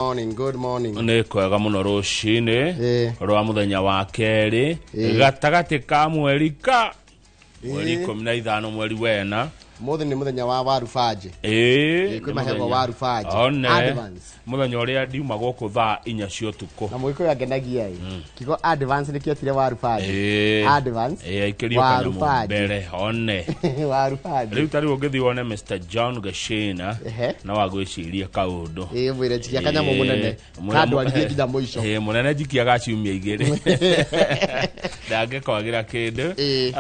Morning, good morning. Nĩ kwega mũno rũcinĩ rwa mũthenya wa kerĩ gatagatĩ ka mweri ka mweri 15 mweri wena. Mũthĩ nĩ mũthenya wa waru banje. Ĩĩ, Kwĩ nĩ maheagwo mũthenya. waru banje. One. Advance. Mũthenya ũrĩa ndiuma gũkũ thaa 4 cia ũtukũ. Na mũgĩkũyũ angenagia ĩ. Kiugo advance nĩkĩo etire waru banje. Advance. Ĩĩ, aikĩrio Waru kanyamũ banje. mbere one. Waru banje. Rĩu ta rĩu ũngĩthiĩ wone Mr John Gashina no agwĩcirie kaũndũ. Ĩĩ, mwĩre njikia kanyamũ mũnene. Kandwarithie nginya mũico. Ĩĩ, mũnene njikia ga ciumia 2 ndangĩkwagĩra kĩndũ.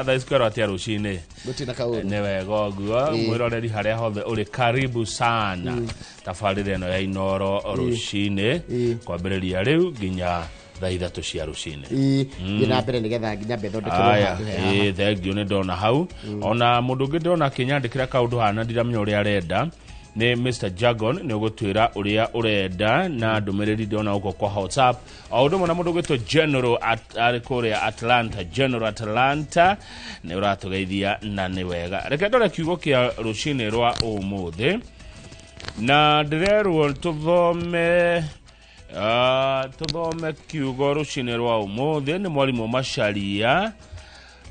Thaa ici kwerwo atĩa rũcinĩ? Gũtirĩ na kaũndũ. Nĩ wega ũguo. Mwĩroreri harĩa hothe ũrĩ, karibu sana tabarĩra ĩno ya Inoro rũcinĩ kwambĩrĩria rĩu nginya thaa 3 cia rũcinĩ. Ĩĩ, thiĩ na mbere nĩgetha nginya mbethondekerwo Aya, handũ he haha. Ĩĩ, thengiũ nĩ ndona hau. Ona mũndũ ũngĩ ndĩrona akĩnyandĩkĩra kaũndũ haha na ndiramenya ũrĩa arenda nĩ Mr Jagon, nĩ ũgũtwĩra ũrĩa ũrenda na ndũmĩrĩri ndĩrona gũkũ kwa WhatsApp. O ũndũ ũmwe na mũndũ ũgwĩtwo General arĩ kũrĩa Atlanta, General Atlanta nĩ ũratũgeithia na nĩ wega. Reke ndore kiugo kĩa rũcinĩ rwa ũmũthĩ na ndĩrerwo tũthome tũthome kiugo rũcinĩ rwa ũmũthĩ nĩ mwarimũ Macharia.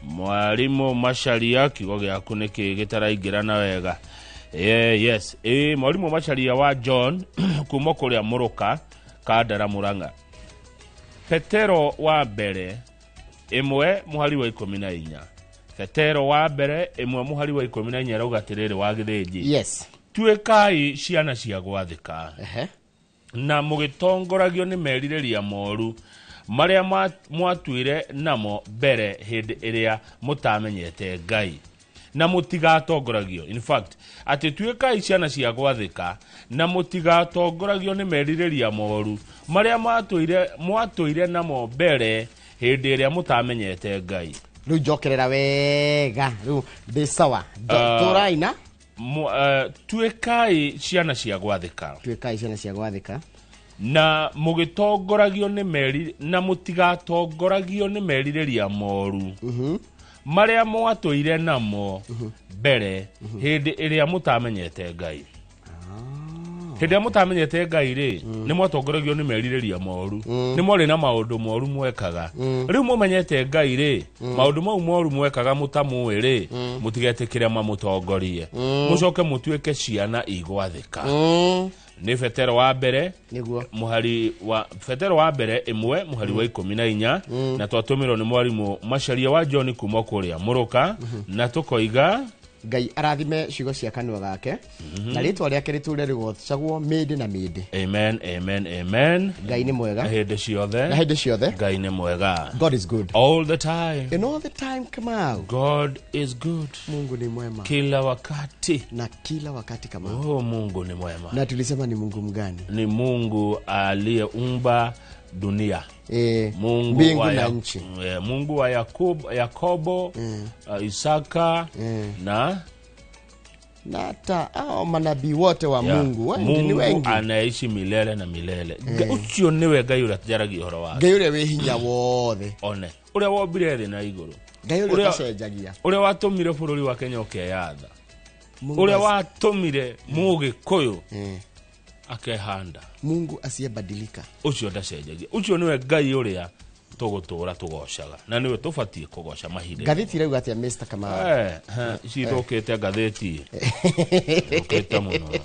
Mwarimũ Macharia, kiugo gĩaku nĩkĩ gĩtaraingĩra na wega? Yeah, yes. Mwarimũ Macharia wa John kuma kũrĩa Mũrũka Kandara Mũrang'a. Petero wa mbere 1 mũhari wa 14. Petero wa mbere 1 mũhari wa 14 arauga atĩrĩrĩ wa Gĩthĩnji. Yes. Tuĩkai ciana cia gwathĩka. Na mũgĩtongoragio nĩ merirĩria moru marĩa mwatuire namo mbere hĩndĩ ĩrĩa mũtamenyete Ngai. Na mũtigatongoragio. In fact, atĩ tuĩkai ciana cia gwathĩka na mũtigatongoragio nĩ merirĩria moru marĩa mwatũire namo mbere hĩndĩ ĩrĩa mũtamenyete Ngai. Rĩu njokerera wega, rĩu ndĩ sawa. Tũraina? Tuĩkai ciana cia gwathĩka. Tuĩkai ciana cia gwathĩka. Na mũgĩtongoragio nĩ meri, na mũtigatongoragio nĩ merirĩria moru marĩa mwatũire namo mbere hĩndĩ ĩrĩa mũtamenyete Ngai. Hĩndĩ ĩrĩa mũtamenyete Ngai rĩ, nĩ mwatongoragio nĩ merirĩria moru. Nĩ mwarĩ na maũndũ moru mwekaga. Rĩu mũmenyete Ngai rĩ, maũndũ mau moru mwekaga mũtamũĩ rĩ, mũtigetĩkĩre mamũtongorie. Mũcoke mũtuĩke ciana igwathĩka. Nĩ Petero wa mbere Nĩguo. Mũhari wa Petero wa mbere 1 mũhari wa 14 na twatũmĩrwo nĩ mwarimũ Macharia wa John kuma kũrĩa Mũrũka na tũkoiga Ngai arathime ciugo cia kanua gake na rĩtwa rĩake rĩtũre rĩgocagwo mĩndĩ na mĩndĩ. Amen, amen, amen. Ngai nĩ mwega. Na hĩndĩ ciothe. Na hĩndĩ ciothe. Ngai nĩ mwega. God is good. All the time. And all the time, Kamau. God is good. Mungu ni mwema. Kila wakati. Na kila wakati, Kamau. Oh, Mungu ni mwema. Na tulisema ni Mungu mgani? Ni Mungu aliyeumba dunia. Mungu mbingu wa na nchi. Mungu wa Yakobo, Isaka na na hata hao manabii wote wa Mungu wengi ni Mungu wengi. anaishi milele na milele. Ucio niwe Ngai ũrĩa tũjaragia ũhoro wake. Ngai ũrĩa wĩ hinya wothe. One. Ũrĩa wombire thĩ na igũrũ. Ngai ũrĩa ũtacenjagia. Ũrĩa watũmire bũrũri wa Kenya ũkeyatha. Mungu Ũrĩa watũmire Mũgĩkũyũ akehanda. Mungu asiyebadilika. Ucio ndacenjagia. Ucio niwe Ngai ũrĩa tũgũtũra tũgocaga. Na niwe tũbatiĩ kũgoca mahinda. Ngathĩti irauga atĩa, Mr Kamau? Cithũkĩte ngathĩti. Thũkĩte mũno.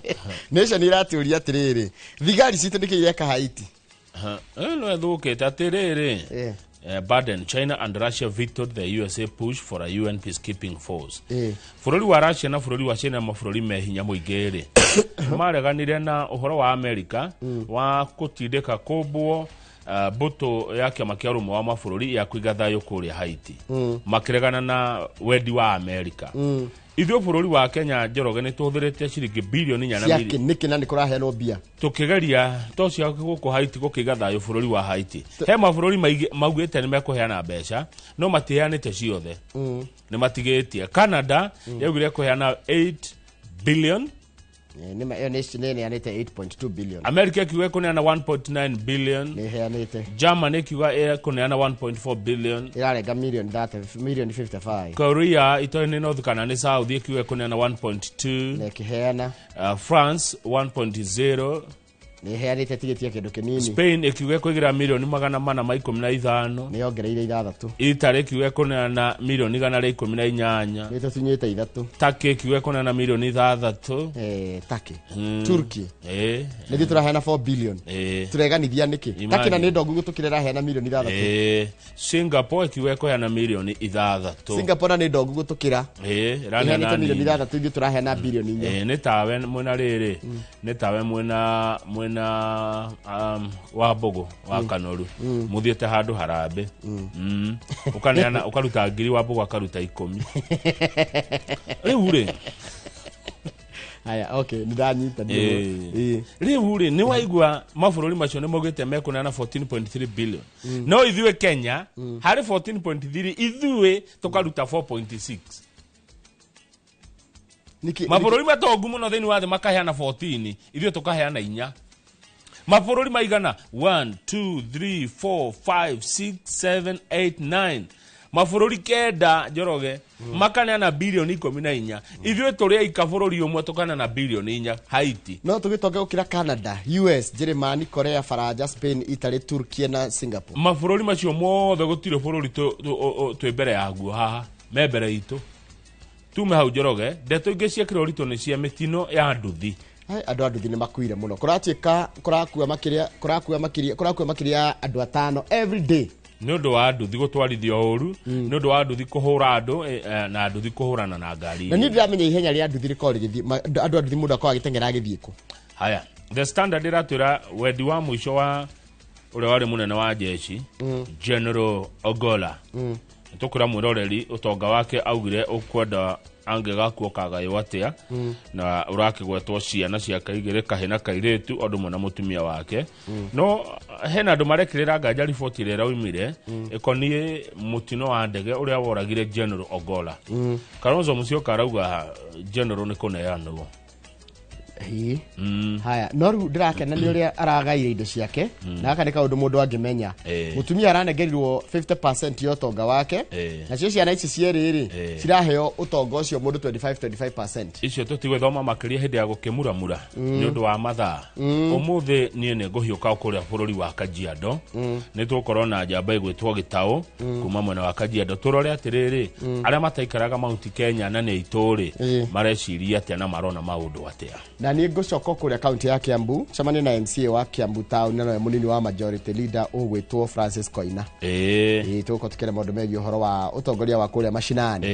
Nation iratũria atĩrĩrĩ, thigari citũ nĩkĩ ireka Haiti? No ĩthũkĩte atĩrĩrĩ. Biden, China and Russia vetoed the USA push for a UN peacekeeping force. Bũrũri wa Russia na bũrũri wa China mabũrũri me hinya mũingĩ rĩ, mareganire na ũhoro wa America wa gũtindĩka kũmbwo mbũtũ ya kĩama kĩa ũrũmwe wa mabũrũri ya kũiga thayũ kũrĩa Haiti. Makĩregana na wendi wa America. Ithuĩ bũrũri wa Kenya, Njoroge, nĩ tũhũthĩrĩte ciringi bilioni inya na Cia miri- kĩ nĩkĩ na nĩ kũraheanwo mbia? Tũkĩgeria to cia gũkũ Haiti gũkĩiga thayũ bũrũri wa Haiti. He mabũrũri maingĩ maugĩte nĩ mekũheana mbeca no matiheanĩte ciothe. Nĩ matigĩtie. Canada yaugire kũheana 8 billion. Nĩ ma- ĩyo nĩ ĩneanĩte 8.2 billion. America ĩkiuga ĩkũneana 1.9 billion. Nĩ ĩheanĩte. Germany ĩkiuga ĩkũneana 1.4 billion. Ĩrarenga million 30, million 55. Korea itoĩ nĩ North kana nĩ South ĩkiuga ĩkũneana 1.2. Na ĩkĩheana. France 1.0. Nĩ ĩheanĩte tigiti ya kĩndũ kĩnini. Spain ĩkiuga ĩkũigĩra mirioni 415. Nĩ yongereire 6. Italy ĩkiuga ĩkũneana mirioni 118. Nĩ tũtunyĩte 3. Turkey ĩkiuga ĩkũneana mirioni 6. Turkey. Turkey. Nĩ ithuĩ tũraheana 4 billion. Tũreganithia nĩkĩ? Turkey na nĩ ndongu gũtũkĩra ĩraheana mirioni 6. Singapore ĩkiuga ĩkũheana mirioni 6. Singapore na nĩ ndongu gũtũkĩra. Ĩraheana mirioni 6, ithuĩ tũraheana bilioni 4. Nĩ tawe mwena rĩrĩ. Nĩ tawe mwena wa Mbogo wa Kanoru. Mũthiĩte handũ harambĩ. Ũkaneana ũkaruta 1000 wa Mbogo akaruta 10. Rĩu rĩ. Haya, okay, nĩ ndanyita. Rĩu rĩ, nĩ waigua mabũrũri macio nĩ maugĩte mekũneana 14.3 billion. No ithuĩ Kenya harĩ 14.3 ithuĩ tũkaruta 4.6. Mabũrũri matongu mũno thĩinĩ wa thĩ makaheana 14, ithuĩ tũkaheana 4. Mabũrũri maigana 1 2 3 4 5 6 7 8 9. Mabũrũri 9 Njoroge makaneana bilioni 14. Ithuĩ tũrĩ aika bũrũri ũmwe tũkaneana bilioni 4 Haiti. No tũgĩtonge gũkĩra Canada, US, Germany, Korea, Faranja, Spain, Italy, Turkey na Singapore. Mabũrũri macio mothe gũtirĩ bũrũri twĩ mbere yaguo haha, me mbere itũ. Tume hau Njoroge, ndeto ingĩ ciekĩrwo ũritũ nĩ cia mĩtino ya nduthi. Andũ a nduthi nĩ makuire mũno. Kũratuĩka kũrakua makĩria andũ 5 every day. Nĩ ũndũ wa nduthi gũtwarithio ũru, nĩ ũndũ wa nduthi kũhũra andũ na nduthi kũhũrana na ngari. Na niĩ ndiramenya ihenya rĩa nduthi rĩkorwo rĩgĩthiĩ, andũ a nduthi mũndũ akorwo agĩteng'era agĩthiĩ kũ. Haya, The Standard ĩratwĩra wendi wa mũico wa ũrĩa warĩ mũnene wa jeshi, General Ogolla. Tũkwĩra mwĩroreri ũtonga wake augire ũkwenda angĩgakua kagaywo atĩa, na ũrakĩgwetwo ciana ciake igĩrĩ kahĩ na kairĩtu ũndũ ũmwe na mũtumia wake. No hena andũ marekĩrĩra nganja riboti ĩrĩa ĩraumire ĩkoniĩ mũtino wa ndege ũrĩa woragire General Ogolla. Kalonzo Musyoka arauga General nĩ kũneanwo. Haya, no rĩu ndĩrakena nĩ ũrĩa aragaire indo ciake, na gaka nĩ kaũndũ mũndũ angĩmenya. Mũtumia aranengerirwo 50% ya ũtonga wake, nacio ciana ici cierĩ rĩ ciraheo ũtonga ũcio mũndũ 25-25%. Icio tũtigũthoma makĩria hĩndĩ ya gũkĩmuramura nĩ ũndũ wa mathaa. Ũmũthĩ niĩ nĩ ngũhiũka kũrĩa bũrũri wa Kajiado. Nĩ tũgũkorwo na njamba ĩgwĩtwo Gĩtaũ kuma mwena wa Kajiado. Tũrore atĩrĩrĩ, arĩa mataikaraga Mount Kenya na nĩ itũ rĩ, mareciria atĩa na marona maũndũ atĩa. Na niĩ ngũcoka kũrĩa kaunti ya Kiambu, cemanie na MCA wa Kiambu town na nowe mũnini wa majority leader ũgwĩtwo Francis Koina. Tũgũkorwo tũkĩaria maũndũ megiĩ ũhoro wa ũtongoria wa kũrĩa mashinani.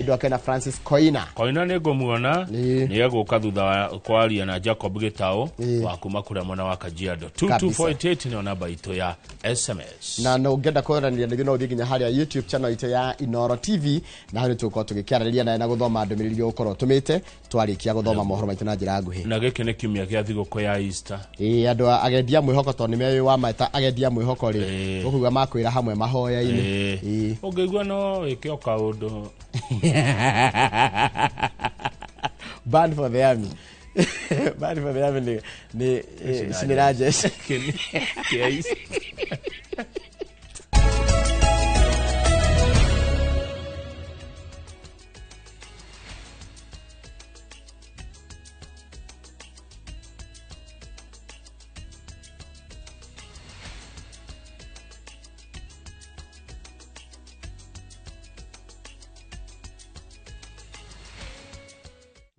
Ũndũ wake na Francis Koina. Koina nĩ ngũmuona, nĩ egũka thutha wa kwaria na Jacob Gĩtaũ wa kuma kũrĩa mwena wa Kajiado. 2248 nĩyo namba itũ ya SMS. Na no ũngĩenda kwaranĩria na ithuĩ no ũthiĩ nginya harĩa YouTube channel itũ ya Inooro TV, na hau nĩ tũgũkorwo tũgĩkĩarĩrĩria nawe na gũthoma ndũmĩrĩri iria ũgũkorwo ũtũmĩte twarĩkia gũthoma mohoro maitũ na njĩra nguhĩ. Na gĩkĩ nĩ kiumia gĩa thigũkũ ya Easter. Andũ agendia mwĩhoko tondũ nĩ meũĩ wa mata agendia mwĩhoko rĩ, ũkũigua makwĩra hamwe mahoya-inĩ. Ũngĩigua no wĩke o kaũndũ. Band for the army. Band for the army nĩ cinĩra jeshi. Kĩa Easter.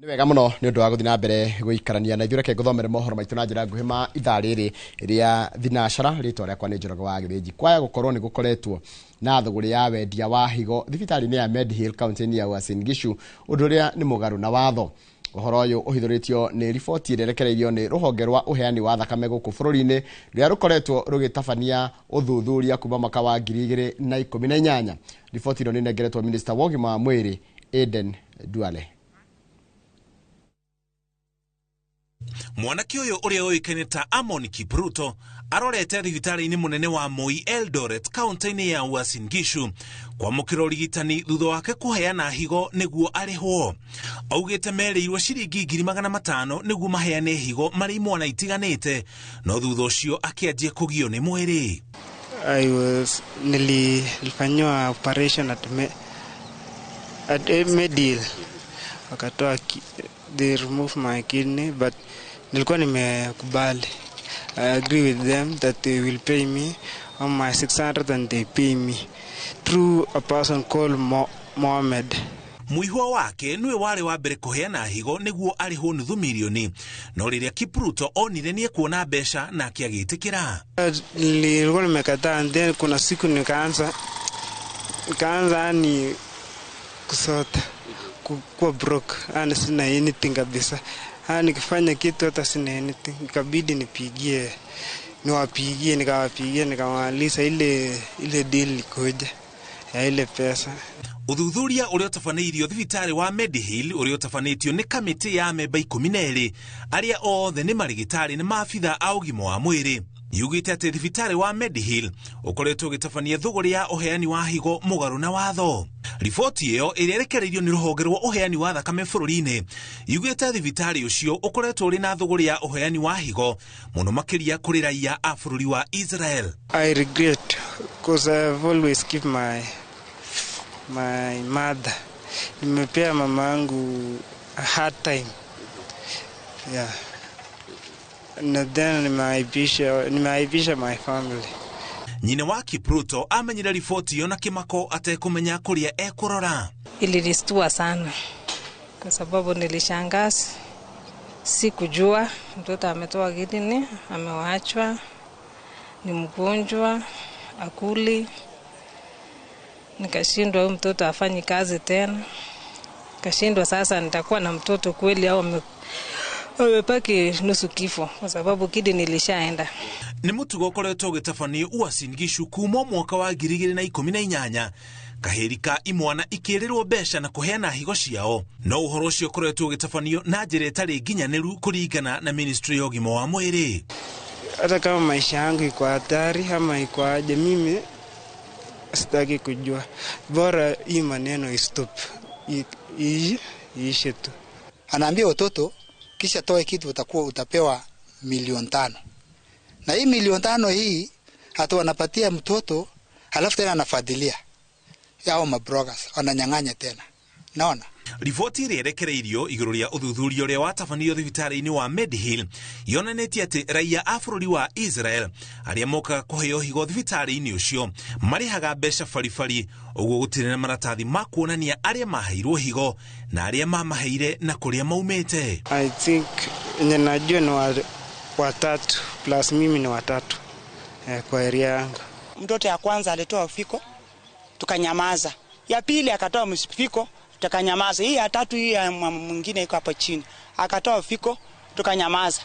Nĩ wega mũno nĩ ũndũ wa gũthiĩ na mbere gũikarania na ithuĩ. Reke ngũthomere mohoro maitũ na njĩra nguhĩ ma ithaa rĩrĩ rĩa thinacara. Rĩtwa rĩakwa nĩ Njoroge wa Gĩthĩnji. Kwaya gũkorwo nĩ gũkoretwo na thũgũrĩ ya wendia wa higo thibitarĩ-inĩ ya Medhill kaunti-inĩ ya Uasin Gishu, ũndũ ũrĩa nĩ mũgarũ na watho. Ũhoro ũyũ ũhithũrĩtio nĩ riboti ĩrĩa ĩrekereirio nĩ rũhonge rwa ũheani wa thakame gũkũ bũrũri-inĩ rũrĩa rũkoretwo rũgĩtabania ũthuthuria kuma mwaka wa 2018. Riboti ĩno nĩ ĩnengeretwo Minista wa ũgima wa mwĩrĩ Aden Duale. Mwanake ũyũ ũrĩa ũĩkaine ta Amon Kipruto arorete thibitarĩ-inĩ mũnene wa Moi Eldoret kaunti-inĩ ya Uasin Gishu kwamũkĩra ũrigitani thutha wake kũheana higo nĩguo arĩhwo. Augĩte merĩirwo ciringi 500,000 nĩguo maheane higo marĩ imwana itiganĩte, no thutha ũcio akĩanjia kũgio nĩ mwĩrĩ. Nilifanyiwa operation at Medhill, wakatoa, they remove my kidney, but nilikuwa nimekubali, I agree with them that they will pay me on my 600 and they pay me through a person called Mohammed. Muihwa wake niwe warĩ wa mbere kũheana higo nĩguo arĩhwo nuthu milioni, no rĩrĩa Kipruto onire nĩ ekuona mbeca nake agĩtĩkĩra. Nilikuwa nimekataa, and then kuna siku nikaanza ni kusota, kuwa broke, yani sina anything kabisa. Nikifanya kitu hata sina anything, ikabidi niwapigie, nikawapigia, nikamaliza ile deal ikoje ya ile pesa. Uthuthuria uria utabanĩirio thibitarĩ wa Medihill uria utabanĩtio nĩ kamĩtĩ ya memba 12 arĩa othe nĩ marigitari na maabitha a ũgima wa mwĩrĩ yugĩte atĩ thibitarĩ wa Medihill ũkoretwo ũgĩtabania thũgũrĩ ya ũheani wa higo mũgarũ na watho. Riboti ĩyo ĩrĩa ĩrekereirio nĩ rũhonge rwa ũheani wa thakame bũrũri-inĩ yugĩte thibitarĩ ũcio ũkoretwo ũrĩ na thũgũrĩ ya ũheani wa higo mũno makĩria kũrĩ raia a bũrũri wa Israel. I regret because I've always keep my mother. Nimepea mama yangu a hard time. Yeah. Na then nimeaibisha my family. Nyina wa Kipruto amenyire riboti iyo na kimako atekumenya kuria ekurora. Ilinistua sana kwa sababu nilishangaa, sikujua mtoto ametoa kidney, amewachwa, ni mgonjwa, akuli. Nikashindwa huyu mtoto afanyi kazi tena. Nikashindwa sasa nitakuwa na mtoto kweli au amepaki nusu kifo kwa sababu kidney nilishaenda. Ni mutugo ukoretwo ugitabanio Uasin Gishu kuma mwaka wa 2018 kahĩri ka imwana ikĩrĩrwo mbeca na kũheana higo ciao, no ũhoro ũcio ũkoretwo ũgĩtabanio na njĩra ĩtarĩ nginyanĩru kũringana na ministry ya ũgima wa mwĩrĩ. Hata kama maisha yangu iko hatari ama iko aje, mimi sitaki kujua, bora hii maneno istop, iishe tu. Anaambia watoto kisha toe kitu utakuwa utapewa 5,000,000. Na hii 5,000,000 hii hata wanapatia mtoto, halafu tena anafadhilia yao mabrokers wananyang'anya tena. Naona riboti ĩrĩa ĩrekereirio igũrũ rĩa ũthuthuria ũrĩa watabanio thibitarĩ-inĩ wa Medihill yonanĩtie atĩ raia a bũrũri wa Israel arĩa mokaga kũheo higo thibitarĩ-inĩ ũcio marĩhaga mbeca baribari, ũguo gũtirĩ na maratathi ma kuonania arĩa maheirwo higo na arĩa mamaheire na kũrĩa maumĩte. I think ninajua ni watatu plus mimi ni watatu kwa area yangu. Mtoto ya kwanza alitoa ufiko tukanyamaza, ya pili akatoa msifiko tukanyamaza, hii ya tatu hii ya mwingine iko hapo chini akatoa ufiko tukanyamaza.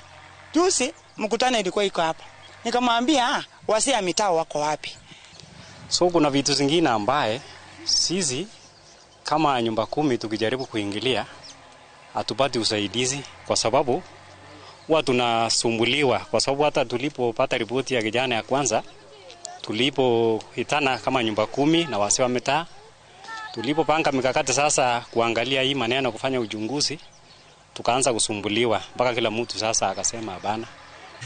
Juzi mkutano ilikuwa iko hapa, nikamwambia wazee wa mitaa wako wapi? So kuna vitu zingine ambaye sisi kama nyumba kumi tukijaribu kuingilia hatupati usaidizi kwa sababu huwa tunasumbuliwa, kwa sababu hata tulipopata ripoti ya kijana ya kwanza tulipoitana kama nyumba kumi na wazee wa mitaa, tulipopanga mikakati sasa kuangalia hii maneno kufanya uchunguzi, tukaanza kusumbuliwa mpaka kila mtu sasa akasema hapana.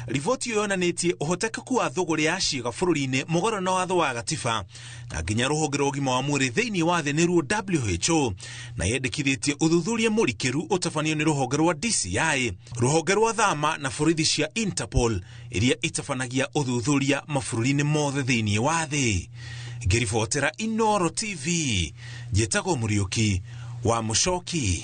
Riboti iyo yonanĩtie ũhotekeku wa thũgũrĩ ya ciĩga bũrũri-inĩ mũgarũ na watho wa gatiba na nginya rũhonge rwa ũgima wa mwĩrĩ thĩinĩ wa thĩ nĩruo WHO, na yendekithĩtie ũthuthuria mũrikĩru ũtabanio nĩ rũhonge rwa DCI, rũhonge rwa thama na borithi cia Interpol iria itabanagia ũthuthuria mabũrũri-inĩ mothe thĩinĩ wa thĩ. Ngĩribotera Inooro TV, njĩtagwo Mũriũki wa Mũcoki.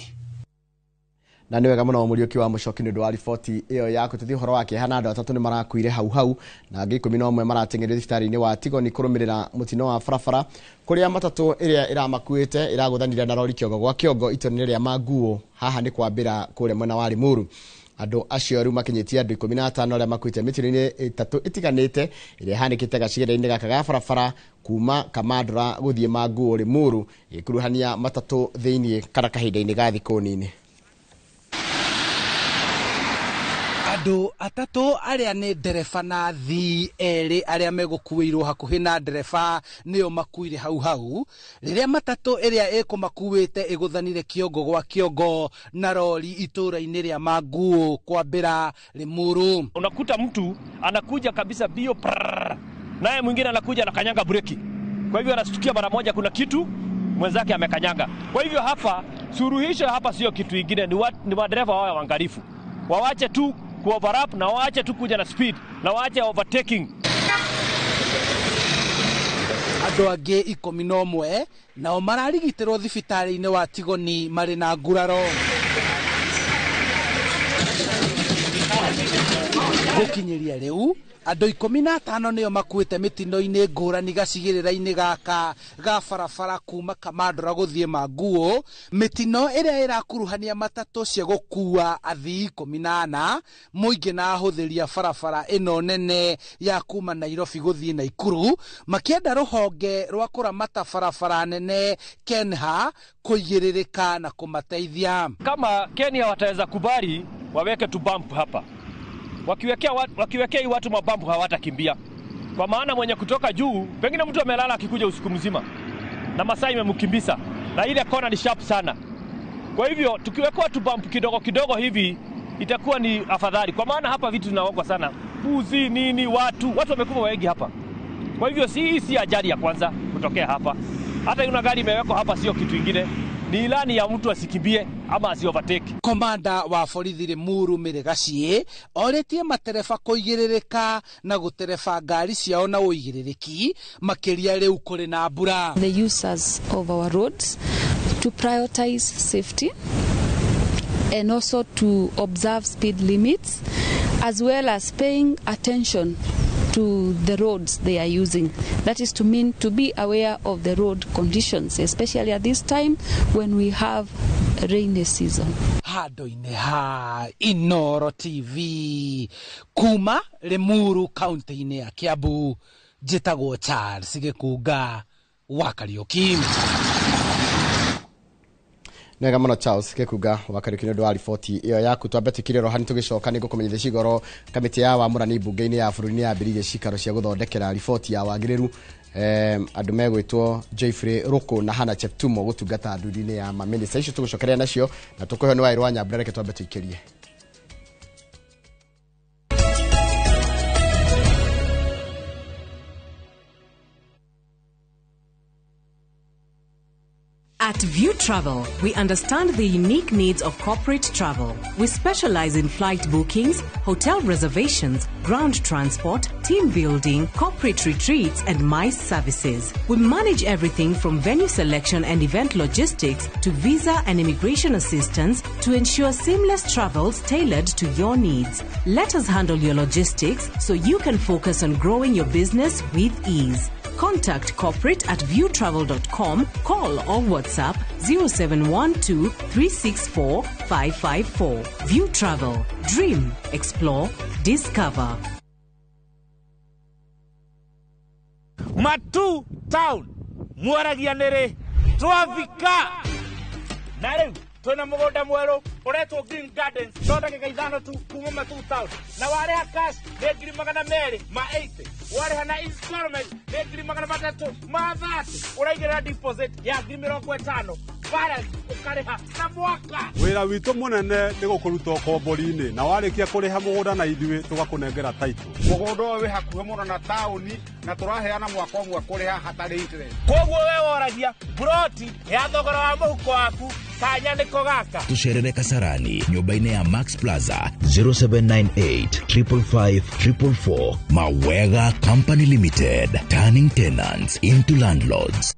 Na nĩ wega mũno Mũriũki wa Mũcoki nĩ ũndũ wa riboti ĩyo yaku. Tũthiĩ ũhoro wa kĩeha na andũ atatũ nĩ marakuire hau hau na angĩ 11 marateng'erio thibitarĩ-inĩ wa Tigoni kũrũmĩrĩra mũtino wa barabara kũrĩa matatũ ĩrĩa ĩramakuĩte ĩragũthanire na rori kĩongo gwa kĩongo itũra-inĩ rĩa Manguũ. Haha nĩ kwambĩra kũrĩa mwena wa Limuru. Andũ acio rĩu makinyĩtie andũ 15 arĩa makuĩte mĩtino-inĩ ĩtatũ ĩtiganĩte ĩrĩa ĩhanĩkĩte gacigĩrĩra-inĩ gaka ga barabara kuma Kamandũra gũthiĩ Manguũ Limuru, ĩgĩkuruhania matatũ thĩinĩ kana kahinda-inĩ ga thikũ nini. Andũ atatũ arĩa nĩ ndereba na athii erĩ arĩa megũkuĩirwo hakuhĩ na ndereba nĩo makuire hau hau rĩrĩa matatũ ĩrĩa ĩkũmakuĩte ĩgũthanire kĩongo gwa kĩongo na rori itũra-inĩ rĩa Manguũ kwambĩra Limuru. Unakuta mtu anakuja kabisa bio, naye mwingine anakuja anakanyanga breki, kwa hivyo anastukia mara moja kuna kitu mwenzake amekanyanga. Kwa hivyo hapa suluhisho hapa sio kitu kingine, ni madereva wawe waangalifu, wawache tu Kuoverlap na waache tu kuja na speed na waache overtaking. Andũ angĩ 11 nao mararigitĩrwo thibitarĩ-inĩ wa Tigoni marĩ na nguraro. Gũkinyĩria rĩu andũ 15 nĩo makuĩte mĩtino-inĩ ngũrani gacigĩrĩra-inĩ gaka ga barabara kuma Kamandũra gũthiĩ Manguo, mĩtino ĩrĩa ĩrakuruhania matatũ cia gũkua athii 14 mũingĩ na ahũthĩri a barabara ĩno nene ya kuma Nairobi gũthiĩ Naikuru makĩenda rũhonge rwa kũramata barabara nene KENHA kũigĩrĩrĩka na kũmateithia. Kama Kenya wataweza kubali waweke tu bump hapa. Wakiwekea hii watu mabambu hawatakimbia. Kwa maana mwenye kutoka juu, pengine mtu amelala akikuja usiku mzima na masaa imemkimbisa na ile kona ni sharp sana. Kwa hivyo tukiwekea tu bump kidogo kidogo hivi itakuwa ni afadhali. Kwa maana hapa vitu zinaogwa sana. Mbuzi nini watu wamekuwa wengi hapa. Kwa hivyo si ajali ya kwanza kutokea hapa. Hata yuna gari imewekwa hapa sio kitu kingine. Ni ilani ya mtu asikimbie ama asi overtake. Komanda wa borithi Limuru Mĩrĩgaciĩ orĩtie matereba kũigĩrĩrĩka na gũtereba ngari ciao na ũigĩrĩrĩki makĩria rĩu kũrĩ na mbura. The users of our roads to prioritize safety and also to observe speed limits as well as paying attention to the roads they are using. That is to mean to be aware of the road conditions, especially at this time when we have rainy season. Handũ-inĩ ha Inoro TV kuma Limuru kaunti-inĩ ya Kiambu, njĩtagwo Charles Gĩkunga wa Kariũki. Nega muno Charles Gĩkunga wa Kariũki nĩ ũndũ wa riboti ĩyo yaku. Twambe tũkire roho nĩ tũgĩcoka nĩ ngũkũmenyithia cigoro kamĩtĩ ya wamũrani mbunge-inĩ ya bũrũri nĩ yambĩrĩirie cikaro cia gũthondekera riboti ya wagĩrĩru andũ megwĩtwo Geoffrey Ruku na Hannah Cheptumo gũtungata nduri-inĩ ya mamĩnĩsta icio tũgũcokeria nacio na tũkũheo nĩ Wairũ wa Nyambura. Reke twambe tũikĩrie. At View Travel, we understand the unique needs of corporate travel. We specialize in flight bookings, hotel reservations, ground transport, team building, corporate retreats, and MICE services. We manage everything from venue selection and event logistics to visa and immigration assistance to ensure seamless travels tailored to your needs. Let us handle your logistics so you can focus on growing your business with ease. Contact corporate at viewtravel.com, call or WhatsApp 0712 364 554. View Travel. Dream, explore, discover. Matu Town, mwaragia nĩrĩ twafika na rĩu twĩna mũgũnda mwerũ ũretwo Green Gardens no ndagĩka 5 tu kuma Matu Town na warĩha cash nĩ 280,000, warĩha na installment nĩ 330,000, ũraigĩrĩra deposit ya 50,000, balance ũkarĩha na mwaka. Wĩra witũ mũnene nĩ gũkũruta ũkombori-inĩ na warĩkia kũrĩha mũgũnda na ithuĩ tũgakũnengera title. Mũgũnda ũyũ wĩ hakuhĩ mũno na taũni na tũraheana mwaka ũmwe kũrĩha hatarĩ interest. Koguo we woragia broti ya thogora wa mũhuko waku kanya nĩko gaka. Tũcerere Kasarani nyũmba-inĩ ya Max Plaza 0798 555 444. Mawega Company Limited, turning tenants into landlords.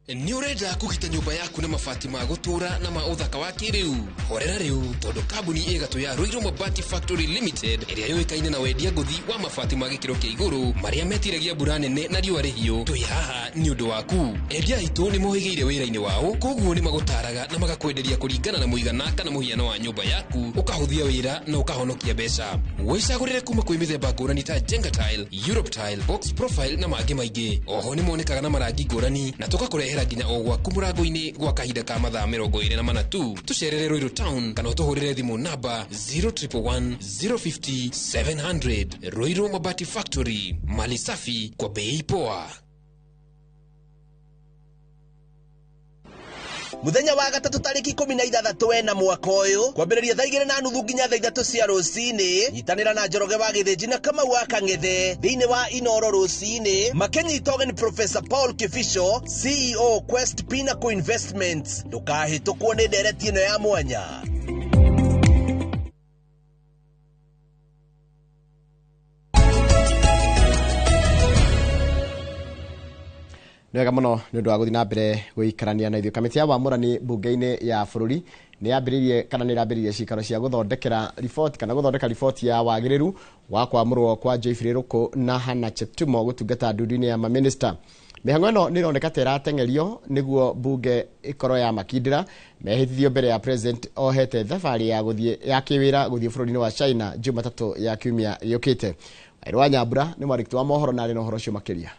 Nĩ ũrenda kũgita nyũmba yaku na mabati ma gũtũũra na ma ũthaka wa kĩrĩu? Horera rĩu tondũ kambuni ĩgatũ ya Ruiru Mabati Factory Limited ĩrĩa yũĩkaine na wendia ngũthi wa mabati ma gĩkĩro kĩa igũrũ marĩa metiragia mbura nene na riũa rĩhiũ, twĩ haha nĩ ũndũ waku. Endia aitũ nĩ mohĩgĩire wĩra-inĩ wao, koguo nĩ magũtaraga na magakwenderia kũringana na mũigana kana mũhiano wa nyũmba yaku, ũkahũthia wĩra na ũkahonokia mbeca. Wĩcagũrĩre kuma kwĩ mĩthemba ngũrani ta Jenga Tile, Europe Tile, Box Profile na mangĩ maingĩ. Oho nĩ monekaga na marangi ngũrani na tũgakũrehera nginya o gwaku mũrango-inĩ gwa kahinda ka mathaa 24 tu. Tũcerere Ruiru Town kana ũtũhũrĩre thimũ namba 0111 050 700. Ruiru Mabati Factory, mali safi kwa bei poa. Muthenya wa gatatu tariki 16 wena mwaka ũyũ kwambĩrĩria thaa 2:30 nginya thaa 3 cia rũcinĩ, nyitanĩra na Njoroge wa Gĩthĩnji na Kamau wa Kang'ethe thĩinĩ wa Inoro rũcinĩ makĩnyita ũgeni Professor Paul Kibicho, CEO Quest Pinnacle Investments. Ndũkahĩtũkwo nĩ ndereti ĩno ya mwanya. Nĩ wega mũno nĩ ũndũ wa gũthiĩ na mbere gũikarania na ithuĩ. Kamĩtĩ ya wamũrani mbunge-inĩ ya bũrũri nĩ yambĩrĩirie kana nĩ ĩrambĩrĩirie cikaro cia gũthondekera riboti kana gũthondeka riboti ya wagĩrĩru wa kwamũrwo kwa Geoffrey Ruku na Hannah Cheptumo gũtungata ndundu-inĩ ya mamĩnĩsta. Mĩhang'o ĩno nĩ ĩroneka ta ĩrateng'erio nĩguo mbunge ĩkorwo ya makindĩra mehĩtithio mbere ya president ohete thabarĩ ya gũthiĩ ya kĩwĩra gũthiĩ bũrũri-inĩ wa China Jumatatũ ya kiumia gĩũkĩte. Wairũ wa Nyambura nĩ mwandĩki wa mohoro na arĩ na ũhoro ũcio makĩria.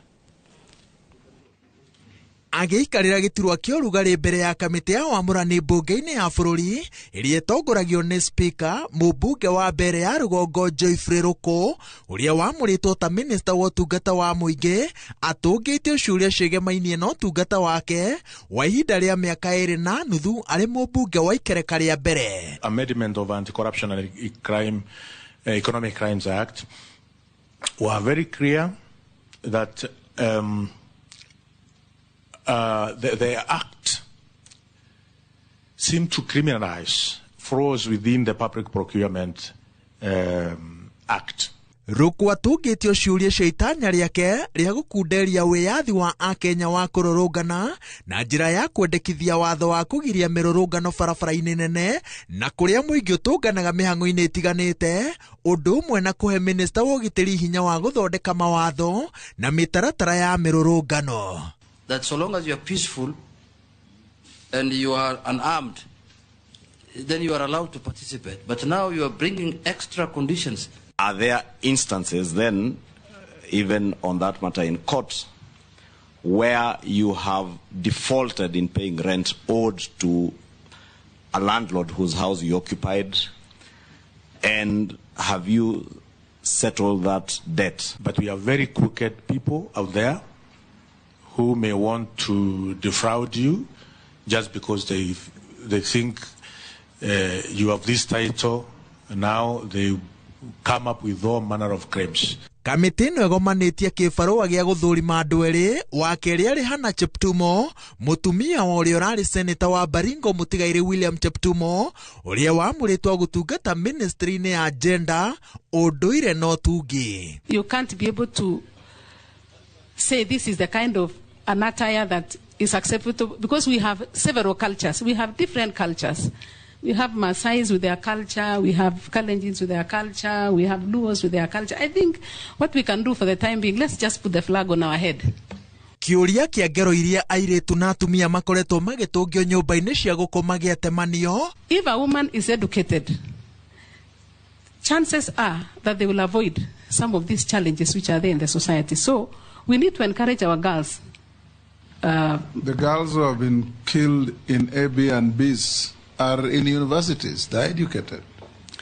Agĩikarĩra gĩturwa kĩa ũrugarĩ mbere ya kamĩtĩ ya wamũrani mbunge-inĩ ya bũrũri ĩrĩa ĩtongoragio nĩ spika mũmbunge wa mbere ya rũgongo Geoffrey Ruku ũrĩa wamũrĩtwo ta minista wa ũtungata wa mũingĩ atũngĩtio ciũria ciĩgemainie na ũtungata wake wa ihinda rĩa mĩaka 2.5 arĩ mũmbunge wa ikereka rĩa mbere. Amendment of Anti-Corruption and Crime, Economic Crimes Act were very clear that the act seemed to criminalize frauds within the Public Procurement Act. Ruku atũngĩtio ciũria cia itanya rĩake rĩa gũkunderia wĩyathi wa akenya wa kũrũrũngana na njĩra ya kwendekithia watho wa kũgiria mĩrũrũngano barabara-inĩ nene na kũrĩa mũingĩ ũtũnganaga mĩhang'o-inĩ ĩtiganĩte, ũndũ ũmwe na kũhe minista wa ũgitĩri hinya wa gũthondeka mawatho na mĩtaratara ya mĩrũrũngano. That so long as you are peaceful and you are unarmed, then you are allowed to participate. But now you are bringing extra conditions. Are there instances then, even on that matter in court, where you have defaulted in paying rent owed to a landlord whose house you occupied, and have you settled that debt? But we have very crooked people out there who may want to defraud you just because they think you have this title. Now they come up with all manner of claims. Kamĩtĩ ĩno ĩgomanĩtie kĩbarũa gĩa gũthũrima andũ erĩ, wa kerĩ arĩ Hannah Cheptumo, mũtumia wa ũrĩa ũrarĩ seneta wa Baringo mũtigairĩ William Cheptumo, ũrĩa wamũrĩtwo gũtungata ministry-inĩ ya gender, ũndũire na ũtungi. You can't be able to say this is the kind of an attire that is acceptable because we have several cultures. We have different cultures. We have Maasais with their culture, we have Kalenjins with their culture, we have Luos with their culture. I think what we can do for the time being, let's just put the flag on our head. Kĩũria kĩa ngero iria airĩtu na atumia makoretwo magĩtũngio nyũmba-inĩ cia gũkoma gĩatemanio. If a woman is educated, chances are that they will avoid some of these challenges which are there in the society. So we need to encourage our girls. The girls who have been killed in A, B, and Bs are in universities. They're educated.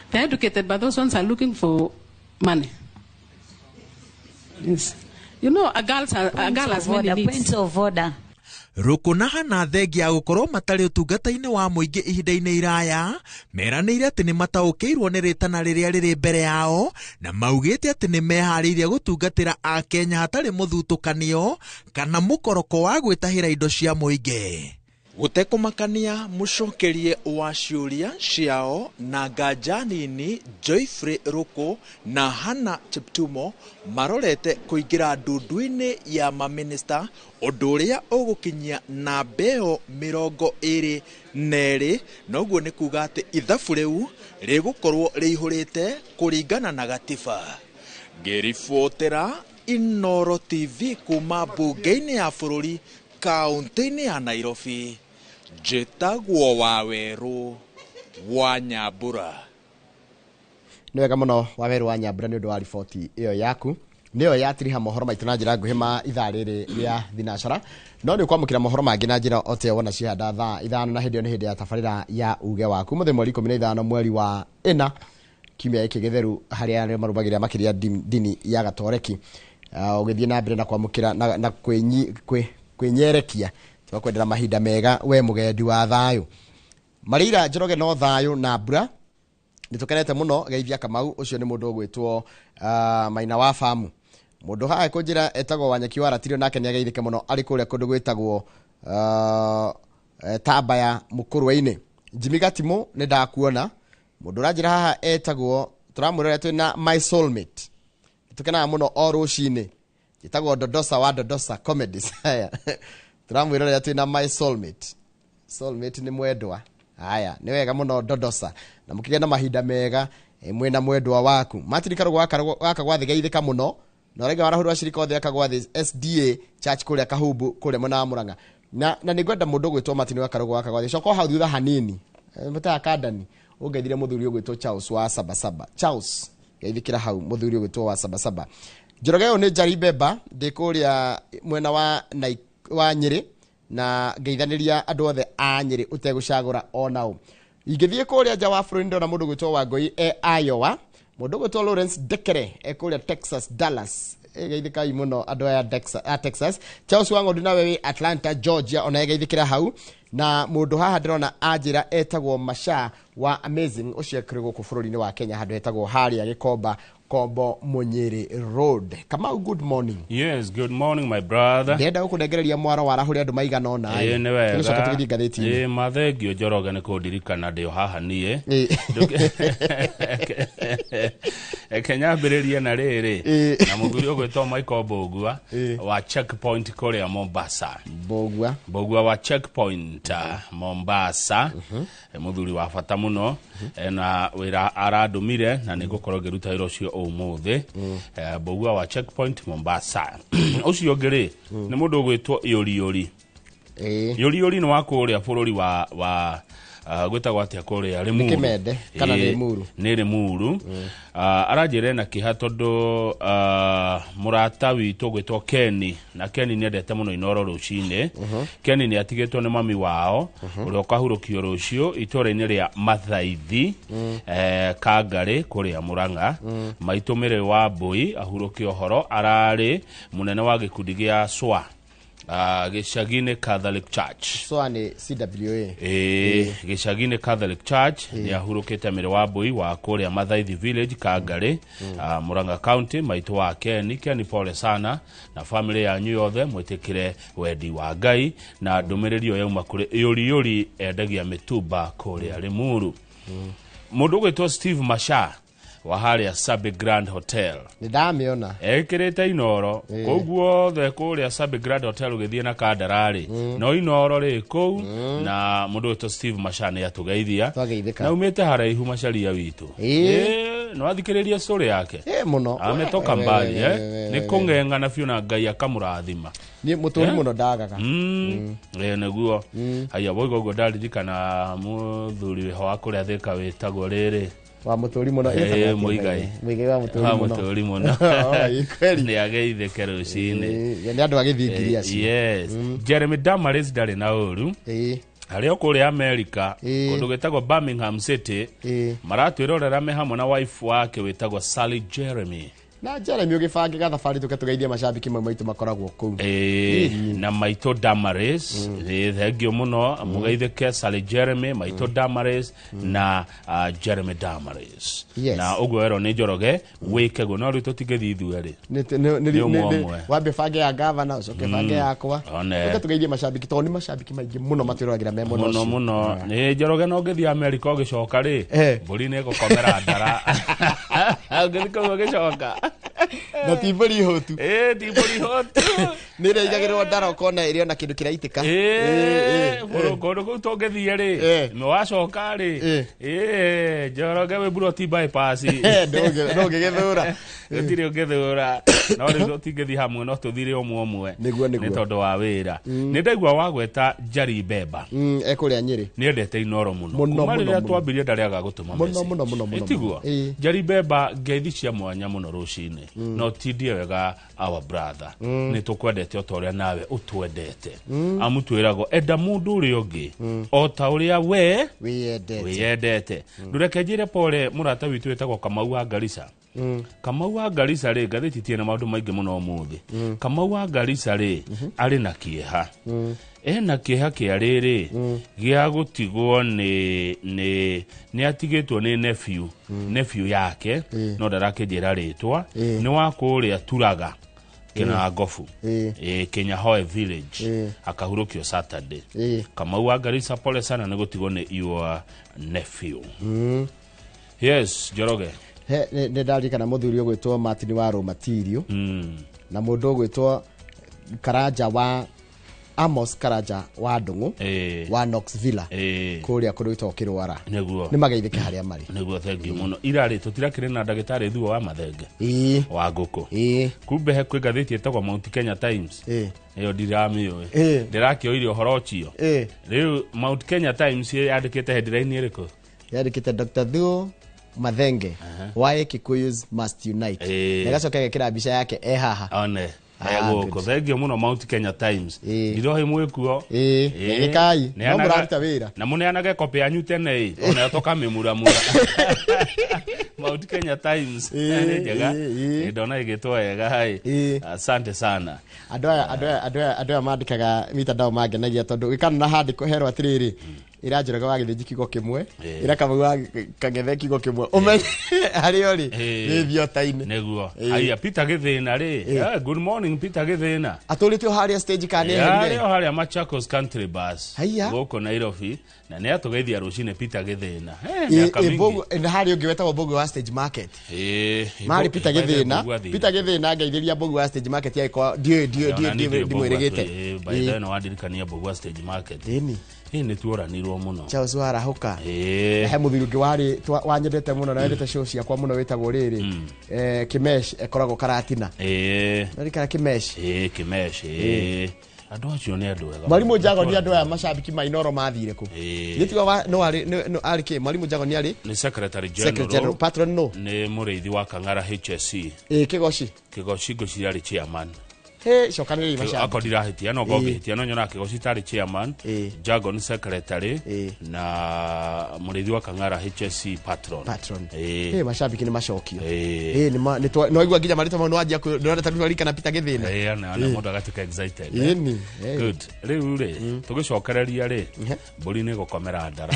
They're educated, but those ones are looking for money. Yes. You know, a girl has many needs. Point of order. Ruku na Hannah thengia ya gũkorwo matarĩ ũtungata-inĩ wa mũingĩ ihinda-inĩ iraya meranĩire atĩ nĩ mataũkĩirwo nĩ rĩtana rĩrĩa rĩrĩ mbere yao na maugĩte atĩ nĩ meharĩirie gũtungatĩra akenya hatarĩ mũthutũkanio kana mũkoroko wa gwĩtahĩra indo cia mũingĩ. Gũtekũmakania mũcokerie wa ciũria ciao na nganja nini, Geoffrey Ruku na Hannah Cheptumo marorete kũingĩra ndundu-inĩ ya mamĩnĩsta, ũndũ ũrĩa ũgũkinyia namba ĩyo 22, noguo nĩ kuga atĩ ithabu rĩu rĩgũkorwo rĩihũrĩte kũringana na gatiba. Ngĩribotera Inooro TV kuma mbunge-inĩ ya bũrũri kaunti-inĩ ya Nairobi, njĩtagwo Wawerũ wa Nyambura. Nĩ wega mũno Wawerũ wa Nyambura nĩ ũndũ wa riboti ĩyo yaku. Nĩyo yatiriha mohoro maitũ na njĩra nguhĩ ma ithaa rĩrĩ rĩa thinacara, no nĩ ũkwamũkĩra mohoro mangĩ na njĩra o te wona cihanda thaa 5 na hĩndĩ ĩyo nĩ hĩndĩ ya tabarĩra ya uge waku mũthenya mweri 15 mweri wa 4 kiumia gĩkĩ gĩtheru harĩa arĩa marũmagĩrĩra makĩria ndini ya Gatoreki ũgĩthiĩ na mbere na kwamũkĩra na kwĩnyerekia twakwendera mahinda mega we mũgendi wa thayũ. Marĩira Njoroge no thayũ na mbura nĩtũkenete mũno geithia Kamau ũcio nĩ mũndũ ũgwĩtwo Maina wa Famu. Mũndũ haha kũnjĩra etagwo Wanyeki wa Ratirio nake nĩageithĩke mũno arĩ kũrĩa kũndũ gwĩtagwo Tamba ya Mũkũrwe-inĩ. Jimmy Gatimu nĩ ndakuona. Mũndũ ũranjĩra haha etagwo tũramwĩrora twĩ na my soulmate. Nĩtũkenaga mũno o rũcinĩ Njĩtagwo Dodosa wa Dodosa Comedies. Haya, tũramwĩrorera twĩna my soulmate. Soulmate nĩ mwendwa. Haya, nĩ wega mũno Dodosa, na mũkĩgĩa na mahinda mega mwĩna mwendwa waku. Martin Karũgũ gaka gwathĩ geithĩka mũno na ũraiga warahũrwo acirika othe aka gwathĩ SDA Church kũrĩa Kahumbu kũrĩa mwena wa Murang'a. Na nĩ ngwenda mũndũ ũgwĩtwo Martin wa Karũgũ gaka gwathĩ coka o hau thutha hanini, mũtaga kandani ũngeithire mũthuri ũgwĩtwo Charles wa Sabasaba. Charles, geithĩkĩra hau mũthuri ũgwĩtwo wa Sabasaba. Njoroge ũyũ nĩ Njari Beba, ndĩ kũrĩa mwena wa Nyĩrĩ, na ngeithanĩria andũ othe a Nyĩrĩ ũtegũcagũra onao. Ingĩthiĩ kũrĩa nja wa bũrũri ndona mũndũ ũgwĩtwo Wangũi e Iowa, mũndũ ũgwĩtwo Lawrence Dekere e kũrĩa Texas, Dallas. Geithĩkai mũno andũ aya a Texas. Charles Wang'ondu nawe wĩ Atlanta, Georgia, ona geithĩkĩra hau. Na mũndũ haha ndĩrona anjĩra etagwo Masha wa Amazing, ũcio ekĩrĩ gũkũ bũrũri-inĩ wa Kenya handũ hetagwo harĩa Gĩkomba, Kombo Munyiri Road. Kamau, good morning. Yes, good morning, my brother. Ndĩrenda gũkũnengereria mwaro warahũre andũ maigana ũna. Ĩĩ nĩ wega. Tũgĩcoka tũgĩthiĩ ngathĩti-inĩ. Ĩĩ mathengio Njoroge nĩ kũndirikana ndĩ o haha niĩ. Reke nyambĩrĩrie na rĩrĩ na mũthuri ũgwĩtwo Michael Mbũgua wa Checkpoint kũrĩa Mombasa. Mbũgua. Mbũgua wa Checkpoint Mombasa. Mũthuri wa bata mũno na wĩra arandũmire na nĩ ngũkorwo ngĩruta wĩra ũcio ũmũthĩ. Mbũgua wa Checkpoint Mombasa. Ũcio ũngĩ rĩ nĩ mũndũ ũgwĩtwo Yũriyũri. Yũriyũri nĩ wa kũrĩa bũrũri wa gwĩtagwo atĩa kũrĩa Limuru. Nĩ Kĩmende kana Limuru? Nĩ Limuru. Aranjĩra ena kĩeha tondũ mũrata witũ ũgwĩtwo Kenny, na Kenny nĩ endete mũno Inooro rũcinĩ. Kenny nĩ atigĩtwo nĩ mami wao ũrĩa ũkahurũkio rũciũ itũũra-inĩ rĩa Mathaithi, Kangarĩ kũrĩa Murang'a. Maitũ Mĩrĩ wa Mbũi ahurũkio ũhoro, ararĩ mũnene wa gĩkundi gĩa SWA, Gĩcagi-inĩ Catholic Church. SWA nĩ CWA. Gĩcagi-inĩ Catholic Church nĩ ahurũkĩte Mĩrĩ wa Mbũi wa kũrĩa Mathaithi Village, Kangarĩ, Murang'a County. Maitũ wa Kenny, Kenny pole sana na family yanyu yothe, mwĩtĩkĩre wendi wa Ngai. Na ndũmĩrĩri ĩyo yauma kũrĩ Yũriyũri endagia mĩtumba kũrĩa Limuru. Mũndũ ũgwĩtwo Steve Masha wa harĩa Sabi Grand Hotel. Nĩ ndamĩona. Ekĩrĩte Inooro kũu guothe kũrĩa Sabi Grand Hotel ũgĩthiĩ na Kandararĩ no Inooro rĩ kũu, na mũndũ ũgwĩtwo Steve Masha nĩ atũgeithia. Twageithĩka. Na umĩte haraihu Macharia witũ. No athikĩrĩrie story yake. Mũno. Ametoka mbali, nĩ kũng'eng'ana biũ na Ngai akamũrathima. Nĩ mũtũri mũno ndagaga. Nĩguo. Haya woiga ũguo ndaririkana mũthuri wĩho wa kũrĩa Thĩka wĩtagwo rĩrĩ wa mũtũri mũno. Mũigai. Mũigai wa mũtũri Wa mũno. mũtũri mũno. Kweli. Nĩ ageithĩke rũcinĩ. Nĩ andũ agĩthingiria acio. Yes. Jeremy Damaris ndarĩ na ũru. Harĩa o kũrĩa America kũndũ gwĩtagwo Birmingham City maratwĩrorera me hamwe na wife wake wĩtagwo Sally Jeremy. Na Jeremy ũgĩbange gathabarĩ tũke tũgeithie macambĩki mau maitũ makoragwo kũu. Na maitũ Damaris, thengio mũno, mũgeithĩke Sally Jeremy, maitũ Damaris na Jeremy Damaris. Na ũguo werwo nĩ Njoroge wĩke guo, no rĩu tũtingĩthiĩ ithuerĩ. Nĩ ũmwe ũmwe. Wambe bange ya gavana ũcoke bange yakwa. One. Tũke tũgeithie macambĩki tondũ nĩ macambĩki maingĩ mũno matwĩroragĩra me mwena Mũno ũcio. mũno. Nĩ Njoroge no ũngĩthiĩ Amerika ũgĩcoka rĩ, mbũri nĩ ĩgũkomera ndara. Ũngĩthiĩ kũu ũgĩcoka. Na ti mbũri hũtu. Ti mbũri hũtu. Nĩ ĩrĩa ĩigagĩrĩrwo ndara ũkona ĩrĩ ona kĩndũ kĩraitĩka. Kũndũ kũu tũngĩthiĩ rĩ, nĩ wacoka rĩ, Njoroge wĩ Buroti bypass. Ndũngĩgĩthũra. Gũtirĩ ũngĩthũra. No rĩu tũtingĩthiĩ hamwe, no tũthire ũmwe ũmwe. Nĩguo, nĩguo. Nĩ tondũ wa wĩra. Nĩ ndaigua wagweta Njari Beba. Ekũrĩa Nyĩrĩ. Nĩ endete Inooro mũno. Mũno, Kuma mũno, rĩrĩa mũno. twambirie ndarĩaga gũtũma Mũno, message. mũno, mũno, mũno, Ĩtiguo? mũno. Njari Beba ngeithi cia mwanya mũno rũcinĩ. No tindie wega our brother. Nĩ tũkwendete o ta ũrĩa nawe ũtwendete. Amu twĩragwo enda mũndũ ũrĩa ũngĩ o ta ũrĩa we wĩyendete. Wĩyendete. Ndũreke njĩre pole mũrata witũ wĩtagwo Kamau wa Garissa. Kamau wa Garissa rĩ, ngathĩti tiĩ na maũndũ maingĩ mũno ũmũthĩ. Kamau wa Garissa rĩ, arĩ na kĩeha. Ena kĩeha kĩa rĩrĩ gĩa gũtigwo nĩ atigĩtwo nĩ nephew, nephew yake, no ndarakĩnjĩra rĩtwa, nĩ wa kũrĩa Turaga Kĩnangobu, Kĩnyahoe village, akahurũkio Saturday. Kamau wa Garissa pole sana nĩ gũtigwo nĩ your nephew. Yes, Njoroge. He nĩ ndarikana mũthuri ũgwĩtwo Martin wa Rũmatirio na mũndũ ũgwĩtwo Karanja wa Amos Karanja wa Ndung'u wa Knox Villa kũrĩa kũndũ gwĩtagwo Kĩrwara. Nĩguo. Nĩ mageithĩke harĩa marĩ. Nĩguo, thank you mũno. Irarĩ tũtirakĩrĩ na ndagĩtarĩ thuo wa mathenge wa ngũkũ. Kumbe he kwĩ ngathĩti ĩtagwo Mount Kenya Times. Ĩyo ndiramĩũĩ. Ndĩrakĩoire ũhoro ũcio. Rĩu Mount Kenya Times yandĩkĩte headline ĩrĩkũ? Yandĩkĩte Dr. Thuo Mathenge, why Kikuyus must unite. Na ĩgacoka ĩgekĩra mbica yake e haha. One. Ah, gũkũ good. Thank you mũno Mount Kenya Times. Ndirohi mwĩkuo. Geithĩkai. No mũraruta wĩra. Na mũneanage kopi yanyu tene ĩ, onayo tũkamĩmuramura. Mount Kenya Times nĩ njega. Ndona ĩgĩtwo wega ĩ. Asante sana. Andũ aya mandĩkaga mitandao mangenagia tondũ gĩkana na handĩko herwo atĩrĩrĩ, ĩra Njoroge wa Gĩthĩnji kiugo kĩmwe, ĩra Kamau wa Kang'ethe kiugo kĩmwe, ũmenye harĩa ũrĩ nĩ thiota-inĩ. Nĩguo. Aya, Peter Gĩthĩna rĩ. Good morning, Peter Gĩthĩna. Atũrĩte o harĩa stage kana nĩ eherire? Arĩ o harĩa Machakos Country Bus. Haiya. Gũkũ Nairobi na nĩ atũgeithia rũcinĩ Peter Gĩthĩna. Mĩaka mĩingĩ. Mbogo- na harĩ ũngĩ wetagwo Mbogo wa stage market. Marĩ Peter Gĩthĩna. Mbogo athire. Peter Gĩthĩna, ngeithĩria Mbogo wa stage market yagĩkorwo ndiũĩ ndiũĩ Ona niĩ ndiũĩ ndiũĩ Mbogo ndimwĩrĩgĩte. By the way, no wandirikania Mbogo wa stage market. Ĩni. Ĩ nĩ tuoranirwo mũno. Charles Warahũka. He mũthuri ũngĩ warĩ wanyendete mũno na wendete show ciakwa mũno wĩtagwo rĩrĩ, Kimesh, ekoragwo Karatina. Narikana Kimesh? Ĩ, Kimesh, ĩ. Andũ acio nĩ andũ ega. Mwarimũ Njagoni, andũ aya macambiki ma Inoro mathire kũ? Gĩtigo wa no arĩ no arĩ kĩ Mwarimũ Njagoni arĩ? Nĩ secretary Secretary general. General. Patron no? Nĩ mũrĩithi wa Kang'ara HSC. Ĩ, Kĩgoci. Kĩgoci ngwĩciria arĩ chairman. He cokanĩrĩria macambiki. Akorwo ndirahĩtia no ngĩhĩtia no nyonaga Kĩgoci tarĩ chairman, Jargon secretary na mũrĩithi wa Kang'ara HSC patron. Patron. Ĩ. Ĩ, macambiki nĩ macokio. Ĩ, nĩ waigua nginya marĩtwa mau nĩ wanjia ndĩrona ta twarikana Peter Gĩthĩna. Ĩ, ana mũndũ agatuĩka excited. Ĩni, ĩ. Good. Rĩu rĩ, tũgĩcokereria rĩ, mbũri nĩ gũkomera ndara.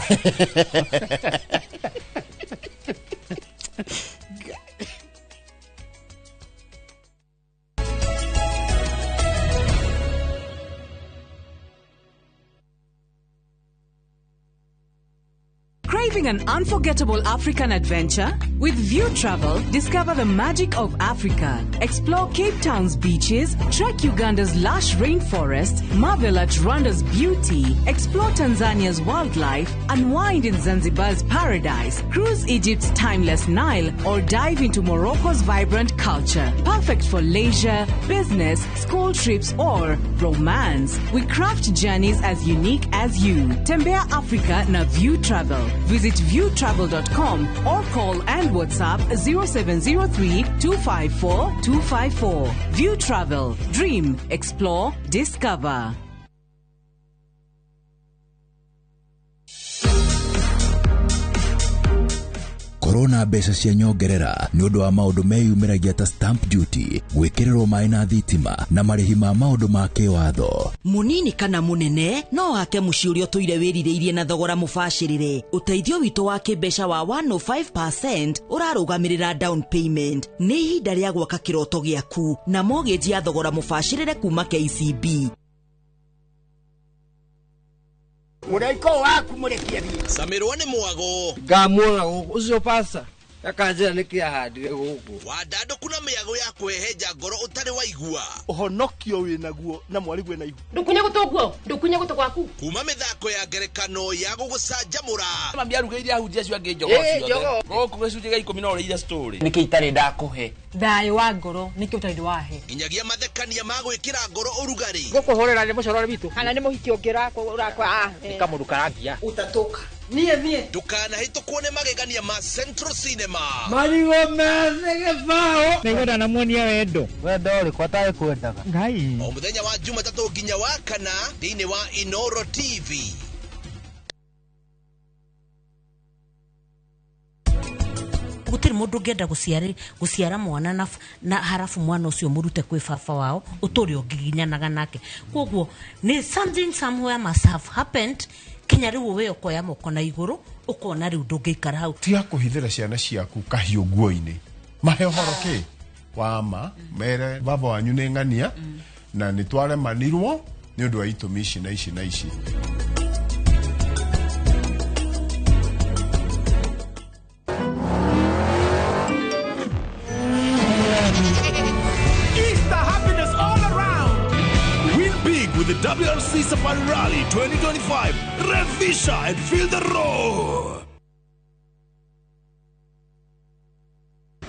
Craving an unforgettable African adventure? With View Travel, discover the magic of Africa. Explore Cape Town's beaches, trek Uganda's lush rainforests, marvel at Rwanda's beauty, explore Tanzania's wildlife, unwind in Zanzibar's paradise, cruise Egypt's timeless Nile, or dive into Morocco's vibrant culture. Perfect for leisure, business, school trips, or romance. We craft journeys as unique as you. Tembea Africa na View Travel. Visit viewtravel.com or call and WhatsApp 0703 254 254. View Travel. Dream, explore, discover. Korwo na mbeca cia nyongerera nĩ ũndũ wa maũndũ meyumĩragia ta stamp duty, gwĩkĩrĩrwo maĩ na thitima na marĩhi ma maũndũ ma kĩwatho. Munini kana munene no wake mũciĩ ũrĩa ũtũire wĩrirĩirie na thogora mũbacĩrĩre. Ũteithio witũ wa kĩmbeca wa 105% ũrarũgamĩrĩra down payment. Nĩ ihinda rĩa gwaka kĩroto gĩaku na mortgage ya thogora mũbacĩrĩre kuma KCB. Mũraika waku mũrekie thiĩ. Camirwo nĩ mwago. Ngamuona gũkũ ũcio pasta akanjĩra nĩkĩ ahandire gũkũ. Wandandũku na mĩago ya kwĩhenja ngoro ũtarĩ waigua. Ũhonokio wĩnaguo na mwarĩguo na ihu. Ndukunye gũtũ guo, ndukunye gũtũ gwaku. Kuma mĩthako ya ngerekano ya gũgũcanjamũra. Mami arugĩire ahunjia acio angĩ njogoo Ĩ, ciothe. njogoo. Gũkũ gĩcunjĩ gĩa 10 no ũrĩire story. Nĩkĩ itarĩ ndakũhe? Thayũ wa ngoro nĩkĩ ũtarĩ wahe. Nginyagia mathekania ma gwĩkĩra ngoro ũrugarĩ. Gũkũhũrĩra nĩ mũcorore witũ. Kana nĩ mũhiki ũngĩ ũrakwa. Nĩ kamũndũ karangia. Utatoka. Niĩ niĩ. Ndũkanahĩtũkwo nĩ magegania ma Central Cinema. Marigũ methĩ gĩbaũ. Nĩngwenda namuonia wendo. Wendo ũrĩkũ atarĩ kwendaga? Ngai. O mũthenya wa Jumatatũ nginya wa kana thĩinĩ wa Inoro TV. Gũtirĩ mũndũ ũngĩenda gũciara mwana na harabu mwana ũcio mũrute kwĩ baba wao ũtũre ũngiginyanaga nake. Koguo nĩ something somewhere must have happened kinya rĩu we ũkoya moko na igũrũ ũkona rĩu ndũngĩikara hau. Tiga kũhithĩra ciana ciaku kahiũ nguo-inĩ, mahe ũhoro kĩ wa ma, mere baba wanyu nĩ ng'ania na nĩ twaremanirwo nĩ ũndũ wa itũmi ici na ici na ici. with the WRC Safari Rally 2025. Revisha and feel the roar.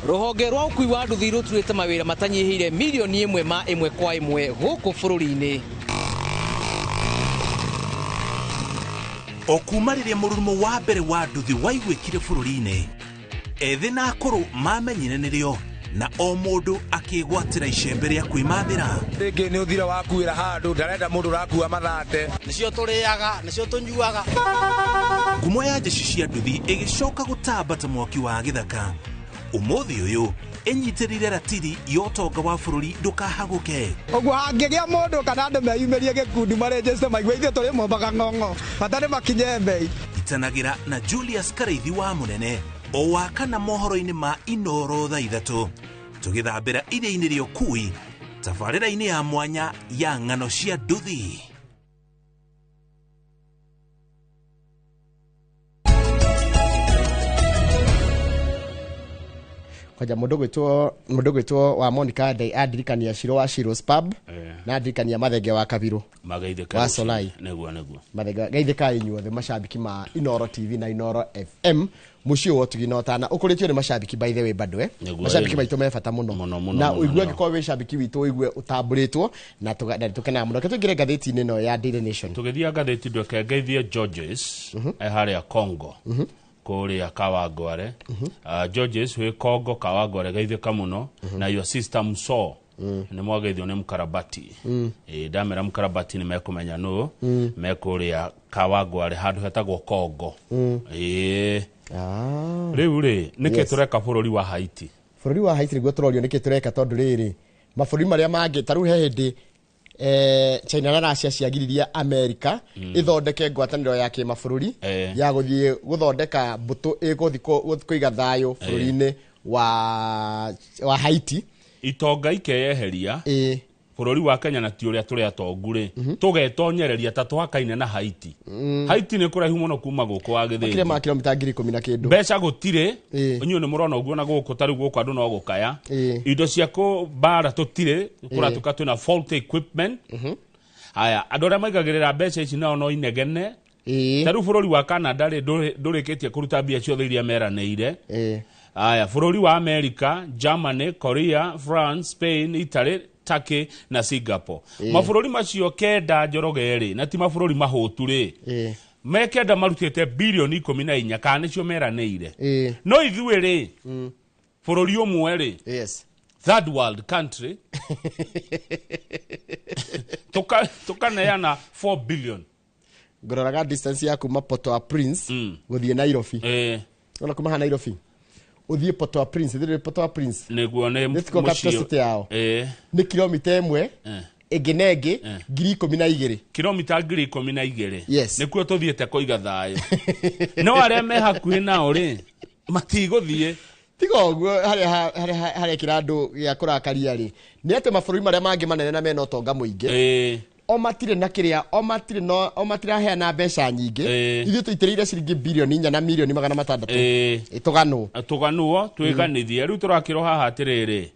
Rũhonge rwa ũkui wa nduthi rũturĩte mawĩra matanyihĩire milioni 1 ma 1 kwa 1 gũkũ bũrũri-inĩ. O kuma rĩrĩa mũrurumo wa mbere wa nduthi waiguĩkire bũrũri-inĩ, ethĩ na akũrũ mamenyire nĩrĩo na o mũndũ akĩgwatĩra icembe rĩa kwĩmathĩra. Rĩngĩ nĩ ũthira wakuĩra handũ ndarenda mũndũ ũrakua mathate. Nĩcio tũrĩaga, nĩcio tũnyuaga. Ngumo ya jeshi cia nduthi ĩgĩcoka gũtamba ta mwaki wa gĩthaka. Ũmũthĩ ũyũ ĩnyitĩrĩire ratiri ya ũtonga wa bũrũri ndũkahagũke. Ũguo hangĩgĩa mũndũ kana andũ meyumĩrie gĩkundi marĩnjĩte maigue ithuĩ tũrĩ mombaga ng'ong'o bata nĩ makinye mbei. Itanagĩra na Julius Karaithi wa Mũnene o wa kana mohoro-inĩ ma Inoro thaa 3 tũgĩthambĩra iria-inĩ rĩa ũkui tabarĩra-inĩ ya mwanya ya ng'ano cia nduthi. Kwanja mundu gwitwo wa Monica Ndai andirikania Shiro wa Shiro's Pub na andirikania Mathenge wa Kabiru wa Solai neguo Mathenge geithĩka inyuothe macambiki ma Inoro TV na Inoro FM muciĩ wa ũtugi na ũtana ũkũrĩtio nĩ macambiki by the way bado macambiki maitũ me bata mũno na ũigue angĩkorwo wĩ cambiki witũ ũigue ũtambũrĩtwo na tũkenaga mũno. Reke tũingĩre ngathĩti-inĩ ĩno ya Daily Nation. Tũgĩthiĩ ngathĩti ndweke ngeithie Georges harĩa Congo kuria Kawangware. Georges we Congo Kawangware geithĩka mũno na your sister Muso nĩ mwageithio nĩ Mkarabati. Ndamera Mkarabati nĩ mekũmenya nũ mekũrĩa Kawangware handũ hetagwo Congo. Rĩu rĩ nĩkĩ tũreka bũrũri wa Haiti? Bũrũri wa Haiti nĩguo tũrorio nĩkĩ tũreka tondũ rĩrĩ mabũrũri marĩa mangĩ ta rĩu he hĩndĩ China na Russia ciagiririe America ithondeke ngwatanĩro ya kĩmabũrũri ya gũthiĩ gũthondeka mbũtũ ĩgũthiĩ kũiga thayũ bũrũri-inĩ wa Haiti. Itonga ikeyeheria bũrũri wa Kenya na ti ũrĩa tũrĩ atongu rĩ tũgetonyereria ta tũhakaine na Haiti. Haiti nĩ kũraihu mũno kuma gũkũ wa Gĩthĩnji. Makĩria ma kilomita 10,000 na kĩndũ. Mbeca gũtirĩ inyuĩ nĩ mũrona ũguo na gũkũ ta rĩu gũkũ andũ no gũkaya. Indo cia kũmbara tũtirĩ kũratuka twĩna faulty equipment. Haya andũ arĩa maigagĩrĩra mbeca ici nao no inegene. Ta rĩu bũrũri wa Canada rĩ ndũrĩkĩtie kũruta mbia ciothe iria meranĩire. Haya bũrũri wa America, Germany, Korea, France, Spain, Italy, Turkey na Singapore. Mabũrũri macio kenda Njoroge rĩ na ti mabũrũri mahũtu rĩ me kenda marutĩte bilioni 14 kana nĩcio meranĩire. No ithuĩ rĩ bũrũri ũmwe rĩ third world country tukaneana 4 billion. Ngororaga distance ya kuma Port-au-Prince gũthiĩ Nairobi. Ona kuma ha Nairobi uthie Port-au-Prince, thire Port-au-Prince niguo nĩ capital city yao nĩ kilomita 1 ĩngĩ na ĩngĩ 12,000 kilomita 12,000 nĩkuo tũthiĩte kũiga thayũ. No arĩa me hakuhĩ nao rĩ matigũthiĩ. Tiga ũguo harĩa kĩrandũ gĩa kũrakaria rĩ nĩ atĩ mabũrũri marĩa mangĩ manene na mena ũtonga mũingĩ o matirĩ na kĩrĩa o matirĩ no o matiraheana mbeca nyingĩ. Ithuĩ tũitĩrĩire ciringi bilioni 4 na milioni 600 tũganwo tũganwo twĩganithie. Rĩu tũrakĩrwo haha atĩrĩrĩ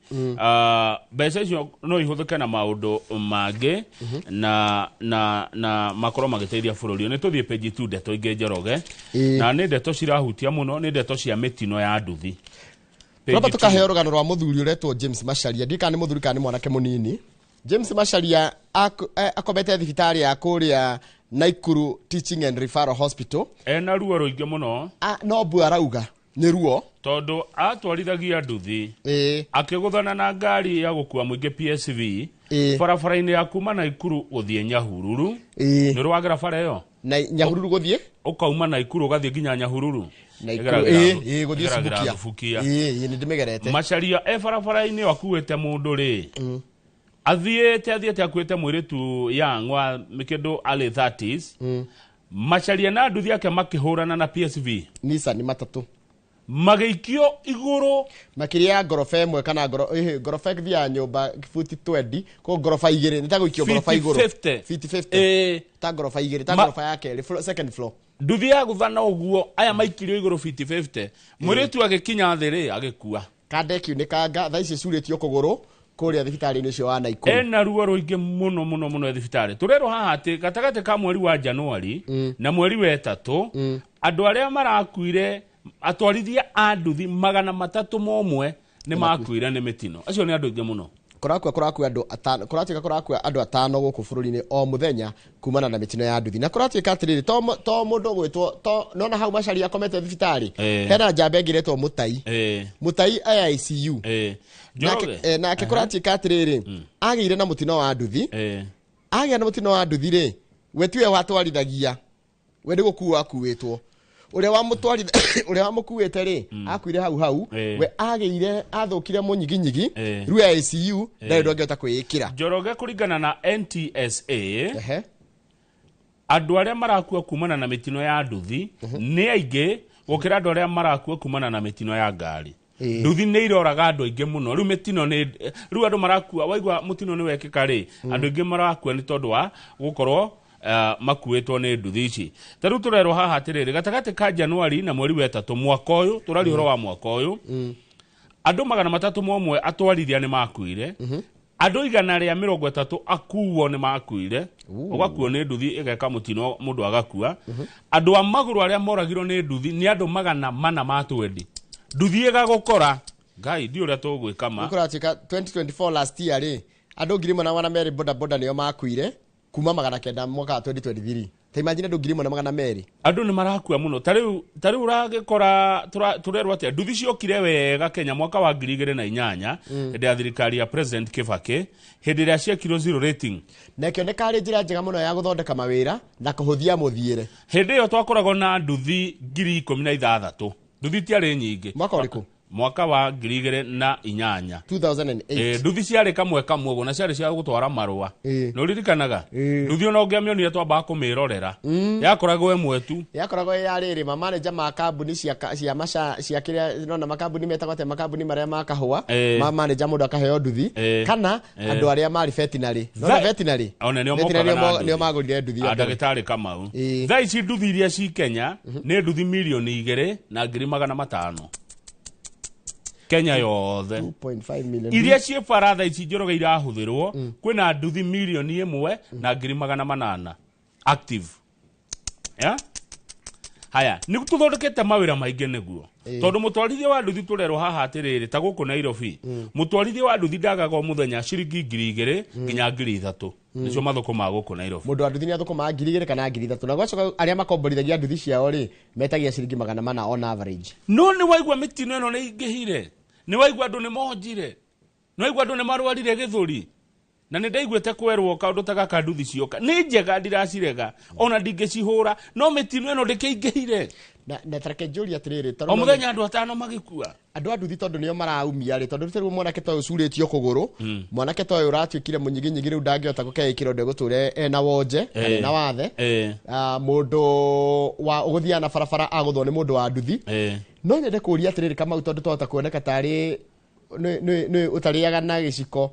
mbeca icio no ihũthĩke na maũndũ mangĩ na makorwo magĩteithia bũrũri. Nĩ tũthiĩ page 2 ndeto ingĩ Njoroge na nĩ ndeto cirahutia mũno, nĩ ndeto cia mĩtino ya nduthi. Twamba tũkaheo rũgano rwa mũthuri ũretwo James Macharia. Ndiũĩ kana nĩ mũthuri kana nĩ mwanake mũnini. James Macharia akomete thibitarĩ ya kũrĩa Naikuru Teaching and Referral Hospital. Ena ruo rũingĩ mũno. No mbu arauga nĩ ruo tondũ atwarithagia nduthi akĩgũthana na ngari ya gũkua mũingĩ PSV barabara-inĩ ya kuma Naikuru gũthiĩ Nyahururu. Nĩ ũrĩ bara ĩyo? Na Nyahururu gũthiĩ? Ũkauma Naikuru ũgathiĩ nginya Nyahururu. Gũthiĩ Subukia. Nĩ ndĩmĩgerete. Macharia e barabara-inĩ ĩyo akuĩte mũndũ rĩ athiĩte akuĩte mũirĩtu young wa kĩndũ early 30s. Macharia na nduthi yake makĩhũrana na PSV Nissan matatũ magĩikio igũrũ makĩria ya ngoroba ĩmwe kana ngoroba ĩthiaga nyũmba futi 20 ko ngoroba igĩrĩ nĩ ta gũikio ngoroba igũrũ fiti 50 ta ngoroba igĩrĩ ta ngoroba ya kerĩ second floor. Nduthi ya gũthana ũguo aya maikirio igũrũ fiti 50 mũirĩtu agĩkinya thĩ rĩ agĩkua kanda ĩkiunĩkanga thaa ici ĩcurĩtio kũgũrũ Kũrĩa thibitarĩ-inĩ ũcio wa Naikuru. Ena ruo rũingĩ mũno mũno mũno thibitarĩ. Tũrerwo haha atĩ gatagatĩ ka mweri wa Januari na mweri wa ĩtatũ, andũ arĩa marakuire, atwarithia a nduthi 301 nĩ makuire nĩ mĩtino. Acio nĩ andũ aingĩ mũno. Kũrakua andũ atano, kũratuĩka kũrakua andũ atano gũkũ bũrũri-inĩ o mũthenya kumana na mĩtino ya nduthi. Na kũratuĩka atĩrĩrĩ, to mũndũ ũgwĩtwo, to nona hau Macharia akomete thibitarĩ, hena njamba ĩngĩ ĩretwo Mũtai. Mũtai e ICU. Nake kũratuĩka atĩrĩrĩ, agĩire na mũtino wa nduthi. Agĩa na mũtino wa nduthi rĩ, we tiwe watwarithagia, we nĩ gũkuo akuĩtwo. Ũrĩa wamũtwarithia, ũrĩa wamũkuĩte rĩ, akuire hau hau, we agĩire, athũkire mũnyiginyigi, rĩu e ICU, ndarĩ ũndũ angĩhota kwĩĩkĩra. Njoroge, kũringana na NTSA, andũ arĩa marakua kumana na mĩtino ya nduthi nĩ aingĩ gũkĩra andũ arĩa marakua kumana na mĩtino ya ngari. Nduthi nĩ iroraga andũ aingĩ mũno. Rĩu mĩtino nĩ rĩu andũ marakua, waigua mũtino nĩ wekĩka rĩ, andũ aingĩ marakua nĩ tondũ wa gũkorwo makuĩtwo nĩ nduthi ici. Ta rĩu tũrerwo haha atĩrĩrĩ, gatagatĩ ka Januari na mweri wa ĩtatũ mwaka ũyũ, tũraria ũhoro wa mwaka ũyũ, andũ 301 atwarithia nĩ makuire, andũ 130 akuo nĩ makuire, ũgakuo nĩ nduthi ĩgeka mũtino mũndũ agakua. Andũ a magũrũ arĩa moragirwo nĩ nduthi nĩ andũ 420. Nduthi ĩgagũkora, Ngai, ndiũ ũrĩa tũgwĩka ma. Kũratuĩka 2024 last year rĩ, andũ 1,200 boda boda nĩo makuire kuma 900 mwaka wa 2023. Ta imagine andũ 1,200. Andũ nĩ marakua mũno. Ta rĩu ũragĩkora tũrerwo atĩa, nduthi ciokire wega Kenya mwaka wa 2008 hĩndĩ ya thirikari ya President Kibaki, hĩndĩ ĩrĩa ciekirwo zero rating. Na ĩkĩoneka arĩ njĩra njega mũno ya gũthondeka mawĩra na kũhũthia mũthiĩre. Hĩndĩ ĩyo twakoragwo na nduthi 16,000. Nduthi itiarĩ nyingĩ. Mwaka ũrĩkũ? Mwaka wa 2008. 2008. Nduthi ciarĩ kamwe kamwe ũguo, na ciarĩ cia gũtwara marũa. Nĩ ũririkanaga? Nduthi ona ũngĩamĩonire twambaga kũmĩrorera. Yakoragwo ĩmwe tu. Yakoragwo ĩ ya rĩrĩ, mamaneja ma kambuni cia cia kĩrĩa, nona makambuni metagwo atĩa, makambuni marĩa ma kahũa, ma manager mũndũ akaheo nduthi, kana andũ arĩa marĩ veterinary. Nona veterinary? Ona nĩo mokaga na nduthi. Nĩo magũrire nduthi. Ndagĩtarĩ Kamau. Thaa ici nduthi iria ci Kenya nĩ nduthi 2,500,000. Kenya yothe. 2.5 million. Iria ciĩ bara thaa ici Njoroge irahũthĩrwo, kwĩna nduthi 1,800,000 active. Yeah? Haya, nĩ tũthondekete mawĩra maingĩ nĩguo. Tondũ mũtwarithia wa nduthi tũrerwo haha atĩrĩrĩ, ta gũkũ Nairobi, mũtwarithia wa nduthi ndagaga o mũthenya ciringi 2,000 nginya 3,000. Nĩcio mathũkũma ma gũkũ Nairobi. Mũndũ wa nduthi nĩ athũkũmaga 2,000 kana 3,000. Na gwacoka arĩa makomborithagia nduthi ciao rĩ, metagia ciringi 400 on average. No nĩ waigua mĩtino ĩno nĩ ĩingĩhire. Nĩ waigua andũ nĩ monjire. Nĩ waigua andũ nĩ marwarire gĩthũri. Na nĩ ndaiguĩte kwerwo kaũndũ ta gaka nduthi cioka. Nĩ njega ndiracirega, ona ndingĩcihũra, no mĩtino ĩno ndĩkĩingĩhire. Na tareke njũrie atĩrĩrĩ, o mũthenya andũ atano magĩkua. Andũ a nduthi tondũ nĩo maraumia rĩ, tondũ rĩu mwanake ta ũyũ ũcurĩtio kũgũrũ, mwanake ta ũyũ ũratuĩkire mũnyiginyigi rĩu ndangĩhota gũkeĩkĩra ũndũ egũtũre ena wonje, kana ena wathe. Mũndũ wa ũgũthiaga na barabara agũthwo nĩ mũndũ wa nduthi. No nyende kũũria atĩrĩrĩ Kamau, tondũ twahota kuoneka tarĩ nĩ ũtarĩaga na gĩciko,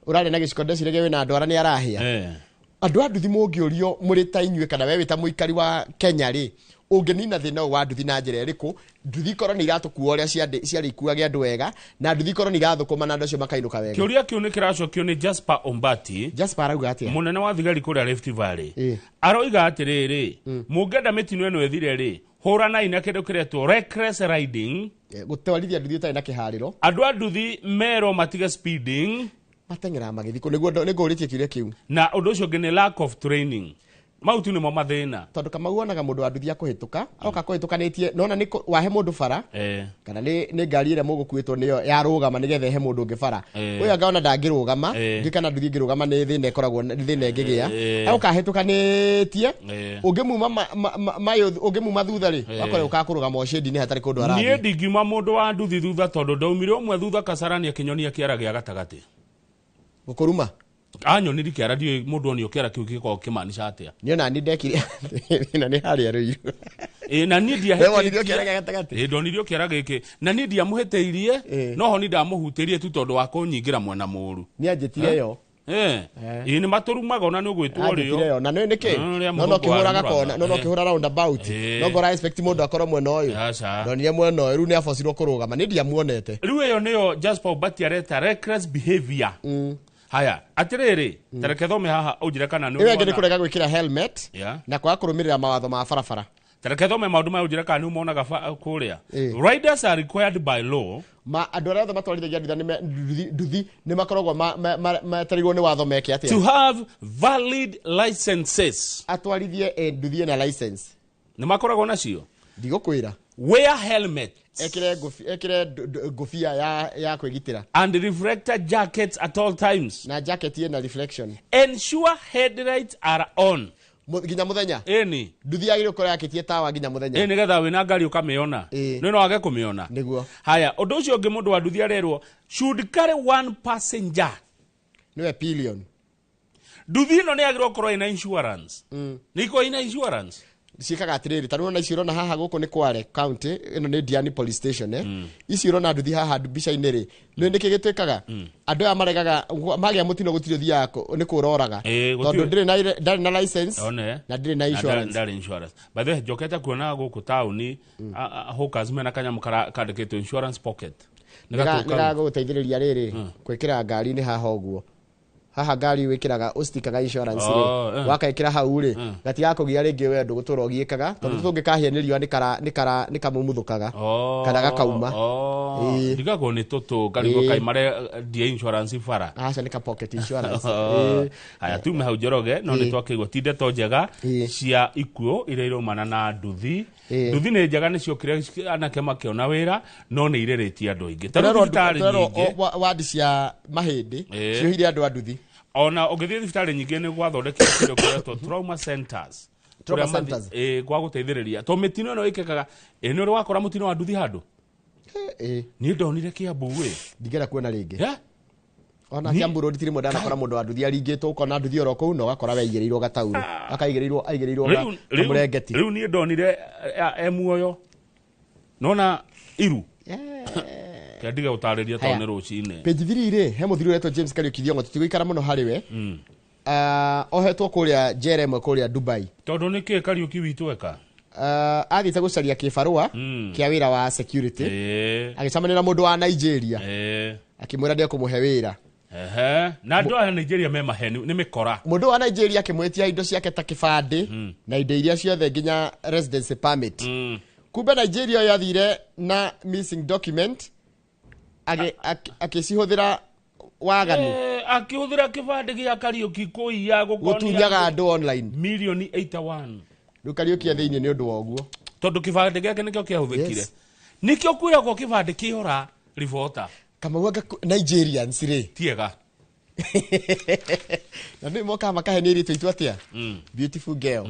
ũrarĩa na gĩciko, ndeciragia wĩna andũ arĩa nĩ arahĩa. Andũ a nduthi mũngĩũrio mũrĩ ta inyuĩ kana we wĩ ta mũikari wa Kenya rĩ, ũngĩnina thĩna ũyũ wa nduthi na njĩra ĩrĩkũ? Nduthi ikorwo nĩ iratũkua ũrĩa ciarĩ ikuage andũ wega, na nduthi ikorwo nĩ irathũkũma na andũ acio makainũka wega. Kĩũria kĩu nĩ kĩracokio nĩ Jasper Ombati. Jasper arauga atĩa? Mũnene wa thigari kũrĩa Rift Valley. Aroiga atĩrĩrĩ, mũngĩenda mĩtino ĩno ĩthire rĩ, hũranai na kĩndũ kĩretwo reckless riding. Gũtwarithia nduthi ũtarĩ na kĩharĩro. Andũ a nduthi merwo matige speeding. Mateng'eraga magĩthiĩ kũ? Nĩguo nĩngũrĩtie kĩũria kĩu. Na ũndũ ũcio ũngĩ nĩ lack of training. Mau tu nĩmo mathĩna. Tondũ Kamau wonaga mũndũ wa nduthi akũhĩtũka, oka kũhĩtũkanĩtie, nona nĩ wahe mũndũ bara, kana nĩ ngari ĩrĩa mũgũkuĩtwo nĩyo yarũgama nĩgetha ĩhe mũndũ ũngĩ bara. Ũyũ angaona ndangĩrũgama, ndiũĩ kana nduthi ĩngĩrũgama nĩ thĩna ĩkoragwo, nĩ thĩna ĩngĩgĩa. Oka ahĩtũkanĩtie, ũngĩmuma thutha rĩ, wakora ũkaga kũrũgama o shade-inĩ hatarĩ kũndũ arathiĩ. Niĩ ndingiuma mũndũ wa nduthi thutha tondũ ndaumire ũmwe thutha Kasarani akĩnyonia kĩara gĩa gatagatĩ. Gũkũruma? Anyonire kĩara, ndiũĩ mũndũ onio kĩara kĩu gĩkoragwo kĩmaanisha atĩa. Niĩ ona niĩ ndekire na nĩ harĩa Ruiru. Na niĩ ndiahĩtĩtie. We wonirio kĩara gĩa gatagatĩ? Ndonirio kĩara gĩkĩ. Na niĩ ndiamũhĩtĩirie, no ho niĩ ndamũhutĩrie tu tondũ wa kũnyingĩra mwena mũũru. Nĩ anjĩtire yo. Ĩĩ nĩ matũrumaga ona nĩ ũgwĩtwo rĩo. Na nĩ nĩkĩ no no kĩhũraga kona, no no kĩhũra roundabout, no ngora expect mũndũ akorwo mwena ũyũ, ndonire mwena ũyũ, rĩu nĩ abocirwo kũrũgama, nĩ ndiamuonete. Rĩu ĩyo nĩyo Jasper Obati areta reckless behavior. Haya, atĩrĩrĩ, tareke thome haha ũnjĩre kana nĩ ũrona. Ĩyo ĩngĩ nĩ kũrega gwĩkĩra helmet na kwaga kũrũmĩrĩra mawatho ma barabara. Tareke thome maũndũ maya ũnjĩre kana nĩ ũmonaga kũrĩa. Riders are required by law. Ma andũ arĩa othe matwarithagia nduthi nĩ makoragwo metereirwo nĩ watho meke atĩa? To have valid licenses. Atwarithie nduthi ĩna license. Nĩ makoragwo nacio? Ndigũkwĩra. Wear helmet. Ekire ngũbia ya kwĩgitĩra. And reflector jackets at all times. Na jacket ĩna reflection. Ensure headlights are on. Nginya muthenya. Ĩni. Nduthi yagĩrĩirwo gũkorwo yakĩtie tawa nginya muthenya. Ĩ nĩgetha wĩna ngari ũkamĩona. Nĩ no wage kũmĩona. Nĩguo. Haya, ũndũ ũcio ũngĩ mũndũ wa nduthi arerwo should carry one passenger. Nĩwe pillion. Nduthi ĩno nĩ yagĩrĩirwo gũkorwo ĩna insurance. Nĩ ikoragwo ĩna insurance. Ciĩkaga atĩrĩrĩ, ta rĩu ona icio ũrona haha gũkũ nĩ Kware County, ĩno nĩ Diani Police Station, icio ũrona nduthi haha mbica-inĩ rĩ, nĩ nĩkĩ gĩtuĩkaga andũ aya maregaga magĩa mũtino gũtirĩ ũthiaga nĩ kũroraga tondũ ndarĩ na license na ndĩrĩ na insurance. Ndarĩ insurance. By the way, njokete kuona gũkũ taũni hawkers mena kanyamũ kandĩkĩtwo insurance pocket. Nĩgagũteithĩrĩria rĩrĩ gwĩkĩra ngari-inĩ haha ũguo. Haha ngari wĩkĩraga ũcitikaga insurance rĩ, wakaĩkĩra hau rĩ, gatigakũgia rĩngĩ we ndũgũtũra ũgiĩkaga tondũ tũngĩkahĩa nĩ riũa nĩ kamumuthũkaga kana gakauma. Ndigagwo nĩ tũtũ ngarigwo kaĩ marendia insurance bara. Aca nĩ ka pocket insurance. Haya, tume hau Njoroge, no nĩ twakĩigua ti ndeto njega cia ikuũ iria iraumana na nduthi. Nduthi nĩ njega nĩ ciokire anake makĩona wĩra, no nĩ irĩrĩtie andũ aingĩ. Ta rĩu thibitarĩ nyingĩ wadi cia mahĩndĩ ciohire andũ a nduthi. Ona ũngĩthiĩ thibitarĩ nyingĩ nĩ gwathondekire kĩndũ kĩretwo trauma centers. Trauma centers. Gwa gũteithĩrĩria. Tondũ mĩtino ĩno ĩkĩkaga, nĩ ũrĩ wakora mũtino wa nduthi handũ? Niĩ ndonire Kiambu ĩ. Ndingĩenda kuona rĩngĩ. Ona Kiambu Road ti rĩmwe ndanakora mũndũ wa nduthi aringĩtwo, ũkona nduthi oro kũu na ũgakora we aigĩrĩirwo gataurũ. Akaigĩrĩirwo aigĩrĩirwo kamũrengeti. Rĩu niĩ ndonire e muoyo. Nona iru. Kĩandige gũtarĩria tondũ nĩ rũcinĩ. Page 3 rĩ, he mũthuri ũretwo James Kariuki Thiong'o, tũtigũikara mũno harĩ we. Ohetwo kũrĩa njera ĩmwe kũrĩa Dubai. Tondũ nĩkĩ Kariuki witũ eka? Athiĩte gũcaria kĩbarũa kĩa wĩra wa security. Agĩcemania na mũndũ wa Nigeria. Akĩmwĩra nĩekũmũhe wĩra. Na andũ aya Nigeria me maheni, nĩ mĩkora. Mũndũ wa Nigeria akĩmwĩtia indo ciake ta kĩbandĩ na indo iria ciothe nginya residency permit. Kumbe Nigeria yathire na missing document akĩcihũthĩra waganu. Akĩhũthĩra kĩbandĩ gĩa Kariuki kũiya gũtunyaga andũ online milioni 81. Rĩu Kariuki e thĩinĩ nĩ ũndũ wa ũguo tondũ kĩbandĩ gĩake nĩkĩo kĩahũthĩkire. Nĩkĩo kwĩragwo kĩbandĩ kĩora ribota. Kamau anga Nigerians rĩ tiega. Na nĩ mokaga makahenia airĩtu aitũ atĩa? Beautiful girl.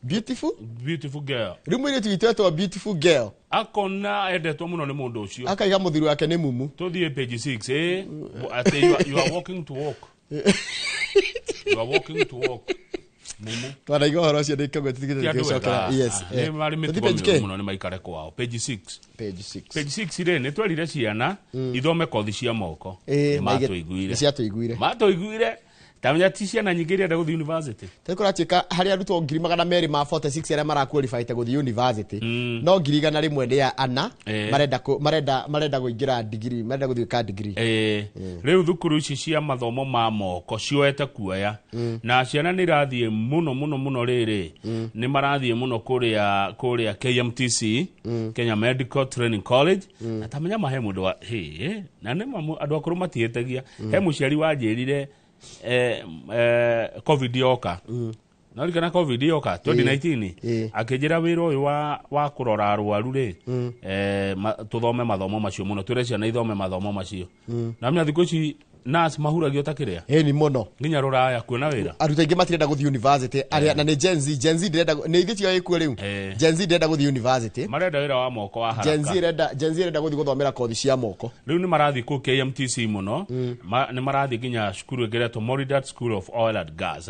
Beautiful? Beautiful girl. Rĩu mũirĩtu witũ etwo beautiful girl. Akona endetwo mũno nĩ mũndũ ũcio. Akaiga mũthuri wake nĩ mumu. Tũthiĩ page 6, atĩ you are walking to walk. You are walking to walk. Mumu. Twanaiga ũhoro ũcio ndĩkagwo tũtigĩte tũgĩcokera. Yes. Nĩ marĩ mĩtugo mĩũru mũno nĩ maikare kwao. Page 6. Page 6. Page 6 rĩ, nĩ twerire ciana ithome kothi cia moko. Nĩ matũiguire. Nĩ ciatũiguire. Matũiguire. Tamenya ti ciana nyingĩ irenda gũthiĩ university. Tarĩu kũratuĩka harĩ arutwo 246 arĩa maraqualifyte gũthiĩ university, no 101 nĩ ana marenda kũingĩra degree, marenda gũthiĩ ka degree. Rĩu thukuru ici cia mathomo ma moko cioete kuoya na ciana nĩ irathiĩ mũno mũno mũno rĩrĩ, nĩ marathiĩ mũno kũrĩa KMTC, Kenya Medical Training College. Na tamenya mahe mũndũ wa na nĩ andũ akũrũ matihĩtagia. He mũciari wanjĩrire COVID yoka. No rikana COVID yoka 2019 akĩnjĩra wĩra ũyũ wa kũrora arwaru rĩ, tũthome mathomo macio mũno, twĩre ciana ithome mathomo macio. Na menya thikũ ici nurse mahuragio ta kĩrĩa. Ĩni mũno. Nginya rũraya kuona wĩra. Arutwo aingĩ matirenda gũthiĩ university arĩa na nĩ Gen Z, Gen Z ndĩrenda nĩ ithuĩ tioĩ kuo rĩu. Gen Z ndĩrenda gũthiĩ university. Marenda wĩra wa moko wa haraka. Gen Z ĩrenda gũthiĩ gũthomera kothi cia moko. Rĩu nĩ marathiĩ kũu KMTC mũno. Nĩ marathiĩ nginya cukuru ĩngĩ ĩretwo Moridat School of Oil and Gas,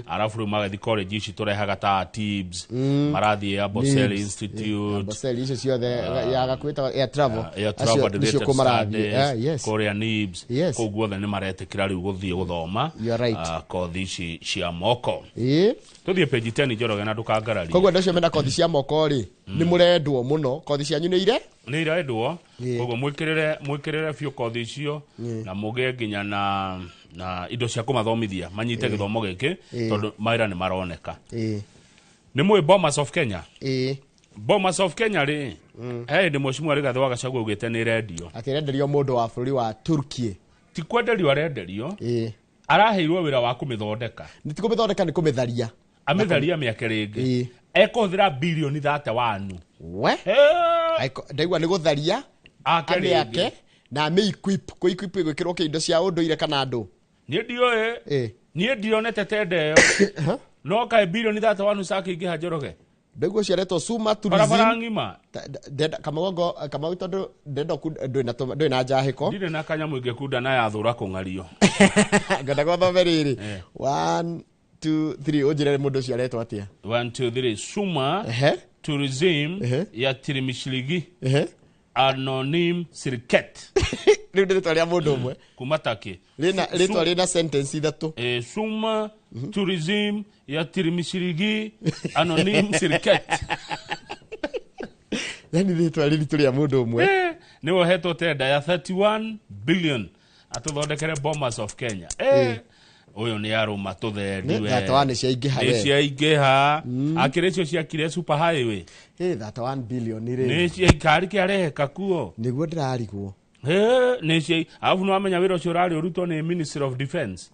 Arabu rĩu magathiĩ college ici tũrehaga ta TIBS, marathiĩ Amboseli Institute. Amboseli icio ciothe ya gakwĩta Air Travel. Air Travel related studies. Kũrĩa NIBS. Kũu guothe nĩ maretĩkĩra rĩu gũthiĩ gũthoma You are right. Kothi ici cia moko. Ĩĩ. Tũthiĩ page 10, Njoroge, na ndũkangararie. Koguo andũ acio mena kothi cia moko rĩ, nĩ mũrendwo mũno, kothi cianyu nĩ ire Nĩ irendwo, koguo mwĩkĩrĩre biũ kothi icio na mũgĩe nginya na indo cia kũmathomithia manyite gĩthomo gĩkĩ, tondũ mawĩra nĩ maroneka. Nĩ mũĩ Bomas of Kenya? Ĩĩ. Bomas of Kenya rĩ, he hĩndĩ Mheshimiwa Rigathĩ wa Gachagua augĩte nĩ rendio. Akĩrenderio mũndũ wa bũrũri wa Turkey. Ti kwenderio arenderio, araheirwo wĩra wa kũmĩthondeka. Nĩ ti kũmĩthondeka, nĩ kũmĩtharia. Amĩtharia mĩake rĩngĩ, ekũhũthĩra birioni 31. We. Ndaigua nĩ gũtharia. Ake rĩngĩ. Amĩake na amĩ-equip, kũ-equip gwĩkĩrwo kĩindo cia ũndũire kana andũ. Niĩ ndiũĩ, niĩ ndionete tenda ĩyo, no kaĩ birioni 31 cakĩingĩha, Njoroge? Ndaigua ũcio aretwo Suma Tourism. Barabara ng'ima. Kamau Kamau, tondũ ndenda ndwĩ na njahĩko. Ndirĩ na kanyamũ ingĩkunda na yathũra kũng'ario. Ngenda gũthome rĩrĩ, 1 2 3, ũnjĩre mũndũ ũcio aretwo atĩa. 1 2 3, Suma Tourism ya Tirimishiligi Anonym Sirket. Rĩu nĩ rĩtwa rĩa mũndũ ũmwe. Kuma Turkey. Rĩna rĩtwa rĩna sentence ithatũ. Suma Tourism ya Tirimishiligi Anonym Sirket. Yani rĩtwa rĩritũ rĩa mũndũ ũmwe. Nĩwe ũhetwo tenda ya 31 billion atũthondekere Bomas of Kenya. Ũyũ nĩ arũma tũthendi Nĩ we. 31 nĩ ciaingĩha Nĩ we. ciaingĩha, akĩrĩ icio ciakire super highway. 31 billion rĩ. Nĩ cia ikari kĩareheka kuo. Nĩguo ndĩrarigwo. Nĩ cia arabu nĩ wamenya wĩra ũcio ũrarĩ ũrutwo nĩ Ministry of Defence.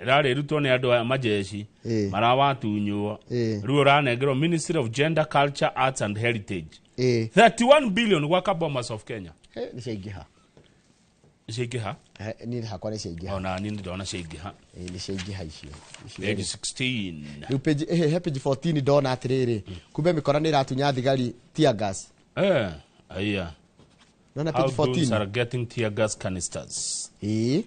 Ĩrarĩ ĩrutwo nĩ andũ aya majeshi marawatunywo, rĩu ũranengerwo Ministry of Gender, Culture, Arts and Heritage. 31 billion gwaka Bomas of Kenya. Nĩ ciaingĩha. Ciaingĩha. Niĩ hakwa nĩ ciaingĩha. Ona niĩ ndĩrona ciaingĩha. Nĩ ciaingĩha icio. Icio Page rĩ. 16. Rĩu page he page 14 ndona atĩrĩrĩ, kumbe mĩkora nĩ ĩratunya thigari tear gas. Aya. Nona How page goons 14. are getting tear gas canisters. Ĩĩ.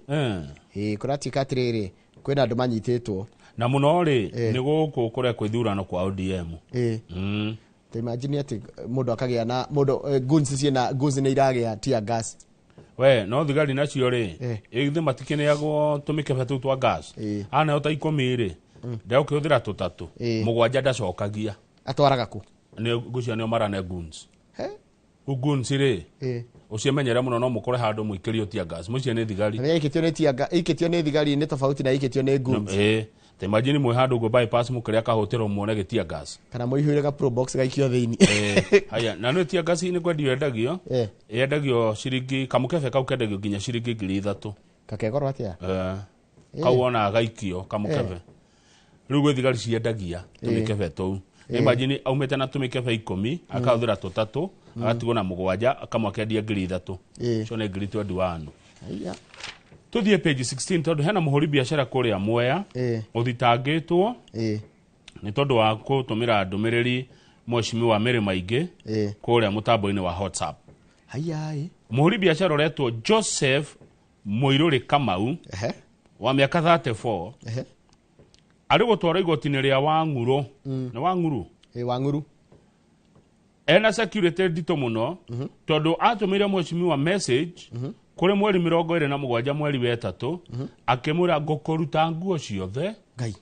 Ĩĩ, kũratuĩka atĩrĩrĩ, kwĩna andũ manyitĩtwo. Na mũno rĩ, nĩ gũkũ kũrekwo ithurano kwa ODM. Ta imagine atĩ mũndũ akagĩa na mũndũ, guns ciĩna guns nĩ iragĩa tear gas. We no thigari nacio rĩ, ithe matikĩneagwo tũmĩkebe tũu twa gas aneo ta 10 rĩ, ndegũkĩhũthĩra tũtatũ, mũgwanja ndacokagia. Atwaraga kũ? Nĩ ngũcia nĩo marane guns. Rĩu guns rĩ, ũcimenyere mũno, no mũkore handũ mũikĩrio tear gas, mũcio nĩ thigari. Na ikĩtio nĩ tear gas, ikĩtio nĩ thigari nĩ tofauti na ikĩtio nĩ guns. Ĩĩ, ta imagine mwĩ handũ ũguo bypass mũkĩrĩa kahũtĩro muone gĩ tear gas. Kana mũihũire ga pro box gaikio thĩinĩ. Haya, na nĩ tear gas nĩ kwendio yendagio, yendagio ciringi, kamũkebe kau kendagio nginya ciringi 3,000. Kakegorwo atĩa? Kau wonaga gaikio kamũkebe, rĩu gwĩ thigari ciendagia tũmĩkebe tũu. Imagine aumĩte na tũmĩkebe 10, akahũthĩra tũtatũ, agatigwo na mũgwanja, kamwe akendia 3,000. Icio nĩ ngiri 21. Haya. Tũthiĩ page 16, tondũ hena mũhũri biacara kũrĩa Mwea ũthitangĩtwo nĩ tondũ wa gũtũmĩra ndũmĩrĩri mheshimiwa Mary Maingĩ kũrĩa mũtambo-inĩ wa WhatsApp. Haya ĩ. Mũhũri biacara ũretwo Joseph Mũirũrĩ Kamau wa mĩaka 34 arĩ gũtwarwo igoti-inĩ rĩa Wang'ũrũ. Nĩ Wang'ũrũ? Ĩ, Wang'ũrũ. Ena security nditũ mũno, tondũ atũmĩire mheshimiwa message kũrĩ mweri 27 mweri wa ĩtatũ, akĩmwĩra, "Ngũkũruta nguo ciothe Ngai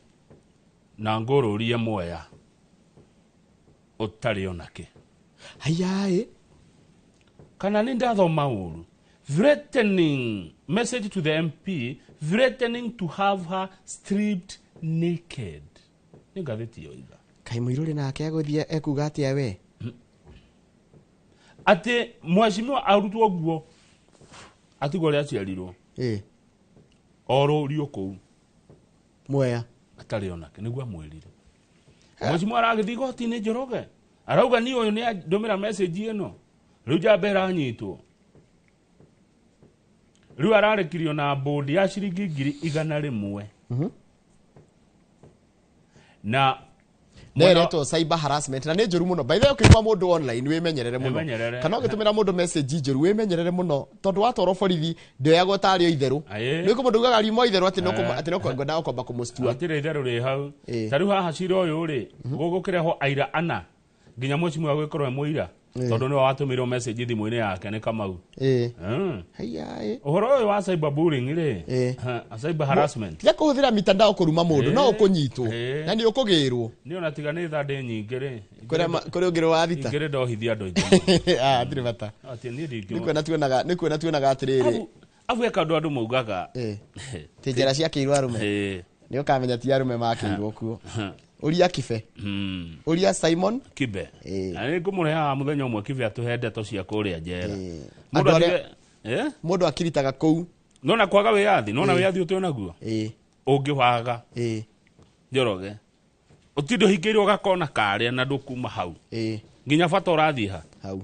na ngũrũrie Mwea ũtarĩ onakĩ." Haya ĩ. Kana nĩ ndathoma ũru? Threatening message to the MP threatening to have her stripped naked, nĩ ngathĩti yoiga. Kaĩ mũirũrĩ nake egũthiĩ ekuga atĩa we? Atĩ mheshimiwa arutwo nguo atigwo ũrĩa aciarirwo, orũrio kũu Mwea atarĩ onake, nĩguo amwĩrire. Mheshimiwa aragĩthiĩ igoti-inĩ, Njoroge, arauga niĩ ũyũ nĩ andũmĩra message ĩno, rĩu njamba ĩranyitwo, rĩu ararekirio na bũndi ya ciringi 100,000 na Neretwo cyber harassment na nĩ njũru mũno. By the way, ũkĩigua mũndũ online, wĩmenyerere mũno. Wĩmenyerere. Kana ũgĩtũmĩra mũndũ message njũru, wĩmenyerere mũno, tondũ watwarwo borithi ndĩoyagwo tarĩ o itherũ. Nĩ kũ mũndũ ugaga rimo itherũ atĩ no atĩ no ngwendaga kwamba kũmũstua. Hatirĩ itherũ rĩ hau. Ta rĩu haha cira ũyũ rĩ, gũgũkĩrehwo aira ana nginya mheshimiwa gwĩkorwo e mũira. Tondũ nĩwe watũmĩirwo message thimũ-inĩ yake nĩ Kamau. Haiya. Ũhoro ũyũ wa cyber bullying rĩ, cyber harassment. Tiga kũhũthĩra mitandao kũruma mũndũ, no ũkũnyitwo na nĩ ũkũgĩrwo. Nĩ ona tiga nĩ thandĩ nyingĩ rĩ. Kũrĩ ũngĩ wa thita. Ingĩrĩ ndohithia andũ aingĩ. Ah, hatirĩ bata. Atĩ niĩ ndingĩ. Nĩ kuona tuonaga atĩrĩrĩ. Abu eka andũ maugaga. Ti njĩra ciakĩirwo arũme. Nĩ ũkamenya ti arũme makĩirwo kuo. Ũria Kibe. Ũria Simon Kibe. Na nĩ ngũmũrehaga mũthenya ũmwe Kibe atũhe ndeto cia kũrĩa njera. Mũndũ akiritaga kũu. Nona kwaga wĩyathi, nona wĩyathi ũtĩ onaguo. Ũngĩwaga. Njoroge. Ũtinde ũhingĩirwo gakona karĩa na ndũkuma hau. Nginya bata ũrathiĩ ha. Hau.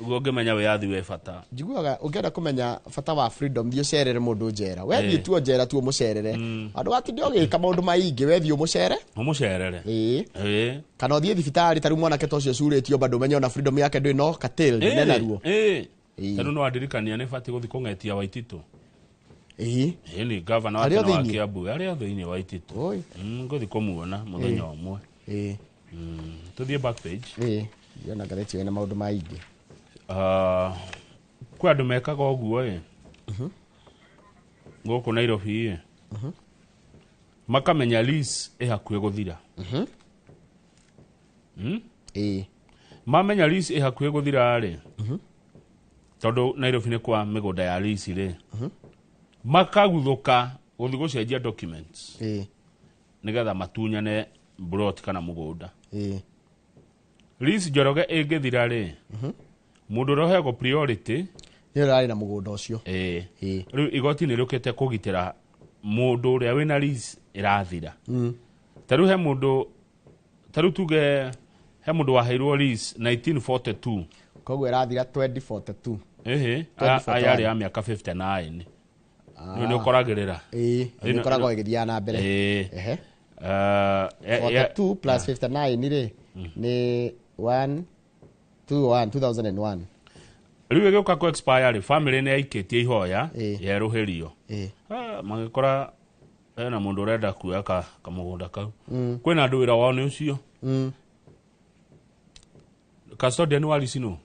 Ũguo ũngĩmenya wĩyathi wĩ bata. Njiguaga ũngĩenda kũmenya bata wa freedom thiĩ ũcerere mũndũ njera. We thiĩ tu njera tu ũmũcerere. Andũ watinde ũgĩka maũndũ maingĩ, we thiĩ ũmũcere. Ũmũcerere. Kana ũthiĩ thibitarĩ ta rĩu mwanake ta ũcio ũcurĩtio bado ũmenye ona freedom yake ndwĩ no curtailed nene naruo. Tondũ no wandirikania nĩ batiĩ gũthiĩ kũng'etia Waititũ. Nĩ gavana wa Kiambu, arĩ o thĩinĩ Waititũ. Ngũthiĩ kũmuona mũthenya ũmwe. Tũthiĩ back page. Ndĩrona ngathĩti ĩna maũndũ maingĩ. Kwĩ andũ mekaga ũguo ĩ gũkũ Nairobi ĩ makamenya lease ĩ hakuhĩ gũthira. Mamenya lease ĩ hakuhĩ gũthira rĩ, tondũ Nairobi nĩ kwa mĩgũnda ya lease rĩ, makaguthũka gũthiĩ gũcenjia documents nĩgetha matunyane plot kana mũgũnda. Lease Njoroge ĩngĩthira rĩ, mũndũ ũrĩa ũheagwo priority nĩ ũrarĩ na mũgũnda ũcio. Rĩu igoti nĩ rĩũkĩte kũgitĩra mũndũ ũrĩa wĩna lease ĩrathira. Ta rĩu he mũndũ, ta rĩu tuge he mũndũ waheirwo lease 1942. Koguo ĩrathira 2042. Aya ya mĩaka 59. Nĩ ũkoragĩrĩra. Nĩ ũkoragwo ĩgĩthiaga na mbere. 42 plus 59 rĩ nĩ 1 2 1 2001. Rĩu ĩgĩũka kũ expire rĩ, family nĩ yaikĩtie ihoya yerũhĩrio. Magĩkora hena mũndũ ũrenda kuoya kamũgũnda kau. Kwĩna andũ wĩra wao nĩ ũcio. Custodian wa lease nũ?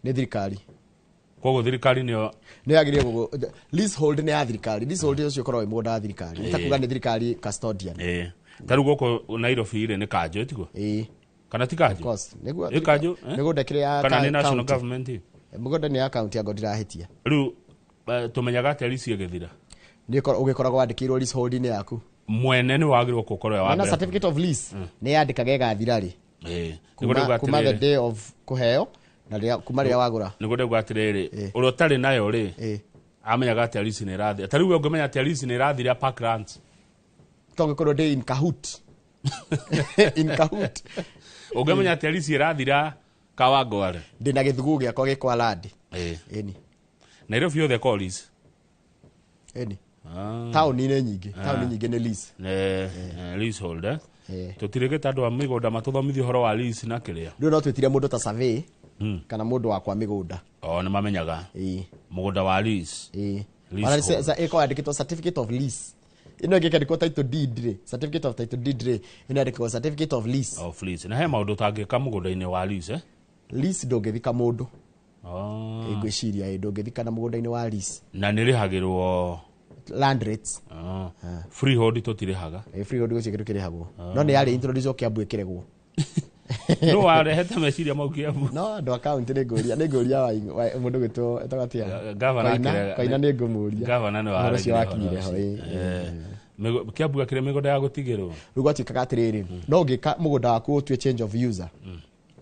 Nĩ thirikari. Koguo thirikari nĩyo nĩ yagĩrĩire leasehold nĩ ya thirikari. Leasehold ũcio ũkoragwo wĩ mũgũnda wa thirikari. Nĩ ta kuga nĩ thirikari custodian. Ta rĩu gũkũ Nairobi rĩ nĩ kanjũ tiguo? Kana ti kanjũ? Of course. Nĩguo kanjũ? Mĩgũnda ĩkĩrĩ ya kana nĩ national government? Mũgũnda nĩ ya county anga ndirahĩtia. Rĩu tũmenyaga atĩa lease ĩgĩthira? Nĩ ũgĩkoragwo wandĩkĩirwo leasehold -inĩ yaku. Mwene nĩ wagĩrĩirwo gũkorwo wa mbere. Certificate of lease nĩ yandĩkaga ĩgathira rĩ. Kuma the day of kũheo na kuma rĩrĩa wagũra. Nĩguo ndauga atĩrĩrĩ, ũrĩa ũtarĩ nayo rĩ, amenyaga atĩa lease nĩ ĩrathira. Ta rĩu we ũngĩmenya atĩa lease nĩ ĩrathira Parklands? To ngĩkorwo ndĩ in cahoot. In cahoot. Ũngĩmenya atĩa lease ĩrathira Kawangware? Ndĩna gĩthugũ gĩakwa gĩ kwa Landi. Ĩni. Nairobi yothe ko lease? Ĩni. Taũni-inĩ nyingĩ, taũni nyingĩ nĩ lease. Leasehold. Tũtirĩgĩte andũ a mĩgũnda matũthomithie ũhoro wa lease na kĩrĩa. Rĩu no twĩtire mũndũ ta survey kana mũndũ wa kwa mĩgũnda. Nĩ mamenyaga. Mũgũnda wa lease. Ĩkoragwo yandĩkĩtwo certificate of lease. Ĩno ĩngĩ ĩkandĩkwo title deed rĩ, certificate of title deed rĩ, ĩno yandĩkagwo certificate of lease. Of lease. Na he maũndũ ũtangĩka mũgũnda-inĩ wa lease? Lease ndũngĩthika mũndũ. Ngwĩciria ndũngĩthika na mũgũnda-inĩ wa lease. Na nĩ rĩhagĩrwo land rates. Freehold tũtirĩhaga. Freehold gũtirĩ kĩndũ kĩrĩhagwo. No nĩ yarĩ introduce Kiambu ĩkĩregwo. No warehete meciria mau Kiambu. No andũ a county nĩ ngũria mũndũ gwĩtwo etagwo atĩa? Koina nĩ ngũmũria. Gavana nĩ waregire ũhoro ũcio wakinyire ho. Kiambu gakĩrĩ mĩgũnda ya gũtigĩrwo. Rĩu gwatuĩkaga atĩrĩrĩ, no ũngĩka mũgũnda waku ũtue change of user,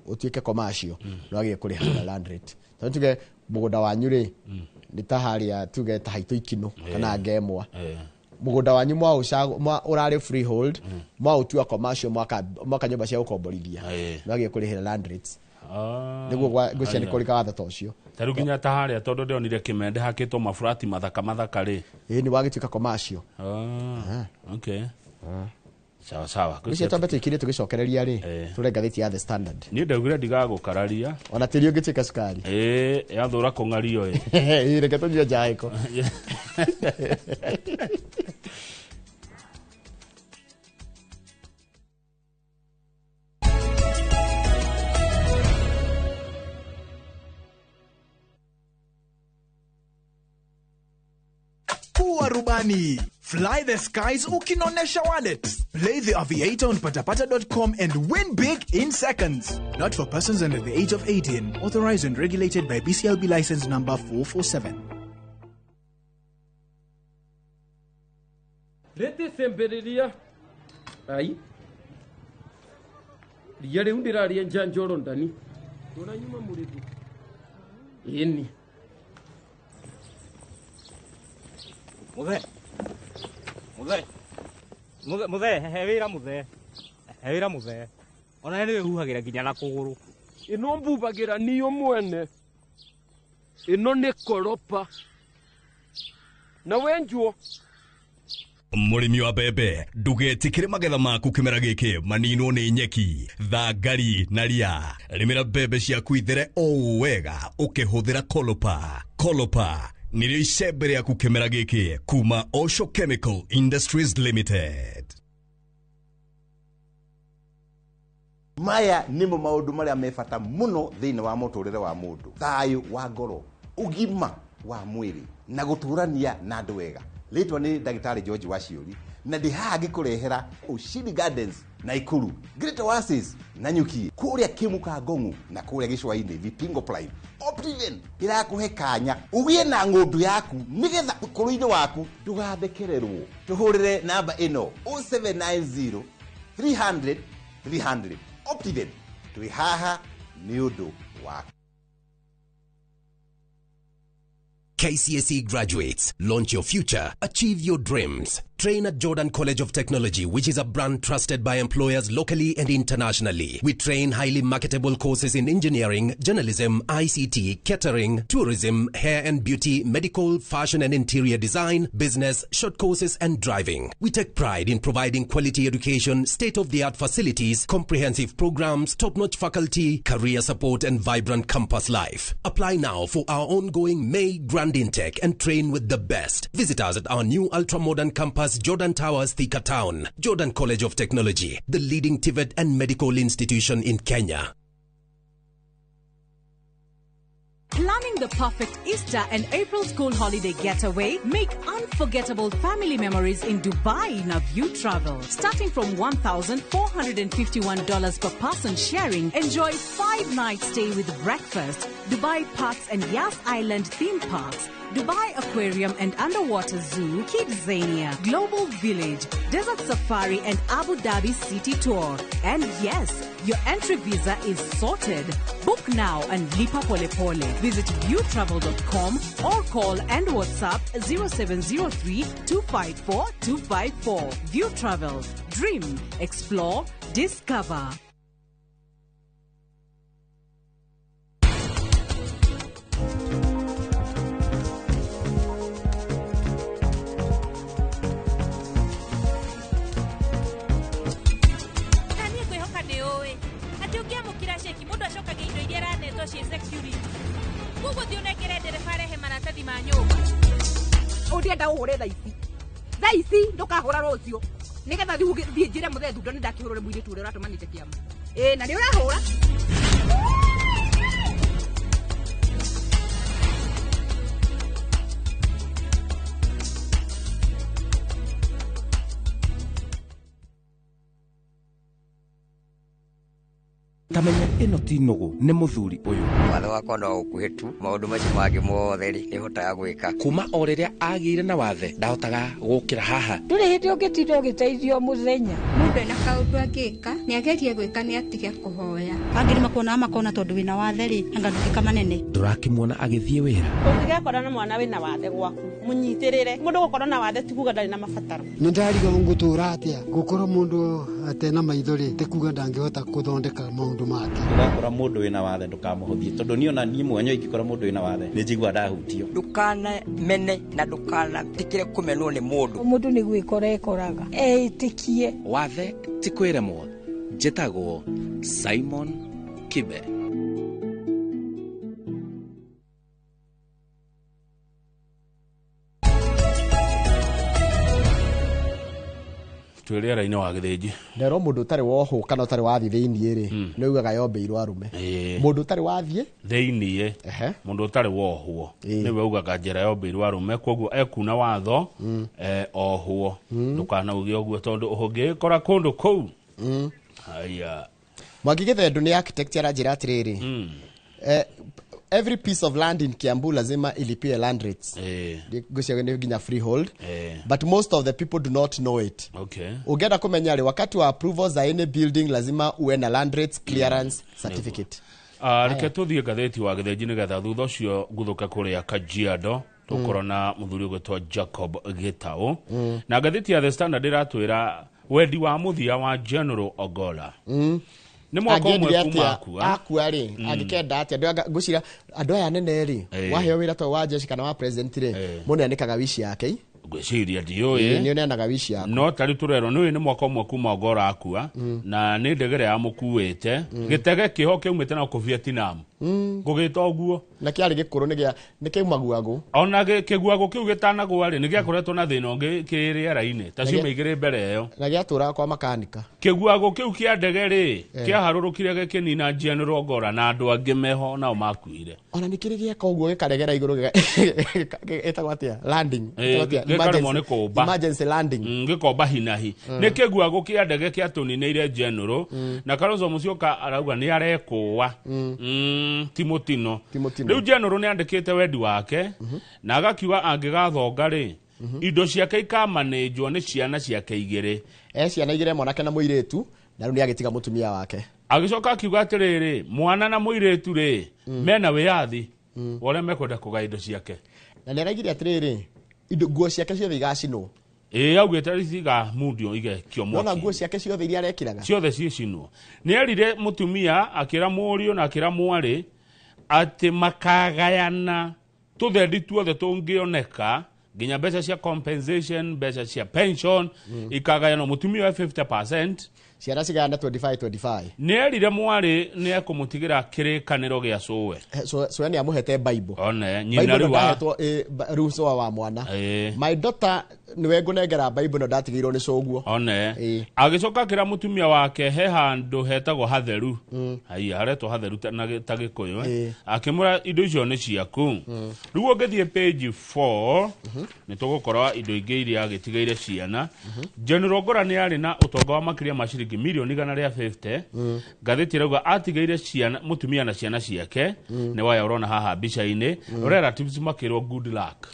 ũtuĩke commercial, no wagĩrĩire kũrĩha land rate. Tondũ tuge mũgũnda wanyu rĩ, nĩ ta harĩa tuge ta haitũ Ikinũ kana Ngemwa. Mũgũnda wanyu ũrarĩ freehold, mwaũtua commercial, mwaka nyũmba cia gũkomborithia, nĩ wagĩrĩire kũrĩhĩra land rates. Nĩguo ngwĩciria nĩ kũrĩka watho ta ũcio. Ta rĩu nginya ta harĩa tondũ ndĩronire Kĩmende hakĩtwo maburati mathaka mathaka rĩ. Nĩ wagĩtuĩka commercial. Okay. Sawa sawa. Ngwĩciria twambe tũikirie tũgĩcokereria rĩ, tũre ngathĩti ya The Standard. Niĩ ndaugire ndigagũkararia. Ona tĩri ũngĩtuĩka cukari. Yathũra kũng'ario ĩ. Reke tũnyue njaĩko. Kuwa rubani. Fly the skies ukinonesha wallet. Play the Aviator on patapata.com and win big in seconds. Not for persons under the age of 18. Authorized and regulated by BCLB license number 447. Rete semberiria. Ai. Ria riu ndiraria njanjoro ndani. Ndona murithi. Ĩni. Muthe. Muthe. Muthe, muthe, he wĩra muthe. He wĩra muthe. Ona nĩ wĩhuhagĩra nginya na kũgũrũ. Ĩno mbubagĩra niyo mwene. Ĩno nĩ koropa. Na wenjuo. Mũrĩmi wa mbembe ndũgetĩkĩre magetha maku kĩmera gĩkĩ maninwo nĩ nyeki, thangari na ria. Rĩmĩra mbembe ciaku ithere o wega ũkĩhũthĩra Kolopa. Kolopa nĩrĩo icembe rĩaku kĩmera gĩkĩ kuma Osho Chemical Industries Limited. Maya nĩmo maũndũ marĩa me bata mũno thĩinĩ wa mũtũrĩre wa mũndũ: thayũ wa ngoro, ũgima wa mwĩrĩ na gũtũrania na andũ wega. Rĩtwa nĩ ndagĩtarĩ George Waciũri na ndĩ haha ngĩkũrehera Ushindi Gardens Naikuru, Great Oasis Nanyuki, kũrĩa Kĩmuka Ngong'u na kũrĩa Gĩcũa-inĩ Vipingo Prime. Optiven ĩrakũhe kanya ũgĩe na ng'ũndũ yaku nĩgetha ũkũrũ-inĩ waku ndũgathekererwo. Tũhũrĩre namba ĩno 0790 300 300. Optiven twĩ haha nĩ ũndũ waku. KCSE graduates, launch your future, achieve your dreams. Train at Jordan College of Technology, which is a brand trusted by employers locally and internationally. We train highly marketable courses in engineering, journalism, ICT, catering, tourism, hair and beauty, medical, fashion and interior design, business, short courses and driving. We take pride in providing quality education, state-of-the-art facilities, comprehensive programs, top-notch faculty, career support and vibrant campus life. Apply now for our ongoing May Grand Intake and train with the best. Visit us at our new ultra-modern campus, Jordan Towers, Thika Town. Jordan College of Technology, the leading TVET and medical institution in Kenya. Planning the perfect Easter and April school holiday getaway? Make unforgettable family memories in Dubai in a View Travel. Starting from $1,451 per person sharing, enjoy 5-night stay with breakfast, Dubai Parks and Yas Island theme parks, Dubai Aquarium and Underwater Zoo, Kidzania, Global Village, Desert Safari and Abu Dhabi City Tour. And yes, your entry visa is sorted. Book now and lipa pole pole. Visit viewtravel.com or call and WhatsApp 0703 254 254. View Travel. Dream, explore, discover. Ũrenda ũhũre thaa ici, thaa ici ndũkahũra rũciũ nĩgetha thiĩ njĩre mũthee thundo nĩ ndakĩhũrũre mũirĩtu ũrĩa ũratũmanĩte kĩama. Ĩĩ na nĩ ũrahũra. Tamenya ĩno ti nũgũ nĩ mũthuri ũyũ. Watho wakwa no ũkuhĩ tu, maũndũ macio mangĩ mothe rĩ nĩhotaga gwĩka. Kuma o rĩrĩa agĩire na wathe ndahotaga gũkĩra haha. Ndũrĩ hĩndĩ ũngĩtinda ũgĩteithio mũthenya. Mũndũ ena kaũndũ angĩka nĩagerie gwĩka nĩ atige kũhoya. Angĩ nĩmakuonaga makona tondũ wĩna wathe rĩ anga ndũngĩka manene. Ndũrakĩmuona agĩthiĩ wĩra. Ũngĩgekora na mwana wĩna wathe gwaku mũnyitĩrĩre. Mũndũ gũkorwo na wathe ti kuga ndarĩ na mabataro. Nĩ ndariga ngũtũra atĩa gũkorwo mũndũ atena maitho rĩ ti kuga ndangĩhota gũthondeka maũndũ make. Ũgakora mũndũ wĩna wathe ndũkamũhũthie tondũ niĩ ona niĩ mwenyewe ingĩkora mũndũ wĩna wathe nĩ njiguaga ndahutio. Ndũkanamene na ndũkanetĩkĩre kũmenwo nĩ mũndũ. Mũndũ nĩ gwĩkora ekoraga eĩtĩkie. Wathe ti kwĩremwo. Njĩtagwo Simon Kibe. Twĩ rĩera-inĩ wa Gĩthĩnji. Nderwo mũndũ ũtarĩ wohwo kana ũtarĩ wathiĩ thĩiniĩ rĩ, nĩ ugaga yombĩirwo arũme. Mũndũ ũtarĩ wathiĩ Thĩiniĩ, mũndũ ũtarĩ wohwo nĩwe ugaga njĩra yombĩirwo arũme, koguo ekuna watho ohwo. Ndũkanauge ũguo tondũ ũngĩkora kũndũ kũu. Haya. Mwangi Gĩthendu nĩ architect aranjĩra atĩrĩrĩ, every piece of land in Kiambu lazima ilipie land rates. Ngwĩciria nĩ nginya freehold, but most of the people do not know it. Ũngĩenda kũmenya rĩ, wakati wa approval za any building lazima uwe na land rates clearance certificate. Ah, reke tũthiĩ ngathĩti wa Gĩthĩnji nĩgetha thutha ũcio nguthũke kũrĩa Kajiado tũkorwo na mũthuri ũgwĩtwo Jacob Gĩtaũ. Na ngathĩti ya The Standard ĩratwĩra wendi wa mũthia wa General Ogolla nĩ mwaka ũmwe Angĩendire kuma atĩa akua. Akua rĩ, angĩkenda atĩa? Andũ aya, ngwĩciria andũ aya anene rĩ, waheo wĩra to wa jeshi kana wa president rĩ, mũndũ nĩanĩkaga wishi yake. Ngwĩciria Ĩĩ, ndiũĩ. nĩ ũneanaga wishi yaku. No tarĩu tũrerwo nĩ nĩ mwaka ũmwe kuma Ogolla akua, na nĩ ndegere yamũkuĩte gĩtege kĩho kĩaumĩte na kũ Vietnam ngũgĩta ũguo. Na kĩarĩ gĩkũrũ nĩ kĩauma Ona kĩguago kĩu gĩtanagwa rĩ, nĩ gĩakoretwo na thĩna ũngĩ kĩ rĩera-inĩ ta ciumia igĩrĩ mbere ĩyo. Na gĩatũraga kwa makanika. Kĩguago kĩu kĩa ndege rĩ, kĩaharũrũkire gĩkĩnina General Ogolla na andũ angĩ meho nao makuire. Ona nĩ kĩrĩ gĩeka ũguo gĩkaregera igũrũ, ĩtagwo atĩa, landing? Ĩtagwo atĩa? Gĩkaremwo nĩ kũmba. Emergency landing. Gĩkomba hinahi. Nĩ kĩguago kĩa ndege kĩatũninĩire General, na Kalonzo Musyoka arauga nĩ arekũa. Ti mũtino. Mũtino. Rĩu General nĩ andĩkĩte wendi wake na agakiuga angĩgathonga rĩ, indo ciake ikamanĩnjwo nĩ ciana ciake igĩrĩ. E ciana igĩrĩ, mwanake na mũirĩtu, na rĩu nĩ agĩtiga mũtumia wake. Agĩcoka akiuga atĩrĩrĩ, mwana na mũirĩtu rĩ, mena wĩyathi wa ũrĩa mekwenda kũgaya indo ciake. Na nĩ araigire atĩrĩrĩ, indo nguo ciake ciothe igacinwo. Ĩĩ, augĩte cigamundio igekio Nona mwaki. nguo ciake ciothe iria arekĩraga ciothe ciĩcinwo. Nĩ erire mũtumia, akĩra mũriũ na akĩra mwarĩ atĩ makagayana tũthendi tuothe tũngĩoneka, nginya mbeca cia compensation, mbeca cia pension ikagayanwo, mũtumia we 50%. Ciana cigayane 25 25. Nĩ erire mwarĩ nĩ ekũmũtigĩra kĩrĩkanĩro gĩa cũwe. Cũwe nĩ amũhete Bible. One nyina Bible rĩu wa ndahetwo, rĩu cũa wa mwana. My daughter, nĩwe ngũnengera Bible, no ndatigĩirwo nĩ cũguo. One agĩcoka akĩra mũtumia wake he handũ hetagwo hatheru, haiya haretwo hatheru ta Gĩkũyũ, eh. Akĩmwĩra indo icio nĩ ciaku. Rĩu ũngĩthiĩ page 4 nĩ tũgũkora indo ingĩ iria agĩtigĩire ciana. General Ogolla nĩ arĩ na ũtonga wa makĩria ma ciringi mirioni 150. Ngathĩti ĩrauga atigĩire ciana, mũtumia na ciana ciake. Nĩ waya ũrona haha mbica-inĩ, relatives makĩrwo good luck.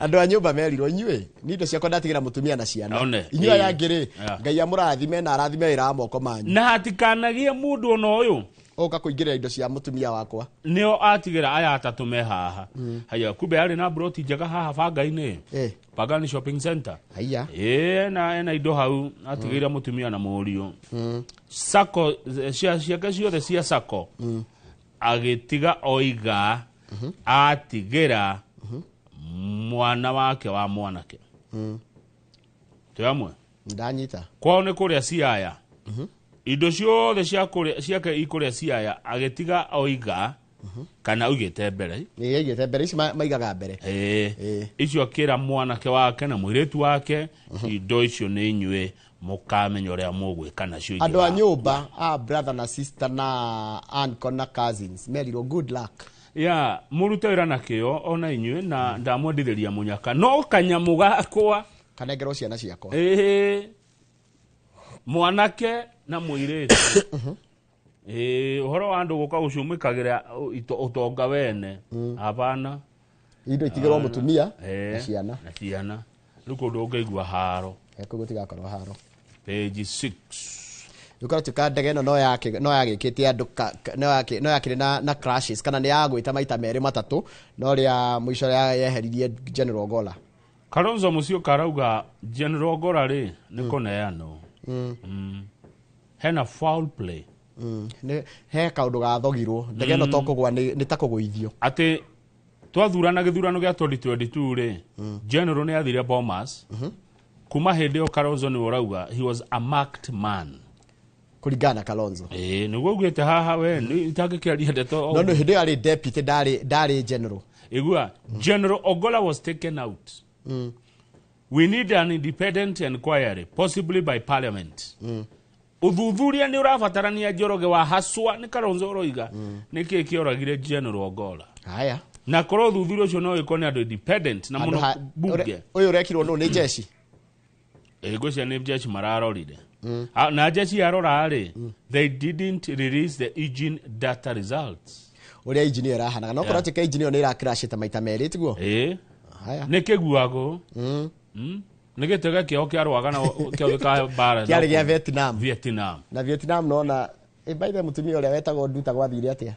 Andũ a nyũmba merirwo, inyuĩ nĩ indo ciakwa ndatigĩra mũtumia na ciana. One, inyuĩ aya angĩ rĩ, Ngai amũrathime na arathime wĩra wa moko manyu. Na hatikanagie mũndũ ona ũyũ ũka kũingĩrĩra indo cia mũtumia wakwa. Nĩo atigĩra aya atatũ me haha. Haya, kumbe arĩ na broti njega haha Banga-inĩ, Pangani Shopping Center. Haiya. Ĩĩ, ena indo hau atigĩire mũtumia na mũriũ. Sacco cia ciake ciothe cia sacco agĩtiga oiga atigĩra mwana wake wa mwanake. Twĩ hamwe? Ndanyita. Kwao nĩ kũrĩa Siaya. Indo ciothe cia kũrĩa ciake ikũrĩa Siaya agĩtiga oiga kana oigĩte mbere. Nĩ aigĩte mbere ici maigaga mbere. Ĩĩ, icio akĩra mwanake wake na mũirĩtu wake, indo icio nĩ inyuĩ mũkamenya ũrĩa mũgwĩka nacio. Andũ a nyũmba a brother na sister na uncle na cousins merirwo good luck. Ya mũrute wĩra na kĩo ona inyuĩ, na ndamwendithĩria mũnyaka no kanyamũ gakwa kanengerwo ciana ciakwa. Ĩĩ, mwanake na mũirĩtu. Ĩĩ, ũhoro wa andũ gũka gũcumĩkagĩra ũtonga wene, hapana. Indo itigĩrwo mũtumia na ciana. Na ciana. Rĩu kũndũ ũngĩigua haro. Kũu gũtigakorwo haro. Page 6. Rĩu ndege ĩno no yagĩkĩte andũ no yakĩrĩ na crashes kana nĩ yagwĩte maita merĩ matatũ, no rĩa mũico yeheririe General Ogolla. Kalonzo Musyoka arauga General Ogolla rĩ nĩ kũneanwo. Hena foul play. Nĩ he kaũndũ gathogirwo ndege ĩno, to kũgwa, nĩ ta kũgũithio. Atĩ twathurana gĩthurano gĩa 2022 rĩ, General nĩ athire Bomas. Kuma hĩndĩ ĩyo Kalonzo nĩwe ũrauga he was a marked man. Kũringana na Kalonzo. Ĩĩ, nĩguo augĩte haha we nĩ itangĩkĩaria ndeto. No nĩ hĩndĩ ĩyo arĩ deputy, ndarĩ general. Igua, General Ogolla was taken out. We need an independent inquiry, possibly by parliament. Ũthuthuria nĩ ũrabatarania, Njoroge wa haswa nĩ Kalonzo ũroiga nĩkĩ kĩoragire General Ogolla. Haya. Na korwo ũthuthuria ũcio no wĩkwo nĩ andũ independent na Andũ mũno bunge. Ũyũ ũrekirwo nũ? Nĩ jeshi? Ngwĩciria nĩ jeshi mararorire. Ah, na jeshi yarora rĩ, they didn't release the engine data results. Ũrĩa engine ĩyo ĩrahanaga no korwo atuĩka engine ĩyo nĩ ĩrakiracĩte maita merĩ, tiguo? Ĩĩ. Haya. Nĩ kĩguagũ. Nĩ gĩtege kĩao kĩarũaga na kĩao gĩka mbara. Kĩarĩ gĩa Vietnam. Vietnam. Na Vietnam nona by the mũtumia ũrĩa wetagwo Nduta gwathire atĩa?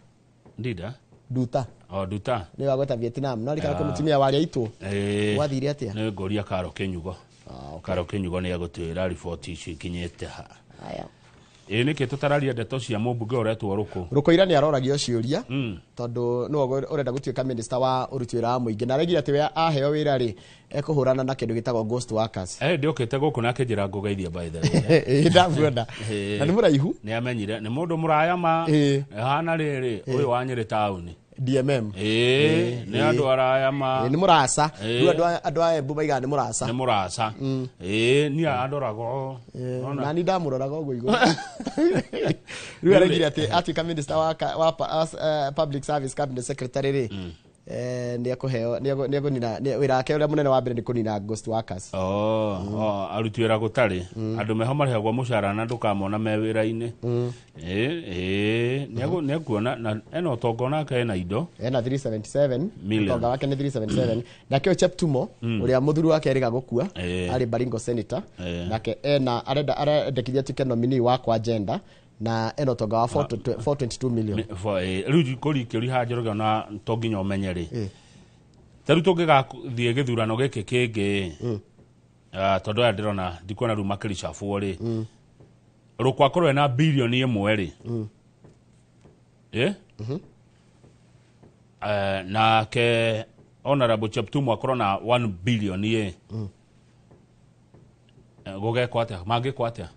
Ndida. Nduta. O Nduta. Nĩ wagweta Vietnam no rikara Ah. kwĩ mũtumia warĩa itwo. Ĩĩ. Gwathire atĩa? Nĩ ngũria Karo Kĩnyugo. Karo Kĩnyugo nĩ egũtwĩra riboti icio ikinyĩte ha. Haya. Ĩĩ, nĩkĩ tũtararia ndeto cia mũmbunge ũretwo Rũkũ? Rũkũira nĩ aroragio ciũria tondũ nĩwe ũrenda gũtuĩka minister wa ũruti wĩra wa mũingĩ, na araigire atĩ we aheo wĩra rĩ, ekũhũrana na kĩndũ gĩtagwo ghost workers. Eh, ndiokĩte gũkũ na akĩnjĩra ngũgeithia, by the way. Ĩĩ, ndamuona. Ĩĩ. Na nĩ mũraihu. Nĩ amenyire nĩ mũndũ mũraya ma. Ĩĩ. Hana rĩrĩ ũyũ wa Nyĩrĩ taũni. DMM. Ĩĩ, nĩ andũ araya ma. Ĩĩ, nĩ mũraca. Ĩĩ. Rĩu andũ a Embu maigaga nĩ mũraca. Nĩ mũraca. Ĩĩ, niĩ andoraga o. Nona. Nani ndamũroraga ũguo igũrũ. Rĩu araigire atĩ atuĩka minister wa public service cabinet secretary rĩ, nĩ ekũheo nĩ ekũnina wĩra wake ũrĩa mũnene wa mbere nĩ kũnina ghost workers. Oh, aruti wĩra gũtarĩ andũ meho marĩhagwo mũcara na ndũkamona me wĩra-inĩ. Ĩĩ, nĩ ekuona na ena ũtonga, onake ena indo. Ena 377. Million. Ũtonga wake nĩ 377. Nake ũyũ Cheptumo, ũrĩa mũthuri wake erĩga gũkua, arĩ Baringo senator, nake ena arenda arendekithia atuĩke nominee wa kwa agenda na ena ũtonga wa 422 million. Rĩu kũri kĩũria haha, Njoroge, ona to nginya ũmenye rĩ, ta rĩu tũngĩgathiĩ gĩthurano gĩkĩ kĩngĩ, tondũ aya ndĩrona ndikuona rĩu makĩricabwo rĩ, Rũkũ akorwo ena 1 billion rĩ, ĩ. Nake Honorable Cheptumo akorwo na 1 billion ĩ, gũgekwo atĩa? Mangĩkwo atĩa?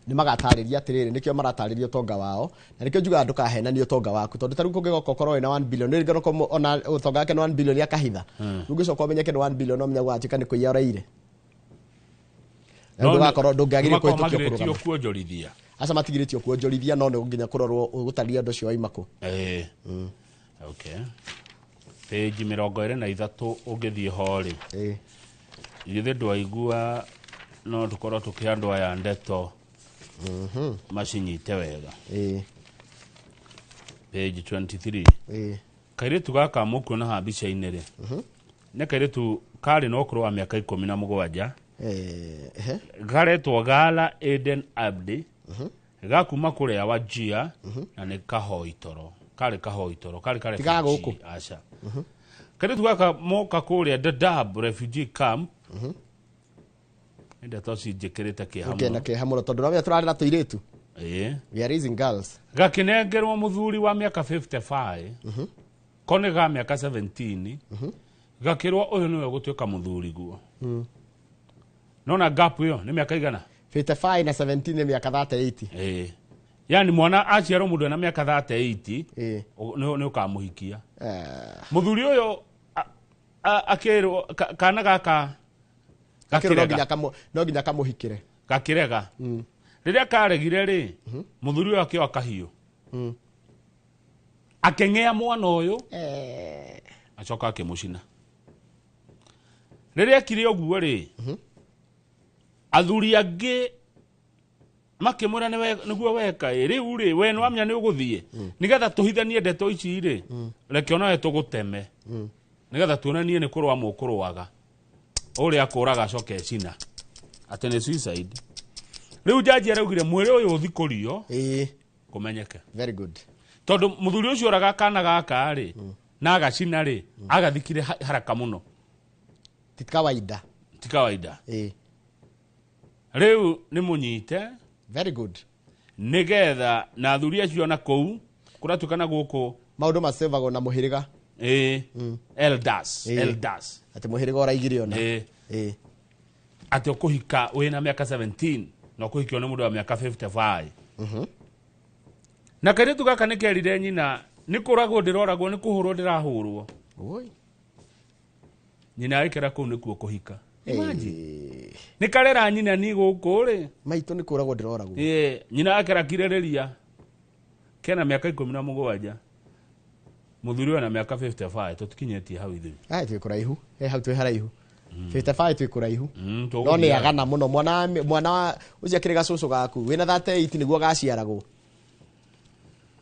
Nĩ magatarĩria atĩrĩrĩ, nĩkĩo maratarĩria ũtonga wao, na nĩkĩo njugaga ndũkahenanie ũtonga waku, tondũ ta rĩu kũngĩgoka ũkorwo wĩna 1 billion, nĩ rĩngĩ ona ũtonga wake nĩ 1 billion akahitha, rĩu ũngĩcoka ũmenyeke nĩ 1 billion, no menya gwatuĩka nĩ kũiya ũraire na No ndũgakorwo ndũngĩagĩrĩire nĩmakorwo kũhĩtũkio magirĩtio kũrũgama. Kuonjorithia. Aca, matigirĩtio kuonjorithia, no nĩ nginya kũrorwo ũgũtarĩria ũndũ ũcio waima kũ. Okay, page 23 ũngĩthiĩ ho rĩ, githĩ ndwaigua no tũkorwo tũkĩhe andũ aya ndeto macinyite wega? Page 23. Kairĩtu gaka mũkuona haha mbica-inĩ rĩ, nĩ kairĩtu karĩ na ũkũrũ wa mĩaka 17, garetwo Gala Eden Abdi, gakuma kũrĩa Wajia, na nĩ kahoi toro, karĩ kahoi toro, karĩ ka Ti ga refugee. gũkũ? Aca, kairĩtu gaka moka kũrĩa Dadaab refugee camp. Nĩ ndeto cinjĩkĩrĩte kĩeha Ũkĩenda mũno. kĩeha mũno tondũ nomenya tũrarera tũirĩtu. We are raising girls. Gakĩnengerwo mũthuri wa mĩaka 55, ko nĩ ga mĩaka 17, gakĩrwo ũyũ nĩwe gũtuĩka mũthuri guo. Nona gap ĩyo nĩ mĩaka igana? 55 na 17 nĩ mĩaka 38. Ĩĩ, yani mwana aciarwo mũndũ ena mĩaka 38 nĩ ũkamũhikia mũthuri ũyũ akĩrwo kana gaka. Gakĩrwo no gakĩrega. No nginya kamũhikĩre. Gakĩrega. Rĩrĩa karegire rĩ, mũthuri ũyũ akĩoa kahiũ, akĩng'ea mwana ũyũ, acoka akĩmũcina. Rĩrĩa ekire ũguo rĩ, athuri angĩ makĩmwĩra nĩguo weka ĩ, rĩu rĩ, we nĩwamenya nĩ ũgũthiĩ, nĩgetha tũhithanie ndeto ici rĩ, reke onawe tũgũteme nĩgetha tuonanie nĩ kũrũa mũkũrũaga. Ũrĩa akũraga acoke ecina atĩ nĩ suicide. Rĩu jaji araugire mwĩrĩ ũyũ ũthikũrio kũmenyeke. Very good. Tondũ mũthuri ũcio oraga kana gaka rĩ na agacina rĩ, agathikire haraka mũno. Ti kawaida. Ti kawaida. Rĩu nĩ mũnyite. Very good. Nĩgetha na athuri acio na kũu kũratuĩka na gũkũ maũndũ macevagwo na mũhĩrĩga. Ĩĩ, elders. Elders. Atĩ mũhĩrĩga ũraigire ona. Ĩĩ, atĩ ũkũhika wĩna mĩaka 17 na ũkũhikio nĩ mũndũ wa mĩaka 55. Na kairĩtu gaka nĩ kerire nyina, nĩ kũragwo ndĩroragwo, nĩ kũhũrwo ndĩrahũrwo. Oi. Nyina agĩkĩra kũu nĩkuo kũhika. Imagine. Nĩ karera nyina ni gũkũ rĩ. Maitũ nĩ kũragwo ndĩroragwo. Ĩĩ, nyina akerakirĩrĩria. Kena mĩaka 17. Mũthuri ũyũ na mĩaka 55 tũtikinyĩtie hau ithuĩ. Ai twĩ kũraihu. Hau twĩ haraihu. 55 twĩ kũraihu. No Tũgũthiĩ nĩ agana mũno mwana ũcio akĩrĩ gacũcũ gaku wĩna 38 nĩguo gaciaragwo.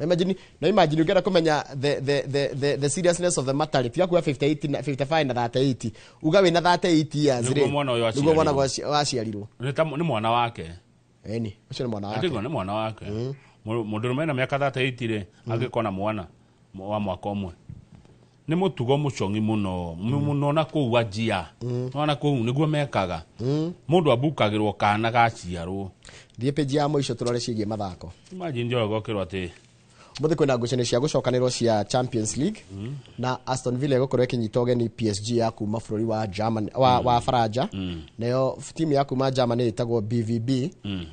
Imagine, no imagine ũngĩenda kũmenya the seriousness of the matter tiga kuga 58 na 55 na 38 uga wĩna 38 years Nĩguo rĩ mwana ũyũ nĩguo mwana aciarirwo. waciarirwo. Nĩ mwana wake. Ĩni ũcio nĩ mwana wake. Atiguo nĩ mwana wake. Mũndũrũme na mĩaka 38 rĩ angĩkona mwana wa mwaka ũmwe. Nĩ mũtugo mũcong'i mũno mũno na kũu Wajia. Nona kũu nĩguo mekaga. Mũndũ ambukagĩrwo kana gaciarwo. Thiĩ page ya mũico tũrore ciĩgiĩ mathako. Imagine Njoroge ũkĩrwo atĩ Ũmũthĩ kwĩna ngucanio cia gũcokanĩrwo cia Champions League na Aston Villa ĩgũkorwo ĩkĩnyita ũgeni PSG ya kuma bũrũri wa Germany wa Faranja. Nayo timu ya kuma Germany ĩtagwo BVB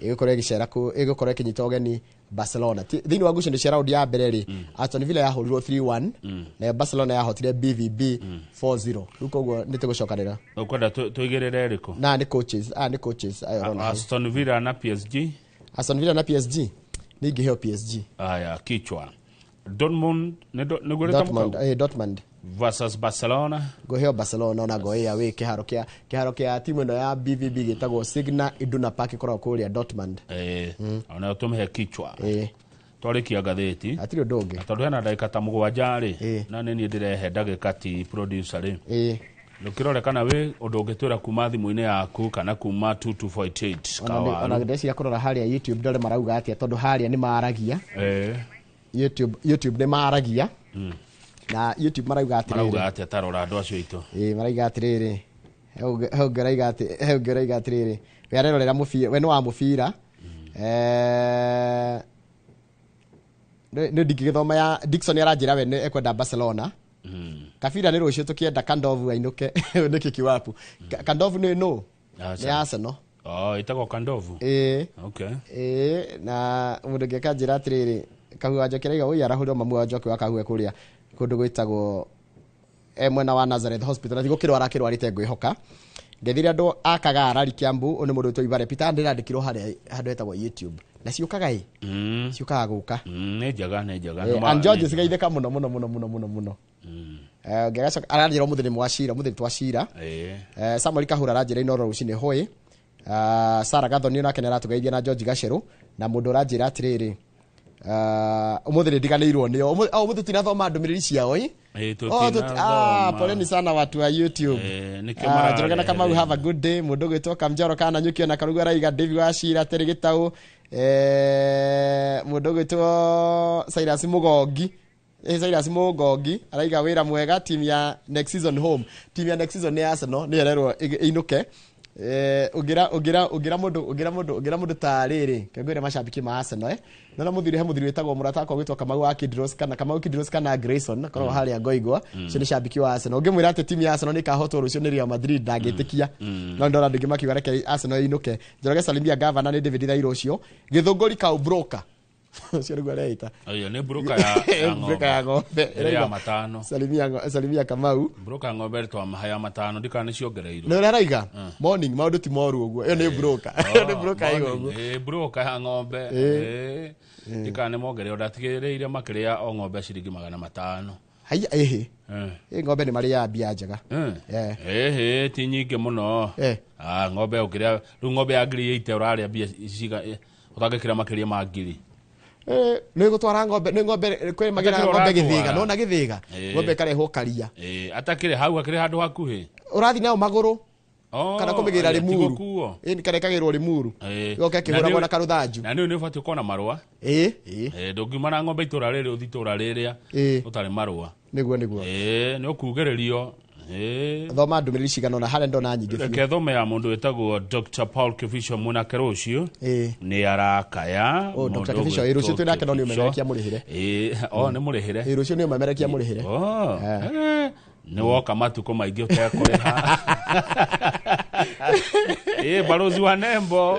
ĩgũkorwo ĩgĩcera ĩgũkorwo ĩkĩnyita ũgeni Barcelona. Thĩinĩ wa ngucanio cia raundi ya mbere rĩ Aston Villa yahũrirwo 3-1 nayo Barcelona yahotire BVB 4-0. Rĩu koguo nĩ tũgũcokanĩra. Ũkwenda tũigĩrĩre ĩrĩkũ? Na nĩ coaches, nĩ coaches ayo ũrona hau. Aston Villa na PSG. Aston Villa na PSG. Ningĩheo PSG. Aya kichwa. Dortmund nĩguo Dortmund, rĩtamũkagwo? Dortmund versus Barcelona. Ngũheo Barcelona ona ngoĩa wĩ kĩharo kĩa timu ĩno ya BVB gĩtagwo Signa Iduna Park ĩkoragwo kũrĩa Dortmund. Ona tũmĩhe kichwa. Twarĩkia ngathĩti. Hatirĩ ũndũ ũngĩ. Tondũ hena ndagĩka ta 7 rĩ na nĩ niĩ ndĩrehe ndagĩka ti producer rĩ. Ndũkĩrore kana wĩ ũndũ ũngĩtwĩra kuma thimũ-inĩ yaku kana kuma 2248 Ona kawaru. ndĩreciria kũrora harĩa YouTube ndore marauga atĩa tondũ harĩa nĩ maragia. YouTube nĩ maragia. Na YouTube marauga atĩrĩrĩ. Marauga atĩa tarora andũ acio aitũ. Marauga atĩrĩrĩ. Hau ngĩraiga atĩrĩrĩ. We arerorera mũbira, we nĩ wa mũbira. Nĩ ndingĩgĩthoma ya Dickson aranjĩra we nĩ ekwenda Barcelona. Kabira nĩ rũciũ tũkĩenda Kandovu ainũke nĩkĩ kiwapu. Kandovu nĩ no? Nĩ Arsenal. Oh, ĩtagwo Kandovu. Okay. Na mũndũ ũngĩ akanjĩra atĩrĩrĩ Kahua Njoki arauga ũi arahũrirwo mamu wa Njoki wa Kahua kũrĩa kũndũ gwĩtagwo mwena wa Nazareth Hospital na tigũkĩrwara akĩrwarĩte ngwĩhoka. Ngethire andũ a Kagara Kiambu ũyũ nĩ mũndũ wĩtwo Ibare Peter ndĩrandĩkirwo harĩa handũ hetagwo YouTube na ciũkaga ĩ ciũkaga gũka. Nĩ njega nĩ njega. And George cigaithĩka mũno mũno mũno mũno mũno mũno. Ngĩgacoka aranjĩra ũmũthĩ nĩ mwacira ũmũthĩ nĩ twacira. Samuel Kahura aranjĩra Inooro rũcinĩ hũĩ. Sarah Gathoni onake nĩ aratũgeithia na George Gacerũ na mũndũ ũranjĩra atĩrĩrĩ ũmũthĩ nĩ ndiganĩirwo nĩo ũmũthĩ tinathoma ndũmĩrĩri ciao ĩ. Poleni sana watu wa YouTube. Njoroge na Kamau have a good day. Mũndũ ũgwĩtwo Kamjoro kana Nyuki ona Karugu araiga David wa Cira Terĩ Gĩtaũ. Mũndũ ũgwĩtwo Cyrus Mũgongi. Cyrus Mũgongi araiga wĩra mwega team ya next season home. Team ya next season nĩ Arsenal nĩ ĩrerwo ĩinũke. Ũngĩra mũndũ ta rĩrĩ kengwĩre macambĩki ma Arsenal nona mũthuri he mũthuri wĩtagwo mũrata wakwa gwĩtwo Kamau wa Kidros kana Kamau Kidros kana Grayson akoragwo harĩa Ngoigwa ũcio nĩ cambĩki wa Arsenal ũngĩmwĩra atĩ timu ya Arsenal nĩ ĩkahotwo rũciũ nĩ Real Madrid ndangĩtĩkia no ndona andũ aingĩ makiuga reke Arsenal ĩinũke. Njoroge salimia gavana nĩ David Thairũ ũcio Gĩthũngũri Kaubroka ũcio nĩguo areita. Ĩyo nĩ broker ya ng'ombe. Ya ng'ombe. Ĩrĩa ya matano. Salimia Kamau. Broker ng'ombe twamahe ya matano ndikana nĩ ciongereirwo. Nĩ ũrĩa araiga morning maũndũ ti moru ũguo ĩyo nĩ broker. Ĩyo nĩ broker ya ũguo. Broker ya ng'ombe. Ndikana nĩ mongereirwo ndatigĩrĩire makĩrĩa o ng'ombe ciringi 500. Haiya ĩhĩ. Ng'ombe nĩ marĩaga mbia njega. Ĩhĩ ti nyingĩ mũno. Ng'ombe ũkĩrĩa rĩu ng'ombe ya 8000 ũrarĩa mbia ciga ũtangĩkĩra makĩria ma 1000. Nĩ gũtwara ng'ombe nĩ ng'ombe kwĩ magĩra ng'ombe gĩthĩga nona gĩthĩga ng'ombe ĩkarehwo karia. Atakĩrĩ hau akĩrĩ handũ hakuhĩ ũrathiĩ nayo magũrũ kana kũmĩgĩra Limuru kana ĩkagĩrwo Limuru ĩgoka ĩkĩhũragwo na karũthanju. Na nĩ ũbatiĩ ũkorwo na marũa. Ndũngiuma na ng'ombe itũra rĩrĩ ũthiĩ itũra rĩrĩa ũtarĩ marũa. Nĩguo nĩguo. Nĩ ũkugĩrĩrio. Thoma ndũmĩrĩri cigana ũna harĩa ndona nyingĩ biũ. Reke thome ya mũndũ wĩtagwo Dr. Paul Kibicho mwanake rũciũ nĩ arakaya. Dr. Kibicho rũciũ twĩ nake no nĩ ũmemerekia mũrĩhĩre. Nĩ mũrĩhĩre. Rũciũ nĩ ũmemerekia mũrĩhĩre. Nĩ woka matukũ maingĩ ũtekũrĩha. Balozi wa Nembo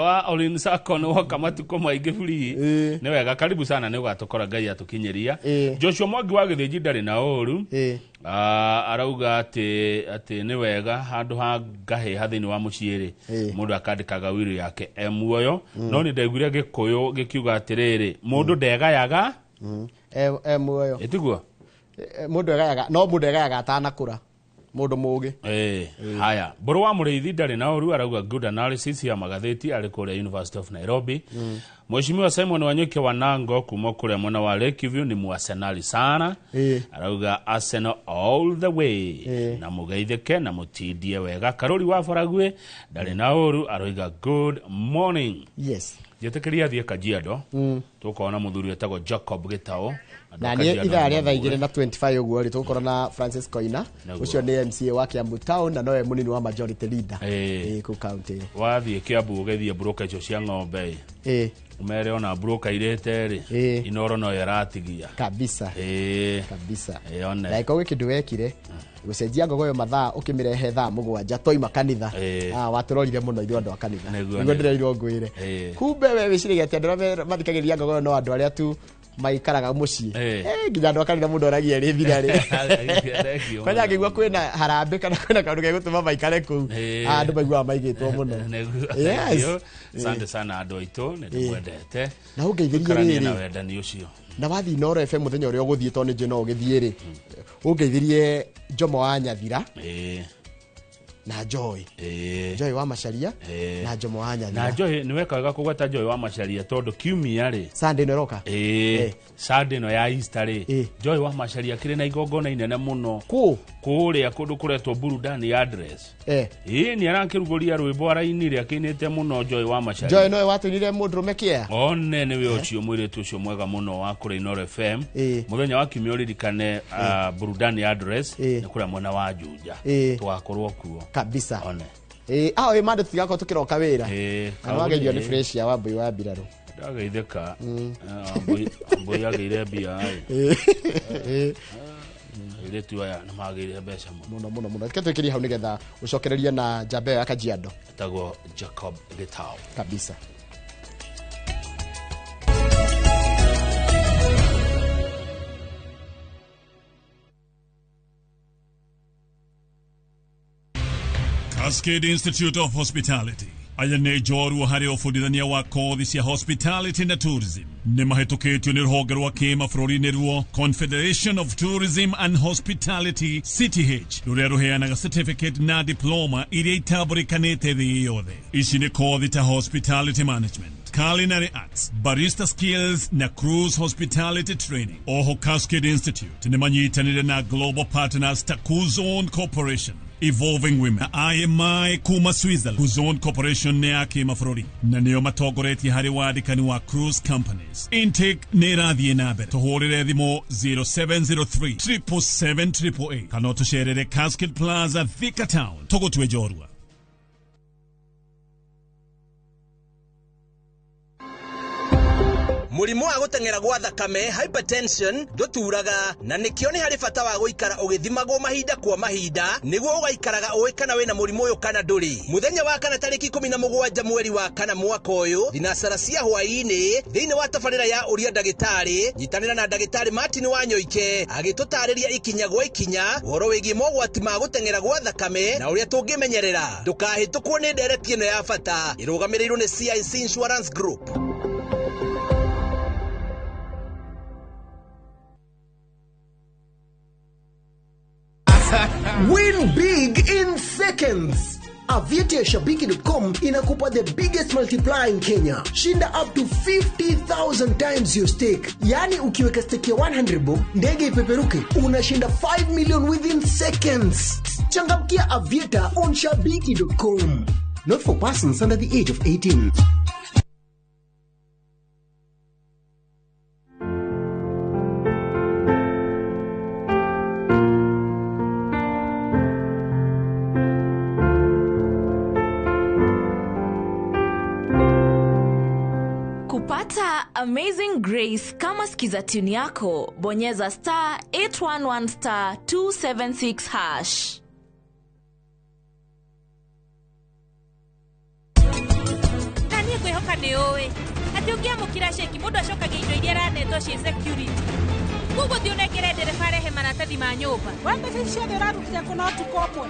wa Olin Sacco nĩ woka matukũ maingĩ free. Nĩ wega, karibu sana, nĩ ũgatũkora Ngai atũkinyĩria. Joshua Mwangi wa Gĩthĩnji ndarĩ na ũru. Arauga atĩ nĩ wega handũ ha ngahĩha thĩinĩ wa mũciĩ rĩ, mũndũ akandĩkaga wiru yake e muoyo. No nĩ ndaiguire Gĩkũyũ gĩkiuga atĩrĩrĩ, mũndũ ndegayaga e muoyo. Ĩtiguo? Mũndũ egayaga, no mũndũ egayaga atanakũra, mũndũ mũgĩ. Haya, Mbũrũ wa Mũrĩithi ndarĩ na ũru, arauga good analysis ya magathĩti, arĩ kũrĩa University of Nairobi. Mheshimiwa Simon Wanyuke wa Nango kuma kũrĩa mwena wa Lakeview ni muarsenali sana. Arauga Arsenal all the way. Na mũgeithĩke na mũtindie wega. Karũri wa Baragwe ndarĩ na ũru, aroiga good morning. Yes. Njĩtĩkĩria athiĩ Kajiado. Tũkorwo na mũthuri wĩtagwo Jacob Gĩtaũ. Na niĩ ithaa rĩa 2:25 ũguo rĩ, tũgũkorwo na Francis Koina. Ũcio nĩ MCA wa Kiambu Town na nowe mũnini wa majority leader kũu county. Wathiĩ Kiambu ũgeithie broker icio cia ng'ombe ĩ. Umere ona broker irĩte rĩ, Inoro no ĩratigia. Kabisa. Kabisa. One. Na ĩkorwo kĩndũ wekire gũcenjia ngogoyo mathaa ũkĩmĩrehe thaa 7 twaima kanitha. Watũrorire mũno ithuĩ andũ a kanitha. Nĩguo ndĩrerirwo ngwĩre. Kumbe we wĩciragia atĩ andũ arĩa mathikagĩrĩria ngogoyo no andũ arĩa tu maikaraga mũciĩ. Nginya andũ a kanitha mũndũ oragia rĩ thira rĩ. Kwanja angĩigua kwĩna harambĩ kana kwĩna kaũndũ gegũtũma maikare kũu, andũ maiguaga maigĩtwo mũno. Yes. Asante sana andũ aitũ, nĩ ndĩmwendete. Na ũngeithĩrie Tũikaranie rĩrĩ. na wendani ũcio. Na wathiĩ Inooro FM mũthenya ũrĩa ũgũthiĩ, tondũ nĩ njũĩ no ũgĩthiĩ rĩ, ũngeithĩrie Jomo wa Nyathira na Joy. Joy wa Macharia na Jomo wa Nyathira. Na Joy nĩ weka wega kũgweta Joy wa Macharia tondũ kiumia rĩ, Sunday ĩno ĩroka. Sunday ĩno ya Easter rĩ, Joy wa Macharia akĩrĩ na igongona inene mũno kũ kũrĩa kũndũ kũretwo burudani address. Nĩ arakĩrugũria rwĩmbo arainire akĩinĩte mũno Joy wa Macharia. Joy nowe watũinire mũndũrũme kĩea. One nĩwe ũcio mũirĩtu ũcio mwega mũno wa kũrĩa Inooro FM. Mũthenya wa kiumia ũririkane burudani address nĩ kũrĩa mwena wa Juja. Tũgakorwo kuo. Kabisa. One. Ĩ mande tutigakorwo tũkĩroka wĩra. Na nĩwageithio nĩ fresh ya Wambui wa Mbirarũ. Ndageithĩka. Wambui agĩire mbia ĩ. Airĩtu aya nĩ magĩire mbeca mũno. Mũno mũno mũno. Reke twĩkĩrie hau nĩgetha ũcokererie na njamba ĩyo ya Kajiado. Etagwo Jacob Gĩtaũ. Kabisa. Cascade Institute of Hospitality aya nĩ njorua harĩ ũbundithania wa kothi cia hospitality na tourism. Nĩ mahĩtũkĩtio nĩ rũhonge rwa kĩmabũrũri ruo Confederation of Tourism and Hospitality CTH, rũrĩa rũheanaga certificate na diploma iria itambũrĩkanĩte thĩ yothe. Ici nĩ kothi ta hospitality management, culinary arts, barista skills na cruise hospitality training. Oho Cascade Institute nĩ manyitanĩire na global partners ta Kuzon Corporation, Evolving Women na IMI kuma Switzerland. Kuzon Corporation nĩ ya kĩmabũrũri na nĩo matongoretie harĩ wandĩkani wa cruise companies. Intake nĩ ĩrathiĩ na mbere. Tũhũrĩre thimũ 0703 777 888 kana ũtũcerere Cascade Plaza, Thika Town. Tũgũtue njorua. Mũrimũ wa gũteng'era gwa thakame hypertension ndũturaga, na nĩkĩo nĩ harĩ bata wa gũikara ũgĩthimagwo mahinda kwa mahinda nĩguo ũgaikaraga ũĩ kana wĩna mũrimũ ũyũ kana ndũrĩ. Mũthenya wa kana tarĩki 17 mweri wa kana mwaka ũyũ thinacara cia hwaĩ-inĩ thĩinĩ wa tabarĩra ya ũria ndagĩtarĩ, nyitanĩra na ndagĩtarĩ Martin Wanyoike agĩtũtarĩria ikinya gwa ikinya ũhoro wĩgiĩ mogwati ma gũteng'era gwa thakame na ũrĩa tũngĩmenyerera. Ndũkahĩtũkwo nĩ ndereti ĩno ya bata ĩrũgamĩrĩirwo nĩ CIC Insurance Group. Win big in seconds. Aviator ya Shabiki.com inakupa the biggest multiplier in Kenya. Shinda up to 50,000 times your stake. Yani ukiweka stake ya 100 bob, ndege ipeperuke, unashinda 5 million within seconds. Changamkia Aviator on Shabiki.com. Not for persons under the age of 18. Kupata Amazing Grace kama skiza tune yako, bonyeza star 811 star 276 hash. Ngwĩhoka nĩ ũĩ atĩ ũngĩamũkĩra ceki mũndũ acokagia indo iria aranetwo ciĩ security. Koguo thiĩ ũnengere ndereba arehe maratathi ma nyũmba. We mbeca ici ciothe ũrarutire kũ na ũtukũ ũmwe?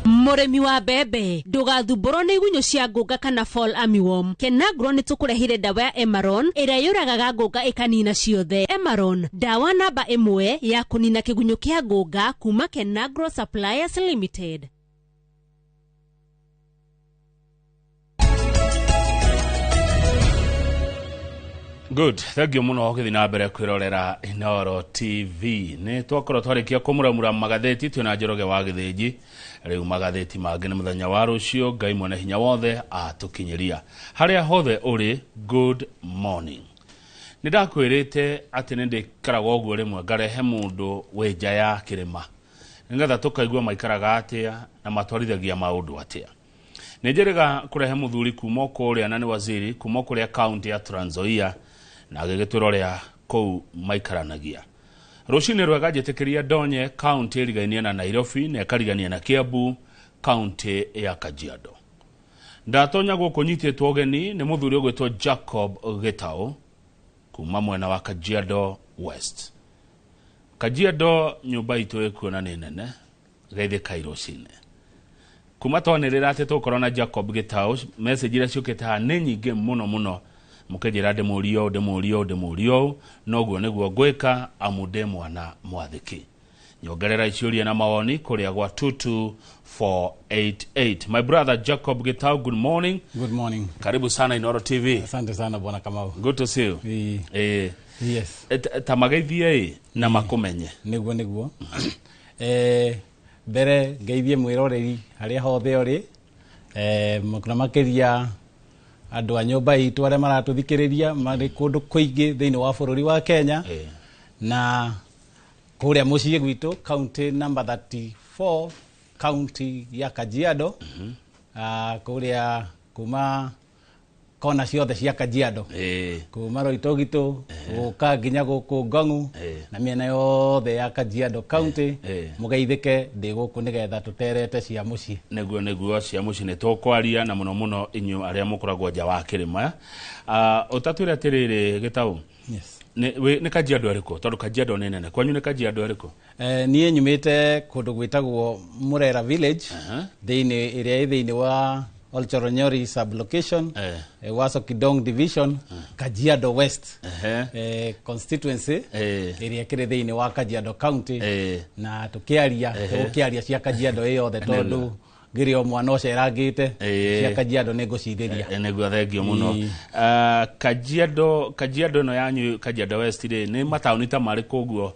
Mũrĩmi wa mbembe, ndũgathumbũrwo nĩ igunyũ cia ngũnga kana fall armyworm. Kenagro nĩ tũkũrehire ndawa ya Emaron ĩrĩa yũragaga ngũnga ĩkanina ciothe. Emaron, ndawa namba ĩmwe ya kũnina kĩgunyũ kĩa ngũnga kuma Kenagro Suppliers Limited. Good, thank you muno ũgĩthiĩ na mbere kwĩrorera Inooro TV. Nĩ twakorwo twarĩkia kũmuramura magathĩti twĩna Njoroge wa Gĩthĩnji. Rĩu magathĩti mangĩ nĩ mũthenya wa rũciũ, Ngai mwene hinya wothe atũkinyĩria. Harĩa hothe ũrĩ, good morning. Nĩ ndakwĩrĩte atĩ nĩ ndĩikaraga ũguo rĩmwe ngarehe mũndũ wĩ nja ya kĩrĩma, nĩgetha tũkaigua maikaraga atĩa na matwarithagia maũndũ atĩa. Nĩ njĩrĩga kũrehe mũthuri kuma kũrĩa na nĩ waziri kuma kũrĩa kaunti ya Trans Nzoia na agĩgĩtwĩra ũrĩa kũu maikaranagia. Rũcinĩ rwega njĩtĩkĩria ndonye kaunti ĩrigainie na Nairobi na ĩkarigania na Kiambu, kaunti ya Kajiado. Ndatonya gũkũ nyitĩtwo ũgeni nĩ mũthuri ũgwĩtwo Jacob Gĩtaũ kuma mwena wa Kajiado West. Kajiado nyũmba itũ ĩkuona nĩ nene, geithĩkai rũcinĩ. Kuma twanĩrĩra atĩ tũgũkorwo na Jacob Gĩtaũ, message iria ciũkĩte haha nĩ nyingĩ mũno mũno, mũkĩnjĩra ndĩmũrie ũũ, ndĩmũrie ũũ, ndĩmũrie ũũ, noguo nĩguo ngwĩka amu ndĩ mwana mwathĩki. Nyongerera ciũria na mawoni kũrĩa gwa 22488. My brother Jacob Gitau, good morning. Good morning. Karibu sana Inooro TV. Asante sana bwana Kamau. Good to see you. Yes. Ta mageithie na makũmenye. Nĩguo nĩguo. Mbere ngeithie mwĩroreri harĩa hothe ũrĩ, na makĩria andũ a nyũmba itũ arĩa maratũthikĩrĩria marĩ kũndũ kũingĩ thĩinĩ wa bũrũri wa Kenya, na kũrĩa mũciĩ gwitũ county number 34, county ya Kajiado, kũrĩa kuma kona ciothe cia Kajiado, kuma Roitogito gũka nginya gũkũ Ngong'u na mĩena yothe ya Kajiado county, mũgeithĩke ndĩ gũkũ nĩgetha tũterete cia mũciĩ. Nĩguo nĩguo cia mũciĩ nĩ tũkwaria na mũno mũno inyuĩ arĩa mũkoragwo nja wa kĩrĩma. Ũtatwĩre atĩrĩrĩ Gĩtaũ. Yes. Nĩ Kajiado ĩrĩkũ? Tondũ Kajiado nĩ nene. Kwanyu nĩ Kajiado ĩrĩkũ? Niĩ nyumĩte kũndũ gwĩtagwo Murera village, thĩinĩ ĩrĩa ĩ thĩinĩ wa Olchoronyori sub-location, Waso Kidong division, Kajiado West constituency, ĩrĩa ĩkĩrĩ thĩinĩ wa Kajiado county, na tũkĩaria tũgũkĩaria cia Kajiado ĩ yothe tondũ ngĩrĩ o mwana ũcerangĩte cia Kajiado nĩ ngũcithĩria. Nĩguo, thengio mũno. Kajiado, Kajiado ĩno yanyu Kajiado West rĩ, nĩ mataũni ta marĩkũ ũguo,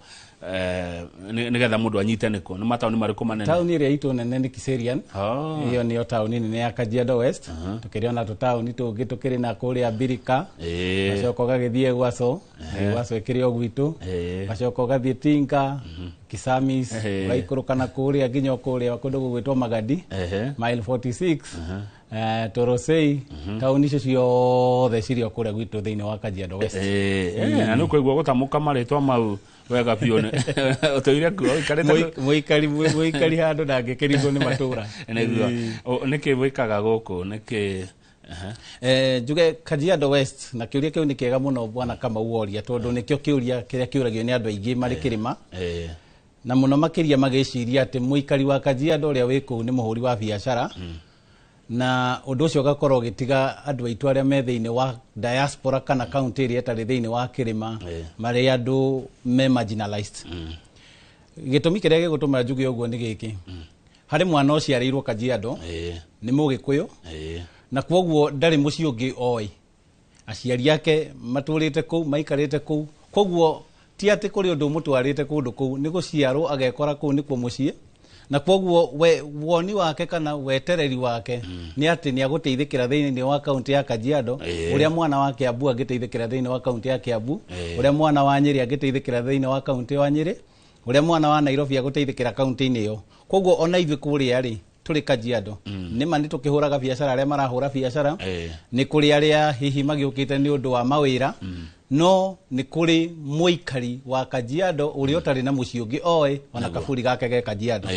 nĩgetha mũndũ anyite nĩkũ? Nĩ mataũni marĩkũ manene? Taũni ĩrĩa itũ nene nĩ Kiserian. Ĩyo nĩyo taũni nene ya Kajiado West. Tũkĩrĩ ona tũtaũni tũngĩ tũkĩrĩ na kũrĩa Birika, ũgacoka ũgagĩthiĩ Gwaco, Gwaco ĩkĩrĩ o gwitũ, ũgacoka ũgathiĩ Tinga, Kisamis, ũgaikũrũka na kũrĩa nginya o kũrĩa kũndũ gũgwĩtwo Magadi, mile 46, Torosei, taũni icio ciothe cirĩ o kũrĩa gwitũ thĩinĩ wa Kajiado West. Na nĩ ũkũigua gũtamũka marĩtwa mau wega biũ ũtũire kuo ũikarĩte mũikari mũikari handũ ndangĩkĩringwo nĩ matũra. Nĩguo. Nĩkĩ wĩkaga gũkũ? Nĩkĩ? Njuge Kajiado West, na kĩũria kĩu nĩ kĩega mũno bwana Kamau woria, tondũ nĩkĩo kĩũria kĩrĩa kĩũragio nĩ andũ aingĩ marĩ kĩrĩma, na mũno makĩria magĩciria atĩ mũikari wa Kajiado ũrĩa wĩ kũu nĩ mũhũri wa biacara, na ũndũ ũcio ũgakorwo ũgĩtiga andũ aitũ arĩa me thĩinĩ wa diaspora kana county ĩrĩa ĩtarĩ thĩinĩ wa kĩrĩma marĩ andũ me marginalized. Gĩtũmi kĩrĩa gĩgũtũma njuge ũguo nĩ gĩkĩ, harĩ mwana ũciarĩirwo Kajiado, nĩ Mũgĩkũyũ, na kwoguo ndarĩ mũciĩ ũngĩ oĩ, aciari ake matũrĩte kũu, maikarĩte kũu, kwoguo ti atĩ kũrĩ ũndũ ũmũtwarĩte kũndũ kũu, nĩ gũciarwo agekora kũu nĩkuo mũciĩ, na kwoguo we woni wake kana wetereri wake nĩ atĩ nĩ agũteithĩkĩra thĩinĩ wa kaunti ya Kajiado, ũrĩa mwana wa Kiambu angĩteithĩkĩra thĩinĩ wa kaunti ya Kiambu, ũrĩa mwana wa Nyĩrĩ angĩteithĩkĩra thĩinĩ wa kaunti wa Nyĩrĩ, ũrĩa mwana wa Nairobi agũteithĩkĩra kaunti-inĩ ĩyo. Kwoguo ona ithuĩ kũrĩa rĩ tũrĩ Kajiado, nĩ ma nĩ tũkĩhũraga biacara, arĩa marahũra biacara nĩ kũrĩ arĩa hihi magĩũkĩte nĩ ũndũ wa mawĩra, No nĩ kũrĩ mũikari wa Kajiado ũrĩa ũtarĩ na mũciĩ ũngĩ oĩ ona kaburi gake ge Kajiado.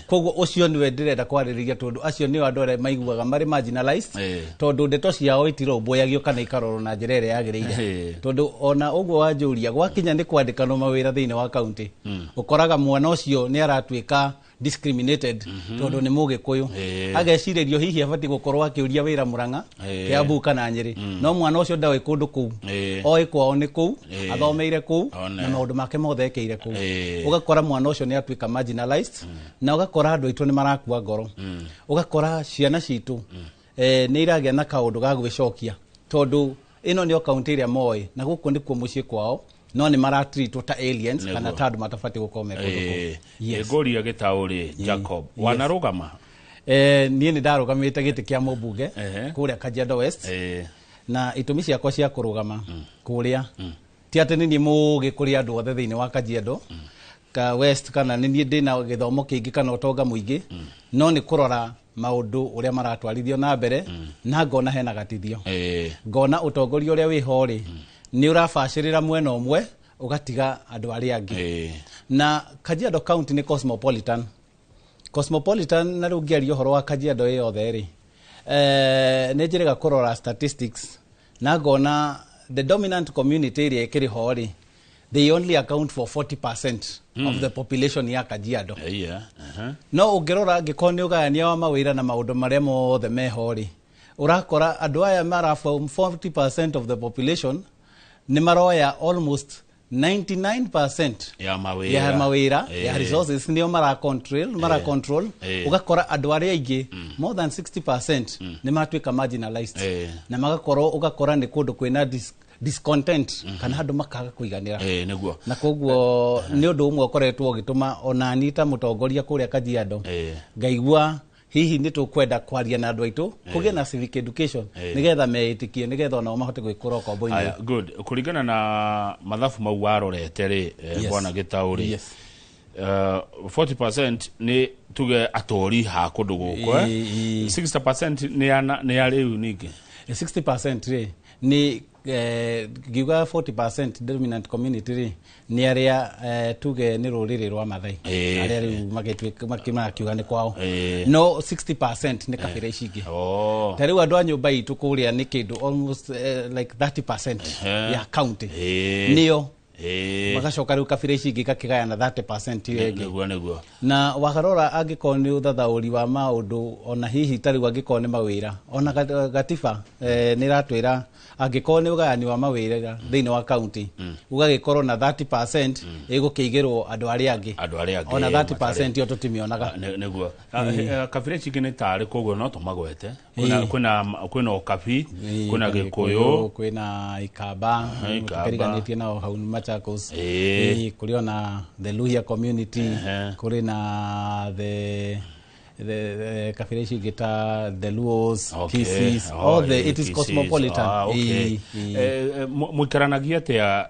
Koguo ũcio nĩwe ndĩrenda kwarĩrĩria, tondũ acio nĩo andũ arĩa maiguaga marĩ marginalized, tondũ ndeto ciao itirũmbũyagio kana ikarorwo na njĩra ĩrĩa yagĩrĩire. Tondũ ona ũguo wanjũria, gwakinya nĩ kwandĩkanwo mawĩra thĩinĩ wa kaunti, ũkoraga mwana ũcio nĩ aratuĩka discriminated tondũ nĩ Mũgĩkũyũ. Agecirĩrio hihi abatiĩ gũkorwo akĩũria wĩra Mũrang'a, Kiambu kana Nyĩrĩ, no mwana ũcio ndoĩ kũndũ kũu, oĩ kwao nĩ kũu, athomeire kũu na maũndũ make mothe ekĩire kũu. Ũgakora mwana ũcio nĩ atuĩka marginalized, na ũgakora andũ aitũ nĩ marakua ngoro. Ũgakora ciana citũ nĩ iragĩa na kaũndũ ga gwĩcokia, tondũ ĩno nĩyo kaunti ĩrĩa moĩ na gũkũ nĩkuo mũciĩ kwao, no nĩ maratreatwo ta aliens kana ta andũ matabatiĩ gũkorwo me kũndũ kũu. Yes. Ngũria Gĩtaũ-rĩ, Jacob, wanarũgama? Niĩ nĩ ndarũgamĩte gĩtĩ kĩa mũmbunge kũrĩa Kajiado West, na itũmi ciakwa cia kũrũgama kũrĩa ti atĩ nĩ niĩ mũgĩ kũrĩ andũ othe thĩinĩ wa Kajiado ka West, kana nĩ niĩ ndĩna gĩthomo kĩingĩ kana ũtonga mũingĩ, no nĩ kũrora maũndũ ũrĩa maratwarithio na mbere, na ngona hena gatithio, ngona ũtongoria ũrĩa wĩho rĩ nĩ ũrabacĩrĩra mwena ũmwe ũgatiga andũ arĩa angĩ. Na Kajiado County nĩ cosmopolitan, cosmopolitan, na rĩu ngĩaria ũhoro wa Kajiado ĩ yothe rĩ, nĩ njĩrĩga kũrora statistics na ngona the dominant community ĩrĩa ĩkĩrĩ ho rĩ, they only account for 40% of the population ya Kajiado. No ũngĩrora angĩkorwo nĩ ũgayania wa mawĩra na maũndũ marĩa mothe meho rĩ, ũrakora andũ aya mara form 40% of the population nĩ maroya almost 99% ya mawĩra, ya mawĩra, ya resources, nĩo mara control, mara control. Ũgakora andũ arĩa aingĩ, more than 60%, nĩ matuĩka marginalized, na magakorwo ũgakora nĩ kũndũ kwĩna discontent kana andũ makaga kũiganĩra. Nĩguo. Na koguo nĩ ũndũ ũmwe ũkoretwo ũgĩtũma ona niĩ ta mũtongoria kũrĩa Kajiado ngaigua hihi nĩ tũkwenda kwaria na andũ aitũ, kũgĩe na civic education, nĩgetha meĩtĩkie, nĩgetha onao mahote gwĩkũra ũkombo-inĩ. Aya, good. Kũringana na mathabu mau warorete rĩ, bwana Gĩtaũ rĩ, 40% nĩ tuge atũri ha kũndũ gũkũ, 60% nĩ ya rĩu ningĩ. 60% rĩ nĩ ngiuga 40% dominant community rĩ, nĩ arĩa tuge nĩ rũrĩrĩ rwa Mathai, arĩa rĩu magĩtuĩka marakiuga nĩ kwao, no 60% nĩ kabira ici ingĩ. Ta rĩu andũ a nyũmba itũ kũrĩa nĩ kĩndũ almost like 30% ya county nĩo, magacoka rĩu kabira ici ingĩ ikakĩgayana 30% ĩyo ĩngĩ. Nĩguo, nĩguo. Na wakarora angĩkorwo nĩ ũthathaũri wa maũndũ, ona hihi ta rĩu angĩkorwo nĩ mawĩra, ona gatiba nĩ ĩratwĩra angĩkorwo nĩ ũgayani wa mawĩra thĩinĩ wa county, ũgagĩkorwo na 30% ĩgũkĩigĩrwo andũ arĩa angĩ. Andũ arĩa angĩ Ona 30% ĩyo tũtimĩonaga. Nĩguo. Kabira ici ingĩ nĩ tarĩ, koguo no tũmagwete? Kwĩna Ũkabi, kwĩna Gĩkũyũ, kwĩna Ikamba, Ikamba. Tũkĩriganĩtie nao hau Machakos. Kũrĩ ona the Luhya community, kũrĩ na the kabira ici ingĩ ta the Luos, Kisiis, all the it is Kisiis. Cosmopolitan. Ah, okay. Mũikaranagia atĩa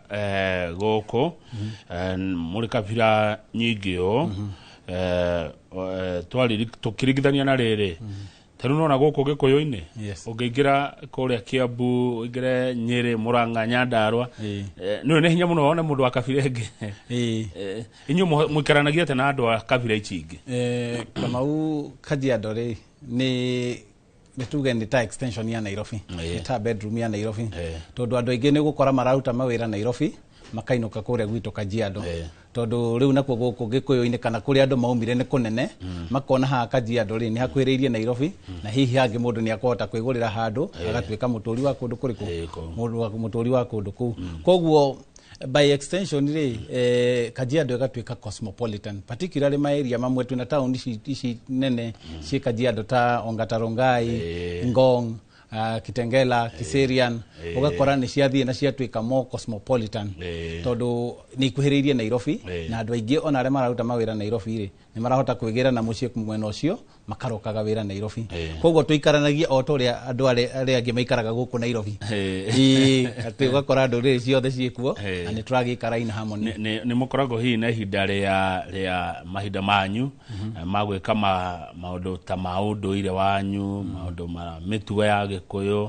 gũkũ mũrĩ kabira nyingĩ ũũ, tũkĩringithania na rĩrĩ, ta rĩu nona gũkũ Gĩkũyũ-inĩ, ũngĩingĩra kũrĩa Kiambu, ũingĩre Nyĩrĩ, Mũrang'a, Nyandarua, nĩ hinya mũno wone mũndũ wa kabira ĩngĩ. Inyuĩ mũikaranagia atĩa na andũ a kabira ici ingĩ? Kamau, Kajiado rĩ nĩ tuge nĩ ta extension ya Nairobi, nĩ ta bedroom ya Nairobi, tondũ andũ aingĩ nĩ gũkora mararuta mawĩra Nairobi makainũka kũrĩa gwitũ Kajiado, tondũ rĩu nakuo gũkũ Gĩkũyũ-inĩ kana kũrĩa andũ maumire nĩ kũnene, makona haha Kajiado rĩ nĩ hakuhĩrĩirie Nairobi, na hihi hangĩ mũndũ nĩ akũhota kwĩgũrĩra handũ agatuĩka mũtũri wa kũndũ kũrĩkũ, mũndũ wa mũtũri wa kũndũ kũu. Koguo by extension rĩ, Kajiado ĩgatuĩka cosmopolitan, particularly ma area mamwe. Twĩna town ici nene ciĩ Kajiado ta Ongata Rongai, Ngong, Kitengela, Kiserian, ũgakora nĩ ciathiĩ na ciatuĩka more cosmopolitan, tondũ nĩ ikuhĩrĩirie Nairobi, na andũ aingĩ ona arĩa mararuta mawĩra Nairobi rĩ, nĩ marahota kwĩgĩra na mũciĩ mwena ũcio, makarokaga wĩra Nairobi. Koguo tũikaranagia o ta ũrĩa andũ arĩa angĩ maikaraga gũkũ Nairobi. Ĩĩ, atĩ ũgakora ndũrĩrĩ ciothe ciĩkuo na nĩ tũragĩikara in harmony. Nĩ mũkoragwo hihi na ihinda rĩa mahinda manyu ma gwĩka maũndũ ta ma ũndũire wanyu, maũndũ ma mĩtugo ya Gĩkũyũ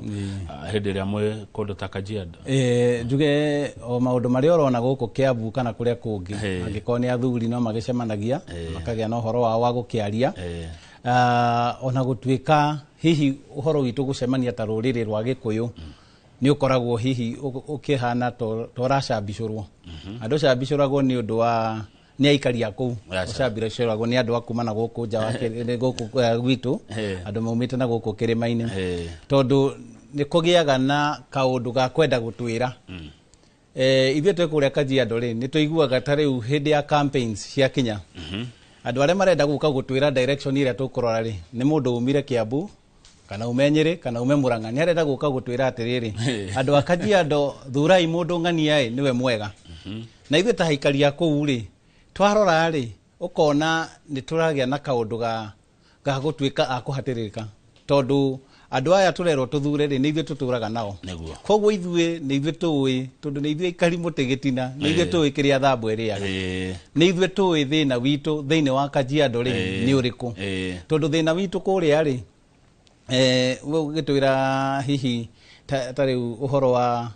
hĩndĩ ĩrĩa mwĩ kũndũ ta Kajiado? Njuge o maũndũ marĩa ũrona gũkũ Kiambu kana kũrĩa kũngĩ, angĩkorwo nĩ athuri no magĩcemanagia makagĩa na ũhoro wao wa gũkĩaria. Ona gũtuĩka hihi ũhoro witũ gũcemania ta rũrĩrĩ rwa Gĩkũyũ nĩ ũkoragwo hihi ũkĩhana ta ũracambicũrwo. Andũ cambicũragwo nĩ ũndũ wa nĩ aikari a kũu, ũcambicũragwo nĩ andũ a kuma na gũkũ nja wa gũkũ gwitũ, andũ maumĩte na gũkũ kĩrĩma-inĩ, tondũ nĩ kũgĩaga na kaũndũ ga kwenda gũtwĩra. Ithuĩ twĩ kũrĩa Kajiado rĩ, nĩ tũiguaga ta rĩu hĩndĩ ya campaigns ciakinya, andũ arĩa marenda gũka gũtwĩra direction ĩrĩa tũkũrora rĩ, nĩ mũndũ umire Kiambu kana ume Nyĩrĩ kana ume Murang'a, nĩ arenda gũka gũtwĩra atĩrĩrĩ, andũ a Kajiado thurai mũndũ ng'ania ĩ nĩwe mwega. Na ithuĩ ta aikari a kũu rĩ, twarora rĩ, ũkona nĩ tũragĩa na kaũndũ ga gũtuĩka a kũhatĩrĩrĩka, tondũ andũ aya tũrerwo tũthure rĩ, nĩ ithuĩ tũtũraga nao. Koguo ithuĩ nĩ ithuĩ tũĩ, tondũ nĩ ithuĩ aikari mũtĩ gĩtina, nĩ ithuĩ tũĩ kĩrĩa thambwe ĩrĩaga, nĩ ithuĩ tũĩ thĩna witũ thĩinĩ wa Kajiado rĩ nĩ ũrĩkũ, tondũ thĩna witũ kũrĩa rĩ, we ũgĩtwĩra hihi ta rĩu ũhoro wa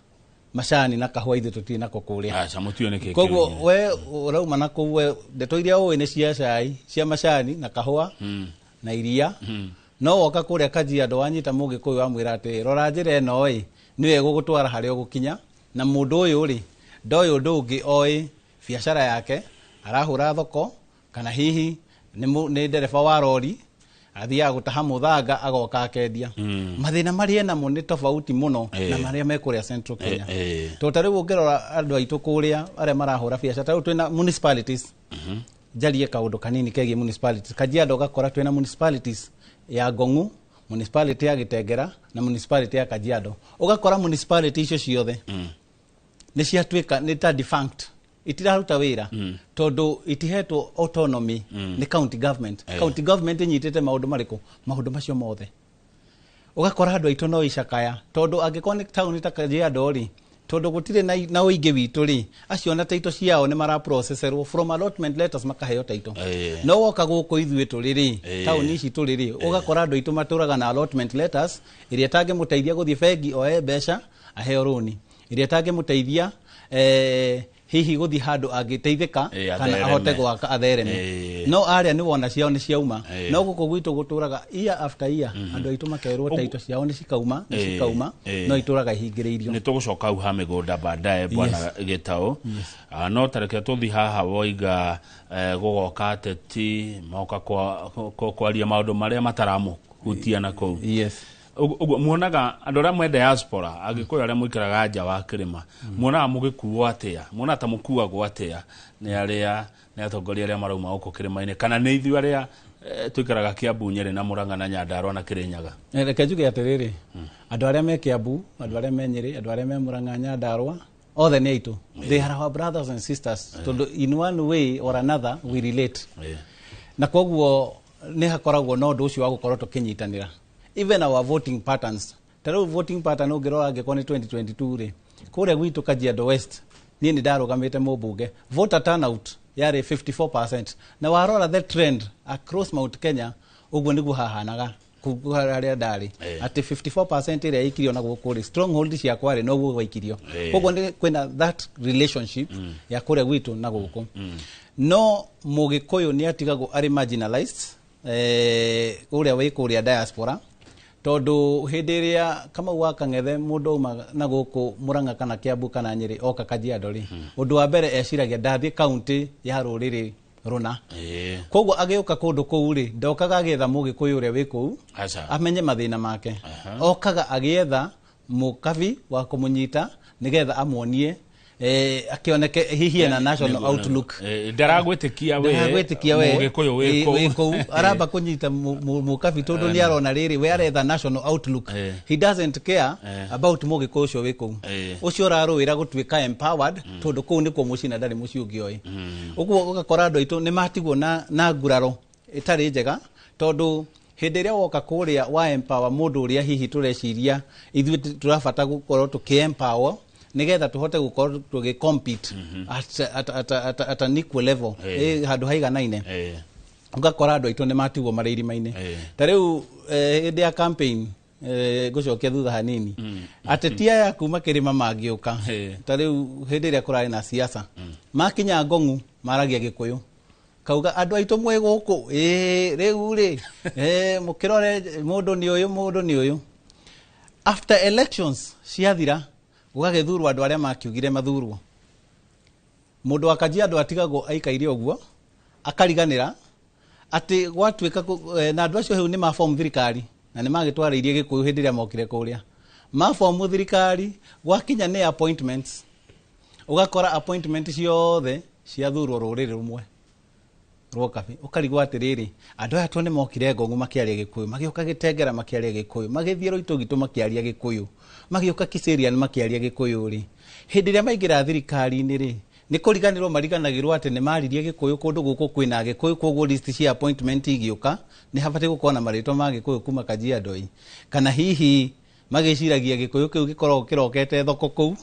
macani na kahũa ithuĩ tũtirĩ nako kũrĩa. Aca, mũtiũĩ nĩkĩ Koguo kĩu. we ũrauma na kũu, we ndeto iria ũĩ nĩ cia cai, cia macani na kahũa na iria. No woka kũrĩa Kajiado wanyita mũgĩkũyũ wamwĩra atĩ rora njĩra ĩno ĩ nĩyo ĩgũgũtwara harĩa ũgũkinya, na mũndũ ũyũ rĩ ndoĩ ũndũ ũngĩ oĩ biacara yake, arahũra thoko kana hihi nĩ ndereba wa rori athiaga gũtaha mũthanga agoka akendia. Mathĩna marĩa enamo nĩ tofauti mũno na marĩa me kũrĩa Central Kenya. Tondũ ta rĩu ũngĩrora andũ aitũ kũrĩa arĩa marahũra biacara, ta rĩu twĩna municipalities. Njarie kaũndũ kanini kegiĩ municipalities. Kajiado ũgakora twĩna municipalities ya Ngong'u, municipality ya Gĩtengera na municipality ya Kajiado. Ũgakora municipality icio ciothe nĩ ciatuĩka nĩ ta defunct, itiraruta wĩra tondũ itihetwo autonomy nĩ county government. County government ĩnyitĩte maũndũ marĩkũ? Maũndũ macio mothe. Ũgakora andũ aitũ no icakaya, tondũ angĩkorwo nĩ taũni ta Kajiado rĩ, tondũ gũtirĩ na ũingĩ witũ rĩ, acio na taito ciao nĩ maraprocesserwo from allotment letters makaheo taito. No woka gũkũ ithuĩ tũrĩ rĩ, taũni ici tũrĩ rĩ, ũgakora andũ aitũ matũraga na allotment letters ĩrĩa ĩtangĩmũteithia gũthiĩ bengi oe mbeca aheo rũni, ĩrĩa ĩtangĩmũteithia hihi gũthiĩ handũ angĩteithĩka kana ahote gwaka athereme. No arĩa nĩ wona ciao nĩ ciauma. No gũkũ gwitũ gũtũraga year after year andũ aitũ makerwo taito ciao nĩ cikauma, nĩ cikauma, no itũraga ihingĩrĩirio. Nĩ tũgũcoka hau ha mĩgũnda baadaye bwana Gĩtaũ. No tareke tũthiĩ haha woiga gũgoka ateti moka kwaria maũndũ marĩa mataramuhutia na kũu. Ũguo muonaga andũ arĩa mwe diaspora, Agĩkũyũ arĩa mũikaraga nja wa kĩrĩma, muonaga mũgĩkuo atĩa? Muonaga ta mũkuagwo atĩa nĩ arĩa nĩ atongoria arĩa marauma gũkũ kĩrĩma-inĩ, kana nĩ ithuĩ arĩa tũikaraga Kiambu, Nyĩrĩ na Murang'a na Nyandarua na Kĩrĩnyaga? Reke njuge atĩrĩrĩ, andũ arĩa me Kiambu, andũ arĩa me Nyĩrĩ, andũ arĩa me Murang'a, Nyandarua, othe nĩ aitũ. They are our brothers and sisters, tondũ in one way or another we relate. Na koguo nĩ hakoragwo na ũndũ ũcio wa gũkorwo tũkĩnyitanĩra. Even our voting patterns, ta rĩu voting pattern ũngĩrora angĩkorwo nĩ 2022 rĩ, kũrĩa gwitũ Kajiado West niĩ nĩ ndarũgamĩte mũmbunge, voter turnout yarĩ 54%, na warora the trend across Mount Kenya ũguo nĩguo hahanaga harĩa ndarĩ, atĩ 54% ĩrĩa ĩikirio na gũkũ rĩ, stronghold ciakwa rĩ noguo gwaikirio. Koguo nĩ kwĩna that relationship ya kũrĩa gwitũ na gũkũ. No mũgĩkũyũ nĩ atigagwo arĩ marginalized ũrĩa wĩ kũrĩa diaspora, tondũ hĩndĩ ĩrĩa Kamau wa Kang'ethe mũndũ auma na gũkũ Murang'a kana Kiambu kana Nyĩrĩ oka Kajiado rĩ, ũndũ wa mbere eciragia ndathiĩ kaunti ya rũrĩrĩ rũna. Koguo agĩũka kũndũ kũu rĩ, ndokaga agĩetha mũgĩkũyũ ũrĩa wĩ kũu amenye mathĩna make, okaga agĩetha mũkabi wa kũmũnyita nĩgetha amuonie akĩoneke hihi ena national outlook. Ndaragwĩtĩkia we ndaragwĩtĩkia we mũgĩkũyũ wĩ kũu, aramba kũnyita mũkabi tondũ nĩ arona rĩrĩ we aretha national outlook. He doesn't care about mũgĩkũyũ ũcio wĩ kũu, ũcio ũrarũĩra gũtuĩka empowered, tondũ kũu nĩkuo mũciĩ na ndarĩ mũciĩ ũngĩ oĩ. Ũguo ũgakora andũ aitũ nĩ matigwo na nguraro ĩtarĩ njega, tondũ hĩndĩ ĩrĩa woka kũrĩa wa empower mũndũ ũrĩa hihi tũreciria ithuĩ tũrabata gũkorwo tũkĩ empower nĩgetha tũhote gũkorwo tũgĩ compete at an equal level, handũ haiganaine, ũgakora andũ aitũ nĩ matigwo marĩ irima-inĩ. Ta rĩu hĩndĩ ya campaign Ngũcokia thutha hanini. Ateti aya kuma kĩrĩma mangĩũka, ta rĩu hĩndĩ ĩrĩa kũrarĩ na siasa, makinya Ngong'u maragia Gĩkũyũ, kauga andũ aitũ mwĩ gũkũ, ĩĩ rĩu rĩ, mũkĩrore mũndũ nĩ ũyũ, mũndũ nĩ ũyũ. After elections ciathira, gũgagĩthurwo andũ arĩa makiugire mathurwo. Mũndũ wa Kajiado atigagwo aikaire ũguo, akariganĩra atĩ gwatuĩka na andũ acio rĩu nĩ mabomu thirikari na nĩ magĩtwarĩirie Gĩkũyũ hĩndĩ ĩrĩa mokire kũrĩa. Mabomu thirikari, gwakinya nĩ appointments, ũgakora appointment ciothe ciathurwo rũrĩrĩ rũmwe rwokabi. Ũkarigwo atĩrĩrĩ, andũ aya to nĩ mokire Ngong'u makĩaria Gĩkũyũ, magĩũka Gĩtengera makĩaria Gĩkũyũ, magĩthiĩ Rũitũgitũ makĩaria Gĩkũyũ, magĩũka Kiserian makĩaria Gĩkũyũ rĩ, hĩndĩ ĩrĩa maingĩra thirikari-inĩ rĩ, nĩ kũriganĩrwo mariganagĩrwo atĩ nĩ maririe Gĩkũyũ kũndũ gũkũ kwĩna Gĩkũyũ, koguo list cia appointment igĩũka nĩ habatiĩ gũkorwo na marĩtwa ma Gĩkũyũ kuma Kajiado. Kana hihi magĩciragia Gĩkũyũ kĩu gĩkoragwo kĩrokete thoko kũu,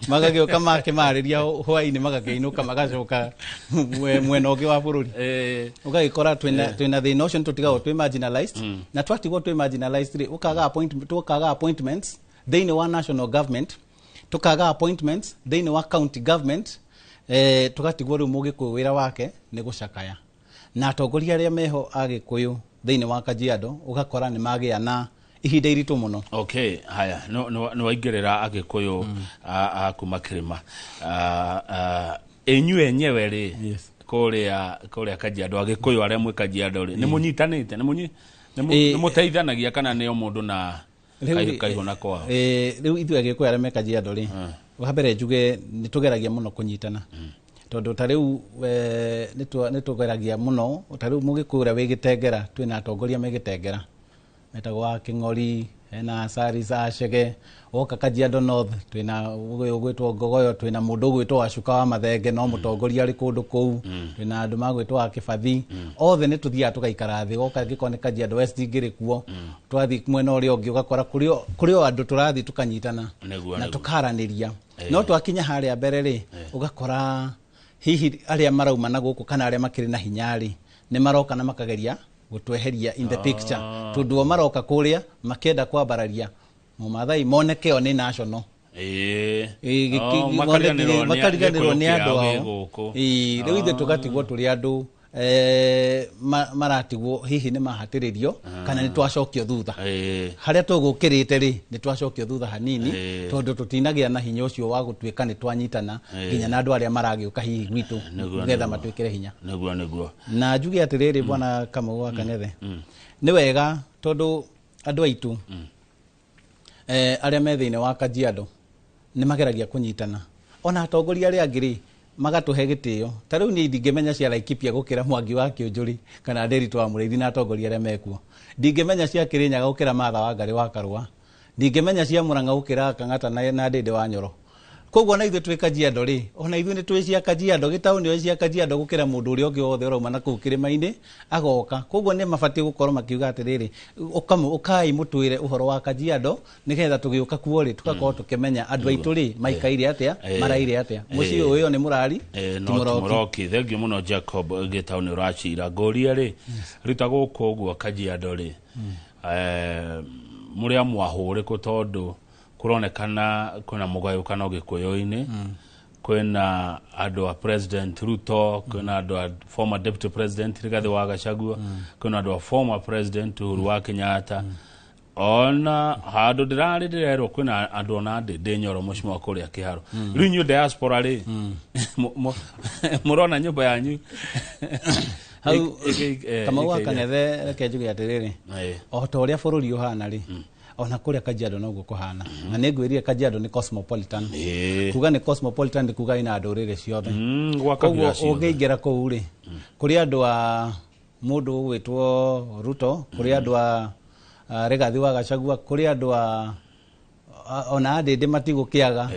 magagĩũka makĩmarĩria hwaĩ-inĩ, magakĩinũka magacoka mwena ũngĩ wa bũrũri. Ũgagĩkora twĩna thĩna ũcio, nĩ tũtigagwo twĩ marginalized. Na twatigwo twĩ marginalized rĩ, ũkaga appointment, tũkaga appointments thĩinĩ wa national government, tũkaga appointments thĩinĩ wa county government, tũgatigwo rĩu Mũgĩkũyũ wĩra wake nĩ gũcakaya. Na atongoria arĩa meho a Gĩkũyũ thĩinĩ wa Kajiado, ũgakora nĩ magĩa na ihinda iritũ mũno. Okay, haya, no no no waingĩrĩra Agĩkũyũ a kuma kĩrĩma, inyuĩ enyewe rĩ, kũrĩa Kajiado, Agĩkũyũ arĩa mwĩ Kajiado rĩ, nĩ mũnyitanĩte, nĩ mũteithanagia kana nĩ o mũndũ na kaihũ na kwao? Rĩu ithuĩ Agĩkũyũ arĩa me Kajiado rĩ, wa mbere njuge nĩ tũgeragia mũno kũnyitana, tondũ ta rĩu nĩ tũgeragia mũno. Ta rĩu Mũgĩkũyũ ũrĩa wĩ Gĩtengera, twĩna atongoria me Gĩtengera metagwo wa Kĩng'ori, hena Saris Acege. Woka Kajiado North, twĩna ũyũ ũgwĩtwo Ngogoyo, twĩna mũndũ ũgwĩtwo Wacuka wa Mathenge, no mũtongoria arĩ kũndũ kũu, twĩna andũ magwĩtwo wa Kĩbathi. Othe nĩ tũthiaga tũgaikara thĩ. Woka angĩkorwo nĩ Kajiado West ngĩrĩ kuo, twathiĩ mwena ũrĩa ũngĩ ũgakora kũrĩ o andũ tũrathiĩ tũkanyitana na tũkaranĩria. No twakinya harĩa mbere rĩ, ũgakora hihi arĩa marauma na gũkũ kana arĩa makĩrĩ na hinya rĩ, nĩ maroka na makageria gũtweheria in the picture, tondũ o maroka kũrĩa makĩenda kwambararia Mũmathai moneke o nĩ national. Makariganĩrwo nĩ andũ ao. Rĩu ithuĩ tũgatigwo tũrĩ andũ maratigwo hihi nĩ mahatĩrĩrio kana nĩ twacokio thutha. Harĩa tũgũkĩrĩte rĩ, nĩ twacokio thutha hanini, tondũ tũtinagĩa na hinya ũcio wa gũtuĩka nĩ twanyitana nginya na andũ arĩa maragĩũka hihi gwitũ nĩgetha matwĩkĩre hinya. Nĩguo. Na njuge atĩrĩrĩ, bwana Kamau wa Kang'ethe, nĩ wega tondũ andũ aitũ arĩa me thĩinĩ wa Kajiado nĩ mageragia kũnyitana, ona atongoria arĩa angĩ rĩ magatũhe gĩtĩo. Ta rĩu niĩ ndingĩmenya cia Laikipia gũkĩra Mwangi wa Kĩũnjũri kana Nderitu wa Mũrĩithi na atongoria arĩa mekuo. Ndingĩmenya cia Kĩrĩnyaga gũkĩra Martha Wangari wa Karũa. Ndingĩmenya cia Mũrang'a gũkĩra Kang'ata na Ndĩndĩ wa Nyoro. Koguo ona ithuĩ twĩ Kajiado rĩ, ona ithuĩ nĩ twĩ cia Kajiado, gĩtaũ nĩ cia Kajiado gũkĩra mũndũ ũrĩa ũngĩ wothe ũrauma na kũu kĩrĩma-inĩ agoka. Koguo nĩ mabatiĩ gũkorwo makiuga atĩrĩrĩ, ũkai mũtwĩre ũhoro wa Kajiado nĩgetha tũgĩũka kuo rĩ, tũgakorwo tũkĩmenya andũ aitũ rĩ maikaire atĩa, maraire atĩa. Mũciĩ ũyũ nĩ mũrari, ti mũroki. Thengiũ mũno Jacob gĩtaũ nĩ ũracira. Ngũrie rĩ, rĩu ta gũkũ ũguo Kajiado rĩ, mũrĩa mwahũrĩkũ, tondũ kũronekana kwĩna mũgayũkano Gĩkũyũ-inĩ, kwĩna andũ a President Ruto, kwĩna andũ a former Deputy President Rigathi wa Gachagua, kwĩna andũ a former President Uhuru wa Kenyatta. Ona handũ ndĩrarĩ ndĩrerwo kwĩna andũ ona Ndĩndĩ Nyoro mũcimo kũrĩa Kĩharo. Rĩu inyuĩ diaspora rĩ, mũrona nyũmba yanyu hau? Kamau wa Kang'ethe, reke njuge atĩrĩrĩ, o ta ũrĩa bũrũri ũhana rĩ, ona kũrĩa Kajiado noguo kũhana. Na nĩ ngwĩrire Kajiado nĩ cosmopolitan. Kuga nĩ cosmopolitan nĩ kuga ina ndũrĩrĩ ciothe. Koguo ũngĩingĩra kũu rĩ, kũrĩ andũ a mũndũ ũgwĩtwo Ruto, kũrĩ andũ a Rigathi wa Gachagua, kũrĩ andũ a ona Ndĩndĩ matigũkĩaga,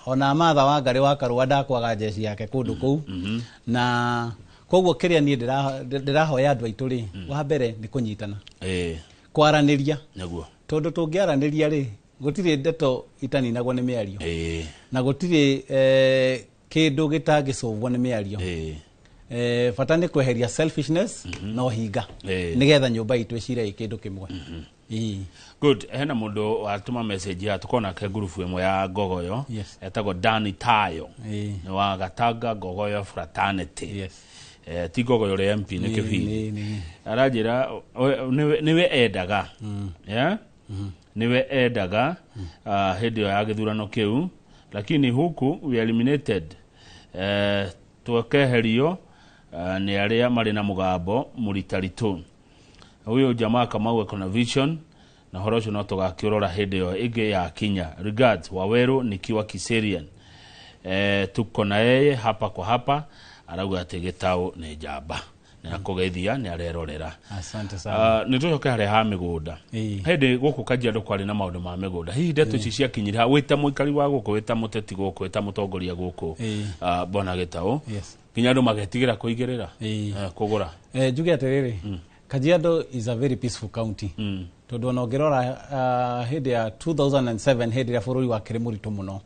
ona Martha Wangari wa Karũa ndakwaga njeci yake kũndũ kũu. Na koguo kĩrĩa niĩ ndĩrahoya andũ aitũ rĩ, wa mbere nĩ kũnyitana, kwaranĩria. Tondũ tũngĩaranĩria rĩ, gũtirĩ ndeto itaninagwo nĩ mĩario, na gũtirĩ kĩndũ gĩtangĩcũvwo nĩ mĩario. Bata nĩ kweheria selfishness na ũhinga, nĩgetha nyũmba itũ ĩcire ĩ kĩndũ kĩmwe. Good. Hena mundu watuma message ya tukona ke ngurubu imwe ya Ngogoyo. Yes. Etagwo Dani Tayo. Ni wa Gatanga Ngogoyo Fraternity. Yes. Ti Ngogoyo ria MP ni kibindi. Aranjira niwe endaga. Yeah? Niwe endaga hindi ya githurano kiu, lakini huku we eliminated twekeherio ni aria mari na mugambo muritaritu. Huyo jamaa Kamau akona vision na horo ucio no tugakiurora hindi yo ingi ya kinya. Regards Waweru nikiwa Kiserian. Tuko na yeye hapa kwa hapa, arauga ati Gitau ni njamba na akugeithia ni arerorera. Asante sana. Ni tucoke haria ha migunda. Hindi guku Kajiado kwari na maundu ma migunda. Hihi ndeto ici ciakinyire ha wita muikari wa guku, wita muteti guku, wita mutongoria guku, Bwana Gitau. Yes. Nginya andu magetigira kuigirira kugura. Njuge atiriri, Kajiado is a very peaceful county. Tondu ona ũngĩrora hĩndĩ ya 2007 hĩndĩ ĩrĩa bũrũri wakĩrĩ mũritũ mũno,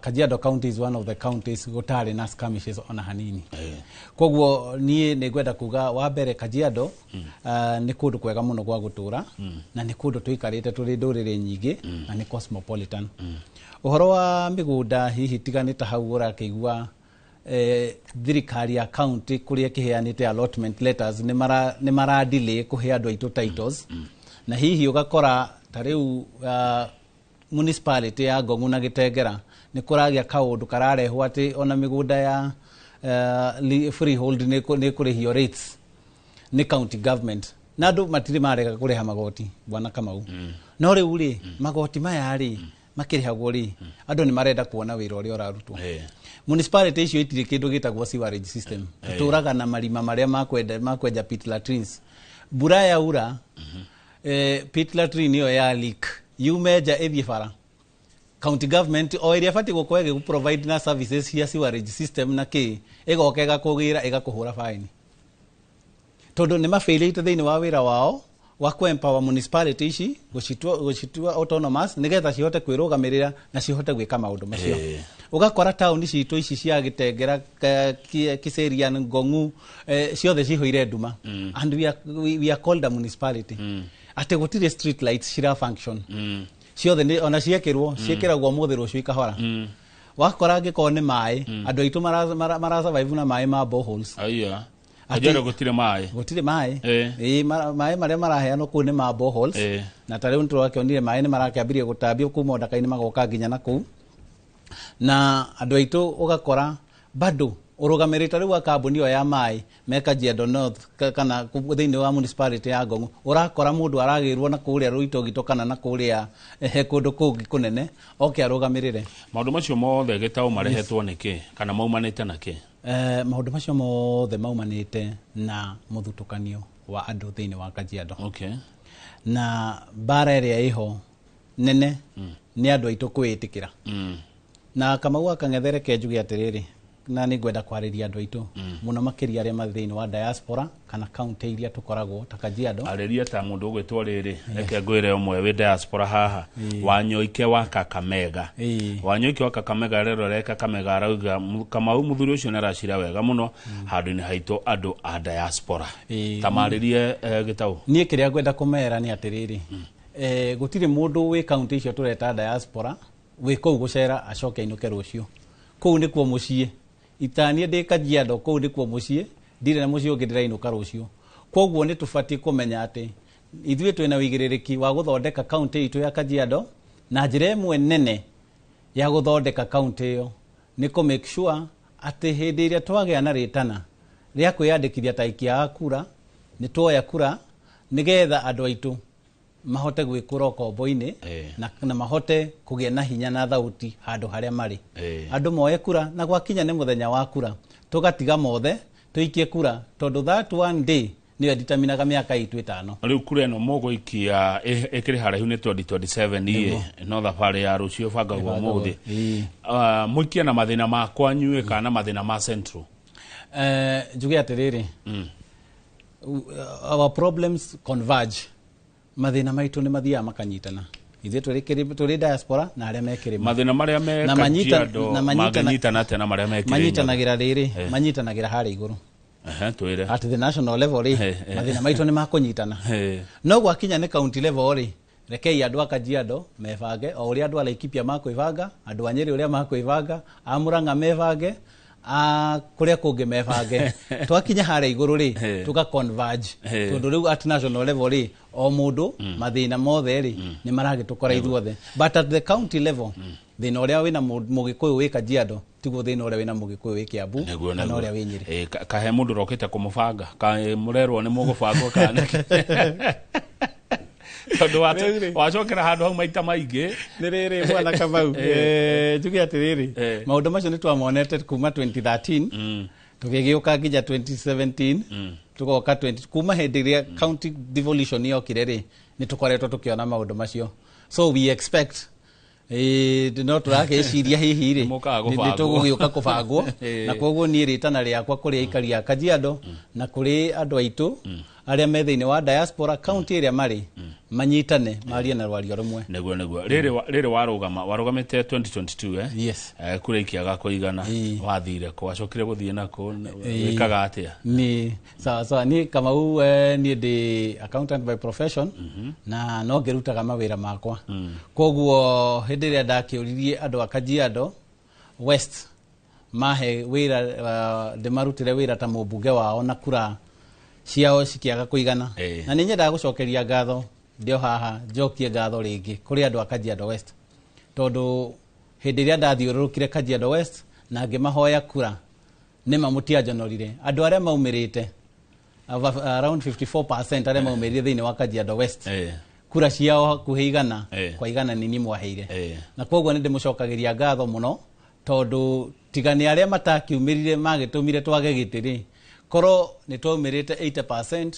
Kajiado County is one of the counties gũtarĩ na skirmishes ona hanini. Koguo niĩ nĩ ngwenda kuga wa mbere Kajiado nĩ kũndũ kwega mũno gwa gũtũra, na nĩ kũndũ tũikarĩte tũrĩ ndũrĩrĩ nyingĩ, na nĩ cosmopolitan. Ũhoro wa mĩgũnda hihi tiganĩte hau ũrakĩigua thirikari ya county kuria kiheanite allotment letters ni mara delay kuhe andu aitu titles, na hihi ugakora ta riu municipality ya Ngongu na Gitengera ni kuragia kaundu kararehwo ati ona migunda ya freehold ni kurihio rates ni county government, na andu matiri marega kuriha magoti Bwana Kamau. No riu ri magoti maya ri makirihagwo ri andu ni marenda kuona wira uria urarutwo. Municipality icio itire kindu gitagwo sewerage system. Tuturaga na marima maria makwenja pit latrines. Mbura yaura, pit latrine iyo ya leak yume nja ithie bara. County government o iria bati gukorwo igi provide na services cia sewerage system na ki igoka igakugira igakuhura fine, tondu ni mafailite thiini wa wira wao wa ku empower municipality ici gucitua autonomous nigetha cihote kwirugamirira na cihote gwika maundu macio. Ugakora tauni citu ici cia Gitengera, Kiserian, Ngongu, ciothe cihuire nduma, and we are called a municipality. Ati gutire street lights cira function. Ciothe ni ona ciekirwo ciekiragwo muthi rucio ikahora. Wakora ngikorwo ni mai, andu aitu mara survive na mai ma boreholes. Aya. Kajiado gutire mai. Gutire mai. Mai maria maraheanwo kuu ni ma boreholes. Na ta riu niturakionire mai ni marakiambirie gutambio kuma ndaka-inĩ magoka nginya na kuu. Na andu aitu ugakora bado urugamirite riu wa kambuni ĩyo ya mai me Kajiado North kana thĩinĩ wa municipality ya Ngongu, urakora mundu aragirwo na kuria Ruitogito kana na kuria he kundu kungi kunene oke arugamirire. Maundu macio mothe Gitau marehetwo niki kana maumanite na ki? Maundu macio mothe maumanite na muthutukanio wa andu thĩinĩ wa Kajiado. Okay. Na mbara ĩrĩa ĩho nene nĩ andũ aitũ kwĩĩtĩkĩra. Na Kamau akang'ethere ke njuge atĩrĩrĩ, na nĩ ngwenda kwarĩria andũ aitũ mũno makĩria arĩa marĩ thĩinĩ wa diaspora kana county iria tũkoragwo ta Kajiado. Arĩria ta mũndũ ũgwĩtwo rĩrĩ, reke ngwĩre ũmwe wĩ diaspora haha, Wanyoike wa Kakamega. Wanyoike wa Kakamega rero Kakamega arauga Kamau mũthuri ũcio nĩ aracira wega mũno handũ-inĩ haitũ andũ a diaspora. Ta marĩrie Gitau. Niĩ kĩrĩa ngwenda kũmera nĩ atĩrĩrĩ, gũtirĩ mũndũ wĩ county icio tũreta diaspora wĩ kũu gũcera acoke ainũke rũciũ. Kũu nĩkuo mũciĩ. Itanie ndĩ Kajiado kũu nĩkuo mũciĩ, ndirĩ na mũciĩ ũngĩ ndĩrainũka rũciũ. Koguo nĩ tũbatiĩ kũmenya atĩ ithuĩ twĩna ũigĩrĩrĩki wa gũthondeka county itũ ya Kajiado, na njĩra ĩmwe nene ya gũthondeka county ĩyo nĩ kũ make sure atĩ hĩndĩ ĩrĩa twagĩa na rĩtana rĩa kwĩyandĩkithia ta aikia a kura, nĩ tuoya kura nĩgetha andũ aitũ mahote gwikura ũkombo-inĩ na mahote kũgĩa na hinya na thauti handũ harĩa marĩ. Andũ moye kura, na gwakinya nĩ mũthenya wa kura tũgatiga mothe tũikie kura, tondũ that one day nĩyo determinaga mĩaka itũ ĩtano. Rĩu kura ĩno mũgũikia ĩkĩrĩ haraihu nĩ 2027 iĩ no thabarĩ ya rũciũ ĩbangagwo ũmũthĩ. Mũikie na mathĩna ma kwanyu kana na mathĩna ma Central? Njuge atĩrĩrĩ, our problems converge. Mathĩna maitũ nĩ mathiaga makanyitana. Ithuĩ tũrĩ diaspora na arĩa me kĩrĩma. Mathĩna marĩa me Kajiado mangĩnyitana atĩa na marĩa me Kĩrĩnyaga? Manyitanagĩra rĩrĩ, manyitanagĩra harĩa igũrũ. Ehe, twĩre. At the national level rĩ, mathĩna maitũ nĩ makũnyitana. No gwakinya nĩ county level rĩ, rekei andũ a Kajiado mebange o ũrĩa andũ a Laikipia makwĩbanga, andũ a Nyĩrĩ ũrĩa makwĩbanga, a Murang'a mebange, a kũrĩa kũngĩ mebange. Twakinya harĩa igũrũ rĩ, tũga converge, tondũ rĩu at national level rĩ, o mũndũ mathĩna mothe rĩ nĩ maragĩtũkora ithuothe, but at the county level thĩna ũrĩa wĩna Mũgĩkũyũ wĩ Kajiado tiguo thĩna ũrĩa wĩna Mũgĩkũyũ wĩ Kiambu kana ũrĩa wĩ Nyĩrĩ. Kahe mũndũ ũrokĩte kũmũbanga, kaĩ mũrerwo nĩ mũgũbangwo kana nĩkĩ? Tondũ wacokera handũ hau maita maingĩ. Nĩ rĩrĩ, bwana Kamau, njuge atĩrĩrĩ, maũndũ macio nĩ twamonete kuma 2013 tũgĩgĩũka nginya 2017, tũgoka 20, kuma hĩndĩ ĩrĩa county devolution yokire rĩ, nĩ tũkoretwo tũkĩona maũndũ macio, so we expect no tũrakĩciria hihi rĩ Nĩmũkaga nĩ gũbangwo. Tũgũgĩũka kũbangwo. Na koguo niĩ rĩtana rĩakwa kũrĩ aikari a Kajiado na kũrĩ andũ aitũ arĩa me thĩinĩ wa diaspora, county ĩrĩa marĩ, manyitane marie na rwario rũmwe. Nĩguo rĩrĩ warũgama, warũgamĩte 2022, eh? Yes. Kura ikĩaga kũigana, wathire kũ? Wacokire gũthiĩ nakũ? Wĩkaga atĩa? Ni sawa sawa, ni Kamau, niĩ ndĩ accountant by profession na no ngĩrutaga mawĩra makwa. Koguo hĩndĩ ĩrĩa ndakĩũririe andũ a Kajiado West mahe wĩra, ndĩmarutĩre wĩra ta mũmbunge wao, na kura ciao cikĩaga kũigana, na nĩ nyendaga gũcokeria ngatho, ndĩ o haha njokie ngatho rĩngĩ kũrĩ andũ a Kajiado West, tondũ hĩndĩ ĩrĩa ndathiũrũrũkire Kajiado West na ngĩmahoya kura, nĩma mũtianjonorire. Andũ arĩa maumĩrĩte around 54% arĩa maumĩrire thĩinĩ wa Kajiado West, kura ciao hakuhĩ 100 kwa 100 nĩ niĩ mwaheire. Na koguo nĩ ndĩmũcokagĩria ngatho mũno, tondũ tiga nĩ arĩa matakiumĩrire magĩtũmire twage gĩtĩ rĩ, korwo nĩ twaumĩrĩte 80%,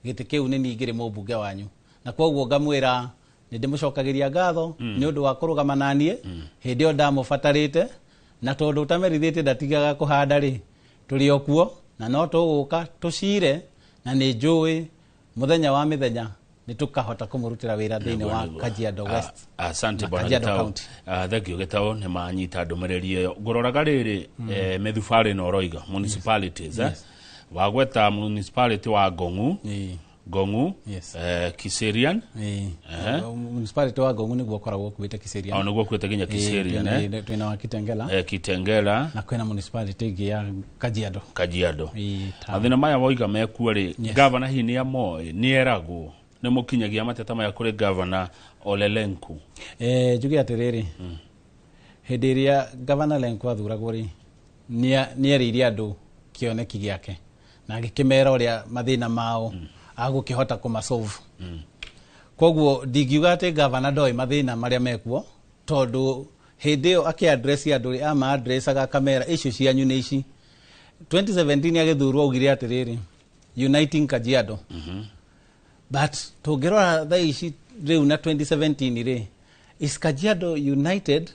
gĩtĩ kĩu nĩ niĩ ngĩrĩ mũmbunge wanyu. Na koguo ngamwĩra nĩ ndĩmũcokagĩria ngatho nĩ ũndũ wa kũrũgama na niĩ hĩndĩ ĩyo ndamũbatarĩte. Na tondũ ũtamerithĩtie ndatigaga kũhanda rĩ, tũrĩ o kuo na no tũgũka tũcire, na nĩ njũĩ mũthenya wa mĩthenya nĩ tũkahota kũmũrutĩra wĩra thĩinĩ wa Kajiado West Asante, na bwana Kajiado Gitau. County. Thank you, Gitau, nĩ manyita ndũmĩrĩri ĩyo. Ngũroraga rĩrĩ, mĩthubarĩ ĩno ũroiga municipalities, eh? Wagweta municipality wa Ngongu, Ngongu, Kiserian. Municipality wa Ngongu nĩguo ũkoragwo ũkuĩte Kiserian. O nĩguo ũkuĩte nginya Kiserian, eh? Twĩna wa Kitengela. Kitengela. Na kwĩna municipality ĩngĩ ya Kajiado. Kajiado. Mathĩna maya woiga mekuo rĩ, gavana hihi nĩ amoĩ? Nĩ eragwo? Nĩ mũkinyagia mateta maya kũrĩ gavana Ole Lenku? Njuge atĩrĩrĩ, hĩndĩ ĩrĩa gavana Lenku athuragwo rĩ, nĩerĩire andũ kĩoneki gĩake na agĩkĩmera ũrĩa mathĩna mao agũkĩhota kũmasolve. Koguo ndingiuga atĩ gavana ndoĩ mathĩna marĩa mekuo, tondũ hĩndĩ ĩyo akĩ-address andũ rĩ, ama-addressaga akamera icio cianyu nĩ ici. 2017 agĩthurwo augire atĩrĩrĩ, uniting Kajiado. But tũngĩrora thaa ici rĩu na 2017 rĩ, is Kajiado united,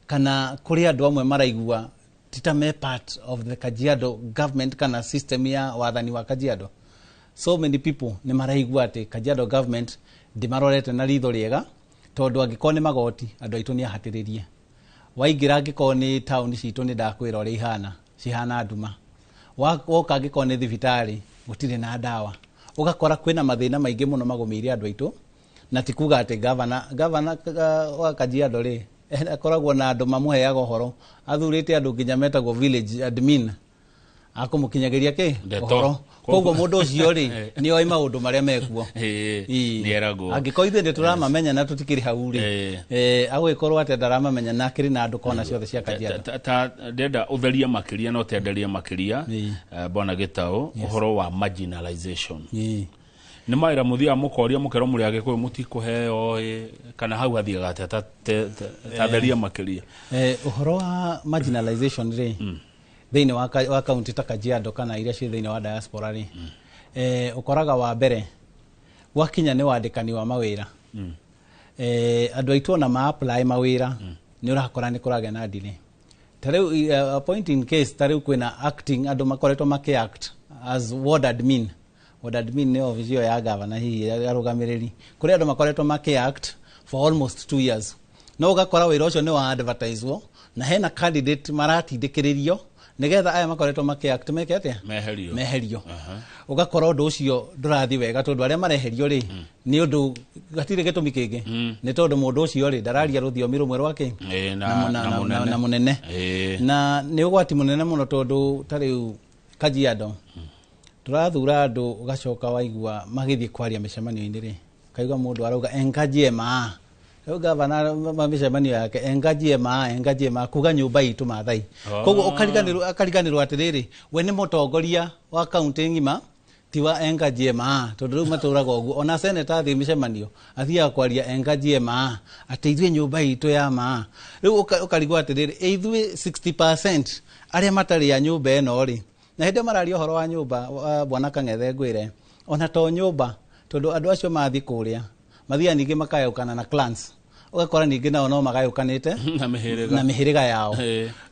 kana kũrĩ andũ amwe maraigua ti ta me part of the Kajiado government kana system ya wathani wa Kajiado? So many people nĩ maraigua atĩ Kajiado government ndĩmarorete na ritho rĩega, tondũ angĩkorwo nĩ magoti, andũ aitũ nĩ ahatĩrĩrie. Waingĩra angĩkorwo nĩ taũni citũ, nĩ ndakwĩra ũrĩa ihana, cihana nduma. Woka angĩkorwo nĩ thibitarĩ, gũtirĩ na ndawa. Ũgakora kwĩna mathĩna maingĩ mũno magũmĩire andũ aitũ. Na ti kuga atĩ gavana wa Kajiado rĩ, akoragwo na andũ mamũheaga ũhoro, athurĩte andũ nginya metagwo village admin akũmũkinyagĩria kĩ Ndeto. ũhoro. Koguo mũndũ ũcio rĩ, nĩ oĩ maũndũ marĩa mekuo. Nĩ eragwo. Angĩkorwo ithuĩ nĩ tũramamenya na tũtikĩrĩ hau rĩ, agũgĩkorwo atĩ ndaramamenya na akĩrĩ na andũ kona ciothe cia Kajiado. Ta ndenda ũtherie makĩria na ũtenderie makĩria, bwana Gitau, ũhoro wa marginalization. Nĩ mawĩra mũthiaga mũkoria, mũkerwo mũrĩ Agĩkũyũ mũtikũheo ĩ, kana hau hathiaga atĩa? Ta theria makĩria. Ũhoro wa marginalization rĩ, thĩinĩ wa kaunti ta Kajiado kana iria ciĩ thĩinĩ wa diaspora rĩ, ũkoraga wa mbere gwakinya nĩ wandĩkani wa mawĩra, andũ aitũ ona ma apply mawĩra, nĩ ũrakora nĩ kũragĩa na delay. Ta rĩu a point in case, ta rĩu kwĩna acting, andũ makoretwo makĩ act as ward admin. Ward admin nĩ ofici ĩyo ya gavana, hihi arũgamĩrĩri. Kũrĩ andũ makoretwo makĩ act for almost 2 years, no ũgakora wĩra ũcio nĩ wa advertisewo na hena candidate maratindĩkĩrĩrio. Nĩgetha aya makoretwo makĩ-act meke atĩa? Meherio. Meherio. Ũgakora ũndũ ũcio ndũrathiĩ wega tondũ arĩa mareherio rĩ, nĩ ũndũ gatirĩ gĩtũmi kĩngĩ, nĩ tondũ mũndũ ũcio rĩ ndararia rũthiomi rũmwe rwake na na mũnene. Na nĩ ũgwati mũnene mũno tondũ ta rĩu Kajiado tũrathura andũ, ũgacoka waigua magĩthiĩ kwaria mĩcemanio-inĩ rĩ, kaigua mũndũ arauga engajie maa, rĩu gavana ma mĩcemanio yake engajie maa, engajie maa, kuga nyũmba itũ Maathai. Koguo ũkariganĩrwo, akariganĩrwo atĩrĩrĩ, we nĩ mũtongoria wa kaunti ng'ima, ti wa engajie maa, tondũ rĩu matũraga ũguo. Ona seneta athiĩ mĩcemanio athiaga kwaria engajie maa, atĩ ithuĩ nyũmba itũ ya maa. Rĩu ũkarigwo atĩrĩrĩ, ĩ ithuĩ 60% arĩa matarĩ a nyũmba ĩno rĩ, na hĩndĩ ĩyo mararia ũhoro wa nyũmba wa bwana Kang'ethe, ngwĩre ona to nyũmba, tondũ andũ acio mathiĩ kũrĩa mathiaga ningĩ makagayũkana na clans, ũgakora ningĩ nao no magayũkanĩte na mĩhĩrĩga. Na mĩhĩrĩga yao.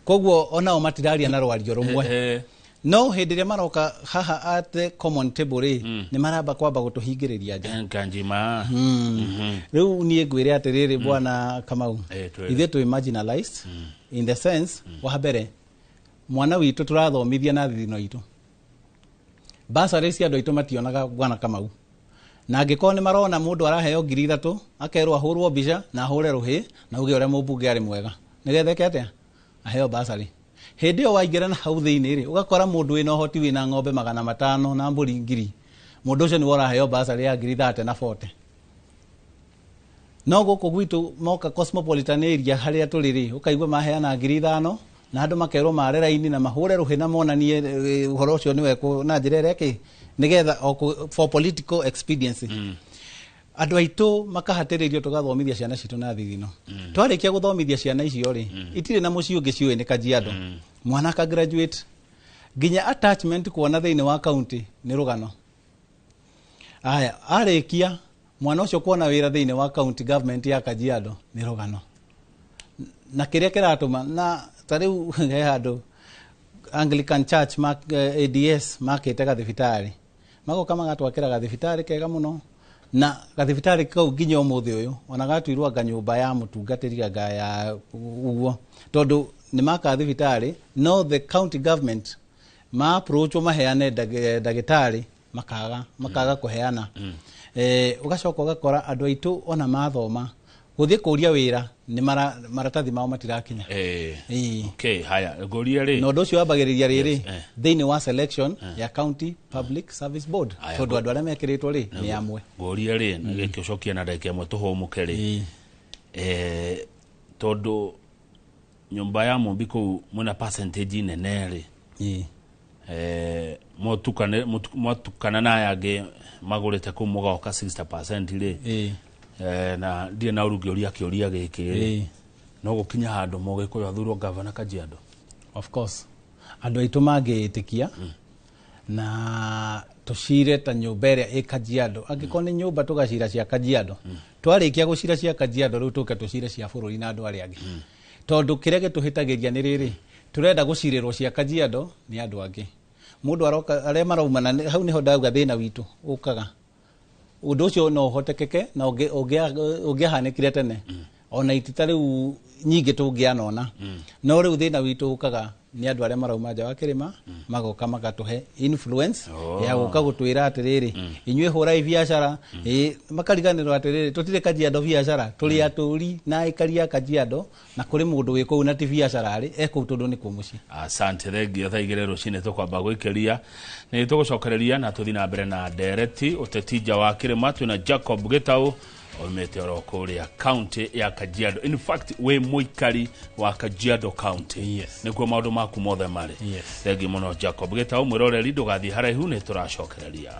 Koguo onao matiraria na rwario rũmwe, no hĩndĩ ĩrĩa maroka haha at the common table rĩ, nĩ maramba kwamba gũtũhingĩrĩria nja. Kanjima. Rĩu niĩ ngwĩre atĩrĩrĩ, bwana Kamau, twĩre. Ithuĩ twĩ marginalized in the sense wa mbere, mwana witũ tũrathomithia na thithino itũ, basarĩ cia andũ aitũ mationaga, bwana Kamau, na angĩkorwo nĩ marona mũndũ araheo 3,000, akerwo ahũrwo mbica na ahũre rũhĩ na uge ũrĩa mũmbunge arĩ mwega nĩgetha eke atĩa, aheo basarĩ. Hĩndĩ ĩyo waingĩra na hau thĩinĩ rĩ, ũgakora mũndũ wĩna ũhoti, wĩna ng'ombe 500 na mbũri 1,000, mũndũ ũcio nĩwe ũraheo basarĩ ya 30,000 na 40. No gũkũ gwitũ moka cosmopolitan area harĩa tũrĩ rĩ, ũkaigua maheana 5,000 na andũ makerwo mare raini na mahũre rũhĩ na monanie ũhoro ũcio nĩ wekwo na njĩra ĩrĩa ĩkĩ nĩgetha for political expediency. Andũ aitũ makahatĩrĩrio tũgathomithia ciana citũ na thithino. Twarĩkia gũthomithia ciana icio rĩ, itirĩ na mũciĩ ũngĩ ciũĩ nĩ Kajiado. Mwana aka graduate nginya attachment kuona thĩinĩ wa county nĩ rũgano. Aya arĩkia mwana ũcio kuona wĩra thĩinĩ wa county government ya Kajiado nĩ rũgano. Na kĩrĩa kĩratũma na ta rĩu he handũ Anglican Church ADS makĩte gathibitarĩ, magoka magatwakĩra gathibitarĩ kega mũno, na gathibitarĩ kau nginya ũmũthĩ ũyũ ona gatuirwo anga nyũmba ya mũtungatĩri anga ya ũguo, tondũ nĩ maka thibitarĩ, no the county government ma approach maheane ndagĩtarĩ makaga kũheana. Ũgacoka ũgakora andũ aitũ ona mathoma gũthiĩ kũria wĩra nĩ maratathi mao matirakinya. Okay, haya, ngũrie rĩ, Na ũndũ ũcio wambagĩrĩria rĩrĩ Yes. thĩinĩ wa selection ya county public service board, Aya, tondũ andũ arĩa mekĩrĩtwo rĩ nĩ amwe. Ngũrie rĩ, na gĩkĩ ũcokie na ndagĩka ĩmwe tũhũmũke rĩ, tondũ nyũmba ya Mũmbi kũu mwĩna percentage nene rĩ, mwatukana na aya angĩ magũrĩte kũu mũgoka 60% rĩ, na ndirĩ na ũru ngĩũria kĩũria gĩkĩ rĩ, no gũkinya handũ Mũgĩkũyũ athurwo gavana Kajiado? Of course, andũ aitũ mangĩĩtĩkia na tũcire ta nyũmba ĩrĩa ĩ Kajiado, angĩkorwo nĩ nyũmba tũgacira cia Kajiado, twarĩkia gũcira cia Kajiado rĩu tũke tũcire cia bũrũri na andũ arĩa angĩ, tondũ kĩrĩa gĩtũhĩtagĩria nĩ rĩrĩ, tũrenda gũcirĩrwo cia Kajiado nĩ andũ angĩ. Mũndũ aroka arĩa maraumana hau nĩho ndauga thĩna witũ ũkaga. Ũndũ ũcio no ũhotekeke na ũngĩahanĩkire tene, ona itita rĩu nyingĩ tũngĩanona. No rĩu thĩna witũ ũkaga nĩ andũ arĩa marauma nja wa kĩrĩma, magoka magatũhe influence ya gũka gũtwĩra atĩrĩrĩ, inyuĩ hũrai biacara. Ĩ makariganĩrwo atĩrĩrĩ, tũtirĩ Kajiado biacara, tũrĩ atũri na aikari a Kajiado, na kũrĩ mũndũ wĩ kũu na ti biacara arĩ ekũu tondũ nĩ kuo mũciĩ. Asante, thengio. Thaa 2 rũcinĩ tũkwamba gwĩkĩria nĩ tũgũcokereria na tũthiĩ na mbere na ndereti ũteti nja wa kĩrĩma. Twĩna Jacob Gĩtaũ oimĩte oro kũrĩa county ya Kajiado, in fact wĩ mũikari wa Kajiado County. Yes. Nĩkuo maũndũ maku mothe marĩ. Yes. Thengi mũno Jacob Gĩtaũ. Mwĩroreri, ndũgathiĩ haraihu, nĩ tũracokereria.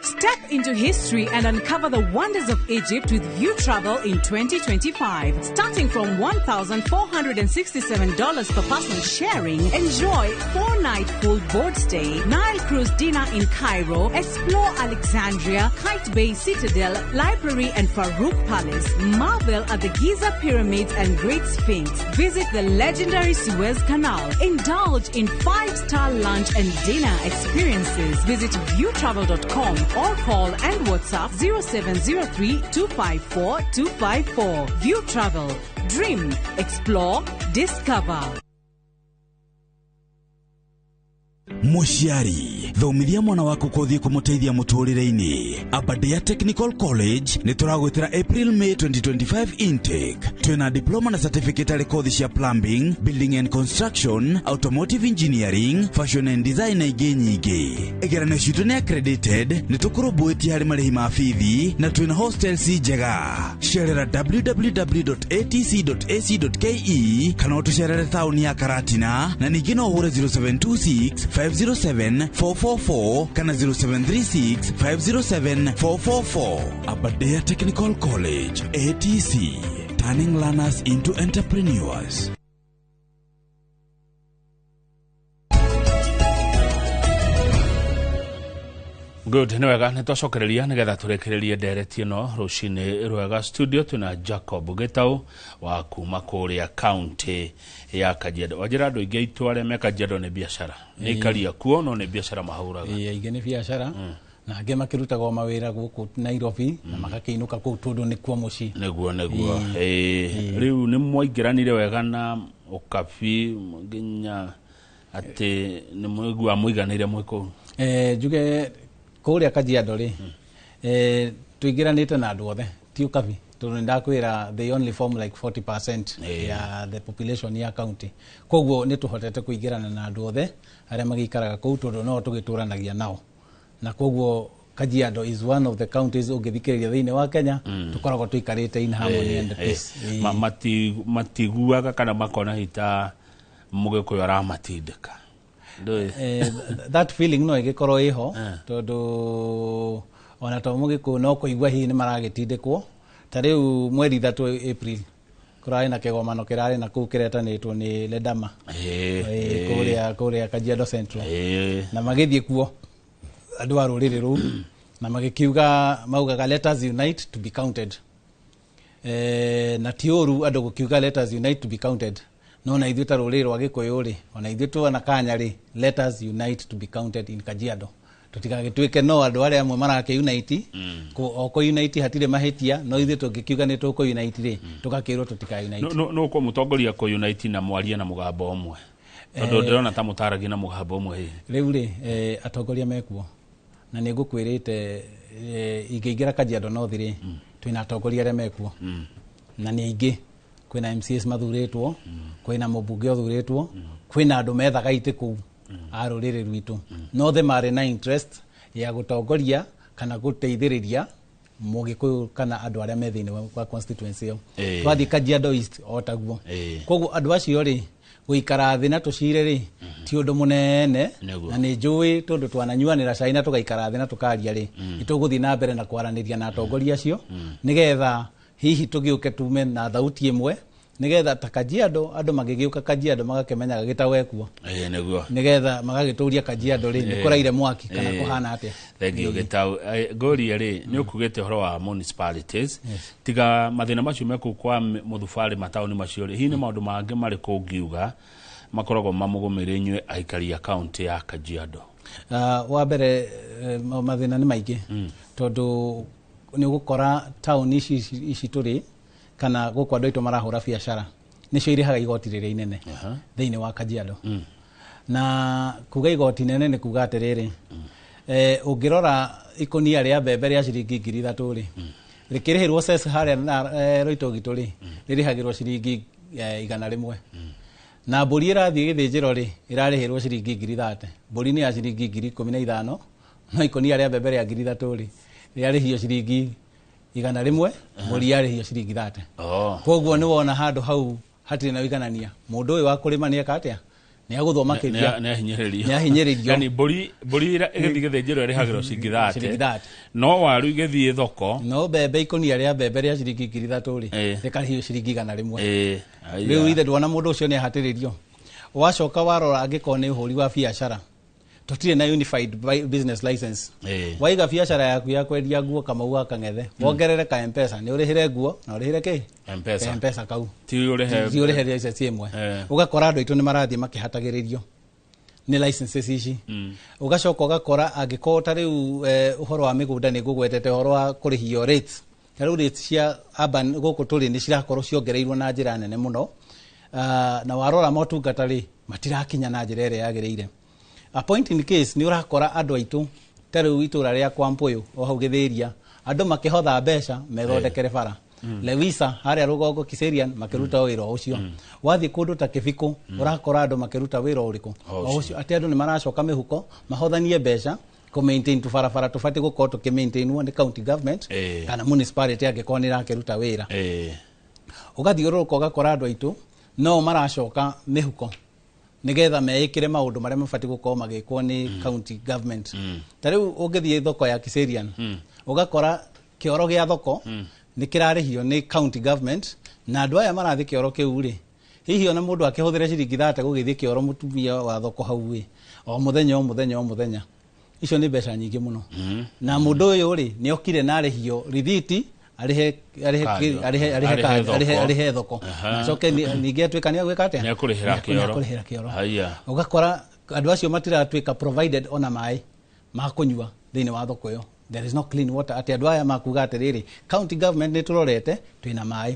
Step into history and uncover the wonders of Egypt with View Travel in 2025. Starting from $1,467 per person sharing, enjoy 4 2-night full board stay, Nile cruise dinner in Cairo, explore Alexandria, Kite Bay Citadel, Library and Farouk Palace, marvel at the Giza Pyramids and Great Sphinx, visit the legendary Suez Canal, indulge in 5-star lunch and dinner experiences. Visit viewtravel.com or call and WhatsApp 0703 254 254. View Travel. Dream, explore, discover. Mũciari thomithia mwana waku kothi kũmũteithia mũtũrĩre-inĩ. Aberdare Technical College nĩ tũragwĩtĩra April May 2025 intake. Twĩna diploma na certificate arĩ kothi cia plumbing, building and construction, automotive engineering, fashion and design na ingĩ nyingĩ. Igeranio citũ nĩ accredited, nĩ tũkũrũmbũĩtie harĩ marĩhi ma bithi na twĩna hostels njega. Cerera www.atc.ac.ke kana ũtũcerere taũni ya Karatina na ningĩ no ũhũre 0726 507 444 kana 0736 507 444. Aberdare Technical College, ATC, turning learners into entrepreneurs. Good, nĩ wega nĩ twacokereria nĩgetha tũrĩkĩrĩrie ndereti ĩno rũcinĩ rwega. Studio twĩna Jacob Gĩtaũ wa kuma kũrĩa county ya Kajiado. Wanjĩra andũ aingĩ aitũ arĩa me Kajiado nĩ biacara, nĩ ikaria kuo no nĩ biacara mahũraga. Ĩĩ, aingĩ nĩ biacara na angĩ makĩrutaga mawĩra gũkũ Nairobi na magakĩinũka kũu tondũ nĩkuo mũciĩ. Nĩguo nĩguo. Rĩu nĩ mwaingĩranire wega na ũkabi nginya atĩ nĩ mwaigua mũiganĩire mwĩ kũu? Njuge kũrĩa Kajiado rĩ, tũingĩranĩte na andũ othe, ti ũkabi tondũ nĩndakwĩra they only form like 40% ya the population ya county. Koguo nĩ tũhotete kũingĩrana na andũ othe arĩa magĩikaraga kũu tondũ no tũgĩtũranagia nao, na koguo Kajiado is one of the counties ũngĩthikĩrĩria thĩinĩ wa Kenya tũkoragwo tũikarĩte in harmony and peace. Matiguaga kana makona hita mũgĩkũyũ aramatindĩka? That feeling no ĩgĩkorwo ĩho tondũ ona to mũgĩkũyũ no kũigua hihi nĩ maragĩtindĩkwo. Ta rĩu mweri 3 April kũrarĩ na kĩgomano kĩrarĩ na kũu kĩretanĩtwo nĩ Ledama kũrĩa Kajiado Central, na magĩthiĩ kuo andũ a rũrĩrĩ rũu na magĩkiuga, maugaga let us unite to be counted. Na ti ũru andũ gũkiuga let us unite to be counted, no na ithuĩ ta rũrĩrĩ rwa Gĩkũyũ rĩ, ona ithuĩ tuona kanya rĩ, let us unite to be counted in Kajiado. Tũtigagĩtuĩke no andũ arĩa amwe marakĩ-unite, o kũ-unite hatirĩ mahĩtia, no ithuĩ tũngĩkiuga nĩ tũkũ-unite rĩ, tũgakĩrwo tũtika-unite. No kũ mũtongoria kũ-unite na mwarie na mũgambo ũmwe, tondũ ndĩrona ta mũtaragia na mũgambo ũmwe hihi. Rĩu rĩ, atongoria mekuo na nĩ ngũkwĩrĩte ingĩingĩra Kajiado North rĩ, twĩna atongoria arĩa mekuo na nĩ aingĩ. Kwĩna MCAs mathurĩtwo, kwĩna mũmbunge ũthurĩtwo, kwĩna andũ methaga itĩ kũu a rũrĩrĩ rwitũ, no othe marĩ na interest ya gũtongoria kana gũteithĩrĩria mũgĩkũyũ kana andũ arĩa me thĩinĩ wa constituency ĩyo. Twathiĩ Kajiado East o taguo. Koguo andũ acio rĩ, gũikara thĩ na tũcire rĩ, ti ũndũ mũnene, na nĩ njũĩ tondũ twananyuanĩra cai na tũgaikara thĩ na tũkaria rĩ, nĩ tũgũthiĩ na mbere na kwaranĩria na atongoria acio nĩgetha hihi tũgĩũke tume na thauti ĩmwe, nĩgetha ta Kajiado andũ magĩgĩũka Kajiado magakĩmenyaga Gĩtaũ ekuo, nĩgetha magagĩtũria Kajiado rĩ nĩ kũraire mwaki kana kũhana atĩa. Thengiũ Gĩtaũ. Ngũrie rĩ, nĩ ũkugĩte ũhoro wa municipalities, tiga mathĩna macio me kũu kwa mũthubarĩ mataũni macio rĩ, hihi nĩ maũndũ mangĩ marĩkũ ũngiuga makoragwo mamũgũmĩire inyuĩ aikari a kaũntĩ ya Kajiado? Wa mbere mathĩna nĩ maingĩ tondũ nĩ ũgũkora taũni ici tũrĩ kana gũkũ andũ aitũ marahũra biacara nĩcio irĩhaga igoti rĩrĩa inene thĩinĩ wa Kajiado. Na kuga igoti inene nĩ kuga atĩrĩrĩ, ũngĩrora ikũnia rĩa mbembe rĩa ciringi 3,000 rĩ, rĩkĩrĩhĩrwo cess harĩa Roitogito rĩ, rĩrĩhagĩrwo ciringi 100. Na mbũri ĩrathiĩ gĩthĩnjĩro rĩ, ĩrarĩhĩrwo ciringi 30,000. Mbũri nĩ ya ciringi 15,000, no ikũnia rĩa mbembe rĩa 3,000 rĩ, rĩarĩhio ciringi 100, mbũri yarĩhio ciringi 30. Koguo nĩ wona handũ hau hatirĩ na ũiganania. Mũndũ ũyũ wa kũrĩma nĩ eka atĩa? Nĩ agũthwo makĩria. Nĩ ahinyĩrĩrio. Nĩ ahinyĩrĩrio. Yani mbũri ĩgĩthiĩ gĩthĩnjĩro ĩrĩhagĩrwo ciringi 30. No waru igĩthiĩ thoko. No mbembe ikũnia rĩa mbembe rĩa ciringi 3,000 rĩ, rĩkarĩhio ciringi 100. Rĩu ithe ndwona mũndũ ũcio nĩ ahatĩrĩrio. Wacoka warora angĩkorwo nĩ ũhũri wa biacara, tũtirĩ na unified business license. Waiga biacara yaku ya kwendia nguo Kamau wa Kang'ethe, wongerere ka Mpesa, nĩ ũrĩhĩre nguo na ũrĩhĩre kĩ? Mpesa. Mpesa kau. Ti ũrĩhe. Ti ũrĩhe license ĩmwe. Ũgakora andũ aitũ nĩ marathiĩ makĩhatagĩrĩrio nĩ licenses ici. Ũgacoka ũgakora angĩkorwo ta rĩu ũhoro wa mĩgũnda nĩ ngũgwetete ũhoro wa kũrĩhio rates, ta rĩu rates cia urban gũkũ tũrĩ nĩ cirakorwo ciongereirwo na njĩra nene mũno. Na warora motungata rĩ, matirakinya na njĩra ĩrĩa yagĩrĩire. A point in case, nĩ ũrakora andũ aitũ ta rĩu itũra rĩa kwa Mpũyũ o hau Gĩthĩria, andũ makĩhotha mbeca methondekere bara. Lewisa harĩa rũgongo Kiserian makĩruta wĩra o ũcio. Wathiĩ kũndũ ta Kĩbikũ, ũrakora andũ makĩruta wĩra ũrĩkũ? O O ũcio, atĩ andũ nĩ maracoka mĩhuko mahothanie mbeca kũ maintain tũbarabara tũbatiĩ gũkorwo tũkĩ-maintainwo nĩ county government kana municipality angĩkorwo nĩ ĩrakĩruta wĩra. Ũgathiũrũrũka ũgakora andũ aitũ no maracoka mĩhuko nĩgetha meĩkĩre maũndũ marĩa mabatiĩ gũkorwo magĩkwo nĩ county government. Ta rĩu ũngĩthiĩ thoko ya Kiserian, ũgakora kĩoro gĩa thoko nĩ kĩrarĩhio nĩ county government, na andũ aya marathiĩ kĩoro kĩu rĩ, hihi ona mũndũ akĩhũthĩra ciringi 30 gũgĩthiĩ kĩoro mũtumia wa thoko hau ĩ, o mũthenya o mũthenya o mũthenya, icio nĩ mbeca nyingĩ mũno. Na mũndũ ũyũ rĩ, nĩ okire na arĩhio rithiti, arĩhe arĩhe Kando. arĩhe arĩhe Arĩhe arĩhe thoko. Arĩhe thoko. Acoke ningĩ atuĩka nĩ agwĩka atĩa? Nĩekũrĩhĩra kĩoro. Nĩekũrĩhĩra kĩoro. Haya. Ũgakora andũ acio matiratuĩka provided ona maĩ ma kũnyua thĩinĩ wa thoko ĩyo. There is no clean water, atĩ andũ aya makuga atĩrĩrĩ, county government nĩ tũrorete twĩna maĩ.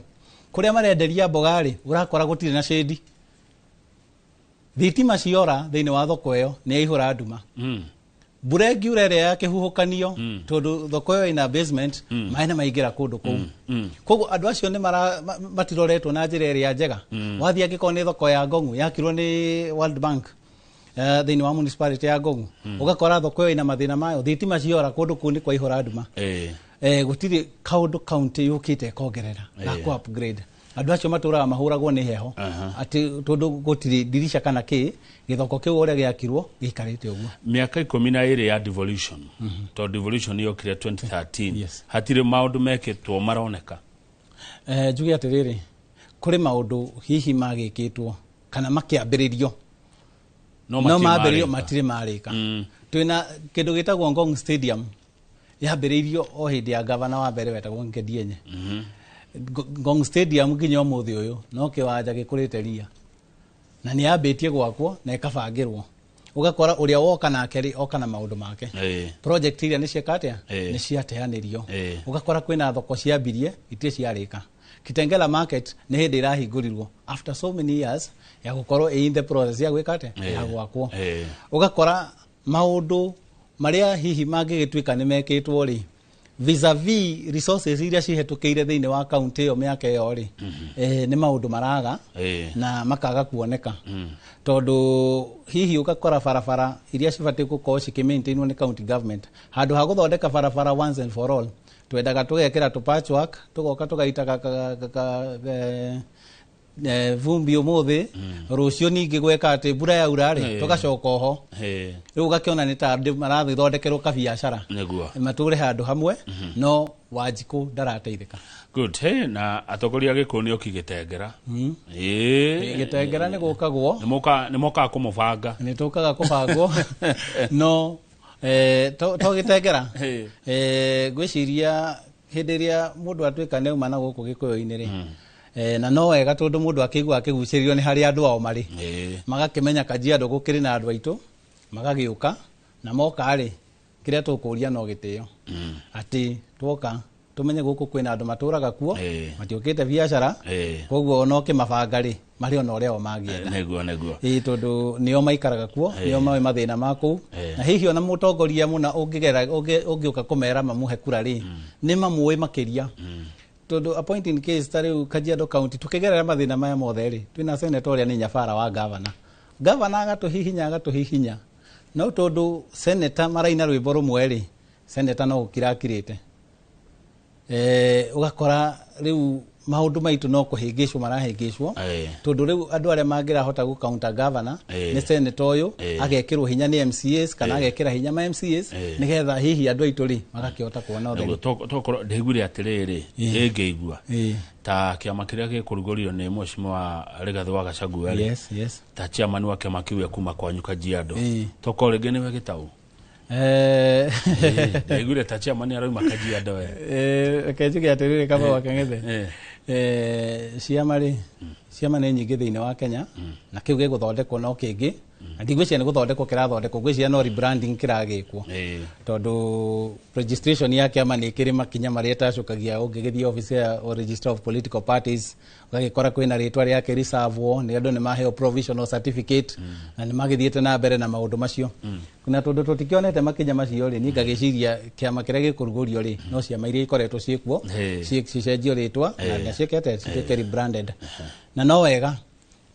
Kũrĩa marenderia mboga rĩ, ũrakora gũtirĩ na shade. Thitima ciora thĩinĩ wa thoko ĩyo nĩ yaihũra nduma. Mbura ĩngiura ĩrĩa ya kĩhuhũkanio, tondũ thoko ĩyo ĩna basement, maĩ nĩ maingĩra kũndũ kũu. Koguo andũ acio nĩ matiroretwo na njĩra ĩrĩa njega. Wathiĩ angĩkorwo nĩ thoko ya Ngongu yakirwo nĩ World Bank, thĩinĩ wa municipality ya Ngongu, ũgakora thoko ĩyo ĩna mathĩna mayo. Thitima ciora kũndũ kũu nĩ kwaihũra nduma. Gũtirĩ kaũndũ county yũkĩte ĩkongerera ga kũ upgrade. Andũ acio matũraga mahũragwo nĩ heho, atĩ tondũ gũtirĩ ndirica kana kĩ, gĩthoko kĩu ũrĩa gĩakirwo gĩikarĩte ũguo. Mĩaka 12 ya devolution, tondũ devolution yokire 2013, hatirĩ maũndũ mekĩtwo maroneka. Njuge atĩrĩrĩ, kũrĩ maũndũ hihi magĩkĩtwo kana makĩambĩrĩrio, no no matirĩ mambĩrĩrio marĩka. Matirĩ marĩka. Twĩna kĩndũ gĩtagwo Ngong Stadium, yambĩrĩirio o hĩndĩ ya gavana wa mbere wetagwo Nkedienye. Ngong Stadium nginya ũmũthĩ ũyũ no kĩwanja gĩkũrĩte ria, na nĩ yambĩtie gwakwo na ĩkabangĩrwo. Ũgakora ũrĩa woka nake rĩ, oka na maũndũ make. Project iria nĩ cieka atĩa? Nĩ ciateanĩrio. Ũgakora kwĩna thoko ciambirie itirĩ ciarĩka. Kitengela Market nĩ hĩndĩ ĩrahingũrirwo after so many years ya gũkorwo ĩ in the process ya gwĩka atĩa? Ya gwakwo. Ũgakora maũndũ marĩa hihi mangĩgĩtuĩka nĩ mekĩtwo rĩ, vis-a-vis resources iria cihetũkĩire thĩinĩ wa kaunti ĩyo mĩaka ĩyo rĩ, nĩ maũndũ maraga na makaga kuoneka, tondũ hihi ũgakora barabara iria cibatiĩ gũkorwo cikĩmaintainwo nĩ county government, handũ ha gũthondeka barabara once and for all, twendaga tũgekĩra tũ patchwork, tũgoka tũgaita vumbi ũmũthĩ, rũciũ ningĩ gweka atĩ mbura yaura rĩ, tũgacoka oho. Rĩu ũgakĩona nĩ ta andũ marathondekwo kabiacara matũre handũ hamwe, no Wanjikũ ndarateithĩka. Good. Hey, na atongoria a Gĩkũyũ nĩ oki Gĩtengera. Gĩtengera nĩ gũkagwo. Nĩ mokaga kũmũbanga. Nĩ tũkaga kũbangwo, no to Gĩtengera, ngwĩciria hĩndĩ ĩrĩa mũndũ atuĩka nĩ auma na gũkũ Gĩkũyũ-inĩ rĩ, na no wega tondũ mũndũ akĩigua akĩgucĩrĩrio nĩ harĩa andũ ao marĩ, magakĩmenya Kajiado gũkĩrĩ na andũ aitũ, magagĩũka. Na moka rĩ, kĩrĩa tũkũria no gĩtĩo, atĩ twoka tũmenye gũkũ kwĩna andũ matũraga kuo, matiũkĩte biacara. Koguo ona ũkĩmabanga rĩ, marĩ ona ũrĩa o mangĩenda. Nĩguo, nĩguo. Ĩĩ, tondũ nĩo maikaraga kuo, nĩo moĩ mathĩna ma kũu. Na hihi ona mũtongoria mũna ũngĩgera ũngĩũka kũmera mamũhe kura rĩ, nĩ mamũĩ makĩria, tondũ a point in case, ta rĩu Kajiado County tũkĩgerera mathĩna maya mothe rĩ, twĩna senator ũrĩa nĩ nyabara wa gavana. Gavana agatũhihinya, agatũhihinya, no tondũ senator maraina rwĩmbo rũmwe rĩ, senator no gũkira akirĩte. Ũgakora rĩu Maũndũ maitũ no kũhĩngĩcwo marahĩngĩcwo, tondũ rĩu andũ arĩa mangĩrahota gũ counter governor nĩ senator ũyũ, agekĩrwo hinya nĩ MCAs kana agekĩra hinya ma MCAs, nĩgetha hihi andũ aitũ rĩ magakĩhota kuona ũtheri. Nĩguo, tokorwo ndaiguire atĩrĩrĩ, ĩngĩigua ta kĩama kĩrĩa gĩkũrugũrio nĩ mheshimiwa Rigathĩ wa Gachagua rĩ, ta chairman wa kĩama kĩu kuma kwanyu Kajiado, tokorwo rĩngĩ nĩwe Gĩtaũ. Ndaiguire ta chairman arauma Kajiado we. Reke njuge atĩrĩrĩ, Kamau wa Kang'ethe, ciama rĩ, ciama nĩ nyingĩ thĩinĩ wa Kenya, na kĩu gĩgũthondekwo no kĩngĩ, na ndigwĩciria nĩ gũthondekwo kĩrathondekwo, ngwĩciria no rebranding kĩragĩkwo, tondũ registration ya kĩama nĩ ĩkĩrĩ makinya marĩa ĩtacũkagia. Ũngĩgĩthiĩ office ya Registrar of Political Parties, ũgagĩkora kwĩna rĩtwa rĩake reserve, nĩ andũ nĩ maheo provisional certificate na nĩ magĩthiĩte na mbere na maũndũ macio. Na tondũ tũtikĩonete makinya macio rĩ, niĩ ngagĩciria kĩama kĩrĩa gĩkũrugũrio rĩ, no ciama iria ikoretwo ciĩkuo cicenjio rĩtwa na ciĩkete cituĩke rebranded. Na no wega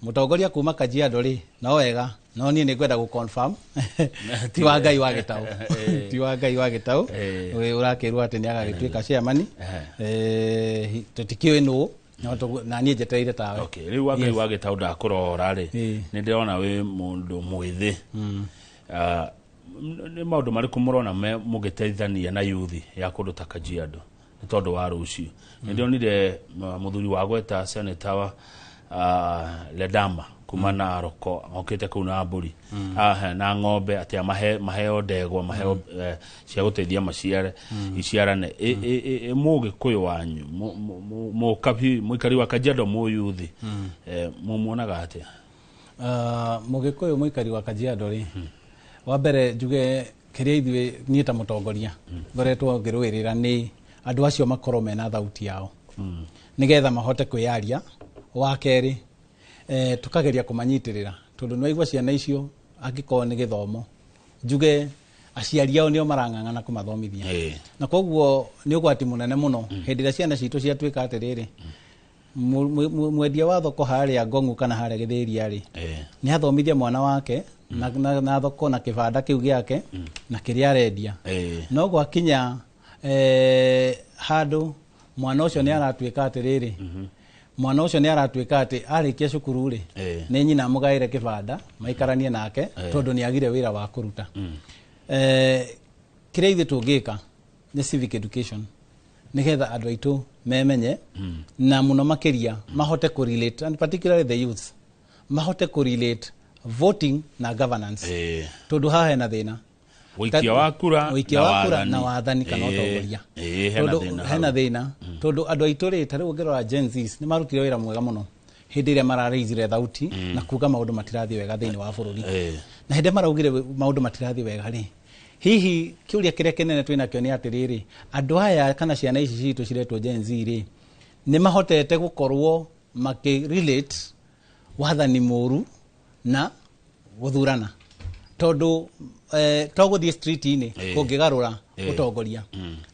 mũtongoria kuma Kajiado rĩ, no wega, no niĩ nĩ ngwenda gũ confirm ti wa Ngai wa Gĩtaũ, ti wa Ngai wa Gĩtaũ ũrakĩrwo atĩ nĩ agagĩtuĩka chairman. Tũtikĩũĩ nũ, na niĩ njetereire tawe. Okay, rĩu wa Ngai wa Gĩtaũ ndakũrora rĩ, nĩ ndĩrona wĩ mũndũ mwĩthĩ. Nĩ maũndũ marĩkũ mũrona me mũgĩteithania na yuthi ya kũndũ ta Kajiado nĩ tondũ wa rũciũ? Nĩ ndĩronire mũthuri wa gweta senator wa Ledama kuma Narok okĩte kũu na mbũri, na ng'ombe, atĩ amahe, maheo ndegwa, maheo cia gũteithia maciare iciarane. Mũgĩkũyũ wanyu, mũkabi, mũikari wa Kajiado, mũyuthi, mũmuonaga atĩa? Mũgĩkũyũ mũikari wa Kajiado rĩ, wa mbere njuge kĩrĩa ithuĩ, niĩ ta mũtongoria, ngoretwo ngĩrũĩrĩra nĩ andũ acio makorwo mena thauti yao, nĩgetha mahote kwĩyaria. Wa kerĩ, tukageria kũmanyitĩrĩra, tondũ nĩwaigua ciana icio angĩkorwo nĩ gĩthomo, njuge aciari ao nĩo marang'ang'ana kũmathomithia, na koguo nĩ ũgwati mũnene mũno hĩndĩ ĩrĩa ciana citũ ciatuĩka atĩrĩrĩ, mwendia wa thoko harĩa Ngong'u kana harĩa Gĩthĩria rĩ, nĩ athomithia mwana wake na thoko na kĩbanda kĩu gĩake na kĩrĩa arendia, no gwakinya handũ mwana ũcio nĩ aratuĩka atĩrĩrĩ, mwana ũcio nĩ aratuĩka atĩ arĩkia cukuru rĩ, nĩ nyina amũgaĩre kĩbanda maikaranie nake, tondũ nĩ agire wĩra wa kũruta. Kĩrĩa ithuĩ tũngĩka nĩ civic education, nĩgetha andũ aitũ memenye, na mũno makĩria mahote kũ-relate, and particularly the youths, mahote kũ-relate voting na governance, tondũ haha hena thĩna. Ũikia wa kura ũikia na wa kura wathani. Na wathani kana ũtongoria. Hena tondũ thĩna hena hau. Thĩna tondũ andũ aitũ rĩ, ta rĩu ũngĩrora Gen Zs nĩ marutire wĩra mwega mũno hĩndĩ ĩrĩa mararaisire thauti na kuga maũndũ matirathiĩ wega thĩinĩ wa bũrũri. Na hĩndĩ ĩrĩa maraugire maũndũ matirathiĩ wega rĩ, hihi kĩũria kĩrĩa kĩnene twĩnakĩo nĩ atĩrĩrĩ, andũ aya kana ciana ici citũ ciretwo Gen Z rĩ, nĩ mahotete gũkorwo makĩ relate wathani mũru na gũthurana? Tondũ to gũthiĩ street-inĩ kũngĩgarũra ũtongoria,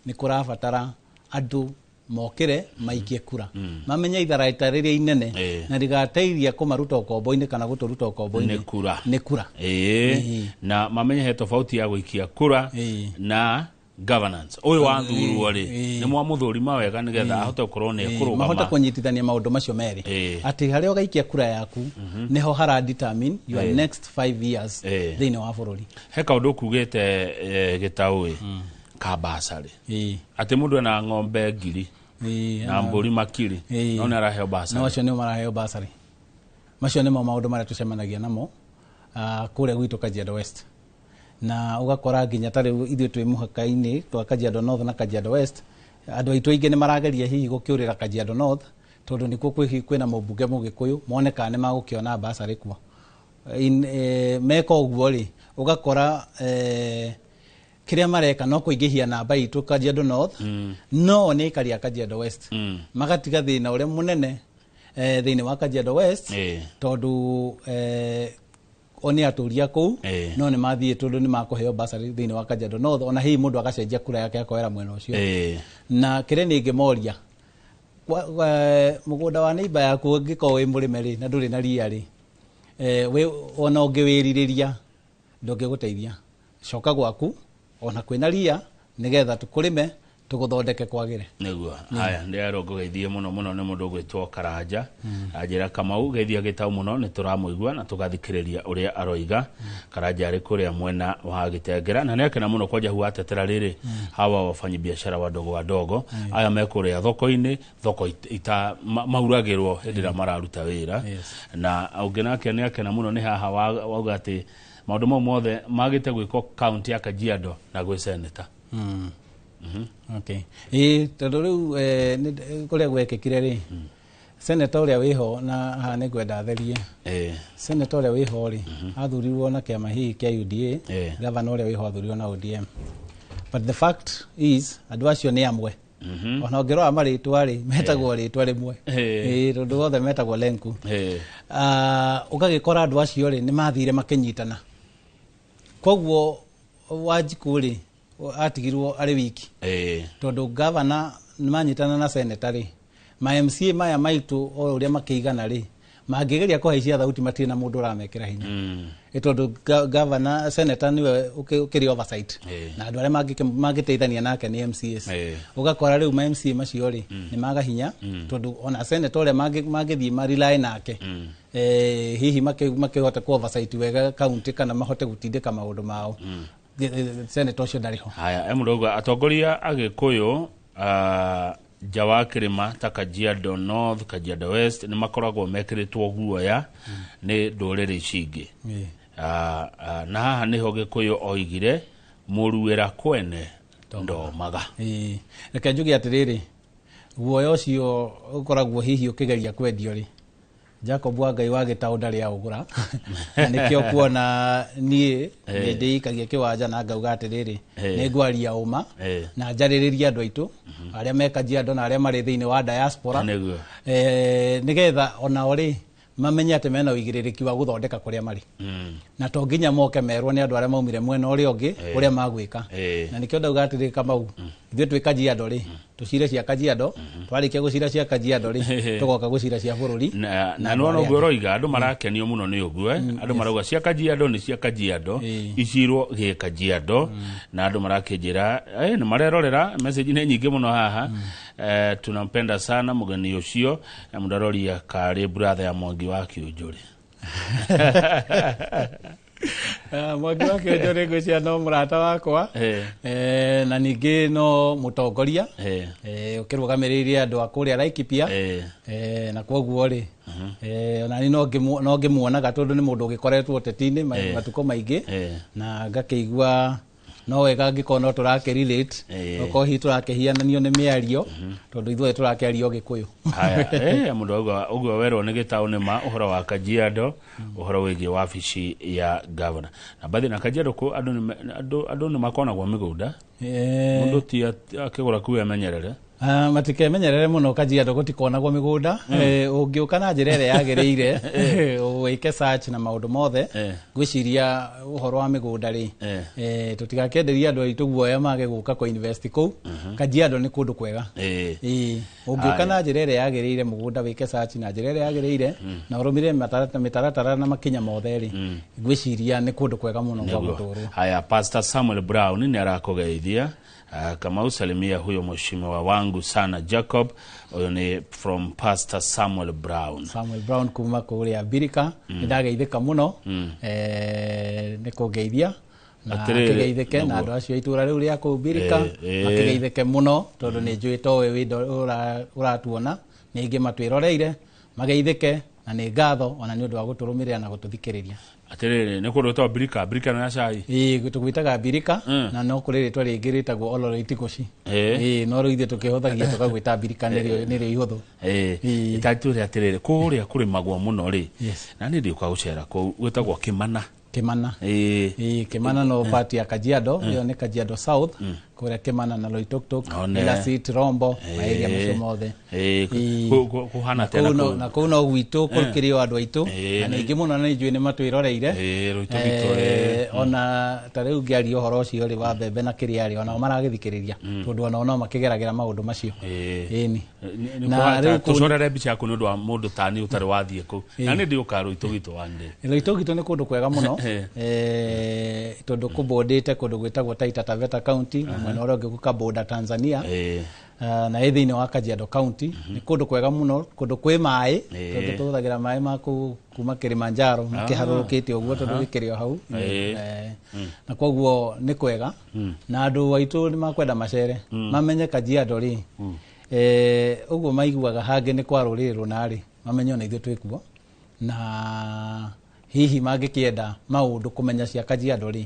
nĩ kũrabatara andũ mokĩre maikie kura, mamenye itharaita rĩrĩa inene na rĩgateithia kũmaruta ũkombo-inĩ kana gũtũruta ũkombo-inĩ nĩ kura. Nĩ kura. Na mamenye he tofauti ya gũikia kura na governance. Ũyũ wathurwo rĩ, nĩ mwamũthũrima wega nĩgetha ahote gũkorwo nĩ mahote ekũrũgama. Kũnyitithania maũndũ macio merĩ, atĩ harĩa ũgaikia kura yaku nĩho hara determine your next 5 years thĩinĩ wa bũrũri. He kaũndũ ũkugĩte, Gĩtaũ, ka basarĩ, atĩ mũndũ ena ng'ombe 1000 na mbũri makiri, no nĩ araheo no basarĩ. Acio nĩo maraheo basarĩ. Macio nĩmo maũndũ marĩa tũcemanagia namo kũrĩa gwitũ Kajiado West, na ũgakora nginya ta rĩu ithuĩ twĩ mũhaka-inĩ twa Kajiado North na Kajiado West, andũ aitũ aingĩ nĩ marageria hihi gũkĩũrĩra Kajiado North, tondũ nĩkuo kwĩna mũmbunge mũgĩkũyũ, mone kana nĩ magũkĩona basarĩ kuo. Meka ũguo rĩ, ũgakora kĩrĩa mareka no kũingĩhia namba itũ Kajiado North, no nĩ aikari a Kajiado West magatiga thĩna ũrĩa mũnene thĩinĩ wa Kajiado West, tondũ o nĩ atũria kũu, no nĩ mathiĩ tondũ nĩ makũheo basarĩ thĩinĩ wa Kajiado North, ona hihi mũndũ agacenjia kura yake akoera mwena ũcio. Na kĩrĩa nĩ ingĩmoria, mũgũnda wa neighbor yaku ũngĩkorwo wĩ mũrĩme rĩ, na ndũrĩ na ria rĩ, ona ũngĩwĩrirĩria ndũngĩgũteithia. Coka gwaku ona kwĩna ria, nĩgetha tũkũrĩme. Tũgũthondeke kwagĩre. Nĩguo. Haya, ndĩrerwo ngũgeithie mũno mũno nĩ mũndũ ũgwĩtwo Karanja. Anjĩra Kamau geithia Gĩtau mũno, nĩ tũramũigua na tũgathikĩrĩria ũrĩa aroiga. Karanja arĩ kũrĩa mwena wa Gĩtengera na nĩakena mũno kwanja hu atetera rĩrĩ hawa wafanyibiashara wadogo wadogo aya me kũrĩa thoko-inĩ, thoko ita mauragĩrwo hĩndĩ ĩrĩa mararuta wĩra. Na ũngĩ nake nĩakena mũno nĩ haha wauga atĩ maũndũ mau mothe magĩte gwĩkwo kaunti ya Kajiado na gwĩ seneta. Okay. Tondũ rĩu kũrĩa gwekĩkire rĩ, senator ũrĩa wĩho na haha nĩ ngwenda therie. Senator ũrĩa wĩho rĩ, athurirwo na kĩama hihi kĩa UDA, governor ũrĩa wĩho athurirwo na ODM. But the fact is andũ acio nĩ amwe. Ona ũngĩrora marĩtwa rĩ, metagwo rĩtwa rĩmwe. Tondũ othe metagwo Lenku. Ũgagĩkora andũ acio rĩ, nĩ mathire makĩnyitana. Koguo Wanjikũ rĩ, atigirwo arĩ wiki. Tondũ governor nĩmanyitana na senator rĩ, ma MCA maya maitũ o ũrĩa makĩigana rĩ, mangĩgeria kũhaicia thauti matirĩ na mũndũ ũramekĩra hinya. Tondũ governor, senator nĩwe ũkĩrĩ oversight. Na andũ arĩa mangĩteithania nake nĩ MCAs. Ũgakora rĩu ma MCA macio rĩ, nĩ maga hinya, tondũ ona senator ũrĩa mangĩthiĩ ma-rely nake, hihi makĩhote ku oversight wega county kana mahote gũtindĩka maũndũ mao. Senator ũcio ndarĩ ho. Haya, mũrauga atongoria Agĩkũyũ nja wa kĩrĩma ta Kajiado North, Kajiado West nĩ makoragwo mekĩrĩtwo guoya nĩ ndũrĩrĩ ici ingĩ. Na haha nĩho Gĩkũyũ oigire mũruĩra kwene ndomaga. Reke njuge atĩrĩrĩ, guoya ũcio ũkoragwo hihi ũkĩgeria kwendio rĩ, Jacob wa Ngai wa Gĩtaũ ndarĩ aũgũra. Na nĩkĩo kuona niĩ nĩ ndĩikagia kĩwanja na ngauga atĩrĩrĩ, nĩ ngwaria ũma na njarĩrĩrie andũ aitũ arĩa me Kajiado na arĩa marĩ thĩinĩ wa diaspora. Nĩgetha onao rĩ mamenye atĩ mena ũigĩrĩrĩki wa gũthondeka kũrĩa marĩ. Na to nginya moke merwo nĩ andũ arĩa maumire mwena ũrĩa ũngĩ ũrĩa magwĩka. Na nĩkĩo ndauga atĩrĩ Kamau, ithuĩ twĩ Kajiado rĩ, tũcire cia Kajiado, twarĩkia gũcira cia Kajiado rĩ, tũgoka gũcira cia bũrũri. Na nĩwona ũguo ũroiga, andũ marakenio mũno nĩ ũguo, andũ marauga cia Kajiado nĩ cia Kajiado, icirwo gĩ Kajiado, na andũ marakĩnjĩra, nĩ marerorera, message nĩ nyingĩ mũno haha. Tunampenda sana mũgeni ũcio, na mũndũ aroria karĩ brother ya Mwangi wa Kĩũnjũrĩ. Mwangi wa Kĩũnjũrĩ ngwĩciria no mũrata wakwa. Na ningĩ no mũtongoria. Ũkĩrũgamĩrĩire andũ a kũrĩa Laikipia. Na kwoguo rĩ, ona niĩ no ngĩmuonaga tondũ nĩ mũndũ ũgĩkoretwo ũteti-inĩ matukũ maingĩ. Na ngakĩigua no wega angĩkorwo no tũrakĩ-relate, okorwo hihi tũrakĩhiananio nĩ mĩario, tondũ ithuothe tũrakĩaria o Gĩkũyũ. Haya, mũndũ auga ũguo werwo nĩ Gĩtaũ nĩ ma ũhoro wa Kajiado, ũhoro wĩgiĩ wabici ya governor. Na bathi na Kajiado kũ andũ nĩ makonagwo mĩgũnda. Mũndũ ti akĩgũra kuu emenyerere. Matikemenyerere mũno Kajiado gũtikonagwo mĩgũnda. Ũngĩũka na njĩra ĩrĩa yagĩrĩire, wĩke search na maũndũ mothe, ngwĩciria ũhoro wa mĩgũnda rĩ, tũtigakĩenderie andũ aitũ guoya mage gũka kũ invest kũu. Kajiado nĩ kũndũ kwega. Ũngĩũka na njĩra ĩrĩa yagĩrĩire mũgũnda wĩke search na njĩra ĩrĩa yagĩrĩire, na ũrũmĩrĩre mĩtaratara na makinya mothe rĩ, ngwĩciria nĩ kũndũ kwega mũno gwa gũtũrwo. Haya, Pastor Samuel Brown nĩ arakũgeithia. Kamau, salimia huyo mheshimiwa wangu sana Jacob. Huyo ni from Pastor Samuel Brown. Samuel Brown kuma kũrĩa Birika. Nĩndageithĩka mũno. Nĩ kũngeithia. Na akĩgeithĩke na andũ acio a itũra rĩu rĩa kũu Birika, makĩgeithĩke mũno tondũ nĩ njũĩ to we ũratuona, nĩ aingĩ matwĩroreire, mageithĩke na nĩ ngatho ona nĩ ũndũ wa gũtũrũmĩrĩra na gũtũthikĩrĩria. Atĩrĩrĩ, nĩ kũndũ gwĩtagwo Birika, Birika nĩ ya cai? Tũgwĩtaga Birika, na no kũrĩ rĩtwa rĩngĩ rĩtagwo Oloroitikoshi. No rĩu ithuĩ tũkĩhũthagia tũkagwĩta Birika nĩrĩo ihũthũ. Itatũre atĩrĩrĩ, kũrĩa kũrĩmagwo mũno rĩ, na nĩ ndiũka gũcera kũu, gwĩtagwo Kĩmana. Kĩmana. Kĩmana no part ya Kajiado, ĩyo nĩ Kajiado South, kũrĩa Kĩmana na Loitoktok, Ilasit, Rombo, area macio mothe. Kũhana tena kũu. Na kũu no gwitũ kũrĩ o andũ aitũ, na ningĩ mũno na nĩ njũĩ nĩ matwĩroreire. Ona ta rĩu ngĩaria ũhoro ũcio rĩ wa mbembe na kĩrĩa rĩ, onao maragĩthikĩrĩria, tondũ onao no makĩgeragĩra maũndũ macio. Ĩni. Na rĩu tũcorere mbica yaku nĩ ũndũ wa mũndũ ta niĩ ũtarĩ wathiĩ kũu. Na nĩ ndiũka Loitoktok one day. Loitoktok nĩ kũndũ kwega mũno. Tondũ kũbondĩte kũndũ gwĩtagwo Taita Taveta County, na Mwena ũrĩa ũngĩ gũkaboda Tanzania. Na ĩ thĩinĩ wa Kajiado County. Nĩ kũndũ kwega mũno, kũndũ kwĩ maĩ, tondũ tũhũthagĩra maĩ ma kuma Kilimanjaro makĩharũrũkĩte ũguo, tondũ gĩkĩrĩ o hau. Na koguo nĩ kwega. Na andũ aitũ nĩ makwenda macere, mamenye Kajiado rĩ, ũguo maiguaga hangĩ nĩ kwa rũrĩrĩ rũna rĩ, mamenye ona ithuĩ twĩ kuo. Na hihi mangĩkĩenda maũndũ kũmenya cia Kajiado rĩ,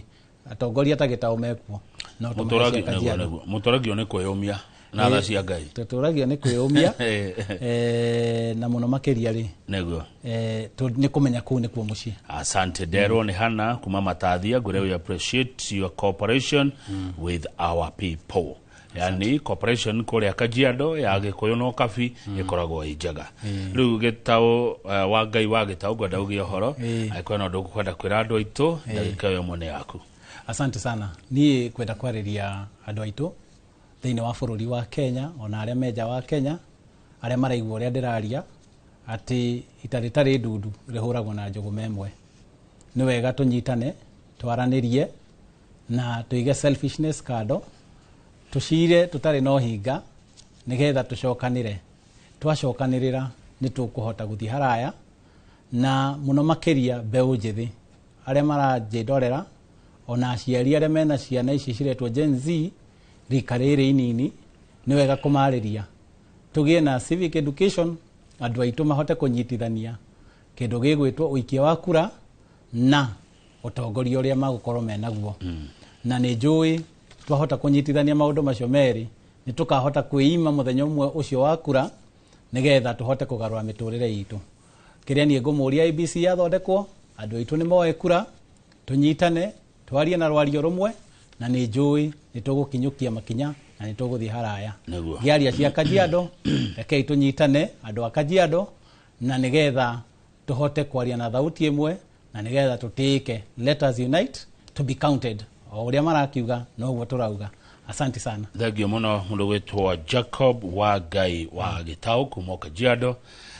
atongoria ta Gĩtaũ mekuo no tũmahe cia Kajiado. Mũtũragio nĩ kwĩyũmia na tha cia Ngai. Tũtũragio nĩ kwĩyũmia, na mũno makĩria rĩ, Nĩguo. Nĩ kũmenya kũu nĩkuo mũciĩ. Asante. Nderwo nĩ Hana kuma Matathia ngwĩre, we appreciate your cooperation with our people. Yani cooperation kũrĩa Kajiado ya Gĩkũyũ na Ũkabi ĩkoragwo ĩ njega. Rĩu Gĩtaũ, wa Ngai wa Gĩtaũ, ngwenda ũgĩe ũhoro angĩkorwo na ũndũ ũkwenda kwĩra andũ aitũ, ndagĩka ĩyo ĩmwe nĩ yaku. Asante sana. Niĩ kwenda kwarĩria andũ aitũ thĩinĩ wa bũrũri wa Kenya, ona arĩa me nja wa Kenya, arĩa maraigua ũrĩa ndĩraria, atĩ ita rĩtarĩ ndundu rĩhũragwo na njũgũma ĩmwe. Nĩ wega tũnyitane, twaranĩrie na tũige selfishness kando, tũcire tũtarĩ na ũhinga, nĩgetha tũcokanĩre. Twacokanĩrĩra nĩ tũkũhota gũthiĩ haraya, na mũno makĩria mbeũ njĩthĩ arĩa maranjĩndorera, ona aciari arĩa mena ciana ici ciretwo Gen Z, rika rĩrĩ inini, nĩ wega kũmarĩria, tũgĩe na civic education, andũ aitũ mahote kũnyitithania kĩndũ gĩgwĩtwo ũikia wa kura na ũtongoria ũrĩa magũkorwo menaguo. Na nĩ njũĩ twahota kũnyitithania maũndũ macio merĩ, nĩ tũkahota kwĩima mũthenya ũmwe ũcio wa kura, nĩgetha tũhote kũgarũra mĩtũrĩre itũ. Kĩrĩa niĩ ngũmũria, IEBC yathondekwo, andũ aitũ nĩ moe kura, tũnyitane, twarie na rwario rũmwe, na nĩ njũĩ nĩ tũgũkinyũkia makinya na nĩ tũgũthiĩ haraya. Nĩguo. Ngĩaria cia Kajiado, rekei tũnyitane andũ a Kajiado, na nĩgetha tũhote kwaria na thauti ĩmwe, na nĩgetha tũtĩĩke. Let us unite to be counted. O ũrĩa marakiuga noguo tũrauga. Asante sana. Thengio mũno mũndũ gwĩtwo Jacob wa Ngai wa Gĩtaũ kuma Kajiado.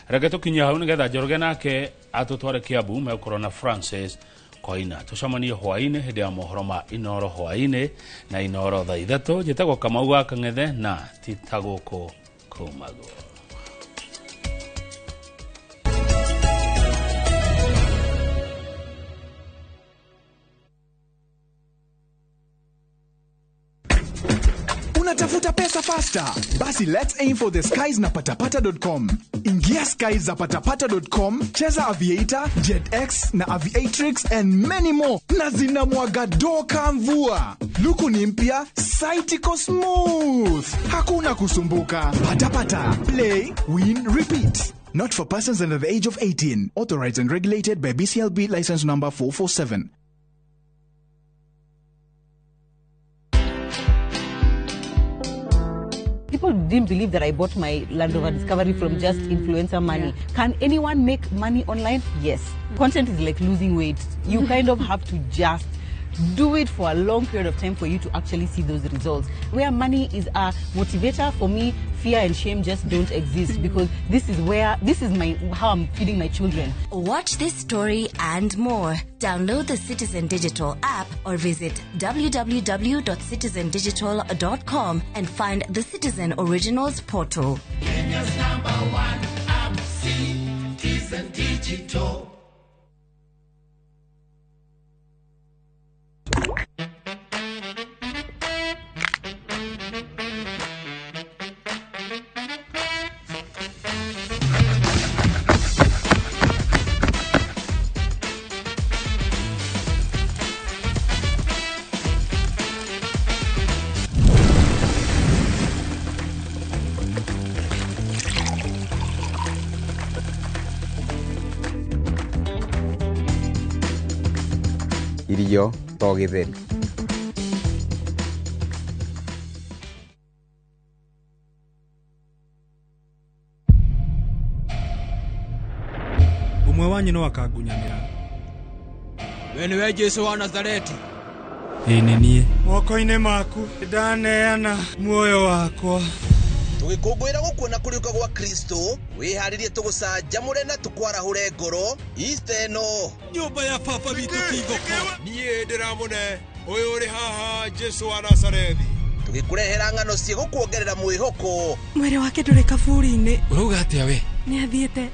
Reke tũkinyie hau nĩgetha Njoroge nake atũtware Kiambu, megũkorwo na Francis Koina. Tũcemanie hwaĩ-inĩ hĩndĩ ya mohoro ma Inoro hwaĩ-inĩ na Inoro thaa 3. Njĩtagwo Kamau wa Kang'ethe, na ti ta gũkũ kũmagwo. Unatafuta pesa faster? Basi let's aim for the skies na patapata.com. Ingia skies za patapata.com, cheza Aviator, JetX na Aviatrix and many more, na zinamwaga doka mvua. Luku ni mpya, site iko smooth. Hakuna kusumbuka. Patapata, play, win, repeat. Not for persons under the age of 18. Authorized and regulated by BCLB license number 447. People didn't believe that I bought my Land Rover Discovery from just influencer money. Can anyone make money online? Yes. Content is like losing weight. You kind of have to just do it for a long period of time for you to actually see those results. Where money is a motivator for me, fear and shame just don't exist, because this is where, this is my, how I'm feeding my children. Watch this story and more. Download the Citizen Digital app or visit www.citizendigital.com and find the Citizen Originals portal. Kenya's number one app, Citizen Digital. Irio to gĩtheri. Ũmwe wanyu no akangunyanĩra. We nĩwe Jesu wa Nazareti? Ĩĩ nĩ niĩ. Moko-inĩ maku nĩndaneana muoyo wakwa. Tũgĩkũngũĩra gũkua na kũriũka gwa Kristo, wĩharĩrie tũgũcanjamũre na tũkwarahũre ngoro Easter ĩno. Nyũmba ya baba witũ ti thoko. Niĩ ndĩramũne ũyũ ũrĩ haha, Jesu wa Nazarethi. Tũgĩkũrehera ng'ano cigũkuongerera mwĩhoko. Mwĩrĩ wake ndũrĩ kaburi-inĩ. Ũrauga atĩa we? Nĩ athiĩte.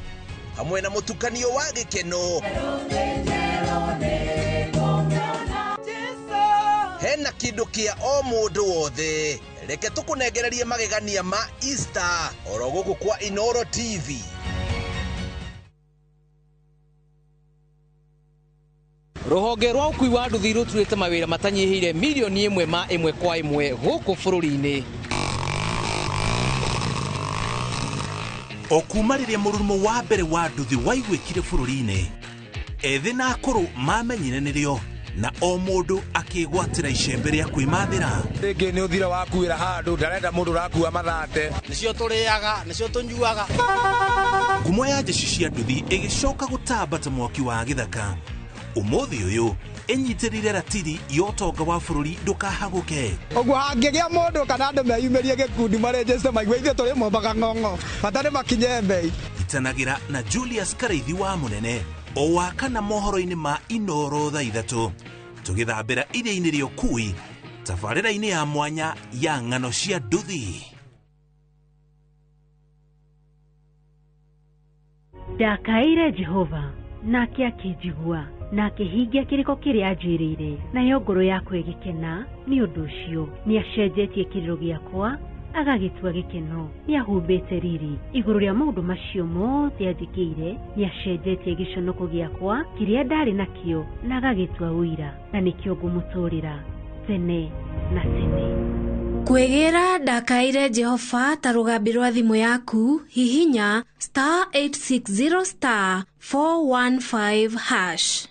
Hamwe na mũtukanio wa gĩkeno. Hena kĩndũ kĩa o mũndũ wothe. Reke tũkũnengererie magegania ma Easter oro gũkũ kwa Inoro TV. Rũhonge rwa ũkui wa nduthi rũturĩte mawĩra matanyihĩire milioni ĩmwe ma ĩmwe kwa ĩmwe gũkũ bũrũri-inĩ. O kuma rĩrĩa mũrurumo wa mbere wa nduthi waiguĩkire bũrũri-inĩ, ethĩ na akũrũ mamenyire nĩrĩo na o mũndũ akĩgwatĩra icembe rĩa kwĩmathĩra. Rĩngĩ nĩ ũthira wakuĩra handũ ndarenda mũndũ ũrakua mathate. Nĩcio tũrĩaga, nĩcio tũnyuaga. Ngumo ya jeshi cia nduthi ĩgĩcoka gũtamba ta mwaki wa gĩthaka. Ũmũthĩ ũyũ ĩnyitĩrĩire ratiri ya ũtonga wa bũrũri ndũkahagũke. Ũguo hangĩgĩa mũndũ kana andũ meyumĩrie gĩkundi marĩnjĩte maigue ithuĩ tũrĩ mombaga ng'ong'o bata nĩ makinye mbei. Itanagĩra na Julius Karaithi wa Mũnene o wa kana mohoro-inĩ ma Inoro thaa 3 tũgĩthambĩra iria-inĩ rĩa ũkui tabarĩra-inĩ ya mwanya ya ng'ano cia nduthi. Ndakaĩire Jehova nake akĩnjigua na akĩhingia kĩrĩko kĩrĩa anjĩrĩire, nayo ngoro yakwa ĩgĩkena nĩ ũndũ ũcio. Nĩacenjetie kĩrĩro gĩakwa agagĩtua gĩkeno, nĩahumbĩte riri igũrũ rĩa maũndũ macio mothe anjĩkĩire, nĩacenjetie gĩconoko gĩakwa kĩrĩa ndarĩ nakĩo na agagĩtua ũira, na nĩkĩo ngũmũtũũrĩra tene na tene. Kwĩgĩra ndakaĩre Jehova ta rũgambi rwa thimũ yaku, hihinya *860 *415#.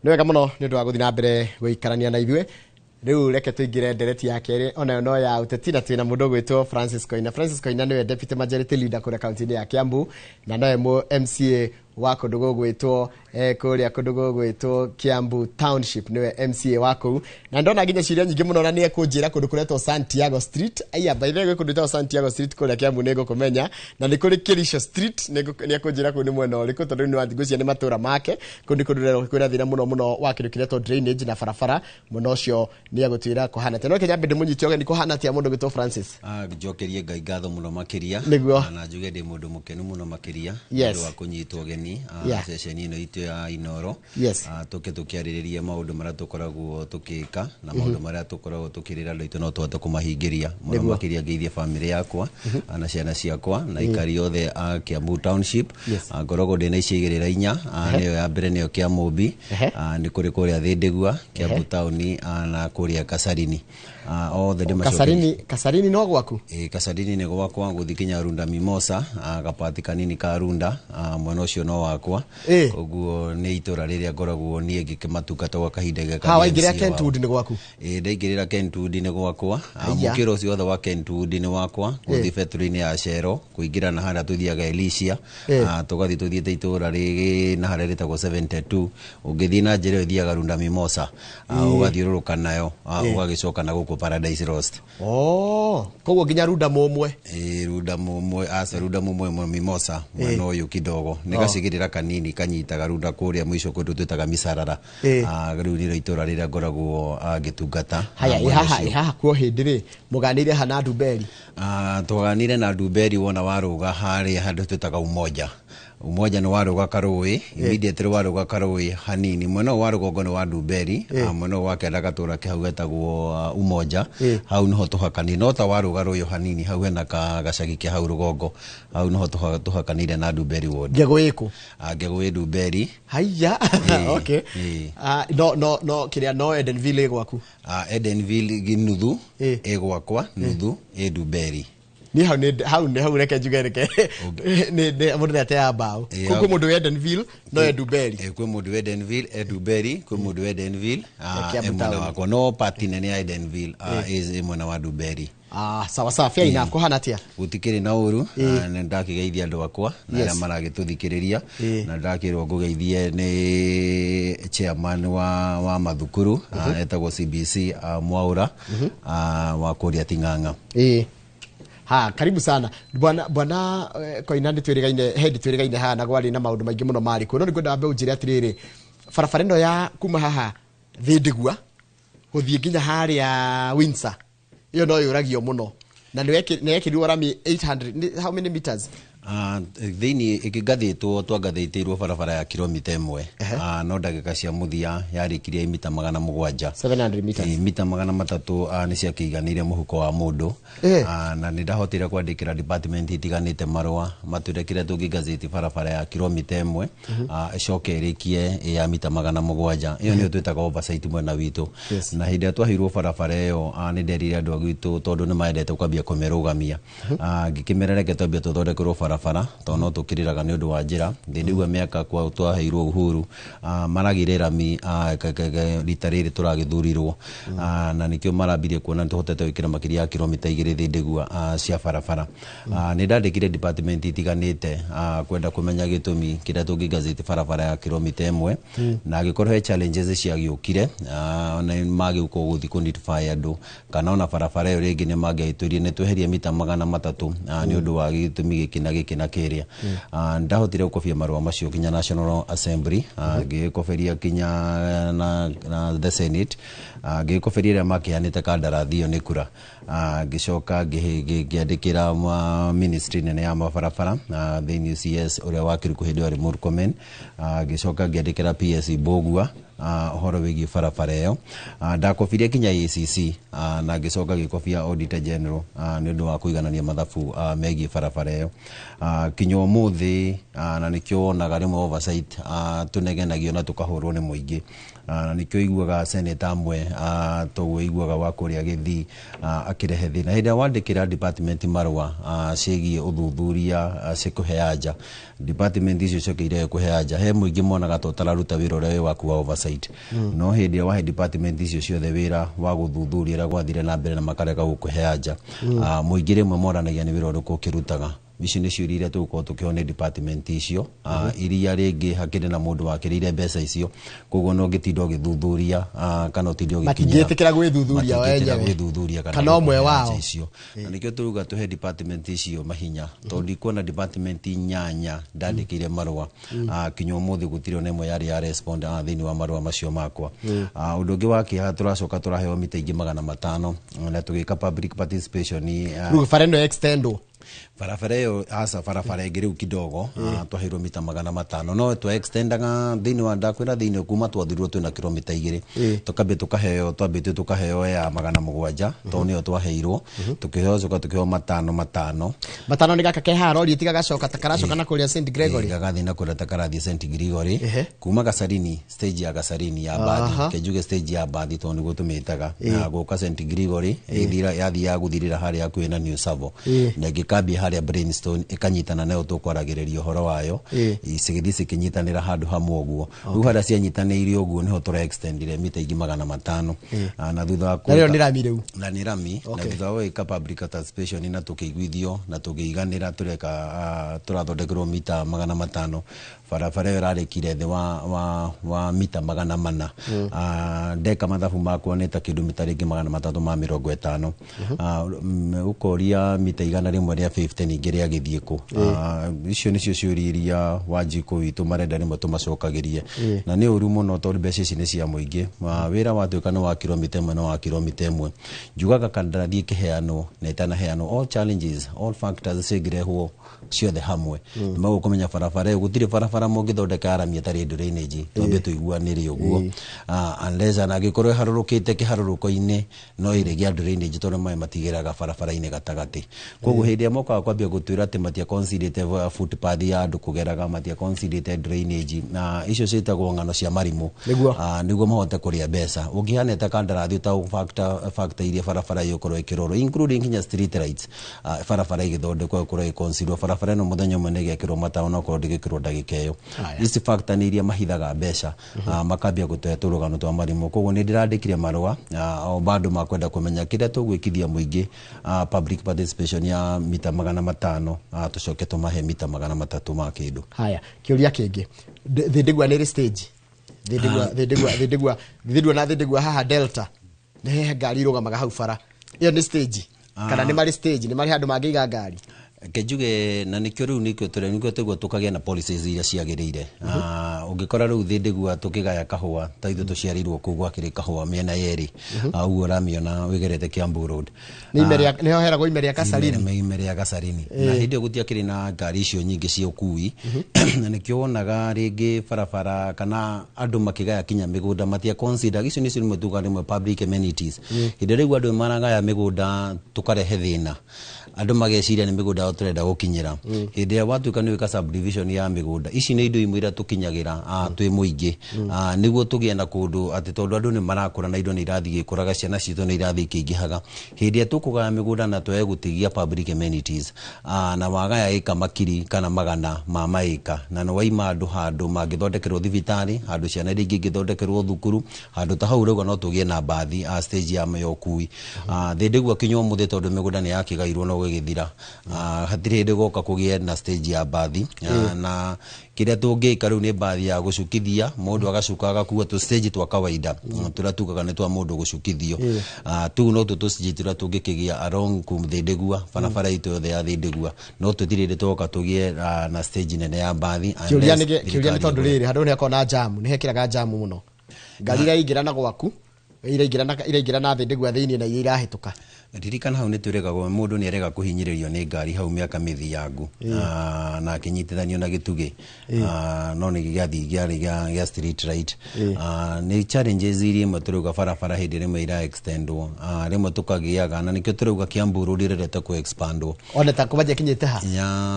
Nĩ wega mũno nĩ ũndũ wa gũthiĩ na mbere gũikarania na ithuĩ. Rĩu reke tũingĩre ndereti ya kerĩ onayo no ya ũteti, na twĩna mũndũ ũgwĩtwo Francis Koina. Francis Koina nĩwe Deputy Majority Leader kũrĩa kaunti-inĩ ya Kiambu, na nowe MCA wa kũndũ gũgwĩtwo kũrĩa kũndũ gũgwĩtwo Kiambu Township, nĩwe MCA wa kũu. Na ndona nginya ciũria nyingĩ mũno na nĩekũnjĩra kũndũ kũretwo Santiago Street. Aya, by the way, gwĩ kũndũ gwĩtagwo Santiago Street kũrĩa Kiambu nĩngũkũmenya, na nĩ kũrĩ Kericho Street, nĩekũnjĩra kũu nĩ mwena ũrĩkũ, tondũ nĩ ngwĩciria nĩ matũra make. Kũu nĩ kũndũ kwĩna thĩna mũno mũno wa kĩndũ kĩretwo drainage na barabara, mũno ũcio nĩegũtwĩra kũhana atĩa. No reke nyambe ndĩmũnyite ũgeni, kũhana atĩa mũndũ ũgwĩtwo Francis? Njokerie Ngai ngatho mũno makĩria. Nĩguo. Na njuge ndĩ mũndũ mũkenu mũno makĩria Yes. nĩ ũndũ wa kũnyitwo ũgeni ceceni ĩno itũ ya Inoro. Yes. Tũke tũkĩarĩrĩria maũndũ marĩa tũkoragwo tũkĩka na maũndũ marĩa tũkoragwo tũkĩrĩra andũ aitũ no tũhote kũmahingĩria mũno makĩria ngeithie bamĩrĩ yakwa na ciana ciakwa na aikari othe a Kiambu Township. Ngoragwo ndĩna icigĩrĩra 4, nĩyo ya mbere nĩyo Kiamũmbi, nĩ kũrĩ kũrĩa Thĩndĩgua, Kiambu Town, na kũrĩa Kasarini. Othe ndĩmacokerie. Kasarini no gwaku? Kasarini nĩ gwakwa, gũthiĩ kinya Runda Mimosa, gapati kanini ka Runda, mwena ũcio no wakwa. Koguo nĩ itũra rĩrĩa ngoragwo niĩ ngĩkĩmatungata gwa kahinda gaka. Ha, waingĩrĩra Kentwood nĩ gwaku? Ndaingĩrĩra Kentwood nĩ gwakwa. Mũkĩra ũcio wothe wa Kentwood nĩ wakwa, gũthiĩ betũrũ-inĩ ya Cero, kũingĩra na harĩa tũthiaga Elysia, tũgathiĩ tũthiĩte itũra rĩngĩ na harĩa rĩtagwo 72, ũngĩthiĩ na njĩra ĩyo ĩthiaga Runda Mimosa, ũgathiũrũrũka nayo, ũgagĩcoka na gũkũ Paradise Lost. Koguo nginya Runda Mũmwe. Runda Mũmwe, aca Runda Mũmwe Mimosa, mwena ũyũ kidogo. Nĩ gacigĩrĩra kanini kanyitaga Runda kũrĩa mũico kũndũ twĩtaga Misarara. Rĩu nĩrĩo itũra rĩrĩa ngoragwo ngĩtungata. Haya, ĩhaha kuo hĩndĩ rĩ, mũganĩire ha na Ndumberi? Twaganire na Ndumberi wona warũga harĩa handũ twĩtaga Umoja. Umoja nĩ warũga karũĩ, immediately warũga karũĩ hanini, mwena wa rũgongo nĩ wa Ndumberi, mwena wa kenda gatũra ke hau getagwo Umoja, hau nĩho tũhakanire, no ta warũga rũĩ hanini hau hena gacagi ke hau rũgongo, hau nĩho tũhakanire na Ndumberi ward. Ngegũ ĩkũ? Ngegũ ĩ Ndumberi. Haiya, okay. No kĩrĩa no Edenville ĩ gwaku? Edenville nuthu ĩ gwakwa, nuthu ĩ Ndumberi. Ni hau ni hau ni hau reke njuge reke ni mundu ni ateaga mbaũ. Kwĩ mũndũ wa Edenville no Eduberi. Kwĩ mũndũ wa Edenville Eduberi, kwĩ mũndũ wa Edenville Kiambu mwena town. Wakwa no party nene ya Edenville is mwena wa Duberi. Ah, sawa sawa, fair enough. Kũhana atĩa? Gũtikĩrĩ na ũru. Nĩ ndakĩgeithia andũ akwa na arĩa maragĩtũthikĩrĩria, na ndakĩrwo ngũgeithie nĩ chairman wa mathukuru, etagwo CBC, Mwaura, wa kũrĩa Ting'ang'a. Ha, karibu sana bwana bwana Koina. Nĩ twĩrĩgaine he twĩrĩgaine haha na gwarĩ na maũndũ maingĩ mũno marĩ kuo, no nĩ ngwenda wambe ũnjĩre atĩrĩrĩ, barabara ĩno ya kuma haha Thĩndigua gũthiĩ nginya harĩa Windsor, ĩyo no yũragio mũno na nĩ wekĩrirwo rami 800 how many meters? Thĩinĩ ĩkĩgathĩtwo, twangathĩtĩirwo barabara ya kilomita 1, no ndagĩka cia mũthia yarĩkirie mita 700. 700 meters. Mita 300 nĩ ciakĩiganĩire mũhuko wa mũndũ. Na nĩ ndahotire kwandĩkĩra department itiganĩte marũa matwĩre kĩrĩa tũngĩgazĩti barabara ya kilomita 1 ĩcoke ĩrĩkie ĩ ya mita 700. Ĩyo nĩyo twĩtaga oversight mwena witũ. Na hĩndĩ ĩrĩa twaheirwo barabara ĩyo, nĩ nderire andũ a gwitũ, tondũ nĩ maendete kwambia kũmĩrũgamia, ngĩkĩmera reke twambie tũthondekerwo barabara, tondũ no tũkĩrĩraga nĩ ũndũ wa njĩra thĩndĩgua mĩaka kwa twaheirwo uhuru, maragĩire rami rita rĩrĩ tũragĩthurirwo, na nĩkĩo marambirie kuona nĩ tũhotete gwĩkĩra makĩria ya kilomita 2 thĩndĩgua cia barabara. Nĩ ndandĩkire department itiganĩte, kwenda kũmenya gĩtũmi kĩrĩa tũngĩgazĩti barabara ya kilomita 1, na angĩkorwo he challenges ciagĩũkire, na magĩũka gũthiĩ kũ notify andũ, kana ona barabara ĩyo rĩngĩ nĩ mangĩagĩtwĩrire nĩ tweherie mita 300 nĩ ũndũ wa gĩtũmi gĩkĩ na gĩkĩ na kĩrĩa. Ndahotire gũkobia marũa macio kinya National Assembly, ngĩgĩkoberia kinya na the Senate, ngĩgĩkoberia ĩrĩa makĩheanĩte kandarathi ĩyo nĩ kura. Ngĩcoka ngĩandĩkĩra ministry nene ya mabarabara, thĩinĩ CS ũrĩa wakĩrĩ hĩndĩ ĩyo arĩ Murkomen. Ngĩcoka ngĩandĩkĩra PS Mbũgua ũhoro wĩgiĩ barabara ĩyo. Ndakobirie kinya ACC, na ngĩcoka ngĩkobia Auditor General, nĩ ũndũ wa kũiganania mathabu megiĩ barabara ĩyo kinya ũmũthĩ. Na nĩkĩo wonaga rĩmwe oversight tũnegenagio na tũkahũrwo nĩ mũingĩ, na nĩkĩo iguaga seneta amwe, toguo iguaga wa kũrĩa Gĩthii, akĩrehe thĩna hĩndĩ ĩrĩa wandĩkĩra department marũa ciĩgiĩ ũthuthuria, cikũhe anja. Department icio ciokeire kũhe anja, he mũingĩ monaga ta ũtararuta wĩra ũrĩa wĩ waku wa oversight, no hĩndĩ ĩrĩa wahe department icio ciothe wĩra wa gũthuthuria ũrĩa gwathire na mbere na makarega gũkũhe anja, mũingĩ rĩmwe moranagia nĩ wĩra ũrĩkũ ũkĩrutaga. Ici nĩ ciũria iria tũgũkorwo tũkĩheo nĩ department icio, iria rĩngĩ hakĩrĩ na mũndũ wakĩrĩire mbeca icio, koguo no ũngĩtinda ũgĩthuthuria, kana ũtinde ũgĩkinyĩra Matingĩtĩkĩra gwĩthuthuria o matingĩtĩkĩra enyewe. Gwĩthuthuria Kana ũmwe gũkũhe wao. anja icio. Na nĩkĩo tũruga tũhe department icio mahinya, tondũ ndikuona department 8 ndandĩkĩire marũa, kinya ũmũthĩ gũtirĩ ona ĩmwe yarĩ ya respond thĩinĩ wa marũa macio makwa. Ũndũ ũngĩ wa kĩeha, tũracoka tũraheo mita ingĩ 500 na tũgĩka public participation. Rĩu bara ĩno extendwo? Barabara ĩyo aca, barabara ĩngĩ rĩu kidogo, twaheirwo mita 500, no twa extendaga thĩinĩ wa ndakwĩra thĩinĩ kuma twathirirwo twĩna kilomita 2. Tũkambia tũkaheo, twambĩtie tũkaheo ya 700, tondũ nĩyo twaheirwo, tũkĩheo, coka tũkĩheo matano matano. Matano nĩ gaka ke haha rori tiga gacoka ta karacoka na kũrĩa St Gregory. Gagathiĩ na kũrĩa ta karathiĩ St Gregory, kuma Gacarini, stage ya Gacarini ya bathi, kenjuge stage ya bathi tondũ nĩguo tũmĩtaga, na gũka St Gregory ĩthira yathiaga gũthirĩra harĩa hakuhĩ na New Savo, na ĩngĩkambia harĩa Brainstone ĩkanyitana nayo tũkwaragĩrĩria ũhoro wayo, cigĩthiĩ cikĩnyitanĩra handũ hamwe ũguo. Rĩu harĩa cianyitanĩire ũguo nĩho tũra extendire mita ingĩ 500. Na thutha wa Na rĩo nĩ rami rĩu? Na nĩ rami. Na thutha wa gwĩka public participation na tũkĩiguithio na tũkĩiganĩra, tũreka tũrathondekerwo mita 500, barabara ĩyo ĩrarĩkire thĩ wa mita 400. Ndeka mathabu makwa nĩ ta kĩndũ mita rĩngĩ 350. Ũkoria mita 150 ningĩ rĩagĩthiĩ kũ? Icio nĩcio ciũria iria Wanjikũ witũ marenda rĩmwe tũmacokagĩrie. Na nĩ ũru mũno tondũ mbeca ici nĩ cia mũingĩ. Wĩra watuĩka nĩ wa kilomita 1, nĩ wa kilomita 1. Njugaga kandarathi ĩkĩheanwo na ĩtanaheanwo, all challenges, all factors cingĩrehwo ciothe hamwe, nĩ magũkũmenya barabara ĩyo gũtirĩ barabara. Barabara mũngĩthondeka arami ĩtarĩ drainage, twambe tũiguanĩre ũguo. Unless ana angĩkorwo ĩharũrũkĩte kĩharũrũko-inĩ no ĩrĩgĩa drainage, tondũ maĩ matigĩraga barabara-inĩ gatagatĩ. Koguo hĩndĩ ĩrĩa mokaga kwambia gũtwĩra atĩ matia considerate footpath ya andũ kũgeraga, matia considerate drainage, na icio ciĩtagwo ng'ano cia marimũ. Nĩguo mahote kũrĩa mbeca. Ũngĩhana ta kandarathi ũta factor iria barabara ĩgũkorwo ĩkĩrorwo, including nginya street lights, barabara ĩgĩthondekwo ĩkorwo ĩconsiderwo barabara ĩno mũthenya ũmwe nĩ ĩgekĩrwo matawa, na okorwo ndĩgĩkĩrwo ndagĩka ĩyo. Ici factor nĩ iria mahithaga mbeca, makambia gũtũhe tũrũgano twa marimũ. Koguo nĩ ndĩrandĩkire marũa, o bado makwenda kũmenya kĩrĩa tũgwĩkithia mũingĩ, public participation ya mita 500, tũcoke tũmahe mita 300 ma kĩndũ. Haya, kĩũria kĩngĩ. Thĩndĩgua nĩ ĩrĩ stage? Thĩndĩgua thĩndĩgua na thĩndĩgua haha Delta nĩ he ngari irũgamaga hau bara, ĩyo nĩ stage kana nĩ marĩ stage, nĩ marĩ handũ mangĩiga ngari? Njuge na nĩkĩo rĩu nĩkĩo tũrĩ nĩkĩo tũguo tũkagĩa na policies iria ciagĩrĩire. Ũngĩkora rĩu Thĩndĩgua tũkĩgaya kahũa, ta ithuĩ tũciarĩirwo kũu gwakĩrĩ kahũa mĩena yerĩ, ũguo ũramĩona wĩgerete Kiambu Road. Nĩ ime rĩa nĩho heragwo ime rĩa Kasarini. Ime rĩa Kasarini. Na hĩndĩ ĩyo gũtiakĩrĩ na ngari icio nyingĩ cia ũkui, na nĩkĩo wonaga rĩngĩ barabara kana andũ makĩgaya kinya mĩgũnda matia consider icio nĩcio rĩmwe tugaga rĩmwe public amenities. Hĩndĩ ĩrĩa rĩu andũ maragaya mĩgũnda tũkarehe thĩna, andũ mageciria nĩ mĩgũnda yao tũrenda gũkinyĩra. Hĩndĩ ĩrĩa watuĩka nĩ wĩka subdivision ya mĩgũnda, ici nĩ indo imwe iria tũkinyagĩra twĩ mũingĩ, nĩguo tũgĩe na kũndũ atĩ tondũ andũ nĩ marakũra na indo nĩ irathiĩ igĩkũraga, ciana citũ nĩ irathiĩ ikĩingĩhaga. Hĩndĩ ĩrĩa tũkũgaya mĩgũnda na twage gũtigia public amenities, na wagaya ĩka makiri kana magana ma maĩka, na nĩ waima andũ handũ mangĩthondekerwo thibitarĩ, handũ ciana iria ingĩ ingĩthondekerwo thukuru, handũ ta hau rĩu no tũgĩe na mbathi, stage ya ũkui. Thĩndĩgua kinya ũmũthĩ tondũ mĩgũnda nĩ yakĩgairwo no gũgĩthira, hatirĩ hĩndĩ goka kũgĩe na stage ya mbathi. Na kĩrĩa tũngĩka rĩu nĩ mbathi ya gũcukithia mũndũ agacuka agakua tũ stage twa kawaida tũrĩa tugaga nĩ twa mũndũ gũcukithio. Tũu no tũ stage tũrĩa tũngĩkĩgĩa along kum Thĩndĩgua, barabara itũ yothe ya Thĩndĩgua, no tũtirĩ hĩndĩ twoka tũgĩe na stage nene ya mbathi. Kĩũria nĩ tondũ rĩrĩ handũ nĩ hakoragwo na jamu, nĩ hekĩraga jamu mũno, ngari iraingĩra na gwaku iraingĩra na Thĩndĩgua thĩinĩ na iria irahĩtũka. Ririkana hau nĩ twĩrĩgagwo mũndũ nĩ arega kũhinyĩrĩrio nĩ ngari hau mĩaka mĩthiangu, na akĩnyitithanio na gĩtugĩ, no nĩ gĩathiĩ gĩarĩ gĩa street light. Nĩ challenges iria imwe tũrauga barabara hĩndĩ rĩmwe ira extendwo, rĩmwe tũkagĩaga, na nĩkĩo tũrauga Kiambu Road ĩrerete kũ expandwo. Ona ta kũbanjia ikinyĩte ha?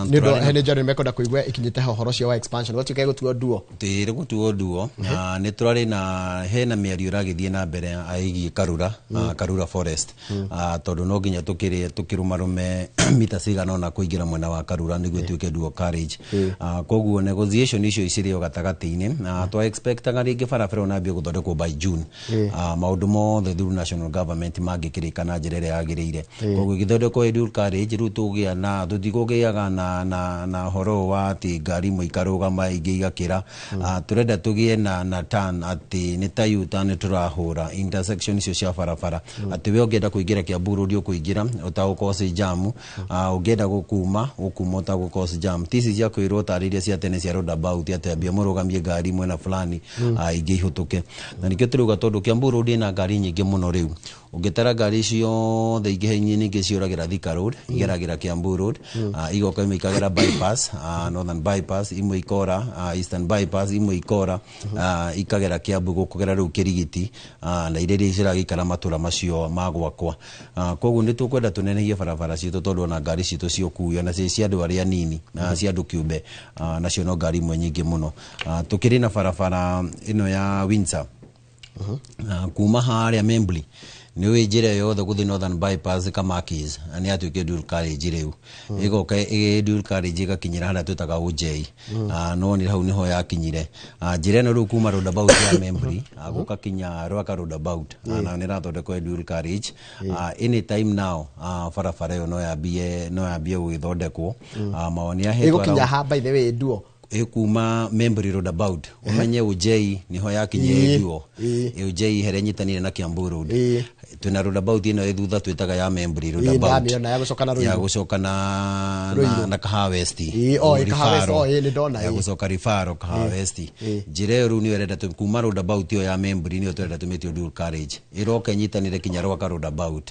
Nĩ ũndũ he nĩ njũĩ mekwenda kũigua ikinyĩte ha ũhoro ũcio wa expansion, gwatuĩka ĩgũtuo nduo. Ĩrĩ gũtuo nduo. Nĩ tũrarĩ na hena mĩario ĩragĩthiĩ na mbere ĩgiĩ Karura, Karura Forest, tondũ no nginya tũkĩrũmarũme mita cigana ũna kũingĩra mwena wa Karura nĩguo ĩtuĩke dual carriage. Koguo negotiation icio cirĩ o gatagatĩ-inĩ. Twa expectaga rĩngĩ barabara ĩyo nambie gũthondekwo by June, maũndũ mothe through national government mangĩkĩrĩka na njĩra ĩrĩa yagĩrĩire. Koguo ĩgĩthondekwo ĩ dual carriage, rĩu tũgĩa na tũtikũgĩaga na ũhoro wa atĩ ngari imwe ikarũgama ingĩ igakĩra. Tũrenda tũgĩe na turn atĩ nĩ ta U-turn tũrahũra intersection icio cia barabara, atĩ we ũngĩenda kũingĩra Kiambu Road ũkũingĩra ũtagũcause jam, ũngĩenda gũkuma ũkuma ũtagũcause jam. Ti ici cia kwĩrwo tarĩ iria cia tene cia roundabout atĩ ambia mũrũgamie ngari mwena fulani, ingĩ ihũtũke. Na nĩkĩo tũrauga tondũ Kiambu Road ĩna ngari nyingĩ mũno rĩu, ũngĩtara ngari ciothe ingĩ nyingĩ ciũragĩra Thika Road, igeragĩra Kiambu Road, igoka imwe ikagera bypass, Northern bypass, imwe ikora Eastern bypass, imwe ikora ikagera Kiambu gũkũgera rĩu Kĩrigiti, na iria ciragĩikara matũra macio ma gwakwa. Koguo nĩ tũkwenda tũnenehie barabara citũ tondũ ona ngari citũ cia ũkui ona cia andũ arĩa anini, cia andũ kĩũmbe, nacio no ngari imwe nyingĩ mũno. Tũkĩrĩ na barabara ĩno ya Windsor, kuma harĩa Membli nĩ ũĩ njĩra yothe gũthiĩ Northern bypass Kamakis nĩ yatuĩkire dual carriage rĩu, ĩgoka dual carriage ĩgakinyĩra harĩa twĩtaga Ũnjei, no nĩ hau nĩho yakinyire. Njĩra ĩno rĩu kuma roundabout ya Membli gũka kinya Rwaka roundabout, nayo nĩ ĩrathondekwo dual carriage. Anytime now barabara ĩyo no yambie gũgĩthondekwo. Mawoni ahetwo ĩgũkinya ha by the way nduo? Ĩkuma Membri roundabout, ũmenye Ũnjei nĩho yakinyire nduo, Ũnjei harĩa nyitanire na Kiambu Road. Twina roundabout ĩno ĩ thutha twĩtaga ya Membri roundabout. Ndamĩona ya gũcoka na Ruiru. Ya gũcoka na Kahawa West. O, ĩ, Kahawa West, o, ĩ, nĩ ndona, ya ĩ. Gũcoka Rifaro Kahawa West. Njĩra ĩyo rĩu nĩyo ĩrenda kuma roundabout ĩyo ya Membri, nĩyo tũrenda tũmĩtue dual carriage, ĩroka ĩnyitanĩre kinya Rwaka roundabout.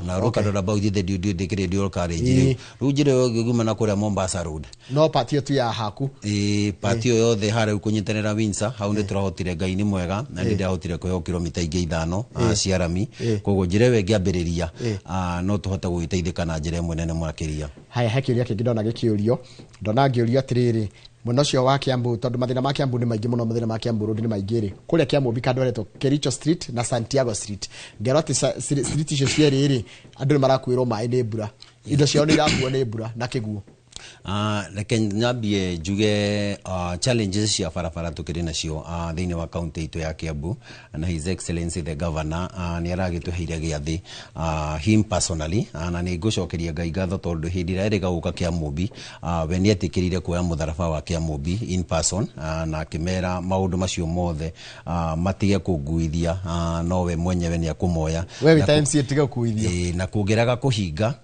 Na Rwaka roundabout ithe ndĩkĩrĩ dual carriage. Rĩu njĩra ĩyo ĩngĩguma na kũrĩa Mombasa Road. No part ĩyo tu ya haku. Ĩĩ, part ĩyo yothe harĩa kũnyitanĩra Windsor hau nĩ tũrahotire. Ngai nĩ mwega na nĩ ndĩrahotire kũheo kilomita ingĩ 5 cia rami. Koguo njĩra ĩyo ĩngĩambĩrĩria, no tũhote gũgĩteithĩka na njĩra ĩmwe nene makĩria. Haya, he kĩũria kĩngĩ ndona gĩkĩũrio, ndona ngĩũrio atĩrĩrĩ, mwena ũcio wa Kiambu, tondũ mathĩna ma Kiambu nĩ maingĩ mũno, mathĩna ma Kiambu Road nĩ maingĩ rĩ, kũrĩa Kiambu kandũ aretwo Kericho Street na Santiago Street, ngerwo atĩ street icio cierĩ rĩ, andũ nĩ marakuĩrwo maĩ nĩ mbura, indo ciao nĩ irakuo nĩ mbura na kĩguũ. Reke nyambie njuge challenges cia barabara tukĩrĩ nacio thĩinĩ wa kaunti itũ ya Kiambu, na His Excellency the Governor nĩ aragĩtũheire gĩathĩ, him personally, na nĩ ngũcokeria Ngai ngatho tondũ hĩndĩ ĩrĩa erĩga gũka Kĩamũmbi, we nĩ etĩkĩrire kuoya mũtharaba wa Kĩamũmbi in person, na akĩmera maũndũ macio mothe matige kũnguithia, no we mwenyewe nĩ akũmoya. We Na wĩta MCA tige gũkuithio. Ĩĩ, na kũngĩraga kũhinga,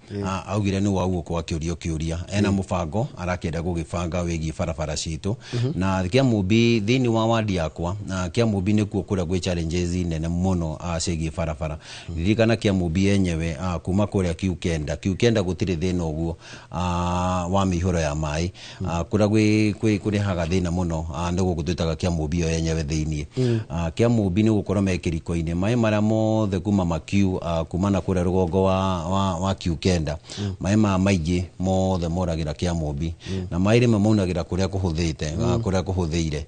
augire nĩ waguo akĩũrio kĩũria ena mũbango arakĩenda gũgĩbanga wĩgiĩ barabara citũ. Na Kĩamũmbi, thĩinĩ wa wadi yakwa na Kĩamũmbi nĩkuo kũrĩa gwĩ challenges nene mũno ciĩgiĩ barabara. Ririkana Kĩamũmbi yenyewe, kuma kũrĩa Q9, Q9 gũtirĩ thĩna ũguo wa mĩihũro ya maĩ. Kũrĩa kũrehaga thĩna mũno nĩ gũkũ twĩtaga Kĩamũmbi ĩyo yenyewe thĩiniĩ. Kĩamũmbi nĩ gũkorwo me kĩriko-inĩ, maĩ marĩa mothe kuma makiu, kuma na kũrĩa rũgongo wa Q9, maĩ maya maingĩ mothe moragĩra Kĩamũmbi, na maĩ rĩmwe maunagĩra kũrĩa kũhũthĩte, kũrĩa kũhũthĩire.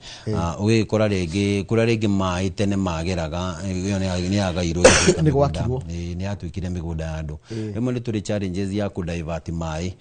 Ũgĩkora rĩngĩ kũrĩa rĩngĩ maĩ tene mageraga, ĩyo nĩ yagairwo ĩgatuĩka Nĩ mĩgũnda. gwakirwo. Ĩĩ, nĩ yatuĩkire mĩgũnda ya andũ. Rĩmwe nĩ tũrĩ challenges ya kũ divert maĩ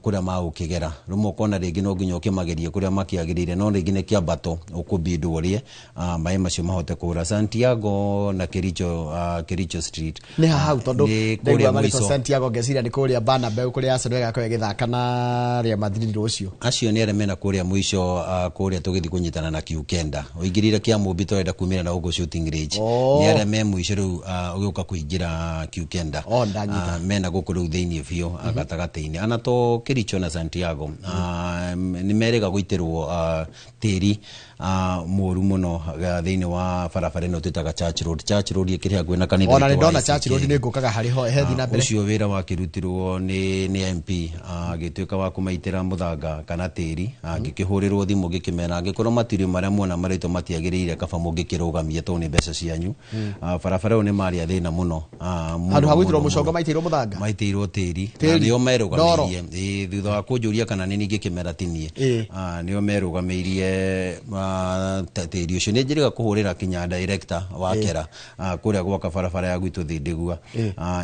kũrĩa magũkĩgera. Rĩmwe ũkona rĩngĩ no nginya ũkĩmagerie kũrĩa makĩagĩrĩire, no rĩngĩ nĩ kĩambato ũkũbindwo ũrĩe maĩ macio mahote kũra Santiago na Kericho, Kericho Street. Nĩ hau tondũ Nĩ ndaigua kũrĩa marĩtwa mũico. Santiago ngeciria nĩ kũrĩa Bernabeu kũrĩa Arsenal ĩgakorwo ĩgĩthaka na Real Madrid rũciũ. Acio nĩ arĩa mena kũrĩa mũico, kũrĩa tũgĩthiĩ kũnyitana na Q9, ũingĩrire Kĩamũmbi tũrenda kumĩra na gũkũ shooting range. Nĩ arĩa me mũico rĩu, ũgĩũka kũingĩra Q9. Oh, ndanyita. Mena gũkũ rĩu thĩinĩ biũ, gatagatĩ-inĩ ana to Kericho na Santiago, nĩ merĩga gũitĩrwo tĩri mũru mũno thĩinĩ wa barabara ĩno twĩtaga Church Road. Church Road ĩkĩrĩ hakuhĩ na kanitha Ona witũ nĩ wa ndona ICK. Church Road, nĩ ngũkaga harĩ ho hethi na mbere. Ũcio wĩra wakĩrutirwo nĩ MP, agĩtuĩka wa kũmaitĩra mũthanga kana tĩri. Ngĩkĩhũrĩrwo thimũ ngĩkĩmera angĩkorwo matirio marĩa muona marĩtwo matiagĩrĩire, kaba mũngĩkĩrũgamia tondũ nĩ mbeca cianyu. Barabara ĩyo nĩ marĩa thĩna mũno, mũno, Handũ ha gũitĩrwo mũno, mũcongo mũno. maitĩirwo mũthanga. Maitĩirwo tĩri na Tĩri. nĩo Ndoro. merũgamĩirie. Ĩĩ, thutha wa kũnjũria kana nĩ ningĩ kĩmera tinie, nĩo merũgamĩirie tĩri ũcio. Nĩ njĩrĩga kũhũrĩra kinya director wa kera, kũrĩa gwaka barabara ya gwitũ Thĩndĩgua,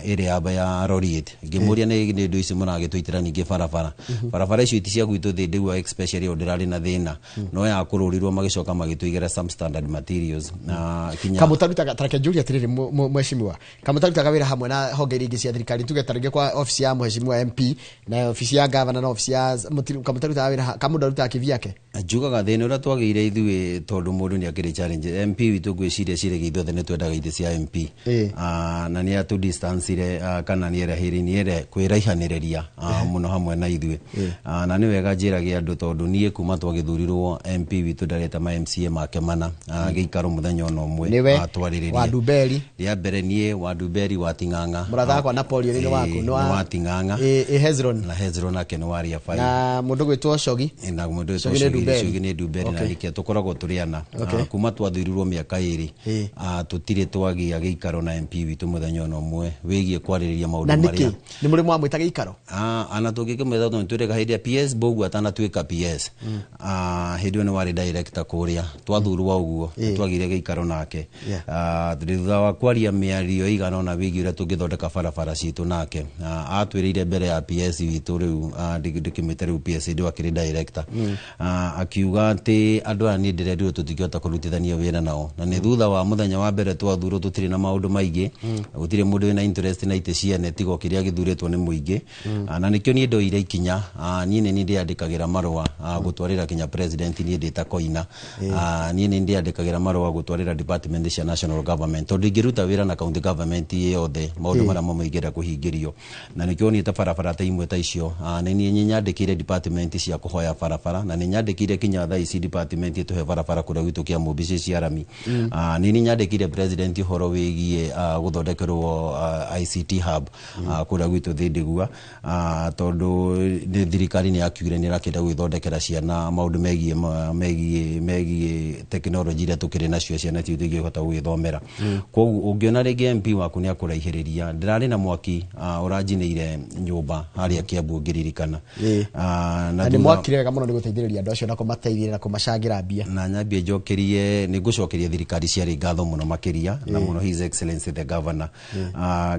ĩrĩa yamba ya Roriet, ngĩmũria nĩ indo ici mũragĩtũitĩra ningĩ barabara. Barabara icio ti cia gwitũ Thĩndĩgua, especially ĩyo ndĩrarĩ na thĩna, no ya kũrũrirwo magĩcoka magĩtũigĩra some standard materials na kinya Kamũtarutaga, tareke njũrie atĩrĩrĩ, mheshimiwa, kamũtarutaga wĩra hamwe na honge iria ingĩ cia thirikari, tuge tarĩngĩ kwa ofici ya mheshimiwa MP na ofici ya gavana na ofici ya kamũtarutaga wĩra kamũndũ arutaga kivyake? Njugaga thĩna ũrĩa twagĩire ithuĩ, tondũ mũndũ nĩ akĩrĩ challenge, MP witũ ngwĩciria cirĩgĩ ithuothe nĩ twendaga itĩ cia MP. Na nĩ atũ distancire, kana nĩ erahĩrĩ nĩ ere kwĩraihanĩrĩria mũno hamwe na ithuĩ. Na nĩ wega njĩrage andũ tondũ niĩ kuma twagĩthurirwo MP witũ ndareta ma MCA make mana gĩikaro mũthenya ona ũmwe. Nĩwe twarĩrĩrie. Wa Ndumberi? Rĩa mbere niĩ wa Ndumberi, wa Ting'ang'a. Mũrata wakwa Napoleon nĩ waku? Nĩ wa Ting'ang'a. Ĩ Hezron. Na Hezron nake nĩ wa Ria Bai. Na mũndũ gwĩtwo Cogi? Na mũndũ wĩtwo Cogi nĩ Ndumberi. Cogi nĩ Ndumberi na nĩkĩo tũkoragwo tũrĩ ana. Kuma twathurirwo mĩaka 2, tũtirĩ twagĩa gĩikaro na MP witũ mũthenya ona ũmwe wĩgiĩ kwarĩrĩria maũndũ Na marĩa nĩkĩ nĩ mũrĩ mwamwĩta gĩikaro? Ana tũngĩkĩmwetha tondũ twĩrĩga hĩndĩ ya PS Bogu atanatuĩka PS, hĩndĩ ĩyo nĩ warĩ director kũrĩa twathurwo ũguo, twagĩire gĩikaro nake. Thutha wa kwaria mĩario ĩigana ũna wĩgiĩ ũrĩa tũngĩthondeka barabara citũ nake, atwĩrĩire mbere ya PS witũ rĩu, ndĩkĩmwĩte rĩu PS, hĩndĩ ĩyo akĩrĩ director. Akiuga atĩ andũ aya niĩ ndĩrendirwo tũtingĩhota kũrutithania wĩra nao, na nĩ thutha wa mũthenya wa mbere twathurwo tũtirĩ na maũndũ maingĩ. Gũtirĩ mũndũ wĩna interest na itĩ ciene tiga o kĩrĩa gĩthurĩtwo nĩ mũingĩ. Na nĩkĩo niĩ ndoire ikinya. Niĩ nĩ ndĩandĩkagĩra marũa gũtwarĩra kinya president, niĩ ndĩ ta Koina. Niĩ nĩ ndĩandĩkagĩra marũa gũtwarĩra department cia national government, tondũ ingĩruta wĩra na county government yothe maũndũ marĩa mamwe ingĩenda kũhingĩrio, na nĩkĩo niĩ ta barabara ta imwe ta icio, nĩ niĩ nyandĩkĩire department cia kũhoya barabara, na nĩ nyandĩkĩire kinya thaa ici department ĩtũhe barabara kũrĩa gwitũ Kĩambu ciĩ cia rami. Nĩ niĩ nyandĩkĩire president ũhoro wĩgiĩ gũthondekerwo ICT hub kũrĩa gwitũ Thĩndĩgua, tondũ nĩ thirikari nĩ yakiugire nĩ ĩrakĩenda gwĩthondekera ciana maũndũ megiĩ tekinoronjĩ iria tũkĩrĩ nacio, ciana citũ ingĩhota gwĩthomera. Koguo ũngĩona rĩngĩ MP waku nĩ akũraihĩrĩria, ndĩrarĩ na mwaki ũranjinĩire nyũmba harĩa Kiambu ngĩririkana. Na nĩ mwakire wega mũno nĩ gũteithĩrĩria andũ acio na kũmateithĩrĩria na kũmacangĩra mbia. Na nyambie njokerie, nĩ ngũcokeria thirikari ciarĩ ngatho mũno makĩria, na mũno His Excellency the Governor.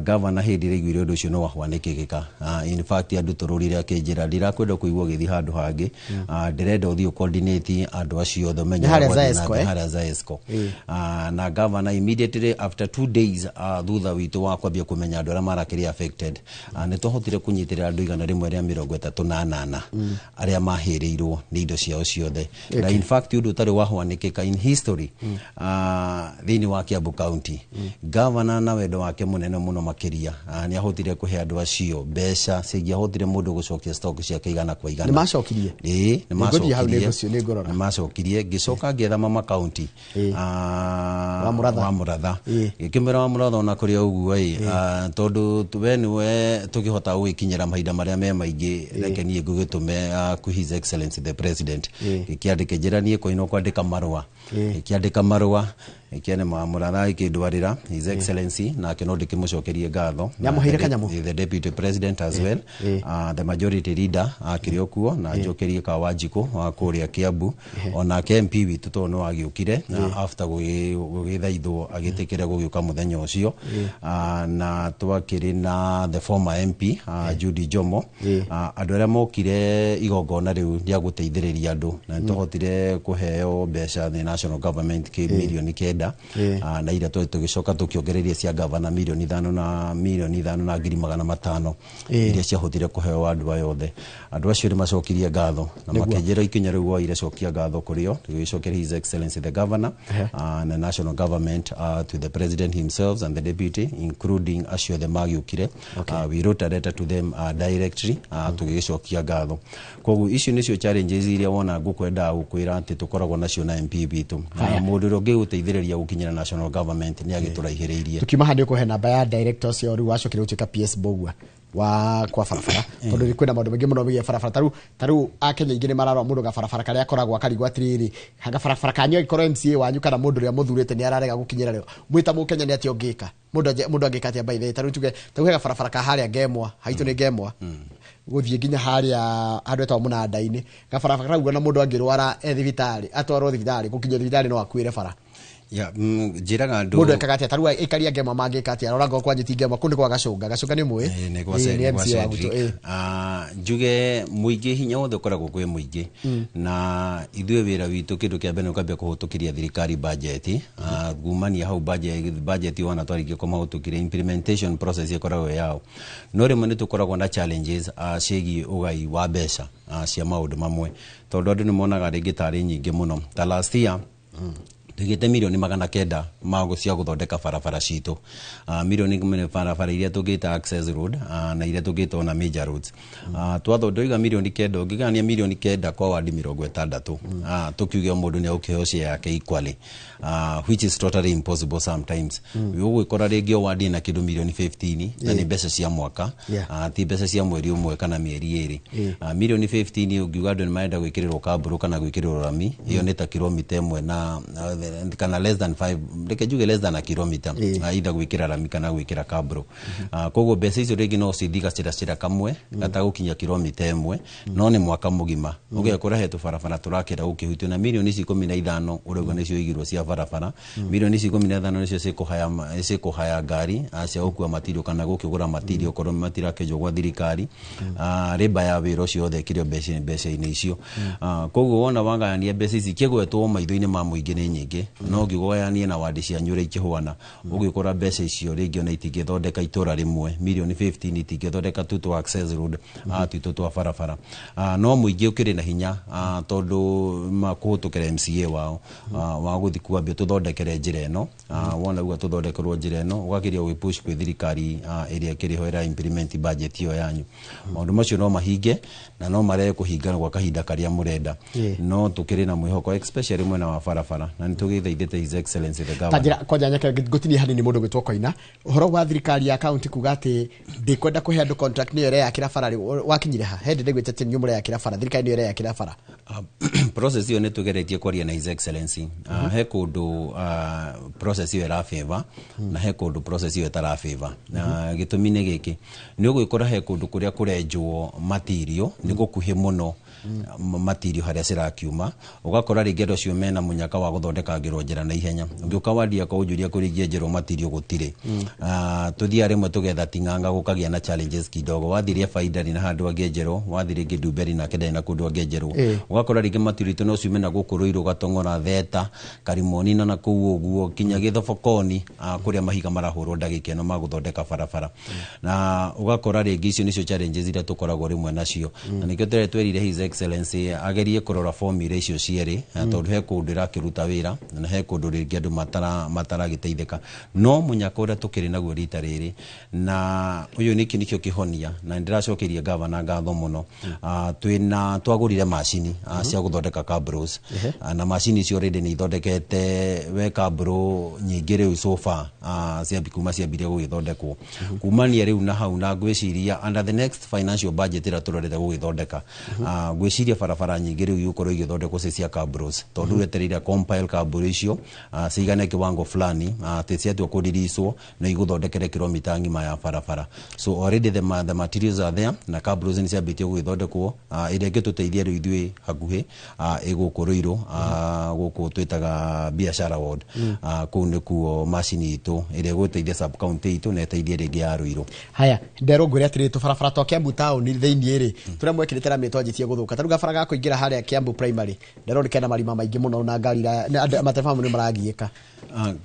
Governor hĩndĩ ĩrĩa aiguire ũndũ ũcio no wahwanĩkĩkĩka. In fact andũ tũrũrire akĩnjĩra ndirakwenda kũigua ũgĩthiĩ handũ hangĩ, ndĩrenda ũthiĩ ũcoordinate andũ acio othe ũmenye Nĩ harĩa ũrĩa gwathiĩ na Zaesco, mbere eh? harĩa Zaesco. Na governor immediately after 2 days thutha witũ wa kwambia kũmenya andũ arĩa marakĩrĩ affected, nĩ twahotire kũnyitĩrĩra andũ 138 arĩa mahĩrĩirwo nĩ indo ciao ciothe. Na in fact ũndũ ũtarĩ wahwanĩkĩka in history thĩinĩ wa Kiambu County, governor na wendo wake mũnene mũno makĩria, nĩ ahotire kũhe andũ acio mbeca cingĩahotire mũndũ gũcokia stock ciake 100 kwa 100. Nĩ macokirie? Ĩĩ, nĩ Nĩngũthiĩ hau, macokirie. nĩngũrora. Nĩ macokirie. Ngĩcoka ngĩetha mama county Wa Mũratha. Wa Mũratha, ngĩkĩmwĩra wa Mũratha ona kũrĩ o ũguo ĩ, tondũ we nĩwe tũkĩhota gũgĩkinyĩra mahinda marĩa me maingĩ, reke niĩ ngũgĩtũme kwĩ His Excellency the President. Ngĩkĩandĩka, njĩra niĩ Koina kwandĩka marũa. Ngĩkĩandĩka marũa, ngĩkĩane Mũratha ĩkĩndwarĩra His Excellency, nake no ndĩkĩmũcokerie ngatho. Nĩamũheire kanyamũ? The deputy president as well, the majority leader akĩrĩ o kuo, na njokerie ka Wanjikũ wa kũrĩa Kiambu, onake MP witũ tondũ nĩ wagĩũkire na after gũgĩthaithwo agĩtĩkĩra gũgĩũka mũthenya ũcio. Na twakĩrĩ na the former MP, Judy Jomo. Andũ arĩa mokire igongona rĩu rĩa gũteithĩrĩria andũ, na nĩtwahotire kũheo mbeca nĩ national government kĩ 9 million, na iria tũgĩcoka tũkĩongereria cia gavana 5 million na 5,500,000 iria ciahotire kũheo andũ aya othe. Andũ acio nĩ macokirie ngatho na makĩnjĩra ikinya rĩu woire, cokia ngatho kũrĩ o. Tũgĩcokeria His Excellency the Governor na national government, to the president himself and the deputy, including acio othe magĩũkire. We wrote a letter to them directly, tũgĩgĩcokia ngatho. Koguo icio nĩcio challenges iria wona ngũkwendaga gũkwĩra atĩ tũkoragwo nacio na MP witũ, na mũndũ ũrĩa ũngĩgũteithĩrĩria gũkinyĩra national government nĩ agĩtũraihĩrĩirie. Tukiuma haha nĩ ũkũhe namba ya director ũcio rĩu wacokire gũtuĩka PS Mbugua wa kwa barabara, tondũ kwĩna maũndũ maingĩ mũno megiĩ barabara. Tarĩu akenya aingĩ nĩ mararora mũndũ gabarabara karĩa akoragwo akarigwo atĩrĩrĩ, gabarabara kanyu angĩkorwo MCA wanyu kana mũndũ ũrĩa mũthurĩte nĩ ararega gũkinyĩra rĩo, mwĩ ta mũkenya nĩ atĩa ũngĩka? Mũndũ angĩka atĩa? By the way, tarĩu tuge tarĩu he gabarabara ka harĩa Ngemwa haitũ, nĩ Ngemwa gũthiĩ nginya harĩa handũ etagwo mũnanda-inĩ, gabarabara kau ona mũndũ angĩrwara e thibitarĩ, atwarwo thibitarĩ, gũkinya thibitarĩ no akuĩre bara. Ya, njĩraga andũ Mũndũ ekaga atĩa? Tarĩu aikari a Ngemwa mangĩka atĩa? Rora ngorwo kwanyu ti Ngemwa, kũu nĩ kwa Gacũnga. Gacũnga nĩ mũĩ? Nĩ gwa Ĩĩ, nĩ nĩ gwa MCA wa gwitũ, Cedric. Njuge mũingĩ, hinya wothe ũkoragwo kwĩ mũingĩ, na ithuĩ wĩra witũ kĩndũ kĩa mbere nĩ kwambia kũhĩtũkĩria thirikari budget. Kumania hau budget wana twarĩkia kũmahĩtũkĩria, implementation process ĩkoragwo yao, no rĩmwe nĩ tũkoragwo na challenges ciĩgiĩ ũgai wa mbeca cia maũndũ mamwe, tondũ andũ nĩ monaga rĩngĩ tarĩ nyingĩ mũno. Ta last year tũigĩte 900 million ma cia gũthondeka barabara citũ, mirioni barabara iria tũngĩta access road, na iria tũngĩta ona major roads. Twatho ndoiga 9 million, ũngĩgania 9 million kwa wadi 60, tũkiuge o mũndũ nĩ agũkĩheo share yake equally, which is totally impossible sometimes. Ũgwĩkora rĩngĩ o wadi ĩna kĩndũ 15 million, na nĩ mbeca cia mwaka, ti mbeca cia mweri ũmwe kana mĩeri 2. 15 million ũngiuga andũ nĩ marenda gwĩkĩrĩrwo kambũrũ kana gwĩkĩrĩrwo rami, ĩyo nĩ ta kilomita 1 na kana less than 5, reke njuge less than a kilomita, either gwĩkĩra rami kana gwĩkĩra kambũrũ. Koguo mbeca icio rĩngĩ no cithiĩ gacĩra kamwe gatagũkinya kilomita 1, no nĩ mwaka mũgima ũgekora he tũbarabara tũrakĩra gũkĩhutio na mirioni ici 15 ũrauga nĩcio igirwo cia barabara. Mirioni ici 15 nĩcio cikũhaya ngari cia gũkua matirio kana gũkĩgũra matirio okorwo matirakĩenjwo gwa thirikari. Rĩmba ya wĩra ũcio yothe ĩkĩrĩ mbeca-inĩ icio. Koguo wona wagayania mbeca ici kĩgwetwo maitho-inĩ ma mũingĩ nĩ nyingĩ. nyingĩ, no ũngĩgayanie na wandi cianyu ũrĩa ikĩhwana, ũgĩkora mbeca icio rĩngĩ ona itingĩthondeka itũra rĩmwe. Mirioni 15 itingĩthondeka tu twa access road, twitũ twa barabara. No mũingĩ ũkĩrĩ na hinya, tondũ kũhĩtũkĩra MCA wao, wa gũthiĩ kwambia tũthondekere njĩra ĩno. Wona uga tũthondekerwo njĩra ĩno, ũgakĩria ũgĩpush kwĩ thirikari ĩrĩa ĩkĩrĩ ho ĩra implement budget ĩyo yanyu. Maũndũ macio no mahinge na no marege kũhinga gwa kahinda karĩa mũrenda, no tũkĩrĩ na mwĩhoko, especially mwena wa barabara, na nĩ tũgĩthaithĩte His Excellency the Ta Governor. njĩra kwanja nyake ngũtinie hanini, mũndũ gwĩtwo Koina, ũhoro wa thirikari ya kaunti kuga atĩ ndĩkwenda kũhe andũ contract, nĩyo ĩreyakĩra bara rĩ, wakinyire ha he ndĩguĩte atĩ nĩ mũreyakĩra bara, thirikari nĩyo ĩreyakĩra bara? Process ĩyo nĩ tũgeretie kwaria na His Excellency. He kũndũ process ĩyo ĩra favor na he kũndũ process ĩyo ĩtara favor. Gĩtũmi nĩ gĩkĩ: nĩ ũgwĩkora he kũndũ kũrĩa kũrenjwo material nĩ gũkuhĩ mũno material harĩa cirakiuma, ũgakora rĩngĩ andũ acio mena mũnyaka wa gũthondekangĩrwo njĩra na ihenya. Ũngĩũka wandi yakwa ũnjũria kũrĩa ingĩenjerwo material, gũtirĩ. Tũthiaga rĩmwe tũgetha ting'anga, gũkagĩa na challenges kidogo. Wathirie Faida na handũ angĩenjerwo, wathiĩ rĩngĩ Ndumberi nake ndarĩ na kũndũ angĩenjerwo. Ũgakora rĩngĩ material itũ no ciume na gũkũ Rũirũ, Gatong'ora, Theta, Karimoni na nakũu ũguo kinya Gĩthobokoni, kũrĩa mahiga marahũrwo ndagĩka ĩno ma gũthondeka barabara. Na ũgakora rĩngĩ icio nĩcio challenges iria tũkoragwo rĩmwe nacio, na nĩkĩo tũrĩa twerire His Excellency agerie kũrora formula icio cierĩ, tondũ he kũndũ ĩrakĩruta wĩra na he kũndũ rĩngĩ andũ mataragĩteithĩka. No mũnyaka ũrĩa tũkĩrĩ naguo rita rĩrĩ na ũyũ nĩkĩ nĩkĩo kĩhonia, na nĩndĩracokeria gavana ngatho mũno. Twĩna twagũrire macini cia gũthondeka cabros. Na macini icio already nĩ ithondekete we cabro nyingĩ rĩu so far, ciambi kuma ciambirie gũgĩthondekwo kumania rĩu na hau. Na ngwĩciria under the next financial budget ĩrĩa tũrorete gũgĩthondeka, ngwĩciria barabara nyingĩ rĩu igũkorwo igĩthondekwo ci cia cabros, tondũ wetereire compile cabro icio cigane kiwango fulani, atĩ ciatua kũriricwo no igũthondekere kilomita ng'ima ya barabara. So already the materials are there na cabros nĩ ciambĩtie gũgĩthondekwo. Ĩrĩa ĩngĩtũteithia rĩu ithuĩ hakuhĩ ĩgũkũ Rũirũ, gũkũ twĩtaga Biashara ward. Kũu nĩkuo macini itũ ĩrĩa ĩgũteithia sub county itũ na ĩteithie rĩngĩ ya Rũirũ. Haya, nderwo ngwĩre atĩrĩ, tũbarabara twa Kiambu taũni thĩinĩ rĩ, tũrĩa mwekĩrĩte rami twanjĩtie gũthũka. Ta rĩu gabara ga kũingĩra harĩa Kiambu Primary, nderwo nĩ kena marima maingĩ mũno na ngari na matereba nĩ maragiĩka.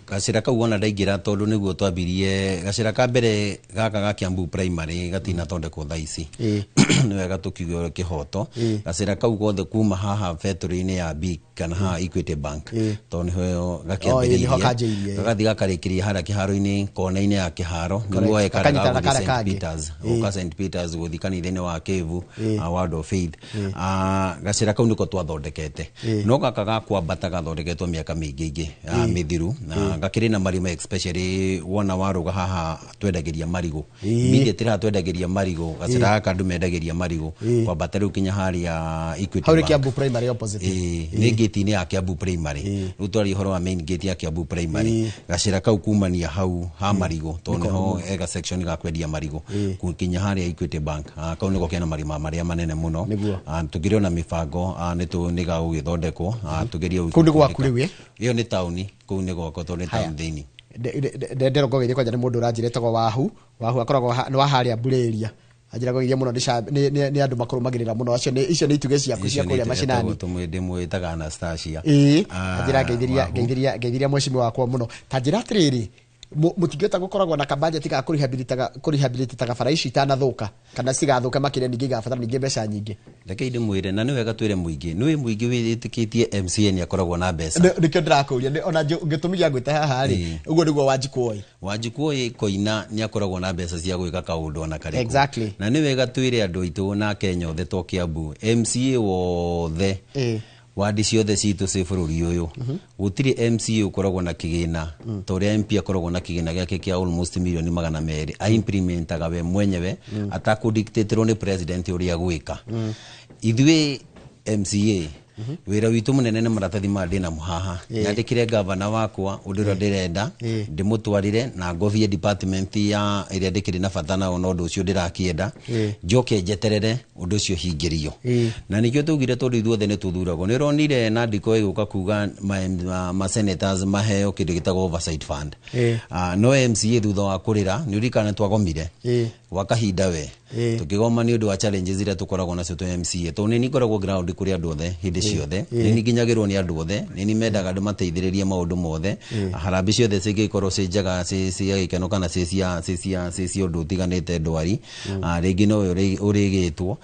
Gacĩra kau wona ndaingĩra, tondũ nĩguo twambirie gacĩra ka mbere gaka ga Kiambu Primary gatinathondekwo thaa ici. Nĩ wega tũkiuge kĩhoto. Gacĩra kau gothe kuma haha betũrĩ-inĩ ya B kana haha Equity Bank, tondũ nĩho nĩho gakĩambĩrĩirie, kanjĩirie. Gagathiĩ gakarĩkĩria harĩa kĩharo-inĩ, kona-inĩ ya kĩharo, nĩguo Gakanyitana na gũthiĩ karĩa St kangĩ. Peters, gũka St Peters gũthiĩ kanitha-inĩ wa Kivu, Word of Faith. Gacĩra kau nĩko twathondekete, no gaka ga kwambata gathondeketwo mĩaka mĩingĩ ingĩ mĩthiru, na gakĩrĩ na marima, especially wona warũga haha twendagĩria marigũ. Immediately haha twendagĩria marigũ, gacĩra gaka andũ mendagĩria marigũ, kwambata rĩu kinya harĩa Equity Hau nĩ Bank. Kiambu Primary opposite. Ĩĩ, nĩ gate-inĩ ya Kiambu Primary. Rĩu twaria ũhoro wa main gate ya Kiambu Primary, gacĩra kau kumania hau ha marigũ, tondũ nĩho ega section ga kwendia marigũ, kinya harĩa Equity Bank. Kau nĩko kena marima marĩa manene mũno. Tũkĩrĩ ona mĩbango, nĩ gagũgĩthondekwo. Tũgerie Kũu nĩ gwaku rĩu, ĩ? Ĩyo nĩ taũni, kũu nĩ gwakwa tondũ nĩ Haya. taũni thĩinĩ. Nderwo ngogeithie kwanja nĩ mũndũ ũranjĩra etagwo Wahu. Wahu akoragwo nĩ wa harĩa Mbũrĩria. Anjĩra ngogeithie mũno nĩ andũ makũrũmagĩrĩra mũno. Acio nĩ icio nĩ itugĩ ciaku cia kũrĩa macinani. Ndĩmwĩtaga Anastasia. Ĩĩ, anjĩra ngeithĩria Wahu. ngeithĩria mheshimiwa wakwa mũno. Ta njĩra atĩrĩrĩ, mũtingĩhota gũkoragwo na kabajeti ga kũrehabilitaga bara ici itanathũka kana cigathũka makĩria, ningĩ igabatara ningĩ mbeca nyingĩ? Reke ndĩmwĩre, na nĩ wega twĩre mũingĩ, nĩwĩ mũingĩ wĩtĩkĩtie MCA nĩ akoragwo na mbeca. Nĩkĩo ndĩrakũria, ona gĩtũmi gĩa gwĩta haha rĩ, ũguo nĩguo Wanjikũ oĩ. Wanjikũ oĩ Koina nĩ akoragwo na mbeca cia gwĩka kaũndũ ona karĩkũ. Na nĩ wega twĩre andũ aitũ na Kenya othe, to Kiambu, MCA wothe, wandi ciothe citũ ci bũrũri ũyũ, gũtirĩ MCA ũkoragwo na kĩgĩna ta ũrĩa MP akoragwo na kĩgĩna gĩake kĩa almost mirioni 200, aimplementaga we mwenyewe atakũdictaterwo nĩ president ũrĩa gwĩka. Ithuĩ MCA, wĩra witũ mũnene nĩ maratathi maya ndĩna mũhaha. Nyandĩkĩre gavana wakwa ũndũ ũrĩa ndĩrenda, ndĩmũtwarĩre na ngobie department ya ĩrĩa ndĩkĩrĩ na bata nao, na ũndũ ũcio ndĩrakĩenda, njoke njeterere ũndũ ũcio hingĩrio. Na nĩkĩo twaugire, tondũ ithuothe nĩ tũthuragwo, nĩ ũronire Nandiko ĩgũka kuga ma senators maheo kĩndũ gĩtagwo oversight fund. No MCA thutha wa kũrĩra, nĩ ũririkana twagomire gwa kahinda we. Tũkĩgoma nĩ ũndũ wa challenges iria tũkoragwo nacio twĩ MCA, tondũ nĩ niĩ ngoragwo ground kũrĩ andũ othe hĩndĩ ciothe, nĩ niĩ nginyagĩrwo nĩ andũ othe, nĩ niĩ mendaga andũ mateithĩrĩrie maũndũ mothe. Harambĩ ciothe cingĩkorwo ciĩ njega, ciĩ cia gĩkeno kana ciĩ cia ũndũ ũtiganĩte, ndwari, rĩngĩ nowe ũrĩgĩtwo.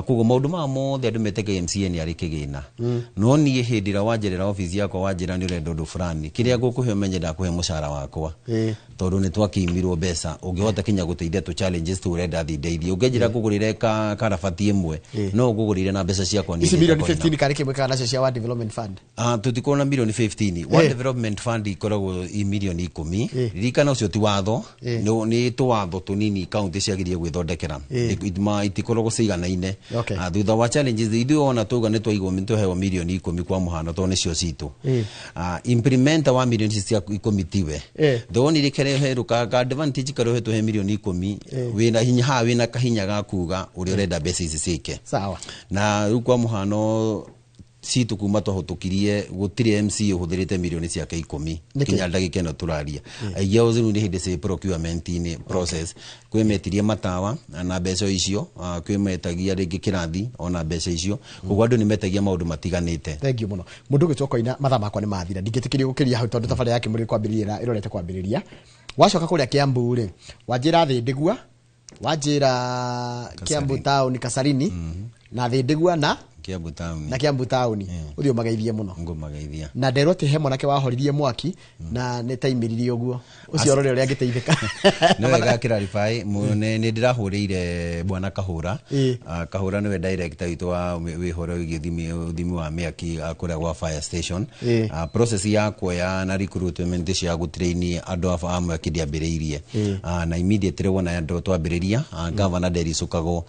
Koguo maũndũ maya mothe andũ metĩkagia MCA nĩ arĩ kĩgĩna, no niĩ hĩndĩ ĩrĩa wanjerera obici yakwa, wanjĩra nĩ ũrenda ũndũ fulani, kĩrĩa ngũkũhe ũmenye ndakũhe mũcara wakwa, tondũ nĩ twakĩimirwo mbeca ũngĩhota kinya gũteithia tũ challenges tũ ũrenda thiĩ ndeithie. Ũngĩnjĩra ngũgũrĩre karabati ĩmwe, no ngũgũrĩre na mbeca ciakwa niĩ Ici milioni ndĩtakora. 15 karĩ kĩmwe kana nacio cia World Development Fund? Tũtikorwo na milioni 15. World Development Fund ikoragwo i milioni 10. Ririkana ũcio ti watho, nĩ tũwatho tũnini kaunti ciagĩrĩire gwĩthondekera. Itikoragwo ciganaine. Thutha wa challenges ithuĩ ona tuga nĩ twaigwo nĩ twaheo milioni 10 kwa mũhano, tondũ nĩcio citũ. Implementer wa milioni ici cia 10 tiwe. Thonire kĩreherwo ka advantage karĩa ũhetwo he milioni 10, wĩna hinya haha, wĩna kahinya ga kuga ũrĩa ũrenda mbeca ici ciĩke. Sawa. Na rĩu kwa mũhano citũ kuma twahũtũkirie gũtirĩ MC ũhũthĩrĩte milioni ciake 10. Nĩkĩ? Kinya ndagĩka ĩno tũraria, aingĩ ao rĩu nĩ hĩndĩ ciĩ procurement-inĩ process. Kwĩ metirie matawa na mbeca icio, kwĩ metagia rĩngĩ kĩrathi ona mbeca icio, koguo andũ nĩ metagia maũndũ matiganĩte. Thank you mũno, mũndũ ũgwĩtwo Koina. Mathaa makwa nĩ mathira, ndingĩtĩkĩrio gũkĩria hau tondũ tabarĩra ya Kĩmũrĩ kwambĩrĩria ĩrorete kwambĩrĩria. Wacoka kũrĩa Kiambu rĩ, wanjĩra Thĩndĩgua, wanjĩra Kiambu town, Kasarini na Thĩndĩgua na Kiambu town. Na Kiambu town ũthiĩ ũmageithie mũno. Ngũmageithia. Na nderwo atĩ he mwanake wahoririe mwaki na nĩ taimĩririe ũguo ũcio, ũrore ũrĩa angĩteithĩka. Nĩ wega clarify. Nĩ ndĩrahũrĩire bwana Kahũra. Kahũra nĩwe director witũ wa wĩhoro wĩgiĩ ũthimi wa mĩaki, kũrĩa gwa fire station. Process ya kuoya na recruitment cia gũtrain andũ a mwaki ndĩambĩrĩirie. Na immediately wona andũ twambĩrĩria, governor ndericũkagwo.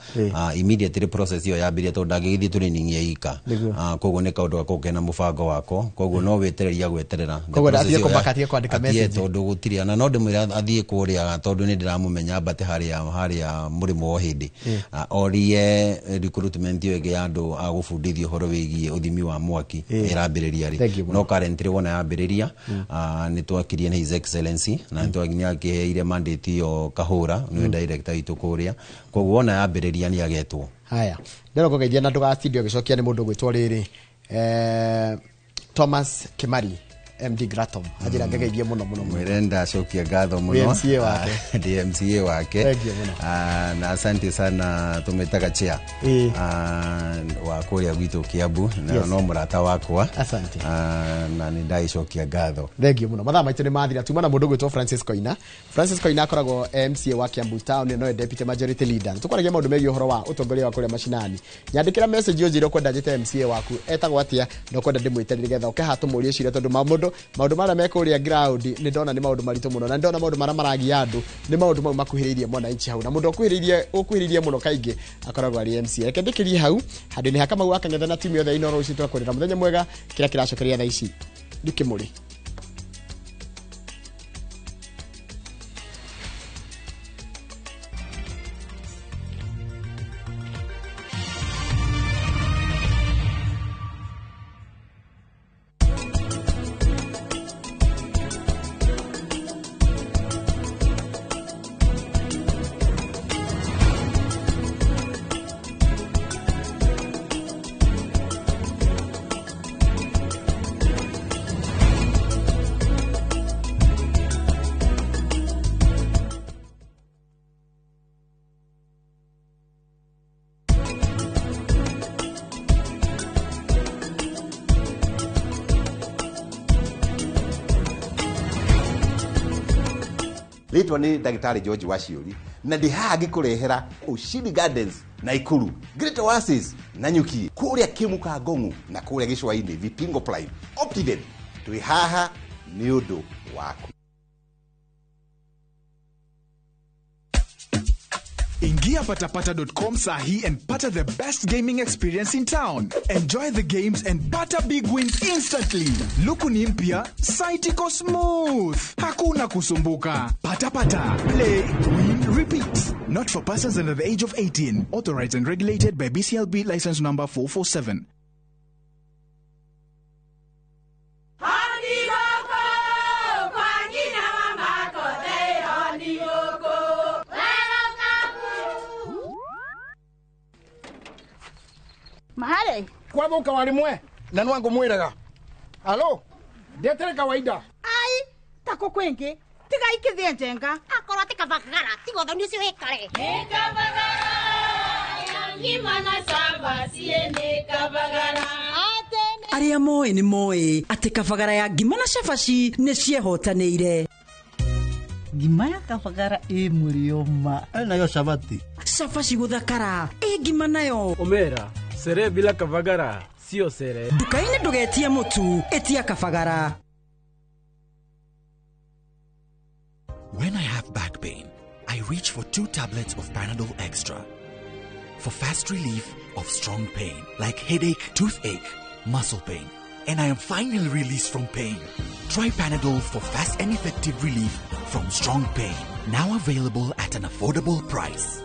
Immediately process ĩyo yambĩrĩria, tondũ ndangĩgĩthiĩ training ya ika. Koguo nĩ kaũndũ gakoragwo kena mũbango wako, koguo no wĩtereria gweterera. The Koguo process atige ĩyo kũmaka, atige kwandĩka atige, message. Tondũ gũtirĩ na no ndĩmwĩra athiĩ kũrĩa, tondũ nĩ ndĩramũmenya, ambate harĩa mũrĩmo o hĩndĩ. Orie recruitment ĩyo ĩngĩ ya andũ a gũbundithio ũhoro wĩgiĩ ũthimi wa mwaki ĩrambĩrĩria rĩ. Thank you mũno. No currently wona yambĩrĩria, nĩ twakirie na His Excellency na nĩ akĩheire mandate ĩyo Kahũra, nĩwe director witũ kũrĩa, koguo wona yambĩrĩria nĩ agetwo. Haya, ndĩrona kũgeithia na ndũgatindio ũgĩcokia nĩ mũndũ ũgwĩtwo rĩrĩ, Thomas Kimari, MD Gratom, anjĩra ngegeithie mũno mũno mũno. Mwĩre ndacokia ngatho mũno. Wĩ MCA wake. Ndĩ MCA wake. Thank you mũno. Na asante sana, tũmĩtaga chair wa kũrĩa gwitũ Kiambu na no mũrata wakwa. Asante. Na nĩ ndagĩcokia ngatho. Thank you mũno. Mathaa maitũ nĩ mathira. Tuma na mũndũ ũgwĩtwo Francis Koina. Francis Koina akoragwo MCA wa Kiambu Town na nowe deputy majority leader. Tũkwaragia maũndũ megiĩ ũhoro wa ũtongoria wa kũrĩa macinani. Nyandĩkĩra message ũnjĩre ũkwenda njĩte MCA waku etagwo atĩa na ũkwenda ndĩmwĩte nĩgetha ũke haha tũmũrie ciũria, tondũ maũndũ marĩa me kũrĩa ground nĩ ndona nĩ maũndũ maritũ mũno, na nĩ ndona maũndũ marĩa maragia andũ nĩ maũndũ mau makuhĩrĩirie mwananchi hau, na mũndũ ũkuhĩrĩirie mũno kaingĩ akoragwo arĩ MCA. Reke ndĩkĩrie hau handũ-inĩ ha Kamau wa Kang'ethe na timu yothe ya Inooro. Rũciũ tũgakwĩrĩra mũthenya mwega. Kĩrĩa kĩracokeria thaa ici nĩ Kĩmũrĩ. Rĩtwa nĩ ndagĩtarĩ George Waciũri, na ndĩ haha ngĩkũrehera Ushindi Gardens Naikuru, Great Oasis Nanyuki, kũrĩa Kĩmuka Ngong'u na kũrĩa Gĩcũa-inĩ Vipingo Prime Optiden. Twĩ haha nĩ ũndũ waku. Ingia patapata.com sahi and pata the best gaming experience in town. Enjoy the games and pata big wins instantly. Luku ni mpya, site iko smooth. Hakuna kusumbuka. Pata pata, play, win, repeat. Not for persons under the age of 18. Authorized and regulated by BCLB license number 447. Kwathuka wa rimwe na nwangu mwiraga. Halo, ndetere kawaida. Ai, tako kwingi tiga ikithie njenga akorwo ti kabagara tiga ũthoni ũcio wĩkare. Nĩ kabagara ya ngima na cabaci nĩ kabagara. Arĩa moĩ nĩ moĩ atĩ kabagara ya ngima na cabaci nĩ ciehotanĩire. Ngima ya kabagara ĩ mũrĩo ma. Nayo cabaci. Cabaci gũthakara ĩ ngima nayo. Omera sere bila kabagara sio sere. Nduka-inĩ ndũgetie mũtu, ĩtia kabagara. When I have back pain, I reach for 2 tablets of Panadol Extra. For fast relief of strong pain, like headache, toothache, muscle pain, and I am finally released from pain. Try Panadol for fast and effective relief from strong pain. Now available at an affordable price.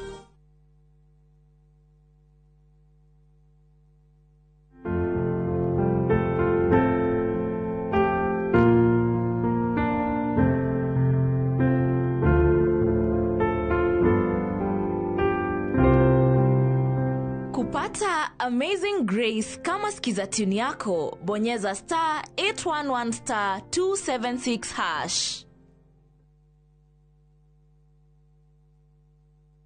Kupata Amazing Grace kama skiza tune yako, bonyeza star 811 star 276 hash.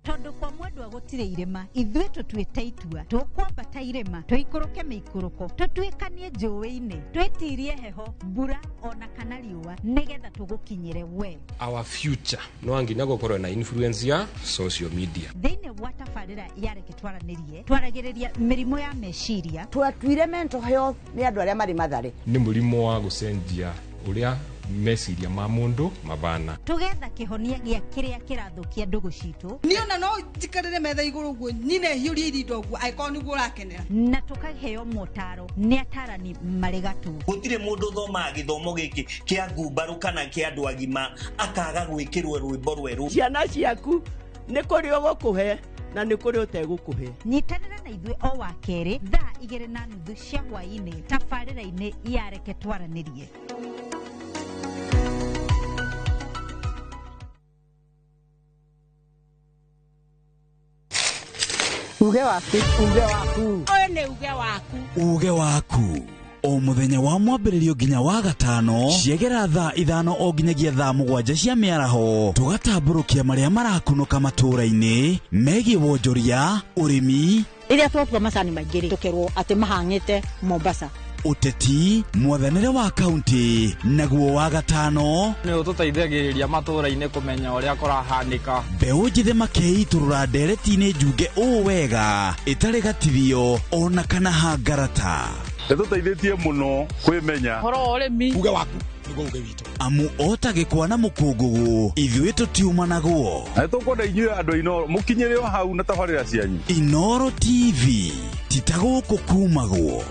Tondu kwa mwendwa gutire irima ithuĩ tũtuĩte itua tũkwambata irĩma tũikũrũke mĩikũrũko tũtuĩkanie njũĩ-inĩ twĩtirie heho mbura ona kana riũa nĩgetha tũgũkinyĩre we. Our future no nginya gũkorwo na influence ya social media. Thĩinĩ wa tabarĩra ya Reke Twaranĩrie twaragĩrĩria mĩrimũ ya meciria. Twatuire mental health nĩ andũ arĩa marĩ Mathare. Nĩ mũrimũ wa gũcenjia ũrĩa meciria ma mundu mabana. Tugetha kihonia gia kiria kirathukia ndugu citu. Niona no njikarire metha iguru guo nyine hiurie irinda guo angĩkorwo niguo ũrakenera. Na tukaheo motaro nĩ atarani marĩ gatu. Gũtirĩ mũndũ ũthomaga gĩthomo gĩkĩ kĩa ngumbarũ kana kĩa andũ agima akaga gwĩkĩrwo rwĩmbo rwerũ. Ciana ciaku nĩ kũrĩ ũgũkũhe na nĩ kũrĩ ũtegũkũhe. Nyitanĩra na ithuĩ o wa kerĩ thaa 2:30 cia hwaĩ-inĩ tabarĩra-inĩ ya Reke Twaranĩrie. Uge waku, uge waku. Ũyũ nĩ uge waku. Uge waku. O mũthenya wa mwambĩrĩrio nginya wa gatano ciegera thaa 5 o nginyagia thaa 7 cia mĩaraho tũgatambũrũkia marĩa marakunũka matũũra-inĩ megiĩ wonjoria, ũrĩmi. Rĩrĩa twatua macani maingĩ rĩ, tũkerwo atĩ mahang'ĩte Mombasa. Ũteti, mwathanĩre wa kaunti, naguo wa gatano nĩ ũtũteithagĩrĩria matũũra-inĩ kũmenya ũrĩa kũrahanĩka. Mbeũ njĩthĩ makeitũrũra ndereti-inĩ njunge ũũ wega ĩtarĩ gatithio ona kana hangarata. Ĩtũteithĩtie mũno kwĩmenya. Ũhoro wa ũrĩmi. Uge waku nĩguo uge witũ. Amu ota gĩkwa na mũkũngũgũ ithuĩ tũtiumanagwo. Na nĩtũkwenda inyuĩ andũ a Inooro mũkinyĩre o hau na tabarĩra cianyu. Inooro TV ti ta gũkũ kumagwo.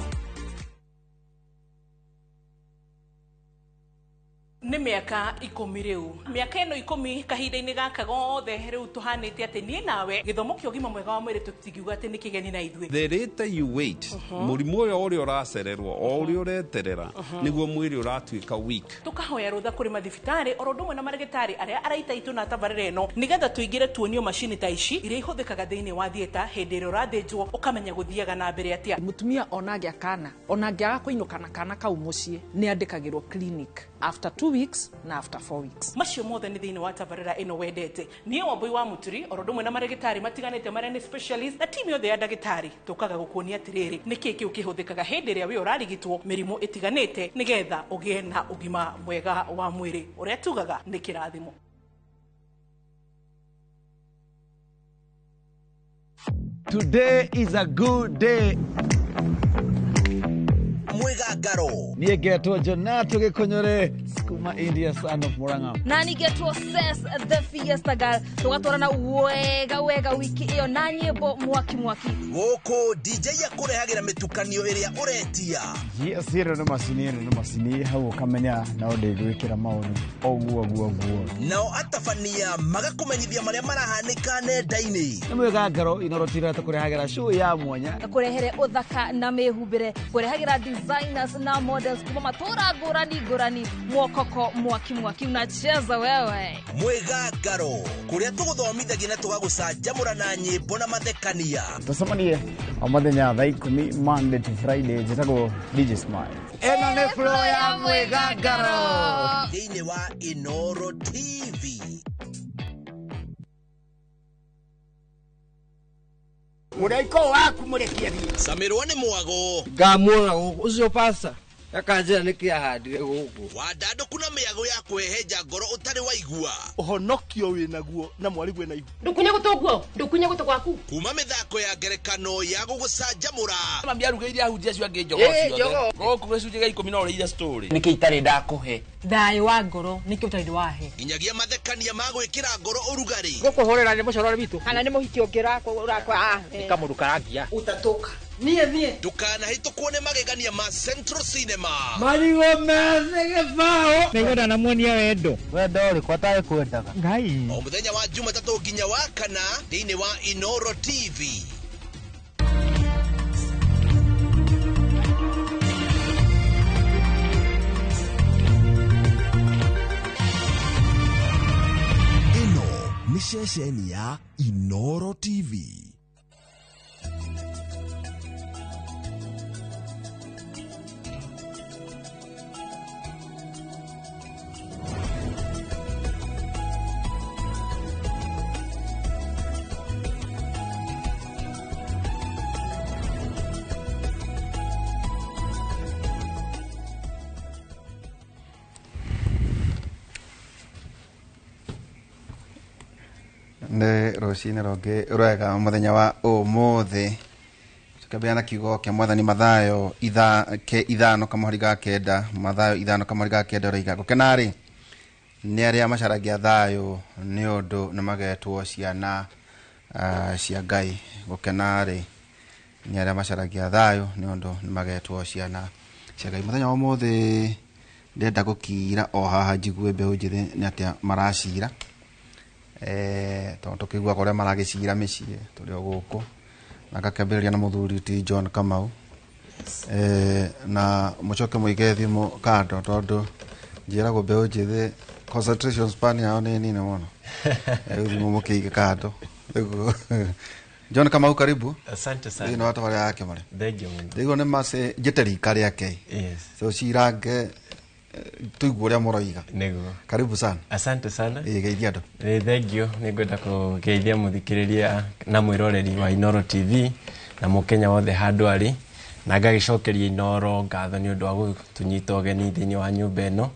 Nĩ mĩaka 10 rĩu. Mĩaka ĩno 10 kahinda-inĩ gaka gothe rĩu tũhanĩte atĩ niĩ nawe gĩthomo kĩa ũgima mwega wa mwĩrĩ tũtingiuga atĩ nĩ kĩgeni na ithuĩ. The later you wait, mũrimũ ũyũ ũrĩa ũracererwo o ũrĩa ũreterera nĩguo mwĩrĩ ũratuĩka weak. Tũkahoya rũtha kũrĩ mathibitarĩ oro ũndũ ũmwe na marĩgĩtarĩ arĩa araita itũ na tabarĩra ĩno nĩgetha tũingĩre tuonio macini ta ici iria ihũthĩkaga thĩinĩ wa theatre hĩndĩ ĩrĩa ũrathĩnjwo ũkamenya gũthiaga na mbere atĩa. Mũtumia ona angĩa kana ona angĩaga kũinũka na kana kau mũciĩ nĩ andĩkagĩrwo clinic after 2 weeks na after 4 weeks. Macio mothe nĩ thĩinĩ wa tabarĩra ĩno wendete. Niĩ Wambui wa Mũturi oro ũndũ ũmwe na marĩgĩtarĩ matiganĩte marĩa nĩ specialist na timu yothe ya ndagĩtarĩ tũkaga gũkuonia atĩrĩrĩ nĩkĩĩ kĩu kĩhũthĩkaga hĩndĩ ĩrĩa wĩ ũrarigitwo mĩrimũ ĩtiganĩte nĩgetha ũgĩe na ũgima mwega wa mwĩrĩ ũrĩa tugaga nĩ kĩrathimo. Today is a good day. Mwigangaro. Niĩ ngetwo Jonato Gĩkũnyũre kuma India, son of Murang'a. Na nĩngetwo Ses the Fiesta Girl. Tũgatwarana wega wega wiki ĩyo na nyĩmbo mwaki mwaki. Gũkũ DJ akũrehagĩra mĩtukanio ĩrĩa ũretia. Yes, ĩno nĩ macini, ĩno nĩ macini hau ũkamenya no ndĩgwĩkĩra maũndũ oguo guo guo. Nao atabania magakũmenyithia marĩa marahanĩka nenda-inĩ. Nĩ mwĩgangaro Inooro TV tũkũrehagĩra show ya mwanya. Kũrehere ũthaka na mĩhumbĩre, kũrehagĩra designers na models kuma matũra ngũrani ngũrani mwoko Koko mwaki mwaki unacheza wewe. Mwĩgangaro kũrĩa tũgũthomithagia na tũgagũcanjamũra na nyĩmbo na mathekania. Tũcemanie o mũthenya thaa 10 Monday to Friday. Njĩtagwo DJ Smile. Ĩno nĩ flow ya mwĩgangaro thĩinĩ wa Inoro TV. Mũraiko waku mũrekie thiĩ. Camirwo nĩ mwago. Ngamuona gũkũ ũcio pasta akanjĩra nĩkĩ ahandire gũkũ. Wandandũku na mĩago ya kwĩhenja ngoro ũtarĩ waigua. Ũhonokio wĩnaguo na mwarĩguo na ihu. Ndũkunye gũtũ guo, ndũkunye gũtũ gwaku. Kuma mĩthako ya ngerekano ya gũgũcanjamũra. Mami arugĩire ahunjia acio angĩ njogoo ciothe. Gũkũ gĩcunjĩ gĩa 10 no ũrĩire story. Nĩkĩ itarĩ ndakũhe? Thayũ wa ngoro nĩkĩ ũtarĩ wahe. Nginyagia mathekania ma gwĩkĩra ngoro ũrugarĩ. Gũkũhũrĩra nĩ mũcorore witũ. Kana nĩ mũhiki ũngĩ ũrakwa. Nĩ kamũndũ karangia. Ũtatũka. Niĩ niĩ. Ndũkanahĩtũkwo nĩ magegania ma Central Cinema. Marigũ methĩ gĩbaũ. Nĩngwenda namuonia wendo. Wendo ũrĩkũ atarĩ kwendaga? Ngai. O mũthenya wa Jumatatũ nginya wa kana thĩinĩ wa Inoro TV. Ĩno nĩ ceceni ya Inoro TV. Nĩ rũcinĩ rũngĩ rwega mũthenya wa ũmũthĩ tũkĩambĩrĩria na kiugo kĩa mwathani Mathayo 5:9 Mathayo 5:9 ũroiga gũkena-rĩ nĩ arĩa macaragia thayũ nĩ ũndũ nĩ magetwo ciana cia Ngai. Gũkena-rĩ nĩ arĩa macaragia thayũ nĩ ũndũ nĩ magetwo ciana cia Ngai. Mũthenya wa ũmũthĩ ndĩrenda gũkira o haha njigue mbeũ njĩthĩ nĩ atĩa maracira. Tondũ tũkĩiguaga ũrĩa maragĩcira mĩciĩ tũrĩ o gũkũ na ngakĩambĩrĩria na mũthuri ti John Kamau. Na mũcoke mũige thimũ kando tondũ njĩragwo mbeũ njĩthĩ concentration span yao nĩ nini mũno. Rĩu thimũ mũkĩige kando. John Kamau, karibu. Asante sana. Thĩinĩ wa tabarĩra ya Kĩmare. Thank you mũno. Ndĩraigua nĩ mace njĩte rika rĩake. Yes. So cirange tuigue ũrĩa mũroiga. Nĩguo. Karibu sana. Asante sana. Ĩĩ geithia andũ. Thank you. Nĩngwenda kũgeithia mũthikĩrĩria na mwĩroreri wa Inoro TV na mũkenya wothe handũ arĩ na ngagĩcokeria Inoro ngatho nĩ ũndũ wa gũtũnyita ũgeni thĩinĩ wa nyũmba ĩno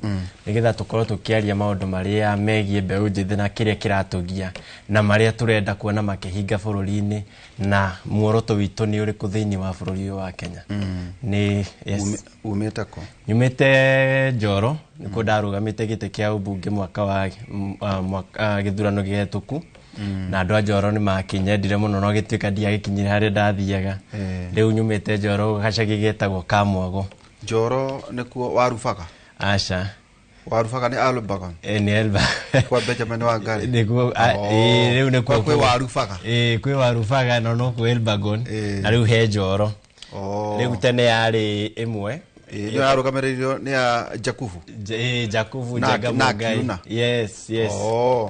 nĩgetha tũkorwo tũkĩaria maũndũ marĩa megiĩ mbeũ njĩthĩ na kĩrĩa kĩratũgia na marĩa tũrenda kuona makĩhinga bũrũri-inĩ na muoroto witũ nĩ ũrĩkũ thĩinĩ wa bũrũri ũyũ wa Kenya. Nĩ yes. Umĩte kũ? Nyumĩte Njoro nĩkuo ndarũgamĩte gĩtĩ kĩa ũmbunge mwaka wa gĩthurano kĩhetũku na andũ a Njoro nĩ makĩnyendire mũno no gĩtuĩka ndiagĩkinyire harĩa ndathiaga. Rĩu nyumĩte Njoro gacagi getagwo Kamwago. Njoro nĩkuo Warubaga? Aca. Warubaga nĩ Elbagon? Nĩ Elbagon. Kwa Benjamin Wangari? Nĩkuo rĩu nĩkuo kwĩ Warubaga? Ĩĩ kwĩ Warubaga no no kwĩ Elbagon na rĩu he Njoro. Rĩu tene yarĩ ĩmwe ĩyo yarũgamĩrĩirio nĩ ya Jakubu. Jakubu Njenga Mũngai. Yes, yes.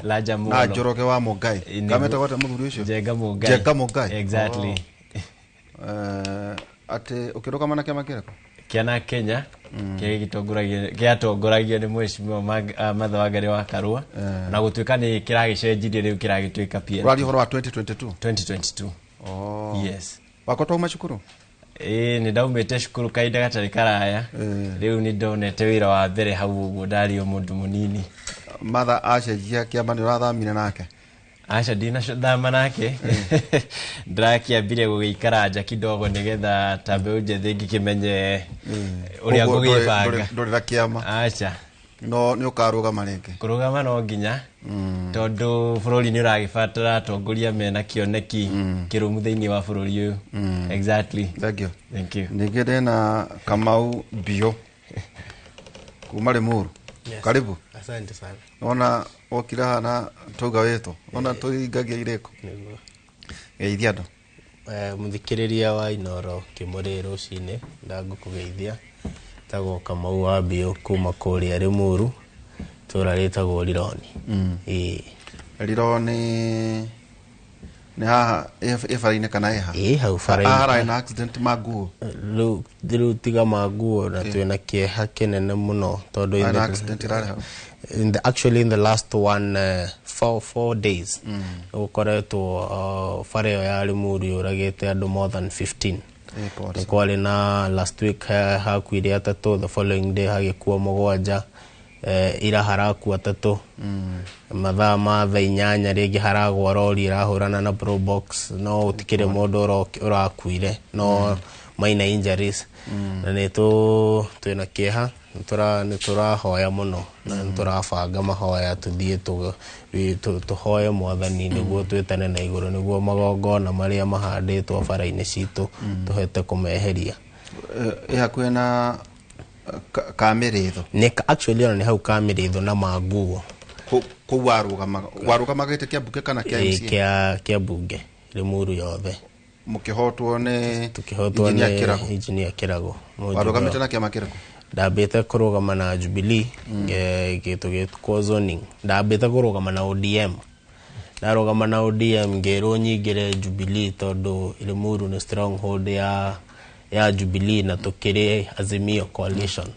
Laja Muno. Na Njoroge wa Mũngai. Kametagwo atĩa mũthuri ũcio? Njenga Mũngai. Njenga Mũngai. Exactly. Atĩ ũkĩrũgama na kĩama kĩrĩkũ? Kĩana Kenya kĩrĩa gĩatongoragio nĩ mheshimiwa Martha Wangari wa Karua na gũtuĩka nĩ kĩragĩcenjirie rĩu kĩragĩtuĩka PLP. Ũraria ũhoro wa 2022? 2022. Yes. Wakorwo uma cukuru? Ĩĩ nĩ ndaumĩte cukuru kahinda gatarĩ karaya. Rĩu nĩ ndonete wĩra wa mbere hau ũguo ndarĩ o mũndũ mũnini. Martha acenjia kĩama nĩ ũrathamire nake? Aca ndinathama nake. Ndĩrakĩambire gũgĩikara nja kidogo nĩgetha ta mbeũ njĩthĩ ngĩkĩmenye ũrĩa ngũgĩbanga. Ndũrĩ na kĩama? Aca. No nĩ ũkarũgama rĩngĩ? Kũrũgama no nginya tondũ bũrũri nĩ ũragĩbatara atongoria mena kĩoneki kĩrũmu thĩinĩ wa bũrũri ũyũ. Exactly. Thank you. Thank you. Ningĩ ndĩna Kamau Biũ kuma Limuru. Yes. Karibu. Asante sana. Ona wokire haha na twauga wĩtwo ona tũringagia irĩko. Nĩguo. Geithia andũ. Mũthikĩrĩria wa Inoro Kĩmũrĩ rũcinĩ ndangũkũgeithia. Tagwo Kamau wa Biũ kuma kũrĩa Limuru. Itũra rĩtagwo Rironi. Ĩĩ. Rironi nĩ haha ĩ bara-inĩ kana ĩ ha? Ĩ hau bara-inĩ. Haha hararĩ na accident ma nguo. Rĩu tiga ma nguo na twĩna kĩeha kĩnene mũno tondũ Harĩ na accident ĩrarĩ hau. Actually in the last 4 days gũkoretwo bara ĩyo ya Limuru yũragĩte andũ more than 15. Nĩ kwarĩ na last week hakuire atatũ, the following day hagĩkua 7, ira harakua 3, mathaa ma thaa 8 rĩngĩ haragwa rori ĩrahũrana na Probox, no gũtikĩrĩ mũndũ ũrakuire, no minor injuries. Na nĩ twĩna kĩeha, nĩ tũrahoya mũno na nĩ tũrabanga mahoya tũthiĩ tũhoye mwathani nĩguo twĩtane na igũrũ nĩguo magongona marĩa mahandĩtwo bara-inĩ citũ tũhote kũmeheria. Ĩ hakuhĩ na Kamĩrĩtho. Actually ona nĩ hau Kamĩrĩtho na Manguo. Kũu warũgamaga gĩtĩ kĩa mbunge kana kĩa MCA? Kĩa mbunge Limuru yothe. Mũkĩhotwo nĩ Engineer Kĩrago. Warũgamĩte na kĩama kĩrĩkũ? Ndambĩte kũrũgama na Jubilee, gĩtũ gĩtwo zoning. Ndambĩte kũrũgama na ODM. Ndarũgama na ODM ngĩrwo nyingĩre Jubilee tondũ Limuru nĩ stronghold ya Jubilee na tũkĩrĩ Azimio coalition.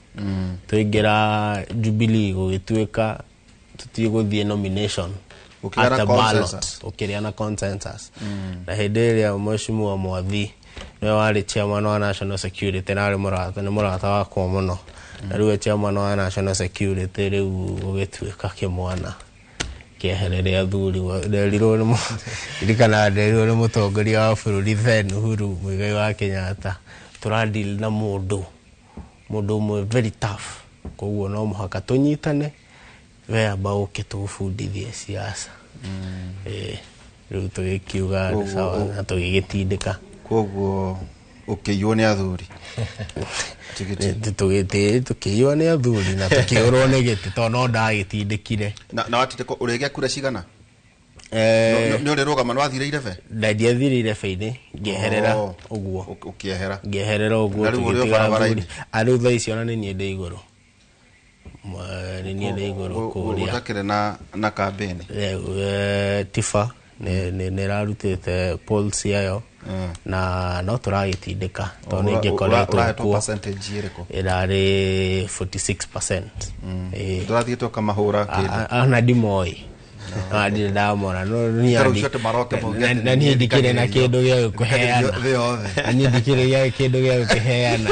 Tũingĩra Jubilee gũgĩtuĩka tũtigũthiĩ nomination at the ballot, ũkĩrĩa na consensus. Na hĩndĩ ĩrĩa Mheshimiwa Mwathi nĩwe warĩ chairman wa National Security na arĩ mũrata, nĩ mũrata wakwa mũno. Na rĩu chairman wa National Security rĩu gũgĩtuĩka kĩmwana kĩeherere athuri. Nderirwo nĩ ririkana nderirwo nĩ mũtongoria wa bũrũri then Uhuru Muigai wa Kenyatta, tũradeal na mũndũ ũmwe very tough, koguo no mũhaka tũnyitane, we amba ũke tũgũbundithie siasa. Rĩu tũgĩkiuga nĩ sawa na tũgĩgĩtindĩka. Koguo ũkĩiywo nĩ athuri. Tũkĩiywo nĩ athuri na tũkĩũrwo nĩ gĩtĩ tondũ no ndagĩtindĩkire. Na watindĩkwo ũrĩgĩa kura cigana? Nĩ ũrĩrũgama nĩ wathire irebe? Ndiathire irebe-inĩ, ngĩeherera ũguo. Ũkĩehera. Ngĩeherera ũguo tũgĩtiga athuri. Rĩu thaa ici ona nĩ niĩ ndĩ igũrũ. Nĩ niĩ ndĩ igũrũ kũrĩa. Ũtakĩrĩ na kambĩni? Tifa nĩ ĩrarutĩte polls yayo na no tũragĩtindĩka tondũ nĩ ingĩkoretwo kuo. Ĩrarĩ 46%. Ndũrathiĩte ũkamahũra kĩndũ? Ona ndimoĩ. Ndirĩ ndamona. Na niĩ ndikĩrĩ na kĩndũ gĩa gũkũheana. Na niĩ ndikĩrĩ kĩndũ gĩa gũkũheana.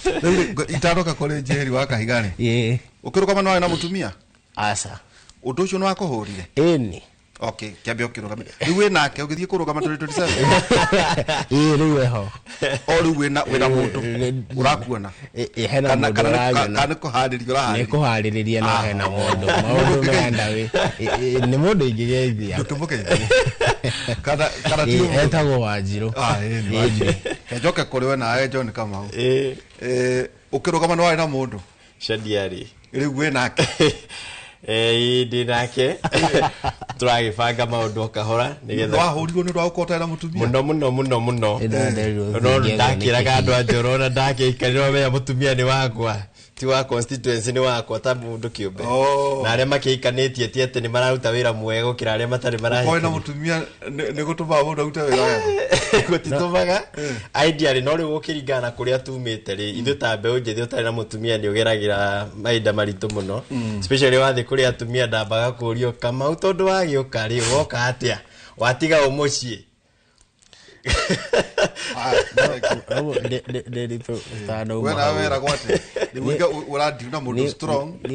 Rĩu itanoka kũrĩ Njeri wa Kahiga rĩ, ũkĩrũgama nĩ warĩ na mũtumia? Aca. Ũndũ ũcio nĩ wakũhũrire? Ĩni. Okay, kĩambe ũkĩrũgame. Rĩu wĩ nake ũgĩthiĩ kũrũgama 2027? Ĩĩ rĩu eho. O rĩu wĩna mũndũ ũrakuona? Hena mũndũ ũranyona. Kana nĩ kũharĩria ũraharĩria? Nĩ kũharĩrĩria na hena mũndũ. Maũndũ mehanda wĩ. Nĩ mũndũ ingĩgeithia. Ndũkĩmũgeithie. Kana ti ũguo? Etagwo Wanjirũ. Ĩĩ nĩ Wanjirũ. Njoke kũrĩ we nawe John Kamau. Ũkĩrũgama nĩ warĩ na mũndũ? Shadiarĩ. Rĩu wĩ nake? Ndĩ nake. Tũragĩbanga maũndũ o kahora nĩgetha. Wahũrirwo nĩ ũndũ wa gũkorwo ũtarĩ na mũtumia? Mũno mũno mũno mũno. No ndakĩraga andũ a Njoro na ndakĩikarĩra ũmenya mũtumia nĩ wakwa. Ti wa constituency nĩ wakwa ta mũndũ kĩũmbe. Na arĩa makĩikanĩtie ti atĩ nĩ mararuta wĩra mwega gũkĩra arĩa matarĩ marahikania. Ũkorwo na mũtumia nĩ gũtũmaga mũndũ arute wĩra wega? Gũtitũmaga. Ideally no rĩu gũkĩringana na kũrĩa tumĩte rĩ, ithuĩ ta mbeũ njĩthĩ ũtarĩ na mũtumia nĩ ũgeragĩra mahinda maritũ mũno. Especially wathiĩ kũrĩ atumia ndambaga kũũrio Kamau tondũ wagĩũka rĩ, woka atĩa? Watiga ũ mũciĩ? We nawe weragwo atĩa? Rĩu ũradeal na mũndũ strong, na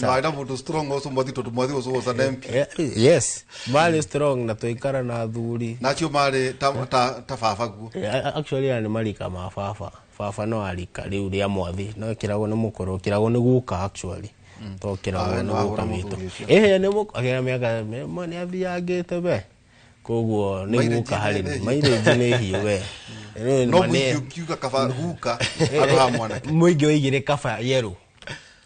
warĩ na mũndũ strong ũcio Mwathi tondũ Mwathi ũcio was an MP. Yes, marĩ strong na tũikara na athuri. Na acio marĩ ta baba guo? Actually aya nĩ marika ma baba. Baba no arika rĩu rĩa Mwathi, no kĩragwo nĩ mũkũrũ, kĩragwo nĩ guka actually. To kĩragwo nĩ guka witũ. Ĩhĩ nĩ mũkũrũ, mĩaka nĩ athiangĩte we. Koguo nĩ guka harĩ mileage nĩ hiũ we. No mũingĩ ũkiuga kaba guka handũ ha mwanake. Mũingĩ oigire kaba yerũ.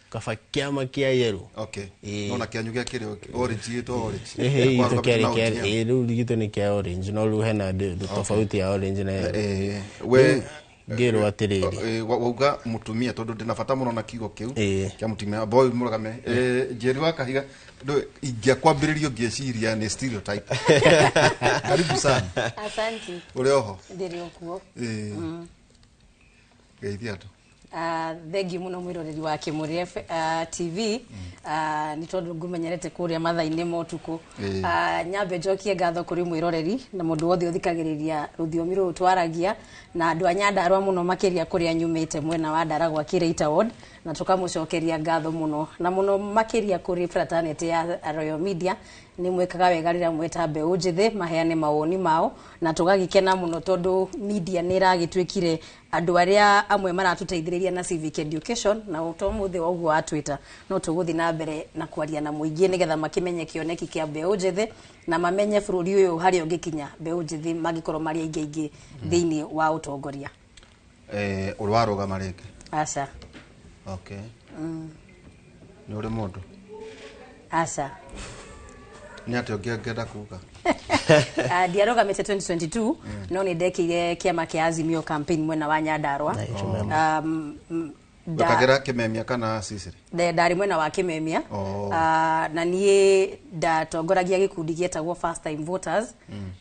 Kaba kĩama kĩa yerũ. Okay. No na kĩanyu gĩakĩrĩ orange gĩtwo orange. Ĩhĩ gitũ kĩarĩ kĩa rĩu gitũ nĩ kĩa orange no rĩu hena tofauti ya orange na yerũ. We Ngĩrwo atĩrĩrĩ, Wauga mutumia tondu ndina bata muno na kiugo kiu kia mutumia boy muragame. Njeri wa Kahiga, ingĩakwambĩrĩrio ngĩciria nĩ stereotype. Karibu sana. Asante. Ũrĩ oho? Ndĩrĩ okuo. Geithia andũ. Thengiũ mũno mwĩroreri wa Kĩmũrĩ TV, nĩ tondũ ngũmenyerete kũrĩa mathaa-inĩ ma ũtukũ. Nyambe njokie ngatho kũrĩ mwĩroreri na mũndũ wothe ũthikagĩrĩria rũthiomi rũrũ twaragia, na andũ a Nyandarua mũno makĩria kũrĩa nyumĩte mwena wa Ndaragwa Kĩrĩita Ward, na tũkamũcokeria ngatho mũno na mũno makĩria kũrĩ fraternity ya Royal Media. Nĩ mwĩkaga wega rĩrĩa mweta mbeũ njĩthĩ maheane mawoni mao, na tũgagĩkena mũno tondũ media nĩ ĩragĩtuĩkire andũ arĩa amwe maratũteithĩrĩria na civic education, na to mũthĩ wa ũguo watwĩta no tũgũthiĩ na mbere na kwaria na mũingĩ nĩgetha makĩmenye kĩoneki kĩa mbeũ njĩthĩ na mamenye bũrũri ũyũ harĩa ũngĩkinya mbeũ njĩthĩ mangĩkorwo marĩ aingĩ aingĩ thĩinĩ wa ũtongoria. Ũrĩ warũgama rĩngĩ? Aca. Okay. Nĩ ũrĩ mũndũ? Aca. Nĩ atĩa ũngĩ angĩenda kuga? Ndiarũgamĩte 2022, no nĩ ndekĩire kĩama kĩa Azimio campaign mwena wa Nyandarua. Ndũkagera Kĩmemia kana Sisiri? Ndarĩ mwena wa Kĩmemia. Na niĩ ndatongoragia gĩkundi gĩetagwo First Time Voters,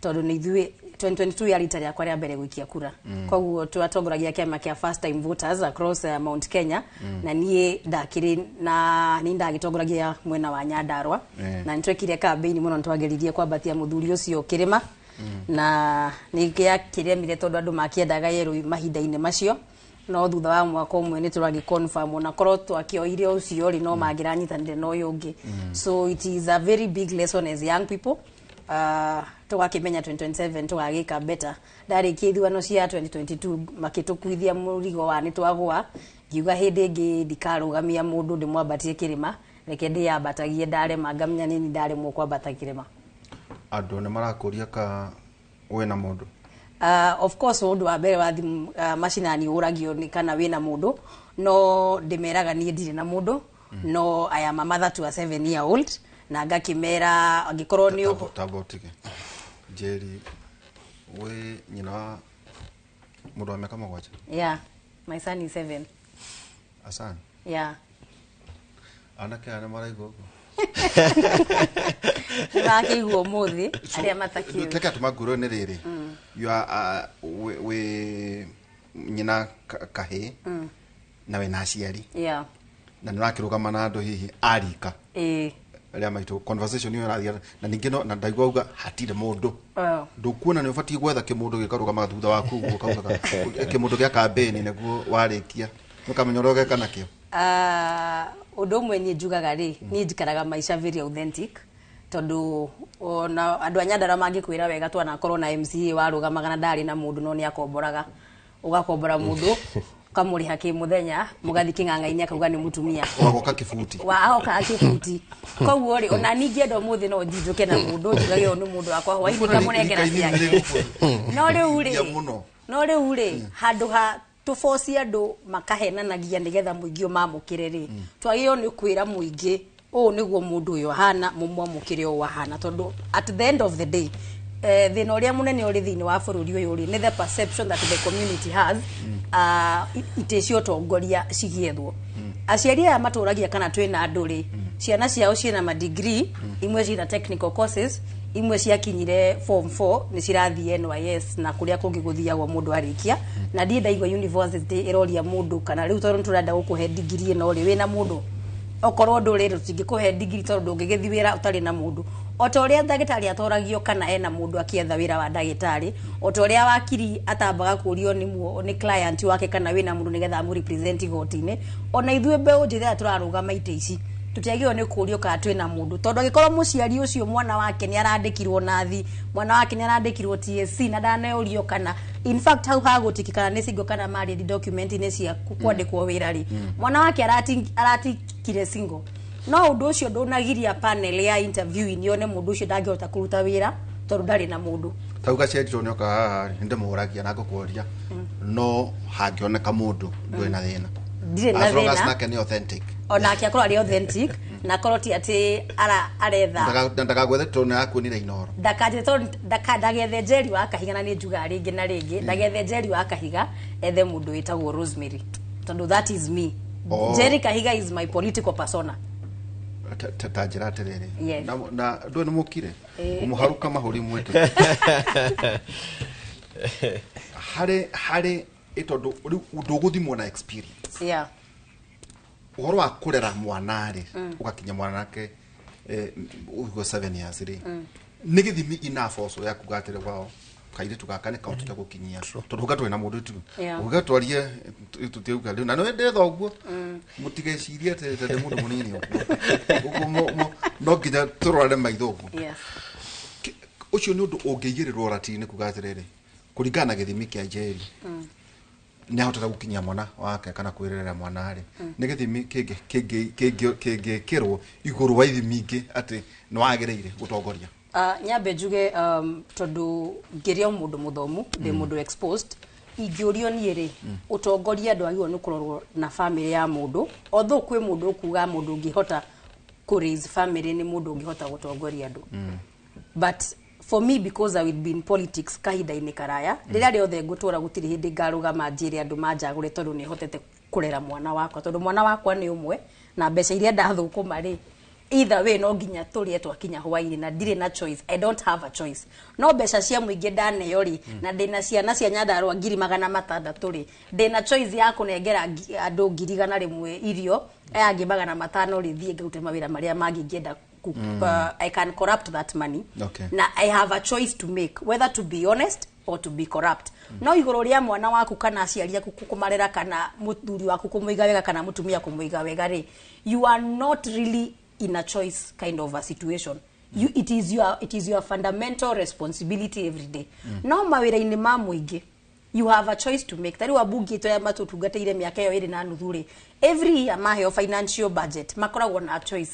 tondũ nĩ ithuĩ 2022 yarĩ rita rĩakwa rĩa mbere gũikia kura. Koguo twatongoragia kĩama kĩa First Time Voters across Mount Kenya, na niĩ ndakĩrĩ na nĩ ndagĩtongoragia mwena wa Nyandarua. Na nĩ twekire campaign mũno, nĩ twageririe kwambatia mũthuri ũcio kĩrĩma, na nĩ gĩakĩremire tondũ andũ makĩendaga yerũ mahinda-inĩ macio, no thutha wa mwaka ũmwe nĩ tũragĩ confirm ona korwo twakĩoire ũcio rĩ, no mangĩranyitanire na ũyũ ũngĩ. So it is a very big lesson as young people, tũgakĩmenya 2027 tũgagĩka better. Ndarĩkia ithurano cia 2022 makĩtũkuithia mũrigo wa nĩ twagũa, ngiuga hĩndĩ ĩngĩ ndikarũgamia mũndũ ndĩmwambatie kĩrĩma, reke ndĩyambatagie, ndarema ngamenya nĩni ndaremwo kwambata kĩrĩma. Andũ nĩ marakũria ka wĩna mũndũ? Of course, ũndũ wa mbere wa thimũ macinani ũragio nĩ kana wĩna mũndũ, no ndĩmeraga niĩ ndirĩ na mũndũ, no I am a mother to a 7 year old, na ngakĩmera angĩkorwo nĩ Tamba ũtige. Njeri, wĩ nyina wa mũndũ wa mĩaka 7? Yeah, my son is 7. Asani. Yeah. Anake aya nĩ maraigua ũguo? Nĩmakĩigua ũmũthĩ arĩa matakĩũĩ. Kĩrĩa kĩratũma ngũrwe nĩ rĩrĩ, you are wĩ nyina kahĩĩ na wĩna aciari na nĩ ũrakĩrũgama na andũ hihi a rika rĩa maitũ, conversation ĩyo ĩrathiĩ na ningĩ no na ndaigua uga hatirĩ mũndũ. Ndũkuona nĩ ũbatiĩ gwetha kĩmũndũ gĩkarũgama thutha waku ũguo kaugaga kĩmũndũ gĩa kambĩni nĩguo warĩkia ũkamenya ũrĩa ũgeka nakĩo? Ũndũ ũmwe niĩ njugaga rĩ, niĩ njikaraga maica very authentic, tondũ ona andũ a Nyandarua mangĩkwĩra wega, twanakorwo na MCA warũgamaga na ndarĩ na mũndũ, no nĩ akomboraga, ũgakombora mũndũ ũkamũrĩha kĩmũthenya, mũgathiĩ kĩng'ang'a-inĩ, akauga nĩ mũtumia. Ũgagoka kĩbuti. Wa agoka kĩbuti. Koguo rĩ, ona ningĩ enda ũmũthĩ no njinjũke na mũndũ njugage ũyũ nĩ mũndũ wakwa, hwainĩ ngamũnengera ciake. No rĩu rĩ, mũno. No rĩu rĩ, handũ ha tũboci andũ makahenanagia nĩgetha mũingĩ ũmamũkĩre rĩ, twagĩrĩirwo nĩ kwĩra mũingĩ ũũ nĩguo mũndũ ũyũ ahana, mũmwamũkĩre ũũ ahana, tondũ at the end of the day, thĩna ũrĩa mũnene ũrĩ thĩinĩ wa bũrũri ũyũ rĩ, nĩ the perception that the community has. Itĩ cia ũtongoria cigĩethwo, aciari aya matũragia kana twĩna andũ rĩ, ciana ciao ciĩna madegree, imwe ciĩna technical courses, imwe ciakinyire form 4 nĩ cirathiĩ NYS na kũrĩa kũngĩ gũthiagwo mũndũ arĩkia. Na ndiĩ ndaigua university ĩroria mũndũ kana rĩu tondũ nĩtũrenda gũkũhe degree ĩno rĩ, wĩna mũndũ? Okorwo ndũrĩ, tũtingĩkũhe degree tondũ ndũngĩgĩthiĩ wĩra ũtarĩ na mũndũ. O ta ũrĩa ndagĩtarĩ atoragio kana ena mũndũ akĩetha wĩra wa ndagĩtarĩ, o ta ũrĩa wakiri atambaga kũrio nĩ client wake kana wĩna mũndũ nĩgetha amũ represent igoti-inĩ, ona ithuĩ mbeũ njĩthĩ aya tũrarũgama itĩ ici tũtiagĩrĩirwo nĩ kũrio kana twĩna mũndũ, tondũ angĩkorwo mũciari ũcio mwana wake nĩ arandĩkirwo nathi, mwana wake nĩ arandĩkirwo TSC na ndaneũrio kana in fact hau hagũtiki kana nĩ single kana married document-inĩ cia kwandĩkwo wĩra rĩ, mwana wake aratikire single, no ũndũ ũcio ndũnagiria panel ya interview yone mũndũ ũcio ndangĩhota kũruta wĩra tondũ ndarĩ na mũndũ. Tauga ciarirwo nĩ oka haha nĩ ndĩmũragia na ngũkũria, no hangĩoneka mũndũ ndũrĩ na thĩna? Ndirĩ na As long as thĩna. nake nĩ authentic. Onake akorwo arĩ authentic. Na korwo ti atĩ aretha ndakagwethe tondũ nĩ arakuonire Inooro. Ndakanje tondũ ndagethe Njeri wa Kahiga, na nĩ njugaga rĩngĩ na rĩngĩ, ndagethe Njeri wa Kahiga, ethe mũndũ wĩtagwo Rosemary, tondũ that is me. Oh. Njeri Kahiga is my political persona. Ta njĩra atĩrĩrĩ. Yes. Na ndũĩ nĩ mũkire Eh. kũmũharũka mahũri mwĩtĩ harĩ ĩ tondũ rĩu ndũgũthimwo na experience. Ũhoro wa kũrera mwana rĩ, ũgakinya mwanake ũguo 7 years rĩ, nĩ gĩthimi enough also ya kuga atĩrĩ wao kairĩtu gaka nĩ kahotete gũkinyia, tondũ huga twĩna mũndũ tu huga twarie tũtiuga rĩu na nĩ ndetha ũguo mũtigecirie atĩ ndĩ mũndũ mũnini ũguo ũguo no nginya tũrorane maitho ũguo. Ũcio nĩ ũndũ ũngĩigĩrĩrwo ratiri-inĩ kuga atĩrĩrĩ, kũringana na gĩthimi kĩa Njeri, nĩ ahotete gũkinyia mwana wake kana kwĩrerera mwana rĩ, nĩ gĩthimi kĩngĩkĩrwo igũrũ wa ithimi ingĩ atĩ nĩ wagĩrĩire gũtongoria. Nyambe njuge, tondũ ngĩrĩ o mũndũ mũthomu, ndĩ mũndũ exposed, ingĩũrio niĩ rĩ, ũtongoria ndwagĩrĩirwo nĩ kũrorwo na family ya mũndũ, although kwĩ mũndũ ũkuga mũndũ ũngĩhota kũ raise family nĩ mũndũ ũngĩhota gũtongoria andũ, but for me, because I will be in politics kahinda-inĩ karaya, rĩrĩa rĩothe ngũtũra, gũtirĩ hĩndĩ ngarũgama njĩre andũ manjagũre tondũ nĩ hotete kũrera mwana wakwa, tondũ mwana wakwa nĩ ũmwe na mbeca iria ndathũkũma rĩ, either way no nginya tũrĩe twakinya hwainĩ, na ndirĩ na choice. I don't have a choice. No mbeca cia mũingĩ ndaneo rĩ, na ndĩna ciana cia Nyandarũa 600,000 rĩ, ndĩna choice ya kũnengera andũ 100,000 irio, aya angĩ 500 rĩ, thiĩ ngarute mawĩra marĩa mangĩ ingĩenda. I can corrupt that money. Na I have a choice to make whether to be honest or to be corrupt. No igũrũ rĩa mwana waku kana aciari aku kũmarera kana mũthuri waku kũmũiga wega kana mũtumia kũmũiga wega rĩ, you are not really in a choice kind of a situation. It is your fundamental responsibility every day. No mawĩra-inĩ ma mũingĩ you have a choice to make. Tarĩu ambunge aitũ arĩa matũtungatĩire mĩaka ĩyo 2.5 rĩ, every year maheo financial budget makoragwo na choice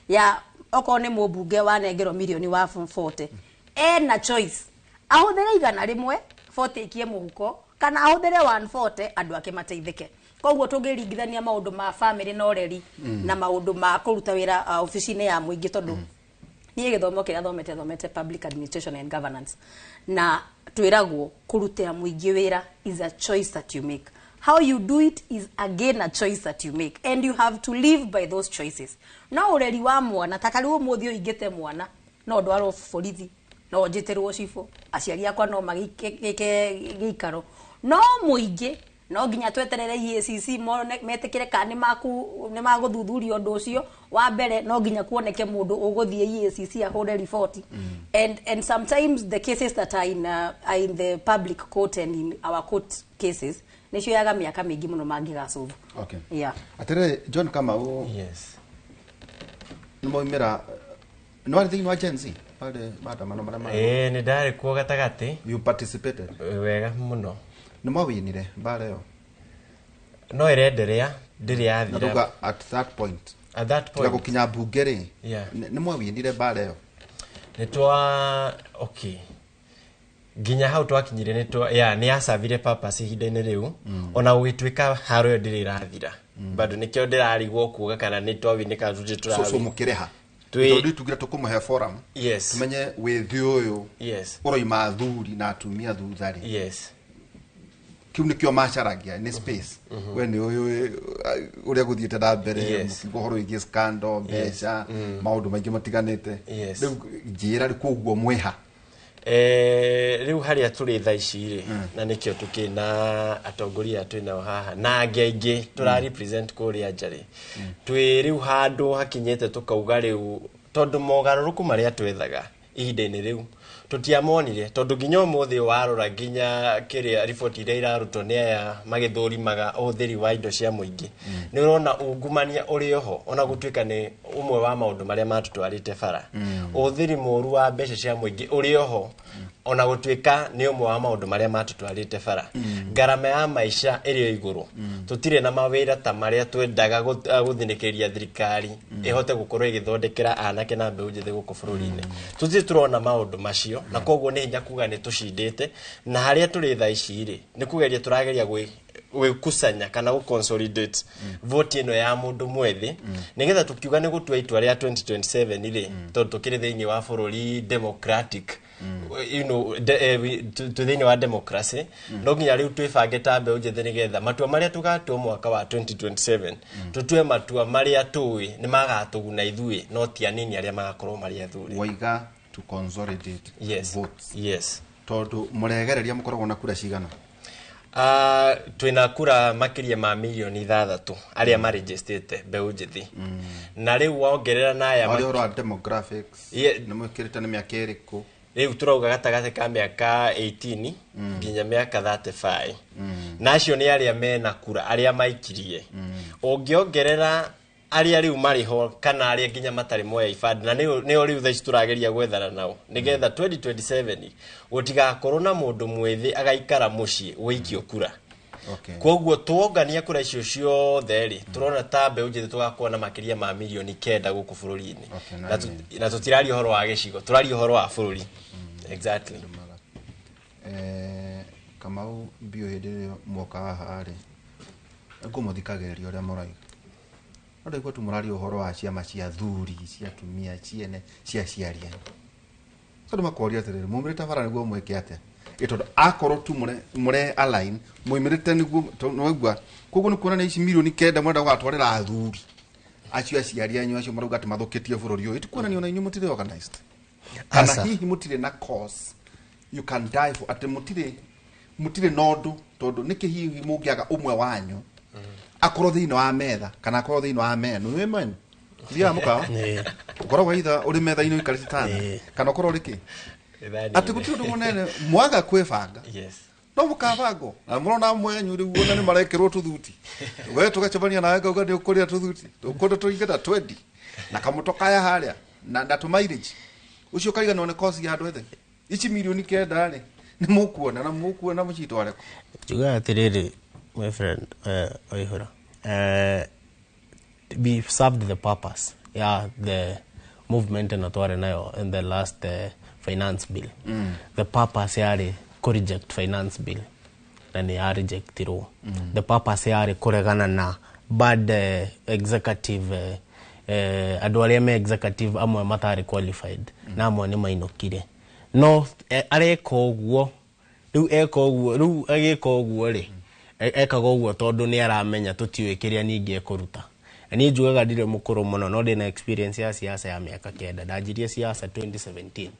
ya okorwo nĩ mũmbunge wanengerwo mirioni wa 40, ena choice ahũthĩre 100, 40 ikie mũhuko, kana ahũthĩre 140 andũ ake mateithĩke. Koguo tũngĩringithania maũndũ ma family na ũreri na maũndũ ma kũruta wĩra obici-inĩ ya mũingĩ, tondũ niĩ gĩthomo kĩrĩa thomete public administration and governance, na twĩragwo kũrutĩra mũingĩ wĩra is a choice that you make. How you do it is again a choice that you make, and you have to live by those choices. No ũreri wa mwana, ta tarĩu ũmũthĩ ũingĩte mwana, no ndwarwo borithi, no njĩtĩrwo cibũ, aciari akwa no magĩke gĩikaro, no mũingĩ no nginya tweterere EACC mone metĩkĩre kana nĩ magũthuthuria ũndũ ũcio. Wa mbere no nginya kuoneke mũndũ ũgũthiĩ EACC ahũre riboti, and sometimes the cases that are in the public court and in our court cases nĩ cioyaga mĩaka mĩingĩ mũno mangĩgacovu. Yeah. Atĩrĩrĩ, John Kamau. Yes. Nĩ maumĩra nĩ warĩ thĩinĩ wa Gen Z warĩ maandamano marĩa Ĩĩ, nĩ ndarĩ kuo gatagatĩ. You participated? Wega mũno. Nĩ mwawinire mbara ĩyo? No ĩrenderea, ndĩrĩ Na yathira. Ndauga at that point. At that Tiga point. gũkinya mbunge rĩ, nĩ mwawinire mbara ĩyo? Nĩ twa okay nginya hau twakinyire nĩ twa yeah, nĩ yacavire purpose ihinda-inĩ rĩu, ona gũgĩtuĩka haro ĩyo ndĩrĩ ĩrathira bado, nĩkĩo ndĩrarigwo kuga kana nĩ twawini kana tũtirĩ So tũrawini. mũkĩrĩha tondũ tugire tũkũmũhe forum tumenye wĩthĩ ũyũ ũroima athuri na atumia thutha rĩ, kĩu nĩkĩo macaragia nĩ space. We nĩ ũyũ ũrĩa gũthiĩte na mbere, mũkiuga ũhoro wĩgiĩ scandal, mbeca, maũndũ maingĩ matiganĩte. Rĩu njĩra rĩ, koguo mwĩha? Rĩu harĩa tũrĩ thaa ici rĩ, na nĩkĩo tũkĩna atongoria aya twĩnao haha na angĩ aingĩ tũra represent kũrĩa nja rĩ, twĩ rĩu handũ hakinyĩte tũkauga rĩu tondũ mogarũrũku marĩa twethaga ihinda-inĩ rĩu tũtiamonire, tondũ nginya ũmũthĩ warora nginya kĩrĩa riboti iria irarutwo nĩ aya magĩthũrimaga ũhũthĩri wa indo cia mũingĩ, nĩ ũrona ungumania ũrĩ oho, ona gũtuĩka nĩ ũmwe wa maũndũ marĩa matũtwarĩte bara. Ũhũthĩri mũru wa mbeca cia mũingĩ ũrĩ oho, ona gũtuĩka nĩ ũmwe wa maũndũ marĩa matũtwarĩte bara. Ngarama ya maica ĩrĩ o igũrũ, tũtirĩ na mawĩra ta marĩa twendaga gũthinĩkĩria thirikari ĩhote gũkorwo ĩgĩthondekera anake na mbeũ njĩthĩ gũkũ bũrũri-inĩ. Tũtirĩ tũrona maũndũ macio, na koguo nĩ hinya kuga nĩ tũcindĩte. Na harĩa tũrĩ thaa ici rĩ, nĩ kũgeria tũrageria gwĩ gwĩkusanya kana gũ consolidate vote ĩno ya mũndũ mwĩthĩ, nĩgetha tũkiuga nĩ gũtua itua rĩa 2027 rĩ, tondũ tũkĩrĩ thĩinĩ wa bũrũri democratic, twĩ thĩinĩ wa democracy, no nginya rĩu twĩbange ta mbeũ njĩthĩ, nĩgetha matua marĩa tũgatua mwaka wa 2027, tũtue matua marĩa tũĩ nĩ magatũguna ithuĩ, no ti anini arĩa magakorwo marĩ athuri. Waiga to consolidate votes. Yes. Tondũ mũregereria mũkoragwo na kura cigana? Twĩna kura makĩria ma mirioni 6 arĩa marĩnjĩstĩte mbeũ njĩthĩ, na rĩu wongerera na aya Warĩ ũhoro wa demographics, nĩ mwĩkĩrĩte nĩ mĩaka ĩrĩkũ? Rĩu tũrauga gatagatĩ ka mĩaka 18 nginya mĩaka 35, na acio nĩ arĩa mena kura, arĩa maikirie. Ũngĩongerera arĩa rĩu marĩ ho kana arĩa nginya matarĩ moya ibandĩ, na nĩo rĩu thaa ici tũrageria gwethana nao, nĩgetha 2027 gũtigakorwo na mũndũ mwĩthĩ agaikara mũciĩ gũikio kura. Koguo tuongania kura icio ciothe rĩ, tũrona ta mbeũ njĩthĩ tũgakorwo na makĩria ma mirioni 9 gũkũ bũrũri-inĩ. Na tũtiraria ũhoro wa gĩcigo, tũraria ũhoro wa bũrũri exactly. Kamau mbiũ, hĩndĩ ĩrĩa mwoka haha rĩ, ngũmũthikagĩrĩria ũrĩa mũraiga, no ndaigua tu mũraria ũhoro wa ciama cia thuri, cia atumia, ciene cia aciari anyu. So andũ makoria atĩrĩrĩ, mumĩrĩte bara nĩguo mwĩke atĩa? Ĩ tondũ akorwo tu mũre align mumĩrĩte nĩguo nĩwaigua, koguo nĩ kuonania ici mirioni 9 mũrenda gũgatwarĩra athuri acio, aciari anyu acio marauga atĩ mathũkĩtie bũrũri ũyũ. Ĩ ti kuonania ona inyuĩ mũtirĩ organized, kana Aca. hihi mũtirĩ na cause you can die for, atĩ mũtirĩ na ũndũ? Tondũ nĩkĩ hihi mũngĩaga ũmwe wanyu akorwo thĩinĩ wa metha kana akorwo thĩinĩ wa menu? Nĩ menu thiaga mũkawa, ũkoragwo either ũrĩ metha-inĩ ũikarĩte tana, kana ũkorwo ũrĩ kĩ, atĩ gũtirĩ ũndũ mũnene mwaga kwĩbanga. No mũkabangwo na mũrona amwe anyu rĩu ona nĩ marekĩrwo tũthuti. We tũgacemania nawe, ngauga nĩ ũkũrĩa tũthuti ũkũndũ tũingĩta twendi na kamũto kaya harĩa na tũmairĩji ũcio, ũkariganĩrwo nĩ kosi ya andũ ethĩ. Ici mirioni 9 rĩ, nĩ mũkuona na mũkuona mũcitware kũ? Njugaga atĩrĩrĩ, my friend, Waihura, we served the purpose ya the movement ĩno twarĩ nayo in the last finance bill. The purpose yarĩ kũ reject finance bill, na nĩ ya rejectirwo. The purpose yarĩ kũregana na bad executive, andũ arĩa me executive amwe matarĩ qualified, na amwe nĩ mainũkire. No areka ũguo rĩu, eka ũguo rĩu, agĩka ũguo rĩ, ekaga ũguo tondũ nĩ aramenya tũtiũĩ kĩrĩa ningĩ ekũruta. Na niĩ njugaga ndirĩ mũkũrũ mũno, no ndĩna experience ya siasa ya mĩaka 9. Ndanjirie siasa 2017.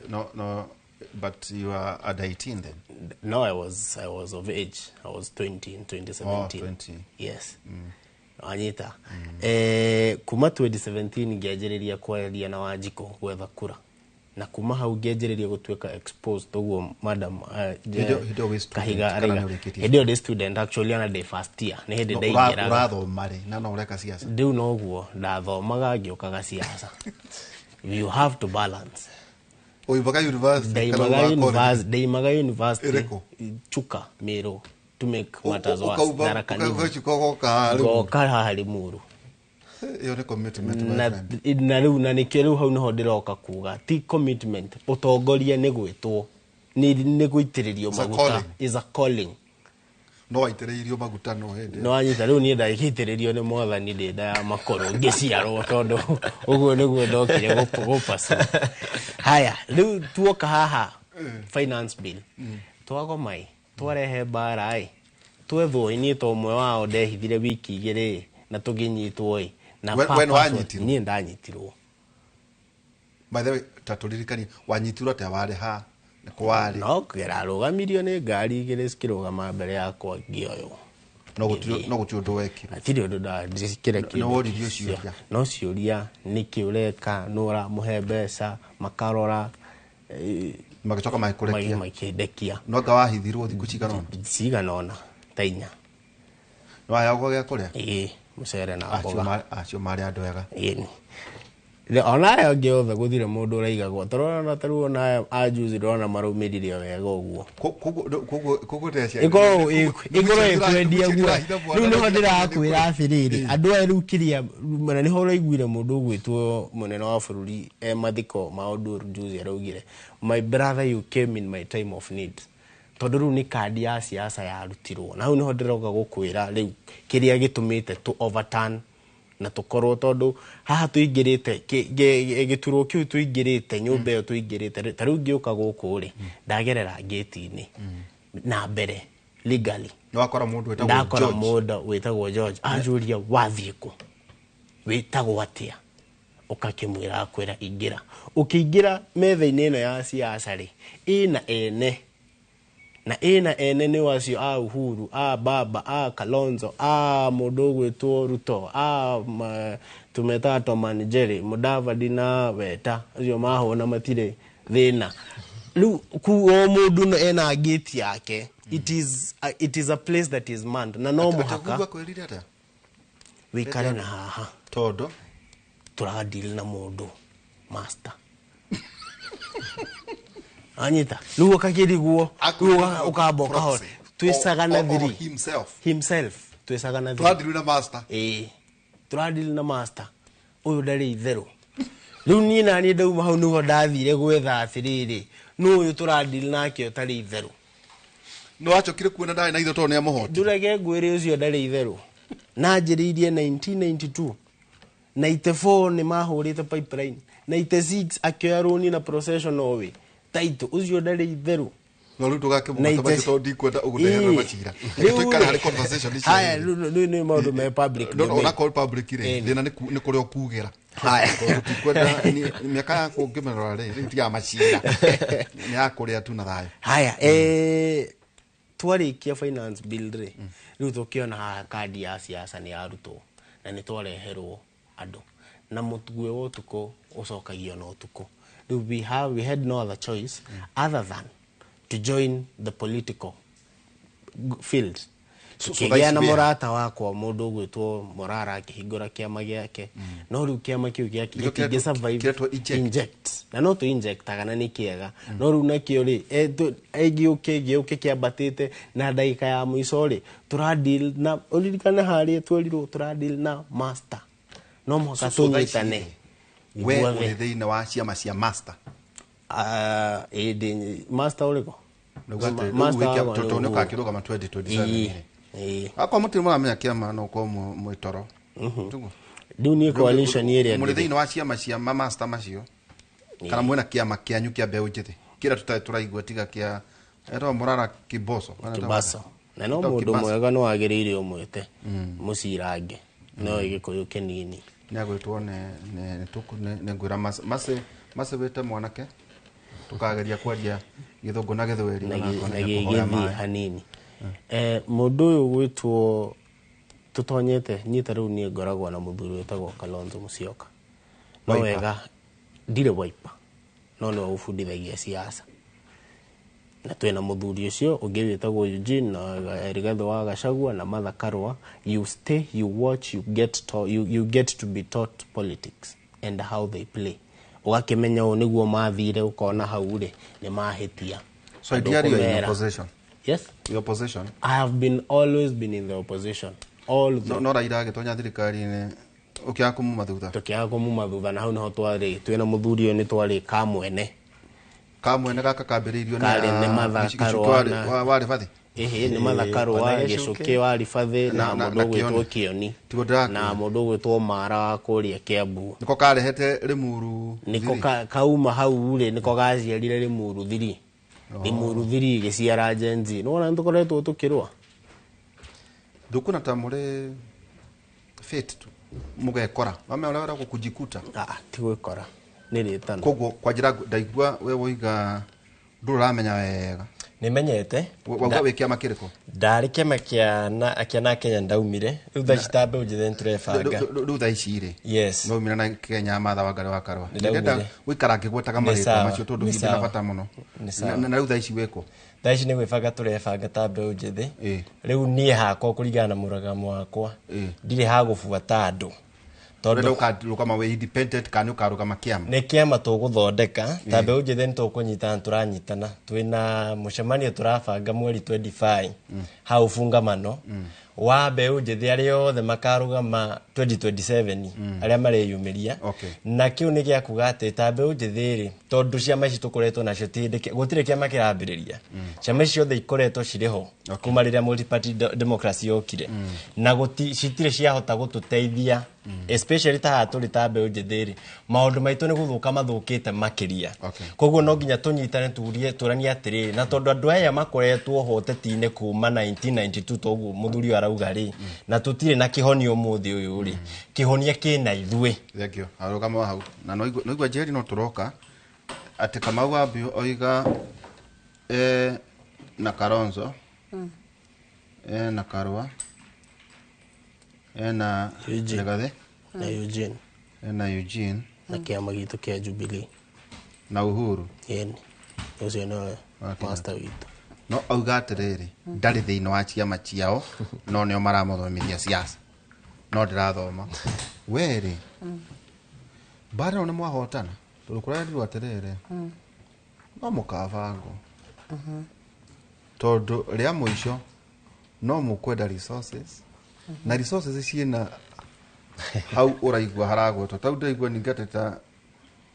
No, but you are under 18 then? No, I was of age. I was 20 in 2017. Oh, 20. Yes. Wanyita. Kuma 2017 ngĩanjĩrĩria kwaria na Wanjikũ gwetha kura, na kuma hau ngĩanjĩrĩria gũtuĩka exposed ũguo, madam. Hĩndĩ ĩyo wĩ student, Kahiga kana araiga. nĩ ũrĩkĩtie? Hĩndĩ ĩyo ndĩ student actually, ona ndĩ first year nĩ hĩndĩ No, ndaingĩraga. ũrathoma rĩ na no ũreka siasa? Rĩu noguo ndathomaga ngĩũkaga siasa. You have to balance. Ũimaga university kana Ndaimaga ũgaga college? university, ndaimaga university. Ĩrĩkũ? Chuka, Meru, to make matters worse, Tharaka Nithi. Ũkauma Chuka ũgoka haha rĩu? Ngoka haha Limuru. Ĩyo nĩ commitment, my Na friend. na rĩu na nĩkĩo rĩu hau nĩho ndĩroka kuga ti commitment. Ũtongoria nĩ gwĩtwo, nĩ gũitĩrĩrio It's a maguta. calling. Is a calling. No waitĩrĩirio maguta no hĩndĩ. No wanyita, rĩu niĩ ndagĩitĩrĩrio nĩ Mwathani ndĩ nda ya makorwo ngĩciarwo, tondũ ũguo nĩguo ndokire gũpacwo. Haya, rĩu tuoka haha finance bill, twagoma ĩ, twarehe mbara ĩ, twethwo ĩ, niĩ ta ũmwe wao ndehithire wiki 2 ĩ, na tũkĩnyitwo ĩ, na We nĩ wanyitirwo? Niĩ ndanyitirwo. By the way, ta tũririkanie, wanyitirwo atĩa? Warĩ ha? Nĩ kũ warĩ? No kĩrarũgamirio nĩ ngari igĩrĩ cikĩrũgama mbere yakwa, ngĩoywo. No gũtirĩ ũndũ wekire? Hatirĩ ũndũ ndakĩre. Nĩ woririo ciũria? No ciũria, nĩkĩ ũreka, nũ ũramũhe mbeca, makarora. Magĩcoka magĩkũrekia? Makĩndekia. No anga wahithirwo thikũ cigana ũna? Cigana ũna, ta 4. Nĩ waheagwo gĩa kũrĩa? Ĩĩ, mũcere na Acio mboga. Acio marĩ andũ ega. Ĩni. Ona aya angĩ othe gũthire mũndũ ũraigagwo tũrona ta rĩu, ona aya a juzi ndĩrona maraumĩrire o wega ũguo. Koguo ndĩreciria- Ĩkorwo ĩkwendia guo. Rĩu nĩho ndĩrakwĩra atĩrĩrĩ, andũ aya rĩu kĩrĩa na nĩho ũraiguire mũndũ ũgwĩtwo mũnene wa bũrũri e mathiko ma Oduor juzi araugire, "My brother, you came in my time of need." Tondũ rĩu nĩ kandi ya siasa yarutirwo. Na hau nĩho ndĩroka gũkwĩra rĩu kĩrĩa gĩtũmĩte tũ overturn na tũkorwo tondũ haha tũingĩrĩte gĩturwo kĩu tũingĩrĩte nyũmba ĩyo tũingĩrĩte ta rĩu ngĩũka gũkũ rĩ ndagerera ngĩti-inĩ na mbere legally. Nĩ wakora mũndũ wĩtagwo Ndakora George. mũndũ wĩtagwo George anjũria wathiĩ kũ, wĩtagwo atĩa, ũkakĩmwĩra akwĩra ingĩra. Ũkĩingĩra metha-inĩ ĩno ya siasa rĩ ĩna ene na ĩna ene nĩ wacio a Uhuru, a Baba, a Kalonzo, a mũndũ ũgwĩtwo Ruto, a tũmetaga Tom and Jerry, Mudavadi na Weta, acio mahũna matirĩ thĩna. Rĩu ku o mũndũ no ena gate yake. It is a place that is manned na no mũhaka Uhuru akwĩrire atĩa? wĩikare na haha tondũ tũradeal na mũndũ master. Anyita rĩu ũkakĩriguo rĩu ũkamba ũkahora twĩcagana thiri himself twĩcagana thiri Tũradeal na master. Ĩĩ tũradeal na master ũyũ ndarĩ itherũ. Rĩu niĩ naniĩ ndauma hau nĩho ndathire gwetha atĩrĩrĩ nũ ũyũ tũradeal nake ũtarĩ itherũ. Nĩ wacokire kuona ndarĩ na itherũ tondũ nĩ amũhotire. Ndũreke ngwĩre ũcio ndarĩ itherũ. Na njĩrĩirie 1992 94 nĩ mahũrĩte pipeline, 96 akĩoya rũni na procession owe taito ũcio ndarĩ itherũ. No rĩu tũgakĩmũgweta macio tondũ ndikwenda ũgũndeherera macira. Reke tũikare harĩ conversation ici. Haya, rĩu nĩ maũndũ me public No, no, domain. onakorwo public rĩ, thĩna nĩ kũrĩa ũkugĩra. Haya. Tondũ tikwenda mĩaka yakwa ũngĩmĩrora rĩ, rĩu ti ya macira. Nĩ ya kũrĩa tu na thayũ. Haya, twarĩkia finance bill rĩ, rĩu tũkĩona haha kandi ya siasa nĩ yarutwo na nĩ twareherwo andũ na mũtugue wa ũtukũ ũcokagio na ũtukũ. Rĩu we had no other choice other than to join the political field. So Tukĩgĩa na thaa ici wĩ ha? mũrata wakwa mũndũ ũgwĩtwo Morara akĩhingũra kĩama gĩake, no rĩu kĩama kĩu gĩake Nĩkĩo gĩtingĩ survive. kĩretwo inject. Inject. Na no tũ-injectaga na nĩ kĩega, no rĩu nakĩo rĩ gĩũke gĩũke kĩambatĩte na ndagĩka ya mũico rĩ tũradeal na ũririkane harĩa twerirwo tũradeal na master, no mũhaka So thaa ici tũnyitane rĩ, we ithuothe. ũrĩ thĩinĩ wa ciama cia master. Ĩĩ, ndĩ master ũrĩkũ? Nĩguo atĩ, rĩu Master wĩke- wakwa nĩ tondũ nĩ Uhuru. ũgakĩrũgama 2027 Ĩĩ, rĩ. ĩĩ. Akorwo mũtirĩ mũramenya kĩama no ũkorwo mwĩ toro. Tiguo? Rĩu niĩ coalition ĩrĩa mũrĩ ndĩrĩ. thĩinĩ wa ciama cia ma master macio kana mwĩna kĩama kĩanyu kĩa mbeũ njĩthĩ kĩrĩa tũtarĩ tũraigua tiga kĩa etagwo Morara Kiboso. Kana etagwo Kibaso. atĩa? Na no Etagwo mũndũ Kibaso. mwega no wagĩrĩire ũmwĩte mũcirange no Gĩkũyũ kĩnini. Nĩ agwĩtwo nĩ ngwĩra Mace wĩte mwanake tũkageria kwaria gĩthũngũ na gĩthweri Na onakorwo na nĩ kũhoya gĩgĩthiĩ maĩ. hanini. Mũndũ ũyũ gwĩtwo tũtonyete niĩ ta rĩu niĩ ngoragwo na mũthuri wĩtagwo Kalonzo Musyoka. No Wiper. wega ndirĩ wiper no nĩwe ũbundithagia siasa. Na twĩna mũthuri ũcio ũngĩ wĩtagwo Eugene na Rigathĩ wa Gachagua na Martha Karua. You stay, you watch, you get to, you get to be taught politics and how they play. Ũgakĩmenya ũũ nĩguo mathire ũkona hau rĩ nĩ mahĩtia. So ideally you're in Ndũkũmera. opposition. Yes. The opposition. I have been always been in the opposition. All No, no Raila agĩtonya thirikari-inĩ ũkĩaga kũmuma thutha. Tũkĩaga kũmuma thutha na hau nĩho twarĩ twĩna mũthuri ũyũ nĩ twarĩ kamwene. Kamwene gaka kambĩrĩirio Karĩ nĩ Martha Karua na warĩ bathi. Ĩhĩ nĩ Martha Karua Gĩcũkĩ wa Ribathĩ na mũndũ ũgwĩtwo Kĩoni Tiguo ndĩrakwĩra. na mũndũ ũgwĩtwo Mara wa kũrĩa Kĩambu. Nĩko karehete Limuru Nĩko thiri. kauma hau rĩ nĩko gaciarire Limuru thiri. Limuru thiri ĩgĩciara Gen Z. Nĩwona nĩtũkoretwo tũkĩrũa. Ndũkuona ta mũrĩ fit tu mũgekora wamenya ũrĩa wĩragwo kujikuta. Ti gwĩkora nĩ rĩtana. Koguo kwa njĩra ndaigua we woiga ndũrĩ ũramenya wega. Nĩmenyete. Wauga wĩ kĩama kĩrĩkũ? Ndarĩ kĩama kĩa na Kenya ndaumire. Rĩu thaa ici ta mbeũ njĩthĩ nĩtũrebanga. Rĩu thaa ici rĩ. Yes. Nĩwaumire na Kenya Martha Wangari wa Karua. Nĩ ndaumire. Ndĩrenda gũikara ngĩgwetaga Nĩ marĩtwa sawa, macio tondũ nĩ hihi ndĩna sawa. bata mũno. Nĩ sawa. Na rĩu thaa ici wĩkũ? Thaa ici nĩ gwĩbanga tũrebanga ta mbeũ njĩthĩ. Rĩu niĩ hakwa kũringana na mũrũgamo wakwa ndirĩ ha gũbuata andũ. Ũrenda ũkarũgama wĩ independent kana nĩ ũkarũgama kĩama? Nĩ kĩama tũgũthondeka ta mbeũ njĩthĩ nĩ tũkũnyitana tũranyitana twĩna mũcemanio tũrabanga mweri 25 hau bungamano wa mbeũ njĩthĩ arĩa othe makarũgama 2027 arĩa mareyumĩria. Na kĩu nĩ gĩa kuga atĩ ta mbeũ njĩthĩ rĩ, tondũ ciama ici tũkoretwo nacio ti hĩndĩ gũtirĩ kĩama kĩrambĩrĩria, ciama ici ciothe ikoretwo cirĩ ho kuma rĩrĩa multi-party democracy yokire, na citirĩ ciahota gũtũteithia, especially ta haha tũrĩ ta mbeũ njĩthĩ rĩ, maũndũ maitũ nĩ gũthũka mathũkĩte makĩria. Koguo no nginya tũnyitane, turie tũranie atĩrĩrĩ, na tondũ andũ aya makoretwo ho ũteti-inĩ kuma 1992, toguo mũthuri ũyũ arauga rĩ, na tũtirĩ na kĩhonia ũmũthĩ ũyũ rĩ, kĩhonia kĩna ithuĩ. Thank you. Arũgama hau na noigua Njeri no tũroka atĩ Kamau wa Mbiũ oiga na Kalonzo, na Karua, na Rigathi na Eugene, na Eugene, na kĩama gitũ kĩa Jubilee na Uhuru. Ĩni ũcio nĩwe master witũ. No auga atĩrĩrĩ, ndarĩ thĩinĩ wa ciama ciao, no nĩo maramũthomithia siasa, no ndĩrathoma werĩ mbara ĩno nĩ mwahotana, tondũ kũrerirwo atĩrĩrĩ, no mũkabangwo tondũ rĩa mũico no mũkwenda resources, na resources ciĩna hau ũraigua haragwetwo tau ndĩraigua ningĩ atĩ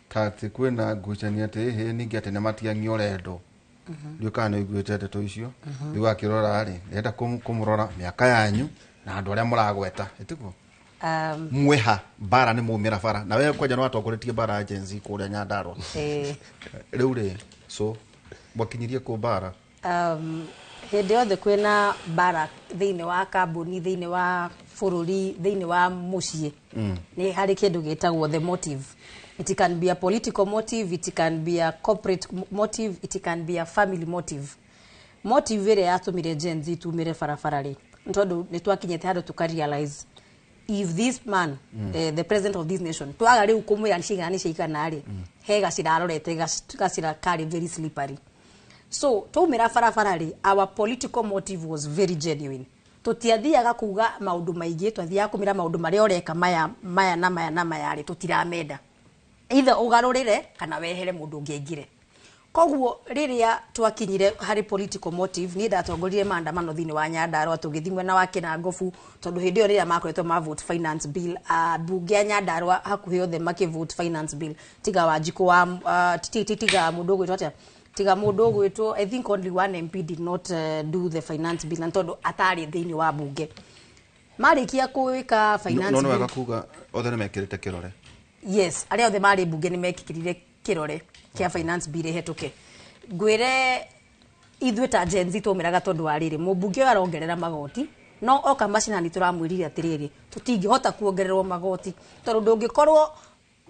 ta atĩ kwĩna ngucanio atĩ ĩhĩ ningĩ atĩ nĩ matiang'i ũrendwo. Ndiũ kana nĩ ũiguĩte ndeto icio. Rĩu akĩrora rĩ, ndĩrenda kũmũrora mĩaka yanyu na andũ arĩa mũragweta ĩtiguo mweha mbara nĩ mumĩra bara, na we kwanja nĩ watongoretie mbara ya Gen Z kũrĩa Nyandarua. Rĩu rĩ, so mwakinyirie kũ mbara? Hĩndĩ yothe kwĩna mbara thĩinĩ wa kambuni, thĩinĩ wa bũrũri, thĩinĩ wa mũciĩ, nĩ harĩ kĩndũ gĩtagwo the motive. It can be a political motive, it can be a corporate motive, it can be a family motive. Motive ĩrĩa yatũmire Gen Z tumĩre barabara rĩ, nĩ tondũ nĩ twakinyĩte handũ tũka realize if this man, the president of this nation, twaga rĩu kũmwĩra nĩ cigana nĩ cigana rĩ, he gacĩra arorete gacĩra karĩ very slippery. So twaumĩra barabara rĩ, our political motive was very genuine. Tũtiathiaga kuga maũndũ maingĩ, twathiaga kũmĩra maũndũ marĩa ũreka maya maya na maya na maya rĩ, tũtiramenda, either ũgarũrĩre kana wehere mũndũ ũngĩ aingĩre. Koguo rĩrĩa twakinyire harĩ political motive, niĩ ndatongoririe maandamano thĩinĩ wa Nyandarua, tũgĩthiĩ mwena wa Kĩnangobu, tondũ hĩndĩ ĩyo rĩrĩa makoretwo ma vote finance bill, mbunge ya Nyandarua hakuhĩ othe makĩ vote finance bill, tiga Wanjikũ wa tiga mũndũ ũgwĩtwo atĩa, tiga mũndũ ũgwĩtwo, I think only one MP did not do the finance bill, na tondũ atarĩ thĩinĩ wa mbunge. Marĩkia gwĩka finance No nĩ bill wega kuga othe nĩ mekĩrĩte kĩrore. Yes, arĩa othe marĩ mbunge nĩ mekĩrire kĩrore kĩa finance bill ĩhetũke. Ngwĩre ithuĩ ta Gen Z twaumĩraga tondũ wa rĩrĩ, mũmbunge ũyũ arongerera magoti, no oka macinani tũramwĩrire atĩrĩrĩ, tũtingĩhota kuongererwo magoti, tondũ ndũngĩkorwo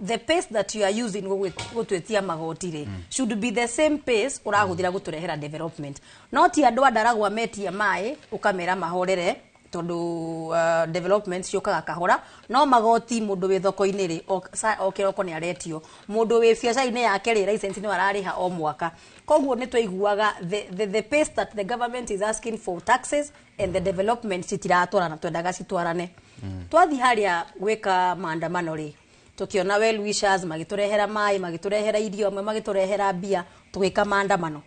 the pace that you are using gũtwĩtia magoti rĩ, should be the same pace ũrahũthĩra gũtũrehera development. No ti andũ a Ndaragwa metia maĩ ũkamera mahorere tondũ development ciũkaga kahora, no magoti mũndũ wĩ thoko-inĩ rĩ, o kĩroko nĩ aretio, mũndũ wĩ biacara-inĩ yake rĩ, license nĩ ararĩha o mwaka. Koguo nĩ twaiguaga the pace that the government is asking for taxes and the development citiratwarana, twendaga citwarane. Twathiĩ harĩa gwĩka maandamano rĩ, tũkĩona well wishers magĩtũrehera maĩ, magĩtũrehera irio, amwe magĩtũrehera mbia, tũgĩka maandamano.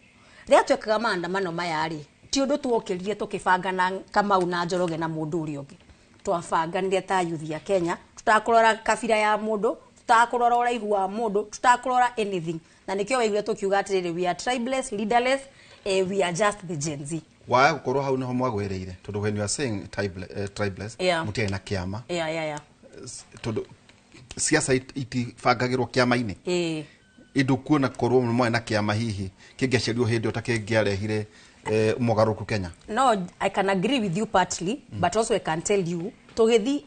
Rĩrĩa twekaga maandamano maya rĩ, ti ũndũ tuokĩrire tũkĩbanga na Kamau na Njoroge na mũndũ ũrĩa ũngĩ. Twabanganire ta youth ya Kenya, tũtakũrora kabira ya mũndũ, tũtakũrora ũraihu wa mũndũ, tũtakũrora anything. Na nĩkĩo waiguire tũkiuga atĩrĩrĩ, we are tribeless, leaderless, we are just the Gen Z. Waya gũkorwo hau nĩho mwagwĩrĩire, tondũ when you are saying tribeless, mũtiarĩ na kĩama. Tondũ siasa itibangagĩrwo kĩama-inĩ. Ĩndũ kuona korwo mwarĩ na kĩama hihi kĩngĩaciarirwo hĩndĩ ĩyo ta kĩngĩarehire mogarũrũku Kenya. No, I can agree with you partly, but also I can tell you, tũgĩthi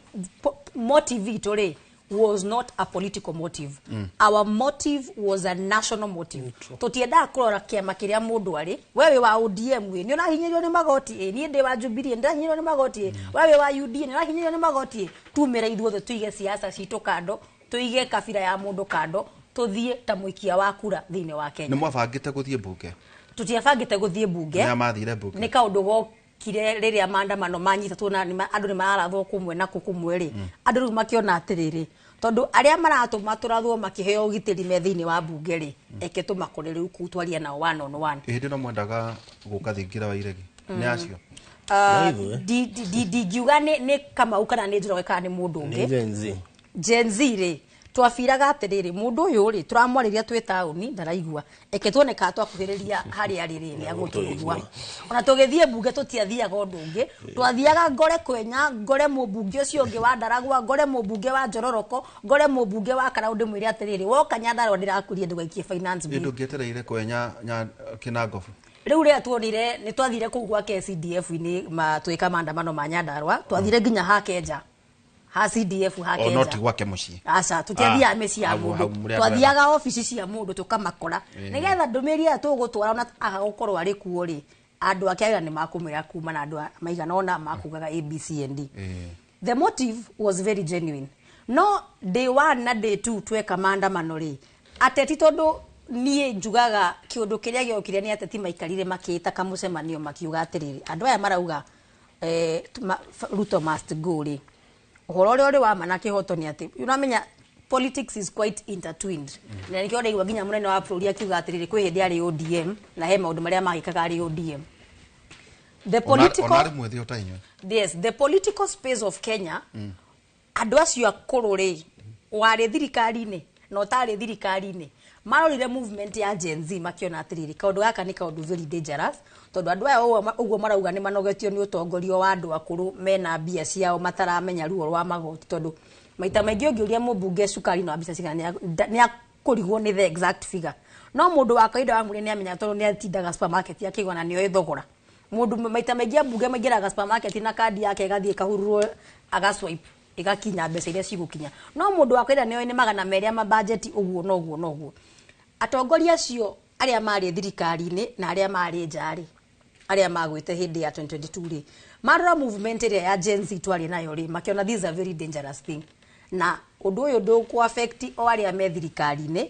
motive itũ rĩ was not a political motive. Our motive was a national motive. Tũtiendaga kũrora kĩama kĩrĩa mũndũ arĩ. We wĩ wa ODM ĩ, nĩ ũrahinyĩrĩrio nĩ magoti ĩ, niĩ ndĩ wa Jubilee nĩ ndĩrahinyĩrĩrio nĩ magoti ĩ, we wĩ wa UDA nĩ ũrahinyĩrĩrio nĩ magoti ĩ. Tumĩre ithuothe tũige siasa citũ kando, tũige kabira ya mũndũ kando, tũthiĩ ta mũikia wa kura thĩinĩ wa Kenya. Nĩ mwabangĩte gũthiĩ mbunge? Tũtiabangĩte gũthiĩ mbunge. Nĩ mathire mbunge. Nĩ kaũndũ gokire rĩrĩa maandamano manyita tuona andũ nĩ mararathwo kũmwe na kũmwe rĩ, andũ rĩu makĩona atĩrĩrĩ, tondũ arĩa maratũma tũrathwo makĩheo ũgitĩri me thĩinĩ wa mbunge rĩ, eke tũmakore rĩu kũu twarie nao one on one. Hĩndĩ ĩno mwendaga gũka thingira wa iregi? Nĩ acio. Ndingiuga nĩ Kamau kana nĩ Njoroge kana nĩ mũndũ ũngĩ. Nĩ Gen Z. Gen Z rĩ, twabiraga atĩrĩrĩ, mũndũ ũyũ rĩ, tũramwarĩria twĩ taũni ndaraigua, eke tuone kana twakuhĩrĩria harĩa arĩ rĩ, nĩ agũtũigua. Ona tũgĩthiĩ mbunge tũtiathiaga ũndũ ũngĩ, twathiaga ngore Kwenya, ngore mũmbunge ũcio ũngĩ wa Ndaragwa, ngore mũmbunge wa Njororoko, ngore mũmbunge wa Karau, ndĩmwĩre atĩrĩrĩ, woka Nyandarũa ndĩrakurie ndũgaikie finance bill. Ndũngĩetereire Kwenya Kĩnangobu? Rĩu rĩrĩa tuonire nĩ twathire kũu gwake CDF-inĩ twĩka maandamano ma Nyandarũa, twathire nginya hake nja, ha CDF hake O nja. no ti gwake mũciĩ. Aca, tũtiathiaga mĩciĩ ya mũndũ, twathiaga obici cia mũndũ tũkamakora, nĩgetha ndũmĩrĩri ĩrĩa tũgũtwara ona aga gũkorwo arĩ kuo rĩ, andũ ake arĩa nĩ makũmwĩra kuma na andũ maigana ũna makugaga A B C and D. The motive was very genuine. No day 1 na day 2 tweka maandamano rĩ, ateti tondũ niĩ njugaga kĩũndũ kĩrĩa gĩokire nĩ ateti maikarire makĩĩta kamũcemanio makiuga atĩrĩrĩ, andũ aya marauga Ruto must go rĩ, ũhoro ũrĩa ũrĩ wa ma na kĩhoto nĩ atĩ, ũramenya politics is quite intertwined. Na nĩkĩo ndaigua nginya mũnene wa bũrũri akiuga atĩrĩrĩ, kwĩ hĩndĩ arĩ ODM na he maũndũ marĩa magĩkaga arĩ ODM. The political Ona arĩ mwĩthĩ o ta inyuĩ. Yes, the political space of Kenya, andũ acio akũrũ rĩ, warĩ thirikari-inĩ na ũtarĩ thirikari-inĩ, marorire movement ya Gen Z makiona atĩrĩrĩ, kaũndũ gaka nĩ kaũndũ very dangerous, tondũ andũ aya ũguo marauga nĩ manogetio nĩ ũtongoria wa andũ akũrũ mena mbia ciao mataramenya ruo rwa magoti, tondũ maita maingĩ ũngĩũria mũmbunge cukari na mbeca cigana nĩ akũrigwo nĩ the exact figure. No mũndũ wa kawaida wa mũrĩ nĩ amenya tondũ nĩ atindaga supermarket akĩgũra na nĩoĩ thogora. Mũndũ maita maingĩ ambunge maingĩraga supermarket na kandi yake ĩgathiĩ ĩkahururwo agaswipe ĩgakinya mbeca iria cigũkinya. No mũndũ wa kawaida nĩoĩ nĩ 200 ma budget ũguo na ũguo na ũguo. Atongoria acio arĩa marĩ thirikari-inĩ na arĩa marĩ nja rĩ, arĩa magwĩte hĩndĩ ya 2022 rĩ, marora movement ĩrĩa ya Gen Z twarĩ nayo rĩ, makĩona this is a very dangerous thing. Na ũndũ ũyũ ndũkũ affect o arĩa me thirikari-inĩ,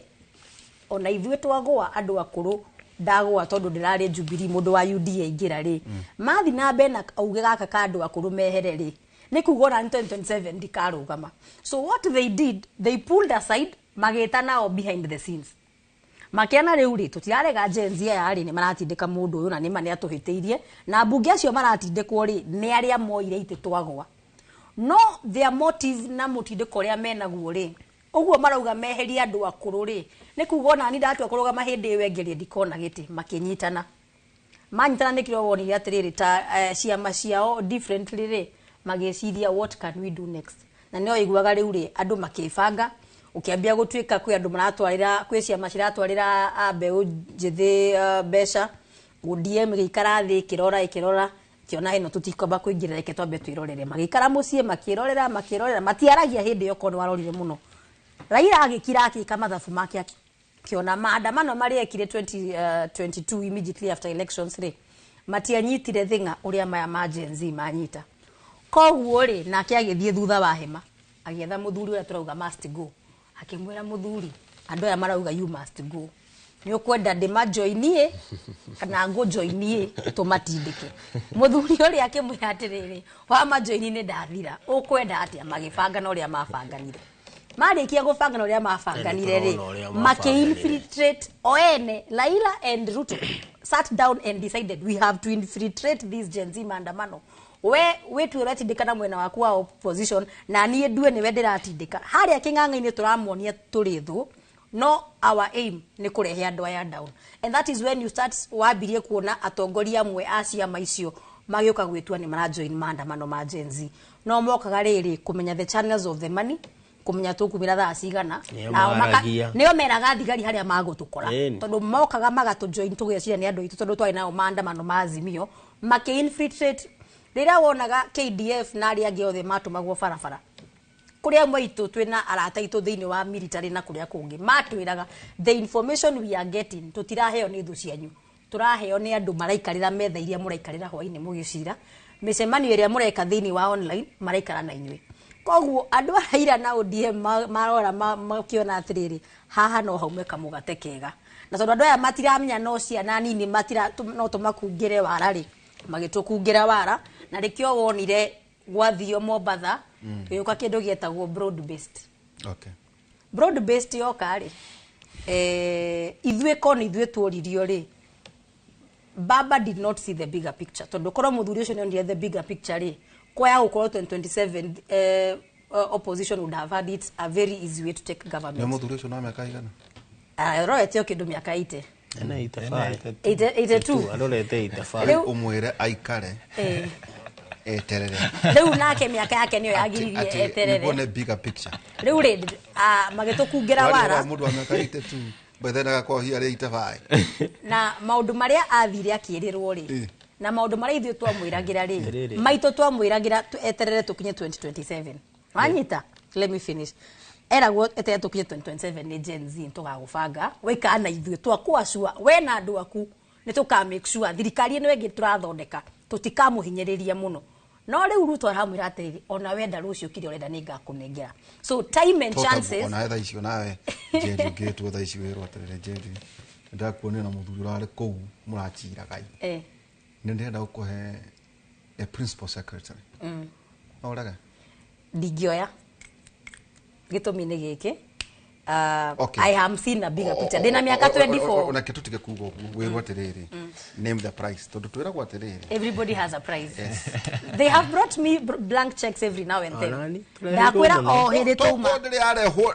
ona ithuĩ twagũa andũ akũrũ, ndagũa tondũ ndĩrarĩ Jubilee mũndũ wa UDA ingĩra rĩ, mathi na mbere na auge gaka ka andũ akũrũ mehere rĩ, nĩ kuga ona 2027 ndikarũgama. So what they did, they pulled aside, magĩta nao behind the scenes. Makĩona rĩu rĩ, tũtirarega Gen Z aya rĩ, nĩ maratindĩka mũndũ ũyũ na nĩma nĩ atũhĩtĩirie, na mbunge acio maratindĩkwo rĩ, nĩ arĩa moire itĩ twagũa. No their motive na mũtindĩko ũrĩa menaguo rĩ, ũguo marauga meherie andũ akũrũ rĩ, nĩ kuga ona niĩ ndatua kũrũgama hĩndĩ ĩyo ĩngĩ rĩ, ndikona gĩtĩ, makĩnyitana. Manyitana nĩkĩo wonire atĩrĩrĩ, ta ciama ciao differently rĩ, magĩciria what can we do next. Na nĩo iguaga rĩu rĩ, andũ makĩbanga, ũkĩambia gũtuĩka kwĩ andũ maratwarĩra, kwĩ ciama ciratwarĩra mbeũ njĩthĩ mbeca, ODM ĩgĩikara thĩ ĩkĩrora ĩkĩrora, kĩona ĩno tũtikwamba kũingĩra, reke twambe twĩrorere. Magĩikara mũciĩ makĩrorera makĩrorera, matiaragia hĩndĩ ĩyo korwo nĩwarorire mũno. Raila agĩkira akĩka mathabu make akĩona maandamano marĩa ekire 2022 immediately after elections rĩ, matianyitire thing'a ũrĩa maya ma Gen Z manyita. Koguo rĩ, nake agĩthiĩ thutha wa hema, agĩetha mũthuri ũrĩa tũrauga must go. Akĩmwĩra mũthuri, andũ aya marauga you must go. Nĩ ũkwenda ndĩmajoinie kana ngũjoinie tũmatindĩke. Mũthuri ũrĩa akĩmwĩra atĩrĩrĩ, wamajoini nĩ ndathira, ũkwenda atĩa? Magĩbanga na ũrĩa mabanganire. Marĩkia gũbanga na ũrĩa mabanganire rĩ, makĩ-infiltrate o ene. Raila and Ruto sat down and decided we have to infiltrate this Gen Z maandamano. We wĩtue ũratindĩka na mwena waku wa opposition, na niĩ ndue nĩwe ndĩratindĩka. Harĩa kĩng'ang'a-inĩ tũramonia tũrĩ thũ, no our aim nĩ kũrehe andũ aya down. And that is when you start wambirie kuona atongoria amwe a ciama icio magĩũka gwĩtua nĩ marajoin maandamano ma Gen Z. No mokaga rĩrĩ kũmenya the channels of the money, kũmenya tũkumĩra thaa cigana, nĩo meraga thigari harĩa magũtũkora, tondũ mokaga magatũjoin tũgeciria nĩ andũ aitũ, tondũ twarĩ nao maandamano ma Azimio, makĩ-infiltrate. Rĩrĩa wonaga KDF na arĩa angĩ othe matũmagwo barabara, kũrĩa amwe aitũ twĩna arata aitũ thĩinĩ wa military na kũrĩa kũngĩ, matwĩraga the information we are getting tũtiraheo nĩ thũ cianyu, tũraheo nĩ andũ maraikarĩra metha iria mũraikarĩra hwainĩ mũgĩcira, mĩcemanio ĩrĩa mũreka thĩinĩ wa online maraikara na inyuĩ. Koguo andũ a Raila na ODM marora makiona atĩrĩrĩ, haha no haume kamũgate kega. Na tondũ andũ aya matiramenya no ciana nini matira no tũmakungĩre wara rĩ, magĩtũkungĩra wara, na rĩkĩo wonire gwathio Mombatha, gĩũka kĩndũ gĩetagwo broad based. Okay. Broad based yoka rĩ, ithuĩ ko nĩ ithuĩ tuoririo rĩ, Baba did not see the bigger picture. Tondu korwo muthuri ucio nionire the bigger picture ri, kwaya gukorwo 2027 opposition would have had it a very easy way to take government. Nĩ muthuri ucio na miaka igana? Arorete o kindu miaka 80. Ena 85. 82. Arorete 85. Rĩu- Umwire aikare eterere. Riu nake miaka yake niyo yagiririe eterere. Niguo nĩ bigger picture. Riu ri magĩtũkungĩra Warĩ wara wa mũndũ wa mĩaka 82 by then agakorwo hihi arĩ 85. Na maũndũ marĩa athire akĩrĩrwo rĩ, na maũndũ marĩa ithuĩ twamwĩragĩra rĩ, Rĩrĩ. maitũ twamwĩragĩra eterere tũkinye 2027. Wanyita? Let me finish. Eragwo eterere tũkinye 2027 nĩ Gen Z tũgagũbanga waikara na ithuĩ twakwacua we na andũ aku nĩ tũka make sure thirikari ĩno ĩngĩ tũrathondeka tũtikamũhinyĩrĩria mũno. No rĩu Ruto aramwĩra atĩrĩrĩ, ona wenda rũciũ kĩrĩa ũrenda nĩ ngakũnengera. So time and chances. Ona thaa icio nawe Njeri ũngĩtwo thaa ici wĩrwo atĩrĩrĩ, Njeri ndakuonire na mũthuri ũrarĩ kũu mũraciraga nĩ ndĩrenda gũkũhe a principal secretary. No ũrege? Ndingĩoya. Gĩtũmi nĩ gĩkĩ. Okay. I am seen a bigger picture. Ndĩna mĩaka 24. Ona ke tũtige kuga ũguo wĩrwo atĩrĩrĩ, name the price, tondũ twĩragwo atĩrĩrĩ, Everybody has a price. They have brought me blank checks every now and then. Onani, Ndakwĩra o hĩndĩ twauma. Tondũ ndĩrĩ yarehwo,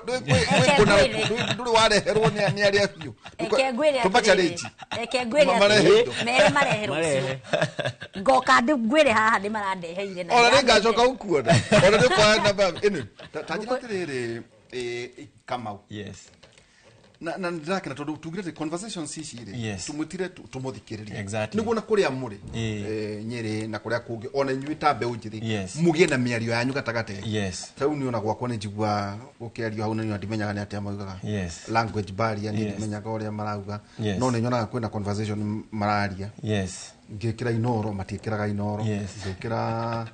ndũrĩ wareherwo nĩ arĩa biũ. Reke ngwĩre Tũma atĩrĩrĩ. challenge. Reke ngwĩre Marehe atĩrĩrĩ. indo. Mere mareherwo Marehe. cio. Ngoka ngwĩre haha nĩ marandeheire na Ona nĩ nĩndamete. ngacoka gũkuona. Ona nĩ ũkoya namba ĩno. Ta njĩra atĩrĩrĩ, Kamau. Yes. Na ndĩrakena tondũ tugire atĩ conversations ici rĩ, Yes. tũmwĩtire tũmũthikĩrĩrie. Exactly. Nĩguo na kũrĩa mũrĩ, Nyĩrĩ na kũrĩa kũngĩ, ona inyuĩ ta mbeũ njĩthĩ, Yes. mũgĩe na mĩario yanyu gatagatĩ. Yes. Ta rĩu niĩ ona gwakwa nĩ njiguaga gũkĩario hau na niĩ ndimenyaga nĩ atĩa maugaga. Yes. Language barrier niĩ Yes. ndimenyaga ũrĩa marauga. Yes. No nĩ nyonaga kwĩna conversation mararia. Yes. Ngĩkĩra Inoro matiĩkĩraga Inoro. Yes. Ngĩkĩra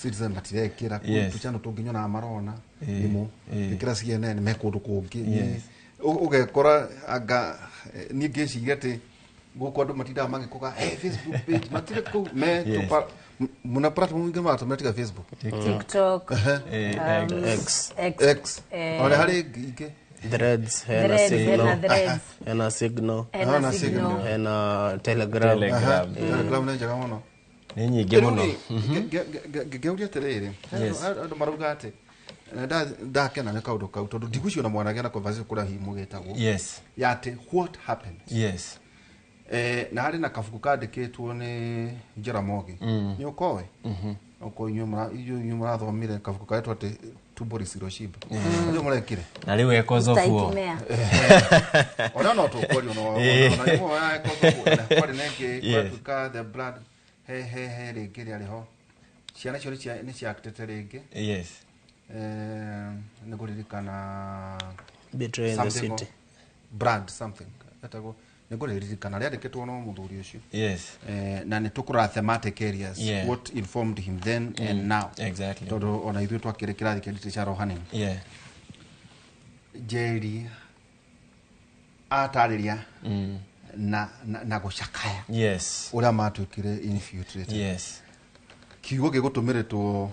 Citizen matirekĩra. Yes. Tũchannel tũngĩ nyonaga marona. Eh, Nĩmo. eh. Ngĩkĩra CNN me kũndũ kũngĩ. Yes. Ũgekora anga niĩ ngĩciria atĩ gũkũ andũ matindaga magĩkũga hey, Facebook page matirĩ kũu me Yes. muna platform ingĩ maratũmĩra tiga Facebook. TikTok. X. X. X. Ona harĩ ingĩ. Threads, hena Threads, Signal, hena Threads. hena Signal, Hena Signal. hena Telegram. Telegram. Telegram nĩ njega mũno. Nĩ nyingĩ mũno. Ngĩũria atĩrĩrĩ, Yes. andũ marauga atĩ na ndakena nĩ kaũndũ kau tondũ ndigũcio na mwanagĩa na conversation kũrĩa hihi mũgĩtagwo Yes. ya atĩ what happened. Yes. Na harĩ na kabuku kandĩkĩtwo nĩ Jaramogi. Nĩ ũkoĩ? Ũkoĩ inyuĩ mũrathomire kabuku karetwo atĩ tumbo lisilo-shiba. Nĩo mũrekire? Na rĩu ekozofuo. Mutaikimea. Ona no tũkũrio no ona imwe ya ekozofuo na kwarĩ na ĩngĩ Yes. kwatuĩka the blood he he he rĩngĩ rĩarĩ ho. Ciana icio nĩ ciactĩte rĩngĩ. Yes. Nĩ ngũririkana Betray in the something City. brand something etagwo nĩ ngũrĩririkana rĩandĩkĩtwo no mũthuri ũcio. Yes. Na nĩ tũkũrora thematic areas, Yeah. what informed him then and now. Exactly. Tondũ ona ithuĩ twakĩrĩ kĩrathi kĩa literature rohanini. Yeah. Njeri atarĩria na gũcakaya Yes. ũrĩa matuĩkire infiltrated. Yes. Kiugo gĩgũtũmĩrĩtwo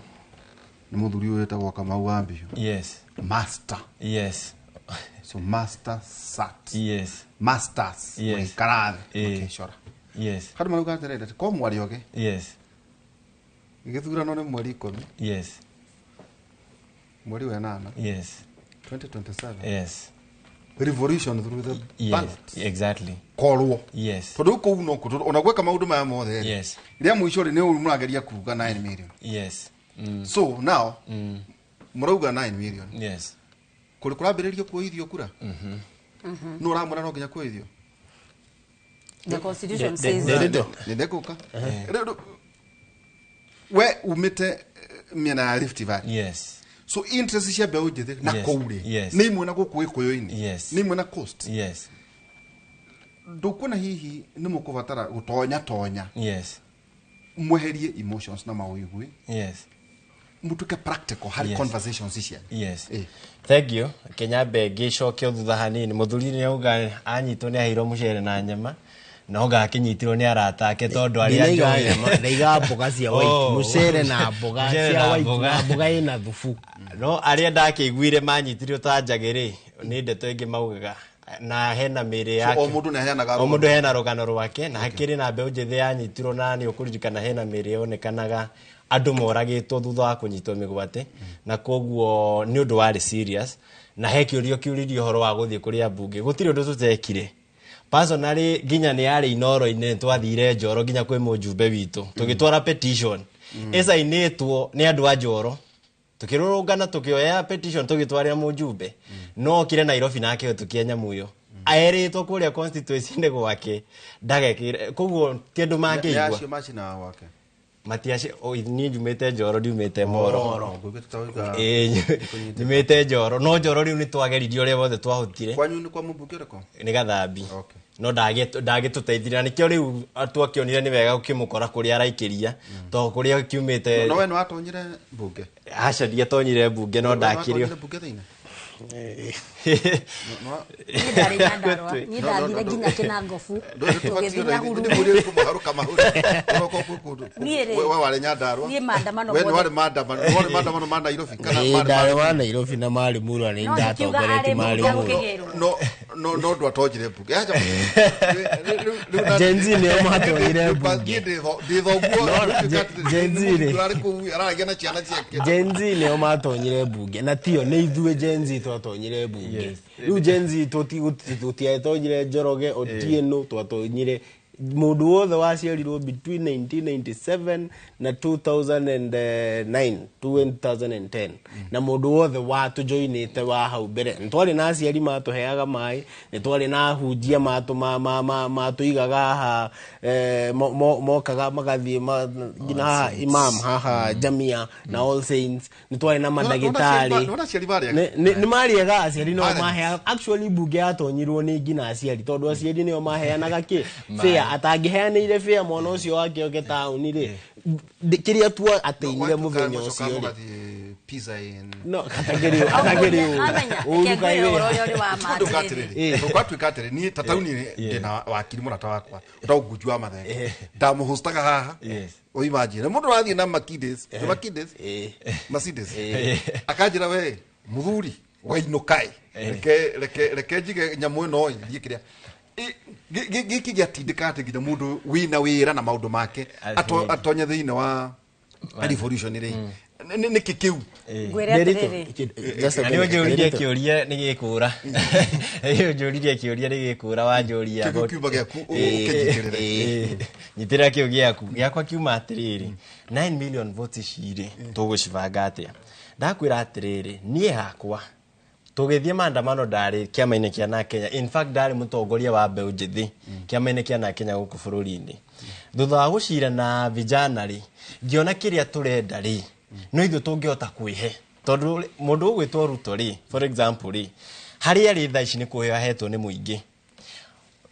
nĩ mũthuri ũyũ wĩtagwo Kamau wa Mbiũ. Yes. Master. Yes. So master sat. Yes. Masters. Yes. Magĩikara thĩ Eh. makĩcora. Yes. Andũ marauga atĩrĩrĩ atĩ ko mwarĩ oge Yes. gĩthurano nĩ mweri 10 Yes. mweri wa 8 Yes. 2027. Yes. Revolution through the Yes. ballot. Exactly. Korwo. Yes. Tondũ kũu no kũ ona gwĩka maũndũ maya mothe rĩ, Yes. rĩa mũico rĩ nĩ ũru mũrageria kuga 9 million. Yes. So now mũrauga 9 million. Yes. Kũrĩ kũrambĩrĩrio kuoithio kura? Nũ ũramwĩra no nginya kuoithio? The constitution says Nĩ ndĩgũka. Rĩu we umĩte mĩena ya Rift Valley. Yes. So interest cia mbeũ njĩthĩ na Yes. kũu rĩ Yes. nĩ imwe na gũkũ gĩkũyũ-inĩ. Yes. Nĩ imwe na coast. Yes. Ndũkuona hihi nĩ mũkũbatara gũtonya tonya. Yes. Mweherie emotions na mawĩgwi. Yes. Mũtuĩke practical harĩ Yes. conversations cianyu. Yes. Thank you. Kenyambe ngĩcokio thutha hanini mũthuri nĩ auga anyitwo nĩ aheirwo mũcere na nyama no gakĩnyitirwo nĩ arata ake tondũ arĩa Ndinaiga njũĩ. nyama, ndaiga mboga cia white, Oh. mũcere na mboga Mũcere cia na white mboga. na mboga ĩna thubu. No arĩa ndakĩiguire manyitirwo ta njagĩ rĩ, nĩ ndeto ĩngĩ maugaga Na hena mĩĩrĩ yake. O mũndũ nĩaheanaga o mũndũ hena rũgano rwake, na hakĩrĩ na mbeũ njĩthĩ yanyitirwo, na nĩ ũkũririkana hena mĩĩrĩ yonekanaga andũ moragĩtwo thutha wa kũnyitwo mĩgwate, na koguo nĩ ũndũ warĩ serious. Na he kĩũria kĩũririe ũhoro wa gũthiĩ kũrĩa mbunge, gũtirĩ ũndũ tũtekire. Personally, nginya nĩ yarĩ Inoro-inĩ, twathire Njoro nginya kwĩ mũjumbe witũ, tũgĩtwara petition ĩcainĩtwo nĩ andũ a Njoro, tukirurungana tukioya petition tugitwarira mujumbe. No okire Nairobi na akihitukia nyamu iyo aeritwo kuria constituency-inĩ gwake ndagekire, koguo ti andu mangĩigua. Acio macina gwake matiaci. Niĩ njumĩte Njoro, ndiumĩte Moro. Njumĩte Njoro, no Njoro rĩu nĩ twageririe ũrĩa wothe twahotire. Kwanyu nĩ kwa mũmbunge ũrĩkũ? Nĩ Gathambi. No ndagĩtũteithirie, na nĩkĩo rĩu twakĩonire nĩ wega ũkĩmũkora kũrĩa araikĩria, tondũ kũrĩa kiumĩte. No we nĩ watonyire mbunge? Aca, ndiatonyire mbunge, no ndakĩrio. Niĩ ndarĩ Nyandarũa, niĩ ndathire nginya Kĩnangobu, tũgĩthiĩ Nyahururu. Niĩ rĩ, We warĩ Nyandarũa. Niĩ maandamano We nĩ mothe. warĩ maandamano, nĩ warĩ maandamano ma Nairobi kana Ĩĩ, marĩ ndarĩ wa Nairobi na marĩ Murwa, nĩ No, ngiuga ndatongoretie arĩ marĩ mũmbunge Murwa. gũkĩgĩrwo. No ndwatonyire mbunge. Aca, Gen Z nĩo matonyire mbunge. Niĩ ndĩ thoguo. No, Gen Z rĩ. Ũrarĩ kũu araragia na ciana ciake. Gen Z nĩo matonyire mbunge, na tio nĩ ithuĩ Gen Z twatonyire mbunge. Rĩu Gen Z tũtiatonyire Njoroge, Otieno, twatonyire mũndũ wothe waciarirwo between 1997 na 2009, 2010, na mũndũ wothe watũjoinĩte wa hau mbere. Nĩ twarĩ na aciari matũheaga maĩ, nĩ twarĩ na ahunjia matũigaga haha, mokaga magathiĩ nginya haha imam haha Jamia na All Saints, nĩ twarĩ na mandagĩtarĩ. Nĩwona aciari marĩaga? Nĩ marĩaga aciari no maheaga. Actually, mbunge yatonyirwo nĩ nginya aciari, tondũ aciari nĩo maheanaga kĩ fare. Atangĩheanĩire fare mwana ũcio wake oke taũni rĩ, kĩrĩa tua atĩinire mũthenya ũcio rĩ. Pizza Inn. No katagĩrĩ atagĩrĩ. Amenya, reke ngwĩre ũhoro ũrĩa ũrĩ wa ma atĩrĩrĩ. Gwatuĩka atĩrĩ, niĩ ta taũni-inĩ ndĩna wakiri mũrata wakwa ũtagwo Ngunju wa Mathenge, ndamũhostaga haha. Ũimagine mũndũ ũrathiĩ na Mercedes, nĩ Mercedes, Mercedes, akanjĩra, we mũthuri wainũkaĩ, reke reke reke njige nyamũ ĩno ĩ thiĩ kĩrĩa gĩkĩ gĩatindĩka atĩ nginya mũndũ wĩna wĩra na maũndũ make atonye thĩinĩ wa revolution rĩ, nĩkĩ kĩu? Ngwĩre atĩrĩrĩ. Nĩ ũnjũririe kĩũria nĩ gĩkũra, nĩ ũnjũririe kĩũria nĩ gĩkũra wanjũria. Kĩu kiuma gĩaku ũkĩnyitĩrĩre. Nyitĩrĩra kĩu gĩaku. Gĩakwa kiuma atĩrĩrĩ, 9 million votes ici rĩ, tũgũcibanga atĩa? Ndakwĩra atĩrĩrĩ, niĩ hakwa tũgĩthiĩ maandamano ndarĩ kĩama-inĩ kĩa na Kenya, in fact ndarĩ mũtongoria wa mbeũ njĩthĩ kĩama-inĩ kĩa na Kenya gũkũ bũrũri-inĩ. Thutha wa gũcira na vijana rĩ, ngĩona kĩrĩa tũrenda rĩ, no ithuĩ tũngĩhota kwĩhe, tondũ mũndũ ũgwĩtwo Ruto rĩ, for example rĩ, harĩa rĩ thaa ici nĩ kũheo ahetwo nĩ mũingĩ.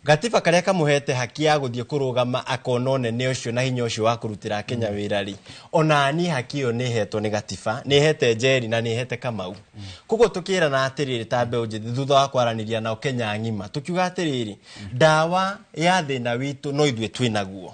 Gatiba karĩa kamũhete haki ya gũthiĩ kũrũgama akona ũnene ũcio na hinya ũcio wa kũrutĩra Kenya wĩra rĩ, ona niĩ haki ĩyo nĩ hetwo nĩ gatiba, nĩ hete Njeri na nĩ hete Kamau. Koguo tũkĩrana atĩrĩrĩ ta mbeũ njĩthĩ, thutha wa kwaranĩria nao Kenya ng'ima, tũkiuga atĩrĩrĩ, ndawa ya thĩna witũ no ithuĩ twĩnaguo.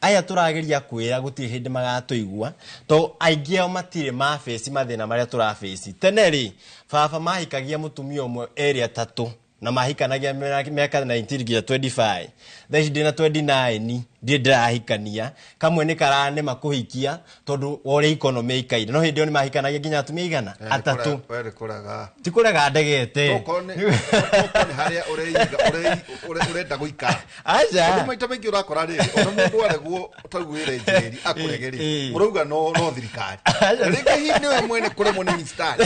Aya tũrageria kwĩra gũtirĩ hĩndĩ magatũigua, to aingĩ ao matirĩ mabĩci mathĩna marĩa tũrabĩci. Tene rĩ, baba mahikagia mũtumia ũmwe erĩ atatũ, na mahikanagia mĩaka 19 nginya 25. Thaa ici ndĩna 29, ndirĩ ndĩrahikania, kamwe nĩ karanema kũhikia tondũ wa ũrĩa economy ĩikaire, no hĩndĩ ĩyo nĩ mahikanagia nginya atumia igana atatũ. We nĩ kũrega. Ti kũrega ndegete. Tokorwo nĩ harĩa ũrenda gũikara. Aca. Tondũ maita maingĩ ũrakora rĩrĩ, ona mũndũ aregwo ta rĩu wĩre Njeri akũrege rĩ, ũrauga no thirikari. Na rĩngĩ hihi nĩwe mwene kũremwo nĩ mistari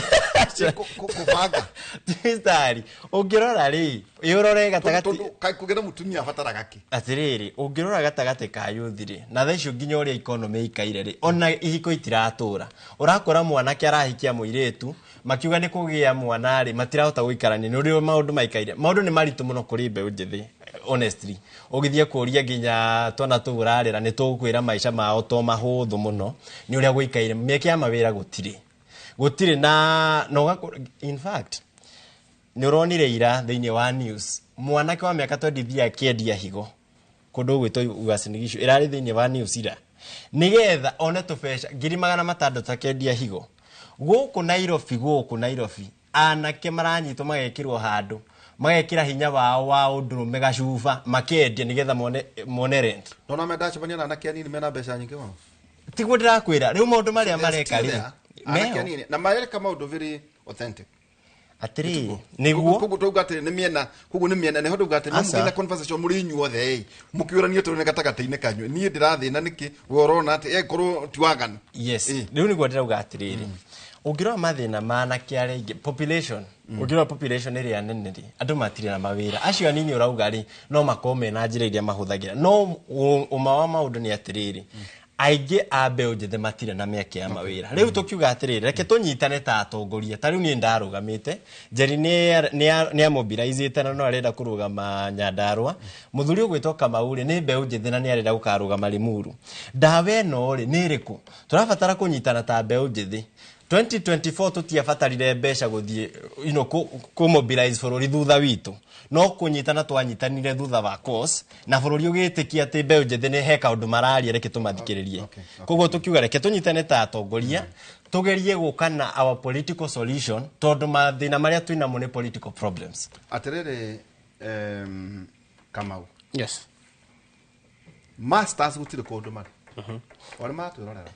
kũbanga. Ti mistari. Ũngĩrora rĩ, ĩ ũrore gatagatĩ. Tondũ kũgĩa na mũtumia abataraga kĩ? Atĩrĩrĩ, ũngĩrora gatagatĩ ka youth rĩ, na thaa icio nginya ũrĩa economy ĩikaire rĩ, ona ihiko itiratũra. Ũrakora mwanake arahikia mũirĩtu, makiuga nĩ kũgĩa mwana rĩ, matirahota gũikarania nĩ ũrĩa maũndũ maikaire. Maũndũ nĩ maritũ mũno kũrĩ mbeũ njĩthĩ, honestly. Ũgĩthiĩ kũria nginya twana tũu ũrarĩra, nĩ tũgũkwĩra maica mao to mahũthũ mũno nĩ ũrĩa gũikaire. Mĩeke ya mawĩra gũtirĩ, gũtirĩ na ũgakora, in fact nĩ ũronire ira thĩinĩ wa news mwanake wa mĩaka 23 akĩendia higo kũndũ gwĩtwo Uasin Gishu, ĩrarĩ thĩinĩ wa news ira, nĩgetha one tũbeca 600,000 akĩendia higo. Gũkũ Nairobi, gũkũ Nairobi anake maranyitwo magekĩrwo handũ. Magekĩra hinya wao wa ũndũrũme gacuba makendia nĩgetha mone rent. Nona mendacemania na anake anini mena mbeca nyingĩ mũno. Tiguo ndĩrakwĩra rĩu maũndũ marĩa mareka rĩ anake anini na mareka maũndũ very authentic. Atĩrĩ nĩguo koguo twauga atĩrĩ nĩ mĩena, koguo nĩ mĩena nĩho ndauga atĩ no mũgĩe na conversation mũrĩ inyuothe mũkĩũranie tũrĩ gatagatĩ-inĩ kanyu niĩ ndĩrathĩna nĩkĩ we ũrona atĩ ĩkorwo ti waganu. Yes, rĩu nĩguo ndĩrauga atĩrĩrĩ ũngĩrora mathĩna ma anake arĩa aingĩ population, ũngĩrora population ĩrĩa nene rĩ andũ matirĩ na mawĩra, acio anini ũrauga rĩ no makorwo mena njĩra iria mahũthagĩra, no ũma wa maũndũ nĩ atĩrĩrĩ aingĩ a mbeũ njĩthĩ matirĩ na mĩeke ya mawĩra. Rĩu tũkiuga atĩrĩrĩ reke tũnyitane ta atongoria, ta rĩu niĩ ndarũgamĩte Njeri nĩ amobilizĩte na no arenda kũrũgama Nyandarua, mũthuri ũgwĩtwo Kamau rĩ nĩ mbeũ njĩthĩ na nĩ arenda gũkarũgama Limuru. Ndawa ĩno rĩ nĩ ĩrĩkũ? Tũrabatara kũnyitana ta mbeũ njĩthĩ. 2024 tũtiabatarire mbeca gũthiĩ you know, kũ mobilize bũrũri thutha witũ, no kũnyitana twanyitanire thutha wa course na bũrũri ũgĩtĩkia atĩ mbeũ njĩthĩ nĩ he kaũndũ mararia reke tũmathikĩrĩrie. Koguo tũkiuga reke tũnyitane ta atongoria tũgerie gũka na our political solution tondũ mathĩna marĩa twĩnamo nĩ political problems. Atĩrĩrĩ Kamau. Yes. Masters gũtirĩ kũndũ marĩ. Arĩa maratwĩrorera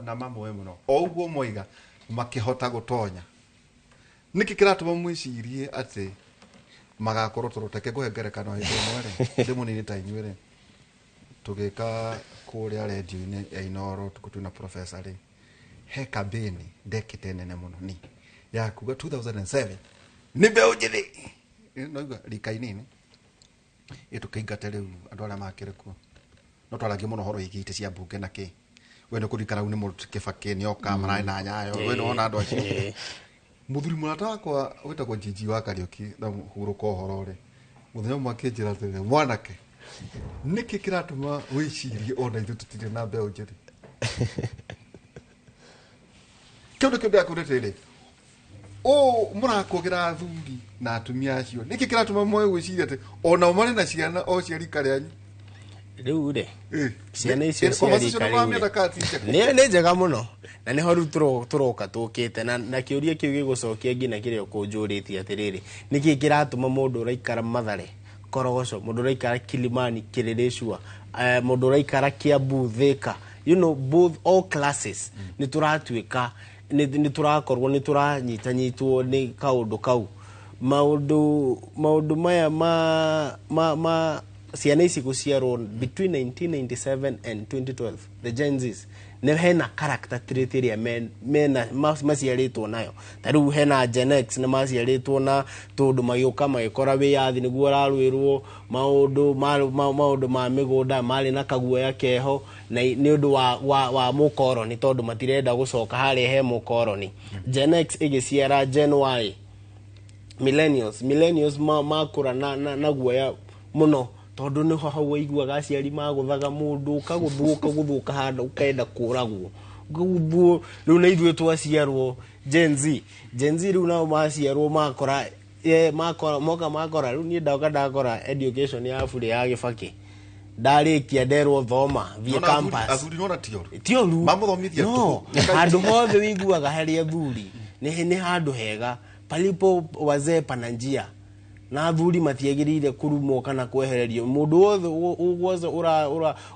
na mamwe mũno o ũguo moiga makĩhota gũtonya nĩkĩ kĩratũma mwĩcirie atĩ magakorwo tondũ reke ngũhe ngerekano hĩndĩ ĩmwe rĩ ndĩ mũnini ta inyuĩ rĩ tũgĩka kũrĩa rendio-inĩ ya Inooro ũtukũ twĩna professor rĩ he kambĩni ndekĩte nene mũno ni ya kuga 2007 nĩ mbeũ njĩthĩ noigua rika inini ĩtũkĩingate rĩu andũ arĩa makĩrĩ kuo no twaragia mũno ũhoro wĩgiĩ itĩ cia mbunge na kĩ we nĩ kũririkana rĩu nĩ mũndũ Kĩbakĩ nĩ oka mararĩ na Nyayo we nĩ wona andũ acio. Mũthuri mũrata wakwa wĩtagwo Njinji wa Kariũki na hurũka ũhoro rĩ mũthenya ũmwe akĩnjĩra atĩrĩrĩ mwanake nĩkĩ kĩratũma wĩcirie ona ithuĩ tũtirĩ na mbeũ njĩthĩ kĩũndũ kĩu ndĩrakwĩra atĩrĩrĩ ũũ mũrakũgĩra athuri na atumia acio nĩkĩ kĩratũma moe gwĩciria atĩ onao marĩ na ciana o cia rika rĩanyu rĩu rĩ ciana icio cia rika rĩu nĩ njega mũno na nĩho rĩu tũroka tũkĩte na kĩũria kĩu gĩgũcokia nginya kĩrĩa ũkũnjũrĩtie atĩrĩrĩ nĩkĩ kĩratũma mũndũ ũraikara Mathare Korogoco mũndũ ũraikara Kilimani Kĩrĩrĩcua mũndũ ũraikara Kiambu Thika, you know, both all classes nĩ tũratuĩka nĩ tũrakorwo nĩ tũranyitanyitwo nĩ kaũndũ kau maũndũ maya ma ciana ici gũciarwo between 1997 and 2012 the Gen Zs nĩ hena character trait ĩrĩa mena maciarĩtwo nayo ta rĩu hena Gen X nĩ maciarĩtwo na tondũ magĩũka magĩkora wĩyathi nĩguo ũrarũĩrwo maũndũ ma mĩgũnda marĩ na kaguoya keho na nĩ ũndũ wa mũkoroni tondũ matirenda gũcoka harĩa he mũkoroni. Gen X ĩgĩciara Gen Y, millennials makũra na guoya mũno tondũ nĩho hau waiguaga aciari magũthaga mũndũ ũkagũthwo handũ ũkenda kũragwo ũkagũthwo. Rĩu na ithuĩ twaciarwo Gen Z rĩu nao maciarwo makora moka makora rĩu niĩ ndoka ndakora education ya burĩ ya Gĩbakĩ ndarĩkia nderwo thoma thiĩ campus. Athuri nona ti ũru ti ũru mamũthomithia no handũ hothe wĩiguaga harĩ athuri nĩ handũ hega palipo wazee pana njia na athuri matiagĩrĩire kũrumwo kana kwehererio mũndũ wothe wothe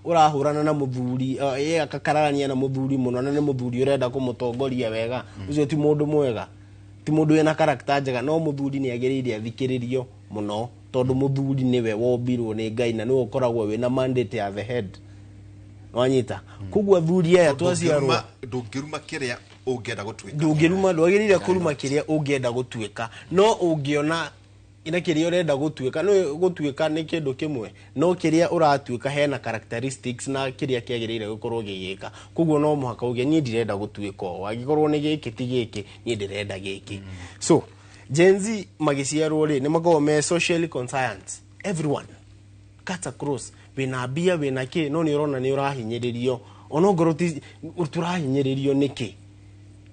ũrahũrana na mũthuri ye akakararania na mũthuri mũno na nĩ mũthuri ũrenda kũmũtongoria wega ũcio ti mũndũ mwega ti mũndũ wĩna character njega no mũthuri nĩ agĩrĩire athikĩrĩrio mũno tondũ mũthuri nĩwe wombirwo nĩ Ngai na nĩwe ũkoragwo wĩna mandate ya the head wanyita koguo athuri aya twaciarwo ndũngĩruma kĩrĩa ũngĩenda gũtuĩka ndũngĩruma ndwagĩrĩire kũruma kĩrĩa ũngĩenda gũtuĩka no ũngĩona ina kĩrĩa ũrenda gũtuĩka no gũtuĩka nĩ kĩndũ kĩmwe no kĩrĩa ũratuĩka hena characteristics na kĩrĩa kĩagĩrĩire gũkorwo gĩgĩka koguo no mũhaka uge niĩ ndirenda gũtuĩka ũũ angĩkorwo nĩ gĩkĩ ti gĩkĩ niĩ ndĩrenda gĩkĩ. So Gen Z magĩciarwo rĩ nĩ makoragwo me socially conscious everyone cut across wĩna mbia wĩna kĩ no nĩ ũrona nĩ ũrahinyĩrĩrio ona ongorwo tũrahinyĩrĩrio nĩkĩ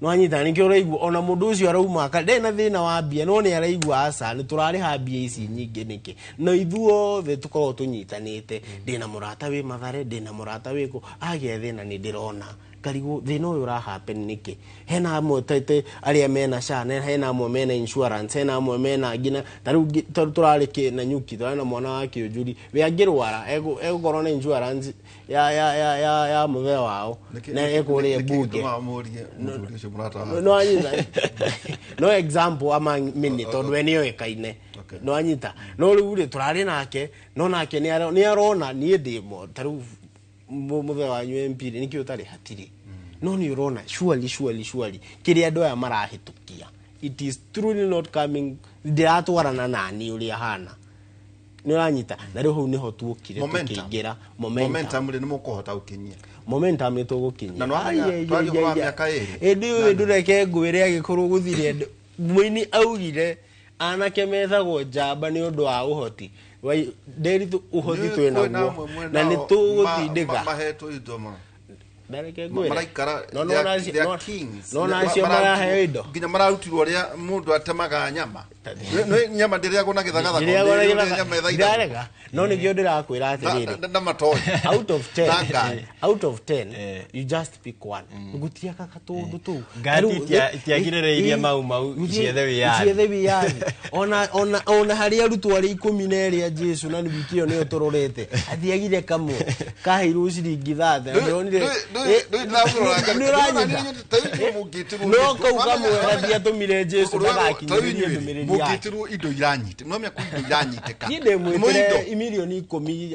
nwanyita nĩkĩo ũraigua ona mũndũ ũcio arauma ndarĩ na thĩna wa mbia no nĩ araigua aca nĩ tũrarĩha mbia ici nyingĩ nĩkĩ no ithuothe tũkoragwo tũnyitanĩte ndĩna mũrata wĩ Mathare ndĩna mũrata wĩ kũ agĩa thĩna nĩ ndĩrona Ngarigwo thĩna ũyũ ũra happen nĩkĩ? Hena amwe tete arĩa mena SHA, na hena amwe mena insurance, hena amwe mena nginya ta rĩu tũrarĩ na nyuki, tũrarĩ na mwana wa kĩũnjuri we angĩrwara egũkorwo na insurance ya mũthee wao na ekũrĩa mbunge. No anyita no example among many, tondũ we nĩoĩkaine, no anyita. No rĩu rĩ, tũrarĩ nake, no nake nĩ arona niĩ ndĩ ta rĩu mũthee wanyu MP rĩ, nĩkĩo ũtarĩ hatirĩ. No nĩ ũrona surely, surely, surely kĩrĩa andũ aya marahĩtũkia, it is truly not coming, ndiratwarana nani ũrĩa hana, nĩ ũranyita. Na rĩu hau nĩho tuokire. Momentum. Tũkĩingĩra. Momentum rĩ, nĩ mũkũhota gũkinyia? Momentum nĩ tũgũkinyia. Na nĩwamenya, Ai, ai, twaria ũhoro wa ai, ai. mĩaka 2. Ĩndĩ ũyũ ndũreke ngwĩre, agĩkorwo gũthire andũ, mũini augire anake methagwo njamba nĩ ũndũ wa ũhoti. Nderitu ũhoti Nĩ twĩ kwĩna naguo amwe mwena na nĩ wao tũgũtindĩka. Mahetwo indo mũno. Ndareke ngwĩre. Maraikara No, they are kings. no nacio maraheo indo. Nginya mararutirwo ũrĩa mũndũ atemaga nyama. Nĩ nyama ndĩrĩagwo na gĩthagathako, Ndĩrĩagwo na nĩ gĩthaka- nyama ĩthaithagwo. Ndirarega, no nĩkĩo ndĩrakwĩra atĩrĩrĩ, na matonya out of 10, Na ngari. out of 10 you just pick one, gũtiaka katũndũ tũu. Ngati Rĩu- itiagirĩrĩirie Mau Mau ciethe wĩyathi. Ciethe wĩyathi. Ona harĩ arutwo arĩa 12 a Jesu, na wiki ĩyo nĩyo tũrorete, athiagire kamwe kaheirwo ciringi 30 na ndĩronire. Nĩ ũranyita? No kau kamwe gatiatũmire Jesu ndagakinyĩrĩrie ndũmĩrĩri yake. Mũngĩtĩrwo indo iranyite, no mĩa indo iranyitĩka. Niĩ Nĩ ndĩmwĩtĩre indo. 10 milioni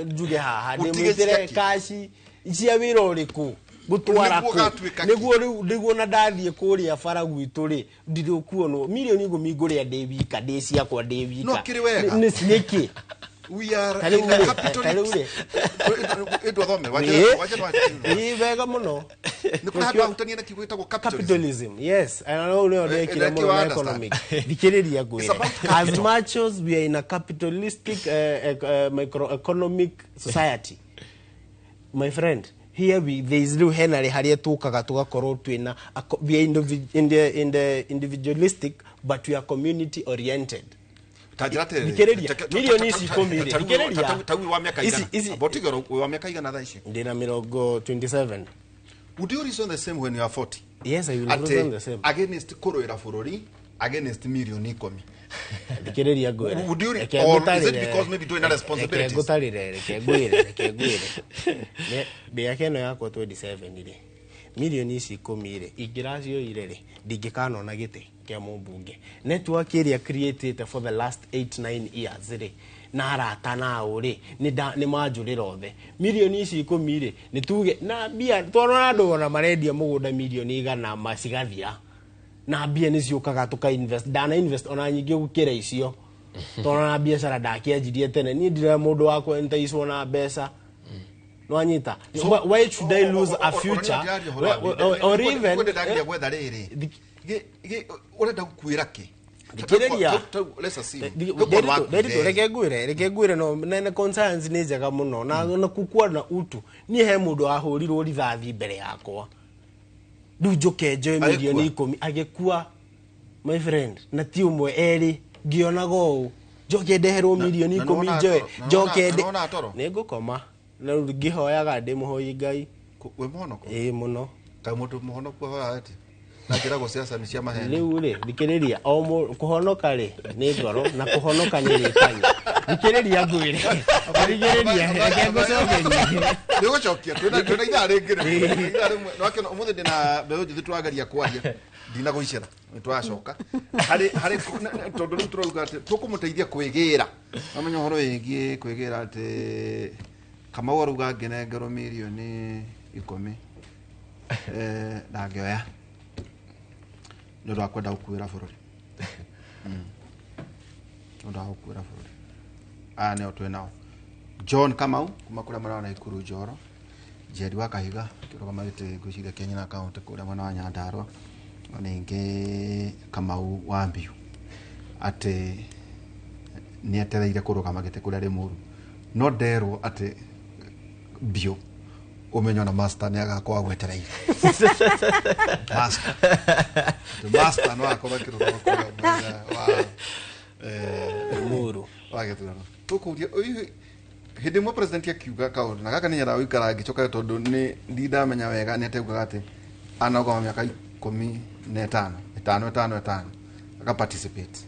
njuge haha, Ũtige ndĩmwĩtĩre ciake. kaci cia wĩra ũrĩkũ gũtwara Nĩguo kũ? gatuĩka kĩ? Nĩguo rĩu nĩguo na ndathiĩ kũrĩa bara gwitũ rĩ, ndirĩ ũkuonwo 10 milioni ngũrĩa ndĩ wika, ndĩ ciakwa ndĩ wika. No kĩrĩ wega. Nĩkĩ? We are Ta rĩu in a rĩ, ta rĩu rĩ. Ĩndũ athome. Ĩĩ, wega mũno. Nĩ kũrĩ handũ hahutania na kiugo gĩtagwo capitalism. Capitalism, yes, and I know nĩyo ndekire Eh, mũno na understand. economic. Thikĩrĩria It's ngwĩre, about as capital. much as we are in a capitalistic microeconomic society, my friend, here we there is rĩu hena rĩ harĩa tũkaga tũgakorwo twĩna we are in the individualistic, but we are community oriented. Ta njĩra atĩrĩrĩ, Thikĩrĩria, 10 milioni ici rĩ, thikĩrĩria. Ta wĩ wa mĩaka igana? Amba ũtige wĩ wa mĩaka igana thaa ici? Ndĩna mĩrongo 27. Would you reason the same when you are 40? Yes, I will Atĩ reason the same. Against kũrũĩra bũrũri, against 10 milioni. Thikĩrĩria ngwĩre. Would you Reke or is it ngũtarĩre. because maybe doing responsibilities? Reke ngũtarĩre, reke ngwĩre, reke ngwĩre. Mĩaka ĩno yakwa 27 rĩ, 10 milioni ici rĩ, ingĩracioire rĩ, ndingĩkanona gĩtĩ kĩa mũmbunge. Network ĩrĩa created for the last 8 9 years rĩ, na arata nao rĩ, nĩ manjũrĩra othe. 10 milioni ici rĩ, nĩ tuge na mbia twarora andũ ona marendia mũgũnda 100 milioni macigathira, na mbia nĩ ciũkaga tũka invest. Ndana invest ona nyingĩ gũkĩra icio, tondũ na biacara ndakĩanjirie tene. Niĩ ndirĩ mũndũ wa kwentaicwo na mbeca, nwanyita? Why should I lose a future or even Ndageria gwetha rĩrĩ, ũrenda gũkuĩra kĩ? Thikĩrĩria. Let's assume. Nderitu, reke ngwĩre, reke ngwĩre, no nene conscience nĩ njega mũno na kukua na utu. Niĩ he mũndũ wahũrirwo rithathi mbere yakwa, rĩu njũke njoe Agĩkua? 10 milioni agĩkua, my friend, na ti ũmwe, erĩ, ngĩonaga ũũ, njoke ndeherwo milioni na ikũmi nĩwona njoe toro? Na njoke nĩwona toro? Nĩ ngũkoma na rĩu ngĩhoyaga ndĩ mũhoi Ngai. Wĩ mũhonoku? Ĩĩ, mũno. Kaĩ mũndũ mũhonoku ahoyaga atĩa na njĩragwo ciaca nĩ cia maheni? Rĩu rĩ, thikĩrĩria, o kũhonoka rĩ nĩ ngoro, na kũhonoka nĩ rĩkanya. Thikĩrĩria ngwĩre, thikĩrĩria, reke ngũcokerie. Nĩ gũcokia twĩna ithaa rĩngĩ rĩmwe. Ithaa rĩmwe. Nĩwakĩona ũmũthĩ ndĩna mbeũ njĩthĩ tũrageria kwaria, ndinagũicĩra nĩ tũracoka harĩ tondũ rĩu tũrauga atĩ tũkũmũteithia kwĩgĩra amenya ũhoro wĩgiĩ kwĩgĩra, atĩ Kamau arauga ngĩnengerwo 10 milioni ndangĩoya nĩ ũndũ wa kwenda gũkuĩra bũrũri. Nĩ ũndũ wa gũkuĩra bũrũri. Aya nĩo twĩ nao: John Kamau kuma kũrĩa mwena wa Naikuru Njoro, Njeri wa Kahiga kĩrũgama gĩtĩ ngwĩciria Kenya kaunti kũrĩa mwena wa Nyandarua, na ningĩ Kamau wa Mbiu atĩ nĩ etereire kũrũgama gĩtĩ kũrĩa Rĩmuru, no nderwo atĩ biũ ũmenyo na master nĩ agakorwo agwetereire. Master. Atĩ master no akorwo akĩrũgama kũrĩa mwena wa Limuru wa gĩthurano. Tũkũria hĩndĩ ĩmwe president akiuga kaũndũ na gaka nĩ nyendaga gũikara ngĩcoka tondũ nĩ ndindamenya wega nĩ ataugaga atĩ Anarũgama mĩaka 15 5 5 5 aka participate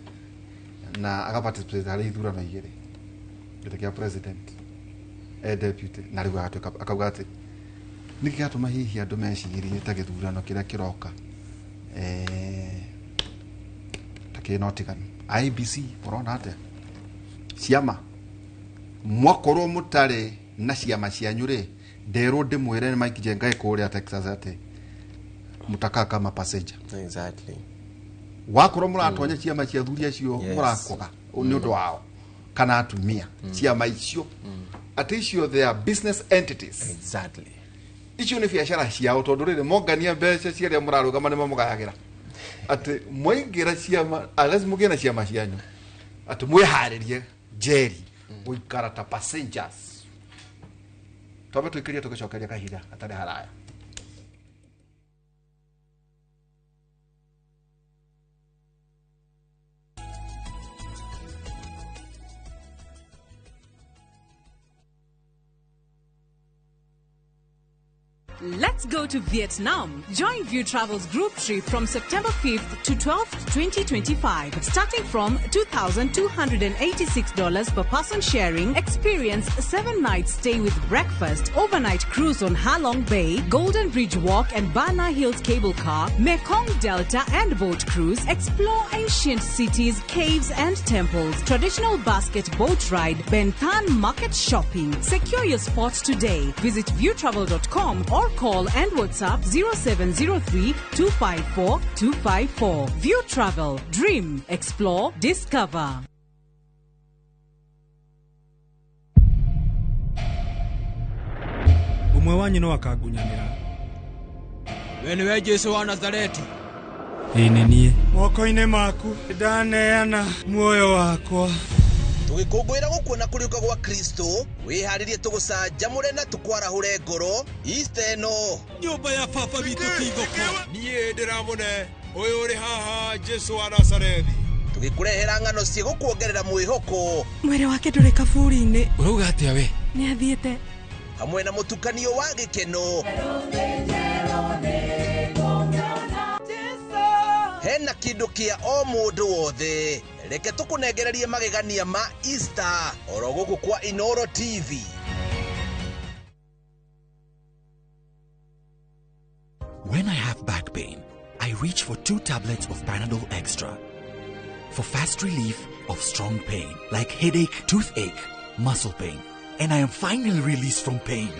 na aka participate harĩ ithurano igĩrĩ gĩtĩ kĩa president deputy na rĩu agatuĩka akauga atĩ nĩkĩ gĩatũma hihi andũ mecirie ta gĩthurano kĩrĩa kĩroka ta kĩna ũtiganu. IEBC mũrona atĩa ciama mwakorwo mũtarĩ na ciama cianyu rĩ nderwo ndĩmwĩre Mike Njenga kũrĩa Texas atĩ mutakaa kama passenger. Exactly. Wakorwo mũratonya ciama cia athuri acio mũrakoga nĩ ũndũ wao kana atumia ciama icio atĩ icio they are business entities. Exactly. Icio nĩ biacara ciao tondũ rĩrĩ mongania mbeca cia arĩa mũrarũgama nĩ mamũgayagĩra atĩ mwaingĩra ciama unless mũgĩe na ciama cianyu atĩ mwĩharĩrie njeri gũikara ta passengers. Twambe tũikĩrie tũgĩcokeria kahinda hatarĩ haraya. Let's go to Vietnam. Join View Travel's group trip from September 5th to 12th, 2025. Starting from $2,286 per person sharing, experience 7-night stay with breakfast, overnight cruise on Halong Bay, Golden Bridge Walk and Bana Hills Cable Car, Mekong Delta and boat cruise, explore ancient cities, caves and temples, traditional basket boat ride, Ben Thanh market shopping. Secure your spot today. Visit viewtravel.com or call and WhatsApp 0703 254 254. View Travel. Dream, explore, discover. Umwe wanyu no akangunyanĩra. We nĩwe Jesũ wa Nazareti. Ĩĩ nĩ niĩ. Moko-inĩ maku ndaneana muoyo wakwa. Tũgĩkũngũĩra gũkuona kũriũka gwa Kristo, wĩharĩrie tũgũcanjamũre na tũkwarahũre ngoro Easter ĩno. Nyũmba ya baba witũ ti thoko. Niĩ ndĩramũne ũyũ ũrĩ haha Jesũ wa Nazarethi. Tũgĩkũrehera ng'ano cigũkuongerera mwĩhoko. Mwĩrĩ wake ndũrĩ kaburi-inĩ. Ũrauga atĩa we? Nĩ athiĩte. Hamwe na mũtukanio wa gĩkeno. Hena kĩndũ kĩa o mũndũ wothe. Reke tũkũnengererie magegania ma Easter oro gũkũ kwa Inooro TV. When I have back pain, I reach for 2 tablets of Panadol Extra for fast relief of strong pain like headache, toothache, muscle pain, and I am finally released from pain.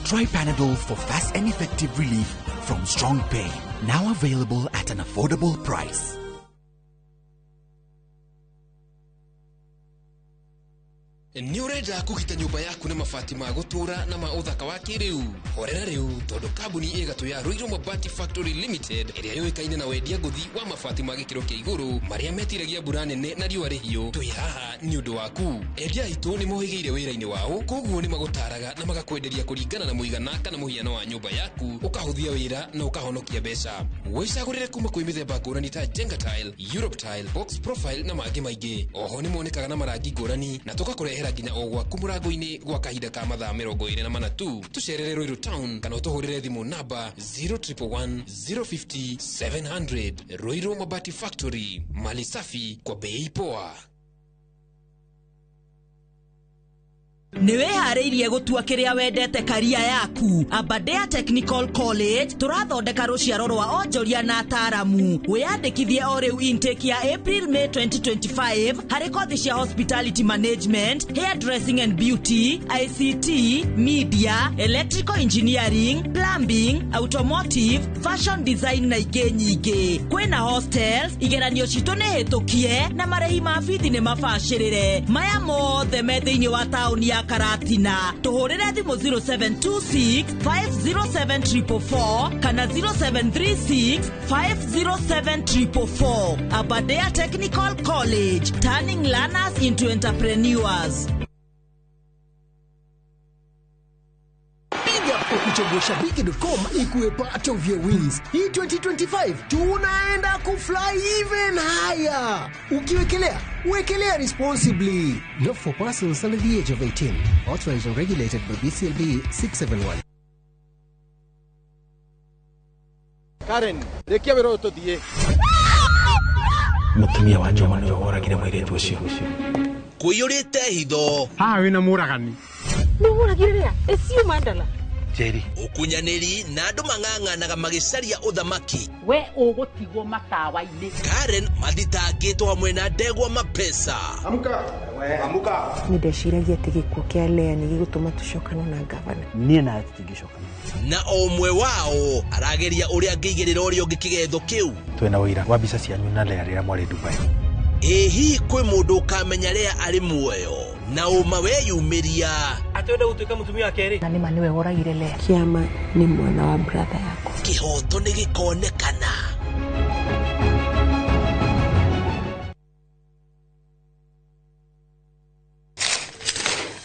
Try Panadol for fast and effective relief from strong pain. Now available at an affordable price. Nĩ ũrenda kũgita nyũmba yaku na mabati ma gũtũũra na ma ũthaka wa kĩrĩu? Horera rĩu tondũ kambuni ĩgatũ ya Ruiru Mabati Factory Limited ĩrĩa yũĩkaine na wendia ngũthi wa mabati ma gĩkĩro kĩa igũrũ marĩa metiragia mbura nene na riũa rĩhiũ, twĩ haha nĩ ũndũ waku. Endia aitũ nĩ mohĩgĩire wĩra-inĩ wao, koguo nĩ magũtaraga na magakwenderia kũringana na mũigana kana mũhiano wa nyũmba yaku, ũkahũthia wĩra na ũkahonokia mbeca. Wĩcagũrĩre kuma kwĩ mĩthemba ngũrani ta Jenga Tile, Europe Tile, Box Profile na mangĩ maingĩ. Oho nĩ monekaga na marangi ngũrani na tũgakũrehera nginya o gwaku mũrango-inĩ gwa kahinda ka mathaa 24 tu. Tũcerere Ruiru Town kana ũtũhũrĩre thimũ namba 0111 050 700. Ruiru Mabati Factory, mali safi kwa bei poa. Nĩ wĩharĩirie gũtua kĩrĩa wendete karia yaku. Aberdare Technical College tũrathondeka rũciaro rwa onjoria na ataaramu. Wĩyandĩkithie o rĩu intake ya April May 2025 harĩ kothi cia hospitality management, hairdressing and beauty, ICT, media, electrical engineering, plumbing, automotive, fashion design na ingĩ nyingĩ. Kwĩna hostels, igeranio citũ nĩ hĩtũkie na marĩhi ma bithi nĩ mabacĩrĩre. Maya mothe me thĩinĩ wa taũni ya Karatina. Tuhurire thimũ 0726 507 444 kana 0736 507 444. Aberdare Technical College, turning learners into entrepreneurs. Ukichagua shabiki.com ikuwe part of your wins. Hii 2025 tunaenda kufly even higher. Ukiwekelea, wekelea responsibly. Not for persons under the age of 18. Authorized and regulated by BCLB 671. Karen, rĩkia wĩra ũyũ tũthiĩ. Mũtumia wa Njoma nĩwe woragire mũirĩtu ũcio. Kũiyũrĩte hitho. Haha wĩna mũragani. Nĩũragire rĩa ĩcio mandala. Njeri. Ũkunyanĩri na andũ mang'ang'anaga magĩcaria ũthamaki. We ũgũtigwo matawa-inĩ. Karen mathitangĩtwo hamwe na ndegwa mapesa. Amuka. Amuka. Nĩ ndeciragia atĩ gĩkuũ kĩa Lea nĩ gĩgũtũma tũcokane na ngavana. Niĩ nawe tũtingĩcokana. Na o ũmwe wao arageria ũrĩa angĩigĩrĩra ũrĩa ũngĩ kĩgetho kĩu. Twĩna ũira wa mbica cianyu na Lea rĩrĩa mwarĩ Dubai. Ĩ hihi kwĩ mũndũ ũkamenya Lea arĩ muoyo na ũma weyumĩria? Atĩ gũtuĩka mũtumia wa kerĩ. Na nĩma nĩwe woragire Lea. Kĩama nĩ mwana wa brother yakwa. Kĩhoto nĩ gĩkonekana.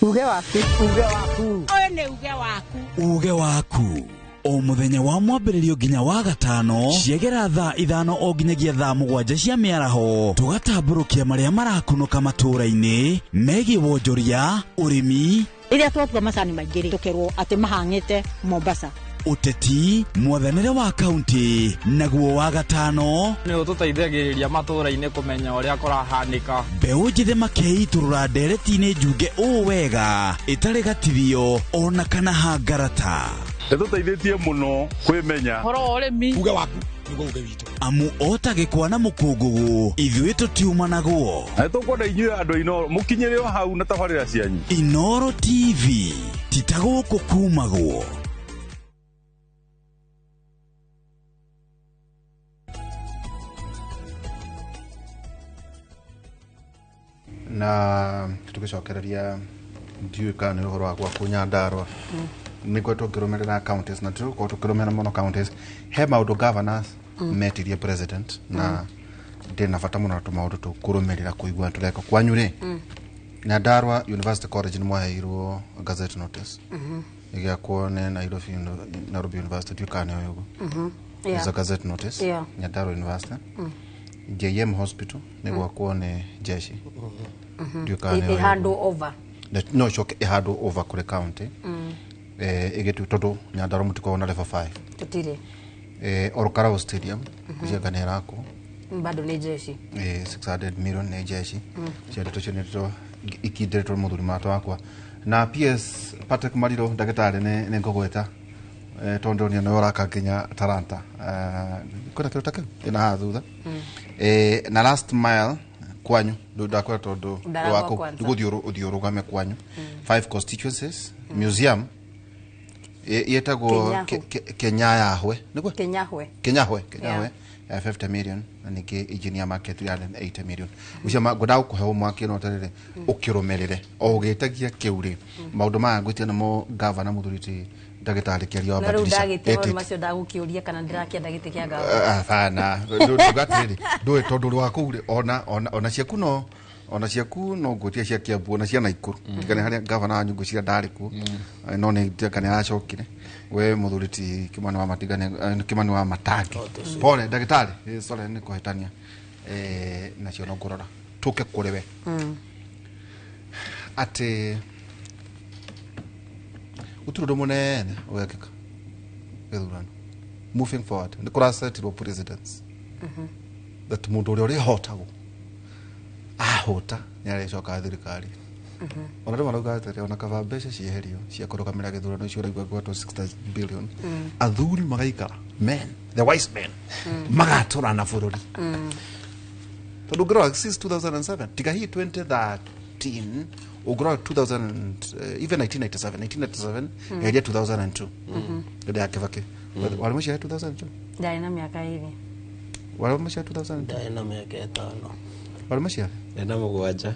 Uge waku. Uge waku. Ũyũ nĩ uge waku. Uge waku. O mũthenya wa mwambĩrĩrio nginya wa gatano ciegera thaa 5 o nginyagia thaa 7 cia mĩaraho tũgatambũrũkia marĩa marakunũka matũũra-inĩ megiĩ wonjoria, ũrĩmi, rĩrĩa twatua macani maingĩ rĩ tũkerwo atĩ mahang'ĩte Mombasa, ũteti, mwathanĩre wa kaunti, naguo wa gatano nĩ ũtũteithagĩrĩria matũũra-inĩ kũmenya ũrĩa kũrahanĩka. Mbeũ njĩthĩ makeitũrũra ndereti-inĩ njunge ũũ wega ĩtarĩ gatithio ona kana hangarata. Ĩtũteithĩtie mũno kwĩmenya ũhoro wa ũrĩmi. Uge waku nĩguo uge witũ. Amu ota gĩkwa na mũkũngũgũ ithuĩ tũtiumanagwo. Na nĩtũkwenda inyuĩ andũ a Inooro mũkinyĩre o hau na tabarĩra cianyu. Inooro TV ti ta gũkũ kumagwo. Na tugicokereria ndiũĩ kana nĩ ũhoro wa gwaku Nyandarua nĩ ngoretwo ngĩrũmĩrĩra counties na tũgũkorwo tũkĩrũmĩrĩra mũno counties he maũndũ governors metirie president na ndĩ na bata mũno na tũmaũndũ tũkũrũmĩrĩra kũigua tũreka kwanyu rĩ. Nyandarua University College nĩ mwaheirwo gazette notice ĩgĩakwo nĩ Nairobi University, ndiũĩ kana nĩ ũguo. There's a gazette notice. Nyandarua University. JM Hospital nĩ gwakwo nĩ jeshi. Ndiũĩ kana nĩ ũĩ Ĩhandwo over. No icoke ĩhandwo over kũrĩ county ĩgĩtu tondũ Nyandarua mũtikoragwo na level 5. Tũtirĩ. Ol Kalou Stadium kucianga nĩ ĩrakwo. Bado nĩ jeshi. 600 million nĩ jeshi. Cio ndeto icio nĩ ndeto ikindĩrĩtwo mũthuri mata wakwa na PS Patrick Mariro ndagĩtarĩ nĩ ngũgweta tondũ ndĩronio nĩwe ũraka nginya Talanta. Kwĩna kĩndũ ta kĩu ĩna haha thutha. Na last mile kwanyu ndakwĩra tondũ Ndaragwa waku kwanza. gũthiĩ ũthiĩ ũrũgame kwanyu 5 constituencies museum yetagwo Kenyahu. Kenyayahwe nĩguo. Kenyahwe. Kenyahwe Kenyahwe ya 50 million na ningĩ engineer market 380 million ucio ngwendaga gũkũhe ũmwaki no tarĩrĩ ũkĩrũmĩrĩre o ũgĩtagia kĩu rĩ maũndũ maya ngwĩtia namo gavana mũthuri ti ndagĩtarĩ Kĩaria wa Na rĩu Badilisha ndagĩte maũndũ etĩte. macio ndagũkĩũria kana ndĩrakĩenda gĩtĩ kĩa gavana. Hapana, nduga atĩrĩrĩ ndũĩ tondũ ũrĩ wa kũu rĩ ona ciaku no ona ciaku no ngwĩtia cia Kiambu ona cia Naikuru tiga nĩ harĩa gavana wanyu ngwĩciria ndarĩ kuo. No nĩ tiga nĩ aracokire we mũthuri ti Kimani wa Matigane, Kimani wa Matangi, pole ndagĩtarĩ, sorry nĩ kũhĩtania. Nacio no ngũrora tũke kũrĩ we atĩ gũtirĩ ũndũ mũnene ũgekĩka gĩthurano moving forward nĩ kũrasetirwo presidents that mũndũ ũrĩa ũrĩhotagwo ahota nĩ arĩcoka thirikari. Ona rĩu marauga atĩrĩ ona kaba mbeca cieherio cia kũrũgamĩra gĩthurano icio ũraigua gwatwo 60 billion athuri magaikara men the wise men magatũra na bũrũri tondũ ũngĩrora since 2007 tiga hii 2013 ũngĩrora 2000 even 1997 1997 eheria 2002 hĩndĩ ya Kibaki. Warĩ mũciare 2002? Ndarĩ na mĩaka 2. Warĩ mũciare 2002? Ndarĩ na mĩaka 5. Warĩ mũciare? Ndĩ na 7.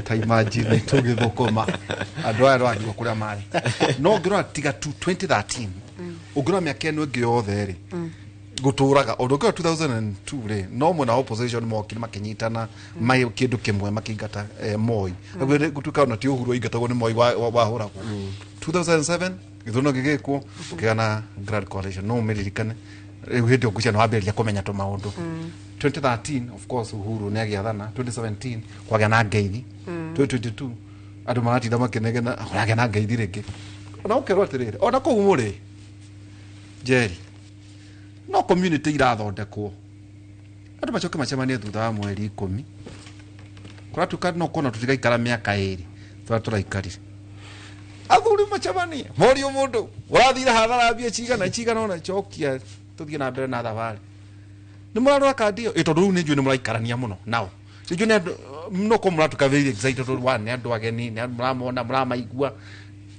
Ta imagine tũgĩthũkũma andũ aya rwagirwo kũrĩa marĩ no ũngĩrora tiga tu 2013 ũngĩrora mĩaka ĩno ĩngĩ yothe rĩ gũtũraga ũndũ ũngĩrora 2002 rĩ no mwena wa opposition mokire makĩnyitana mai kĩndũ kĩmwe makĩingata Moi. Gũtuĩka ona ti Uhuru aingatagwo nĩ Moi wahũragwo 2007 gĩthurano gĩgĩkwo ũkĩgĩa na grand coalition no ũmĩririkane rĩu hĩndĩ ĩyo ngwĩciria nĩ wambĩrĩria kũmenya tũmaũndũ. 2013 of course Uhuru nĩ agĩathana 2017 kwagĩa na ngeithi 2022 andũ maratinda makĩnegena kũragĩa na ngeithi rĩngĩ ona ũkerwo atĩrĩrĩ ona kũu mũrĩ Njeri, no community irathondekwo, andũ macoke macemanie thutha wa mweri 10, kũratuĩka no kuona tũtigaikara mĩaka 2 tũrĩa tũraikarire. Athuri macemanie, morio mũndũ ũrathire hathara mbia cigana cigana, ona cokia tũthiĩ na mbere na thabarĩ. Nĩ mũrarora kandi ĩyo, tondũ rĩu nĩ njũĩ nĩ mũraikarania mũno nao, nĩ njũĩ nĩ andũ no ko mũratuĩka very excited tondũ one, nĩ andũ ageni, nĩ andũ mũramona, mũramaigua,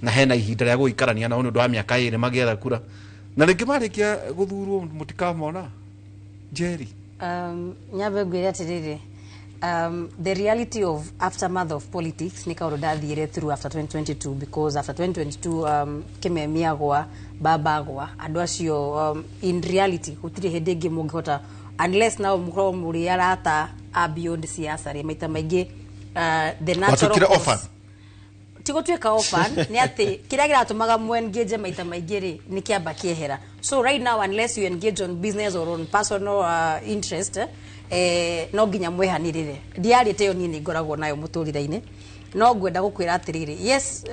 na hena ihinda rĩa gũikarania nao nĩ ũndũ wa mĩaka 2 magĩetha kura, na rĩngĩ marĩkia gũthurwo mũtikamona. Njeri. Nyambe ngwĩre atĩrĩrĩ, the reality of aftermath of politics nĩ kaũndũ ndathiire through after 2022, because after 2022, kĩmemia gwa baba gwa andũ acio, in reality gũtirĩ hĩndĩ ĩngĩ mũngĩhota unless nao mũkorwo mũrĩ arata a beyond siasa rĩ, maita maingĩ the natural Watuĩkire course- orphan. Ti gũtuĩka orphan, nĩ atĩ kĩrĩa kĩratũmaga mũengage maita maingĩ rĩ, nĩ kĩamba kĩehera. So right now, unless you engage on business or on personal interest, no nginya mwehanĩrĩre. Ndiarĩte ĩyo, niĩ nĩ ngoragwo nayo mũtũrĩre-inĩ. No ngwenda gũkwĩra atĩrĩrĩ, yes,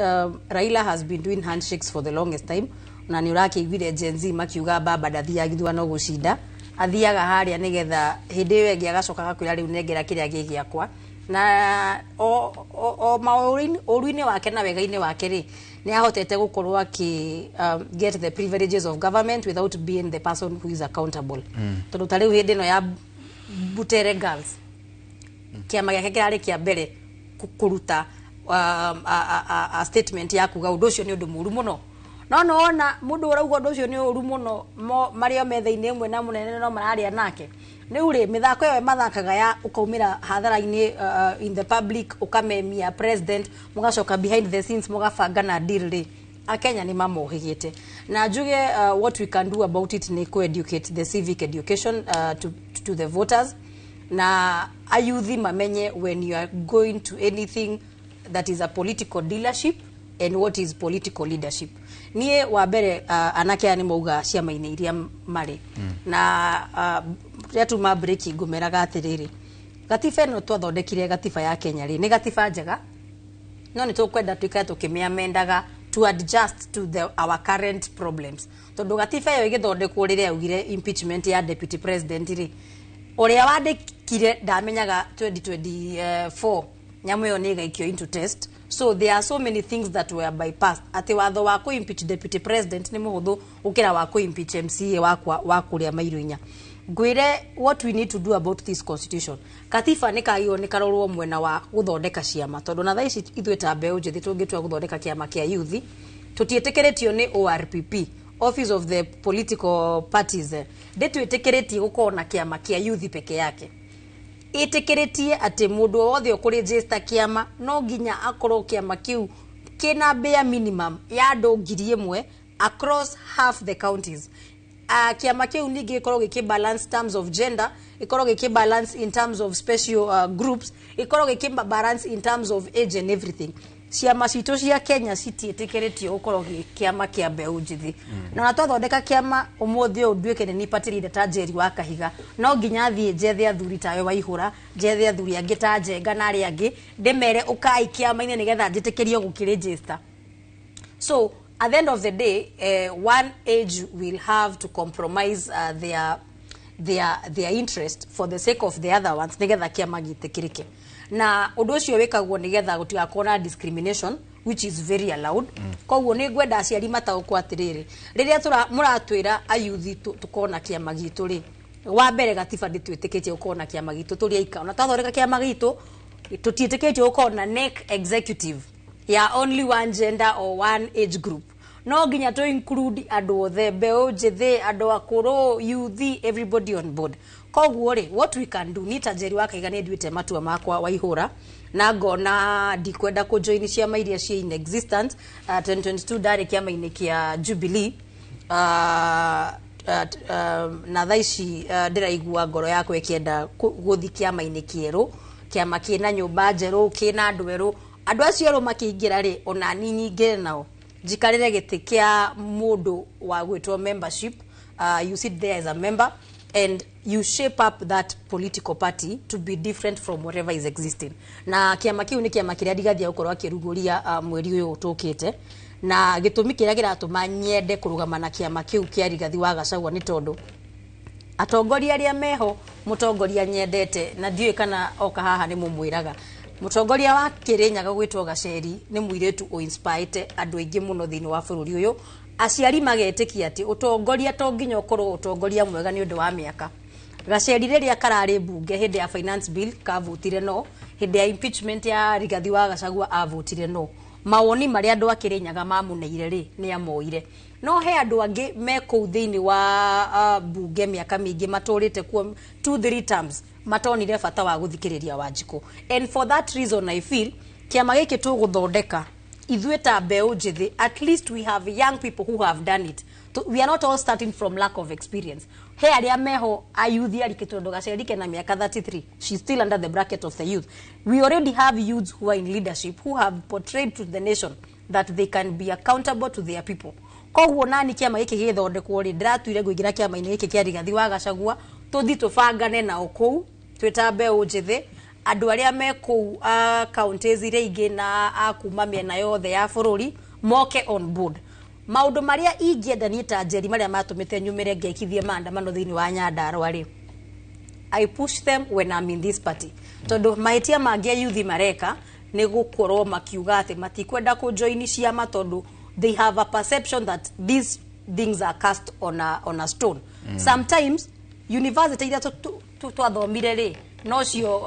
Raila has been doing handshakes for the longest time, na nĩ ũrakĩiguire Gen Z makiuga baba ndathiaga gĩthurano gũcinda, athiaga harĩa nĩgetha hĩndĩ ĩyo ĩngĩ agacoka agakwĩra rĩu nengera kĩrĩa gĩ gĩakwa. Na o maũru-inĩ wake na wega-inĩ wake rĩ, nĩ ahotete gũkorwo akĩ get the privileges of government without being the person who is accountable, tondũ ta rĩu hĩndĩ ĩno ya Butere Girls, kĩama gĩake kĩrarĩ kĩa mbere kũruta a statement ya kuga ũndũ ũcio nĩ ũndũ mũru mũno. No nĩwona mũndũ ũrauga ũndũ ũcio nĩ ũru mũno, marĩ o metha-inĩ ĩmwe na mũnene no mararĩa nake. Rĩu rĩ, mĩthako ĩyo mathakaga ya ũkaumĩra hathara-inĩ, in the public ũkamemia president, mũgacoka behind the scenes mũgabanga na deal rĩ, Akenya nĩ mamohĩgĩte. Na njuge, what we can do about it nĩ ku-educate, the civic education to the voters, na ayuthi mamenye when you are going to anything that is a political dealership and what is political leadership. Niĩ wa mbere, anake aya nĩ mauga ciama-inĩ iria marĩ na rĩrĩa tuma break ngũmeraga atĩrĩrĩ, gatiba ĩno twathondekire, gatiba ya Kenya rĩ, nĩ gatiba njega, no nĩ tũkwenda tuikare tũkĩmĩamendaga to adjust to our current problems, tondũ gatiba ĩyo ĩgĩthondekwo, rĩrĩa yaugire impeachment ya deputy president rĩ, ũrĩa wandĩkire ndamenyaga 2024 nyamũ ĩyo nĩ ĩgaikio into test. So there are so many things that were bypassed, atĩ watho wa kũ-impeach deputy president nĩ mũhũthũ gũkĩra wa kũ-impeach MCA wakwa wa kũrĩa mairũ inya. Ngwĩre what we need to do about this constitution, katiba nĩ kagĩrĩirwo nĩ karorwo mwena wa gũthondeka ciama, tondũ na thaa ici ithuĩ ta mbeũ njĩthĩ tũngĩtua gũthondeka kĩama kĩa youth, tũtiĩtĩkĩrĩtio nĩ ORPP, Office of the Political Parties, ndĩtwĩtĩkĩrĩtie gũkorwo na kĩama kĩa youth peke yake. Ĩtĩkĩrĩtie atĩ mũndũ o wothe ũkũregister kĩama no nginya akorwo kĩama kĩu kĩna bare minimum ya andũ 1,000 across half the counties. Kĩama kĩu ningĩ gĩkorwo gĩkĩ balance terms of gender, gĩkorwo gĩkĩ balance in terms of special groups, gĩkorwo gĩkĩ balance in terms of age and everything. Ciama citũ cia Kenya citiĩtĩkĩrĩtio gũkorwo gĩ kĩama kĩa mbeũ njĩthĩ. Na twathondeka kĩama ũmũthĩ ũyũ, nduĩke nĩ niĩ party leader ta Njeri wa Kahiga, no nginya thiĩ njethe athuri tawe Waihũra, njethe athuri angĩ ta Njenga na arĩa angĩ, ndĩmere ũkai kĩama-inĩ nĩgetha njĩtĩkĩrio gũkĩregister. So at the end of the day, one age will have to compromise their interest for the sake of the other ones nĩgetha kĩama gĩtĩkĩrĩke. Na ũndũ ũcio wĩkagwo nĩgetha gũtigakorwo na discrimination, which is very allowed. Koguo nĩ ngwenda aciari mataũkwo atĩrĩrĩ, rĩrĩa mũratwĩra ayuthi tũkorwo na kĩama gitũ rĩ, wa mbere gatiba ndĩtwĩtĩkĩtie gũkorwo na kĩama gitũ tũrĩ aika. Ona twathondeka kĩama gitũ, tũtiĩtĩkĩtio gũkorwo na NEC executive ya only one gender or one age group. No nginya to include andũ othe, mbeũ njĩthĩ, andũ akũrũ, youth, everybody on board. Koguo rĩ, what we can do, ni ta Njeri wa Kaiga, nĩ nduĩte matua makwa Waihũra, na ngona ndikwenda kũjoin ciama iria ciĩ in existence. 2022 ndarĩ kĩama-inĩ kĩa Jubilee, na thaa ici ndĩraigua ngoro yakwa ĩkĩenda gũthiĩ kĩama-inĩ kĩerũ, kĩama kĩna nyũmba njerũ, kĩna andũ erũ. Andũ acio erũ makĩingĩra rĩ, ona ni nyingĩre nao, njikarĩre gĩtĩ kĩa mũndũ wa gwĩtwo membership. You sit there as a member. And you shape up that political party to be different from whatever is existing. Na kĩama kĩu nĩ kĩama kĩrĩa Rigathi agũkorwo akĩrugũria mweri ũyũ tũkĩte. Na gĩtũmi kĩrĩa kĩratũma nyende kũrũgama na kĩama kĩu kĩa Rigathi wa Gachagua nĩ tondũ atongoria arĩa meho, mũtongoria nyendete na ndiũĩ kana oka haha nĩ mũmwĩraga, mũtongoria wa Kĩrĩnyaga gwĩtwo Gaceri, nĩ mũirĩtu ũinspirete andũ aingĩ mũno thĩinĩ wa bũrũri ũyũ. Aciari magetĩkia atĩ ũtongoria to nginya ũkorwo ũtongoria mwega nĩ ũndũ wa mĩaka. Gaceri rĩrĩa kararĩ mbunge hĩndĩ ya finance bill kavutire no, hĩndĩ ya impeachment ya Rigathi wa Gachagua avutire no. Mawoni marĩa andũ a Kĩrĩnyaga mamũneire rĩ, nĩ amoire. No he andũ angĩ me kũu thĩinĩ wa mbunge mĩaka mĩingĩ, matũrĩte kuo 2, 3 terms, matonire bata wa gũthikĩrĩria Wanjikũ. And for that reason I feel kĩama gĩkĩ tũgũthondeka ithuĩ ta mbeũ njĩthĩ, at least we have young people who have done it. We are not all starting from lack of experience. He arĩa meho ayuthi arikĩ, tondũ Gaceri kena mĩaka 33, she's still under the bracket of the youth. We already have youths who are in leadership, who have portrayed to the nation that they can be accountable to their people. Koguo nani kĩama gĩkĩ gĩgĩthondekwo rĩ, ndĩratuire ngũingĩra kĩama-inĩ gĩkĩ kĩa Rigathi wa Gachagua, tũthi tũbangane nao kũu twĩ ta mbeũ njĩthĩ, andũ arĩa me kũu counties iria ingĩ na a kuma mĩena yothe ya bũrũri moke on board. Maũndũ marĩa ingĩenda niĩ ta Njeri, marĩa matũmĩte nyumĩre ngekithie maandamano thĩinĩ wa Nyandarua rĩ, I push them when I'm in this party, tondũ mahĩtia mangĩ a youth mareka nĩ gũkorwo makiuga atĩ matikwenda kũjoini ciama tondũ they have a perception that these things are cast on a stone. Sometimes university iria twathomire rĩ, nocio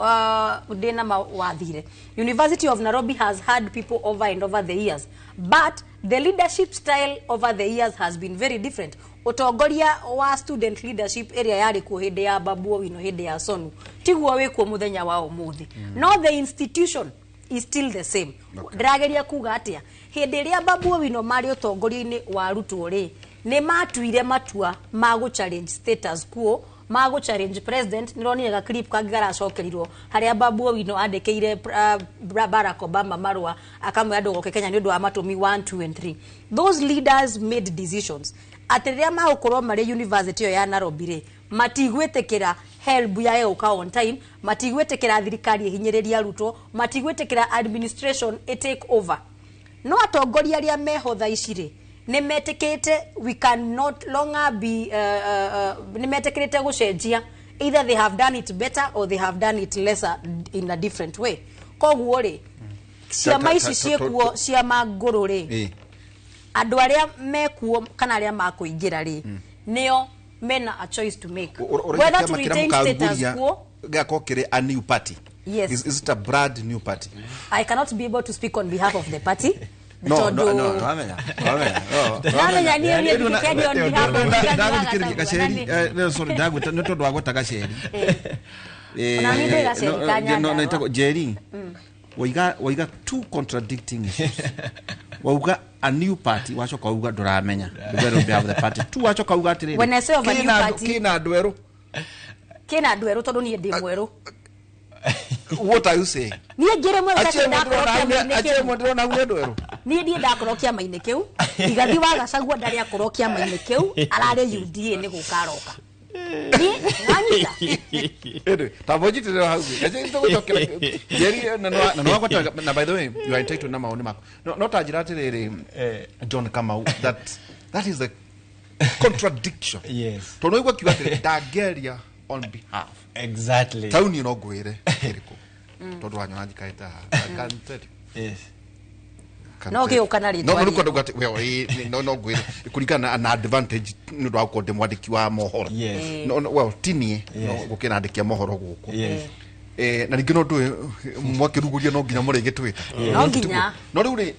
ndĩna mawathire. University of Nairobi has had people over and over the years, but the leadership style over the years has been very different. Ũtongoria wa student leadership ĩrĩa yarĩ kuo hĩndĩ ya Babu Owino, hĩndĩ ya Sonu, tiguo wĩkuo mũthenya wa ũmũthĩ. No the institution is still the same. Ndĩrageria kuga atĩa? Hĩndĩ ĩrĩa Babu Owino marĩ ũtongoria-inĩ wa arutwo rĩ, nĩ matuire matua ma gũ challenge status quo, ma gũ challenge president. Nĩronire ga clip kangĩ garacokerirwo harĩa Babu Owino andĩkĩire Barack Obama marũa akamwĩra ndũgoke Kenya nĩ ũndũ wa matũmi 1, 2 and 3. Those leaders made decisions atĩ rĩrĩa magũkorwo marĩ university ĩyo ya Nairobi rĩ, matigwĩtĩkĩra HELB ya gũka on time, matigwĩtĩkĩra thirikari ĩhinyĩrĩrie arutwo, matigwĩtĩkĩra administration ĩ take over. No atongoria arĩa meho thaa ici rĩ, nĩ metĩkĩte we cannot longer be nĩ metĩkĩrĩte gũcenjia. Either they have done it better or they have done it lesser in a different way. Koguo rĩ, ciama ici ciĩkuo, ciama ngũrũ rĩ, andũ arĩa mekuo kana arĩa makũingĩra rĩ, nĩo mena a choice to make whether to retain status quo. Gĩgakorwo kĩrĩ a new party? Yes. Is it a brand new party? I cannot be able to speak on behalf of the party. No, wamenya, wamenya, no. Ndamenya niĩ ndingĩkĩaria on behalf of Rigathi wa Ndagũthikĩrĩria. Gachagua. Gaceri, no, sorry, ndagwĩta nĩ tondũ wa gweta Gaceri. Ona niĩ ndĩ Gaceri ka No, Nyandarua. no, Njeri, waiga two contradicting issues. Wauga a new party, wacoka wauga ndũramenya ndũgerwo on behalf of the party tu, wacoka wauga atĩrĩrĩ, When I say of a new kĩna party- kĩna andũ erũ. Kĩna andũ erũ tondũ niĩ ndĩ mwerũ. What are you saying? Niĩ ngĩrĩ mwerũ. Achie Takĩ ndakorwo kĩama-inĩ achie kĩu. mũndũ hau nĩ andũ erũ. Niĩ ndiĩ ndakorwo kĩama-inĩ kĩu. Rigathi wa Gachagua ndarĩ akorwo kĩama-inĩ kĩu, ararĩ UDA, nĩ gũka aroka. Niĩ wanyita. Anyway, tamba ũnjitĩrĩre hau. Gaceri, tũgũcokera Njeri, na nĩwagweta, na by the way you are entitled na maoni maku. No ta njĩra atĩrĩrĩ, John Kamau, that is a contradiction. Yes. Tondũ waigua kiuga atĩrĩ, ndangĩaria on behalf. Exactly. Tauni no ngwĩre ĩrĩkũ tondũ wanyona njikarĩte haha, I can tell you. Yes. Can No tell you. gĩũka na rĩtwa No, no, rĩerũ. kwenda atĩ well, no ngwĩre kũringana na advantage nĩ ũndũ wa gũkorwo ndĩ mwandĩki wa mohoro. Yes. No, well, ti niĩ, no Yes. gũkĩra andĩki a mohoro gũkũ. Yes. Na ningĩ no ndũĩ mwakĩrugũria no nginya mũrĩgĩtwĩta. No nginya. No rĩu rĩ,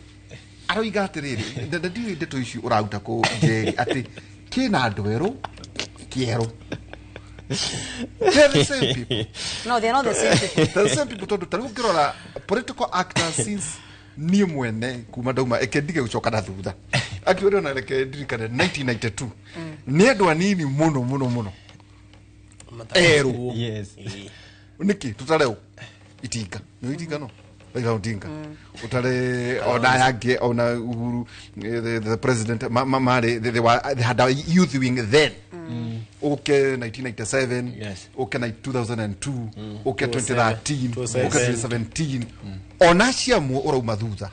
aroiga atĩrĩrĩ, ndiũĩ ndeto ici ũraruta kũ, Njeri, atĩ kĩna andũ erũ kĩerũ. They're the same people. No, they are not the same people. They're the same people, tondũ ta rĩu ũngĩrora political actors since niĩ mwene kuma ndauma, eke ndige gũcoka na thutha, akiũrĩ ona reke ndirikane 1992, nĩ andũ anini mũno mũno mũno erũ. Yes. Nĩkĩ tũtareu itinga nĩ itinga no Raila Odinga utare ona yange ona Uhuru, the president mare they had a youth wing then. Okay, 1997. Yes. Okay, 2002. Okay, 2013. 2007. Okay, 2017. Ona ciamwo urauma thutha.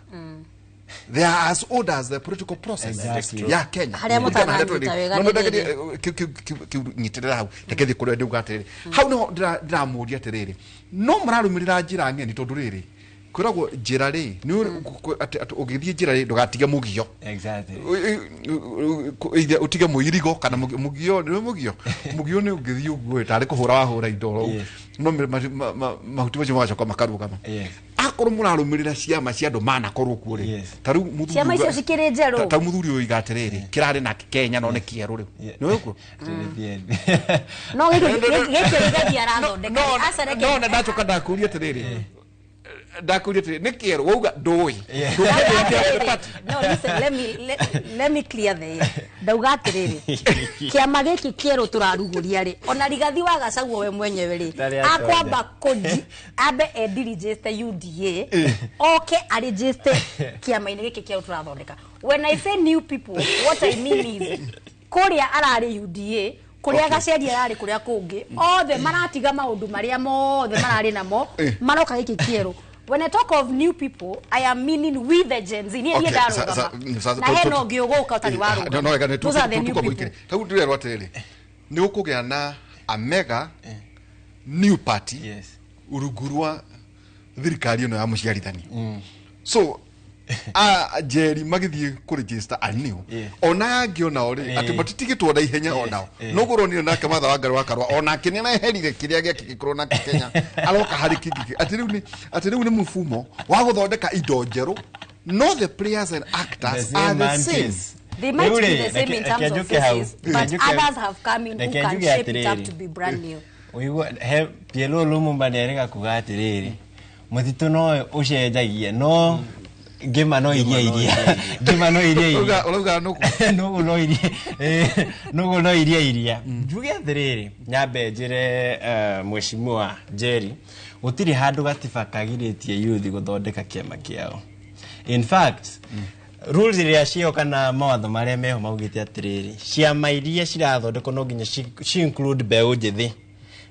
They are as old as the political process. Exactly. Ya Kenya. Harĩa mũtananyita wega No, nĩ ndagĩrĩ- kiu nyitĩrĩra hau, reke thiĩ kũrĩa ndĩuga atĩrĩrĩ, hau nĩho ndĩramũria atĩrĩrĩ, no mũrarũmĩrĩra njĩra ng'eni, tondũ rĩrĩ kwĩragwo njĩra rĩ nĩ atĩ ũgĩthiĩ njĩra rĩ ndũgatige mũgio. Exactly. Either ũtige mũirigo kana mũgio nĩ mũgio nĩ ũngĩthiĩ ũguo tarĩ kũhũra wahũra indo oro Yes. no mahuti macio magacoka makarũgama. Yes. Akorwo mũrarũmĩrĩra ciama cia andũ manakorwo kuo rĩ, Yes. ta rĩu mũthuri Ciama icio uga- cikĩrĩ njerũ. ta rĩu mũthuri ũyũ oiga atĩrĩrĩ, kĩrarĩ nake Kenya no nĩ kĩerũ rĩu nĩ ũguo. No gĩkĩ Rigathi arathondeka. Aca reke. No na ndacoka ndakũria atĩrĩrĩ, nĩ kĩerũ wauga ndũĩ. No, listen, let me clear the air. Ndauga atĩrĩrĩ, kĩama gĩkĩ kĩerũ tũrarugũria rĩ, ona Rigathi wa Gachagua we mwenyewe rĩ, Ndarĩ atonya. akwamba kũnji ambe endirigĩste UDA, oke arĩgĩste kĩama-inĩ gĩkĩ kĩerũ tũrathondeka. When I say new people, what I mean is kũrĩa ararĩ UDA, kũrĩa Gacheri ararĩ kũrĩa kũngĩ, othe maratiga maũndũ marĩa mothe mararĩ namo, maroka gĩkĩ kĩerũ. When I talk of new people, I am meaning we the Gen Z. Niĩ Okay, ndarũgama. Na hena ũngĩ ũgũka ũtarĩ warũgama. No, wega, nĩ Those are the new people. tũkũmũikĩria. Ta rĩu ndĩrerwo atĩrĩrĩ, nĩ ũkũgĩa na a mega new party rungu rwa thirikari ĩno ya mũciarithanio. So a Njeri magĩthiĩ kũregister anew, ona angĩ onao rĩ, atĩ matitigĩtwo na ihenya onao, no gũronire nake Martha Wangari wa Karua onake nĩ araeherire kĩrĩa gĩake gĩkorwo nake Kenya aroka harĩ kĩngĩ, atĩ rĩu nĩ mũfumo wa gũthondeka indo njerũ, no the players and actors The are same the same. monkeys. They might Rĩu be rĩ, the same in terms reke of njuke hau. faces, but Reke njuke- others have come in who reke can njuge shape it up atĩrĩrĩ. to be brand new. Ũigua he PLO Lumumba nĩerĩga kuga atĩrĩrĩ, mũtitũ no ũcenjagia no ngĩma no iria iria, ngĩma no iria iria. Ũrauga nũgũ. Nũgũ no iria, nũgũ no iria iria. Njuge atĩrĩrĩ, nyambe njĩre mheshimiwa Njeri, gũtirĩ handũ gatiba kagirĩtie youth gũthondeka kĩama kĩao. In fact, rules iria ciĩho kana mawatho marĩa meho maugĩte atĩrĩrĩ, ciama iria cirathondekwo no nginya ci include mbeũ njĩthĩ,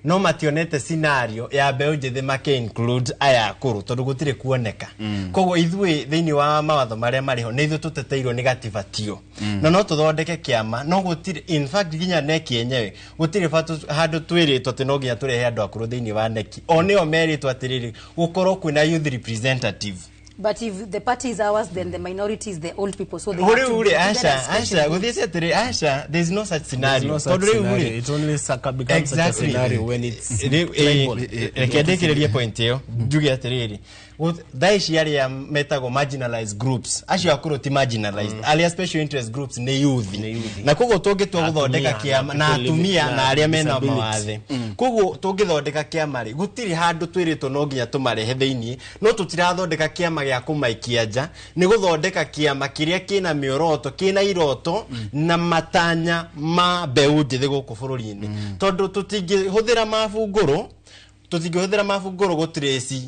no mationete scenario ya mbeũ njĩthĩ make include aya akũrũ tondũ gũtirĩ kuoneka. Koguo ithuĩ thĩinĩ wa mawatho marĩa marĩ ho nĩ ithuĩ tũteteirwo nĩ gatiba tio, na no tũthondeke kĩama, no gũtirĩ, in fact nginya neki yenyewe gũtirĩ handũ twĩrĩtwo atĩ no nginya tũrehe andũ akũrũ thĩinĩ wa neki. O nĩo merĩtwo atĩrĩrĩ, gũkorwo kwĩna youth representative. But if the party is ours, then the minority is the old people. So they have Rĩu to be rĩ, given a aca special aca gũthiĩ atĩrĩ, aca, there is no such scenario. There's no such Tondũ rĩu scenario. rĩ, It only becomes such a scenario when it's Rĩu, tribal. reke ndĩkĩrĩrie point ĩyo njuge atĩrĩrĩ, thaa ici arĩa metagwo marginalized groups, acio akũrũ ti marginalized, arĩa special interest groups nĩ youth, na koguo tũngĩtua gũthondeka Atumia, kĩama na people living- atumia na na arĩa mena disability. mawathe, koguo tũngĩthondeka kĩama rĩ, gũtirĩ handũ twĩrĩtwo no nginya tũmarehe thĩiniĩ, no tũtirathondeka kĩama gĩa kũmaikia nja, nĩ gũthondeka kĩama kĩrĩa kĩna mĩoroto, kĩna iroto na matanya ma mbeũ njĩthĩ gũkũ bũrũri-inĩ, tondũ tũtingĩhũthĩra mabungũrũ, tũtingĩhũthĩra mabungũrũ gũtrace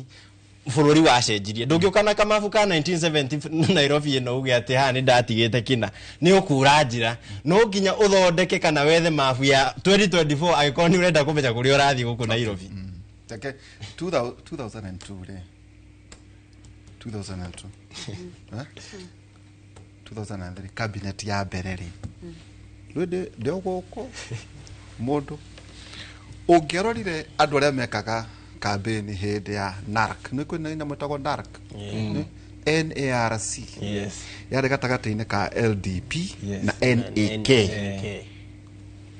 bũrũri wacenjirie. Ndũngĩũka na kamabu ka 1970 Nairobi ĩno uge atĩ haha nĩ ndatigĩte kĩna, nĩ ũkura njĩra. No nginya ũthondeke kana wethe mabu ya 2024 angĩkorwo nĩ ũrenda kũmenya kũrĩa ũrathiĩ gũkũ Nairobi. Take 2002 rĩ, 2002, eh? 2003 cabinet ya mbere rĩ, rĩu ndĩ gũkũ mũndũ ũngĩarorire andũ arĩa mekaga kambĩni hĩndĩ ya NARC, nĩ kwĩna nyamũ ĩtagwo NARC. Nĩ NARC. Yes. Yarĩ gatagatĩ-inĩ ka LDP Yes. na NAK.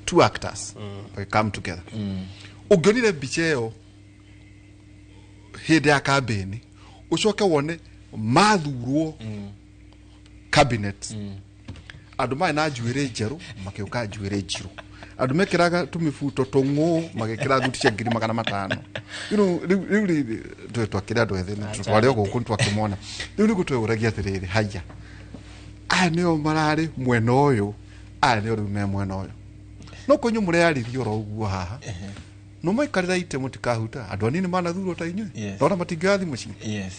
Two actors they come together. Ũngĩonire mbica ĩyo hĩndĩ ya kambĩni, ũcoke wone mathurwo cabinet, andũ marĩ na njuĩrĩ njerũ makĩũka njuĩrĩ njirũ, andũ mekĩraga tũmĩbuto tũng'ũ magĩkĩra thuti cia 500,000. You know, rĩu rĩ twakĩrĩ andũ ethĩ nĩ twarĩ o gũkũ nĩtwakĩmona. Rĩu nĩguo twehũragia atĩrĩrĩ, haiya, aya nĩo mararĩ mwena ũyũ, aya nĩo rĩu me mwena ũyũ, no kũnyũ mũreyarĩria oro ũguo haha, no maikarĩra itĩ mũtikahuta andũ anini manathurwo ta inyuĩ. Yes. Ndona matingĩoya thimũ ciĩ. Yes.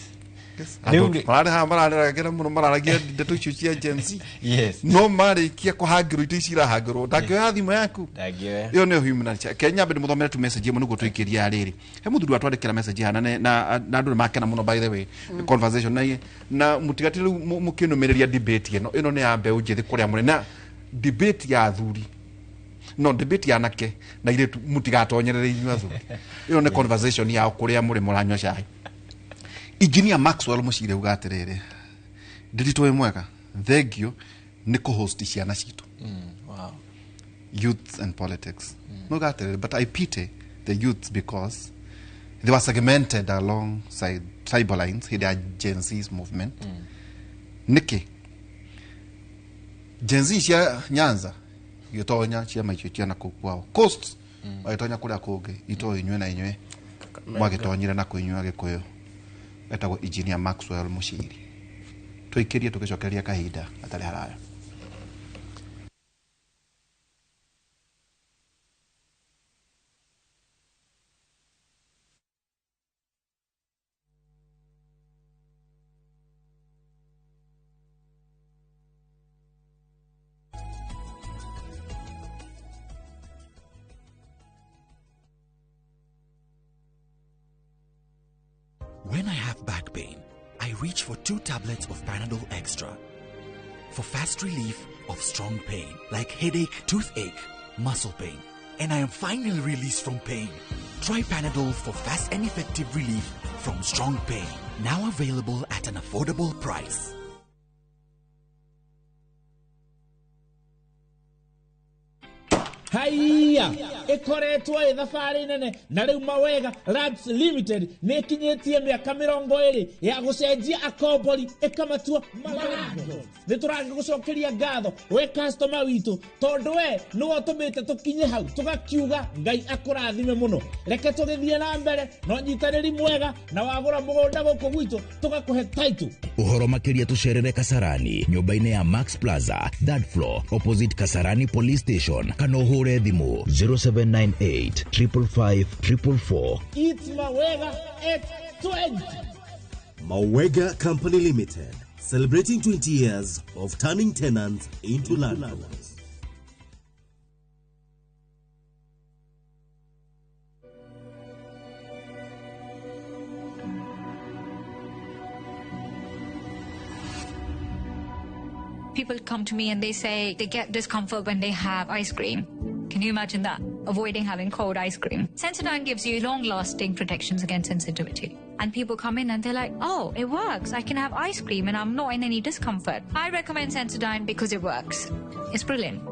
Andũ mararĩ haha mararĩragĩra mũno, mararagia ndeto icio cia Gen Z. Yes. No marĩkia kũhangĩrwo indo ici irahangĩrwo, ndangĩoya thimũ yaku. Ndangĩoya. Ĩyo nĩyo human nature. Ke nyambe ndĩmũthomere tu message ĩmwe nĩguo tũikĩrie rĩrĩ. He mũthuri watwandĩkĩra message haha na andũ nĩmakena mũno, by the way, conversation na mũtigatire rĩu mũkĩnũmĩrĩria debate ĩno. Ĩno nĩ ya mbeũ njĩthĩ kũrĩa mũrĩ, na debate ya athuri, no debate ya anake na airĩtu mũtigatonyerere inyuĩ athuri. Ĩno nĩ conversation yao kũrĩa mũrĩ mũranyua cai. Engineer Maxwell Mucire uga atĩrĩrĩ, ndĩritũ wĩ mwega, thengio nĩ kũhost ciana citũ. Wow. Youth and politics. No uga atĩrĩrĩ, but I pity the youths because they were segmented alongside tribal lines hĩndĩ ya Gen Z's movement. Nĩkĩ Gen Z cia Nyanza igĩtonya ciama icio cia nakũu kwao Coast, magĩtonya kũrĩa kũngĩ, itoĩ inyuĩ na inyuĩ mwagĩtonyire na kũ inyuĩ Agĩkũyũ. Etagwo Engineer Maxwell Mushiri. Tũikĩrie tũgĩcokereria kahinda gatarĩ haraya. When I have back pain, I reach for 2 tablets of Panadol Extra for fast relief of strong pain like headache, toothache, muscle pain, and I am finally released from pain. Try Panadol for fast and effective relief from strong pain. Now available at an affordable price. Haiya ikoretwo ĩ thabarĩ nene na rĩu Mawega Lands Limited nĩ ĩkinyĩtie mĩaka 20 ya gũcenjia akombori ĩkamatua malandlords. Nĩ tũragĩgũcokeria ngatho we customer witũ, tondũ we nĩwe ũtũmĩte tũkinye hau tũgakiuga Ngai akũrathime mũno. Reke tũgĩthiĩ na mbere na ũnyitanĩri mwega, na wagũra mũgũnda gũkũ gwitũ tũgakũhe title. Ũhoro makĩria tũcerere Kasarani nyũmba-inĩ ya Max Plaza, third floor, opposite Kasarani Police Station, kana ũhũre thimũ 0798 555 444. It's Mawega at 20. Mawega Company Limited, celebrating 20 years of turning tenants into landlords. People come to me and they say they get discomfort when they have ice cream. Can you imagine that? Avoiding having cold ice cream. Sensodyne gives you long-lasting protections against sensitivity. And people come in and they're like, oh, it works. I can have ice cream and I'm not in any discomfort. I recommend Sensodyne because it works. It's brilliant.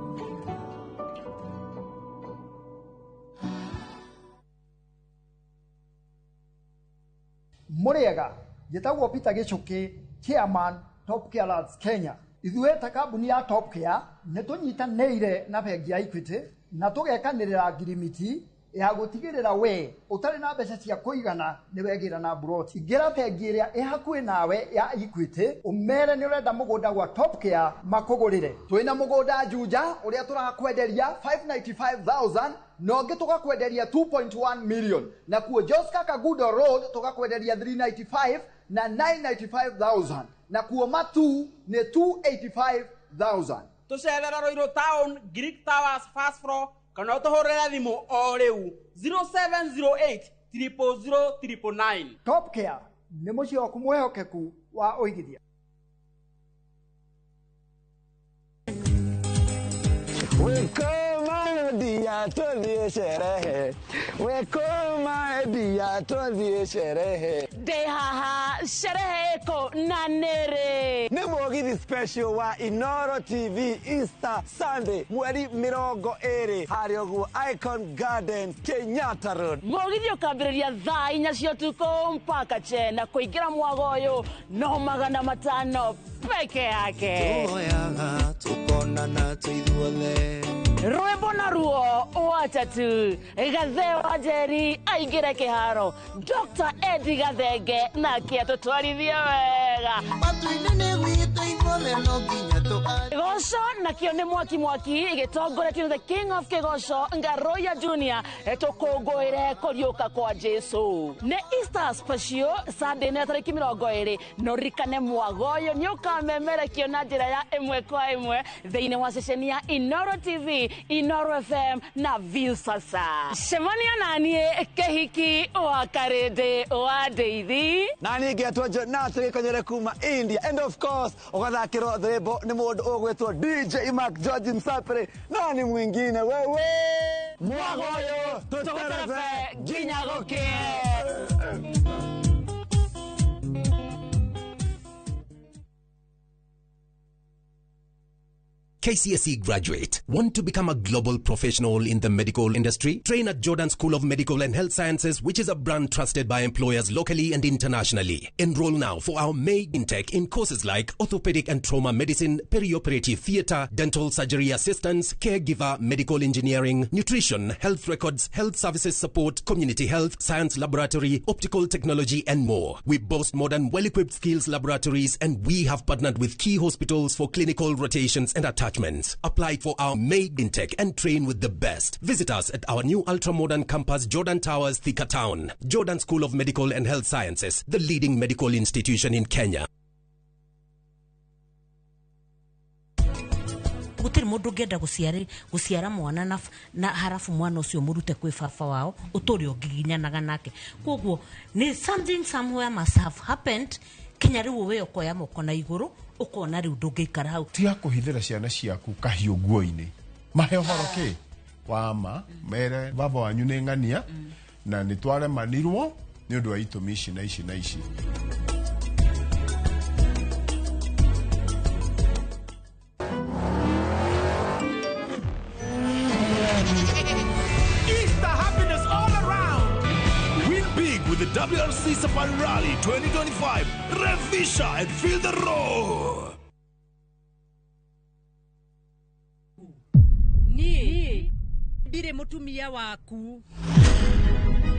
Mũrĩega, njĩtagwo Peter Gĩchũkĩ, Chairman Top Care Lands Kenya. Ithuĩ ta kambuni ya Top Care nĩ tũnyitanĩire na bengi ya Equity na tũgekanĩrĩra ngirimiti ya gũtigĩrĩra we ũtarĩ na mbeca cia kũigana nĩ wegĩra na mburoti. Ingĩra bengi ĩrĩa ĩ hakuhĩ nawe ya Equity ũmere nĩ ũrenda mũgũnda gwa Top Care makũgũrĩre. Twĩna mũgũnda Juja ũrĩa tũrakwenderia 595,000 na ũngĩ tũgakwenderia 2.1 million, na kuo Joska Kagudo Road tũgakwenderia 395 na 995,000, na kuo Matu nĩ 285,000. Tũcerere Ruiru Town, Greek Towers first floor, kana ũtũhũrĩre thimũ o rĩu 0708 000 999. Top Care nĩ mũciĩ waku mwĩhokeku wa ũigithia. Wekoma tũthiĩ sherehe, wekoma dia tũthiĩ sherehe. Ndĩ haha sherehe ĩkũ na nĩrĩ? Nĩ mũgithi special wa Inoro TV Easter Sunday mweri 20 harĩa ũguo Icon Garden, Kenyatta Road. Mũgithi ũkambĩrĩria thaa 4 cia ũtukũ mpaka chena, kũingĩra mwago ũyũ no 500 peke yake. Tuoyaga tukonana twĩ ithuothe. Rwĩmbo na ruo watatu Gathe wa Njeri aingĩre kĩharo, Dr. Eddie Gathenge nake atũtwarithie wega. Matu-inĩ nĩ gwitũ ithuothe. Ithuothe no nginya tũ Kĩgoco nakĩo nĩ mwaki mwaki gĩtongoretio nĩ the king of kĩgoco Ngaroya Junior, tũkũngũĩre kũriũka kwa Jesu. Nĩ Easter special Sunday nĩ tarĩki 20, na ũririkane mwagoyo nĩ ũkamemerekio na njĩra ya ĩmwe kwa ĩmwe thĩinĩ wa ceceni ya Inoro TV, Inoro FM na Viusasa. Cemania naniĩ Kĩhiki wa Karĩndĩ wa Ndeithi. Na niĩ ngetwo Jonathan Gĩkonyere kuma India, and of course ũgathakĩrwo rwĩmbo nĩ mũndũ ũgwĩtwo DJ Mark George Msapere, nani mwingine wewe mwagoyo tũterebe nginya gũkĩe. KCSE graduate. Want to become a global professional in the medical industry? Train at Jordan School of Medical and Health Sciences, which is a brand trusted by employers locally and internationally. Enroll now for our May intake in courses like orthopedic and trauma medicine, perioperative theater, dental surgery assistance, caregiver, medical engineering, nutrition, health records, health services support, community health, science laboratory, optical technology, and more. We boast modern, well-equipped skills laboratories, and we have partnered with key hospitals for clinical rotations and attachments. Apply for our May intake and train with the best. Visit us at our new ultra-modern campus, Jordan Towers, Thika Town. Jordan School of Medical and Health Sciences, the leading medical institution in Kenya. Gũtirĩ mũndũ ũngĩenda gũciara mwana na harafu mwana ũcio mũrute kwĩ baba wao ũtũre ũngiginyanaga nake. Koguo nĩ something somewhere must have happened kinya rĩu we ũkoya moko na igũrũ ũkona rĩu ndũngĩikara hau. Tiga kũhithĩra ciana ciaku kahiũ nguo-inĩ, mahe ũhoro kĩ wa ma, mere baba wanyu nĩ ng'ania na nĩ twaremanirwo nĩ ũndũ wa itũmi ici na ici na ici. Easter happiness all around. Win big with the WRC Safari Rally 2025. Revisha and feel the roar. Niĩ ndirĩ mũtumia waku.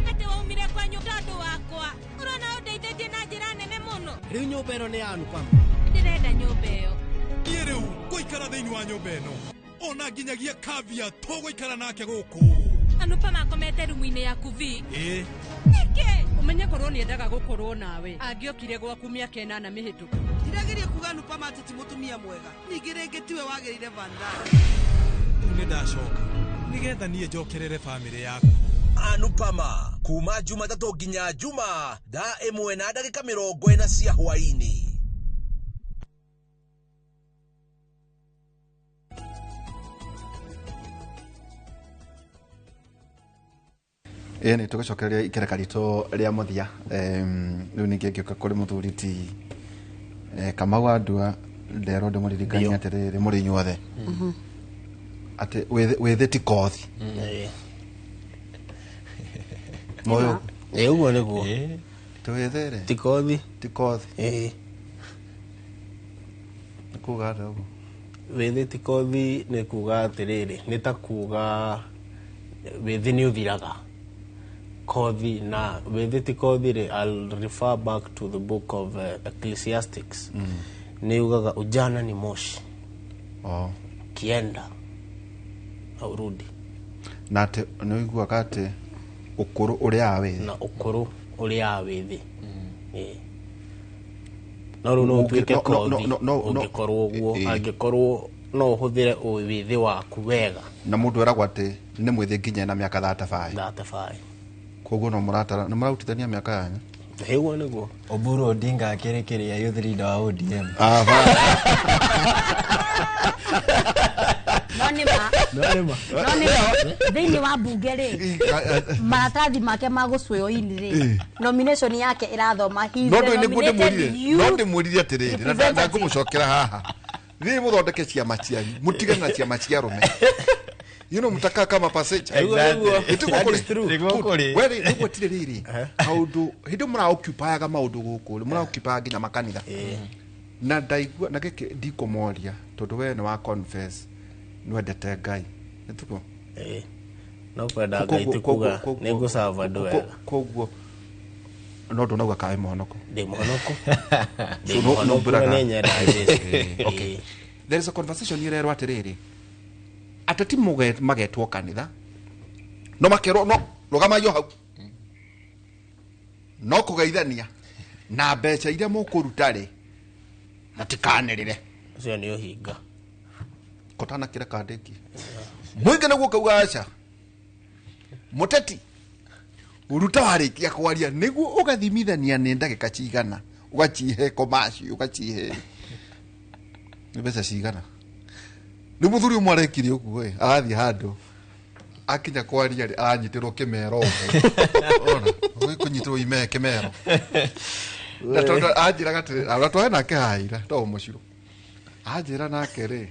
Atĩ waumire kwanyu tondũ wakwa. Ũrona ũndeithĩtie na njĩra nene mũno. Rĩu nyũmba ĩno nĩ ya Anupama. Ndĩrenda nyũmba ĩyo. Niĩ rĩu ngũikara thĩinĩ wa nyũmba ĩno. Ona nginyagia Kavya tũgũikara nake gũkũ. Anupama akomete rumu-inĩ yaku vi. Ĩĩ. Nĩkĩ? Ũmenye korwo nĩendaga gũkorwo nawe. Angĩokire gwaku mĩaka 8 mĩhĩtũku. Ndirageria kuga Anupama atĩ ti mũtumia mwega. Ningĩ rĩngĩ tiwe wagĩrĩire Vandana. Rĩu nĩndacoka nĩgetha niĩ njokerere bamĩrĩ yaku. Anupama kuma Jumatatũ nginya Juma thaa 1:40 cia hwaĩ-inĩ. Ĩĩ nĩ tũgĩcokereria ikereka ritũ rĩa mũthia. Rĩu ningĩ ngĩũka kũrĩ mũthuri ti Kamau wa Ndua, nderwo ndĩmũririkanie atĩrĩrĩ mũrĩ inyuothe atĩ wĩthĩ ti kothi. Moyo. Ĩĩ ũguo nĩguo. Tĩ wĩthĩ rĩ ti kothi. Ti kothi. Ĩĩ. Nĩ kuga atĩa ũguo? Wĩthĩ ti kothi nĩ kuga atĩrĩrĩ, nĩ ta kuga wĩthĩ nĩ ũthiraga. Kothi na wĩthĩ ti kothi rĩ, I'll refer back to the book of Ecclesiastics. Nĩ ugaga ujana ni moshi. Oh. Kienda haurudi. Na atĩ nĩ ũiguaga atĩ ũkũrũ ũrĩaga wĩthĩ. Na ũkũrũ ũrĩaga wĩthĩ. Ĩĩ. No rĩu no ũtuĩke kothi ũngĩkorwo ũguo, angĩkorwo no ũhũthĩre wĩthĩ waku wega. Na mũndũ eragwo atĩ nĩ mwĩthĩ nginya ena mĩaka 35. 35. Koguo no mũratara nĩ mũrarutithania mĩaka yanyu. Ĩguo nĩguo. Oburu Odinga akĩrĩ kĩrĩa youth leader wa ODM. No nĩ ma. No nĩ ma. No nĩ ma. Thĩinĩ wa mbunge rĩ, maratathi make ma gũcũĩo inĩ rĩ, nomination yake ĩrathoma he is No the nominated no youth ndĩmwĩrire atĩrĩrĩ, na ngũmũcokera haha. Thiĩ mũthondeke ciama cianyu, mũtigane na ciama cia arũme. You know mtakaa kama passenger. Exactly. Wewe niguo tire riri. Maundu hindi mura occupyaga maundu guku, mura occupyaga nginya makanitha. Na ndaigua na giki ndikumoria tondu we ni wa confess nwendete Ngai. Nituko? No kwenda Ngai ti kuga nĩ ngũserve andũ wega. Koguo No ndũnauga kaĩ mũhonoko. Ndĩ mũhonoko. So Ndĩ no mũhonoku mbũraga. na nĩnyendaga Jesũ. Okay. There is a conversation irerwo atĩrĩrĩ, ateti magetwo kanitha no makerwo no rũgamaio hau no kũgeithania na mbeca iria mũkũruta rĩ mũtikanĩrĩre. Ũcio nĩ ũhinga. Kotanakĩra kandĩki mũingĩ nĩguo kauga aca mũteti ũruta warĩkia kwaria nĩguo ũgathimithania nĩ ndagĩka cigana ũgacihe komaci ũgacihe nĩ mbeca cigana. Nĩ mũthuri ũmwe arekire ũguo ĩ, arathiĩ handũ akinya kwaria rĩ aranyitĩrwo kĩmero ũguo ona kũnyitĩrwo ime kĩmero na tondũ anjĩraga atĩrĩ ona twarĩ nake haha ira to mũcirũ anjĩra nake rĩ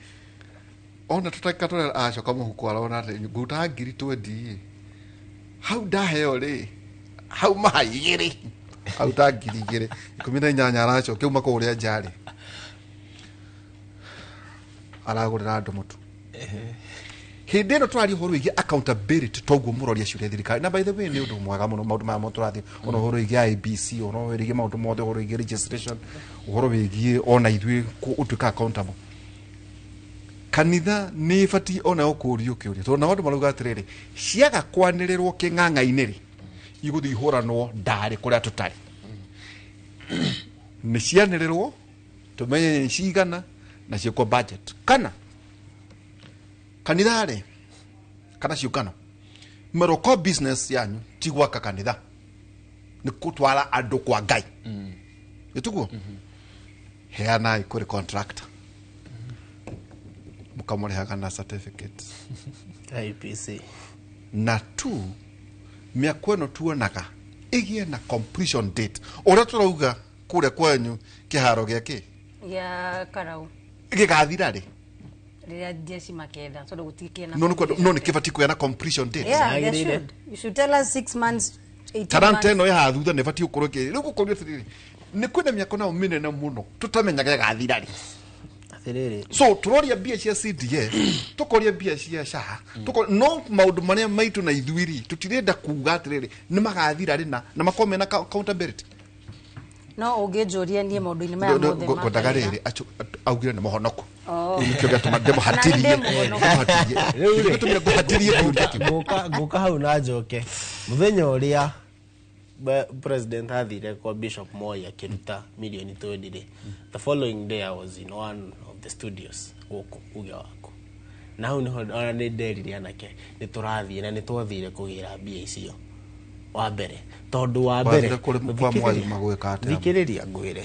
ona tũtagĩka tũrĩa acoka mũhuko arona atĩ ngũruta 20,000 ĩ hau ndaheo rĩ hau maha igĩrĩ aruta 2,000 18 aracokia uma kũrĩa nja rĩ aragũrĩra andũ mũtu. Hĩndĩ ĩno tũraria ũhoro wĩgiĩ accountability toguo mũroria ciũria thirikari na by the way nĩ ũndũ mwega mũno maũndũ maya mothe tũrathiĩ ona ũhoro wĩgiĩ IBC ona ũhoro wĩgiĩ maũndũ mothe ũhoro wĩgiĩ registration ũhoro wĩgiĩ ona ithuĩ ũtuĩka accountable. Kanitha nĩ ĩbatiĩ onayo kũũrio kĩũria tondũ nao andũ marauga atĩrĩrĩ ciaga kwanĩrĩrwo kĩng'ang'a-inĩ rĩ igũthiĩ ihũranwo ndarĩ kũrĩa tũtarĩ nĩ cianĩrĩrwo tũmenye nĩ cigana na ciĩkwo budget kana kanitha rĩ kana ciũngano merwo business yanyu ti gwaka kanitha nĩ gũtwara andũ kwa Ngai ĩtiguo heanai kũrĩ contractor mũkamũrĩhaga na certificate IPC na tu mĩako ĩno tuonaga ĩgĩe na completion date ũrĩa tũrauga kũrĩa kwanyu kĩharo gĩa kĩ ya karau gĩgathira rĩ rĩrĩa jeshi makenda tondũ gũtikĩe na no nĩ kĩbatiĩ kũgĩa na completion date. Yeah, they should. You should tell us 6 months, 18 taranta months. ĩno ĩhaha thutha nĩ ĩbatiĩ gũkorwo ĩkĩ rĩu gũkorwo atĩrĩrĩ nĩ kwĩna mĩako nayo mĩnene mũno tũtamenyaga ĩgathira rĩ. Atĩrĩrĩ so tũroria mbia cia CDF tũkoria mbia cia SHA no maũndũ marĩa maitũ na ithuĩ rĩ tũtirenda kuga atĩrĩrĩ nĩ magathira rĩ na makorwo mena accountability. No ũngĩnjũria niĩ maũndũ-inĩ maya mothe ma ngwendaga kanitha. rĩrĩ augire nĩ mũhonoku. Oh. Rĩu nĩkĩo gĩatũma ndĩmũhatĩrie. Na nĩ ndĩ Rĩu rĩ, Gĩtũmire ngũhatĩrie kĩũria kĩu. Ngũka hau na njoke mũthenya ũrĩa president athire kwa Bishop Moi akĩruta milioni 20 rĩ, the following day I was in one of the studios gũkũ uge waku na hau nĩho ona nĩ nderire anake nĩ tũrathiĩ na nĩ twathire kũgĩra mbia icio wa mbere tondũ wa mbere Wathire kũrĩ kwa Mwai magwĩka atĩa? Thikĩrĩria ngwĩre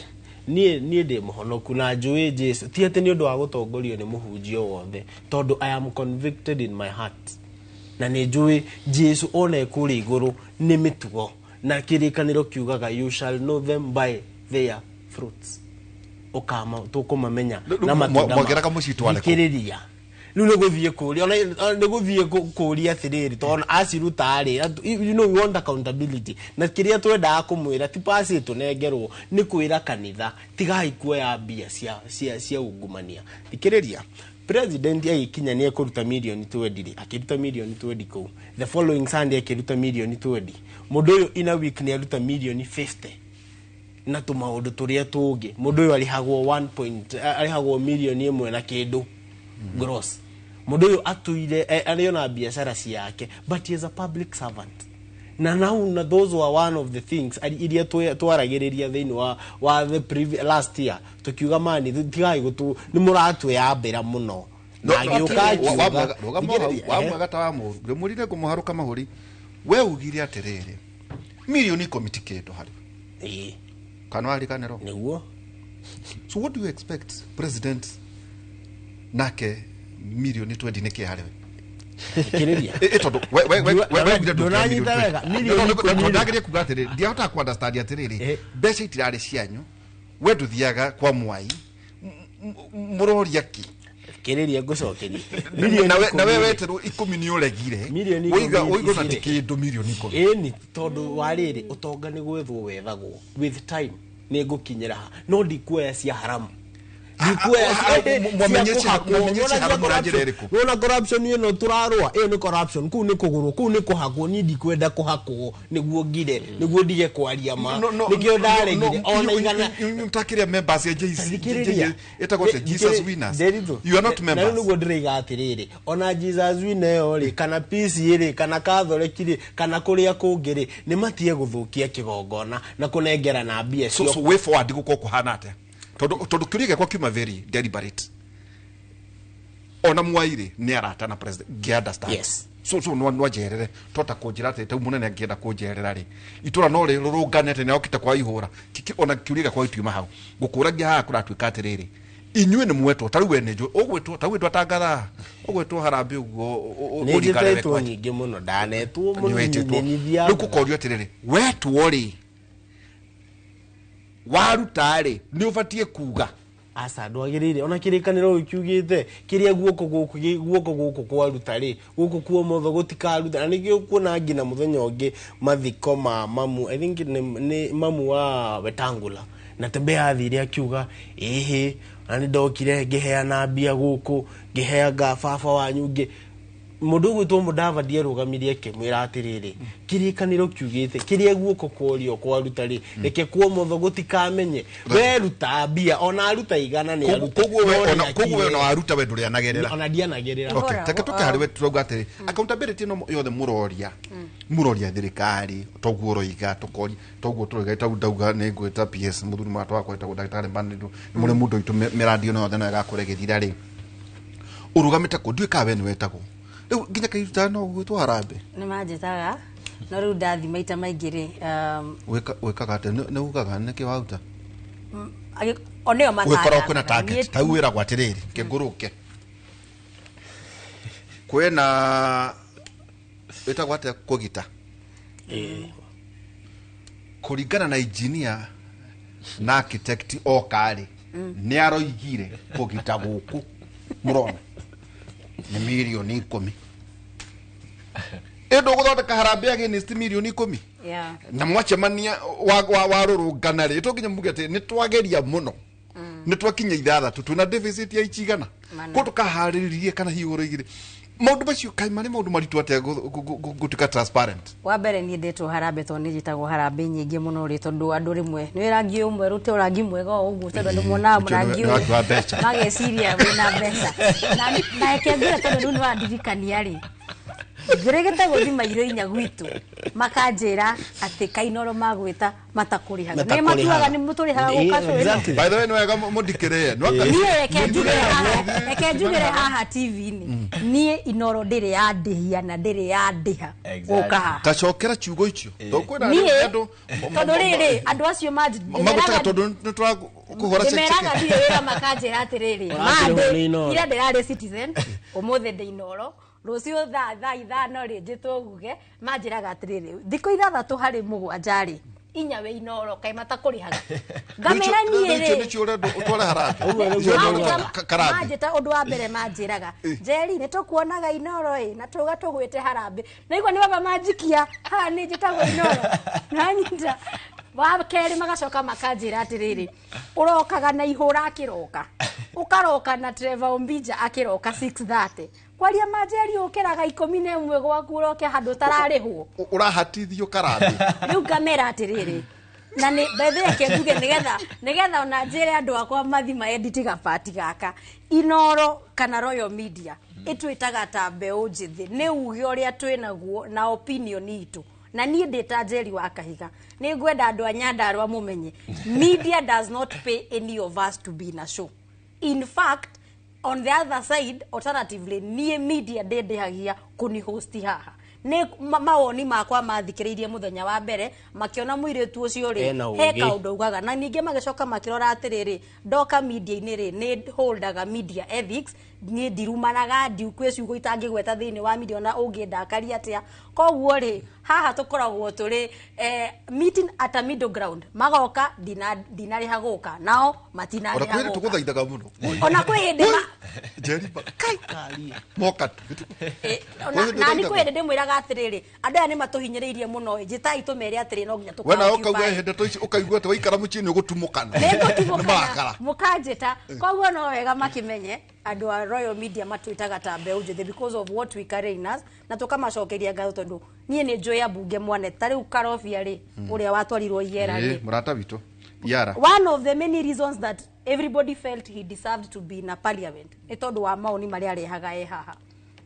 niĩ ndĩ mũhonoku na njũĩ Jesũ ti atĩ nĩ ũndũ wa gũtongorio nĩ mũhunjia wothe tondũ I am convicted in my heart na nĩ njũĩ Jesũ ona e kũrĩa igũrũ nĩ mĩtugo na kĩrĩkanĩro kiugaga you shall know them by their fruits ũkama tũkũmamenya na matunda mwageraga mũcitware kũ? Thikĩrĩria rĩu nĩ gũthiĩ kũria ona nĩ gũthiĩ kũria atĩrĩrĩ tondũ aciruta rĩ you know we want accountability na kĩrĩa twendaga kũmwĩra ti pasi tũnengerwo nĩ kwĩra kanitha tigai kuoya mbia cia ungumania. Thikĩrĩria president agĩkinya nĩ ekũruta milioni 20 rĩ akĩruta milioni 20 kũu the following Sunday akĩruta milioni 20 mũndũ ũyũ in a week nĩ aruta milioni 50 na tũmaũndũ tũrĩa tũngĩ mũndũ ũyũ arĩhagwo 1 point arĩhagwo milioni 1 na kĩndũ gross mũndũ ũyũ atuire arĩ ona biacara ciake but he is a public servant na now na those were one of the things iria twaragĩrĩria thĩinĩ wa the previous last year tukiuga mani tigai gũtu nĩ mũratwĩyambĩra mũno na agĩũka akiuga wa mwega ta wa mũru ndĩmũrire ngũmũharũka mahũri we ugire atĩrĩrĩ milioni 10 ti kĩndũ harĩ ĩĩ kana wariganĩrwo nĩguo. So what do you expect president nake milioni 20 nĩ kĩ harĩ we? Thikĩrĩria. Tondũ we ugire Ndũranyita wega, milioni 10 rĩ. Ndageria kuga atĩrĩrĩ ndiahotaga ku understand atĩrĩrĩ mbeca itirarĩ cianyu we ndũthiaga kwa Mwai mũroria kĩ? Thikĩrĩria ngũcokerie. Na we weterwo 10 nĩ ũregire Milioni Woiga 10 woiga ona ici ti rĩ. kĩndũ milioni 10. Ĩni tondũ wa rĩrĩ ũtonga nĩ gwethwo wethagwo with time nĩ ngũkinyĩra ha no ndikuoya cia haramu. Nona corruption ĩno tũrarũa ĩyo nĩ corruption kũu nĩ kũgũrwo kũu nĩ kũhakwo niĩ ndikwenda kũhakwo nĩguo ngire nĩguo ndige kwaria ma nĩkĩo ndaregire ona igana mtakĩria members ya JC ĩtagwo atĩa? Jesus Winners. You are not members. Na rĩu nĩguo ndĩraiga atĩrĩrĩ ona Jesus Winner ĩyo rĩ kana PCA rĩ kana Catholic rĩ kana kũrĩa kũngĩ rĩ nĩ matige gũthũkia kĩgongona na kũnengerana mbia so way forward gũkorwo kũhana atĩa tondu kiuria giakwa kiuma very deliberate ona mwaire ni arata na president ngi understand. Yes. So no no njerere tota kunjira ati tau munene angienda kunjerera ri itura no ri rurungane ati niokite kwa ihura ona kiuria giakwa gitiuma hau ngukuragia haha kuratuika atiriri inyuĩ nĩ mwetwo ta rĩu we nĩ njũĩ ũgwĩtwo ta gwĩtwo tangatha ũgwĩtwo harambĩ ũguo nĩ njĩtĩtwo nyingĩ mũno ndanetwo mũno nĩ rĩu kũkorio atĩrĩrĩ wetwo rĩ waruta rĩ nĩ ũbatiĩ kuga aca ndwagĩrĩire ona kĩrĩkanĩro gĩkiugĩte kĩrĩa guoko gũkũ kwaruta rĩ gũkũ kuomotho gũtikaruta na nĩkĩo kuona nginya mũthenya ũngĩ mathiko ma mamu I think nĩ mamu wa Wetangula na Tembea athire akiuga ĩhĩ na nĩ ndokire ngĩheana mbia gũkũ ngĩheanga baba wanyu ngĩ mũndũ ũgwĩtwo Mudavadi arũgamirie akĩmwĩra atĩrĩrĩ kĩrĩkanĩro kiugĩte kĩrĩa guoko kwa ũrĩo kwaruta rĩ reke kuomotho gũtikamenye weruta mbia ona aruta igana nĩ aruta koguo we ona waruta we ndũrĩ anagerera ona ndianagerera. Okay, take tuke harĩ we turauga atĩrĩ accountability ĩno yothe mũroria mũroria thirikari toguo ũroiga tũkoria toguo tũroiga tau ndauga nĩ ngwĩta PS mũthuri mwatwa wakwa etagwo ndagĩtarĩ Mbanidu nĩ mũrĩ mũndũ witũ mĩrandi ĩno yothe no ĩgakorwo ĩgĩthira rĩ ũrũgamĩte kũ ndiũĩ kana we nĩ wetagwo rĩu nginya kairutana no gwĩtwo harambĩ nĩ manjĩtaga no rĩu ndathi maita maingĩ rĩ wĩkaga atĩa nĩ ugaga nĩkĩ waruta o nĩo matara kwĩna target tau wĩragwo atĩrĩrĩ kĩngũrũke kwĩna wĩtagwo atĩa kũgita kũringana na engineer na architect oka rĩ nĩ aroigire kũgita gũkũ mũrona nĩ mirioni 10 ĩndũ gũthondeka harambĩ against mirioni 10 na mwacemania wa rũrũngana rĩ to nginya muge atĩ nĩ twageria mũno nĩ twakinya 6 twĩna deficit ya 100 ko tũkaharĩrĩrie kana hihi ũroigire maũndũ macio kaĩ marĩ maũndũ maritũ atĩa gũtuĩka transparent. Wa mbere niĩ ndĩtwo harambĩ tondũ nĩ njĩtagwo harambĩ nyingĩ mũno rĩ tondũ andũ rĩmwe nĩ rangi ũmwe rũte rangi mwega o ũguo tondũ andũ monaga rangi ũyũ mageciria wĩna mbeca na reke ngwĩre tondũ rĩu nĩ wandirikania rĩ ngĩrĩgĩte gũthiĩ mairo inya gwitũ makanjĩra atĩ kainoro magwĩta matakũrĩhaga nĩ matuaga nĩ mũtũrĩhaga gũka cũĩ. By the way nĩ wega mũndikĩrĩe niĩ reke njugĩre haha TV-inĩ niĩ Inoro ndĩrĩ yandĩhia na ndĩrĩ yandĩha gũka haha ta cokera ciugo icio tũkwĩra andũ tondũ rĩrĩ andũ acio magũtaga tondũ nĩ tũrakũhũra ndĩmeraga ndirĩ wĩra makanjĩra atĩrĩrĩ mandĩ ira ndĩrarĩ Citizen ũmũthĩ ndĩ Inoro rũciũ thaa 5 rĩ njĩtwo nguge manjĩraga atĩrĩrĩ thikũ 6 harĩ 7 rĩ inya wĩ Inoro kaĩ matakũrĩhaga ngamĩra niĩ rĩ manjĩta ũndũ wa mbere manjĩraga Njeri nĩ tũkuonaga Inoro ĩ na tũga tũgwĩte harambĩ naigua nĩ baba manjikia haha nĩ njĩtagwo Inoro nanyita wa kerĩ magacoka makanjĩra atĩrĩrĩ ũrokaga na ihũra akĩroka ũkaroka na Trevor Ombija akĩroka 6:30 kwaria manjeri ũkĩraga 11 gwaku ũroke handũ ũtararĩhwo ũrahatithio karambĩ rĩu ngamera atĩrĩrĩ na nĩ bethe reke njuge nĩgetha ona njĩre andũ akwa mathi maedit gabati gaka Inoro kana Royal Media ĩtwĩtaga ta mbeũ njĩthĩ nĩ uge ũrĩa twĩnaguo na opinion itũ na niĩ ndĩ ta Njeri wa Kahiga nĩ ngwenda andũ a Nyandarua mũmenye media does not pay any of us to be in a show. In fact on the other side alternatively niĩ media ndĩndĩhagia kũni host haha nĩ mawoni makwa mathikĩrĩirie mũthenya wa mbere makĩona mũirĩtu ũcio rĩ he kaũndũ augaga na ningĩ magĩcoka makĩrora atĩrĩrĩ ndoka media-inĩ rĩ nĩ holdaga media ethics niĩ ndirumanaga ndiukwĩ ciugo itangĩgweta thĩinĩ wa media ona ũngĩndakaria atĩa koguo rĩ haha tũkoragwo tũrĩ meeting at a middle ground magoka ndinarĩha gũka nao matinarĩha gũka tũgũthaithaga mũno ona kwĩ hĩndĩ Njeri kai moka na nĩ kwĩ hĩndĩ ndĩmwĩraga manjĩraga atĩrĩrĩ andũ aya nĩ matũhinyĩrĩirie mũno njĩtai tũmere atĩrĩ no nginya We nawe tũka ũkauga hĩndĩ to ici ũkaigua atĩ waikara mũciĩ nĩ ũgũtumũkana. Nĩ marakara. Mũkanjĩta koguo no wega makimenye andũ a Royal Media matwĩtaga ta mbeũ njĩthĩ because of what we carry in us, na tũkamacokeria ngatho tondũ niĩ nĩ njũĩ ambunge mwane ta rĩu Karobia rĩ, ũrĩa watwarirwo iera rĩ, Mũrata witũ Yara. One of the many reasons that everybody felt he deserved to be in a parliament nĩ tondũ wa maoni marĩa arehaga e haha.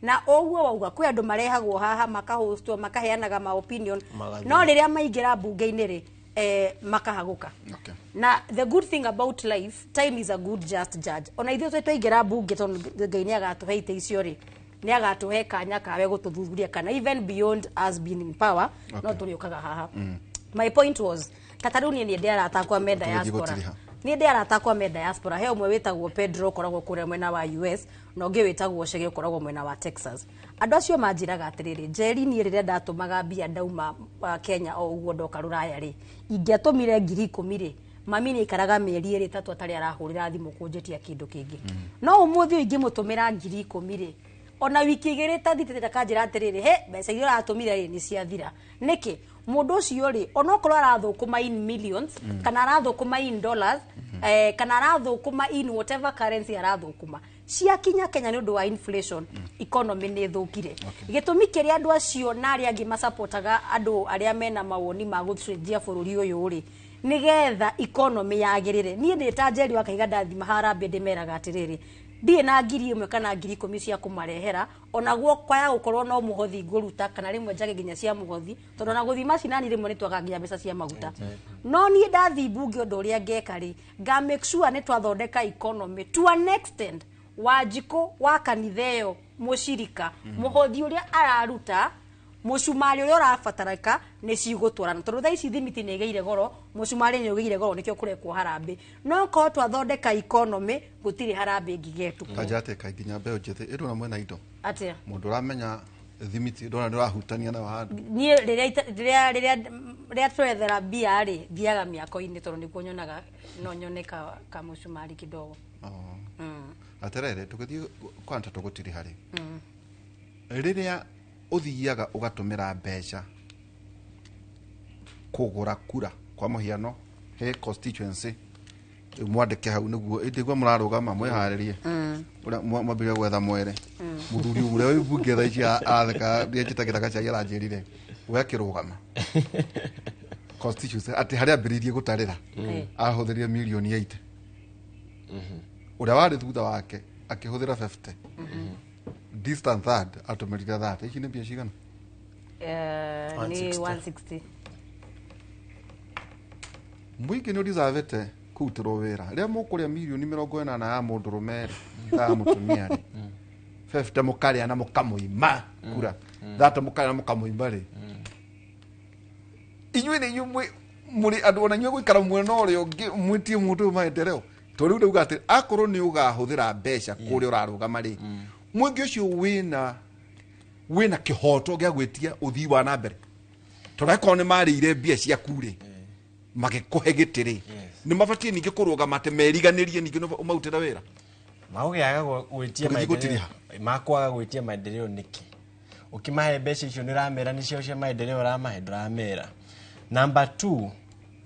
Na ũguo wauga kwĩ andũ marehagwo haha makahostwo makaheanaga ma opinion, Magathiĩ. no rĩrĩa maingĩra mbunge-inĩ rĩ, makahagũka. Na the good thing about life, time is a good just judge. Ona ithuĩ twĩ twaingĩra mbunge tondũ Ngai nĩ agatũhe itĩ icio rĩ, nĩ agatũhe kanya kawe gũtũthuthuria kana even beyond us being in power, no tũrĩũkaga haha. My point was ta rĩu niĩ ndĩ arata akwa me Tũgĩthiĩ diaspora. gũtiriha. Niĩ ndĩ arata akwa me diaspora. He ũmwe wĩtagwo Pedro ũkoragwo kũrĩa mwena wa US, na ũngĩ wĩtagwo Chege ũkoragwo mwena wa Texas. Andũ acio manjĩraga atĩrĩrĩ, Njeri, niĩ rĩrĩa ndatũmaga mbia ndauma Kenya o ũguo ndoka rũraya rĩ, ingĩatũmire 10,000 rĩ, mami nĩ aikaraga mĩeri ĩrĩ ĩtatũ atarĩ arahũrĩra thimũ kũnjĩtia kĩndũ kĩngĩ. No ũmũthĩ ũyũ ingĩmũtũmĩra 10,000 rĩ, ona wiki igĩrĩ tathitĩte akanjĩra atĩrĩrĩ, he mbeca iria ũratũmire rĩ nĩ ciathira. Nĩkĩ? Mũndũ ũcio rĩ, onokorwo arathũkũma in millions, kana arathũkũma in dollars, kana arathũkũma in whatever currency arathũkũma, ciakinya Kenya nĩ ũndũ wa inflation, economy nĩ ĩthũkire. Gĩtũmi kĩrĩa andũ acio na arĩa angĩ masapotaga andũ arĩa mena mawoni ma gũcenjia bũrũri ũyũ rĩ, nĩgetha economy yagĩrĩre. Niĩ ndĩ ta Njeri wa Kahiga ndathima harambee ndĩmeraga atĩrĩrĩ, ndirĩ na 1,000 kana 10,000 cia kũmarehera, ona guo kwaya gũkorwo no mũhothi ngũruta kana rĩmwe njage nginya cia mũhothi, tondũ ona gũthiĩ macinani rĩmwe nĩ twagaga nginya mbeca cia maguta. No niĩ ndathiĩ mbunge ũndũ ũrĩa ngeka rĩ, nga make sure nĩ twathondeka economy to an extent. Wanjikũ wa kanitha ĩyo mũcirika, mũhothi ũrĩa araruta, mũcumarĩ ũrĩa ũrabatarĩka nĩ cigũtwarana, tondũ thaa ici thimiti nĩ ĩgĩire goro, mũcumarĩ nĩ ũgĩire goro, nĩkĩo kũrekwo harambĩ. No korwo twathondeka economy gũtirĩ harambĩ ĩngĩgetũkwo. Kanja atĩ nginya mbeũ njĩthĩ ĩndũ na mwena indo Atĩa? Mũndũ ũramenya thimiti ndona ndũrahutania nayo handũ. Niĩ rĩrĩa rĩrĩa rĩrĩa twethera mbia rĩ, thiaga mĩako-inĩ tondũ nĩkuo nyonaga no nyone ka mũcumarĩ kidogo. Atĩrĩrĩ, tũgĩthiĩ kwanta tũgũtiriha rĩ, rĩrĩa ũthiaga ũgatũmĩra mbeca kũgũra kura, kwa mũhiano he constituency mwandĩke hau nĩguo ĩndĩ guo mũrarũgama mwĩharĩrie ũrĩa mwambĩrĩria gwetha mwere. Mũthuri ũrĩa wĩ mbunge thaa ici aratheka nĩanjĩta gĩthaka cai aranjĩrire we akĩrũgama constituency atĩ harĩa ambĩrĩirie gũtarĩra ahũthĩrire mirioni 8, ũrĩa warĩ thutha wake akĩhũthĩra 50, distant third atũmĩrire 30. Ici nĩ mbia cigana? Nĩ 160. Mũingĩ nĩ ũdeservĩte kũrutĩrwo wĩra rĩrĩa mũkũrĩa mirioni 80 ya mũndũrũme rĩ, ta ya mũtumia rĩ, 50 mũkarĩa na mũkamũima kura, 30 mũkarĩa na mũkamũima rĩ, inyuĩ nĩ inyuĩ mũrĩ andũ ona inyuĩ gũikara mwena ũrĩa ũngĩ mwĩtie mũndũ ũyũ maendeleo, tondũ rĩu ndauga atĩ akorwo nĩ ũgahũthĩra mbeca kũrĩa ũrarũgama rĩ, mũingĩ ũcio wĩna kĩhoto gĩa gwĩtia ũthii wa na mbere, tondũ angĩkorwo nĩ marĩire mbia ciaku rĩ, magĩkũhe gĩtĩ rĩ, nĩ mabatiĩ ningĩ kũrũgama atĩ meriganĩrie ningĩ nĩ ũmarutĩre wĩra. Magũkĩaga gwĩtia Tũgĩthiĩ maendeleo, gũtiriha. makwaga gwĩtia maendeleo nĩkĩ? Ũkĩmahe mbeca icio nĩ ũramera nĩcio cia maendeleo ũramahe, ndũramera. Number 2,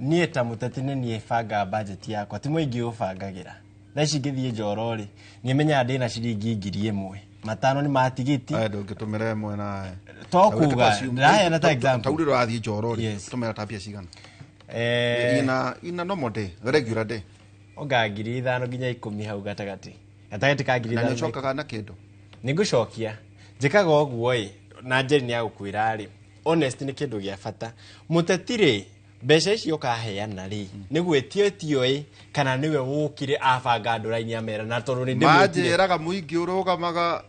niĩ ta mũteti nĩ niĩ bangaga budget yakwa, ti mũingĩ ũbangagĩra. Thaa ici ngĩthiĩ Njoro rĩ, niĩ menyaga ndĩna ciringi 1,000, 5 nĩ ma tigiti. Aya ndũngĩtũmĩra ĩmwe nawe. To kuga, ndĩraheana ta example. Ta ũrĩa ũrathiĩ Njoro rĩ, tũmĩra ta mbia cigana? Ina normal day, regular day. Onga 5,000 nginya 10 hau gatagatĩ. Gatagatĩ ka ngiri Na nĩ ithano na ũcokaga na kĩndũ? Nĩ ngũcokia. Njĩkaga ũguo ĩ, na Njeri nĩ agũkwĩra rĩ, honest nĩ kĩndũ gĩa bata. Mũteti rĩ, mbeca icio ũkaheana rĩ, nĩ gwĩtio ĩtio ĩ, kana nĩwe wũkire abanga andũ raini amera, na tondũ nĩ ndĩmwĩtire. Manjĩraga mũingĩ ũrũgamaga,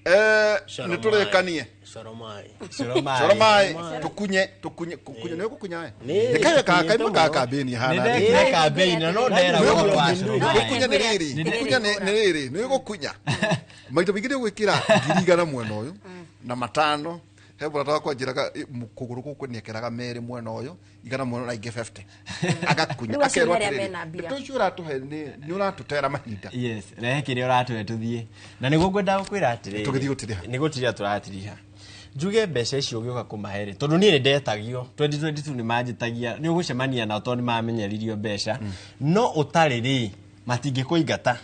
nĩ tũrĩkanie. Coro maĩ. Coro maĩ. Coro maĩ. Tũkunye, tũkunye, kũkunye, nĩ ũgũkunya we? Nĩ, Nĩ kaĩ tũkunyĩte kaima ka mũno. kambĩini hana. Nĩ ndekire kambĩini, na no nderagwo ũhoro wa coro maĩ. Gũkunya nĩ rĩrĩ, gũkunya nĩ rĩrĩ, nĩ ũgũkunya. Maita maingĩ nĩ ũgwĩkĩra 100,000 mwena ũyũ na 5. He mũrata wakwa anjĩraga, kũgũrũ gũkũ nĩekĩraga merĩ mwena ũyũ, 100 mwena na ingĩ 50. Agakunya, Rĩu acio akerwo nĩ arĩa atĩrĩrĩ, mena mbia. ndeto icio ũratũhe nĩ ũratũtera mahinda. Yes, rehe kĩrĩa ũratũhe tũthiĩ. Na nĩguo ngwendaga gũkwĩra atĩrĩrĩ, Tũgĩthiĩ gũtiriha. Nĩ gũtiriha tũratiriha. Njuge mbeca icio ũgĩũka kũmahe rĩ, tondũ niĩ nĩ ndetagio 2022 nĩ manjĩtagia nĩ ũgũcemania nao tondũ nĩ mamenyeririo mbeca, no ũtarĩ rĩ matingĩkũingata,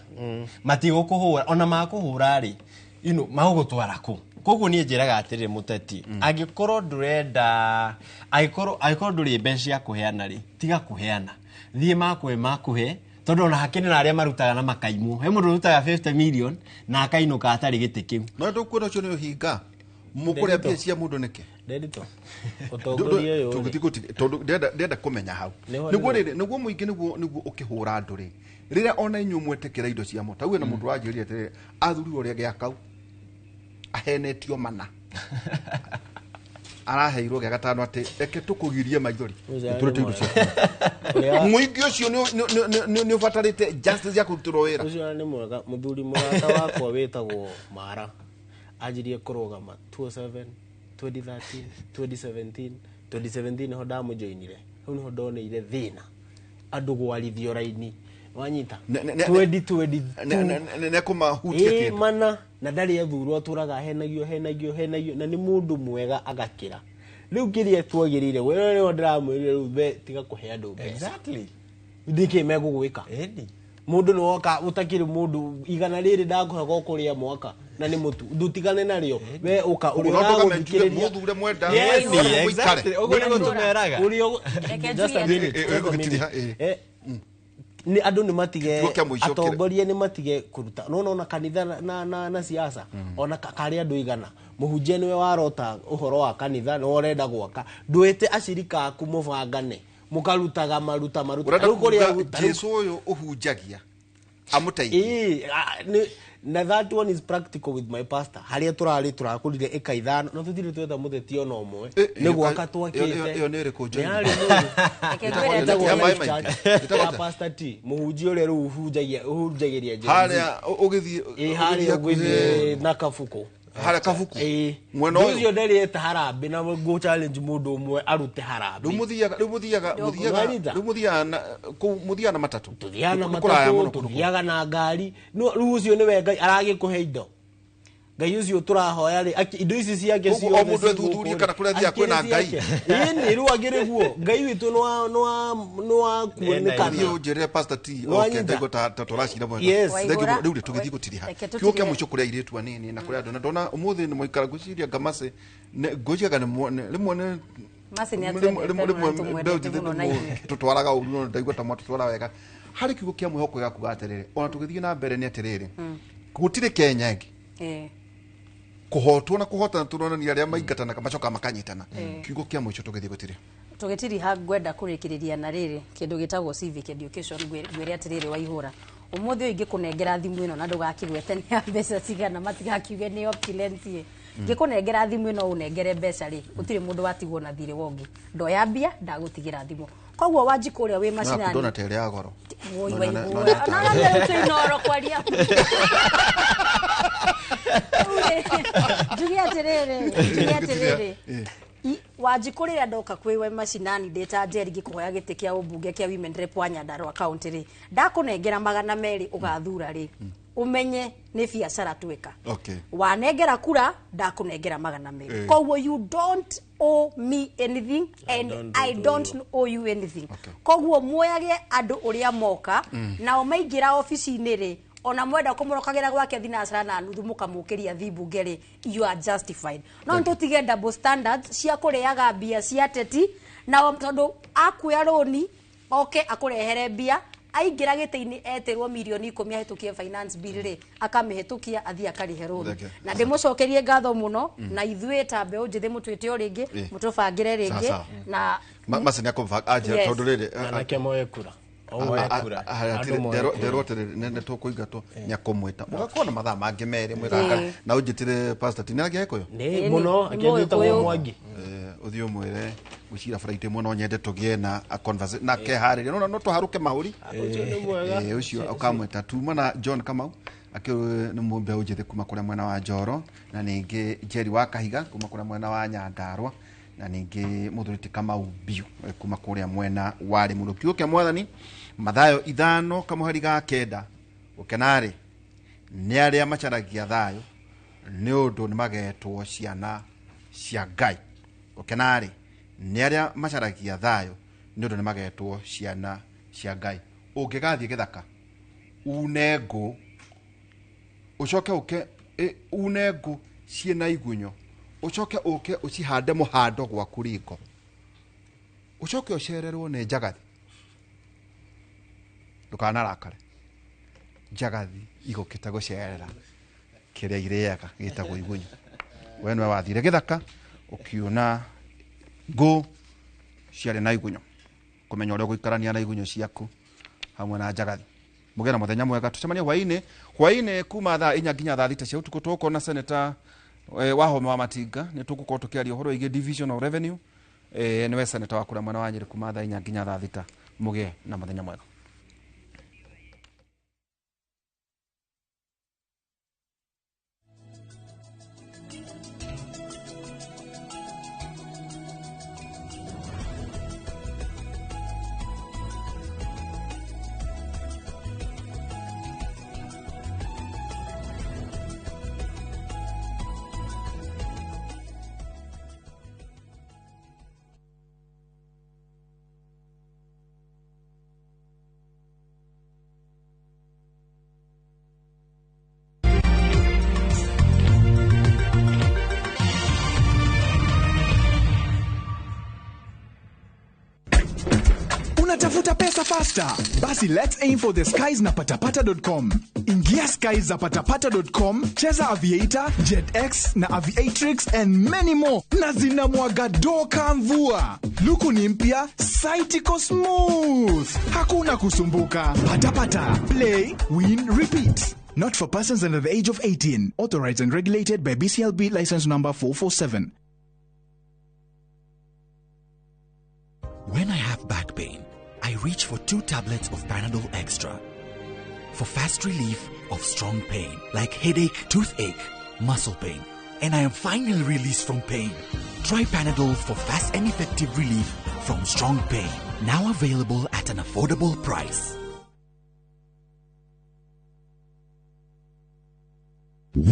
matigũkũhũra, ona makũhũra rĩ, you know, magũgũtwara kũ? Koguo niĩ njĩraga atĩrĩrĩ mũteti, angĩkorwo ndũrenda, angĩkorwo ndũrĩ mbeca cia kũheana rĩ, tiga kũheana, thiĩ makũhe makũhe, tondũ ona hakĩrĩ na arĩa marutaga na makaimwo. He mũndũ ũrutaga 50 million na akainũka atarĩ gĩtĩ kĩu. No ndũkuona ũcio nĩ ũhinga mũkũrĩa mbia cia mũndũ nĩkĩ? Ndendito ũtongoria ũyũ rĩ, Tondũ ndĩrenda kũmenya hau Nĩho nĩguo nĩho. rĩrĩ nĩguo mũingĩ nĩguo ũkĩhũra andũ rĩ, rĩrĩa ona inyuĩ mwetĩkĩra indo cia mota uge na mũndũ wanjĩrire atĩrĩrĩ, athurirwo ũrĩa gĩa kau ahenetio mana araheirwo gĩa gatano atĩ reke tũkũgirie maithori Ũcio tũrute indo nĩ ciaku. Mũingĩ ũcio nĩ ũbatarĩte justice ya kũrutĩrwo wĩra. Ũcio nĩ mwega. Mũthuri mũrata wakwa wĩtagwo Mara anjirie kũrũgama 2007, 2013, 2017, 2017 nĩho ndamũjoinire. Hau nĩho ndoneire thĩna andũ gwarithio raini, wanyita? 2022 nĩkũmahutia Ĩĩ, kĩndũ. Mana na ndarĩ ethurwo, atũraga ahenagio henagio henagio, na nĩ mũndũ mwega agakĩra. Rĩu kĩrĩa twagĩrĩire we nĩho ndĩramwĩrire rĩu we tiga kũhe andũ mbeca. Exactly. Nĩkĩ megũgwĩka? Mũndũ nĩ woka ũtakĩrĩ mũndũ igana rĩrĩ ndakũhe gũkũrĩa mwaka na nĩ mũtu ndutigane narĩo, we ũka ũrĩa No ndũgame njuge ũragũthikĩrĩria. mũthure mwenda, Yes, mũthure exactly. mũikare. Ũguo nĩguo tũmeraga. Reke Just a njuge. minute, just a minute. Nĩ andũ nĩ matige Kiugo kĩa mũico kĩrĩ- atongoria nĩ matige kũruta no nona kanitha na siasa ona karĩ andũ igana mũhunjia nĩwe warota ũhoro wa kanitha nĩwe ũrenda gwaka ndwĩte acirika aku mũbangane mũkarutaga maruta maruta. Ũrenda Rĩu kũrĩa kuga Jesu ũyũ ũhunjagia amũteithie? Ĩĩ, na that one is practical with my pastor. Harĩa tũrarĩ tũrakũrire ĩka 5 no tũtirĩ twetha mũteti ona ũmwe nĩ gwaka twakĩte. Ĩyo nĩ ĩrĩkũ Nĩ yarĩ Reke mũndũ. ngwĩre Ĩtagwo Ya maĩ Life maingĩ. Church Ĩtagwo ya atĩa? Pastor T, mũhunjia ũrĩa rĩu ũhunjagĩria Gen Z. Harĩa ũgĩthiĩ Ĩĩ, harĩa ũgĩthiĩ ũgĩthiĩ na kabuku. Harĩa kabuku? Ĩĩ. Mwena ũyũ? Ũcio ndarĩ eta harambĩ na ngũ challenge mũndũ ũmwe arute harambĩ. Rĩu mũthiaga rĩu mũthiaga mũthiaga Wanyita? rĩu mũthiaga na kũu mũthiaga na matatũ. Tũthiaga na Nĩ kũraya matatũ mũno kũndũ kũu. tũthiaga na ngari. No rĩu ũcio nĩwe Ngai aragĩkũhe indo. Ngai ũcio tũrahoya rĩ, indo ici ciake Koguo o ciothe mũndũ ci ethuthurie gũkũ kana rĩ, kũrĩa athiaga kwĩna akĩrĩ Ngai. ciake. Ĩni rĩu akĩrĩ guo Ngai witũ nĩ wa kuonekana. Thiĩ ũnjĩrĩre Pastor T. Okay, Wanyita? ndaigua ta tũracira mwega. Yes. Thank you Waigũra. mũno. Rĩu rĩ tũgĩthiĩ gũtiriha. Reke Kiugo kĩa tũtirire. mũico kũrĩ airĩtu anini na kũrĩ andũ na ndona ũmũthĩ nĩ mwaikara ngwĩciria ngamacĩ ngwĩciria rĩmwe nĩ Mercy nĩ rĩmwe atwendete rĩmwe mũno, rĩmwe tũmwendete mbeũ njĩthĩ mũno na ithuĩ. tũtwaraga ũru no ndaigua ta mwatũtwara wega. Harĩ kiugo kĩa mwĩhoko gĩa kuga atĩrĩrĩ, ona tũgĩthiĩ na mbere nĩ atĩrĩrĩ, gũtirĩ Kenya ĩngĩ kũhotwo na kũhotana tũronania arĩa maingatanaga macokaga makanyitana. Kiugo kĩa mũico tũgĩthiĩ gũtirĩ. Tũgĩtiriha ngwenda kũrĩkĩrĩria na rĩrĩ kĩndũ gĩtagwo civic education. Ngwĩre atĩrĩrĩ, Waihũra, ũmũthĩ ũyũ ingĩkũnengera thimũ ĩno na ndũgakĩgwete nĩ ya mbeca cigana, matigakiuge nĩ opulence. Ngĩkũnengera thimũ ĩno ũnengere mbeca rĩ, gũtirĩ mũndũ watigwo na thirĩ wongi ndoya mbia ndagũtigĩra thimũ. Koguo Wanjikũ ũrĩa wĩ macinani ndona ta ĩrĩ ya goro. Woi, No, Waihũra. no, no, no, No, no, no, rĩu twĩ kwaria. Njuge atĩrĩrĩ, Wanjikũ rĩrĩa ndoka kwĩ we macinani ndĩ ta Njeri ngĩkũhoya gĩtĩ kĩa ũmbunge kĩa women rep wa Nyandarua county rĩ, ndakũnengera 200 ũgathura rĩ, ũmenye nĩ biacara twĩka. Okay. Wanengera kura ndakũnengera 200. Koguo you don't owe me anything and I don't owe you anything. Koguo muoyage andũ ũrĩa moka nao maingĩra obici-inĩ rĩ, ona mwenda kũmũrokagĩra gwake thinacara na nuthu mũkamũkĩria thi mbunge rĩ, you are justified. No nĩtũtige double standards cia kũrĩaga mbia cia ateti nao, tondũ akuoya rũni oke akũrehere mbia, aingĩra gĩtĩ-inĩ etĩrwo mirioni 10 ahĩtũkie finance bill rĩ, akamĩhĩtũkia athiĩ akarĩhe rũni. Thank you. Na ndĩmũcokerie ngatho mũno na ithuĩ ta mbeũ njĩthĩ mũtwĩte o rĩngĩ mũtũbangĩre rĩngĩ Sawa, sawa. na Maci nĩ akũbanga anjĩra Yes. tondũ rĩrĩ Anake moe kura. Moe kura. Andũ moe kura. nderwo atĩrĩrĩ nĩ tũkũingatwo nĩ akũmwĩta mũgakorwo na mathaa mangĩ merĩ mwĩgaka na ũnjĩtĩre Pastor T nĩ agĩkũyũ. Nĩ mũno akĩnjĩtagwo Mwangi. Ũthiĩ ũmwĩre gwĩciria Friday mũno nyende tũgĩe na a conversation na keharĩria no tũharũke mahũri. Ũcio nĩ mwega. Ũcio ũkamwĩta tuma na John Kamau akĩrĩ nĩ mbeũ njĩthĩ kuma kũrĩa mwena wa Njoro, na ningĩ Jerry wa Kahiga kuma kũrĩa mwena wa Nyandarua, na ningĩ mũthuri ti Kamau Mbiu kuma kũrĩa mwena wa Limuru. Kiugo kĩa mwathani Mathayo 5 kamũhari ga 9, gũkenarĩ nĩ arĩa macaragia thayũ nĩ ũndũ nĩ magetwo ciana cia Ngai. Gũkena-rĩ nĩ arĩa macaragia thayũ, nĩ ũndũ nĩ magetwo ciana cia Ngai. Ũngĩgathiĩ gĩthaka une ngũ, ũcoke ũke une ngũ ciĩna igunyo, ũcoke ũke ũcihande mũhando gwaku riko, ũcoke ũcererwo nĩ njagathi, ndũkanarakare. Njagathi igũkĩte gũcerera kĩrĩa irĩaga gĩtagwo igunyo. We nĩwe wathire gĩthaka ũkiona ngũ ciarĩ na igunyo, kũmenya ũrĩa ũgũikarania na igunyo ciaku hamwe na njagathi. Mũgĩe na mũthenya mwega, tũcemanie hwaĩ-inĩ kuma thaa 4 nginya thaa 6 cia ũtukũ. Tũgũkorwo na Senator Wahome wa Matinga, nĩ tũgũkorwo tũkĩaria ũhoro wĩgiĩ division of revenue. Nĩwe senator wa kũrĩa mwena wa Nyĩrĩ kuma thaa 4 nginya thaa 6. Mũgĩe na mũthenya mwega. Unatafuta pesa faster? Basi let's aim for the skies na patapata.com. Ingia skies za patapata.com, cheza Aviator, JetX na Aviatrix and many more, na zinamwaga doka mvua. Luku ni mpya, site iko smooth, hakuna kusumbuka. Patapata, play, win, repeat. Not for persons under the age of 18. Authorized and regulated by BCLB license number 447. When I have back pain, I reach for 2 tablets of Panadol Extra for fast relief of strong pain like headache, toothache, muscle pain, and I am finally released from pain. Try Panadol for fast and effective relief from strong pain. Now available at an affordable price.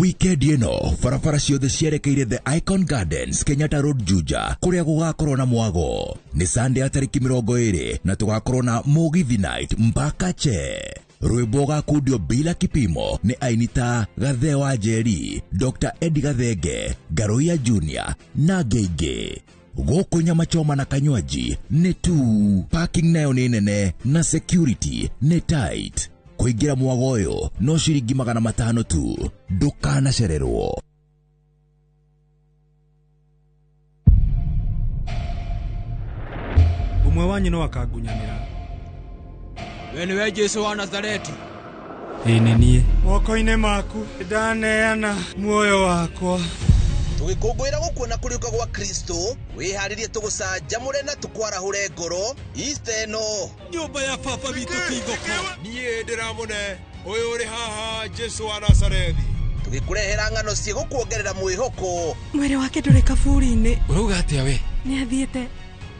Weekend ĩno barabara ciothe cierekeire The Icon Gardens, Kenyatta Road, Juja, kũrĩa gũgakorwo na mwago. Nĩ Sunday ya tarĩki 20 na tũgakorwo na Mũgithi Night mpaka che. Rwĩmbo gakundio bila kipimo nĩ aini ta Gathe wa Njeri, Dr. Eddie Gathenge, Ngaruiya Junior na angĩ. Gũkũ nyama choma na kanywaji nĩ tu, parking nayo nĩ nene na security nĩ tight. Kũingĩra mwago ũyũ no ciringi 500 tu, ndũkanacererwo. Ũmwe wanyu no akangunyanĩra. We nĩwe Jesũ wa Nazareti? Ĩĩ nĩ niĩ. Moko-inĩ maku ndaneana muoyo wakwa. Tũgĩkũngũĩra gũkuona kũriũka gwa Kristo, wĩharĩrie tũgũcanjamũre na tũkwarahũre ngoro Easter ĩno. Nyũmba ya baba witũ ti thoko. Niĩ ndĩramũne ũyũ ũrĩ haha Jesũ wa Nazarethi. Tũgĩkũrehera ng'ano ciĩgũkuongerera mwĩhoko. Mwĩrĩ wake ndũrĩ kaburi-inĩ. Ũrauga atĩa we? Nĩ athiĩte.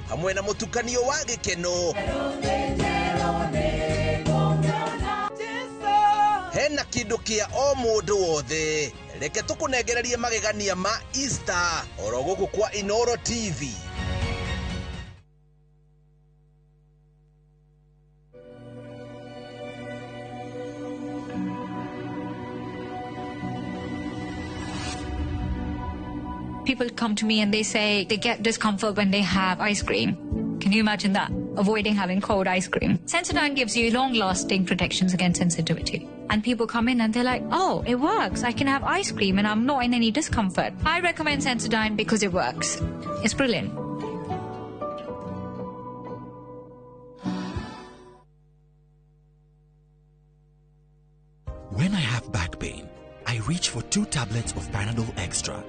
Hamwe na mũtukanio wa gĩkeno. Hena kĩndũ kĩa o mũndũ wothe. Reke tũkũnengererie magegania ma Easter oro gũkũ kwa Inooro TV. People come to me and they say they get discomfort when they have ice cream. Can you imagine that? Avoiding having cold ice cream. Sensodyne gives you long-lasting protections against sensitivity. And people come in and they're like, oh, it works. I can have ice cream and I'm not in any discomfort. I recommend Sensodyne because it works. It's brilliant. When I have back pain, I reach for 2 tablets of Panadol Extra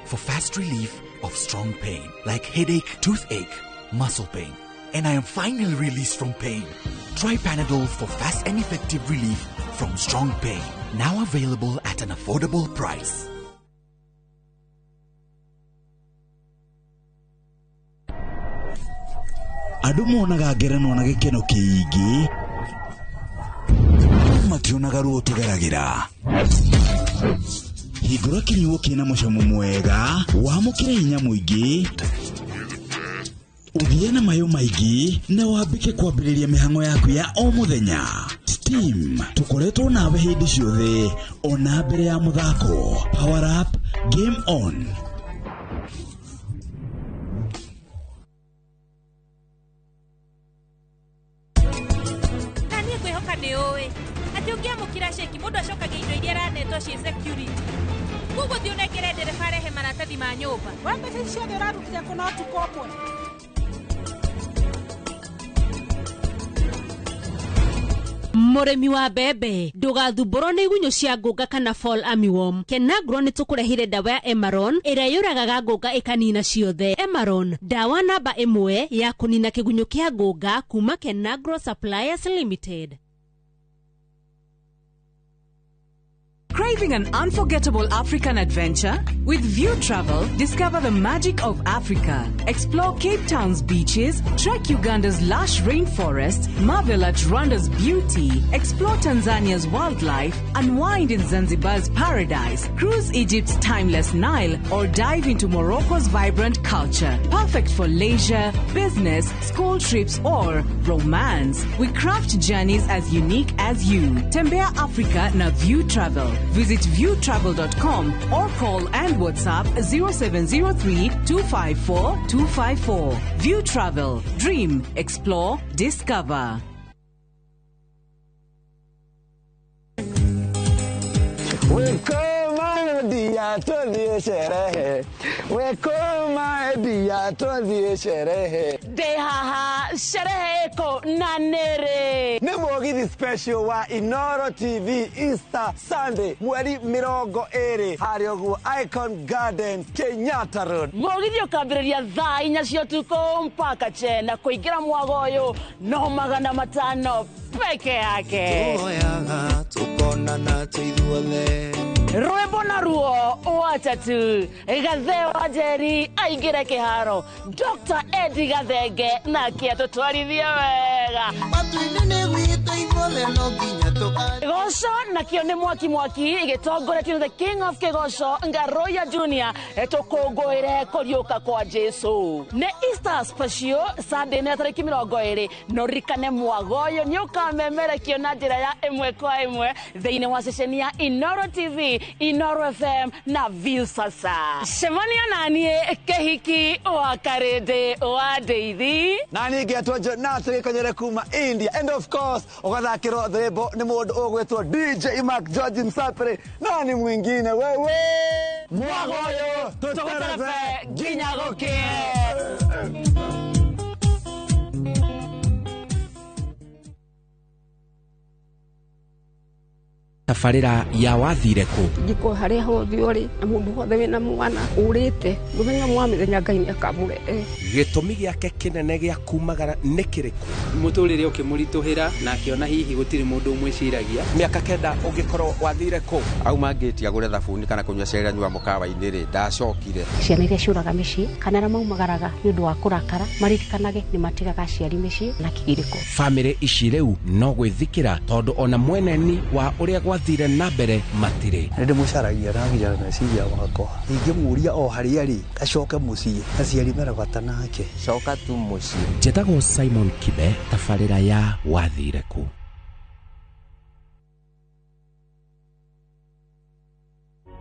for fast relief of strong pain like headache, toothache, muscle pain, and I am finally released from pain. Try Panadol for fast and effective relief from strong pain. Now available at an affordable price. Andũ monaga ngerenwa na gĩkeno kĩingĩ, mationaga ruo tũgeragĩra. Hingũra kĩnyuo kĩna mũcamo mwega, wamũkĩre hinya mũingĩ, ũgĩe na mayo maingĩ na wambĩke kwambĩrĩria mĩhang'o yaku ya o mũthenya. Steam, tũkoretwo nawe hĩndĩ ciothe ona mbere ya mũthako. Power up, game on. Na niĩ ngwĩhoka nĩ ũĩ atĩ ũngĩamũkĩra ceki mũndũ acokagia indo iria aranetwo ciĩ security, koguo thiĩ ũnengere ndereba arehe maratathi ma nyũmba. We mbeca ici ciothe ũrarutire kũ na ũtukũ ũmwe? Mũrĩmi wa mbembe, ndũgathumbũrwo nĩ igunyũ cia ngũnga kana fall armyworm. Kenagro nĩ tũkũrehire ndawa ya Emaron ĩrĩa yũragaga ngũnga ĩkanina ciothe. Emaron, ndawa namba 1 ya kũnina kĩgunyũ kĩa ngũnga kuma Kenagro Suppliers Limited. Craving an unforgettable African adventure? With View Travel, discover the magic of Africa. Explore Cape Town's beaches, trek Uganda's lush rainforests, marvel at Rwanda's beauty, explore Tanzania's wildlife, unwind in Zanzibar's paradise, cruise Egypt's timeless Nile, or dive into Morocco's vibrant culture. Perfect for leisure, business, school trips, or romance. We craft journeys as unique as you. Tembea Africa na View Travel. Visit viewtravel.com or call and WhatsApp 0703 254 254. View Travel. Dream, explore, discover. Ndĩ haha sherehe ĩkũ na nĩrĩ? Nĩ mũgithi special wa Inoro TV Easter Sunday mweri 20 harĩa ũguo Icon Garden, Kenyatta Road. Mũgithi ũkambĩrĩria thaa 4 cia ũtukũ mpaka chena. Kũingĩra mwago ũyũ no 500 peke yake. Tuoyaga tukonana twĩ ithuothe. Rwĩmbo na ruo watatu Gathe wa Njeri aingĩre kĩharo, Dr. Eddie Gathenge nake atũtwarithie wega. Matu-inĩ nĩ gwitũ ithuothe no nginya tũka. Kĩgoco nakĩo nĩ mwaki mwaki gĩtongoretio nĩ the King of Kĩgoco Ngaroya Junior, tũkũngũĩre kũriũka kwa Jesu. Nĩ Easter special Sunday nĩ tarĩki 20, no ririkane mwago ũyũ nĩ ũkamemerekio na njĩra ya 1 kwa 1 thĩinĩ wa ceceni ya Inoro TV, Inoro FM na Viusasa. Cemania naniĩ kĩhiki wa Karĩndĩ wa Ndeithi. Na niĩ ngetwo Jonathan Gĩkonyere kuma India, and of course ũgathakĩrwo rwĩmbo nĩ mũndũ ũgwĩtwo DJ Mark George Msapere, nani mwingine wewe. Mwago ũyũ tũgũterebe nginya gũkĩe. Tabarĩra ya wathire kũ? Njiko harĩa hothe ũrĩ na mũndũ wothe wĩna mwana ũrĩte mũthenya mwa mĩthenya Ngai nĩakamũrehe. Gĩtũmi gĩake kĩnene gĩa kumagara nĩ kĩrĩkũ? Mũtũrĩre ũkĩmũritũhĩra na akĩona hihi gũtirĩ mũndũ ũmwĩciragia. Mĩaka 9 ũngĩkorwo wathire kũ? Auma ngĩti agũre thabuni kana kũnyua cai anyua mũkawa-inĩ rĩ, ndacokire. Ciana iria ciũraga mĩciĩ kana arĩa maumagaraga nĩ ũndũ wa kũrakara maririkanage nĩ matigaga aciari mĩciĩ na kĩgirĩko. Bamĩrĩ ici rĩu no gwĩthikĩra tondũ ona mweneni wa ũrĩa gwathire na mbere matirĩ. Nĩ ndĩmũcaragia na nginya meciria makwa, ingĩmũria o harĩa arĩ acoke mũciĩ, aciari mena bata nake. Coka tu mũciĩ. Njĩtagwo Simon Kibe, tabarĩra ya wathire kũ.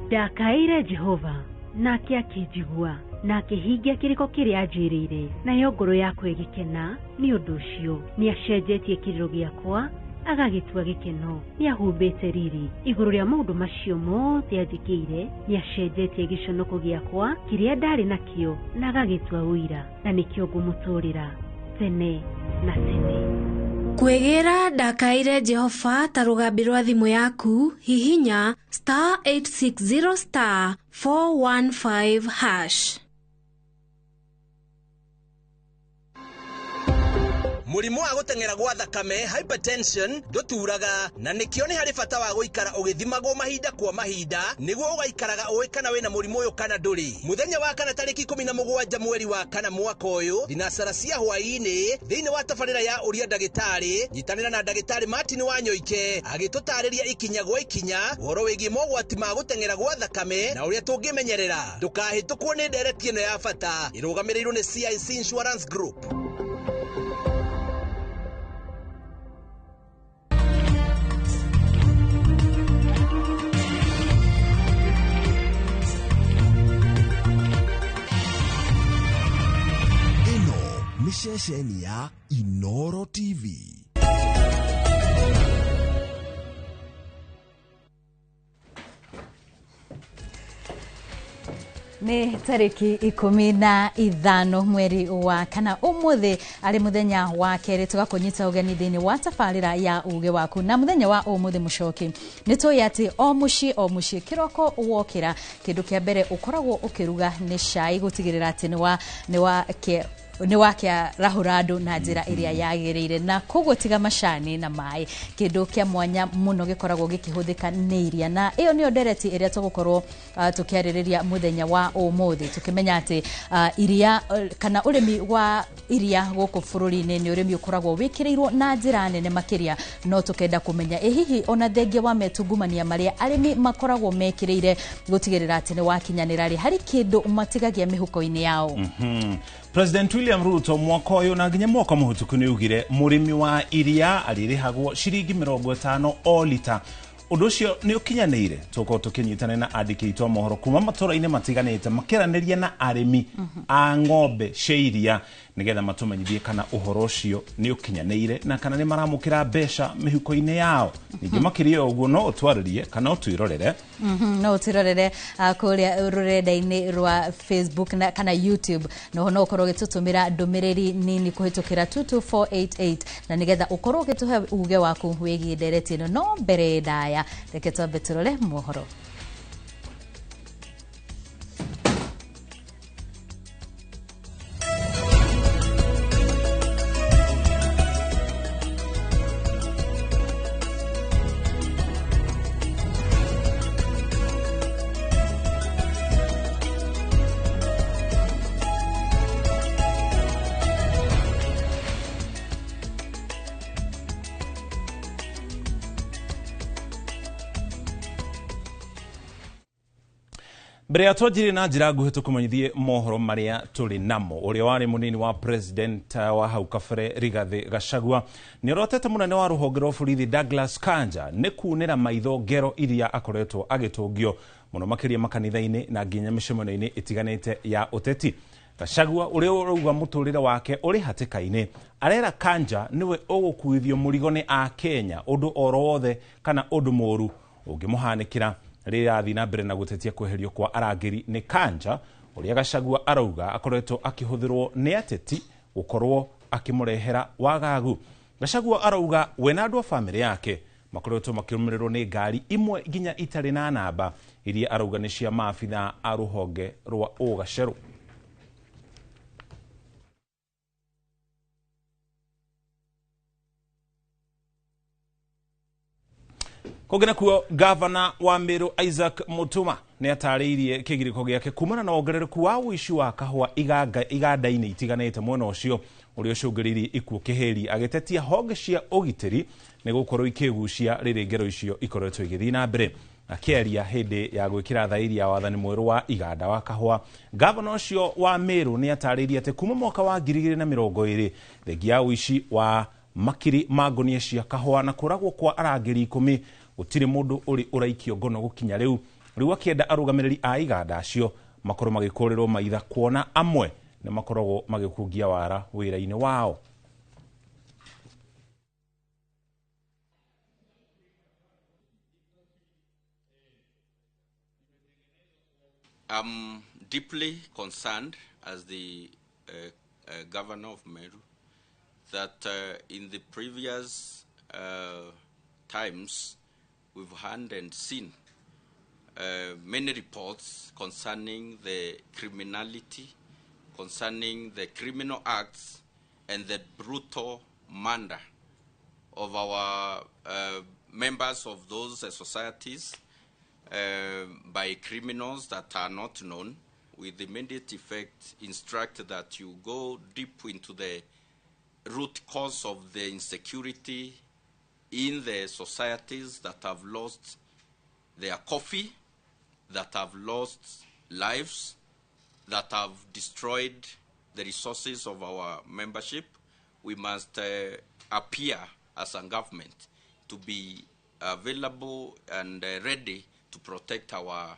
Ndakaĩire Jehova nake akĩnjigua na akĩhingia kĩrĩko kĩrĩa anjĩrĩire, nayo ngoro yakwa ĩgĩkena nĩ ũndũ ũcio. Nĩacenjetie kĩrĩro gĩakwa agagĩtua gĩkeno, nĩahumbĩte riri igũrũ rĩa maũndũ macio mothe anjĩkĩire, nĩacenjetie gĩconoko gĩakwa kĩrĩa ndarĩ nakĩo na agagĩtua ũira, na nĩkĩo ngũmũtũũrĩra tene na tene. Kwĩgĩra ndakaĩre Jehova ta rũgambi rwa thimũ yaku, hihinya *860 *415#. Mũrimũ wa gũteng'era gwa thakame hypertension ndũturaga, na nĩkĩo nĩ harĩ bata wa gũikara ũgĩthimagwo mahinda kwa mahinda nĩguo ũgaikaraga ũĩ kana wĩna mũrimũ ũyũ kana ndũrĩ. Mũthenya wa kana tarĩki 17 mweri wa kana mwaka ũyũ thinacara cia hwaĩ-inĩ thĩinĩ wa tabarĩra ya ũria ndagĩtarĩ, nyitanĩra na ndagĩtarĩ Martin Wanyoike agĩtũtarĩria ikinya gwa ikinya ũhoro wĩgiĩ mogwati ma gũteng'era gwa thakame na ũrĩa tũngĩmenyerera. Ndũkahĩtũkwo nĩ ndereti ĩno ya bata ĩrũgamĩrĩirwo nĩ CIC Insurance Group. Ĩno nĩ ceceni ya Inoro TV. Nĩ tarĩki 15 mweri wa kana ũmũthĩ arĩ mũthenya wa kerĩ tũgakũnyita ũgeni thĩinĩ wa tabarĩra ya uge waku. Na mũthenya wa ũmũthĩ mũcoki nĩ tũĩ atĩ o mũciĩ kĩroko wokĩra kĩndũ kĩa mbere ũkoragwo ũkĩruga nĩ cai gũtigĩrĩra atĩ nĩ wakĩarahũra andũ na njĩra ĩrĩa yagĩrĩire, na koguo tiga macani na maĩ kĩndũ kĩa mwanya mũno gĩkoragwo gĩkĩhũthĩka nĩ iria, na ĩyo nĩyo ndereti ĩrĩa tũgũkorwo tũkĩarĩrĩria mũthenya wa ũmũthĩ tũkĩmenya atĩ iria kana ũrĩmi wa iria gũkũ bũrũri-inĩ nĩ ũrĩmi ũkoragwo wĩkĩrĩirwo na njĩra nene makĩria, no tũkenda kũmenya ĩ hihi ona thengia wa metungumania marĩa arĩmi makoragwo mekĩrĩire gũtigĩrĩra atĩ nĩ wakinyanĩra rĩ harĩ kĩndũ matigagia mĩhuko-inĩ yao. President William Ruto mwaka ũyũ na nginya mwaka mũhĩtũku nĩ augire mũrĩmi wa iria arĩrĩhagwo ciringi 50 o lita. Ũndũ ũcio nĩ ũkinyanĩire. Tũkorwo tũkĩnyitana na andĩki aitũ a mohoro kuma matũra-inĩ matiganĩte makĩaranĩria na arĩmi a ng'ombe cia iria nĩgetha matũmenyithie kana ũhoro ũcio nĩ ũkinyanĩire na kana nĩ maramũkĩra mbeca mĩhuko-inĩ yao. Ningĩ makĩria ũguo no ũtwarĩrie kana ũtwĩrorere. No ũtwĩrorere kũrĩa rũrenda-inĩ rwa Facebook na kana YouTube, no no ũkorwo ũgĩtũtũmĩra ndũmĩrĩri nini kũhĩtũkĩra 22488 na nĩgetha ũkorwo ũgĩtũhe uge waku wĩgiĩ ndereti ĩno. No mbere ndaya reke twambe tũrore mohoro. Mbere ya twanjirie na njĩra nguhĩ tũkũmenyithie mohoro marĩa tũrĩ namo. Ũrĩa warĩ mũnini wa president wa hau kabere Rigathĩ Gachagua nĩ orotete mũnene wa rũhonge rwa borithi Douglas Kanja nĩ kunĩra maitho ngero iria akoretwo agĩtũngio mũno makĩria makanitha-inĩ na nginya mĩcemanio-inĩ ĩtiganĩte ya ũteti. Gachagua ũrĩa ũrauga mũtũrĩre wake ũrĩ hatĩka-inĩ arera Kanja nĩwe ũgũkuithio mũrigo nĩ Akenya ũndũ oro wothe kana ũndũ mũũru ũngĩmũhanĩkĩra rĩrĩa athiĩ na mbere na gũtetia kweherio kwa arangĩri nĩ Kanja ũrĩa Gachagua arauga akoretwo akĩhũthĩrwo nĩ ateti gũkorwo akĩmũrehera wagagu. Gachagua arauga we na andũ a bamĩrĩ yake makoretwo makĩrũmĩrĩrwo nĩ ngari imwe nginya itarĩ na namba iria arauga nĩ cia maabithaa a rũhonge rwa ũgacerũ. Kũngĩ nakuo gavana wa Meru Isaac Mutuma nĩ atarĩirie kĩgirĩko gĩake kumana na wongerereku wa ũici wa kahũa iganda-inĩ itiganĩte mwena ũcio ũrĩa ũcũngĩrĩirie ikuũ kĩhĩri, agĩtetia honge cia ũgitĩri nĩ gũkorwo ikĩgucia rĩrĩ ngero icio ikoretwo igĩthiĩ na mbere. Akĩaria hĩndĩ ya gwĩkĩra thaĩri ya wathani mwerũ wa iganda wa kahũa, gavana ũcio wa Meru nĩ atarĩirie atĩ kuma mwaka wa 2020 thengia ya ũici wa makiri ma ngonia cia kahũa na kũragwo kwa arangĩri 10 gũtirĩ mũndũ ũrĩ ũraikio ngono gũkinya rĩu. Rĩu akĩenda arũgamĩrĩri a iganda acio makorwo magĩkũrĩrwo maitha kuona amwe nĩ makoragwo magĩkungia wara wĩra-inĩ wao. I'm deeply concerned as the governor of Meru that in the previous times we've heard and seen many reports concerning the criminality, concerning the criminal acts and the brutal murder of our members of those societies by criminals that are not known, with immediate effect, instruct that you go deep into the root cause of the insecurity in the societies that have lost their coffee, that have lost lives, that have destroyed the resources of our membership. We must appear as a government to be available and ready to protect our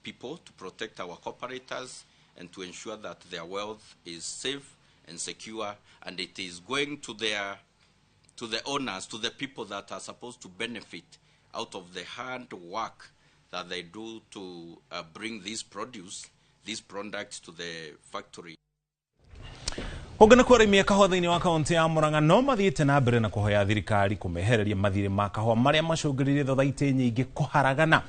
people, to protect our cooperators, and to ensure that their wealth is safe and secure, and it is going to the owners, to the people that are supposed to benefit out of the hard work that they do to bring this produce, these products to the factory. Hũngana kwa arĩmi a kahũa thĩinĩ wa kaunti ya Murang'a no mathiĩte na mbere na kũhoya thirikari kũmehereria mathirĩ ma kahũa marĩa macũngĩrĩirie thothaitĩ nyingĩ kũharagana.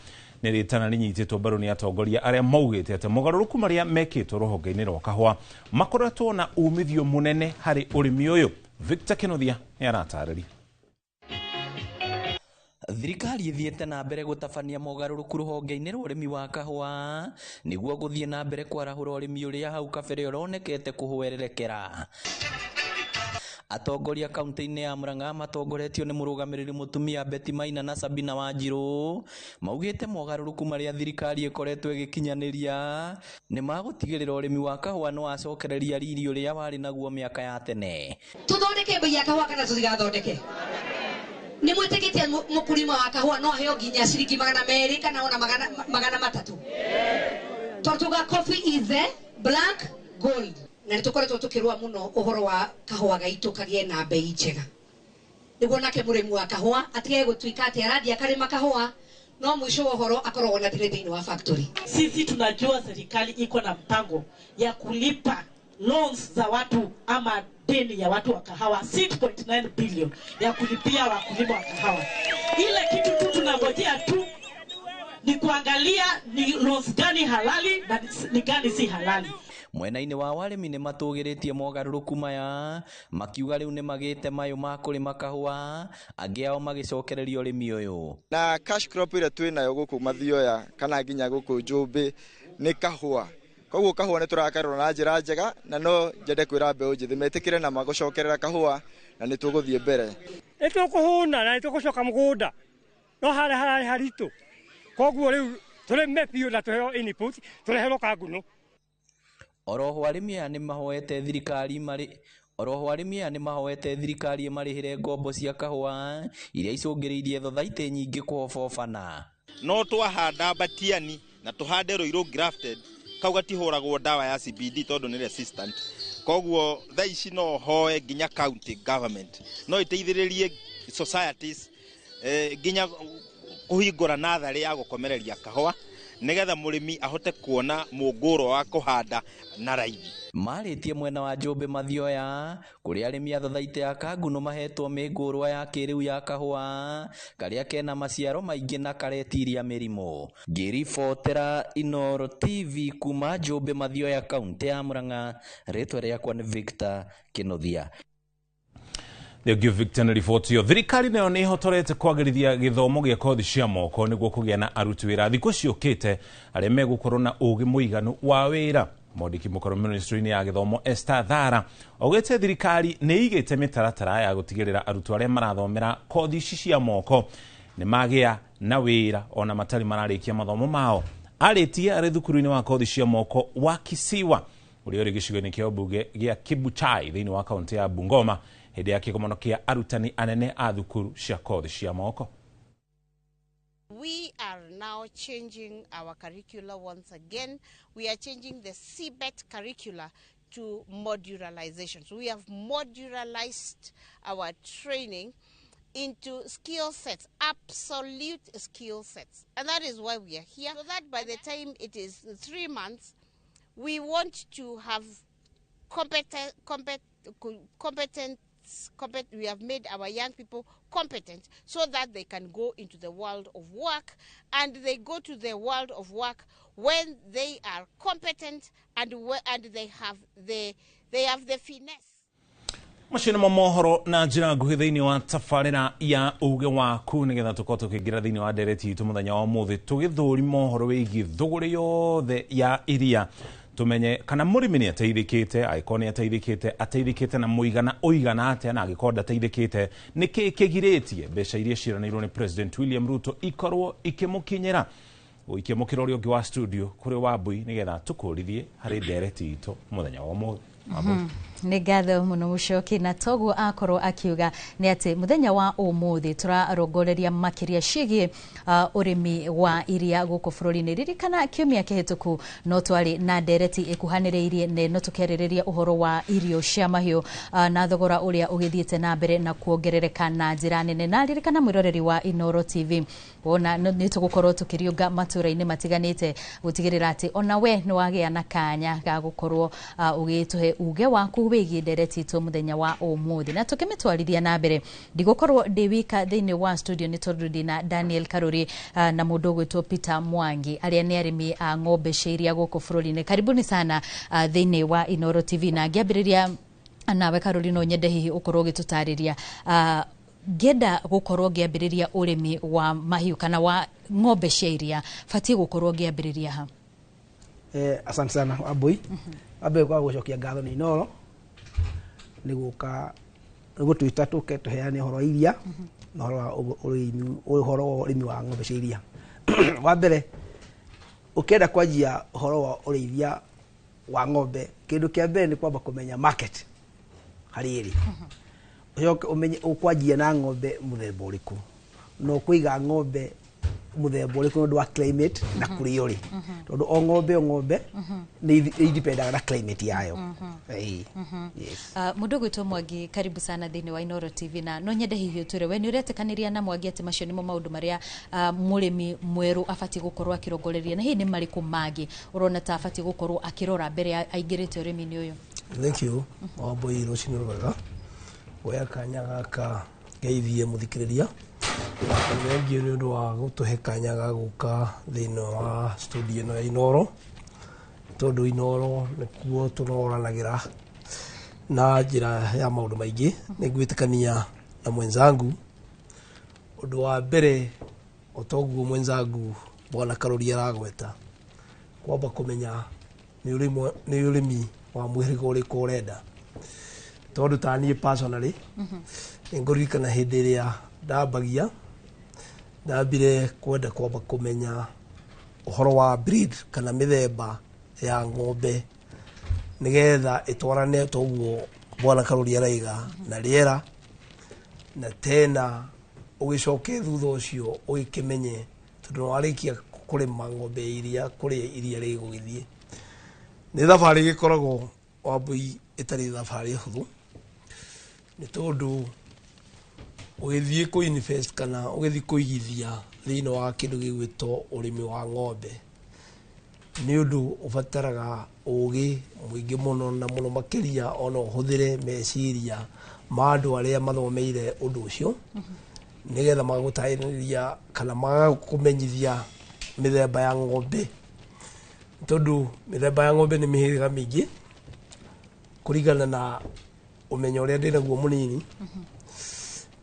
Nĩ rĩtana rĩnyitĩtwo mbaru nĩ atongoria arĩa maugĩte atĩ mogarũrũku marĩa mekĩtwo rũhonge-inĩ rwa kahũa makoretwo na umithio mũnene harĩ ũrĩmi ũyũ. Victor Kenothia nĩ aratarĩria. Thirikari ithiĩte na mbere gũtabania mogarũrũku rũhonge-inĩ rwa ũrĩmi wa kahũa nĩguo gũthiĩ na mbere kwarahũra ũrĩmi ũrĩa hau kabere ũronekete kũhwererekera. Atongoria kaunti-inĩ ya Murang'a matongoretio nĩ mũrũgamĩrĩri mũtumia Betty Maina na Sabina Wanjiru maugĩte mogarũrũku marĩa thirikari ĩkoretwo ĩgĩkinyanĩria nĩ magũtigĩrĩra ũrĩmi wa kahũa nĩ wacokereria riri ũrĩa warĩ naguo mĩaka ya tene. Tũthondeke mbei ya kahũa kana tũtigathondeke? Nĩ mwĩtĩkĩtie mũkulima wa kahũa no aheo nginya ciringi 200 kana ona 300? Tondũ tuga coffee is the black gold. Na nĩ tũkoretwo tũkĩrũa mũno ũhoro wa kahũa gaitũ kagĩe na mbei njega, nĩguo nake mũrĩmi wa kahũa atige gũtuĩka atĩ arathiĩ akarĩma kahũa no mwisho wa ũhoro akoragwo na thirĩ thĩinĩ wa factory. Sisi tunajua serikali iko na mpango ya kulipa loans za watu ama deni ya watu wa kahawa 6.9 billion ya kulipia wakulima wa kahawa. Ile kitu tu tunangojea tu ni kuangalia ni loans gani halali na ni gani si halali. Mwena-inĩ wa arĩmi nĩ matũgĩrĩtie mogarũrũku maya makiuga rĩu nĩ magĩte mayũ ma kũrĩma kahũa, angĩ ao magĩcokereria ũrĩmi ũyũ. Na cash crop ĩrĩa twĩ nayo gũkũ Mathioya kana nginya gũkũ Njũmbĩ nĩ kahũa. Koguo kahũa nĩ tũrakarora na njĩra njega, na no nyende kwĩra mbeũ njĩthĩ metĩkĩre na magũcokerera kahũa na nĩ tũgũthiĩ mbere. Nĩ tũkũhũna na nĩ tũgũcoka mũgũnda no harĩa hararĩ haritũ, koguo rĩu tũrĩme biũ na tũheo input tũreherwo kanguno. Oroho arĩmi aya nĩ mahoete thirikari ĩmarĩhĩre ngombo cia kahũa iria icũngĩrĩirie thothaitĩ nyingĩ kũhobobana. No twahanda batiani na tũhande Ruiru grafted kau gatihũragwo ndawa ya CBD tondũ nĩ resistant, koguo thaa ici no hoe nginya county government no iteithĩrĩrie societies nginya kũhingũra natharĩ ya gũkomereria kahũa nigetha mũrĩmi ahote kuona mũngũrwo wa kũhanda na raithi. Marĩtie mwena wa Njũmbĩ Mathioya kũrĩa arĩmi a thothaitĩ ya kanguno mahetwo mĩngũrwa ya kĩrĩu ya kahũa karĩa kena maciaro maingĩ na karetiria mĩrimũ. Ngĩribotera Inooro TV kuma Njũmbĩ Mathioya kaunti ya Murang'a, rĩtwa rĩakwa nĩ Victor Kĩnuthia. Thengio Victor na riboti ĩyo. Thirikari nayo nĩ ĩhotorete kwagĩrithia gĩthomo gĩa kothi cia moko nĩguo kũgĩa na aruti wĩra thikũ ciũkĩte arĩa megũkorwo na ũgĩ mũiganu wa wĩra. Mwandĩki mũkũrũ ministry-inĩ ya gĩthomo Esther Thara augĩte thirikari nĩ ĩigĩte mĩtaratara ya gũtigĩrĩra arutwo arĩa marathomera kothi ici cia moko nĩ magĩa na wĩra ona matarĩ mararĩkia mathomo mao. Arĩtie arĩ thukuru-inĩ wa kothi cia moko wa Kisiwa ũrĩa ũrĩ gĩcigo-inĩ kĩa mbunge gĩa Kibuchai thĩinĩ wa kaunti ya Bungoma hĩndĩ ya kĩgomano kĩa arutani anene a thukuru cia kothi cia moko. We are now changing our curricula once again. We are changing the CBET curricula to modularization. So we have modularized our training into skill sets, absolute skill sets. And that is why we are here. So that by the time it is 3 months, we want to have we have made our young people competent so that they can go into the world of work, and they go to the world of work when they are competent and they have the finesse. Macio nĩmo mohoro na njĩra nguhĩ thĩinĩ wa tabarĩra ya uge waku, nĩgetha tũkorwo tũkĩingĩra thĩinĩ wa ndereti itũ mũthenya wa ũmũthĩ, tũgĩthũri mohoro wĩgiĩ thũgũrĩ yothe ya iria, tumenye kana mũrĩmi nĩ ateithĩkĩte, angĩkorwo nĩ ateithĩkĩte, ateithĩkĩte na mũigana ũigana atĩa, na angĩkorwo ndateithĩkĩte, nĩkĩ kĩgirĩtie mbeca iria ciĩranĩirwo nĩ President William Ruto ikorwo ikĩmũkinyĩra. Ũikĩamũkĩra ũrĩa ũngĩ wa studio kũrĩ Wambui, nĩgetha tũkũrithie harĩ ndereti itũ mũthenya wa ũmũthĩ. Nĩ ngatho mũno Mũcoki, na toguo akorwo akiuga nĩ atĩ mũthenya wa ũmũthĩ tũrarongoreria makĩria ciĩgiĩ ũrĩmi wa iria gũkũ bũrũri-inĩ. Ririkana kiumia kĩhĩtũku no twarĩ na ndereti ĩkuhanĩrĩirie na ĩno, tũkĩarĩrĩria ũhoro wa irio cia mahiũ na thogora ũrĩa ũgĩthiĩte na mbere na kuongerereka na njĩra nene. Na ririkana mwĩroreri wa Inooro TV, wona nĩ tũgũkorwo tũkĩriũnga matũra-inĩ matiganĩte gũtigĩrĩra atĩ ona we nĩ wagĩa na kanya ga gũkorwo ũgĩtũhe uge waku wĩgiĩ ndereti itũ mũthenya wa ũmũthĩ. Na tũkĩmĩtwarithia na mbere, ndigũkorwo ndĩ wika thĩinĩ wa studio, nĩ tondũ ndĩna Daniel Karuri na mũndũ ũgwĩtwo Peter Mwangi, arĩa nĩ arĩmi a ng'ombe cia iria gũkũ bũrũri-inĩ. Karibuni sana thĩinĩ wa Inooro TV. Na ngĩambĩrĩria nawe Karuri, no nyende hihi ũkorwo ũgĩtũtarĩria, ngĩenda gũkorwo ngĩambĩrĩria ũrĩmi wa mahiũ kana wa ng'ombe cia iria, batiĩ gũkorwo ngĩambĩrĩria ha? Asante sana Wambui. Wambui kwa gũcokia ngatho nĩ Inooro nĩ gũka nĩ gũtwĩta tũke tũheane ũhoro wa iria na ũhoro wa ũrĩmi, ũhoro wa ũrĩmi wa ng'ombe cia iria. Wa mbere, ũkĩenda kwanjia ũhoro wa ũrĩithia wa ng'ombe, kĩndũ kĩa mbere nĩ kwamba kũmenya market harĩa ĩrĩ, ũcoke ũmenye ũkwanjia na ng'ombe mũthemba ũrĩkũ, na ũkũiga ng'ombe mũthemba ũrĩkũ nĩ ũndũ wa climate na kũrĩa ũrĩ, tondũ o ng'ombe o ng'ombe nĩ ĩdipendaga na climate yayo. Ĩĩ. Yes. Mũndũ ũgwĩtwo Mwangi, karibu sana thĩinĩ wa Inooro TV, na no nyende hihi ũtwĩre we nĩ ũretĩkanĩria na Mwangi atĩ macio nĩmo maũndũ marĩa mũrĩmi mwerũ abatiĩ gũkorwo akĩrongoreria, na hihi nĩ marĩkũ mangĩ ũrona ta abatiĩ gũkorwo akĩrora mbere ya aingĩrĩte ũrĩmi-inĩ ũyũ? Thank you Wambui, rũcinĩ rwega. Woya kanya gaka ngeithie mũthikĩrĩria. Thengiũ nĩ ũndũ wa gũtũhe kanya ga gũka thĩinĩ wa studio ĩno ya Inooro, tondũ Inooro nĩkuo tũnoranagĩra na njĩra ya maũndũ maingĩ. Nĩ ngwĩtĩkania na mwenzangu. Ũndũ wa mbere, o toguo mwenzangu Bwana Karuri aragweta, kwamba kũmenya nĩ ũrĩmi wa mũhĩrĩga ũrĩkũ ũrenda, tondũ ta niĩ personally nĩ ngũririkana hĩndĩ ĩrĩa ndambagia, ndambire kwenda kwamba kũmenya ũhoro wa breed kana mĩthemba ya ng'ombe, nĩgetha ĩtwarane toguo Bwana Karuri araiga na rĩera, na tena ũgĩcoke thutha ũcio ũgĩkĩmenye, tondũ nĩwarĩkia kũrĩma ng'ombe ya iria kũrĩa iria rĩgũgĩthiĩ. Nĩ thabarĩ ĩgĩkoragwo Wambui ĩtarĩ thabarĩ hũthũ, nĩ tondũ ũgĩthiĩ kũ invest kana ũgĩthiĩ kũigithia thĩinĩ wa kĩndũ gĩgwĩtwo ũrĩmi wa ng'ombe, nĩ ũndũ ũbataraga ũgĩ mũingĩ mũno, na mũno makĩria ona ũhũthĩre meciria ma andũ arĩa mathomeire ũndũ ũcio, nĩgetha magũtarĩria kana magakũmenyithia mĩthemba ya ng'ombe, tondũ mĩthemba ya ng'ombe nĩ mĩhĩrĩga mĩingĩ kũringana na ũmenyo ũrĩa ndĩnaguo mũnini.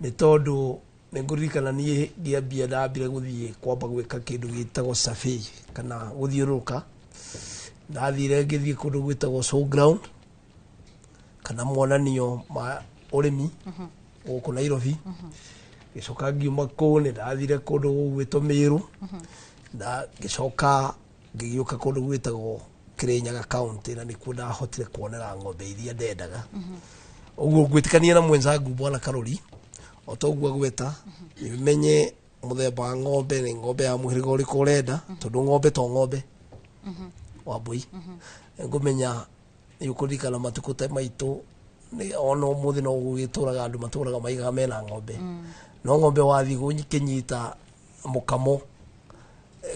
Nĩ tondũ nĩ ngũririkana niĩ ngĩambia ndambire gũthiĩ kwamba gwĩka kĩndũ gĩtagwo survey kana gũthiũrũrũka. Ndathire ngĩthiĩ kũndũ gwĩtagwo showground kana monanio ma ũrĩmi gũkũ Nairobi. Ngĩcoka ngiuma kũu, nĩ ndathire kũndũ gũgwĩtwo Mĩrũ, na ngĩcoka ngĩgĩũka kũndũ gwĩtagwo Kirinyaga County, na nĩkuo ndahotire kuonera ng'ombe iria ndendaga. Ũguo ngwĩtĩkania na mwenzangu Bwana Karuri o toguo agweta, menye mũthemba wa ng'ombe, nĩ ng'ombe ya mũhĩrĩga ũrĩkũ ũrenda, tondũ ng'ombe to ng'ombe Wambui. Ngũmenya nĩ ũkũririkana matukũ ta maitũ, ona ũmũthĩ no gũgĩtũraga andũ matũraga maigaga mena ng'ombe, no ng'ombe wathiĩ gũkĩnyita mũkamo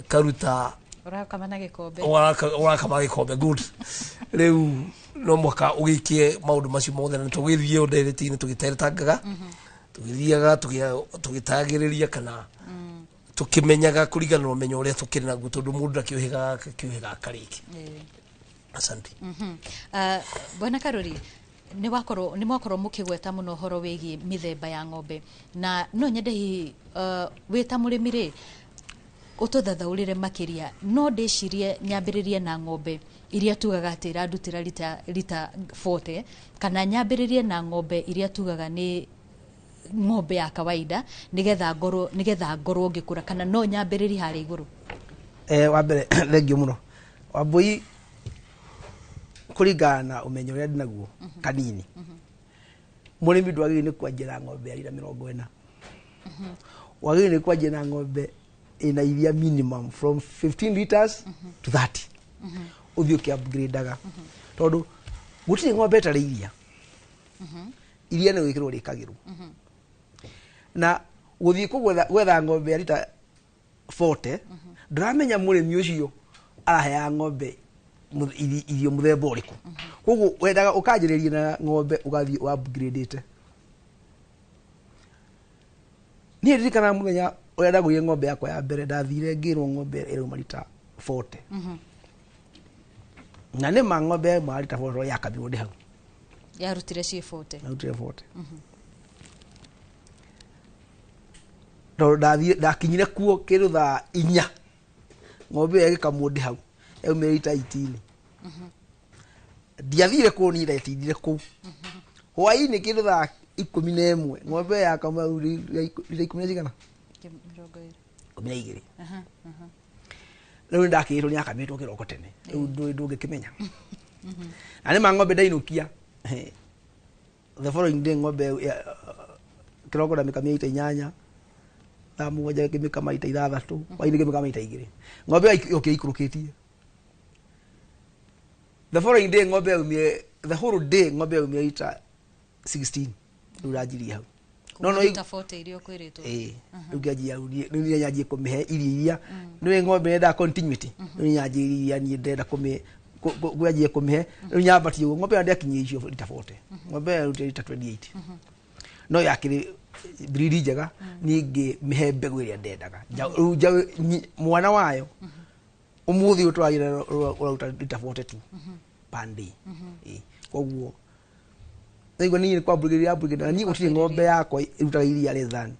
karuta ũrakama na gĩkombe, ũrakama gĩkombe, good. Rĩu no mũhaka ũgĩkie maũndũ macio mothe, na tũgĩthiĩ ndereti-inĩ tũgĩteretangaga, tũgĩthiaga tũgĩtagĩrĩria kana tũkĩmenyaga kũringana na ũmenyo ũrĩa tũkĩrĩ naguo, tondũ mũndũ ndakĩũhĩgaga akĩũhĩgaga akarĩkia. Asante. Bwana Karuri, Nĩ wakorwo nĩ mwakorwo mũkĩgweta mũno ũhoro wĩgiĩ mĩthemba ya ng'ombe, na no nyende hihi wĩ ta mũrĩmi rĩ, ũtũthathaũrĩre makĩria. No ndĩcirie nyambĩrĩrie na ng'ombe iria tugaga atĩ ĩrandutĩra rita 40, kana nyambĩrĩrie na ng'ombe iria tugaga nĩ ng'ombe ya kawaida, nĩgetha ngorwo ngĩkũra, kana no nyambĩrĩrie harĩa igũrũ? Wa mbere, thengiũ mũno, Wambui. Kũringana na ũmenyo ũrĩa ndĩnaguo kanini, mũrĩmi ndwagĩrĩire nĩ kwanjia na ng'ombe ya rita 40. Wagĩrĩire nĩ kwanjia na ng'ombe ĩna iria minimum from 15 liters to 30, ũthiĩ ũkĩ-upgrade-aga, tondũ gũtirĩ ng'ombe ĩtarĩ iria. Iria nĩ gwĩkĩrwo rĩkagĩrwo, na gũthiĩ kũgwetha gwetha ng'ombe ya rita 40, ndũramenya mũrĩmi ũcio araheaga ng'ombe irio mũthemba ũrĩkũ. Koguo wendaga ũkanjĩrĩria na ng'ombe, ũgathiĩ upgrade-ĩte. Niĩ ndirikanaga mũthenya ũrĩa ndagũrire ng'ombe yakwa ya mbere, ndathire ngĩrwo ng'ombe ĩrauma rita 40, na nĩ ma ng'ombe ĩmwe ya rita 40 yakamirwo ndĩ hau. Yarutire ciĩ 40? Yarutire 40, tondũ ndathire ndakinyire kuo kĩndũ thaa 4, ng'ombe ĩyo ĩgĩkamwo ndĩ hau, yaumire rita 18. Ndiathire kũu niĩ, ndetindire kũu hwaĩ-inĩ kĩndũ thaa 11, ng'ombe ĩyo yakama rita ikũmi na cigana? 20. 12. Aha, aha. Rĩu nĩndakĩrĩtwo nĩ yakamĩtwo kĩroko tene, rĩu ndũngĩkĩmenya. Na nĩ ma ng'ombe ndainũkia the following day, ng'ombe kĩroko ndamĩkamia ita 8, thaa 7 ngĩmĩkama ita 6, hwaĩ-inĩ ngĩmĩkama ita 2. Ng'ombe ĩyo yokire ikũrũkĩtie. The following day ng'ombe yaumire, the whole day ng'ombe yaumire ita 16. Rĩu ndanjirie hau. No rita 40 iria ũkwĩrĩtwo. Ĩĩ, rĩu ngĩanjia, rĩu niĩ nyanjie kũmĩhe irio iria nĩwe ng'ombe yendaga continuity. Rĩu nyanjie irio iria niĩ ndĩrenda kũmĩ kwanjie kũmĩhe. Rĩu nyambatie ũguo, ng'ombe ĩyo ndĩakinyia icio rita 40, ng'ombe ĩyo yarutire rita 28, no yakĩrĩ breed njega. Niĩ ngĩmĩhe mbegũ ĩrĩa ndendaga. Rĩu njaũ mwana wayo ũmũthĩ ũyũ tũraria ũraruta rita 42 per day. Ĩĩ, koguo nĩguo niĩ kwambũrĩria ambũrĩria, na niĩ gũtirĩ ng'ombe yakwa ĩrutaga iria less than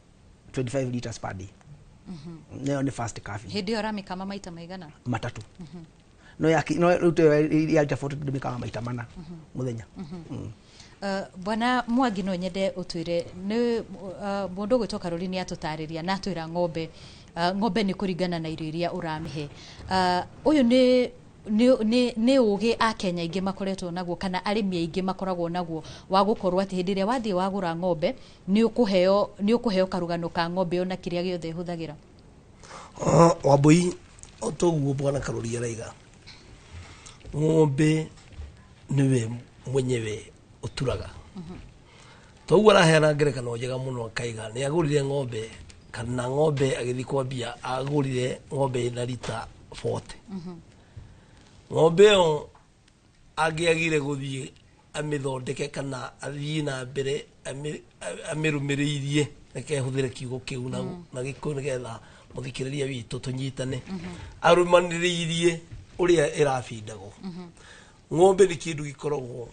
25 liters per day. Nayo nĩ first calving. Hĩndĩ ĩyo ũramĩkama maita maigana? Matatũ. No yaki no rĩu ya rita 40 ndĩmĩkamaga maita mana mũthenya. Bwana Mwangi, no nyende ũtwĩre nĩ mũndũ ũgwĩtwo Karũri nĩ atũtarĩria na atwĩra ng'ombe nĩ kũringana na irio iria ũramĩhe. Ũyũ nĩ ũgĩ akenya aingĩ makoretwo naguo, kana arĩmi aingĩ makoragwo naguo, wa gũkorwo atĩ hĩndĩ ĩrĩa wathiĩ wagũra ng'ombe, nĩ ũkũheo karũgano ka ng'ombe ĩyo na kĩrĩa gĩothe ĩhũthagĩra. Wambui, o toguo bwana Karũri araiga, ng'ombe nĩwe mwenyewe ũturaga. Toguo araheana ngerekano njega mũno, akaiga nĩ agũrire ng'ombe, kana ng'ombe agĩthiĩ kwambia agũrire ng'ombe ĩna rita 40. Ng'ombe ĩyo angĩagire gũthiĩ amĩthondeke kana athiĩ na mbere amĩrũmĩrĩirie, reke hũthĩre kiugo kĩu na Gĩkũyũ nĩgetha mũthikĩrĩria witũ tũnyitane, arũmanĩrĩirie ũrĩa ĩrabindagwo. Ng'ombe nĩ kĩndũ gĩkoragwo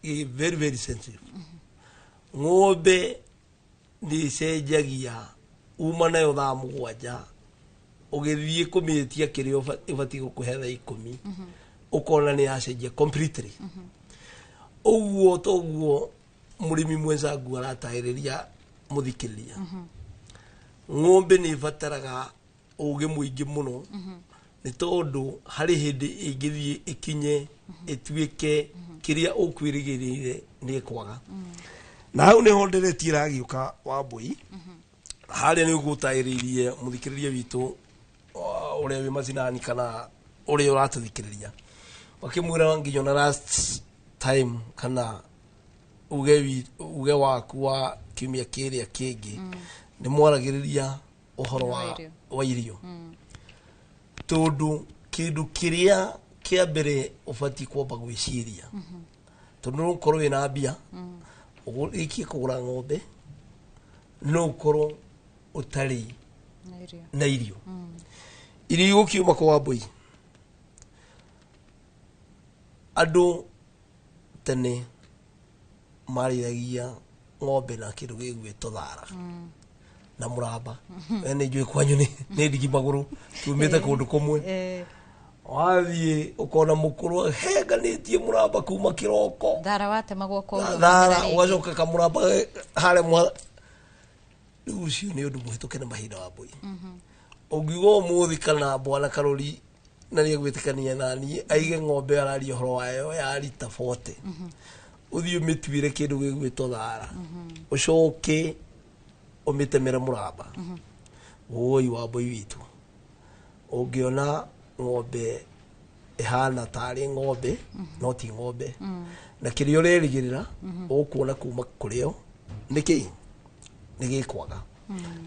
gĩ very very sensitive. Ng'ombe nĩ ĩcenjagia. Uma nayo thaa 7 ũgĩthiĩ kũmĩtia kĩrĩa ĩbatiĩ gũkũhe thaa 10, ũkona nĩ yacenjia completely. Ũguo toguo mũrĩmi mwenzangu aratarĩria mũthikĩrĩria, ng'ombe nĩ ĩbataraga ũgĩ mũingĩ mũno, nĩ tondũ harĩ hĩndĩ ĩngĩthiĩ ĩkinye ĩtuĩke kĩrĩa ũkwĩrĩgĩrĩire nĩ ĩkwaga. Na hau nĩho ndereti ĩragĩũka, Wambui. Harĩa nĩ ũgũtarĩirie mũthikĩrĩria witũ ũrĩa wĩ macinani kana ũrĩa ũratũthikĩrĩria, wakĩmwĩra nginya na last time kana uge waku wa kiumia kĩrĩa kĩngĩ nĩ mwaragĩrĩria ũhoro wa irio. Wa irio, tondũ kĩndũ kĩrĩa kĩa mbere ũbatiĩ kwamba gwĩciria, tondũ no ũkorwo wĩna mbia ũrĩkie kũgũra ng'ombe, no ũkorwo ũtarĩ na irio. Na irio, irio igũkiuma kwa Wambui. Andũ tene Marĩithagia ng'ombe na kĩndũ gĩgwĩtwo thara na mũramba. We nĩ njũĩ kwanyu nĩ ndigi magũrũ, tumĩte kũndũ kũmwe. Wathiĩ ũkona mũkũrũ ahenganĩtie mũramba kuma kĩroko. Thara watemagwo koguo. Thara ũgacoka kamũramba harĩa mwa. Rĩu ũcio nĩ ũndũ mũhĩtũke nĩ mahinda wa mbũi. Ũngiuga ũmũthĩ kana bwana Karori na nĩ egwĩtĩkania na niĩ aige ng'ombe araria ũhoro wayo ya rita 40, ũthiĩ ũmĩtuĩre kĩndũ gĩgwĩtwo thara, ũcoke ũmĩtemere mũramba, woi wa mbũi witũ, ũngĩona ng'ombe ĩhana tarĩ ng'ombe no ti ng'ombe, na kĩrĩa ũrerĩgĩrĩra ũkuona kuma kũrĩ yo nĩ kĩ nĩ gĩkwaga.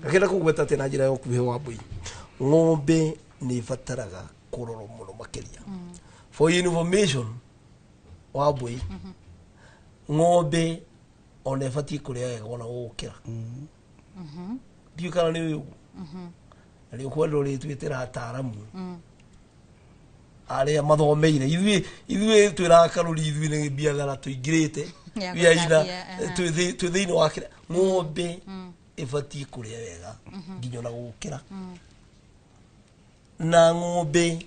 Ngakĩenda kũgweta atĩ na njĩra ya ũkuhĩ wa mbũi, ng'ombe nĩ ĩbataraga kũrorwo mũno makĩria. For information wa mbũi, ng'ombe ona ĩbatiĩ kũrĩa wega ona gũgũkĩra. Ndiũĩ kana nĩ ũĩ ũguo. Na nĩ ũkwenda ũrĩtwĩtĩra ataaramu arĩa mathomeire. Ithuĩ twĩraga Karũri, ithuĩ nĩ biathara tũingĩrĩte Ya we are in a- gũtambia, aha. Twĩ thĩinĩ wa kĩrĩa ng'ombe ĩbatiĩ kũrĩa wega nginya ona gũgũkĩra. Na ng'ombe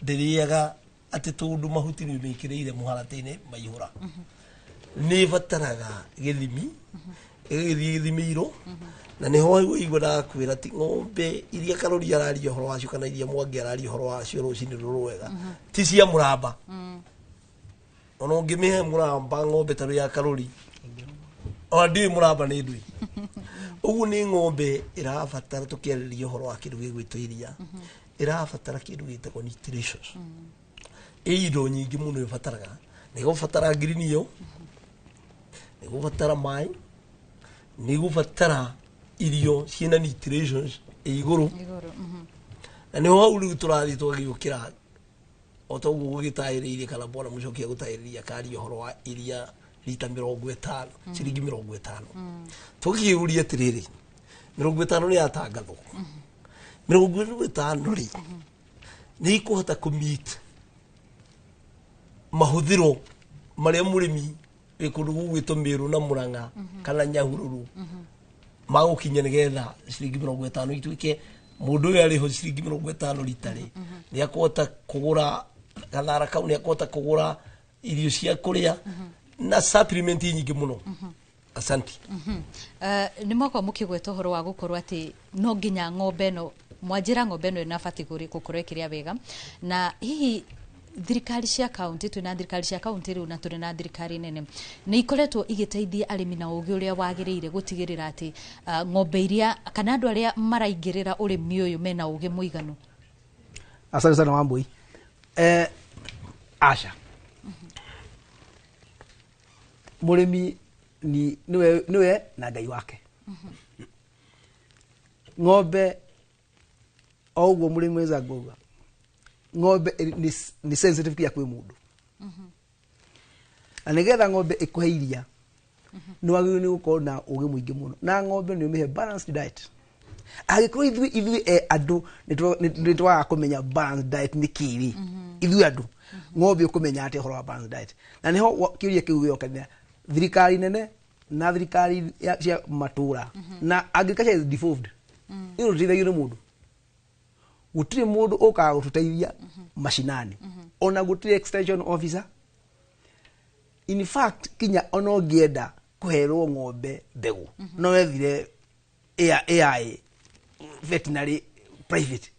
ndĩrĩaga atĩ tondũ mahuti nĩ ũmĩkĩrĩire mũharatĩ-inĩ maihũra. Nĩ ĩbataraga gĩthimi, ĩgĩthiĩ gĩthimĩirwo, na nĩho waigua ndakwĩra ti ng'ombe iria Karũri araria ũhoro wacio kana iria Mwangi araria ũhoro wacio rũcinĩ rũrũ wega ti cia mũramba. Ona ũngĩmĩhe mũramba ng'ombe ta ya Karũri, ona ndiũĩ mũramba nĩ ndũĩ. Ũguo nĩ ng'ombe ĩrabatara, tũkĩarĩria ũhoro wa kĩndũ gĩgwĩtwo iria, ĩrabatara kĩndũ gĩtagwo nutrition. Ĩ indo nyingĩ mũno ĩbataraga. Nĩ gũbatara ngirini ĩyo, nĩ gũbatara maĩ, nĩ gũbatara irio ciĩna nutritions ĩ igũrũ. Igũrũ. Na nĩho hau rĩu tũrathiĩ tũgagĩũkĩra o ta ũguo gũgĩtarĩrĩirie kana bwana Mũcoki agũtarĩrĩria akaria ũhoro wa iria rita 50, ciringi 50. Tũkĩũria atĩrĩrĩ, 50 nĩ yatangathwo, 50 rĩ, nĩ ikũhota kũ-meet mahũthĩro marĩa mũrĩmi wĩ kũndũ gũgwĩtwo Mĩrũ na Mũrang'a kana Nyahururu magũkinya, nĩgetha ciringi 50 ituĩke mũndũ ũyũ arĩho ciringi 50 rita rĩ, nĩ akũhota kũgũra gathara kau, nĩ akũhota kũgũra irio cia kũrĩa na supplement nyingĩ mũno. Asante. Nĩ mwakorwo mũkĩgweta ũhoro wa gũkorwo atĩ no nginya ng'ombe ĩno, mwanjĩra ng'ombe ĩno ĩnabatiĩ gũkorwo ĩkĩrĩa wega. Na hihi thirikari cia kaunti, twĩna thirikari cia kaunti rĩu na tũrĩ na thirikari nene, nĩ ikoretwo igĩteithia arĩmi na ũgĩ ũrĩa wagĩrĩire gũtigĩrĩra atĩ ng'ombe iria kana andũ arĩa maraingĩrĩra ũrĩmi ũyũ mena ũgĩ mũiganu? Asante sana Wambui. Aca, mũrĩmi ni niwe na Ngai wake. Ng'ombe o ũguo mũrĩmi mwenzangu auga, ng'ombe nĩ sensitive kinya kwĩ mũndũ, na nĩgetha ng'ombe ĩkũhe iria nĩ wagĩrĩirwo nĩ gũkorwo na ũgĩ mũingĩ mũno, na ng'ombe nĩ ũmĩhe balanced diet. Angĩkorwo ithuĩ andũ nĩ twagaga kũmenya balanced diet nĩ kĩĩ rĩ, ithuĩ andũ, ng'ombe ũkũmenya atĩa ũhoro wa balanced diet? Na nĩho kĩũria kĩu gĩokanĩra thirikari nene na thirikari cia matũra na agriculture is devolved. Ĩno tũteithagio nĩ mũndũ, gũtirĩ mũndũ ũkaga gũtũteithia macinani, ona gũtirĩ extension officer. In fact, kinya ona ũngĩenda kũherwo ng'ombe mbegũ, no wethire AI veterinary private.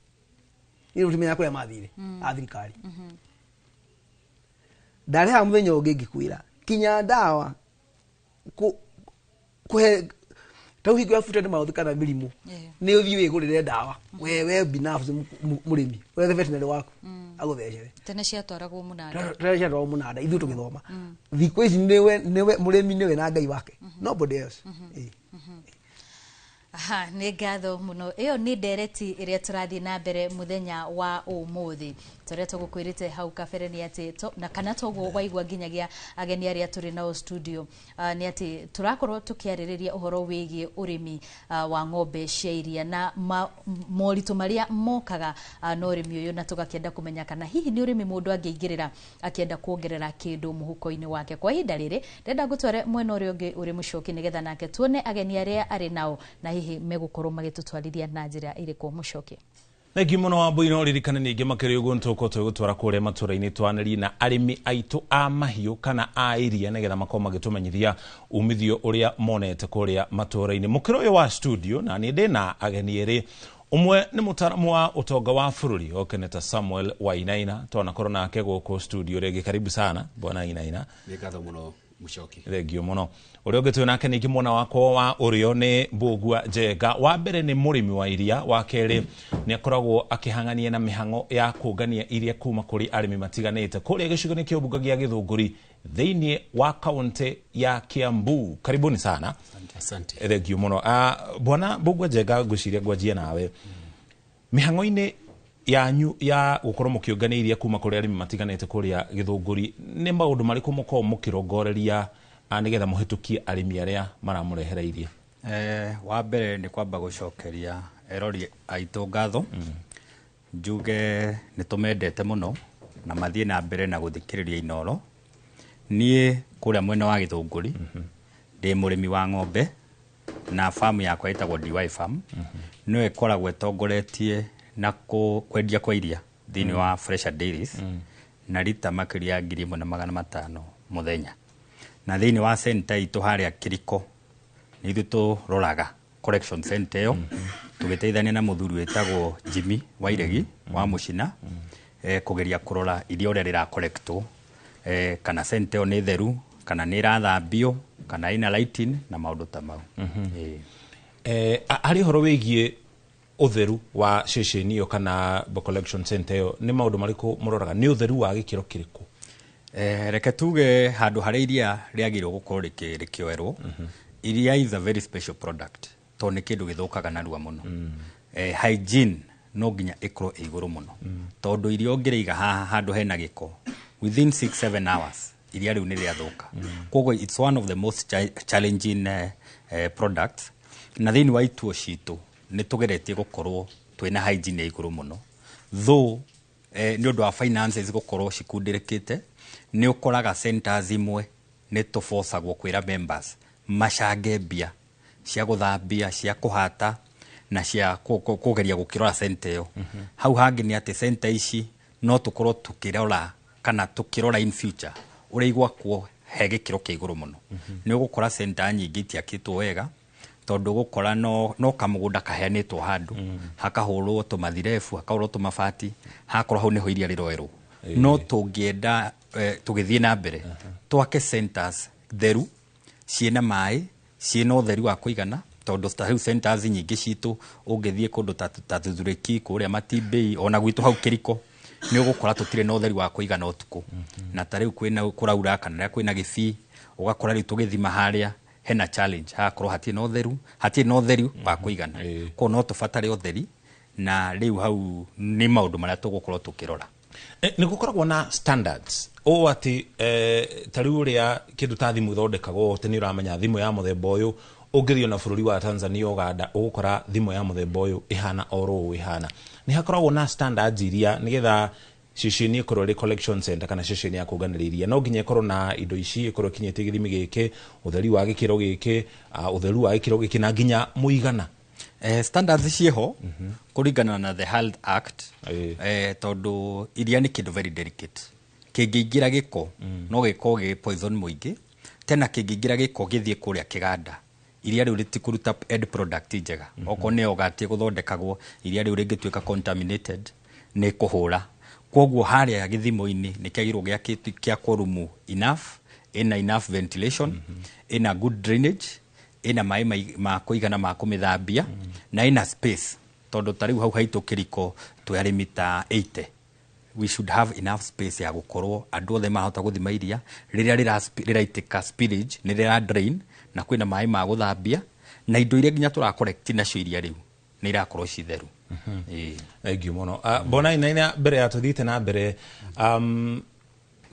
Nĩ ũtimenya kũrĩa mathire a thirikari. Ndarĩ haha mũthenya ũngĩ ngĩkwĩra kinya ndawa kũhe tau hingo ya foot and mouth kana mĩrimũ, nĩ ũthiĩ wĩgũrĩre ndawa we binafsi mũrĩmi, wethe veterinary waku agũthecere. Tene ciatwaragwo mũnanda. Tene ciatwaragwo mũnanda ithuĩ tũgĩthoma. Thikũ ici nĩwe mũrĩmi, nĩwe na Ngai wake, nobody else. Aha, nĩ ngatho mũno. Ĩyo nĩ ndereti ĩrĩa tũrathiĩ na mbere mũthenya wa ũmũthĩ. Tũrĩa tũgũkwĩrĩte hau kabere nĩ atĩ na kana toguo waigua nginyagia ageni arĩa tũrĩ nao studio, nĩ atĩ tũrakorwo tũkĩarĩrĩria ũhoro wĩgiĩ ũrĩmi wa ng'ombe cia iria na moritũ marĩa mokaga na ũrĩmi ũyũ, na tũgakĩenda kũmenya kana hihi nĩ ũrĩmi mũndũ angĩingĩrĩra akĩenda kuongerera kĩndũ mũhuko-inĩ wake. Kwa ihinda rĩrĩ ndĩrenda ngũtware mwena ũrĩa ũngĩ ũrĩ Mũcoki, nĩgetha nake tuone ageni arĩa arĩ nao na hihi megũkorwo magĩtũtwarithia na njĩra ĩrĩkũ. Mũcoki. Thengi mũno Wambui, no ririkane ningĩ makĩria ũguo nĩtũgũkorwo tũgĩgũtwara kũrĩa matũra-inĩ twanĩrie na arĩmi aitũ a mahiũ kana a iria nĩgetha makorwo magĩtũmenyithia umithio ũrĩa monete kũrĩa matũra-inĩ. Mũkĩra ũyũ wa studio na niĩ ndĩna ageni erĩ, ũmwe nĩ mũtaaramu wa ũtonga wa bũrũri okeneta Samuel Wainaina, twanakorwo nake gũkũ studio rĩngĩ. Karibu sana, bwana Wainaina. Nĩ ngatho mũno, Mũcoki. Thengio mũno. Ũrĩa ũngĩ twĩ nake ningĩ mwena wakwa wa ũrĩo nĩ Mbũgua Njenga. Wa mbere nĩ mũrĩmi wa iria, wa kerĩ nĩ akoragwo akĩhang'ania na mĩhang'o ya kũngania iria kuma kũrĩ arĩmi matiganĩte kũrĩa gĩcigo-inĩ kĩa ũmbunge gĩa Gĩthũngũri thĩinĩ wa kaunti ya Kiambu. Karibuni sana. Asante. Thengio mũno. Bwana Mbũgua Njenga, ngwĩciria ngwanjia nawe. Mĩhang'o-inĩ yanyu ya gũkorwo mũkĩũngania iria kuma kũrĩ arĩmi matiganĩte kũrĩa Gĩthũngũri, nĩ maũndũ marĩkũ mũkoragwo mũkĩrongoreria nĩgetha mũhĩtũkie arĩmi arĩa maramũrehera iria? Wa mbere nĩ kwamba gũcokeria erori aitũ ngatho, njuge nĩ tũmendete mũno na mathiĩ na mbere na gũthikĩrĩria Inoro. Niĩ kũrĩa mwena wa Gĩthũngũri ndĩ mũrĩmi wa ng'ombe na farm yakwa ĩtagwo DY Farm, nĩyo ĩkoragwo ĩtongoretie na kwendia kwa iria thĩinĩ wa Fresha Dairies na rita makĩria ya 1,500 mũthenya. Na thĩinĩ wa center itũ harĩa Kĩriko nĩ ithuĩ tũroraga collection center ĩyo, tũgĩteithania na mũthuri wĩtagwo Jimmy Wairegi wa Mũcina, kũgeria kũrora iria ũrĩa rĩra collectwo, kana center ĩyo nĩ theru, kana nĩ ĩrathambio, kana ĩna lighting na maũndũ ta mau. Harĩ ũhoro wĩgiĩ ũtheru wa ceceni ĩyo kana collection center ĩyo, nĩ maũndũ marĩkũ mũroraga? Nĩ ũtheru wa gĩkĩro kĩrĩkũ? Reke tuge handũ harĩa iria rĩagĩrĩirwo gũkorwo rĩkĩoerwo, iria is a very special product tondũ nĩ kĩndũ gĩthũkaga narua mũno. Hygiene no nginya ĩkorwo ĩ igũrũ mũno, tondũ iria ũngĩrĩiga haha handũ hena gĩko, within 6-7 hours iria rĩu nĩ rĩathũka. Koguo it's one of the most challenging products. Na thĩinĩ wa ituo citũ nĩ tũgeretie gũkorwo twĩna hygiene ya igũrũ mũno, though nĩ ũndũ wa finances gũkorwo cikundĩrĩkĩte, nĩ ũkoraga centers imwe nĩ tũbocagwo kwĩra members macange mbia cia gũthambia, cia kũhata na cia kũgeria gũkĩrora center ĩyo. Hau hangĩ nĩ atĩ center ici no tũkorwo tũkĩrora kana tũkĩrora in future ũrĩa igwakwo he gĩkĩro kĩa igũrũ mũno. Nĩ ũgũkora center nyingĩ itiakĩtwo wega, tondũ ũgũkora no kamũgũnda kaheanĩtwo handũ, hakahũrwo tũmathirebu, hakahũrwo tũmabati, hakorwo hau nĩho iria rĩroerwo. No tũngĩenda tũgĩthiĩ na mbere twake centers theru ciĩna maĩ, ciĩna ũtheru wa kũigana, tondũ ta rĩu centers nyingĩ citũ ũngĩthiĩ kũndũ ta Thuthurĩki, kũrĩa Matimbĩi, ona gwitũ hau Kĩriko, nĩ ũgũkora tũtirĩ na ũtheri wa kũigana ũtukũ. Na ta rĩu kwĩna kũraura kana rĩrĩa kwĩna gĩbii, ũgakora rĩu tũgĩthima harĩa hena challenge, hagakorwo hatirĩ na ũtheru, hatirĩ na ũtheri wa kũigana. Koguo no tũbatare ũtheri, na rĩu hau nĩ maũndũ marĩa tũgũkorwo tũkĩrora. Nĩ gũkoragwo na standards ũũ atĩ ta rĩu ũrĩa kĩndũ ta thimũ ithondekagwo, atĩ nĩ ũramenya thimũ ya mũthemba ũyũ ũngĩthiĩ na bũrũri wa Tanzania, Uganda, ũgũkora thimũ ya mũthemba ũyũ ĩhana oro ũũ ĩhana. Nĩ hakoragwo na standards iria nĩgetha ceceni ĩkorwo ĩrĩ collection center kana ceceni ya kũnganĩria iria no nginya ĩkorwo na indo ici, ĩkorwo ĩkinyĩtie gĩthimi gĩkĩ, ũtheri wa gĩkĩro gĩkĩ, ũtheru wa gĩkĩro gĩkĩ na nginya mũigana. Standards ciĩho kũringana na the Health Act, tondũ iria nĩ kĩndũ very delicate, kĩngĩingĩra gĩko no gĩkorwo gĩ poison mũingĩ. Tena kĩngĩingĩra gĩko gĩthiĩ kũrĩa kĩganda, iria rĩu rĩtikũruta end product njega. Okorwo nĩ yogurt ĩgũthondekagwo, iria rĩu rĩngĩtuĩka contaminated nĩ kũhũra. Koguo harĩa gĩthimo-inĩ nĩ kĩagĩrĩirwo gĩakwo room enough, ĩna enough ventilation, ĩna good drainage, ĩna maĩ ma kũigana ma kũmĩthambia, na ĩna space, tondũ ta rĩu hau haitũ Kĩriko twĩ arĩmi ta 80, we should have enough space ya gũkorwo andũ othe mahota gũthima iria rĩrĩa rĩraitĩka spillage, nĩ rĩra drain na kwĩna maĩ ma gũthambia. Na indo iria nginya tũra collect nacio iria rĩu nĩ irakorwo ci theru. Thank you mũno. Bona Inaina, mbere ya tũthiĩte na mbere,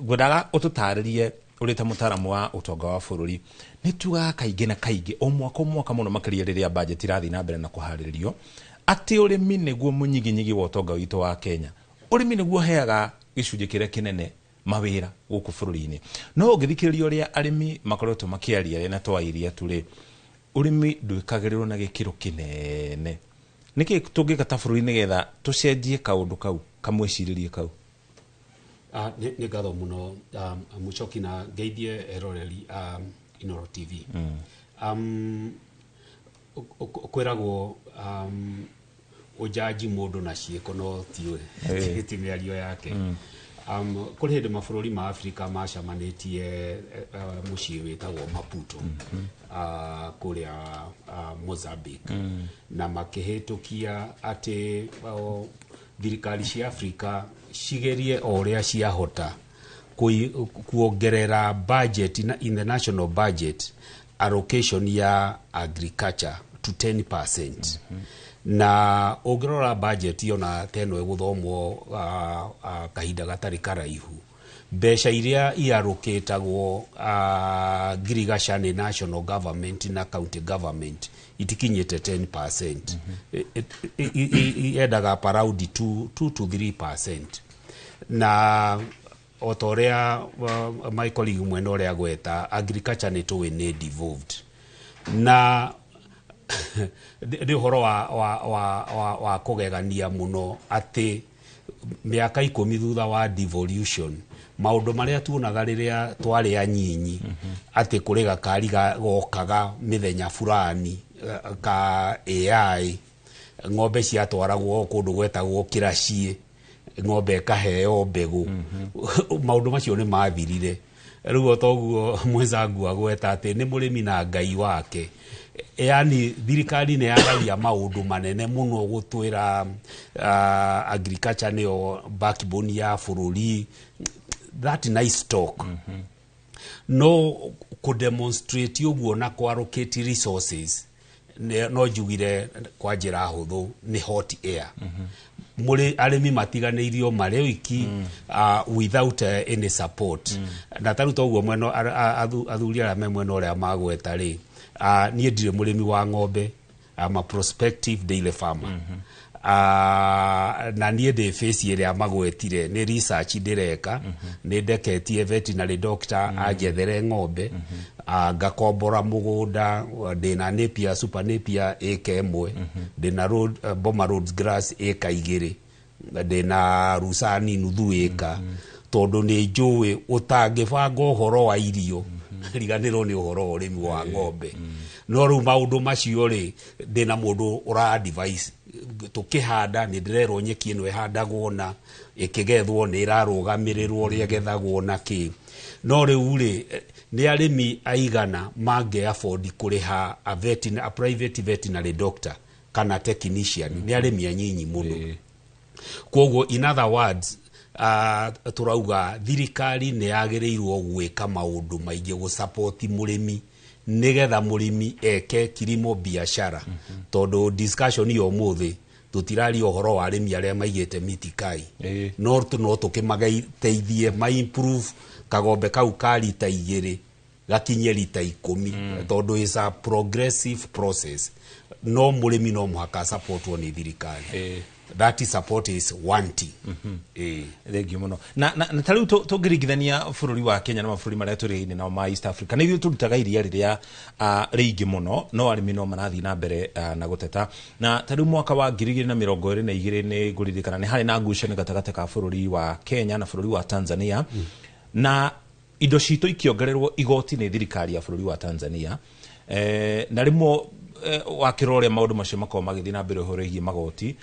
ngwendaga ũtũtarĩrie ũrĩ ta mũtaaramu wa ũtonga wa bũrũri. Nĩ tugaga kaingĩ na kaingĩ, o mwaka o mwaka, mũno makĩria rĩrĩa budget irathiĩ na mbere na kũharĩrĩrio, atĩ ũrĩmi nĩguo mũnyiginyigi wa ũtonga witũ wa Kenya. Ũrĩmi nĩguo ũheaga gĩcunjĩ kĩrĩa kĩnene mawĩra gũkũ bũrũri-inĩ. No ũngĩthikĩrĩria ũrĩa arĩmi makoretwo makĩaria na twa iria tu rĩ, ũrĩmi ndwĩkagĩrĩrwo na gĩkĩro kĩnene. Nĩkĩ tũngĩka ta bũrũri nĩgetha tũcenjie kaũndũ kau, kamwĩcirĩrie kau? Nĩ ngatho mũno, Mũcoki, na ngeithie eroreri a Inoro TV. Kwĩragwo ũjanji mũndũ na ciĩko, no ti mĩario yake. Kũrĩ hĩndĩ mabũrũri ma Afrika macemanĩtie mũciĩ wĩtagwo Maputo, kũrĩa Mozambique, na makĩhĩtũkia atĩ thirikari cia Afrika cigerie o ũrĩa ciahota kuongerera budget na in the national budget allocation ya agriculture to 10%. Na ũngĩrora budget ona ta ĩno ĩgũthomwo kahinda gatarĩ karaihu, mbeca iria iarũkĩtagwo ngirigaca nĩ national government na county government itikinyĩte 10%. Yendaga around 2 to 3%. Na o ta ũrĩa my colleague mwena ũrĩa agweta, agriculture nĩ tũĩ nĩ devolved, na nĩ ũhoro wa kũgegania mũno atĩ mĩaka 10 thutha wa devolution, maũndũ marĩa tuonaga rĩrĩa twarĩ anyinyi, atĩ kũrĩ gakari gokaga mĩthenya fulani ka AI, ng'ombe ciatwaragwo kũndũ gwetagwo kĩraciĩ, ng'ombe ĩkaheo mbegũ, maũndũ macio nĩ mathirire. Rĩu o toguo mwenzangu agweta atĩ nĩ mũrĩmi na Ngai wake, yani thirikari nĩ yaragia maũndũ manene mũno gũtwĩra agriculture nĩyo backbone ya bũrũri, that nice talk, no kũdemonstrate ũguo na kũallocate resources, no njugire kwa njĩra hũthũ nĩ hot air. Mũrĩ arĩmi matiganĩirio marĩ wiki, without any support. Na tarĩu toguo mwena athuri arĩa me mwena ũrĩa magweta rĩ, niĩ ndirĩ mũrĩmi wa ng'ombe. I'm a prospective dairy farmer. Na niĩ ndĩ phase ĩrĩa magwetire, nĩ research ndĩreka. Nĩ ndeketie veterinary doctor anjethere ng'ombe, ngakombora mũgũnda. Ndĩna Napier, super Napier ĩka 1, ndĩna Boma Rhodes grass ĩka 2, ndĩna Rusani nuthu ĩka, tondũ nĩ njũĩ ũtangĩbanga ũhoro wa irio, riganĩrwo nĩ ũhoro wa ũrĩmi wa ng'ombe. No rĩu maũndũ macio rĩ, ndĩna mũndũ ũra advise tũkĩhanda. Nĩ ndĩrerwo nyeki ĩno ĩhandagwo na ĩkĩgethwo nĩ ĩrarũgamĩrĩrwo ũrĩa ĩgethagwo na kĩ. No rĩu rĩ, nĩ arĩmi aigana mangĩ afford kũrĩha a private veterinary doctor kana technician? Nĩ arĩmi anyinyi mũno. Koguo in other words, turauga thirikari nĩ yagĩrĩirwo gwĩka maũndũ maingĩ gũsupport mũrĩmi nĩgetha mũrĩmi eke kilimo biashara, tondũ discussion ya ũmũthĩ tũtiraria ũhoro wa arĩmi arĩa maigĩte mitikai, no tũkĩmateithie ma improve kagombe kau ka rita 2 gakinye rita 10, tondũ is a progressive process. No mũrĩmi no mũhaka supportwo nĩ thirikari. That is support is wanting. Thank you mũno. Na ta rĩu tũngĩringithania bũrũri wa Kenya na mabũrũri marĩa tũrĩ nao ma East Africa, nĩ ithuĩ tũrutaga iria rĩrĩa rĩingĩ mũno, no arĩmi no marathiĩ na mbere na gũteta. Na ta rĩu mwaka wa 2022 nĩ ngũririkana nĩ harĩ na ngucanio gatagatĩ ka bũrũri wa Kenya na bũrũri wa Tanzania, na indo citũ ikĩongererwo igoti nĩ thirikari ya bũrũri wa Tanzania. Na rĩmwe wakĩrora ũrĩa maũndũ macio makoragwo magĩthiĩ na mbere ũhoro wĩgiĩ magoti,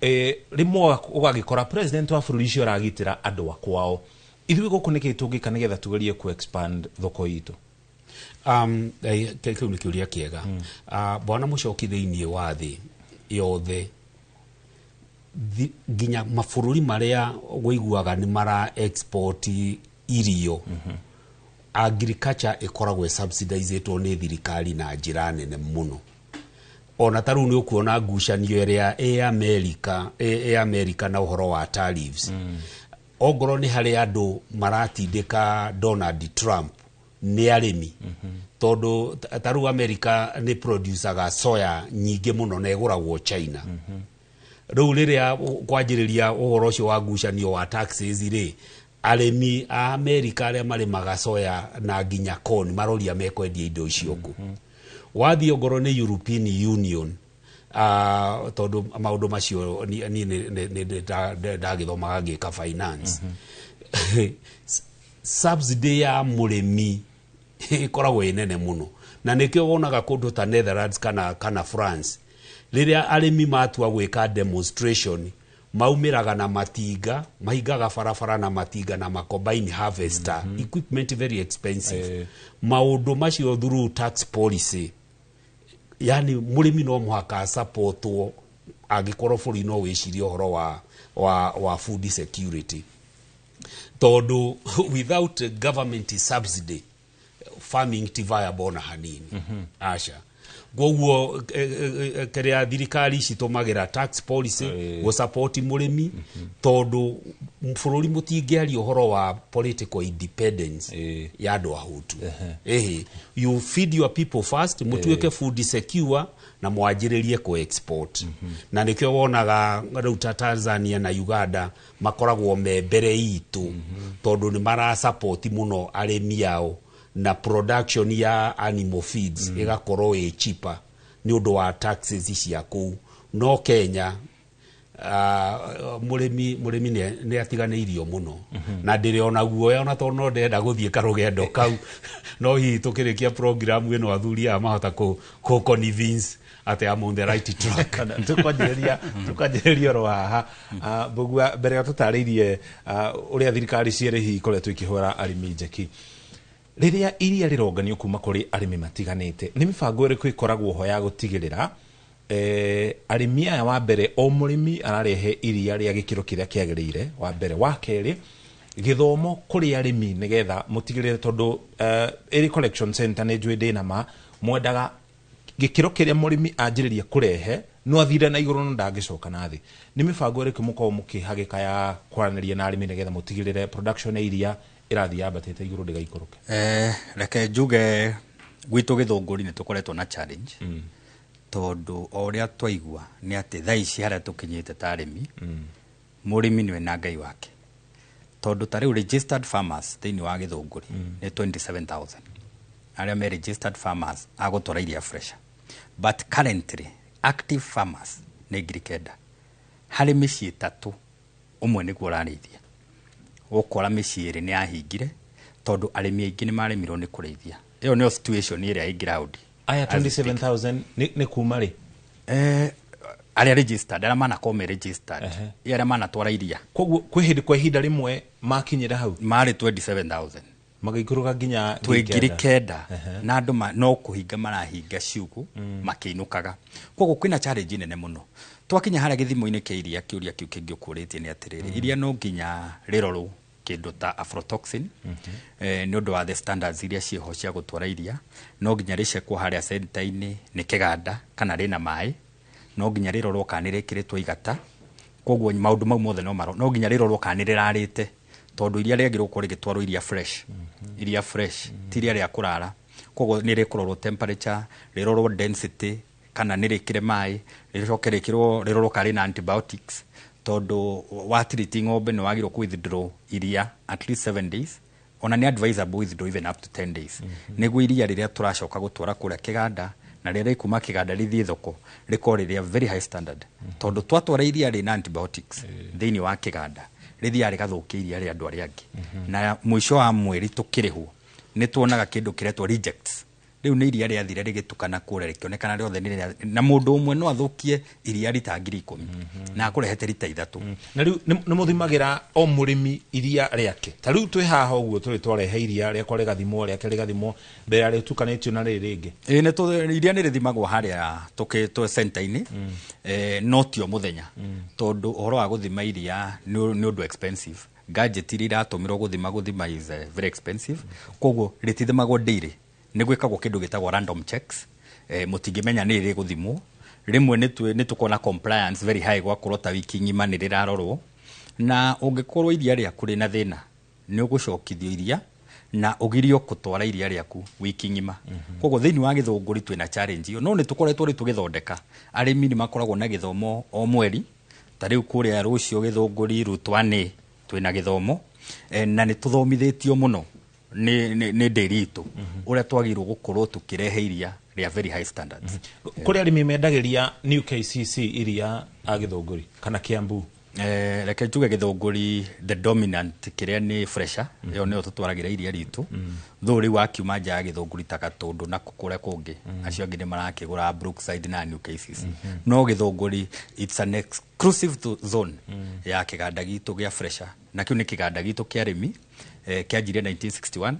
rĩmwe ũgagĩkora president wa bũrũri ũcio aragitĩra andũ a kwao. Ithuĩ gũkũ nĩkĩ tũngĩka nĩgetha tũgerie ku expand thoko itũ? Kĩu nĩ kĩũria kĩega. Bwana Mũcoki, thĩinĩ wa thĩ yothe, nginya mabũrũri marĩa wĩiguaga nĩ mara export irio, agriculture ĩkoragwo ĩsubsidizĩtwo nĩ thirikari na njĩra nene mũno. Ona ta rĩu nĩ ũkuona ngucanio ĩrĩa ĩ America na ũhoro wa tariffs. Ongorwo nĩ harĩ andũ maratindĩka Donald Trump, nĩ arĩmi, tondũ ta rĩu America nĩ producaga soya nyingĩ mũno na ĩgũragwo China. Rĩu rĩrĩa kwanjĩrĩria ũhoro ũcio wa ngucanio wa taxes rĩ, arĩmi a America arĩa marĩmaga soya na nginya corn maroria mekwendia indo icio kũ. Wathiĩ ongorwo nĩ European Union, tondũ maũndũ macio niĩ nĩ ndagĩthomaga ngĩka finance, subsidy ya mũrĩmi ĩkoragwo ĩ nene mũno, na nĩkĩo wonaga kũndũ ta Netherlands kana France, rĩrĩa arĩmi matua gwĩka demonstration, maumĩraga na matinga, mahingaga barabara na matinga na macombine harvester, equipment very expensive. Maũndũ macio through tax policy, yani mũrĩmi no mũhaka supportwo angĩkorwo bũrũri no wĩcirie ũhoro wa food security, tondũ without government subsidy, farming ti viable na hanini. Aca. Koguo kĩrĩa thirikari citũmagĩra tax policy gũsupport mũrĩmi, tondũ bũrũri mũtingĩaria ũhoro wa political independence ya andũ ahũtu. Ĩhĩ, you feed your people first, mũtuĩke food secure na mwanjĩrĩrie kũ export. Na nĩkĩo wonaga rĩu ta Tanzania na Uganda makoragwo me mbere itũ, tondũ nĩ marasupport mũno arĩmi ao na production ya animal feeds ĩgakorwo ĩ cheaper nĩ ũndũ wa taxes cia kũu. No Kenya, mũrĩmi nĩ atiganĩirio mũno, na ndĩrĩ ona guoya, ona tondũ no ndĩrenda gũthiĩ karũgendo kau. No hihi tũkĩrĩkia program ĩno, athuri aya mahota kũ convince atĩ I'm on the right track. Tũkwanjĩrĩria oro haha. Mbũgua, mbere ya tũtarĩirie ũrĩa thirikari cierĩ hihi ikoretwo ikĩhũra arĩmi njeki, rĩrĩa iria rĩronganio kuma kũrĩ arĩmi matiganĩte, nĩ mĩbango ĩrĩkũ ĩkoragwo ho ya gũtigĩrĩra arĩmi aya, wa mbere, o mũrĩmi ararehe iria rĩa gĩkĩro kĩrĩa kĩagĩrĩire, wa mbere, wa kerĩ, gĩthomo kũrĩ arĩmi, nĩgetha mũtigĩrĩre, tondũ ĩrĩ collection center nĩ njũĩ ndĩna ma mwendaga gĩkĩro kĩrĩa mũrĩmi anjĩrĩria kũrehe no athire na igũrũ no ndangĩcoka na thĩ. Nĩ mĩbango ĩrĩkũ mũkoragwo mũkĩhagĩka ya kwaranĩria na arĩmi nĩgetha mũtigĩrĩre production ya iria ĩrathiĩ yambatĩte igũrũ, ndĩgaikũrũke? Reke njuge gwitũ Gĩthũngũri nĩ tũkoretwo na challenge, tondũ o ũrĩa twaigua nĩ atĩ thaa ici harĩa tũkinyĩte ta arĩmi, mũrĩmi nĩwe na Ngai wake, tondũ ta rĩu registered farmers thĩinĩ wa Gĩthũngũri nĩ 27,000 arĩa me registered farmers a gũtwara iria fresh, but currently active farmers nĩ 9,000. Harĩ mĩciĩ 3 ũmwe nĩguo ũrarĩithia. Ũkora mĩciĩ 2 nĩ yahingire tondũ arĩmi aingĩ nĩ maremirwo nĩ kũrĩithia. Ĩyo nĩyo situation ĩrĩa ĩ ground. Aya as we speak. 27,000 nĩ kuma rĩ? Arĩa registered, arĩa manakorwo me registered, arĩa manatwara iria. Koguo kwĩ hĩndĩ, kwa ihinda rĩmwe makinyĩra hau marĩ 27,000. Magĩikũrũka nginya twĩ 9,000. Na andũ no kũhinga marahinga ciugũ makĩinũkaga. Koguo kwĩna challenge nene mũno. Twakinya harĩa gĩthimo-inĩ kĩa iria, kĩũria kĩu kĩngĩ ũkũrĩtie nĩ atĩrĩrĩ, iria no nginya rĩrorwo kĩndũ ta aflatoxin, nĩ ũndũ wa the standards iria ciĩho cia gũtwara iria. No nginya rĩcekwo harĩa center-inĩ nĩ kĩganda kana rĩna maĩ, no nginya rĩrorwo kana nĩ rĩkĩrĩtwo igata. Koguo maũndũ mau mothe no nginya rĩrorwo kana nĩ rĩrarĩte, tondũ iria rĩagĩrĩirwo gũkorwo rĩgĩtwarwo iria fresh, iria fresh ti iria rĩa kũrara. Koguo nĩ rĩkũrorwo temperature, rĩrorwo density kana nĩ rĩkĩre maĩ, rĩcoke rĩkĩrwo, rĩrorwo kana rĩna antibiotics, tondũ wa treat ng'ombe nĩ wagĩrĩirwo kũ withdraw iria at least 7 days, ona nĩ advisable withdraw even up to 10 days, nĩguo iria rĩrĩa tũracoka gũtwara kũrĩa kĩganda na rĩrĩa rĩkuma kĩganda rĩthiĩ thoko rĩkorwo rĩrĩa very high standard, tondũ twatwara iria rĩna antibiotics thĩinĩ wa kĩganda, rĩthiaga rĩgathũkia iria rĩa andũ arĩa angĩ. Na mũico wa mweri tũkĩrĩhwo nĩ tuonaga kĩndũ kĩretwo rejects. Rĩu nĩ iria rĩathire rĩgĩtukana kũrĩa, rĩkĩonekana rĩothe nĩ rĩrĩa, na mũndũ ũmwe no athũkie iria rita 10,000 na akũrehete rita 3. Na rĩu nĩ mũthimagĩra o mũrĩmi iria rĩake? Ta rĩu twĩ haha ũguo tũrĩ twarehe iria rĩakwa rĩgathimwo, rĩake rĩgathimwo mbere ya rĩtukanĩtio na rĩrĩ rĩngĩ? Ĩĩ, iria nĩ rĩthimagwo harĩa tũkĩ tũ center-inĩ, no ti o mũthenya, tondũ ũhoro wa gũthima iria nĩ ũndũ expensive. Gadget iria iratũmĩrwo gũthima is very expensive. Koguo rĩtithimagwo daily, nĩ gwĩkagwo kĩndũ gĩtagwo random checks. Mũtingĩmenya nĩ rĩ gũthimwo. Rĩmwe nĩ tũkorwo na compliance very high, gwakorwo ta wiki ng'ima nĩ rĩrarorwo, na ũngĩkorwo iria rĩaku rĩna thĩna nĩ ũgũcokithio iria na ũgirio gũtwara iria rĩaku wiki ng'ima. Koguo thĩinĩ wa Gĩthũngũri twĩna challenge ĩyo, no nĩ tũkoretwo rĩu tũgĩthondeka. Arĩmi nĩ makoragwo na gĩthomo o mweri, ta rĩu kũrĩa rũciũ Gĩthũngũri Rutwane twĩna gĩthomo, na nĩ tũthomithĩtio mũno nĩ ndĩri itũ ũrĩa twagĩrĩirwo gũkorwo tũkĩrehe iria rĩa very high standards. Kũrĩ arĩmi mendagĩria New KCC iria a Gĩthũngũri kana Kiambu? Reke njuge Gĩthũngũri the dominant kĩrĩa nĩ Fresha, ĩyo nĩyo tũtwaragĩra iria ritũ. Though rĩu wakiuma nja ya Gĩthũngũri ta Gatũndũ na kũrĩa kũngĩ, acio angĩ nĩ marakĩgũra Brookside na New KCC. No Gĩthũngũri it's an exclusive zone ya kĩganda gitũ gĩa Fresha, na kĩu nĩ kĩganda gitũ kĩa arĩmi, kĩanjirie 1961,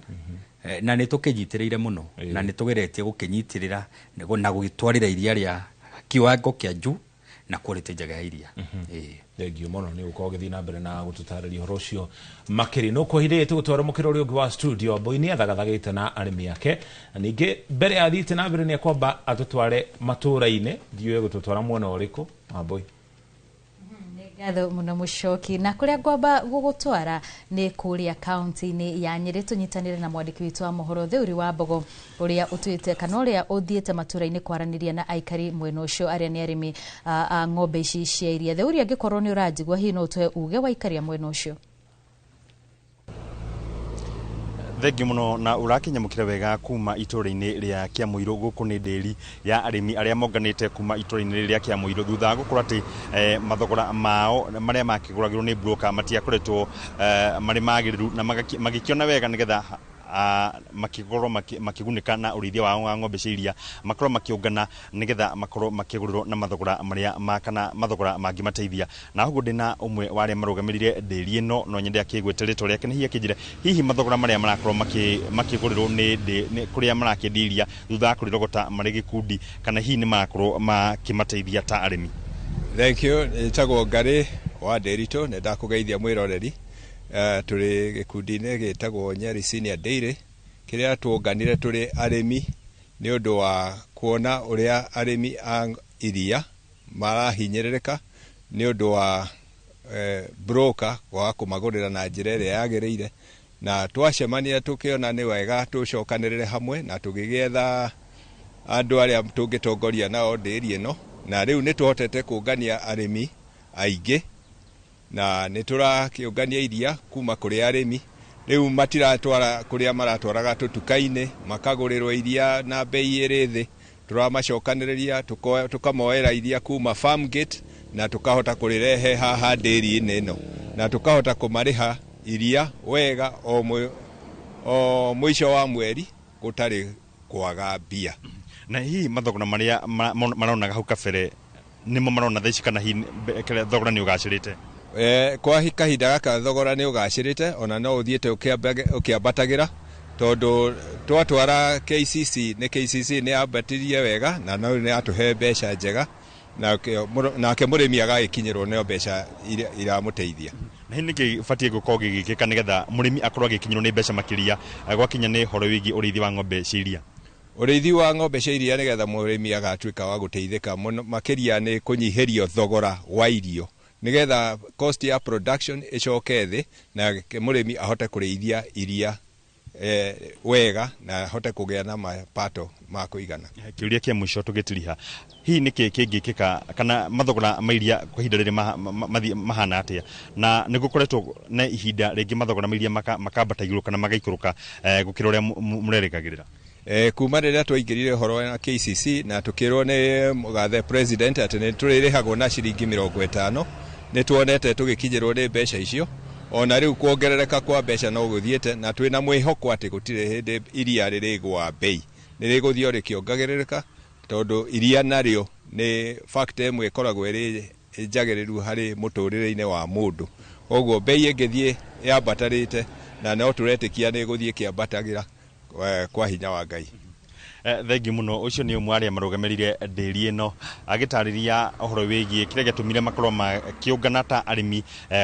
na nĩ tũkĩnyitĩrĩire mũno na nĩ tũgeretie gũkĩnyitĩrĩra na gũgĩtwarĩra iria rĩa kiwango kĩa juu na quality njega ya iria. Thengio mũno nĩ gũkorwo ũgĩthiĩ na mbere na gũtũtarĩria ũhoro ũcio makĩria. No kwahithĩtie tũgũtwara mũkĩra ũrĩa ũngĩ wa studio. Mbui nĩ athagathagĩte na arĩmi ake, na ningĩ mbere ya athiĩte na mbere nĩ akwamba atũtware matũra-inĩ. Ndiũĩ gũtũtwara mwena ũrĩkũ, Wambui. Ngatho mũno Mũcoki, na kũrĩa ngwamba gũgũtwara nĩ kũrĩa kaunti-inĩ ya Nyĩrĩ, tũnyitanĩre na mwandĩki witũ wa mohoro Theuri wa Mbogo, ũrĩa ũtuĩte kana ũrĩa ũthiĩte matũra-inĩ kwaranĩria na aikari mwena ũcio arĩa nĩ arĩmi a ng'ombe ici cia iria. Theuri, angĩkorwo nĩ ũranjigua, hihi no ũtũhe uge wa aikari a mwena ũcio? Thengiũ mũno na ũrakinyamũkĩra wega kuma itũra-inĩ rĩa Kĩamũirũ. Gũkũ nĩ ndĩri ya arĩmi arĩa monganĩte kuma itũra-inĩ rĩa Kĩamũirũ thutha wa gũkorwo atĩ mathogora mao marĩa makĩgũragĩrwo nĩ broker matiakoretwo marĩ magĩrĩru, na magĩkĩona wega nĩgetha makĩkorwo makĩgunĩka na ũrĩithia wao wa ng'ombe cia iria, makorwo makĩũngana nĩgetha makorwo makĩgũrĩrwo na mathogora marĩa ma kana mathogora mangĩmateithia. Na ũguo ndĩna ũmwe wa arĩa marũgamĩrĩire ndĩri ĩno, no nyende akĩgwete rĩtwa rĩake, nĩ hihi akĩnjĩre hihi mathogora marĩa marakorwo makĩgũrĩrwo nĩ kũrĩa marakĩendia iria thutha wa kũrĩrogota marĩ gĩkundi, kana hihi nĩ marakorwo makĩmateithia ta arĩmi. Thank you. Njĩtagwo Ngarĩ wa Ndĩritũ, nĩ ndakũgeithia mwĩroreri. Tũrĩ gĩkundi-inĩ gĩtagwo Nyeri Senior Dairy, kĩrĩa tuonganire tũrĩ arĩmi nĩ ũndũ wa kuona ũrĩa arĩmi a iria marahinyĩrĩrĩka nĩ ũndũ wa broker kwaga kũmagũrĩra na njĩra ĩrĩa yagĩrĩire, na twacemania tũkĩona nĩ wega tũcokanĩrĩre hamwe na tũgĩgĩetha andũ arĩa tũngĩtongoria nao ndĩri ĩno, na rĩu nĩ tũhotete kũngania arĩmi aingĩ na nĩ tũrakĩũngania iria kuma kũrĩ arĩmi. Rĩu matiratwara kũrĩa maratwaraga tũtuka-inĩ makagũrĩrwo iria na bei ĩrĩ thĩ, tũramacokanĩrĩria tũkamoera iria kuma farm gate na tũkahota kũrĩrehe haha ndĩri-inĩ ĩno, na tũkahota kũmarĩha iria wega o mũico wa mweri gũtarĩ kwaga mbia. Na hihi mathogora marĩa maronaga hau kabere nĩmo marona thaa ici, kana hihi thogora nĩ ũgacĩrĩte? Kwa kahinda gaka thogora nĩ ũgacĩrĩte, ona no ũthiĩte ũkĩambatagĩra, tondũ twatwara KCC nĩ KCC nĩ yambatirie wega na no nĩ yatũhe mbeca njega, nake mũrĩmi agagĩkinyĩrwo nĩ mbeca iramũteithia. Na hihi nĩkĩ gĩbatiĩ gũkorwo gĩgĩkĩka nĩgetha mũrĩmi akorwo agĩkinyĩrwo nĩ mbeca makĩria gwakinya nĩ ũhoro wĩgiĩ ũrĩithi wa ng'ombe cia iria? Ũrĩithi wa ng'ombe cia iria nĩgetha mũrĩmi agatuĩka wa gũteithĩka mũno makĩria nĩ kũnyihĩrio thogora wa irio, nĩgetha cost ya production ĩcoke thĩ na mũrĩmi ahote kũrĩithia iria wega na ahote kũgĩa na mapato ma kũigana. Kĩũria kĩa mũico tũgĩtiriha, hihi nĩkĩ kĩngĩkĩka kana mathogora ma iria kwa ihinda rĩrĩ mahana atĩa, na nĩ gũkoretwo na ihinda rĩngĩ mathogora ma iria makambata igũrũ kana magaikũrũka gũkĩra ũrĩa mũrerĩgagĩrĩra? Kuma rĩrĩa twaingĩrire ũhoro wa KCC na tũkĩrwo nĩ mũgathe president atĩ nĩ tũrĩrĩhagwo na ciringi 50, nĩ tuonete tũgĩkinyĩrwo nĩ mbeca icio, ona rĩu kuongerereka kwa mbeca no gũthiĩte, na twĩna mwĩhoko atĩ gũtirĩ hĩndĩ iria rĩrĩgũa bei, nĩ rĩgũthiĩ o rĩkĩongagĩrĩrĩka, tondũ iria narĩo nĩ factor ĩmwe ĩkoragwo ĩrĩ njagĩrĩru harĩ mũtũrĩre-inĩ wa mũndũ. Koguo bei ĩngĩthiĩ yambatarĩte, na no tũretĩkia nĩ ĩgũthiĩ ĩkĩambatagĩra kwa hinya wa Ngai. Thengi muno. Ucio ni umwe aria marugamirire ndĩri ĩno agĩtarĩria ũhoro wĩgiĩ kĩrĩa gĩatũmire makorwo makĩũngana ta arĩmi,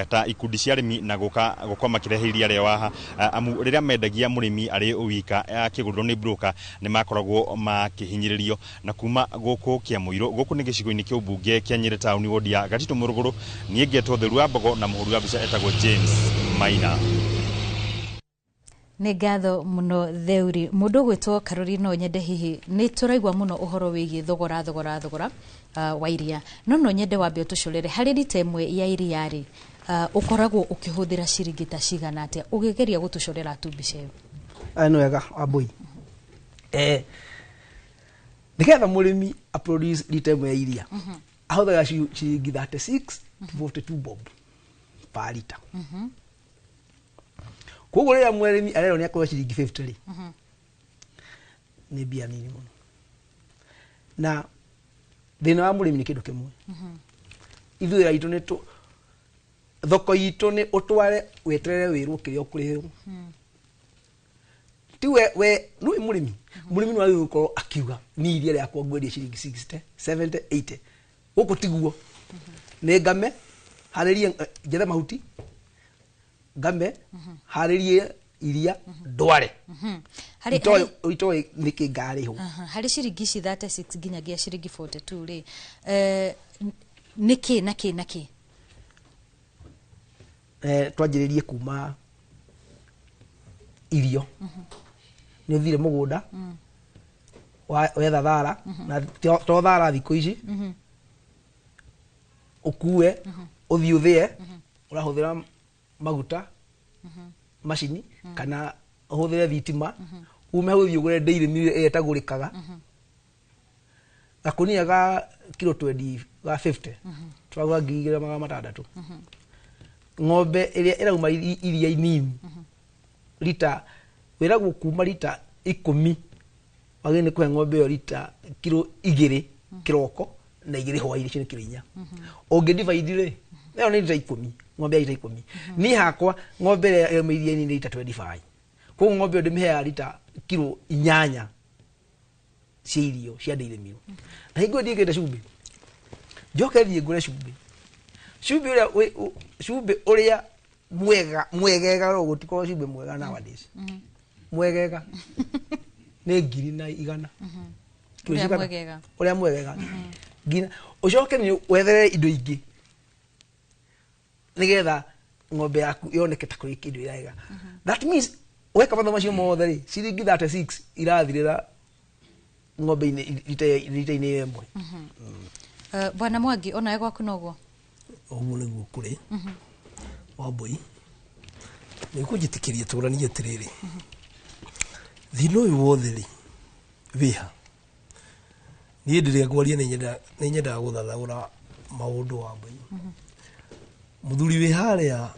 ta ikundi cia arĩmi, na gũka gũkorwo makĩrehe iria rĩao haha, amu rĩrĩa mendagia mũrĩmi arĩ wika akĩgũrwo nĩ broker nĩ makoragwo makĩhinyĩrĩrio. Na kuma gũkũ Kĩamũirũ, gũkũ nĩ gĩcigo-inĩ kĩa ũmbunge kĩa Nyĩrĩ taũni, wodi ya Gatitũ Mũrũgũrũ, niĩ ngetwo Theru wa Mbogo na mũhũri wa mbica etagwo James Maina. Nĩ ngatho mũno, Theuri. Mũndũ ũgwĩtwo Karori, no nyende hihi nĩ tũraigua mũno ũhoro wĩgiĩ thogora thogora thogora wa iria, no nyende wambe ũtũcorere harĩ rita ĩmwe ya iria rĩ, ũkoragwo ũkĩhũthĩra ciringi ta cigana atĩa ũgĩgeria gũtũcorera tu mbica ĩyo? Aya nĩ wega, Wambui. Nĩgetha mũrĩmi aproduce rita ĩmwe ya iria, ahũthagĩra ciringi 36 to 42 bob per liter. Koguo rĩrĩa mũrĩmi arerwo nĩ akorwo ciringi 50 rĩ, nĩ mbia nini mũno. Na thĩna wa mũrĩmi nĩ kĩndũ kĩmwe, ithuĩ wĩra witũ nĩ tũ thoko itũ nĩ ũtware weterere wĩrwo kĩrĩa ũkũrĩhĩrwo. Ti we nĩ mũrĩmi nĩ wagĩrĩirwo gũkorwo akiuga ni iria rĩakwa ngwendia ciringi 60, 70, 80. Gũkũ tiguo. Nĩ ngame harĩrie, njethe mahuti, ngame harĩrie iria, ndware. Harĩ itoĩ nĩkĩ ngarĩhwo. Harĩ ciringi ici 36 nginyagia ciringi 42 rĩ, nĩ kĩ na kĩ na kĩ? Twanjĩrĩrie kuma irio. Nĩ ũthire mũgũnda, wetha thara, na to thara thikũ ici, ũkue ũthiĩ ũthĩe, ũrahũthĩra maguta, macini, kana ũhũthĩre thitima, ume hau ũthiĩ ũgũre dairy meal ĩrĩa ĩtagũrĩkaga. Gakũnia ga kilo 20 ga 50 tũragũra 2600. Ng'ombe ĩrĩa ĩrauma iria inini, rita wĩragwo kuma rita 10, wagĩrĩirwo nĩ kũhe ng'ombe ĩyo rita kilo 2 kĩroko na 2 hwaĩ-inĩ, icio nĩ kilo 4. Ũngĩ divide rĩ, ĩyo nĩ rita 10, ng'ombe ya rita 10. Niĩ hakwa ng'ombe ĩrĩa ĩrauma iria inini nĩ rita 25. Koguo ng'ombe ĩyo ndĩmĩheaga rita kilo 8 cia irio cia dairy meal. Na hingo ĩyo ndiĩkĩrĩte cumbĩ, njoke thiĩ ngũre cumbĩ. Cumbĩ ũrĩa mwega mwegega, no gũtikorwo cumbĩ mwega nowadays. Mwegega nĩ 1,100. Kilo Ũrĩa cigana? Mwegega. Ũrĩa mwegega nginya ũcoke nĩ wetherere indo ingĩ nĩgetha ng'ombe yaku yoneke ta kũrĩ kĩndũ ĩrega. That means weka mathomo macio mothe rĩ, ciringi 36 irathirĩra ng'ombe-inĩ rita-inĩ ĩmwe. Bwana Mwangi, onawe gwaku noguo? Ũguo nĩguo kũrĩ. Wambui, nĩ ũkũnjĩtĩkĩria tũranie atĩrĩrĩ, thĩna ũyũ wothe rĩ wĩha? Niĩ ndĩrĩa ngwaria nĩ nyendaga gũthathaũra maũndũ, Wambui. Mũthuri wĩ harĩa,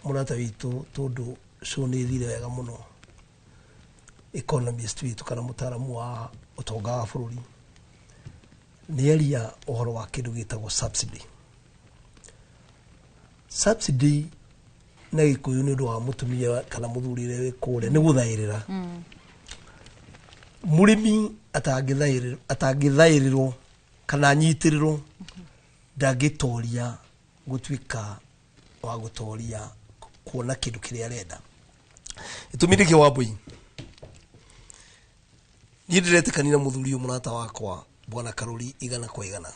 mũrata witũ, tondũ show nĩ ĩthire wega mũno, economist witũ kana mũtaaramu wa ũtonga wa bũrũri, nĩ aria ũhoro wa kĩndũ gĩtagwo subsidy. Subsidy na Gĩkũyũ, nĩ ũndũ wa mũtumia kana mũthuri ũrĩa wĩ kũrĩa, nĩ gũthaĩrĩra. Mũrĩmi atangĩthaĩrĩrwo kana anyitĩrĩrwo, ndangĩtoria gũtuĩka wa gũtoria kuona kĩndũ kĩrĩa arenda. Gĩtũmi nĩkĩ, Wambui? Niĩ ndĩretĩkania na mũthuri ũyũ mũrata wakwa Bwana Karuri 100%,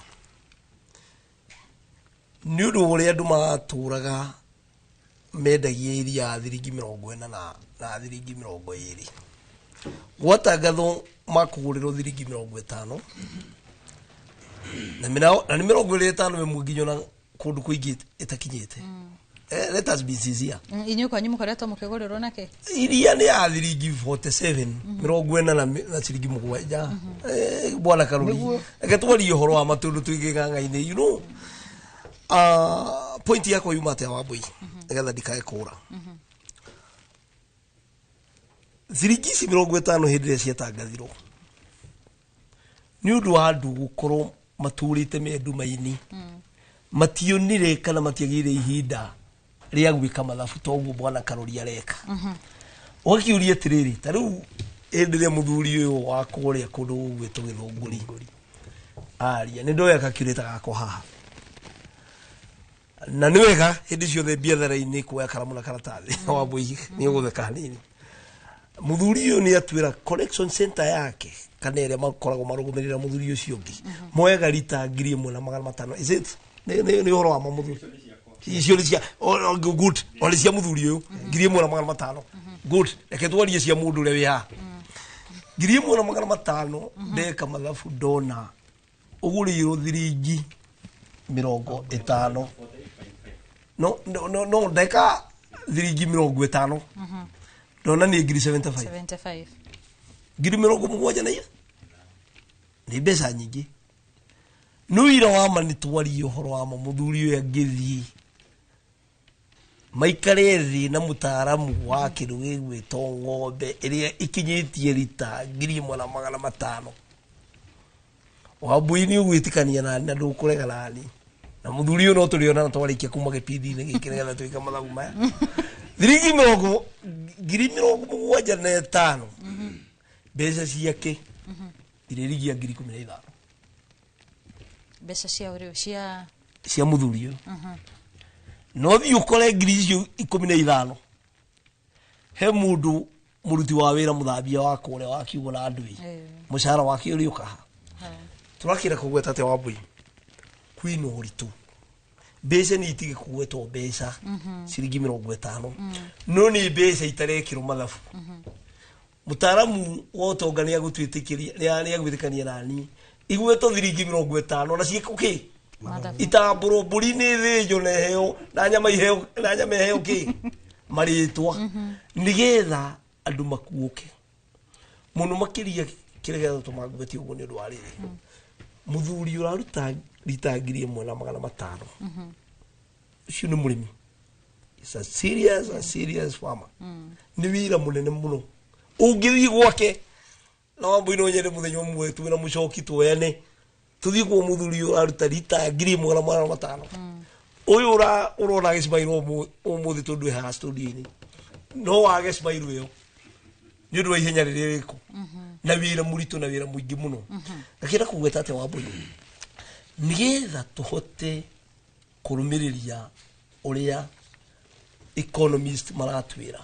nĩ ũndũ wa ũrĩa andũ maratũraga mendagia iria ya thiringi 40 na thiringi 20, gwatangathwo makũgũrĩrwo thiringi 50 na nĩ 25 ĩmwe, nginya ona kũndũ kũingĩ ĩtakinyĩte. Let us be sincere. Inyuĩ kwanyu mũkoretwo mũkĩgũrĩrwo nake? Iria nĩ ya thiringi 47, 40 na ciringi 7. Bwana Karuri, reke twarie ũhoro wa matũndũ twĩ ng'ang'a-inĩ. Point yakwa yuma atĩa, Wambui, nĩgetha ndikae kũra? Ciringi ici 50 hĩndĩ ĩrĩa ciatangathirwo, nĩ ũndũ wa andũ gũkorwo matũrĩte me nduma-inĩ, mationire kana matiagĩire ihinda rĩa gwĩka mathabu toguo Bwana Karori areka. Ũgakiũria atĩrĩrĩ, ta rĩu Hĩndĩ ĩrĩa mũthuri ũyũ wa kũrĩa kũndũ gũgwĩtwo Gĩthũngũri aria, nĩ ndoya calculator gakwa haha, na nĩ wega hĩndĩ ciothe biathara-inĩ kuoya karamu na karatathi. Wambui, nĩ ũgũtheka hanini. Mũthuri ũyũ nĩ atwĩra collection center yake, kana ĩrĩa makoragwo marũgamĩrĩra mũthuri ũcio ũngĩ, moyaga rita 1500. Is it nĩ ũhoro wa ma, mũthuri? Icio nĩ cia good, o nĩ cia mũthuri ũyũ, 1500. Good, reke twarie cia mũndũ ũrĩa wĩ haha. 1500, ndeka mathabu ndona ũgũrĩirwo thiringi 50. No, no, no, no, ndeka thiringi 50, ndona nĩ ngiri 75. 75. 75 na nĩ mbeca nyingĩ. Nĩ wĩra wa ma, nĩ twarie ũhoro wa ma. Mũthuri ũyũ angĩthiĩ maikare thĩ na mũtaaramu wa kĩndũ gĩgwĩtwo ng'ombe ĩrĩa ikinyĩtie rita 1500, Wambui, nĩ ũgwĩtĩkania nani na ndũkũrega nani na mũthuri ũyũ, no tũrĩonana twarĩkia kuma gĩbindi-inĩ gĩkĩ nĩgetha twĩke mathabu maya. Thiringi mĩrongo 75, mbeca ciake irĩrigia 15,000. Mbeca cia ũrĩu cia Cia mũthuri ũyũ. No thiĩ ũkore 15,000 he mũndũ mũruti wa wĩra, mũthambia wa kũrĩa wa kiugo na ndui, mũcara wake ũrĩ ũkaha. Tũrakĩra kũgweta atĩa, Wambui? Kwĩna ũritũ, mbeca nĩ itige kũgwetwo mbeca ciringi 50, no nĩ mbeca itarekĩrwo mathabu. Mũtaaramu wa ũtonga nĩ agũtwĩtĩkĩria, nĩ agwĩtĩkania nani igwetwo thiringi 50 na ciĩkwo kĩ? Itambũrwo, mbũri nĩ thĩnjwo na iheo na nyama iheo na nyama iheo kĩ marĩtwa, nĩgetha andũ makuũke mũno makĩria. Kĩrĩa gĩatũma ngwĩtie ũguo nĩ ũndũ wa rĩrĩ: mũthuri ũraruta rita 1500, ũcio nĩ mũrĩmi. It's a serious farmer. Nĩ wĩra mũnene mũno ũngĩthiĩ gwake. Na Wambui, no nyende mũthenya ũmwe twĩna mũcoki tuoyane tũthiĩ kwa mũthuri ũyũ ũraruta rita 1500, ũyũ ũrona agĩcimairwo ũmũthĩ tondũ ĩ haha studio-inĩ. No wage cimairwo ĩyo nĩ ũndũ wa ihenya rĩrĩa rĩkũ na wĩra mũritũ na wĩra mũingĩ mũno. Ngakĩenda kũgweta atĩa, Wambui? Nĩgetha tũhote kũrũmĩrĩria ũrĩa economist maratwĩra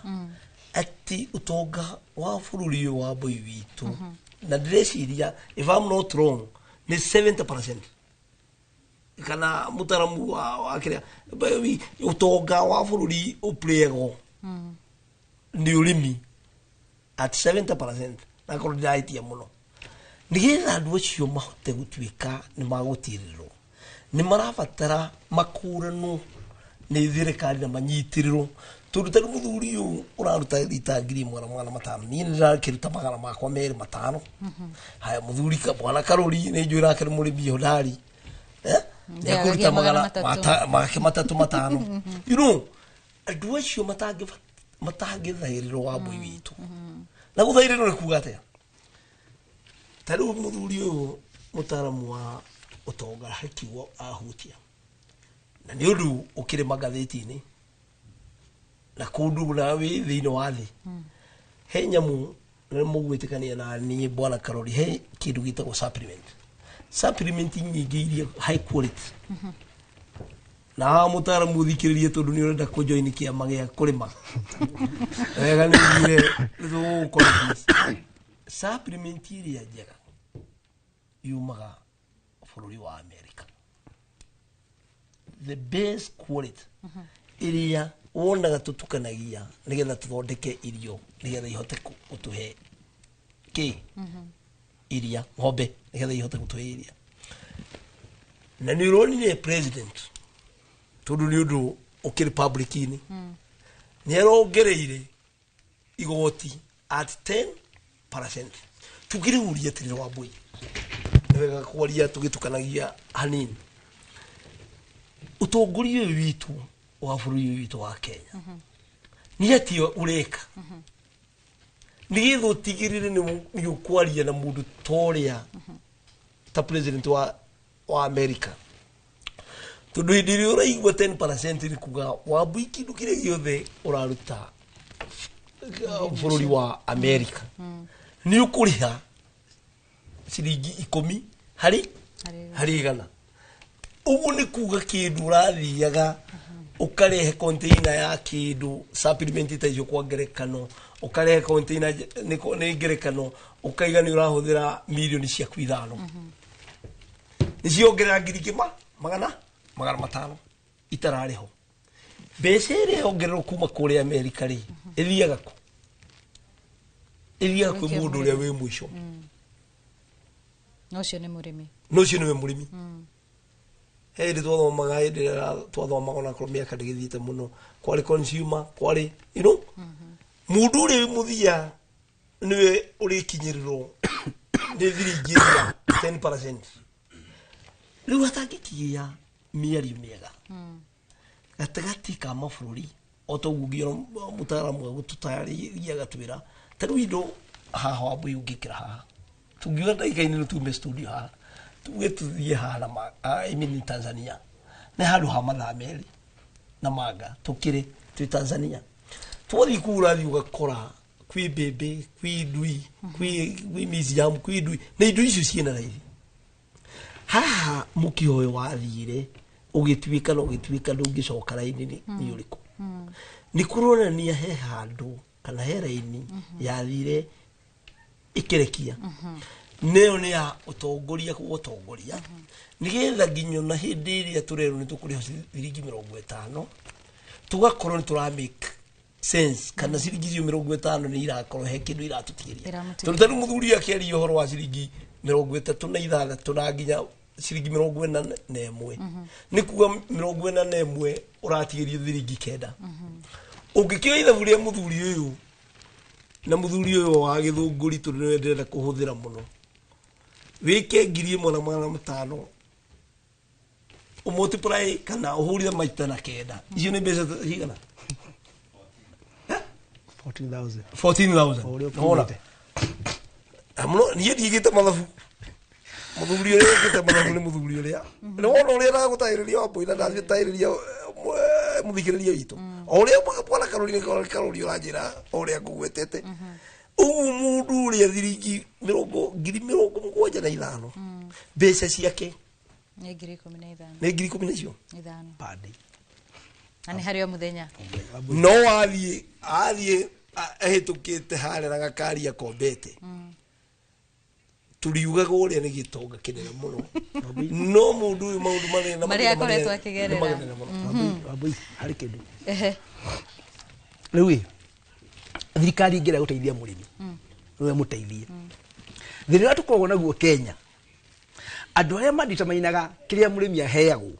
atĩ ũtonga wa bũrũri ũyũ wa Mbui witũ, na ndĩreciria, if I'm not wrong, nĩ 70%, kana mũtaramu wa kĩrĩa, ũtonga wa bũrũri ũplayagwo nĩ ũrĩmi at 70%, na korwo ndĩrahĩtia mũno. Nĩgetha andũ acio mahote gũtuĩka nĩ magũtirĩrwo, nĩ marabatara makũranwo nĩ thirikari na manyitĩrĩrwo, tondũ tarĩ mũthuri ũyũ ũraruta rita 1500, niĩ nĩ ndĩrakĩruta magana makwa merĩ matano. Haya, mũthuri bwana Karũri, nĩ njũĩ nake nĩ mũrĩmi hodari, eh? Nĩ ekũruta magana make matatũ matano. Andũ acio matangĩthaĩrĩrwo, wa Mbui witũ, na gũthaĩrĩrwo nĩ kuga atĩa? Ta rĩu mũthuri ũyũ mũtaaramu wa ũtonga he kiugo ahutia, na nĩ ũndũ ũkĩrĩ magathĩti-inĩ na kũndũ na wĩ thĩinĩ wa thĩ. He nyamũ na mũgwĩtĩkania na niĩ, bwana Karori, he kĩndũ gĩtagwo supplement nyingĩ iria high quality. Na haha mũtaaramu ũthikĩrĩrie, tondũ nĩ ũrenda kũjoin kĩama gĩa kũrĩma wega, nĩ ugire nĩtũgũgũ supplement ĩrĩa njega yumaga bũrũri wa America, the best quality ĩrĩa wonaga tũtukanagia nĩgetha tũthondeke irio, nĩgetha ihote gũtũhe kĩ iria, ng'ombe nĩgetha ihote gũtũhe iria. Na nĩ ũronire president, tondũ nĩ ũndũ ũkĩrĩ public-inĩ, nĩ arongereire igoti at 10%. Tũngĩrĩhuria atĩrĩrĩ, Wambui, nĩ wega kwaria tũgĩtukanagia hanini. Ũtongoria ũyũ witũ wa bũrũri ũyũ witũ wa Kenya nĩ atĩa ũreka nĩgetha ũtigĩrĩre nĩ ũkwaria na mũndũ ta ũrĩa ta president wa America? Tondũ hĩndĩ ĩrĩa ũraigua 10% nĩ kuga, Wambui, kĩndũ kĩrĩa gĩothe ũraruta bũrũri wa America Nĩ ũkũrĩha ciringi 10 harĩ 100. Ũguo nĩ kuga kĩndũ ũrathiaga ũkarehe container ya kĩndũ supplement ta icio, kwa ngerekano ũkarehe container nĩ ngerekano, ũkaiga nĩ ũrahũthĩra mirioni ciaku 5, nĩ ciongerera ngiri kĩma 500 itararĩ ho. Mbeca ĩrĩa yongererwo kuma kũrĩa Amerika rĩ, ĩthiaga kũ? Ĩthiaga kwĩ mũndũ ũrĩa wĩ mũico. Na ũcio nĩ mũrĩmi. No ũcio nĩwe mũrĩmi. He hĩndĩ twathomaga, hĩndĩ ĩrĩa twathomaga, onakorwo mĩaka ndĩgĩthiĩte mũno, kwarĩ consumer, kwarĩ mũndũ ũrĩa wĩ mũthia nĩwe ũrĩkinyĩrĩrwo nĩ thiringi ĩrĩa 10%. Rĩu hatangĩkĩgĩa mĩario mĩega gatagatĩ ka mabũrũri, o ta ũguo nginya mũtaaramu agũtũtarĩria agatwĩra, ta rĩu indo haha Wambui ũngĩkĩra haha, tungiuga ndagĩka-inĩ nĩ tume studio haha, tuge tuthiĩ haha na I mean Tanzania, nĩ handũ ha mathaa 2 na manga tũkĩrĩ twĩ Tanzania. Twathiĩ kũu ũrathiĩ ũgakora kwĩ mbembe, kwĩ ndui, kwĩ museum, kwĩ ndui, na indo icio ciĩna raithi. Haha mũkĩhoyo wathire ũgĩtuĩka na ũgĩtuĩka ndũngĩcoka raini nĩ ũrĩkũ? Nĩ kũronania he handũ kana he raini yathire ĩkĩrekia, nĩyo nĩ ya ũtongoria kwa ũtongoria, nĩgetha nginya na hĩndĩ ĩrĩa tũrerwo nĩ tũkũrĩha ciringi 50, tũgakorwo nĩ tũra make sense, kana ciringi icio 50 nĩ irakorwo he kĩndũ iratũtigĩria. Iramũtigĩria. Tondũ ta rĩu mũthuri akĩaria ũhoro wa ciringi 36 na nginya ciringi 41, nĩ kuga 41 ũratigĩrio thiringi 9. Ũngĩkĩoya ithabu rĩa mũthuri ũyũ na mũthuri ũyũ wa gĩthũngũri, tondũ nĩwe ndĩrenda kũhũthĩra mũno, wĩke 1500 ũmultiply kana ũhũrire maita na 9, icio nĩ mbeca cigana? 14,000. 14,000. O ũrĩa Wona? ũkinyĩte. Mũno niĩ ndiigĩte mathabu, mũthuri ũrĩa wĩkĩte mathabu nĩ mũthuri ũrĩa nĩ wona ũrĩa ndagũtarĩria Wambui, na ndathiĩ mũthikĩrĩria witũ, o ũrĩa bwana Karũri nĩ Karũri ũranjĩra o ũrĩa ngũgwetete ũguo, mũndũ ũrĩa thiringi mĩrongo 75,000 mbeca ciake Nĩ 15,000. Nĩ 15,000 na icio 5 na nĩ harĩ o mũthenya. No athiĩ ahĩtũkĩte harĩa na gakari akombete, tũriugaga ũrĩa nĩ gĩtonga kĩnene mũno, no mũndũ ũyũ maũndũ marĩa Marĩa akoretwo akĩgerera. nĩ manene mũno. Wambui, harĩ kĩndũ rĩu ĩ thirikari ingĩrega gũteithia mũrĩmi, nĩwe mũteithie. Thĩna ũrĩa tũkoragwo naguo Kenya, andũ arĩa manditamainaga kĩrĩa mũrĩmi aheagwo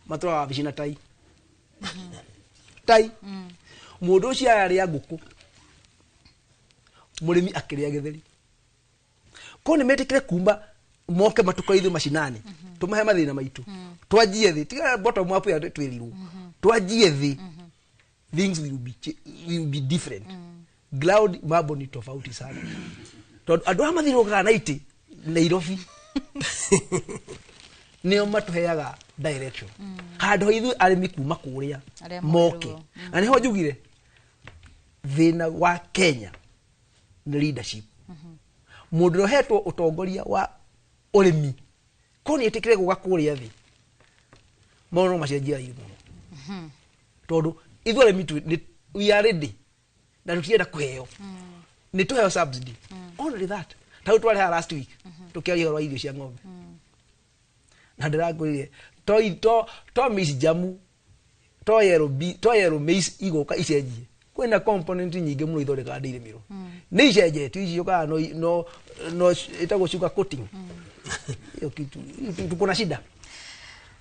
matũraga wabici na tai tai. Mũndũ ũcio ararĩa ngũkũ, mũrĩmi akĩrĩa gĩtheri. Ko nĩ metĩkĩre kuma moke matũkore ithuĩ macinani, tũmahe mathĩna maitũ, twanjie thĩ, tiga bottom up ya twĩrirwo, twanjie thĩ, things will be different. Ground mambo ni tofauti sana, tondũ andũ arĩa mathiũrũrũkaga na itĩ Nairobi nĩo matũheaga direction handũ ha ithuĩ arĩmi kuma kũrĩa Arĩa moke. moirwo. Na nĩho njugire thĩna wa Kenya nĩ leadership. Mũndũ ũrĩa ũhetwo ũtongoria wa ũrĩmi ko nĩ ĩtĩkĩre gũka kũrĩa thĩ, maũndũ no macenjia raithi mũno, tondũ ithuĩ arĩmi we are ready na tũtirenda kũheo, nĩ tũheo subsidy. Only that, ta rĩu twarĩ haha last week tũkĩaria ũhoro wa irio cia ng'ombe, na ndĩrakwĩrire to maize jamu, to yellow to yellow maize igũka icenjie, kwĩna component nyingĩ mũno ithondekaga dairy meal nĩ icenjetio, ici ciũkaga no ĩtagwo sugar coating. Hiyo kitu tuko na shida.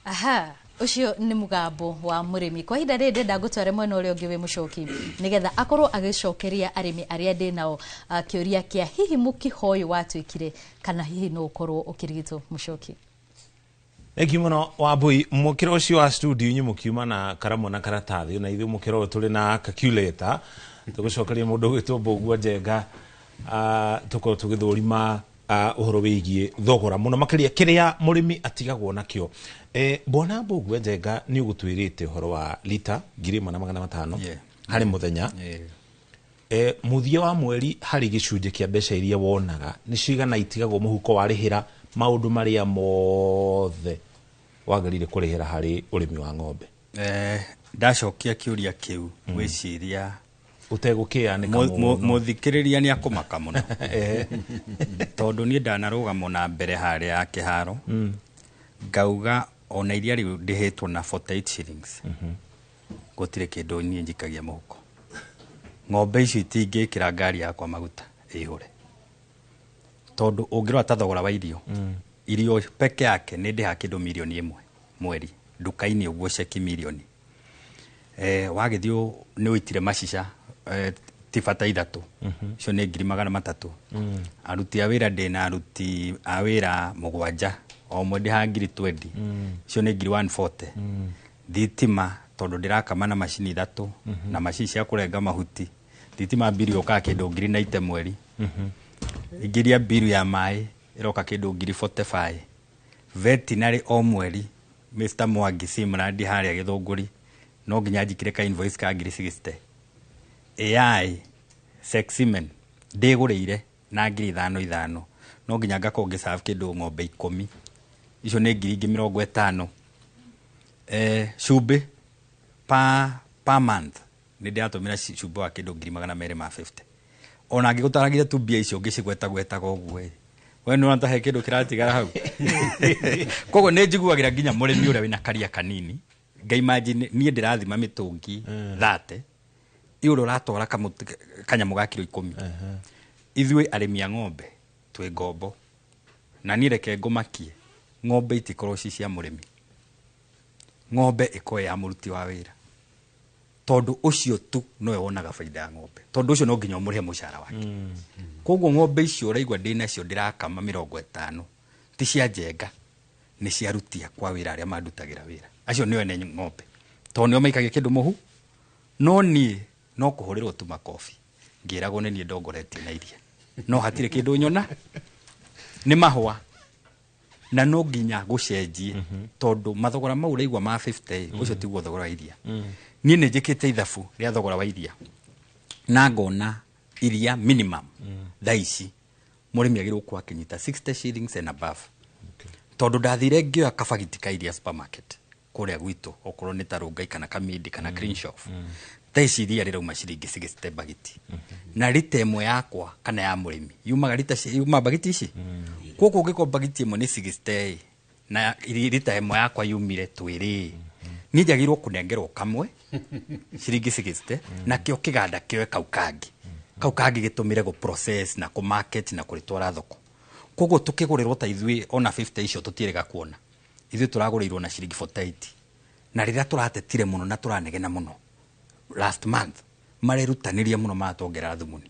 Aha, ũcio nĩ mũgambo wa mũrĩmi. Kwa ihinda rĩrĩ ndĩrenda ngũtware mwena ũrĩa ũngĩ wĩ mũcoki, nĩgetha akorwo agĩcokeria arĩmi arĩa ndĩ nao kĩũria kĩa hihi mũkiho ũyũ watuĩkire kana hihi no ũkorwo ũkĩrigitwo. Mũcoki. Thengi mũno Wambui. Mũkĩra ũcio wa studio inyuĩ mũkiuma na karamu na karatathi, na ithuĩ mũkĩra ũyũ tũrĩ na calculator tũgũcokeria mũndũ ũgwĩtwo Mbũgua Njenga, tũkorwo tũgĩthũrima ũhoro wĩgiĩ thogora mũno makĩria kĩrĩa mũrĩmi atigagwo nakĩo. Bwana Mbũgua Njenga, nĩ ũgũtwĩrĩte ũhoro wa lita 1500 harĩ mũthenya. Mũthia wa mweri harĩ gĩcunjĩ kĩa mbeca iria wonaga nĩ cigana itigagwo mũhuko warĩhĩra maũndũ marĩa mothe wagĩrĩire kũrĩhĩra harĩ ũrĩmi wa ng'ombe? Ndacokia kĩũria kĩu, gwĩciria ũtegũkĩanĩka mũno. Mũthikĩrĩria nĩ akũmaka mũno, tondũ niĩ ndanarũgama na mbere harĩa ya kĩharo, ngauga ona iria rĩu ndĩhĩtwo na 48 shillings, gũtirĩ kĩndũ niĩ njikagia mũhuko. Ng'ombe icio itingĩkĩra ngari yakwa maguta ĩihũre, tondũ ũngĩrora ta thogora wa irio, irio peke yake nĩ ndĩhaga kĩndũ 1 million mweri nduka-inĩ ũguo, ceki mirioni. Wagĩthiĩ nĩ ũitire macica, ti bata ithatũ, icio nĩ 300,000. Aruti a wĩra, ndĩna aruti a wĩra mũgwanja, o ũmwe ndĩhaga 20,000, icio nĩ 140,000. Thitima, tondũ ndĩrakama na macini ithatũ na macini cia kũrenga mahuti, thitima mbiri yũkaga kĩndũ 90,000 mweri. Ngiria mbiru ya maĩ ĩroka kĩndũ 45,000. Veterinary o mweri, Mr Mwangi Simrandi harĩa Gĩthũngũri, no nginya njikire ka invoice ka 60,000. AI Seximen ndĩgũrĩire na 5,000 5,000, no nginya ngakorwo ngĩserve kĩndũ ng'ombe 10, icio nĩ ngiri ingĩ 50. Cumbĩ per month nĩ ndĩratũmĩra cumbĩ wa kĩndũ 250,000. Ona angĩgũtaragia tu mbia icio ngĩcigwetagwetaga ũguo ĩ, we nĩ ta he kĩndũ kĩratigara hau. Koguo nĩ njiguagĩra nginya mũrĩmi ũrĩa wĩna karia kanini, ngaimagine niĩ ndĩrathima mĩtũngi 30, ĩ ũrĩa ũratwara kanyamũ ga kiro 10. Ithuĩ arĩmi a ng'ombe twĩ ngombo, na niĩ reke ngũmakie, ng'ombe itikorwo ci cia mũrĩmi, ng'ombe ĩkorwo ya mũruti wa wĩra, tondũ ũcio tu nowe wonaga baida ya ng'ombe, tondũ ũcio no nginya ũmũrĩhe mũcara wake. Koguo ng'ombe icio ũraigua ndĩ nacio ndĩrakama 50 ti cia njenga, nĩ cia aruti akwa wĩra arĩa mandutagĩra wĩra, acio nĩo ene ng'ombe, tondũ nĩo maikagia kĩndũ mũhu. No niĩ no kũhũrĩrwo tu makobi ngĩragwo nĩ niĩ ndongoretie na iria, no hatirĩ kĩndũ nyona, nĩ mahũa. Na no nginya gũcenjie, tondũ mathogora mau ũraigua ma 50, ũcio tiguo thogora wa iria. Niĩ nĩ njĩkĩte ithabu rĩa thogora wa iria na ngona iria minimum thaa ici mũrĩmi agĩrĩirwo gũkorwo akĩnyita 60 shillings and above, tondũ ndathire ngĩoya kabagiti ka iria supermarket kũrĩa gwitũ, okorwo nĩ ta Rongai kana Kamindi kana Clean Shelf, thaa ici iria rĩrauma ciringi 60 bagiti, na rita ĩmwe yakwa kana ya mũrĩmi yumaga rita yuma bagiti ici. Koguo ũngĩkorwo bagiti ĩmwe nĩ 60 ĩ, na rita ĩmwe yakwa yumire twĩrĩ, niĩ njagĩrĩirwo kũnengerwo kamwe ciringi 60, nakĩo kĩganda kĩoe kau kangĩ, kau kangĩ gĩtũmĩre gũ process na kũ market na kũrĩtwara thoko. Koguo tũkĩgũrĩrwo ta ithuĩ ona 50 icio tũtiĩrĩga kuona, ithuĩ tũragũrĩirwo na ciringi 48. Na rĩrĩa tũratetire mũno na tũranegena mũno last month, marerutanĩria mũno maratongerera thumuni,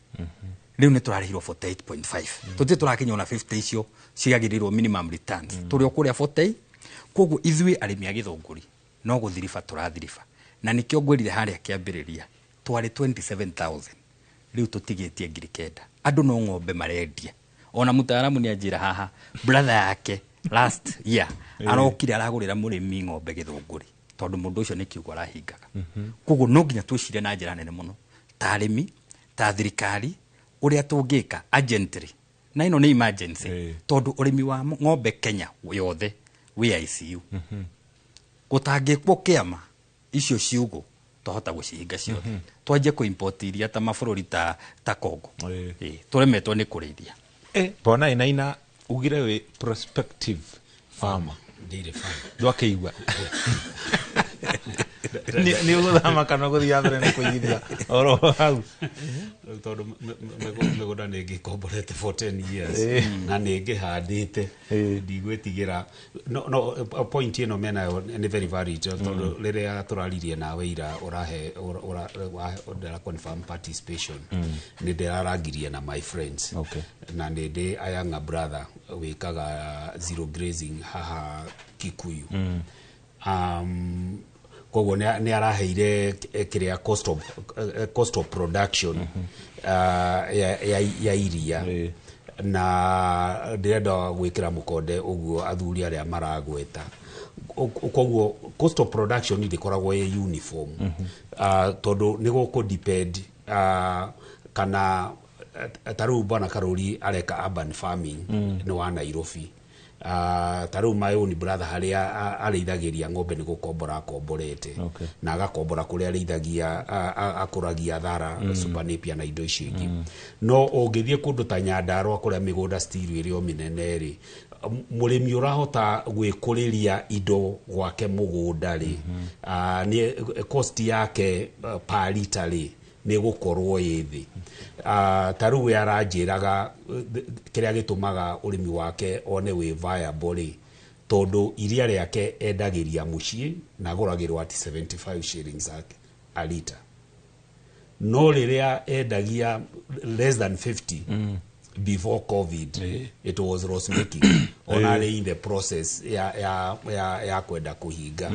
rĩu nĩ tũrarĩhirwo 48.5. Tũtirĩ tũrakinya ona 50 icio ciagĩrĩirwo minimum returns, tũrĩ o kũrĩa 40. Koguo ithuĩ arĩmi a Gĩthũngũri no gũthiriba tũrathiriba, na nĩkĩo ngwĩrire harĩa kĩambĩrĩria twarĩ 27,000, rĩu tũtigĩtie 9,000. Andũ no ng'ombe marendia. Ona mũtaaramu nĩ anjĩra haha, brother yake last year arokire aragũrĩra mũrĩmi ng'ombe Gĩthũngũri, tondũ mũndũ ũcio nĩ kiugo arahingaga. Koguo no nginya twĩcirie na njĩra nene mũno ta arĩmi, ta thirikari, ũrĩa tũngĩka urgently, na ĩno nĩ emergency, tondũ ũrĩmi wa ng'ombe Kenya yothe wĩ ICU. Gũtangĩkwo kĩama, icio ciugũ twahota gũcihinga ciothe, twanjie kũ import iria ta mabũrũri ta Congo. Tũremetwo nĩ kũrĩithia. Bona inaina ugire wĩ prospective farmer. Dairy farm. Ndwakĩigua nĩ ũgũthama kana ũgũthiĩ na mbere na kũigithia oro hau? Rĩu tondũ mĩgũnda nĩ ngĩkomborete for 10 years na nĩ ngĩhandĩte, ndigwĩtigĩra. No point ĩno menayo nĩ very valid, tondũ rĩrĩa tũraririe nawe ira ũrahe ndĩra confirm participation, nĩ ndĩrarangirie na my friends, na nĩ ndĩ a younger brother wĩkaga zero grazing haha Kikuyu. Koguo nĩ araheire kĩrĩa cost of production ya iria, na ndĩrenda gwĩkĩra mũkonde ũguo athuri arĩa maragweta. Koguo cost of production ndĩkoragwo ĩ uniform, tondũ nĩ gũkũ depend. Kana ta rĩu bwana Karũri areka urban farming, nĩ wa Nairobi. Ta rĩu my own brother harĩa arĩithagĩria ng'ombe nĩ gũkombora akomborete, na agakombora kũrĩa arĩithagia akũragia thara, super napier na indo icio ingĩ. No ũngĩthiĩ kũndũ ta Nyandarũa kũrĩa mĩgũnda still ĩrĩ o mĩnene rĩ, mũrĩmi ũrahota gwĩkũrĩria indo gwake mũgũnda rĩ, nĩ cost yake per liter rĩ nĩ gũkorwo ĩ thĩ. Ta rĩu we aranjĩraga kĩrĩa gĩtũmaga ũrĩmi wake one wĩ viable rĩ, tondũ iria rĩake endagĩria mũciĩ na agũragĩrwo at 75 shillings a liter, no rĩrĩa endagia less than 50 before COVID, it was loss making, ona arĩ in the process ya kwenda kũhinga.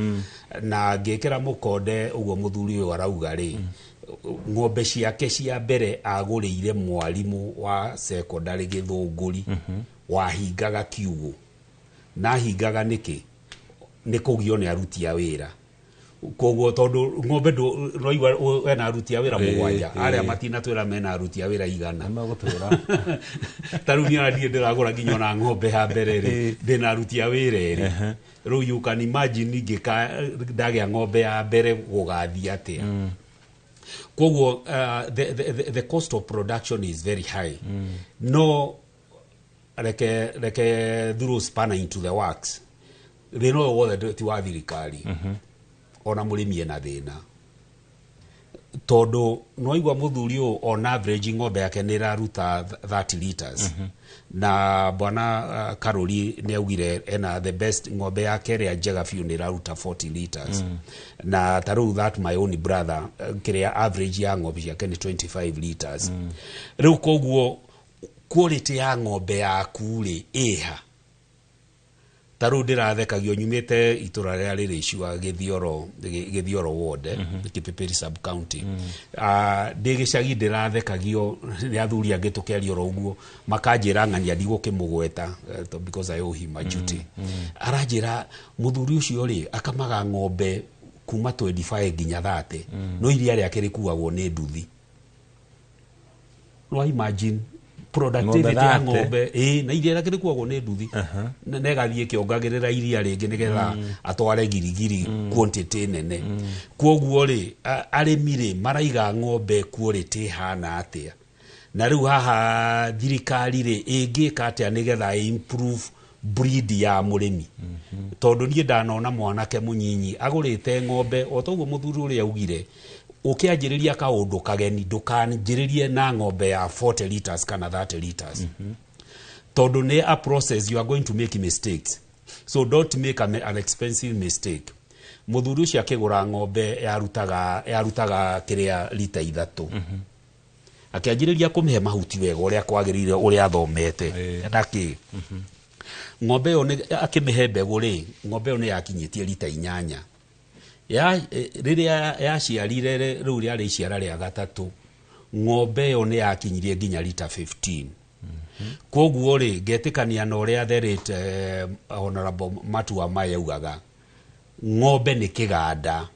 Na ngĩkĩra mũkonde ũguo mũthuri ũyũ arauga rĩ, ng'ombe ciake cia mbere agũrĩire mwarimũ wa secondary Gĩthũngũri wahingaga kiugũ, na ahingaga nĩkĩ? Nĩ kũgio nĩ aruti a wĩra. Koguo tondũ ng'ombe noigua wena aruti a wĩra mũgwanja, arĩa matinatwĩra mena aruti a wĩra igana. Ta rĩu niĩ ona niĩ ndĩragũra nginya ona ng'ombe ya mbere rĩ, ndĩna aruti a wĩra erĩ. Rĩu you can imagine ingĩka ndagĩa ng'ombe ya mbere gũgathiĩ atĩa. Koguo the cost of production is very high. No reke throw spanner into the works. Thĩna ũyũ wothe ti wa thirikari, ona mũrĩmi ena thĩna, tondũ nwaigua mũthuri ũyũ on average ng'ombe yake nĩ ĩraruta 30 liters, na bwana Karũri nĩ augire ena the best ng'ombe yake ĩrĩa njega biũ nĩ ĩraruta 40 liters. Na ta rĩu that my own brother, kĩrĩa average ya ng'ombe ciake nĩ 25 liters. Rĩu koguo quality ya ng'ombe yaku rĩ ĩha? Ta rĩu ndĩrathekagio nyumĩte itũra rĩrĩa rĩrĩ icua Gĩthioro, Gĩthioro ward, Kipipiri sub county. Ndĩ gĩcagi ndĩrathekagio nĩ athuri angĩ tũkĩaria oro ũguo, makanjĩra ng'ania ndigũkĩmũgweta, because I owe him a duty. Aranjĩra mũthuri ũcio rĩ akamaga ng'ombe kuma 25 nginya 30, no iria rĩake rĩkuagwo nĩ nduthi. No imagine productivity ya Ng'ombe. Ng'ombe ĩ na iria rĩake rĩkuagwo nĩ nduthi, na ĩgathiĩ ĩkĩongagĩrĩra iria rĩngĩ nĩgetha atware girigiri quantity nene. Koguo rĩ, arĩmi rĩ maraiga ng'ombe quality ĩhana atĩa? Na rĩu haha thirikari rĩ ĩngĩka atĩa nĩgetha improve breed ya mũrĩmi? Tondũ niĩ ndanona mwanake mũnyinyi agũrĩte ng'ombe o toguo mũthuri ũrĩa augire, ũkĩanjĩrĩria kaũndũ kageni ndũkanjĩrĩrie na ng'ombe ya 40 liters kana 30 liters, tondũ nĩ a process, you are going to make mistakes, so don't make an expensive mistake. Mũthuri ũcio akĩgũra ng'ombe yarutaga kĩrĩa lita 3, akĩanjĩrĩria kũmĩhe mahuti wega ũrĩa kwagĩrĩire, ũrĩa athomete na kĩ ng'ombe ĩyo akĩmĩhe mbegũ rĩ, ng'ombe ĩyo nĩ yakinyĩtie lita 8 ya rĩrĩa yaciarire rĩu rĩarĩ iciara rĩa gatatũ, ng'ombe ĩyo nĩ yakinyirie nginya lita 15. Koguo rĩ, ngetĩkania na ũrĩa the late Honorable Matua Maya augaga, ng'ombe nĩ kĩganda,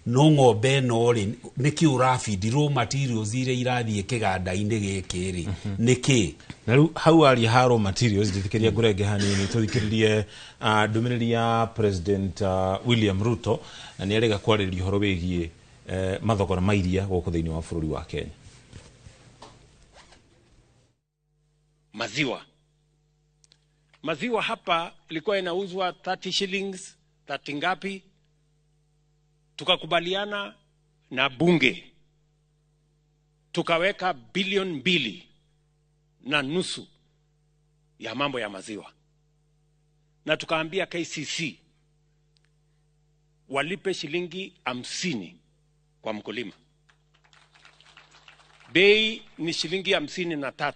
no ng'ombe ĩno rĩ nĩkĩ ũrabidi raw materials iria irathiĩ kĩganda-inĩ gĩkĩ rĩ nĩkĩ? Na rĩu hau aria ha raw materials, njĩtĩkĩria ngũrenge hanini tũthikĩrĩrie ndũmĩrĩri ya President William Ruto, na nĩ arega kwarĩrĩria ũhoro wĩgiĩ mathogora ma iria gũkũ thĩinĩ wa bũrũri wa Kenya. Maziwa. Maziwa hapa ilikuwa inauzwa 30 shillings, 30 ngapi. Tukakubaliana na bunge, tukaweka 2.5 bilioni ya mambo ya maziwa, na tukaambia KCC walipe shilingi 50 kwa mkulima. Bei ni shilingi 53,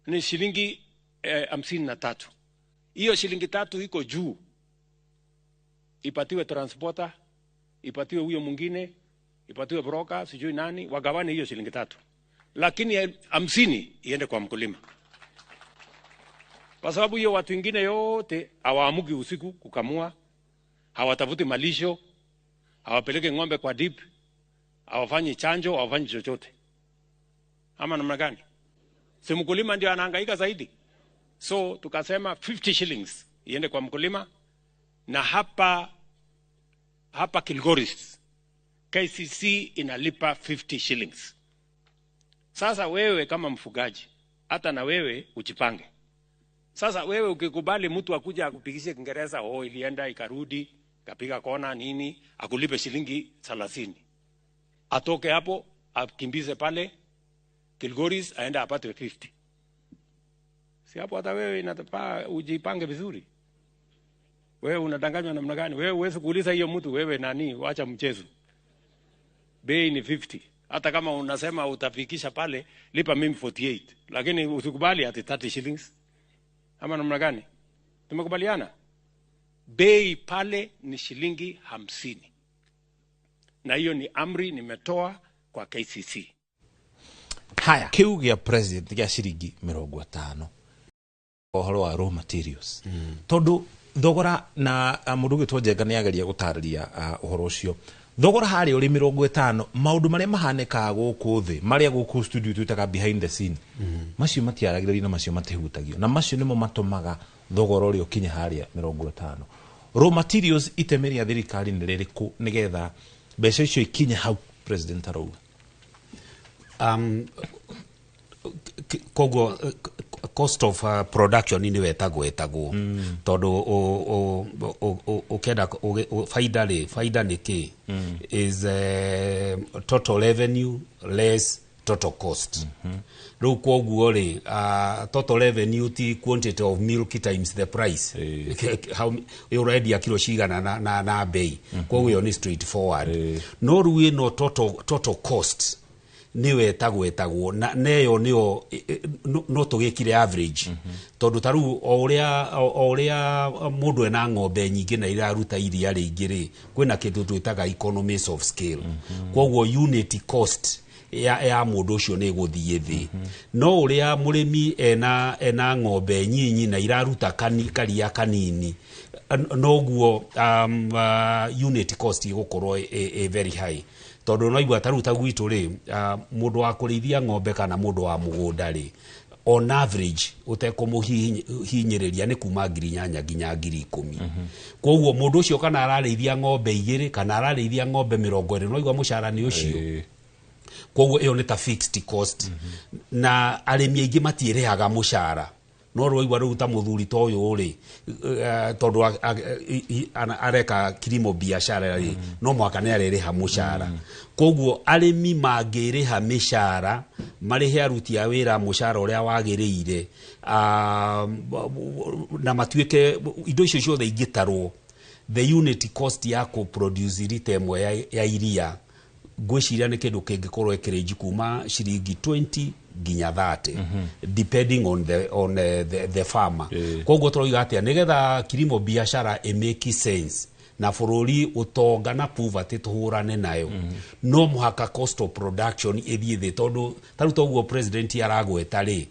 ni shilingi 53. Hiyo shilingi 3 iko juu, ipatiwe transporter, ipatiwe huyo mwingine, ipatiwe broker, sijui nani, wagawane hiyo shilingi 3, lakini 50 iende kwa mkulima, kwa sababu hiyo watu wengine yote hawaamuki usiku kukamua, hawatafuti malisho, hawapeleke ng'ombe kwa dip, hawafanyi chanjo, hawafanyi chochote. Ama namna gani? Si mkulima ndio anahangaika zaidi? So tukasema 50 shillings iende kwa mkulima, na hapa hapa Kilgoris KCC inalipa 50 shillings. Sasa wewe kama mfugaji, hata na wewe ujipange. Sasa wewe ukikubali mtu akuja akupigishe Kiingereza, oh, ilienda ikarudi kapiga kona nini, akulipe shilingi 30, atoke hapo akimbize pale Kilgoris aenda apate 50. Si hapo hata wewe inatafaa ujipange vizuri. Wewe unadanganywa namna gani? Wewe huwezi kuuliza hiyo mtu, wewe nani, wacha mchezo. Bei ni 50. Hata kama unasema utafikisha pale, lipa mimi 48. Lakini usikubali ati 30 shillings. Ama namna gani? Tumekubaliana? Bei pale ni shilingi 50. Na hiyo ni amri nimetoa kwa KCC. Haya, kiu gĩa president gĩa ciringi 50 ũhoro wa raw materials, tondũ thogora na mũndũ ũgĩtwo Njenga nĩ ageria gũtarĩria ũhoro ũcio. Thogora harĩa ũrĩ 50, maũndũ marĩa mahanĩkaga gũkũ thĩ, marĩa gũkũ studio twĩtaga behind the scene, macio matiaragĩrĩrio na macio matihutagio, na macio nĩmo matũmaga thogora ũrĩa ũkinye harĩa 50. Raw materials, itemi rĩa thirikari nĩ rĩrĩkũ nĩgetha mbeca icio ikinye hau president arauga? Koguo cost of production nĩ wetagwo tondũ ũkĩenda faida rĩ, faida nĩ kĩ? Is total revenue less total cost. Rĩu koguo rĩ, total revenue ti quantity of milk times the price, how ũrendia kilo cigana na bei. Koguo ĩyo nĩ straight forward. No rĩu ĩno total cost nĩyo ĩtagwetagwo na neyo nĩyo no tũgĩkire average, tondũ ta rĩu o ũrĩa mũndũ ena ng'ombe nyingĩ na iraruta iria rĩingĩ rĩ, kwĩna kĩndũ twĩtaga economies of scale. Koguo unit cost ya mũndũ ũcio nĩ ĩgũthiĩ thĩ. No ũrĩa mũrĩmi ena ng'ombe nyinyi na iraruta karia kanini, noguo unit cost ĩgũkorwo ĩ very high, tondũ no igua ta rĩu ta gwitũ rĩ, mũndũ wa kũrĩithia ng'ombe kana mũndũ wa mũgũnda rĩ, on average ũtekũmũhinyĩrĩria nĩ kuma 8,000 nginya 10,000. Koguo mũndũ ũcio kana ararĩithia ng'ombe 2 kana ararĩithia ng'ombe 20, no igua mũcara nĩ ũcio. Koguo ĩyo nĩ ta fixed cost, na arĩmi aingĩ matiĩrĩhaga mũcara. No rwaigua rĩu ta mũthuri ta ũyũ rĩ, tondũ areka kilimo biashara rĩ, no mũhaka nĩ arĩrĩha mũcara. Koguo arĩmi mangĩrĩha mĩcara, marĩhe aruti a wĩra mũcara ũrĩa wagĩrĩire, na matuĩke indo icio ciothe ingĩtarwo, the unit cost ya kũ-produce rita ĩmwe ya iria, ngwĩciria nĩ kĩndũ kĩngĩkorwo ĩkĩrĩnji kuma ciringi 20 nginya 30, depending on the farmer. Koguo tũroiga atĩa? Nĩgetha kilimo biashara ĩ sense na bũrũri ũtonga na poverty tũhũrane nayo, no mũhaka cost of production ĩthiĩ thĩ, tondũ ta rĩu toguo president aragweta rĩ,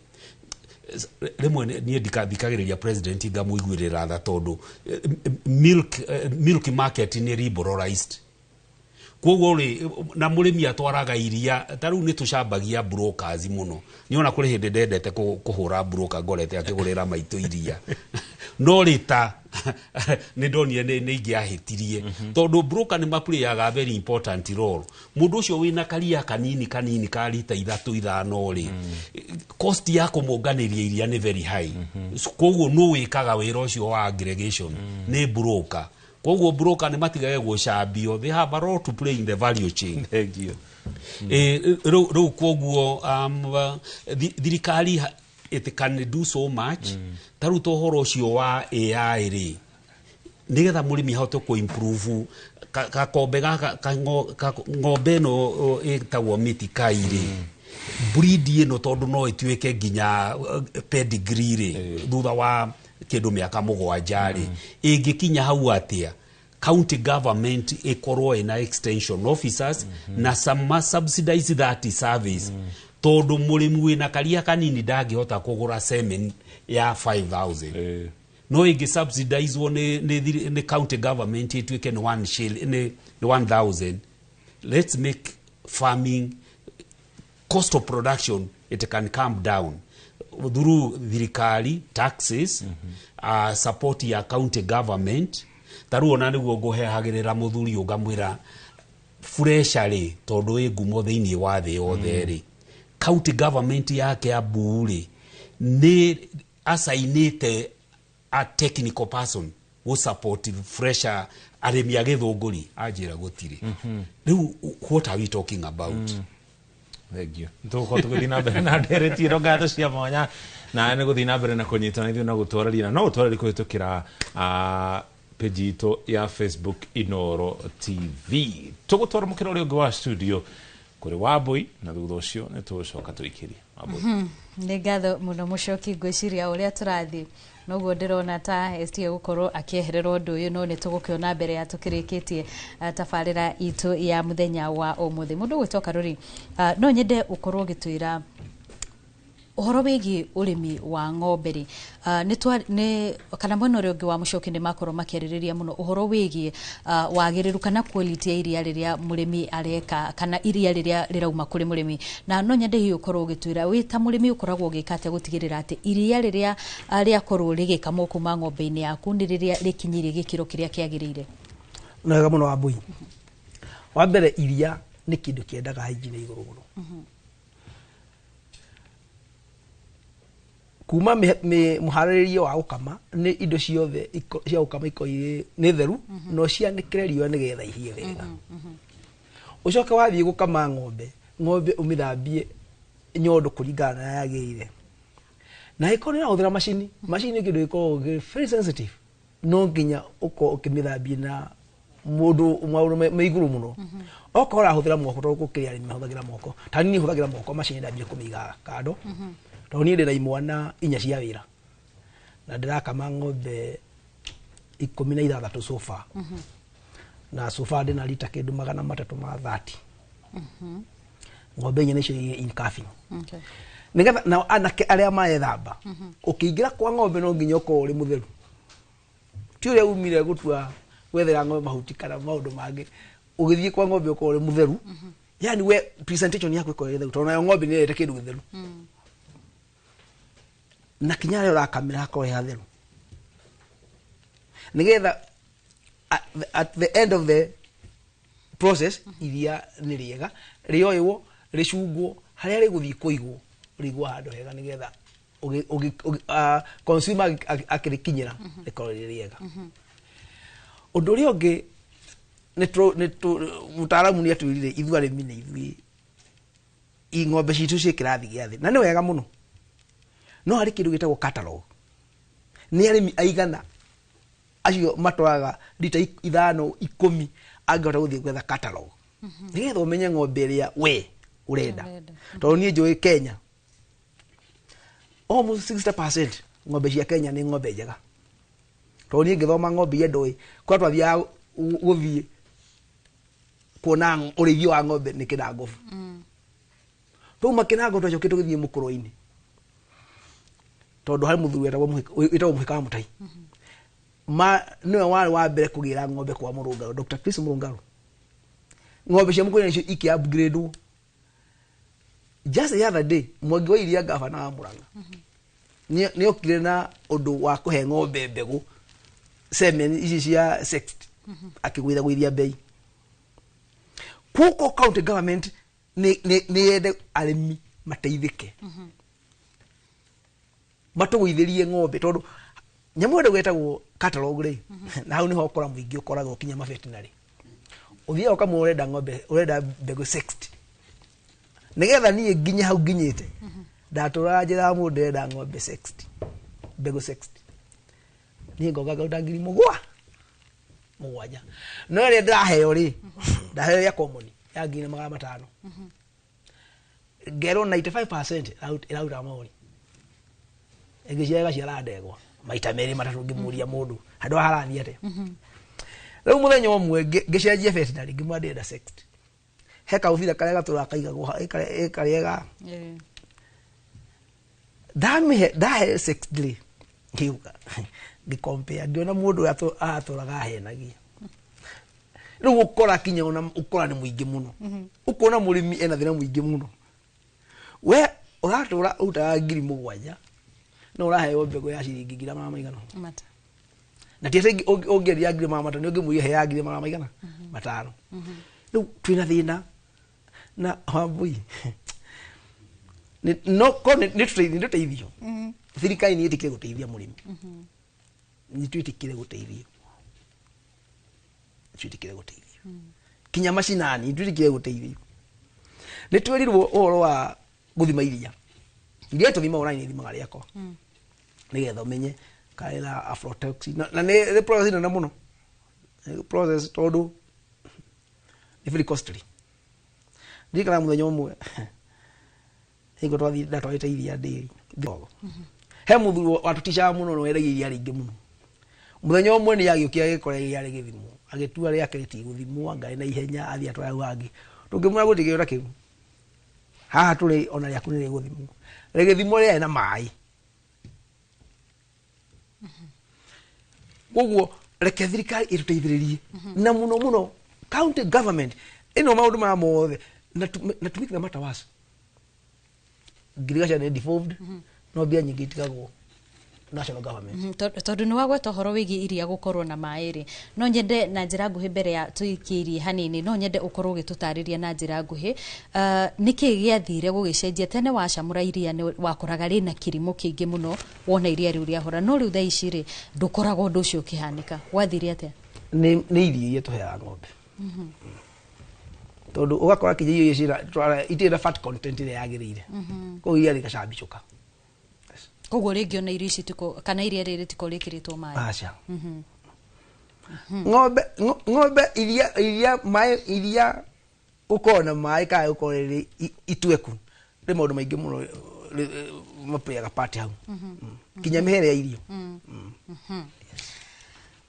rĩmwe niĩ thikagĩrĩria president ngamũiguĩrĩra tha, tondũ milk market nĩ liberalized. Koguo rĩ, na mũrĩmi atwaraga iria ta rĩu nĩ tũcambagia brokers mũno. Nĩ ona kũrĩ hĩndĩ ndendete kũhũra broker ngorete akĩgũrĩra maitũ iria, no rĩta nĩ ndonire nĩ ingĩahĩtirie, tondũ broker nĩ maplayaga very important role. Mũndũ ũcio wĩna karia kanini kanini ka rita 3 5 rĩ, cost ya kũmũnganĩria iria nĩ very high. Koguo nũ wĩkaga wĩra ũcio wa aggregation? Nĩ broker. Koguo broker nĩ matigage gũcambio, they have a role to play in the value chain. Thank you. Rĩu koguo thirikari it can do so much. Ta rĩu ta ũhoro ũcio wa AI rĩ, nĩgetha mũrĩmi ahote kũ improve gakombe gaka ng'ombe ĩno ĩtagwo mĩtikai rĩ, breed ĩno, tondũ no ĩtuĩke nginya pedigree rĩ, thutha wa kĩndũ mĩaka 7 rĩ, ĩngĩkinya hau atĩa? County government ĩkorwo ĩna extension officers na some subsidize that service, tondũ mũrĩmi wĩna karia kanini ndangĩhota kũgũra semen ya 5000. No ĩngĩ subsidizwo nĩ county government ĩtuĩke nĩ one nĩ 1000. Let's make farming Cost of production, it can come down through thirikari taxes, support ya county government. Ta rĩu ona nĩguo ngũhehagĩrĩra mũthuri ũngamwĩra fresha rĩ, tondũ ĩ ngumo thĩinĩ wa thĩ yothe rĩ, county government ya Kiambu rĩ, nĩ asainĩte a technical person gũ support fresha arĩmi a Gĩthũngũri. Anjĩra gũtirĩ. Rĩu what are we talking about? Thengiũ. Tũgũkorwo tũgĩthiĩ na mbere na ndereti ĩno. Ngatho cia mwanya na nĩ gũthiĩ na mbere na kũnyitana ithuĩ na gũtwarĩria, na no gũtwarĩria kũhĩtũkĩra page itũ ya Facebook, Inoro TV. Tũgũtwara mũkĩra ũrĩa ũngĩ wa studio kũrĩ Wambui, na thutha ũcio nĩ tũgũcoka tũikĩrie Wambui. Nĩ ngatho mũno, Mũcoki. Ngwĩciria ũrĩa tũrathiĩ noguo ndĩrona ta ST gũkorwo akĩeherera ũndũ ũyũ, no nĩ tũgũkĩona mbere ya tũkĩrĩkĩtie tabarĩra itũ ya mũthenya wa ũmũthĩ. Mũndũ ũgwĩtwo Karũri, no nyende ũkorwo ũgĩtwĩra ũhoro wĩgiĩ ũrĩmi wa ng'ombe rĩ, nĩ kana mwena ũrĩa ũngĩ wa Mũcoki nĩ makorwo makĩarĩrĩria mũno ũhoro wĩgiĩ wagĩrĩru kana quality ya iria rĩrĩa mũrĩmi areka kana iria rĩrĩa rĩrauma kũrĩ mũrĩmi. Na no nyende hihi ũkorwo ũgĩtwĩra, wĩ ta mũrĩmi ũkoragwo ũgĩka atĩa gũtigĩrĩra atĩ iria rĩrĩa rĩakorwo rĩgĩkamwo kuma ng'ombe-inĩ yaku nĩ rĩrĩa rĩkinyĩire gĩkĩro kĩrĩa kĩagĩrĩire? Nĩ wega mũno, Wambui. Wa mbere, iria nĩ kĩndũ kĩendaga hygiene igũrũ mũno. Kuma mũharĩrĩrie wa gũkama, nĩ indo ciothe cia gũkama ikorwo irĩ nĩ theru, na ũcianĩkĩre riũa nĩgetha ihĩe wega. Ũcoke wathiĩ gũkama ng'ombe, ng'ombe ũmĩthambie nyondo kũringana na yagĩrĩire. Na ĩkorwo nĩ ũrahũthĩra macini, macini nĩ kĩndũ gĩkoragwo gĩ very sensitive, no nginya ũkorwo ũkĩmĩthambia na mũndũ maũndũ me igũrũ mũno. Okorwo ũrahũthĩra moko, tondũ gũkĩrĩ arĩmi mahũthagĩra moko, ta niĩ hũthagĩra moko, macini ndambire kũmĩiga kando, tondũ niĩ ndĩna imwana 4 cia wĩra na ndĩrakama ng'ombe 16 so far, na so far ndĩna rita kĩndũ 330. Ng'ombe 4 nĩcio irĩ in calving. Nĩgetha nao anake arĩa marethamba, ũkĩingĩra kwa ng'ombe no nginya ũkorwo ũrĩ mũtheru, ti ũrĩa umire gũtua gwethera ng'ombe mahuti kana maũndũ mangĩ. Ũgĩthiĩ kwa ng'ombe ũkorwo ũrĩ mũtheru, yani we presentation yaku ĩkorwo ĩrĩ theru, tondũ nayo ng'ombe nĩ ĩrete kĩndũ gĩtheru, na kinya harĩa ũrakamĩra hakorwo he hatheru, nĩgetha at the end of the process iria nĩ rĩega, rĩoywo, rĩcungwo, harĩa rĩgũthiĩ kũigwo rĩigwo handũ hega, nĩgetha consumer akĩrĩkinyĩra rĩkorwo rĩrĩ rĩega. Ũndũ ũrĩa ũngĩ nĩ mũtaaramu nĩ atwĩrire ithuĩ arĩmi nĩ ithuĩ i ng'ombe citũ ciĩ kĩrathi gĩa thĩ, na nĩ wega mũno, no harĩ kĩndũ gĩtagwo catalog. Nĩ arĩmi aigana acio matwaraga rita 5, 10 angĩhota gũthiĩ gwetha catalog nĩgetha ũmenye ng'ombe ĩrĩa we ũrenda? Tondũ niĩ njũĩ Kenya almost 60% ng'ombe cia Kenya nĩ ng'ombe njega, tondũ niĩ ngĩthoma ng'ombe iria ndoĩ kũrĩa twathiaga gũthiĩ kuona ũrĩithio wa ng'ombe nĩ Kĩnangobu. Twauma Kĩnango twacokire tũgĩthiĩ Mũkũrwe-inĩ, tondũ harĩ mũthuri wĩtagwo Mũhĩka wa Mũtai, ma nĩwe warĩ wa mbere kũgĩra ng'ombe kwa Mũrũngarũ, Dr. Chris Mũrũngarũ. Ng'ombe cia Mũkũrwe nacio ikĩ upgrade. Just the other day Mwangi wa Iria, gavana wa Murang'a, nĩ okire na ũndũ wa kũhe ng'ombe mbegũ, semen ici cia sexed, akĩgũithagũithia bei. Kuko county government nĩ yende arĩmi mateithĩke, matũgũithĩrie ng'ombe, tondũ nyamũ ĩyo gwĩtagwo catalog rĩ, na hau nĩho ũkora mũingĩ ũkoragwo kinya maveterinary ũthiaga ũkamwĩra ũrenda ng'ombe, ũrenda mbegũ sexed. Nĩgetha niĩ nginye hau nginyĩte, ndatũraga njĩra ya mũndũ ndĩrenda ng'ombe sexed, mbegũ sexed, niĩ ngoka ngaruta ngiri 7 no ĩrĩa ndĩraheo rĩ, ndaheo ya common ya 1,500, ngerwo 95% ĩraruta maũri, ĩngĩciara ĩgaciara ndegwa maita merĩ matatũ. Ngĩmũria mũndũ handũ haha harathiĩ atĩa? Rĩu mũthenya ũmwe ngĩcenjia veterinary, ngĩmwĩra ndĩrenda sexed. He kaũbira karĩa gatũraga kaigagwo ĩ karĩa ga ndamĩhe, ndahe sexed rĩ, ngĩũka ngĩcompare, ngĩona mũndũ ũrĩa atũraga ahenagia. Rĩu ũkora kinya ona ũkora nĩ mũingĩ mũno, ũkona mũrĩmi ena thĩna mũingĩ mũno. We ũratũra ũrutaga 7,000 no ũraheo mbegũ ya ciringi 500,000. Na ti atĩ ũngĩendia 500,000 nĩ ũngĩmũihe ya 500,500. Rĩu twĩna thĩna na Wambui no ko nĩ tũteithio. Thirikari nĩ ĩtĩkĩre gũteithia mũrĩmi. Nĩ twĩtĩkĩre gũteithio. Twĩtĩkĩre gũteithio. Kinya macinani twĩtĩkĩre gũteithio. Nĩ twĩrirwo ũhoro wa gũthima iria. Iria tũthima online ithimaga rĩakwa. Nĩgetha ũmenye kana aflatoxin na nĩ process nene mũno. Nĩ process tondũ nĩ very costly. Ndirikana mũthenya ũmwe hingo twathi ndatwarĩte iria ndĩri thoko. He mũthuri watũticaga mũno na wendagia iria rĩingĩ mũno. Mũthenya ũmwe nĩ agĩũkire agĩkora iria rĩgĩthimwo. Agĩtua rĩake rĩtigũthimwo ngarĩ na ihenya athiĩ atwara hau hangĩ. Tũngĩmwĩra gũtirĩ kĩndũ ta kĩu. Haha tũrĩ ona rĩaku nĩ rĩgũthimwo. Rĩgĩthimwo rĩarĩ na maĩ. Koguo reke thirikari ĩtũteithĩrĩrie. Na mũno mũno county government ĩno maũndũ maya mothe na to make the matter worse. Ngirigaca nĩ devolved no mbia nyingĩ itigagwo national government. Tondũ nĩ wagweta ũhoro wĩgiĩ iria gũkorwo na maĩ rĩ, no nyende na njĩra nguhĩ mbere ya tũikĩirie hanini, no nyende ũkorwo ũgĩtũtarĩria na njĩra nguhĩ nĩkĩ gĩathire gũgĩcenjia. Tene wacamũra iria nĩ wakoraga rĩna kĩrimũ kĩingĩ mũno wona iria rĩu rĩahora, no rĩu thaa ici rĩ ndũkoragwo ũndũ ũcio ũkĩhanĩka. Gwathire atĩa? Nĩ irio iria tũheaga ng'ombe. Tondũ ũgakora kinya irio icio itirĩ na fat content ĩrĩa yagĩrĩire. Koguo iria rĩgacambicũka. Koguo rĩngĩ ona irio ici tiko kana iria rĩrĩ tiko rĩkĩrĩtwo maĩ. Aca. Ng'ombe iria maĩ iria gũkorwo na maĩ kana gũkorwo rĩrĩ itweku rĩ maũndũ maingĩ mũno maplayaga part hau. Kinya mĩhere ya irio.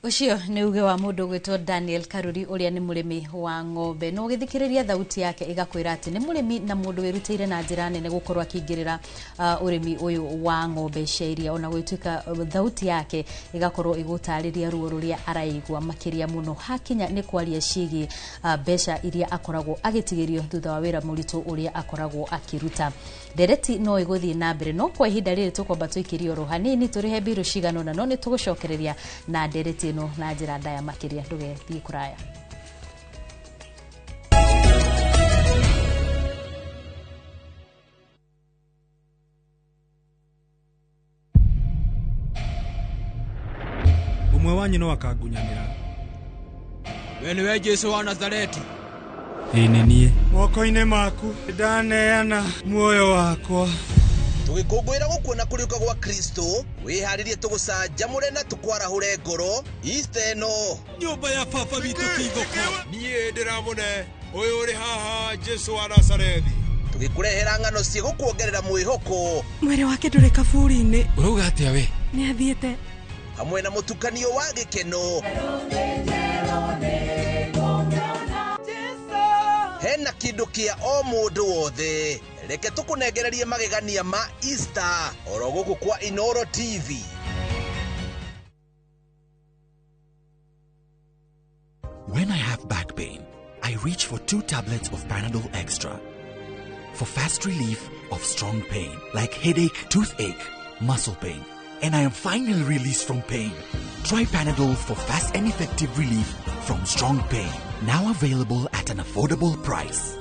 Ũcio nĩ uge wa mũndũ ũgwĩtwo Daniel Karuri ũrĩa nĩ mũrĩmi wa ng'ombe. No ũgĩthikĩrĩria thauti yake ĩgakwĩra atĩ nĩ mũrĩmi na mũndũ wĩrutĩire na njĩra nene gũkorwo akĩingĩrĩra ũrĩmi ũyũ wa ng'ombe cia iria, ona gũgĩtuĩka thauti yake ĩgakorwo ĩgũtarĩria ruo rũrĩa araigua makĩria mũno hakinya nĩ kwaria ciĩgiĩ mbeca iria akoragwo agĩtigĩrio thutha wa wĩra mũritũ ũrĩa akoragwo akĩruta. Ndereti no ĩgũthiĩ na mbere, no kwa ihinda rĩrĩ tũkwamba tũikĩrie oro hanini tũrĩhe mbirũ cigana ũna, no nĩ tũgũcokereria na ndereti ĩno na njĩra ndaya makĩria. Ndũgethiĩ kũraya. Ũmwe wanyu no akangunyanĩra. We nĩwe Jesũ wa Nazareti? Ĩĩ nĩ niĩ. Moko-inĩ maku ndaneana muoyo wakwa. Tũgĩkũngũĩra gũkuona kũriũka gwa Kristo, wĩharĩrie tũgũcanjamũre na tũkwarahũre ngoro Easter ĩno. Nyũmba ya baba witũ ti thoko. Niĩ ndĩramũne ũyũ ũrĩ haha Jesũ wa Nazarethi. Tũgĩkũrehera ng'ano ciĩgũkuongerera mwĩhoko. Mwĩrĩ wake ndũrĩ kaburi-inĩ. Ũrauga atĩa we? Nĩ athiĩte. Hamwe na mũtukanio wa gĩkeno. Hena kĩndũ kĩa o mũndũ wothe. Reke tũkũnengererie magegania ma Easter oro gũkũ kwa Inooro TV. When I have back pain, I reach for 2 tablets of Panadol Extra for fast relief of strong pain like headache, toothache, muscle pain, and I am finally released from pain. Try Panadol for fast and effective relief from strong pain. Now available at an affordable price.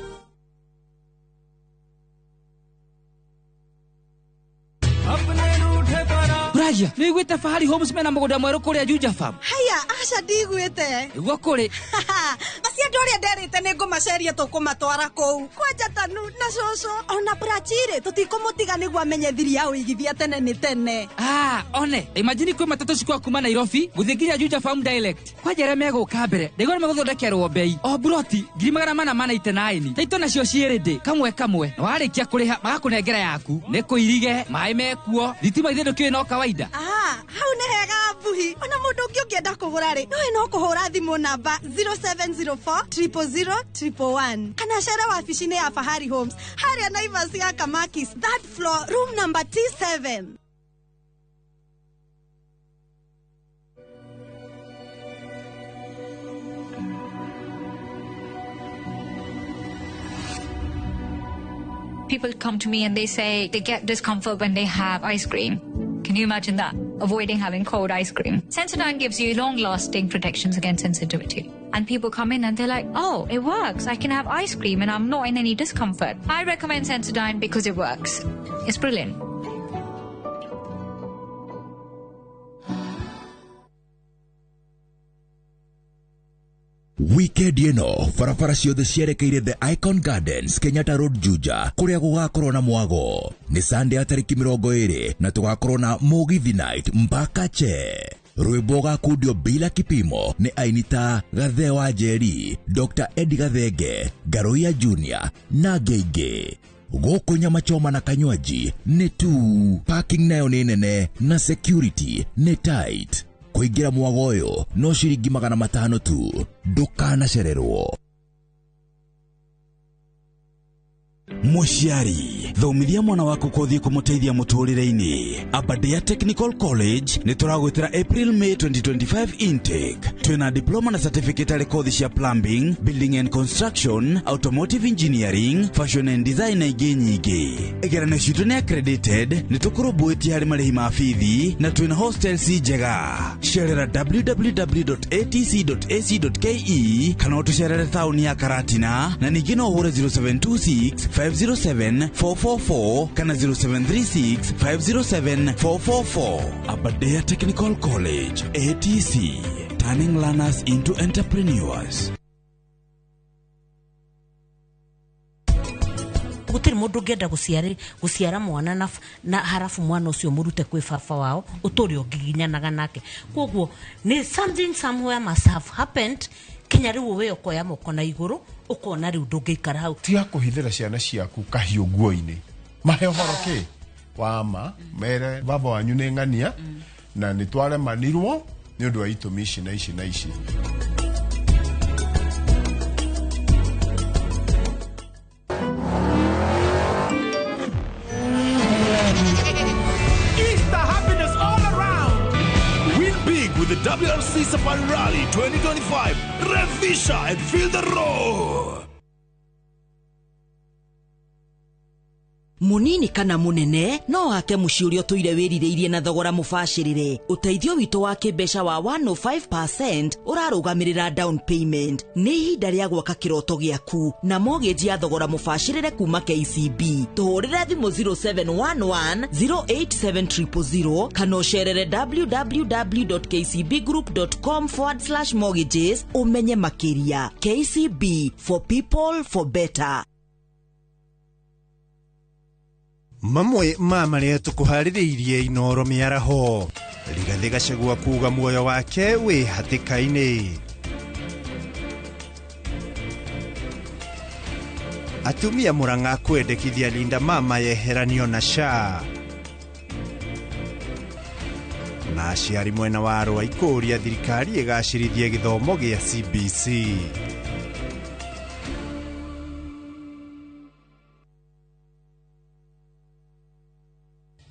Ragia, nĩ wiguĩte Fahari Homes mena mũgũnda mwerũ kũrĩa Juja Farm? Haya, aca ndiguĩte. Nĩguo kũrĩ. Acio andũ arĩa nderĩte nĩ ngũmaceria tũkũmatwara kũu. Kwanja Tanu na cũcũ ona Brachirĩ tũtikũmũtiga nĩguo amenye thiri ya ũigithia tene nĩ tene. Ah, one, imagine kwĩ matatũ cikwa kuma Nairobi gũthiĩ nginya Juja Farm direct. Kwanja arĩa megũka mbere, ndaigua nĩ megũthondekerwo bei. O buroti 499. Taito nacio ciĩ ready kamwe kamwe. Na warĩkia kũrĩha magakũnengera yaku. Nĩ kũirige, maĩ mekuo, thitima ithe ndũkĩũĩ no kawaida. Ah, hau nĩ hega mbuhi. Ona mũndũ ũngĩ ũngĩenda kũgũra rĩ, no kũhũra thimũ namba 0704 000 111 kana cere wabici-inĩ ya Fahari Homes harĩa Naivas ya Kamakis, third floor, room number T7. People come to me and they say they get discomfort when they have ice cream. Can you imagine that? Avoiding having cold ice cream. Sensodyne gives you long-lasting protections against sensitivity. And people come in and they're like, oh, it works. I can have ice cream and I'm not in any discomfort. I recommend Sensodyne because it works. It's brilliant. Weekend ĩno barabara ciothe cierekeire The Icon Gardens, Kenyatta Road, Juja, kũrĩa gũgakorwo na mwago. Nĩ Sunday ya tarĩki 20 na tũgakorwo na Mũgithi Night mpaka che. Rwĩmbo gakundio bila kipimo nĩ aini ta Gathe wa Njeri, Dr. Eddie Gathenge, Ngaruiya Junior na angĩ aingĩ. Gũkũ nyama choma na kanywaji nĩ tu, parking nayo nĩ nene na security nĩ tight. Kũingĩra mwago ũyũ no ciringi 500 tu, ndũkanacererwo. Mũciari, thomithia mwana waku kũthiĩ kũmũteithia mũtũrĩre-inĩ. Aberdare Technical College nĩ tũragwĩtĩra April May 2025 intake. Twĩna diploma na certificate arĩ kothi cia plumbing, building and construction, automotive engineering, fashion and design na ingĩ nyingĩ. Igeranio citũ nĩ accredited, nĩ tũkũrũmbũĩtie harĩ marĩhi ma bithi na twĩna hostels njega. Cerera www.atc.ac.ke kana ũtũcerere taũni ya Karatina na ningĩ no ũhũre 0726 507 444 kana 0736 507 444. Aberdare Technical College, ATC, turning learners into entrepreneurs. Gutiri mundu ngenda guciara mwana na harafu mwana ucio murute kwi baba wao uturi ungiginyanaga nake. Koguo ni something somewhere must have happened kinya riu we ukoya moko na iguru ukona riu ndungiikara hau. Tiga kuhithira ciana ciaku kahiũ nguo-inĩ, mahe ũhoro kĩ wa ma, mere baba wanyu nĩ ng'ania na nĩ twaremanirwo nĩ ũndũ wa itũmi ici na ici na ici. With the WRC Safari Rally 2025, Revisha and feel the roar. Munini kana munene no ake muciĩ ũrĩa ũtũire wĩrirĩirie na thogora mũbacĩrĩre. Ũteithio witũ wa kĩmbeca wa 105% ũrarũgamĩrĩra down payment. Nĩ ihinda rĩa gwaka kĩroto gĩaku na mortgage ya thogora mũbacĩrĩre kuma KCB. Tũhũrĩre thimũ 0711 087000 kana ũcerere www.kcbgroup.com/mortgages ũmenye makĩria. KCB, for people for better. Mamwe ma marĩa tũkũharĩrĩirie Inoro mĩaraho. Rigathĩ Gachagua kuga muoyo wake wĩ hatĩka-inĩ. Atumia Murang'a kwendekithia Linda Mama yeheranio na SHA. Na aciari mwena wa Arũa ikũria thirikari ĩgacĩrithie gĩthomo gĩa CBC.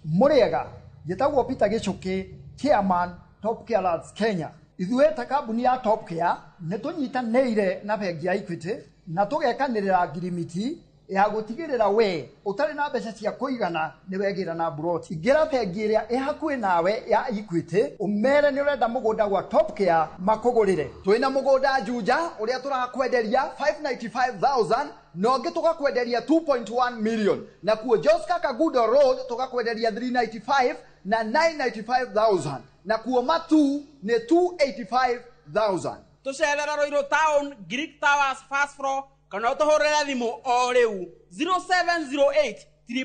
Muriega, njĩtagwo Peter Gichuki, chairman Top Care Lads Kenya. Ithuĩ ta kambuni ya Top Care nĩ tũnyitanĩire na bengi ya Equity na tũgekanĩrĩra ngirimiti ya gũtigĩrĩra we ũtarĩ na mbeca cia kũigana nĩ wegĩra na mburoti. Ingĩra bengi ĩrĩa ĩ hakuhĩ nawe ya Equity ũmere nĩ ũrenda mũgũnda gwa Top Care makũgũrĩre. Twĩna mũgũnda Juja ũrĩa tũrakwenderia 595,000 na ũngĩ tũgakwenderia 2.1 million, na kuo Joska Kagudo Road tũgakwenderia 395 na 995,000, na kuo Matu nĩ 285,000. Tũcerera Ruiru Town, Greek Towers first floor, kana ũtũhũrĩre thimũ o rĩu 0708 000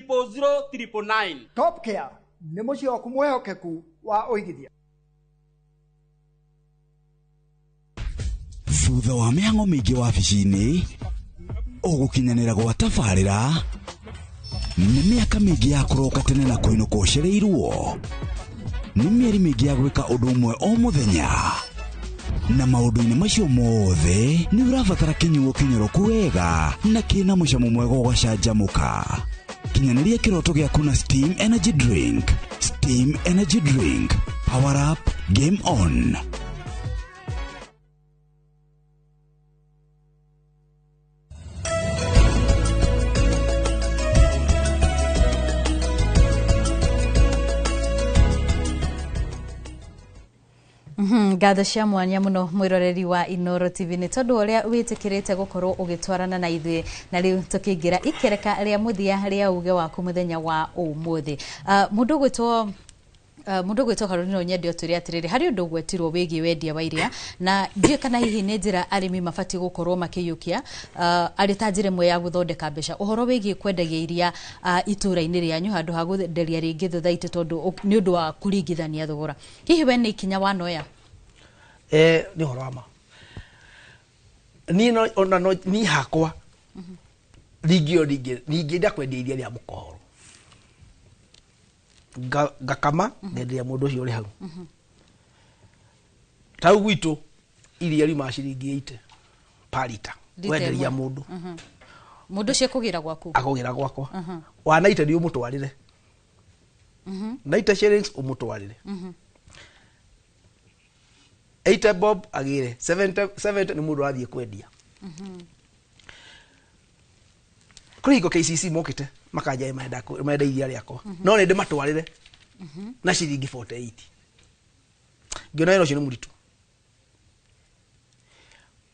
999. Top Care nĩ mũciĩ waku mwĩhokeku wa ũigithia. Thutha wa mĩhang'o mĩingĩ wabici-inĩ, ũgũkinyanĩra gwa tabarĩra nĩ mĩaka mĩingĩ ya kũroka tene na kũinũka ũcereirwo, nĩ mĩeri mĩingĩ ya gwĩka ũndũ ũmwe o mũthenya, na maũndũ-inĩ macio mothe nĩ ũrabatara kĩnyuo kĩnyoroku wega na kĩna mũcamo mwega ũgacanjamũka. Kinyanĩria kĩroto gĩaku na Steam Energy Drink. Steam Energy Drink, power up, game on. Ngatho cia mwanya muno mwiroreri wa Inoro TV ni tondu uria witikirite gukorwo ugitwarana na ithuĩ na riu tukiingira ikereka ria muthia ria uge waku muthenya wa umuthi. Mundu gwitwo mundu gwitwo Karolina nyende utwire atiriri hari undu gwetirwo wigie wendia wa iria na ndiũ kana hihi nĩ njĩra arĩmi mabatiĩ gũkorwo makĩiyũkia arĩ ta njĩra ĩmwe ya gũthondeka mbeca ũhoro wĩgiĩ kwendagia iria itũra-inĩ rĩanyu handũ ha gũenderia rĩngĩ thutha-inĩ tondũ nĩ ũndũ wa kũringithania thogora hihi we nĩ ikinya wanoya? Nĩ ũhoro wa ma niĩ no ona no niĩ hakwa ringĩenda kwendia iria rĩa mũkohoro ngakama ngenderia mũndũ ũcio ũrĩ hau ta rĩu gwitũ iria riumaga ciringi 80 per lita wenderia mũndũ mũndũ ũcio akũgĩra gwaku akũgĩra gwakwa wa 90 nĩ ũmũtwarĩre 90 shillings ũmũtwarĩre 80 bob agĩre 70 nĩ mũndũ arathiĩ kwendia. Kũrĩ hingo KCC mokĩte makanja menda iria rĩakwa no nĩ ndĩmatwarĩre na ciringi 48 ngĩona wĩra ũcio nĩ mũritũ.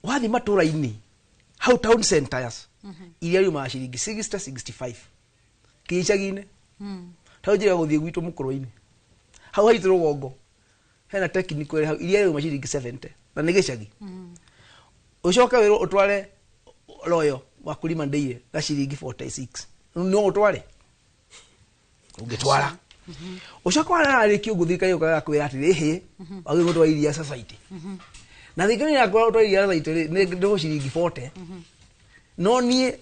Wathiĩ matũra-inĩ hau town centers iria riumaga ciringi 60 65 kĩicagi-inĩ ta njĩra gũthiĩ gwitũ mũkũrũ-inĩ hau haitũ rũgongo hena technical ĩrĩ hau iria riuma ciringi 70 na nĩ gĩcagi. Ũcoke wĩrwo ũtware Royal Wakulima Dairy na ciringi 46 no ũtware ũngĩtwara ũcoke wararĩkia ũguo thirikari yũkaga kwĩra atĩrĩ ĩhĩ wagĩrĩirwo gũtwara iria society na thirikari yakwĩra gũtwara iria society rĩ nĩ ciringi 40 no niĩ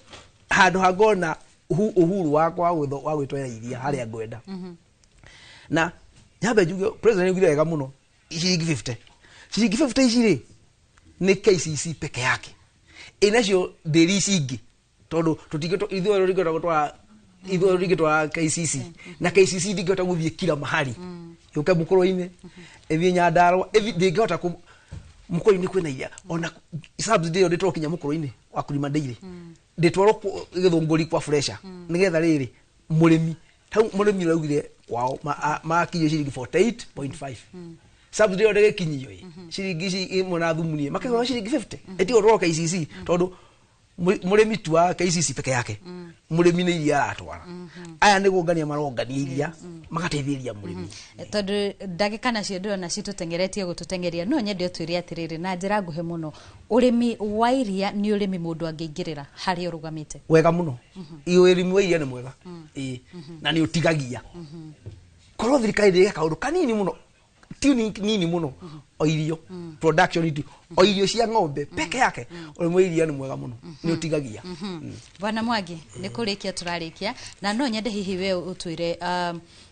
handũ ha ngona uhuru wakwa wa gwĩtwarĩra iria harĩa ngwenda na nyambe njuge president augire wega mũno ciringi 50 ciringi 50 ici rĩ nĩ KCC peke yake inacio ndĩri ici ingĩ tondũ ithuĩ tũtingĩhota gũtwara ithuĩ tũtingĩtwara KCC na KCC ndingĩhota gũthiĩ kila mahali yũke mũkũrũ-inĩ ĩthiĩ Nyandarũa ndĩngĩhota mũkũrũ-inĩ kwĩna iria ona subsidy ĩyo ndĩtwarwo kinya mũkũrũ-inĩ wa Wakulima Dairy ndĩtwarwo Gĩthũngũri kwa fresha nĩgetha rĩrĩ mũrĩmi hau mũrĩmi ũraugire kwao makinyio ciringi 48.5 subsidy ĩyo ndĩgĩkinyio ĩ ciringi ici imwe na thumuni makĩgũra ciringi 50 ĩtigo gũtwarwo KCC tondũ mũrĩmi tu wa KCC peke yake mũrĩmi nĩ iria aratwara aya nĩ gũngania marongania iria magateithĩrĩria mũrĩmi tondũ ndagĩka nacio ndĩrona citũteng'eretie gũtũteng'eria no nyende ũtwĩre atĩrĩrĩ na njĩra nguhĩ mũno ũrĩmi wa iria nĩ ũrĩmi mũndũ angĩingĩrĩra harĩa ũrũgamĩte wega mũno ũrĩmi wa iria nĩ mwega ĩĩ na nĩ ũtigagia korwo thirikari ndĩgeka kaũndũ kanini mũno ti nini mũno o irio production itu o irio cia ng'ombe peke yake ũrĩmi wa iria nĩ mwega mũno nĩ ũtigagia. Bwana Mwangi nĩ kũrĩkia tũrarĩkia na no nyende hihi we ũtwĩre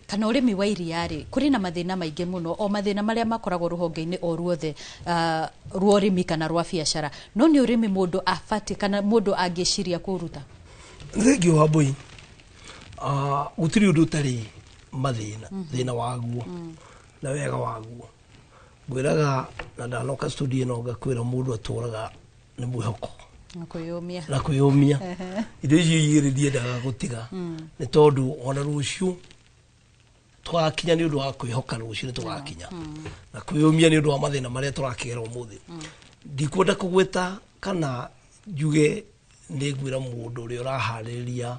kana ũrĩmi wa iria rĩ kũrĩ na mathĩna maingĩ mũno o mathĩna marĩa makoragwo rũhonge-inĩ o ruothe rwa ũrĩmi kana rwa biacara no nĩ ũrĩmi mũndũ abatiĩ kana mũndũ angĩciria kũũruta? Thengiũ Wambũi gũtirĩ ũndũ ũtarĩ mathĩna thĩna waguo na wega waguo ngwĩraga na ndanoka studio ĩno ngakwĩra mũndũ atũraga nĩ mwĩhoko na kwĩyũmia indo icio igĩrĩ ndiendaga gũtiga nĩ tondũ ona rũciũ tũgakinya nĩ ũndũ wa kwĩhoka rũciũ nĩ tũgakinya na kwĩyũmia nĩ ũndũ wa mathĩna marĩa tũrakĩgera ũmũthĩ ndikwenda kũgweta kana njuge nĩ ngwĩra mũndũ ũrĩa ũraharĩrĩria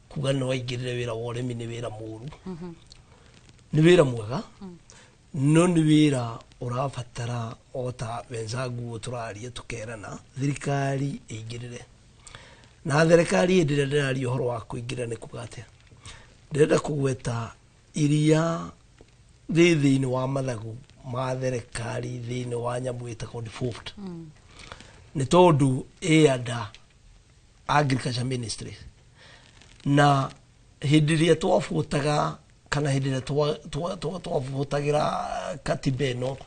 kuga no aingĩrĩre wĩra wa ũrĩmi nĩ wĩra mũru nĩ wĩra mwega no nĩ wĩra ũrabatara o ta wenzangu tũraria tũkerana thirikari ĩingĩrĩre na thirikari hĩndĩ ĩrĩa ndĩraria ũhoro wa kũingĩrĩra nĩ kuga atĩa ndĩrenda kũgweta iria rĩ thĩinĩ wa mathagu ma thirikari thĩinĩ wa nyamũ ĩtagwo default nĩ tondũ ĩ under agriculture ministry na hĩndĩ ĩrĩa twabũtaga kana hĩndĩ ĩrĩa twabũtagĩra katiba ĩno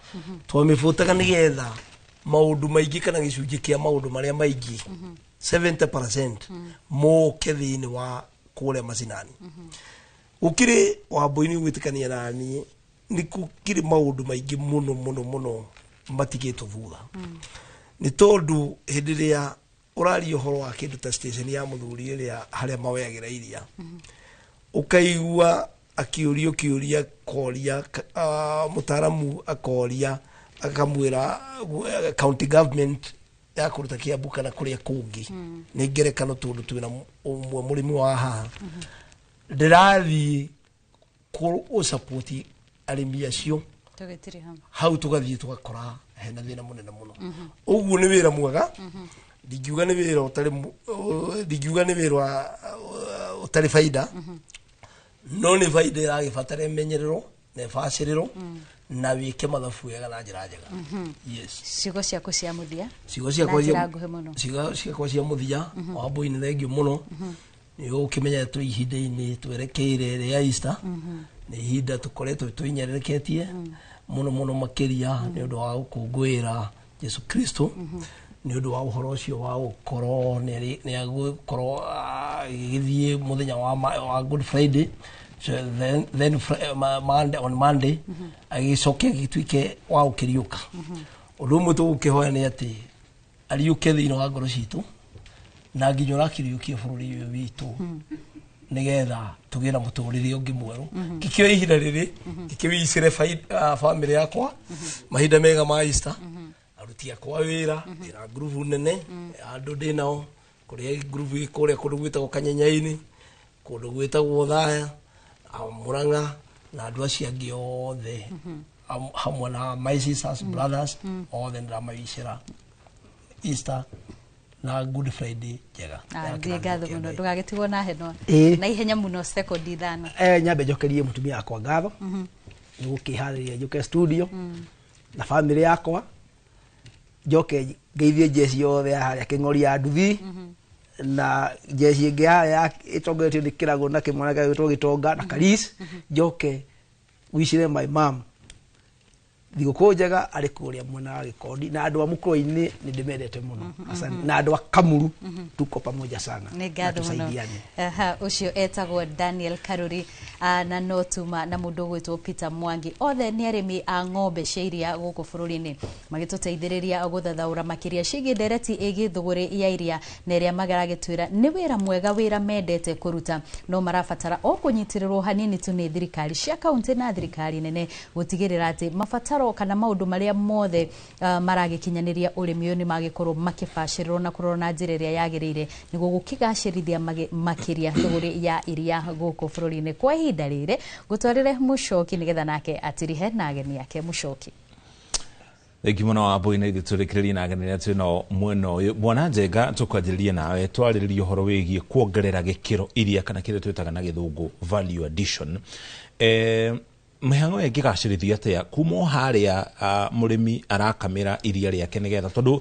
twamĩbũtaga nĩgetha maũndũ maingĩ kana gĩcunjĩ kĩa maũndũ marĩa maingĩ 70% moke thĩinĩ wa kũrĩa macinani gũkĩrĩ Wambũi nĩ ũgwĩtĩkania na niĩ nĩ gũkĩrĩ maũndũ maingĩ mũno mũno mũno matigĩtwo thutha nĩ tondũ hĩndĩ ĩrĩa ũraria ũhoro wa kĩndũ ta station ya mũthuri ĩrĩa harĩa mawoyagĩra iria ũkaigua akĩũrio kĩũria koria mũtaaramu akoria Akamwĩra county government ya kũruta Kiambu kana kũrĩa kũngĩ. Nĩ ngerekano tondũ twĩna ũmwe mũrĩmi wa haha. Ndĩrathiĩ gũsapoti arĩmi acio hau, tũgathiĩ tũgakora hena thĩna mũnene mũno. Ũguo nĩ wĩra mwega, ndingiuga nĩ wĩra ũtarĩ, ndingiuga nĩ wĩra ũtarĩ baida, no nĩ baida ĩragĩbatara ĩmenyererwo na ĩbacĩrĩrwo na wĩke mathabu wega na njĩra njega. Yes. Ciugo ciaku cia mũthia. Ciugo ciakwa cia nguhĩ mũno. Ciugo ciakwa cia mũthia, Wambui, nĩ thengiũ mũno. Nĩ ũkĩmenya twĩ ihinda-inĩ twerekeire rĩa Easter. Nĩ ihinda tũkoretwo twĩnyerereketie mũno mũno makĩria nĩ ũndũ wa gũkũngũĩra Jesu Kristo, nĩ ũndũ wa ũhoro ũcio wa gũkorwo nĩ agũkorwo agĩgĩthiĩ mũthenya wa Good Friday, so then Monday, on Monday agĩcoke agĩtuĩke wa gũkĩriũka. Ũndũ ũmwe tũgũkĩhoya nĩ atĩ ariũke thĩinĩ wa ngoro citũ na nginya ũrakĩriũkia bũrũri ũyũ witũ, nĩgetha tũgĩe na mũtũrĩre ũngĩ mwerũ. Ngĩkĩoya ihinda rĩrĩ ngĩkĩwicĩre bamĩrĩ yakwa mahinda mega ma Easter, aruti akwa wĩra. Ndĩna ngurubu nene andũ ndĩnao kũrĩa ngurubu ĩ kũrĩa kũndũ gwĩtagwo Kanyenyaini, kũndũ gwĩtagwo Thaya, Murang'a, na andũ acio angĩ othe, hamwe na my sisters, brothers othe, ndĩramawicĩra Easter na Good Friday njega. Thiĩ ngatho mũno, ndũgagĩtigwo na henwa. Ĩĩ. Na ihenya mũno, sekondi 5. Nyambe njokerie mũtumia wakwa ngatho nĩ gũkĩharĩria njũke studio na bamĩrĩ yakwa. Njoke ngeithie njeci yothe ya harĩa Kĩng'ori ya nduthi, na njeci ĩngĩ harĩa ĩtongoretio nĩ Kĩragũ na kĩmwana gĩgwĩtwo Gĩtonga na Karis. Njoke wicire my mom thigũkũ njega arĩ kũrĩa mwena wa Gĩkondi, na andũ a Mũkũrwe-inĩ nĩ ndĩmendete mũno. Asante. Na andũ a Kamuru, tuko pamoja sana. Nĩ Na ngatho mũno. tusaidiane. Aha, ũcio etagwo Daniel Karuri, na no tuma na mũndũ ũgwĩtwo Peter Mwangi, othe nĩ arĩmi a ng'ombe cia iria gũkũ bũrũri-inĩ, magĩtũteithĩrĩria gũthathaũra makĩria ciĩgiĩ ndereti ĩgiĩ thũgũrĩ ya iria, na ĩrĩa magaragĩtwĩra nĩ wĩra mwega, wĩra mendete kũruta, no marabatara o kũnyitĩrĩrwo hanini tu nĩ thirikari cia kaunti na thirikari nene gũtigĩrĩra atĩ mabataro kana maũndũ marĩa mothe maragĩkinyanĩria ũrĩmi ũyũ nĩ magĩkorwo makĩbacĩrĩrwo na kũrorwo na njĩra ĩrĩa yagĩrĩire nĩguo gũkĩgacĩrithia makĩria thũgũrĩ ya iria gũkũ bũrũri-inĩ. Kwa ihinda rĩrĩ ngũtwarĩre Mũcoki nĩgetha nake atirihe na ageni ake. Mũcoki. Thengi mũno, Wambui. Na ithuĩ tũrĩkĩrĩrie na ageni arĩa twĩnao mwena ũyũ. Bwana Njenga, tũkwanjĩrĩria nawe twarĩrĩria ũhoro wĩgiĩ kuongerera gĩkĩro iria, kana kĩrĩa twĩtaga na gĩthũngũ value addition. Mĩhang'o ĩyo ĩngĩgacĩrithio atĩa kuma o harĩa mũrĩmi arakamĩra iria rĩake, nĩgetha, tondũ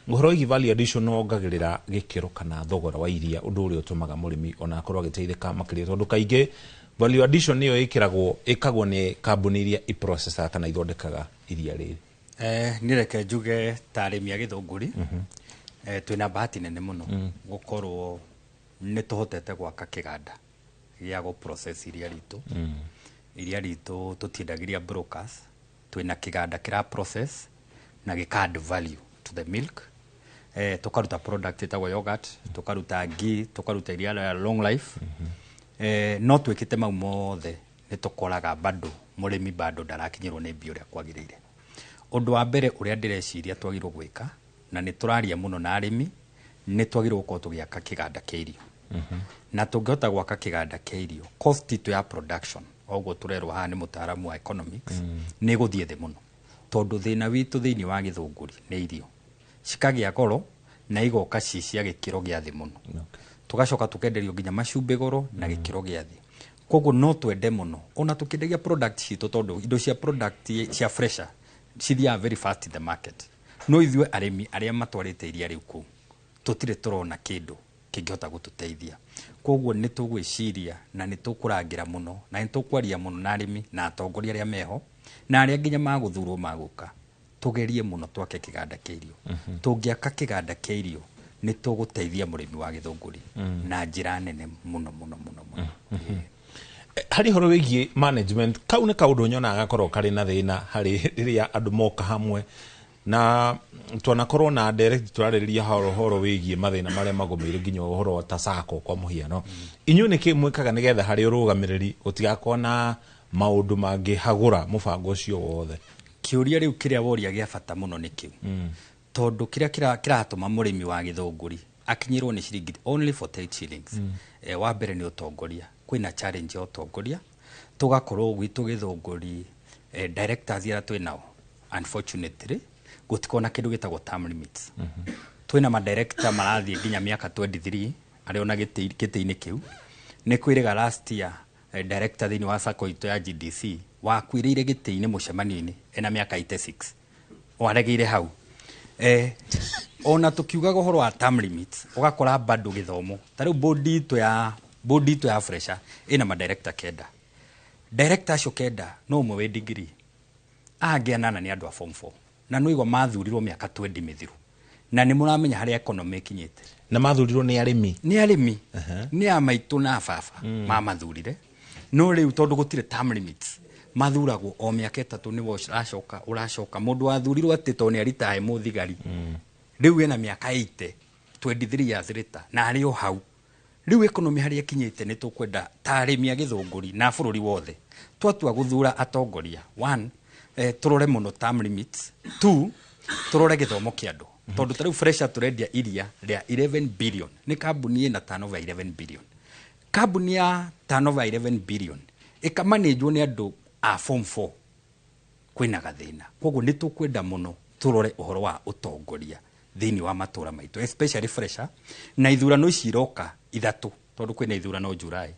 ũhoro wĩgiĩ value addition wongagĩrĩra gĩkĩro kana thogora wa iria, ũndũ ũrĩa ũtũmaga mũrĩmi ona akorwo agĩteithĩka makĩria, tondũ kaingĩ value addition nĩyo ĩkĩragwo ĩkagwo nĩ kambuni iria iprocessaga kana ithondekaga iria rĩrĩ? Niĩ reke njuge ta arĩmi a Gĩthũngũri, twĩna bahati nene mũno gũkorwo nĩ tũhotete gwaka kĩganda gĩa gũ process iria ritũ. Iria ritũ tũtiendagĩria brokers, twĩna kĩganda kĩra process na gĩka add value to the milk. Tũkaruta product ĩtagwo yogurt, tũkaruta ghee, tũkaruta iria rĩa long life. No twĩkĩte mau mothe, nĩ tũkoraga bado mũrĩmi bado ndarakinyĩrwo nĩ mbia ũrĩa kwagĩrĩire. Ũndũ wa mbere ũrĩa ndĩreciria twagĩrĩirwo gwĩka, na nĩ tũraria mũno na arĩmi, nĩ twagĩrĩirwo gũkorwo tũgĩaka kĩganda kĩa irio. Na tũngĩhota gwaka kĩganda kĩa irio, cost itũ ya production, oguo tũrerwo haha nĩ mũtaaramu wa economics, nĩ ĩgũthiĩ thĩ mũno, tondũ thĩna witũ thĩinĩ wa Gĩthũngũri nĩ irio cikagĩa goro na igoka ci cia gĩkĩro gĩa thĩ mũno, tũgacoka tũkenderio nginya macumbĩ goro na gĩkĩro gĩa thĩ. Koguo no twende mũno ona tũkĩendagia product citũ, tondũ indo cia product cia fresher cithiaga very fast in the market, no ithuĩ arĩmi arĩa matwarĩte iria rĩu kũu tũtirĩ tũrona kĩndũ kĩngĩhota gũtũteithia. Koguo nĩ tũgwĩciria na nĩ tũkũrangĩra mũno na nĩ tũkwaria mũno na arĩmi na atongoria arĩa meho na arĩa nginya magũthurwo magũka, tũgerie mũno twake kĩganda kĩa irio. Tũngĩaka kĩganda kĩa irio, nĩ tũgũteithia mũrĩmi wa Gĩthũngũri na njĩra nene mũno mũno mũno mũno. Harĩ ũhoro wĩgiĩ management, kau nĩ kaũndũ nyonaga gakorwo karĩ na thĩna harĩ rĩrĩa andũ moka hamwe, na twanakorwo na ndereti tũrarĩrĩria ũhoro wĩgiĩ mathĩna marĩa magũmĩire nginya ũhoro wa ta sacco kwa mũhiano. Inyuĩ nĩkĩ mwĩkaga nĩgetha harĩ ũrũgamĩrĩri gũtigakorwo na maũndũ mangĩhagũra mũbango ũcio wothe? Kĩũria rĩu kĩrĩa woria gĩa bata mũno nĩ kĩu, tondũ kĩrĩa kĩratũma mũrĩmi wa Gĩthũngũri akinyĩrwo nĩ ciringi only 48 shillings, wa mbere nĩ ũtongoria. Kwĩna challenge ya ũtongoria. Tũgakorwo gwitũ Gĩthũngũri, directors arĩa twĩ nao, unfortunately gũtikorwo na kĩndũ gĩtagwo term limits. Twĩna madirector marathiĩ nginya mĩaka 23 arĩ ona gĩtĩ-inĩ kĩu. Nĩ kwĩrĩga last year, director thĩinĩ wa sacco itũ ya GDC wakuĩrĩire gĩtĩ-inĩ mũcemanio-inĩ ena mĩaka 86, waregeire hau. Ona tukiugaga ũhoro wa term limits, ũgakora bado gĩthomo ta rĩu board itũ ya Fresha ĩna madirector 9. Director acio 9, no ũmwe wĩ degree, angĩ 8 nĩ andũ a form 4, na nĩ igua mathurirwo mĩaka 20 mĩthiru, na nĩ mũramenya harĩa economy ĩkinyĩte. Na mathurirwo nĩ arĩmi. Nĩ arĩmi, nĩ a maitũ na baba mamathurire. No rĩu tondũ gũtirĩ term limits, mathuragwo o mĩaka 3, nĩwe ũracoka ũracoka. Mũndũ wathurirwo atĩ tondũ nĩ aritae mũthigari, rĩu ena mĩaka 80, 23 years later, na arĩ o hau. Rĩu economy harĩa ĩkinyĩte, nĩ tũkwenda ta arĩmi a Gĩthũngũri na bũrũri wothe, twatua gũthura atongoria, one, tũrore mũno term limits; two, tũrore gĩthomo kĩa andũ, tondũ ta rĩu Fresha tũrendia iria rĩa 11 billion. Nĩ kambuni ĩna turnover 11 billion. Kambuni ya turnover 11 billion ĩkamanĩnjwo nĩ andũ a form 4, kwĩna gathĩna. Koguo nĩ tũkwenda mũno tũrore ũhoro wa ũtongoria thĩinĩ wa matũra maitũ, especially Fresha, na ithurano ici iroka 3, tondũ kwĩna ithurano July.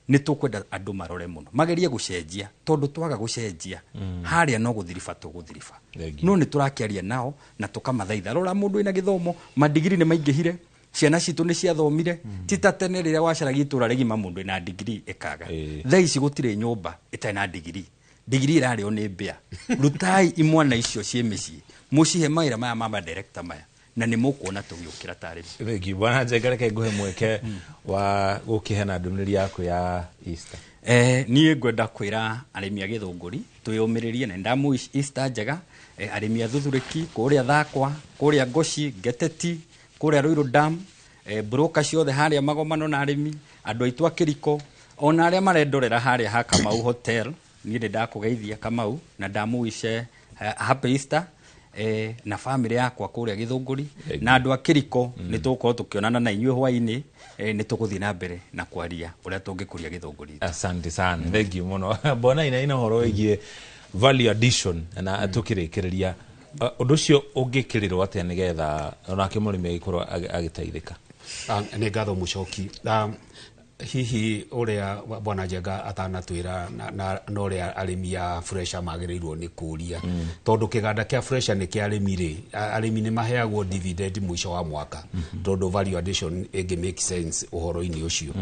Nĩ tũkwenda andũ marore mũno, magerie gũcenjia, tondũ twaga gũcenjia, harĩa no gũthiriba tũgũthiriba. No nĩ tũrakĩaria nao na tũkamathaitha, rora mũndũ wĩna gĩthomo, madigiri nĩ maingĩhire, ciana citũ nĩ ciathomire. Ti ta tene rĩrĩa wacaragia itũra rĩgima mũndũ wĩna digiri ĩkaga. Thaa ici gũtirĩ nyũmba ĩtarĩ na digiri. Digiri ĩrarĩo nĩ mbĩa. Rutai imwana icio ciĩ mĩciĩ, mũcihe mawĩra maya ma madirector maya, na nĩ mũkuona tũgĩũkĩra tarĩ. Thengiũ, bwana Njenga. Reke nguhe mweke wa gũkĩheana ndũmĩrĩri yaku ya Easter. Niĩ ngwenda kwĩra arĩmi a Gĩthũngũri twĩyũmĩrĩrie, na ndamu Easter njega. Arĩmi a Thuthurĩki kũrĩa Thakwa, kũrĩa Ngoci, Ngeteti, kũrĩa Ruiru Dam, broker ciothe harĩa Magomano na arĩmi andũ aitũ a Kĩriko, ona arĩa marendorera harĩa ha Kamau Hotel, niĩ nĩ ndakũgeithia Kamau na ndamũwice happy Easter, na family yakwa kũrĩa Gĩthũngũri na andũ a Kĩriko. Nĩ tũgũkorwo tũkĩonana na inyuĩ hwainĩ. Nĩ tũgũthiĩ na mbere na kwaria ũrĩa tũngĩkũria Gĩthũngũri. Asante sana, thank you mũno. Bwana Inaina, ũhoro wĩgiĩ value addition na tũkĩrĩkĩrĩria, ũndũ ũcio ũngĩkĩrĩrwo atĩa nĩgetha onake mũrĩmi agĩkorwo agĩteithĩka? Nĩ ngatho mũcoki. Hihi ũrĩa bwana Njenga atanatwĩra na ũrĩa arĩmi a Fresha magĩrĩirwo nĩ kũria, tondũ kĩganda kĩa Fresha nĩ kĩa arĩmi rĩ, arĩmi nĩ maheagwo dividend mũico wa mwaka, tondũ value addition ĩngĩ make sense ũhoro-inĩ ũcio.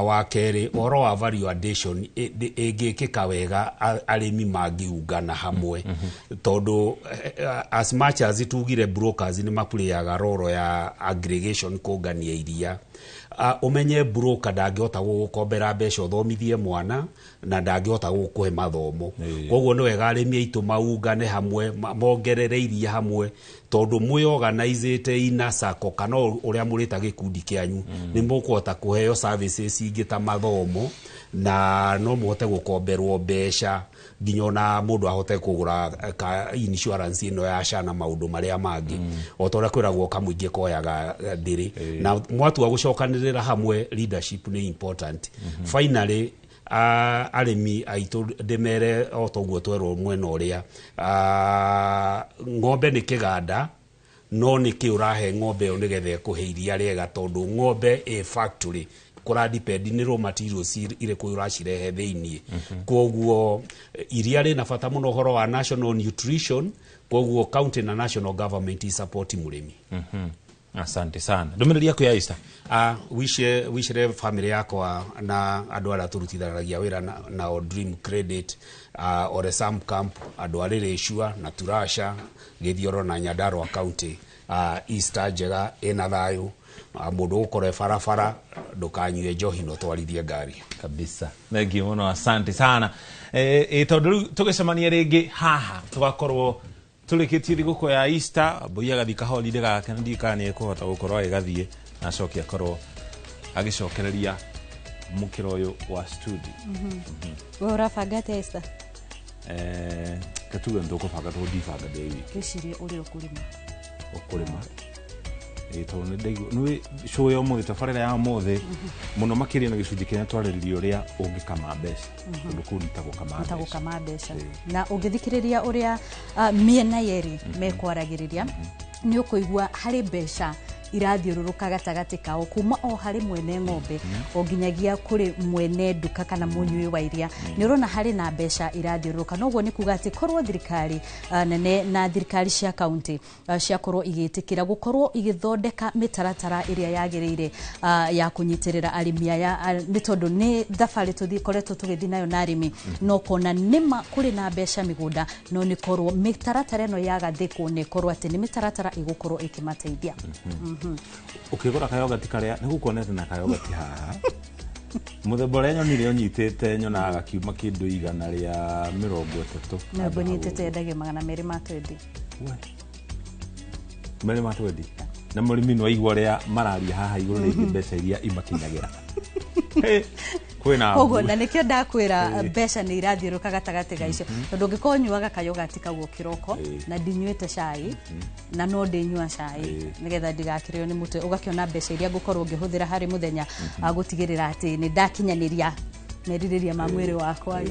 Wa kerĩ, ũhoro wa value addition ĩngĩkĩka wega arĩmi mangĩungana hamwe, tondũ as much as tugire brokers nĩ maplayyaga role ya aggregation kũngania iria, ũmenye broker ndangĩhota gũgũkombera mbeca ũthomithie mwana, na ndangĩhota gũkũhe mathomo. Koguo nĩ wega arĩmi aitũ maungane hamwe, mongerere iria hamwe, tondũ mwĩorganizĩte ina sacco kana ũrĩa mũrĩta gĩkundi kĩanyu, nĩ mũkũhota kũheo services ingĩ ta mathomo, na no mũhote gũkomberwo mbeca nginya ona mũndũ ahote kũgũra ka insurance ĩno ya SHA na maũndũ marĩa mangĩ, o ta ũrĩa kwĩragwo kamũingĩ koyaga ndĩrĩ. Na mwatua gũcokanĩrĩra hamwe, leadership nĩ important. Finally, arĩmi aitũ ndĩmere o toguo twerwo mwena ũrĩa, ng'ombe nĩ kĩganda, no nĩ kĩ ũrahe ng'ombe ĩyo nĩgetha ĩkũhe iria rĩega? Tondũ ng'ombe ĩ factory kũra depend nĩ raw materials irĩkũ ũracirehe thĩiniĩ. Koguo iria rĩna bata mũno ũhoro wa national nutrition. Koguo county na national government support mũrĩmi. Asante sana. Ndũmĩrĩri yaku ya Easter? Wicire family yakwa na andũ arĩa tũrutithanagia wĩra nao Dream Credit, Ore Sam Camp, andũ a Rĩrĩcua na Turasha, Gĩthioro na Nyandarua County, Easter njega ĩna thayũ. Mũndũ ũgũkorwo e barabara, ndũkanyue njohi na ũtwarithie ngari. Kabisa, thank you mũno, asante sana. Tondũ rĩu tũgĩcemania rĩngĩ haha tũgakorwo tũrĩkĩtie thigũkũ ya Easter. Mbui agathiĩ kahorire gake, na ndiũĩ kana nĩ ekũhota gũkorwo agĩgathiĩ na acoke akorwo agĩcokereria mũkĩra ũyũ wa studio. We ũrabanga atĩa Easter? Katuge ndũkũbanga tondũ ndibanga ndĩ wiki. Wĩcirie ũrĩa ũkũrĩma. Ũkũrĩma. Tondũ nĩ ndaigua nĩ show ya ũmũthĩ, tabarĩra ya ũmũthĩ mũno makĩria na gĩcunjĩ kĩrĩa twarĩrĩria ũrĩa ũngĩkama mbeca, tondũ kũu nĩ ta gũkama mbeca. Gũkama mbeca. Na ũngĩthikĩrĩria ũrĩa mĩena yerĩ mekwaragĩrĩria, nĩ ũkũigua harĩ mbeca irathiũrũrũka gatagatĩ kao, kuma o harĩ mwene ng'ombe o nginyagia kũrĩ mwene nduka kana mũnyui wa iria. Nĩ ũrona harĩ na mbeca irathiũrũrũka. Noguo nĩ kuga atĩ korwo thirikari nene na thirikari cia kaunti ciakorwo igĩtĩkĩra gũkorwo igĩthondeka mĩtaratara ĩrĩa yagĩrĩire ya kũnyitĩrĩra arĩmi aya, nĩ tondũ nĩ thabarĩ tũkoretwo tũgĩthiĩ nayo na arĩmi, no kona nĩma kũrĩ na mbeca mĩgũnda, no nĩ korwo mĩtaratara ĩno yagathĩkwo nĩ korwo atĩ nĩ mĩtaratara ĩgũkorwo ĩkĩmateithia. Ũkĩgũra kayogati karĩa nĩ gũkuonete na kayogati haha mũthemba ũrĩa nyonire ũnyitĩte nyonaga gakiuma kĩndũ 130. Mĩrongo nyitĩte endagio 220. 220. Na mũrĩmi nĩ waigua ũrĩa mararia haha igũrũ rĩgiĩ mbeca iria imakinyagĩra. Koguo na nĩkĩo ndakwĩra mbeca nĩ irathiũrũka gatagatĩ ga icio, tondũ ũngĩkorwo nyuaga kayogati kau kĩroko na ndinyuĩte cai, na no ndĩnyua cai nĩgetha ndigakĩrĩo nĩ mũtwe, ũgakĩona mbeca iria ngũkorwo ngĩhũthĩra harĩ mũthenya gũtigĩrĩra atĩ nĩ ndakinyanĩria merirĩria ma mwĩrĩ wakwa.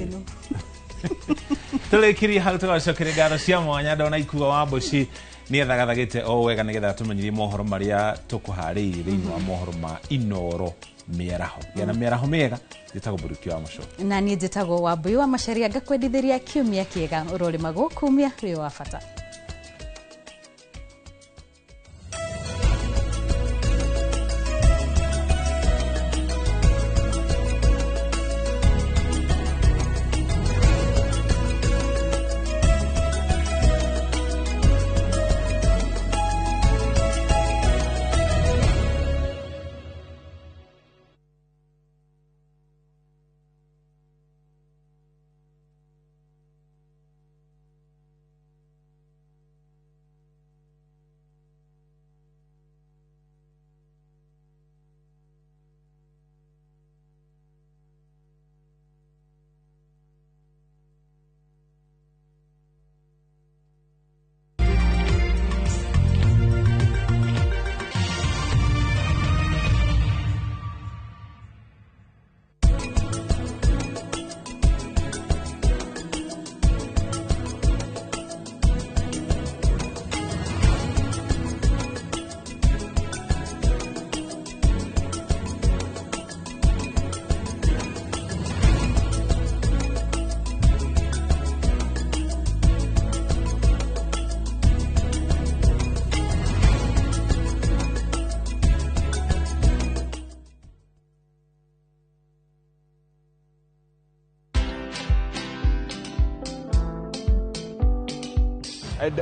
Tũrĩkirie hau, tũgacokeria ngatho cia mwanya ndona Ikuga wa Mbuci nĩ ethagathagĩte o wega nĩgetha tũmenyirie mohoro marĩa tũkũharĩirie thĩinĩ wa mohoro ma Inooro mĩaraho. Gĩa na mĩaraho mĩega. Njĩtagwo Mũriũki wa Mũco. Na niĩ njĩtagwo Wambui wa Macharia, ngakwendithĩria kiumia kĩega ũrorĩma gũkumia wĩ wa bata.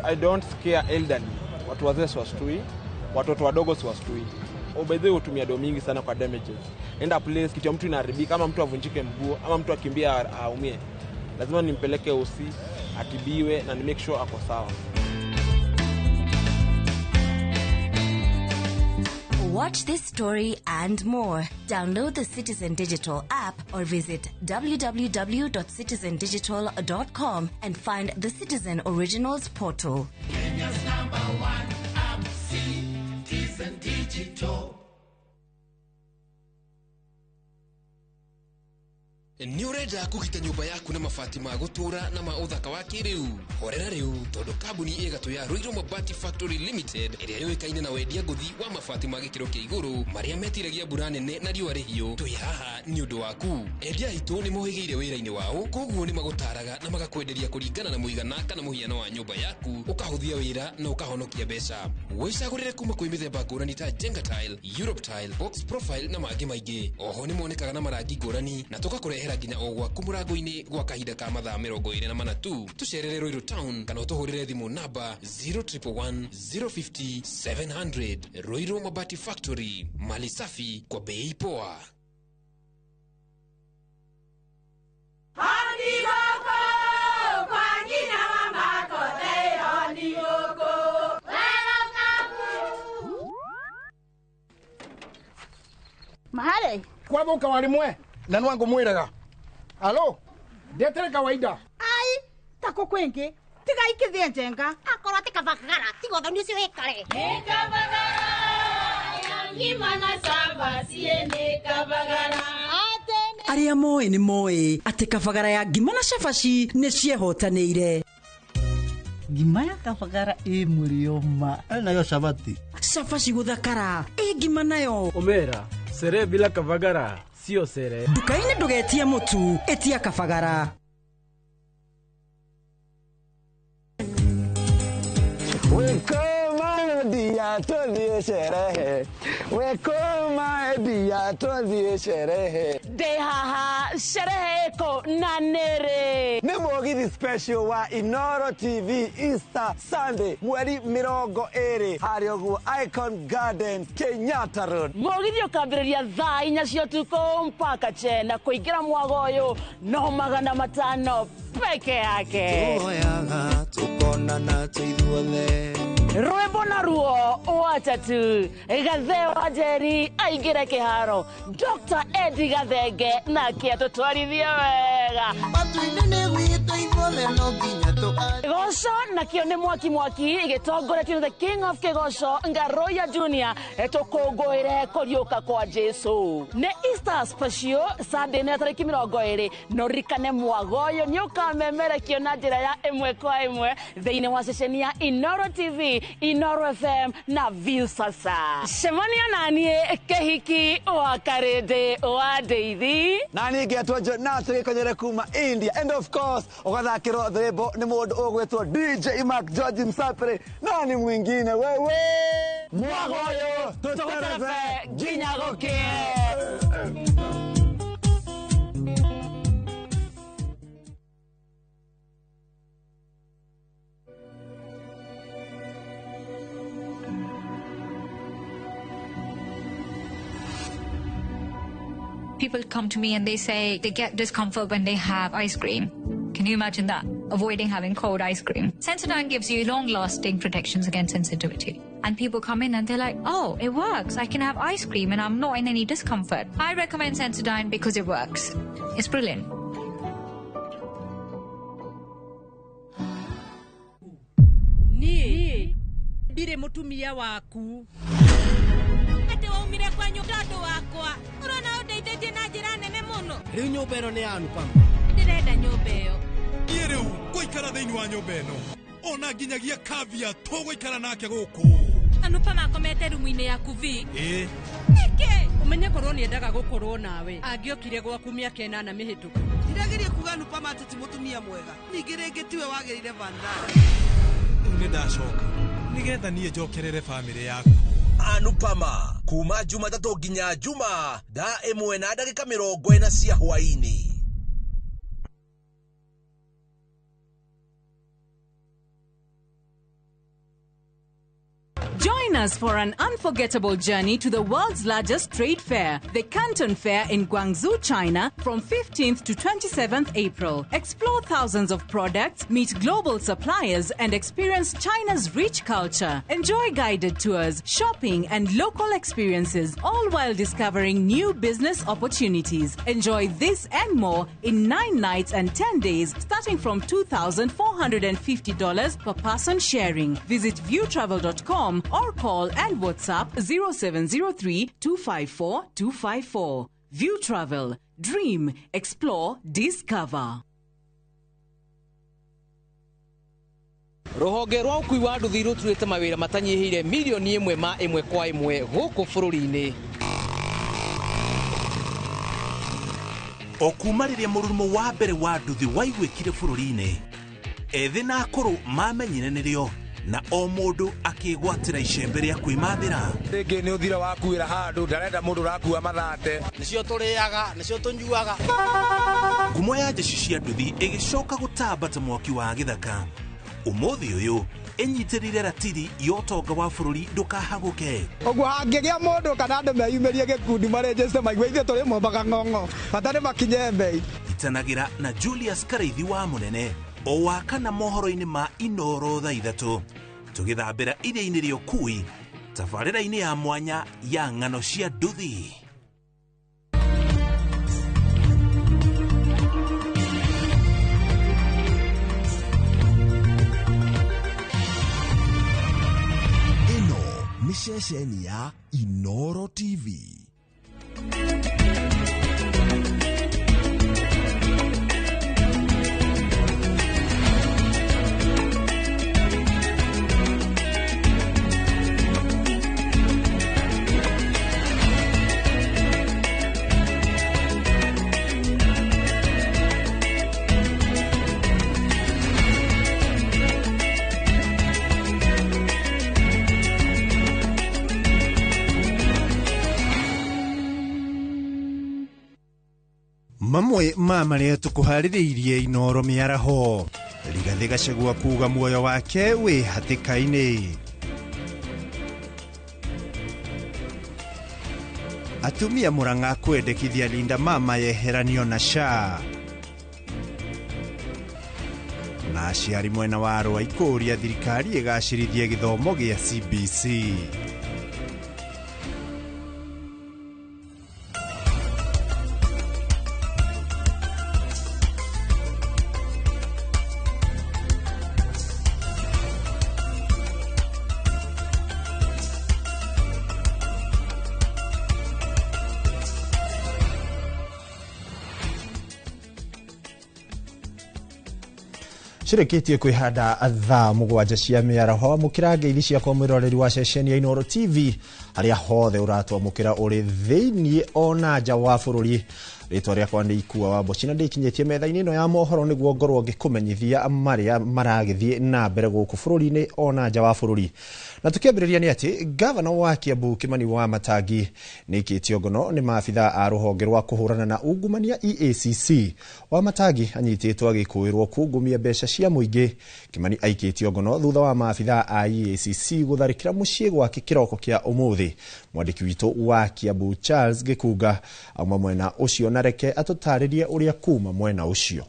I don't scare elderly. Watu wazee siwastui, watoto wadogo siwastui. By the way, hutumia do mingi sana kwa damages. Enda place kitu ya mtu inaharibika, ama mtu avunjike mguu, ama mtu akimbia aumie, lazima nimpeleke OC atibiwe na ni make sure ako sawa. Watch this story and more. Download the Citizen Digital app or visit www.citizendigital.com and find the Citizen Originals portal. Kenya's #1 app, Citizen Digital. Nĩ ũrenda kũgita nyũmba yaku na mabati ma gũtũũra na ma ũthaka wa kĩrĩu? Horera rĩu, tondũ kambuni ĩgatũ ya Ruiru Mabati Factory Limited ĩrĩa yũĩkaine na wendia ngũthi wa mabati ma gĩkĩro kĩa igũrũ marĩa metiragia mbura nene na riũa rĩhiũ, twĩ haha nĩ ũndũ waku. Endia aitũ nĩ mohĩgĩire wĩra-inĩ wao, koguo nĩ magũtaraga na magakwenderia kũringana na mũigana kana mũhiano wa nyũmba yaku, ũkahũthia wĩra na ũkahonokia mbeca. Wĩcagũrĩre kuma kwĩ mĩthemba ngũrani ta Jenga Tile, Europe Tile, Box Profile na mangĩ maingĩ. Oho nĩ monekaga na marangi ngũrani na tũgakũrehera nginya o gwaku mũrango-inĩ gwa kahinda ka mathaa 24 tu. Tũcerere Ruiru Town kana ũtũhũrĩre thimũ namba 0111 050 700. Ruiru Mabati Factory, mali safi kwa bei poa. Mahare kwathuka warimwe na nwangu mwiraga. Alo, ndetere kawaida. Ai, tako kwingi. Tiga ikithie njenga. Akorwo ti kabagara tiga ũthoni ũcio wĩkare. Nĩ kabagara ya ngima na cabaci nĩ kabagara. Arĩa moĩ nĩ moĩ atĩ kabagara ya ngima na cabaci nĩ ciehotanĩire. Ngima ya kabagara ĩ mũrĩo ma. Nayo cabaci. Cabaci gũthakara ĩ ngima nayo. Omera, sere bila kabagara sio sere. Nduka-inĩ ndũgetie mũtu, ĩtia kabagara. Wekoma tũthiĩ sherehe. Wekoma dia tũthiĩ sherehe. Ndĩ haha sherehe ĩkũ na nĩrĩ? Nĩ mũgithi special wa Inoro TV Easter Sunday mweri 20 harĩa ũguo Icon Garden Kenyatta Road. Mũgithi ũkambĩrĩria thaa 4 cia ũtukũ mpaka chena kũingĩra mwago ũyũ no 500 peke yake. Tuoyaga tukonana tũithuothe. Rwĩmbo na ruo watatu Gathe wa Njeri aingĩre kĩharo Dr. Eddie Gathenge nake atũtwarithie wega. Matu-inĩ nĩ gwitũ ithuothe no nginya Kĩgoco nakĩo nĩ mwaki mwaki gĩtongoretio nĩ the King of Kĩgoco Ngaroya Junior tũkũngũĩre kũriũka kwa Jesu. Nĩ Easter special Sunday nĩ tarĩki 20 no ririkane mwago ũyũ nĩ ũkamemerekio na njĩra ya 1 kwa 1 thĩinĩ wa ceceni ya Inoro TV, Inoro FM na Viusasa. Cemania naniĩ kĩhiki wa Karĩndĩ wa Ndeithi. Na niĩ ngetwo Jonathan Gĩkonyere kuma India and of course ũgathakĩrwo rwĩmbo nĩ mũndũ ũgwĩtwo DJ Mark George Msapere nani mwingine wewe. Mwago ũyũ tũtũterebe nginya gũkĩe. People come to me and they say they get discomfort when they have ice cream. Can you imagine that? Avoiding having cold ice cream. Sensodyne gives you long-lasting protections against sensitivity. And people come in and they're like, oh, it works. I can have ice cream and I'm not in any discomfort. I recommend Sensodyne because it works. It's brilliant. Niĩ ndirĩ mũtumia waku. Atĩ waumire kwanyu tondũ wakwa. Ũrona ũndeithĩtie na njĩra nene mũno. Rĩu nyũmba ĩno nĩ ya Anupama. Ndĩrenda nyũmba ĩyo. Niĩ rĩu ngũikara thĩinĩ wa nyũmba ĩno. Ona nginyagia Kavya tũgũikara nake gũkũ. Anupama akomete rumu-inĩ yaku vi. Ĩĩ. Nĩkĩ? Ũmenye korwo nĩendaga gũkorwo nawe. Angĩokire gwaku mĩaka 8 mĩhĩtũku. Ndirageria kuga Anupama atĩ ti mũtumia mwega. Ningĩ rĩngĩ tiwe wagĩrĩire Vandana. Rĩu nĩndacoka. Nĩgetha niĩ njokerere bamĩrĩ yaku. Anupama kuma Jumatatũ nginya Juma thaa 1:40 cia hwaĩ-inĩ. Join us for an unforgettable journey to the world's largest trade fair, the Canton Fair in Guangzhou, China, from 15th to 27th April. Explore thousands of products, meet global suppliers, and experience China's rich culture. Enjoy guided tours, shopping, and local experiences, all while discovering new business opportunities. Enjoy this and more in 9 nights and 10 days, starting from $2,450 per person sharing. Visit viewtravel.com or call and WhatsApp 0703 254 254. View Travel. Dream, explore, discover. Rũhonge rwa ũkui wa nduthi rũturĩte mawĩra matanyihĩire milioni 1 ma 1 kwa 1 gũkũ bũrũri-inĩ. O kuma rĩrĩa mũrurumo wa mbere wa nduthi waiguĩkire bũrũri-inĩ, ethĩ na akũrũ mamenyire nĩrĩo na o mũndũ akĩgwatĩra icembe rĩa kwĩmathĩra. Rĩngĩ nĩ ũthira wakuĩra handũ ndarenda mũndũ ũrakua mathate. Nĩcio tũrĩaga, nĩcio tũnyuaga. Ngumo ya jeshi cia nduthi ĩgĩcoka gũtamba ta mwaki wa gĩthaka. Ũmũthĩ ũyũ ĩnyitĩrĩire ratiri ya ũtonga wa bũrũri ndũkahagũke. Ũguo hangĩgĩa mũndũ kana andũ meyumĩrie gĩkundi marĩnjĩte maigue ithuĩ tũrĩ mombaga ng'ong'o bata nĩ makinye mbei. Itanagĩra na Julius Karaithi wa Mũnene o wa kana mohoro-inĩ ma Inoro thaa 3 tũgĩthambĩra iria-inĩ rĩa ũkui tabarĩra-inĩ ya mwanya ya ng'ano cia nduthi. Ceceni ya Inoro TV. Mamwe ma marĩa tũkũharĩrĩirie Inoro mĩaraho. Rigathĩ Gachagua kuga muoyo wake wĩ hatĩka-inĩ. Atumia Murang'a kwendekithia Linda Mama yeheranio na SHA. Na aciari mwena wa Arũa ikũria thirikari ĩgacĩrithie gĩthomo gĩa CBC. Cireketie kwihanda thaa 7 cia mĩaraho. Amũkĩra ngeithi ciakwa mwĩroreri wa ceceni ya Inoro TV harĩa hothe ũratwamũkĩra ũrĩ thĩinĩ ona nja wa bũrũri. Rĩtwa rĩakwa nĩ Ikua wa Mboci na ndĩkinyĩtie metha-inĩ ĩno ya mohoro nĩguo ngorwo ngĩkũmenyithia marĩa maragĩthiĩ na mbere gũkũ bũrũri-inĩ ona nja wa bũrũri. Na tũkĩambĩrĩria nĩ atĩ gavana wa Kiambu Kimani wa Matangi nĩaikĩtio ngono nĩ maabithaa a rũhonge rwa kũhũrana na ungumania EACC. Wa Matangi anyitĩtwo agĩkũĩrwo kungumia mbeca cia mũingĩ. Kimani aikĩtio ngono thutha wa maabithaa a EACC gũtharĩkĩra mũciĩ gwake kĩroko kĩa ũmũthĩ. Mwandĩki witũ wa Kiambu Charles Gĩkunga auma mwena ũcio na reke atũtarĩrie ũrĩa kuma mwena ũcio.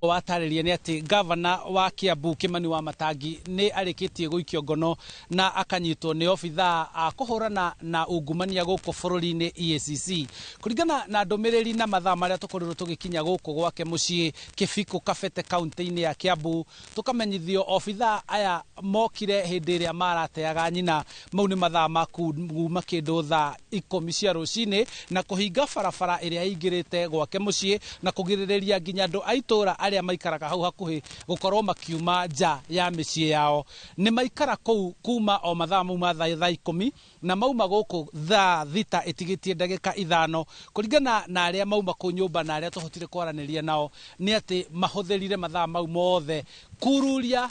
Watarĩria nĩ atĩ gavana wa Kiambu Kimani wa Matangi nĩ arĩkĩtie gũikio ngono na akanyitwo nĩ obithaa a kũhũrana na ungumania gũkũ bũrũri-inĩ EACC. Kũringana na ndũmĩrĩri na mathaa marĩa tũkorirwo tũgĩkinya gũkũ gwake mũciĩ Kĩbikũ Kabete kaunti-inĩ ya Kiambu, tũkamenyithio obithaa aya mokire hĩndĩ ĩrĩa marateaga nyina. Mau nĩ mathaa ma kuma kĩndũ thaa 10 cia rũcinĩ na kũhinga barabara ĩrĩa ĩingĩrĩte gwake mũciĩ na kũgirĩrĩria nginya andũ a itũũra arĩa maikaraga hau hakuhĩ gũkorwo makiuma nja ya mĩciĩ yao. Nĩ maikara kũu kuma o mathaa mau ma thaa 10 na mauma gũkũ thaa 6 ĩtigĩtie ndagĩka 5. Kũringana na arĩa mauma kũu nyũmba na arĩa tũhotire kwaranĩria nao nĩ atĩ mahũthĩrire mathaa mau mothe kururia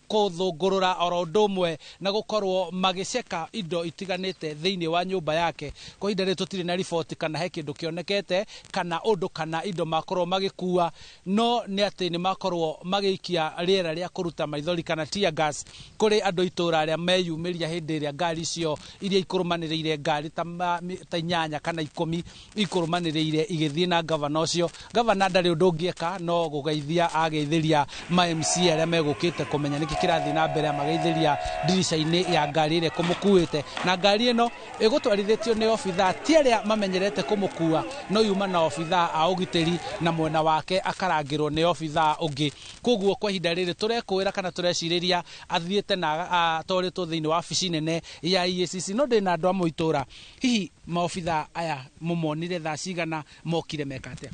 kũthũngũrũra oro ũndũ ũmwe na gũkorwo magĩceka indo itiganĩte thĩinĩ wa nyũmba yake. Kwa ihinda rĩrĩ tũtirĩ na riboti kana he kĩndũ kĩonekete kana ũndũ kana indo makorwo magĩkua, no nĩ atĩ nĩ makorwo magĩikia rĩera rĩa kũruta maithori kana tear gas kũrĩ andũ itũũra arĩa meyumĩria hĩndĩ ĩrĩa ngari icio iria ikũrũmanĩrĩire ngari ta 8 kana 10 ikũrũmanĩrĩire igĩthiĩ na gavana ũcio. Gavana ndarĩ ũndũ ũngĩeka no gũgeithia ageithĩria ma MC arĩa megũkĩte kũmenya nĩkĩ kĩrathiĩ na mbere, mageithĩria ndirica-inĩ ya ngari ĩrĩa ĩkũmũkuĩte. Na ngari ĩno ĩgũtwarithĩtio nĩ obithaa ti arĩa mamenyerete kũmũkua, no yuma na obithaa a ũgitĩri na mwena wake akarangĩrwo nĩ obithaa ũngĩ. Koguo kwa ihinda rĩrĩ tũrekũĩra kana tũrecirĩria athiĩte na atwarĩtwo thĩinĩ wa wabici nene ya EACC. No ndĩ na andũ amwe itũũra, hihi maobithaa aya mũmonire thaa cigana, mokire meka atĩa?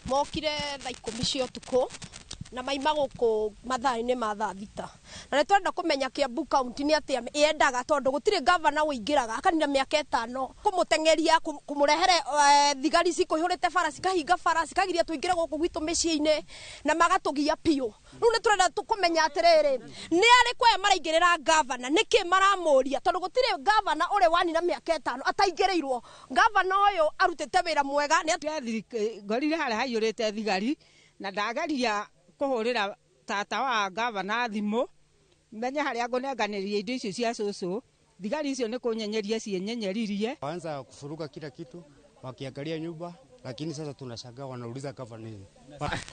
Mokire thaa 10 cia ũtukũ Na maima gũkũ mathaa-inĩ ma thaa 6. Na nĩ tũrenda kũmenya Kiambu County nĩ atĩa yendaga, tondũ gũtirĩ gavana ũingĩraga akanina mĩaka 5 kũmũteng'eria, kũmũrehere thigari cikũihũrĩte bara, cikahinga bara, cikagiria tũingĩre gũkũ gwitũ mĩciĩ-inĩ na magatũgia biũ. Rĩu nĩ tũrenda kũmenya atĩrĩrĩ, nĩ arĩkũ aya maraingĩrĩra gavana, nĩkĩ maramũria, tondũ gũtirĩ gavana ũrĩ wanina mĩaka 5 ataingĩrĩirwo. Gavana ũyũ arutĩte wĩra mwega. Nĩ ngorire harĩa haiyũrĩte thigari na ndagaria kũhũrĩra tata wa gavana thimũ menye harĩa ngũnenganĩria indo icio cia cũcũ. Thigari icio nĩ kũnyenyeria cienyenyeririe. Waanza kufuruka kila kitu wakiangalia nyumba, lakini sasa tunashangaa wanauliza gavana nini.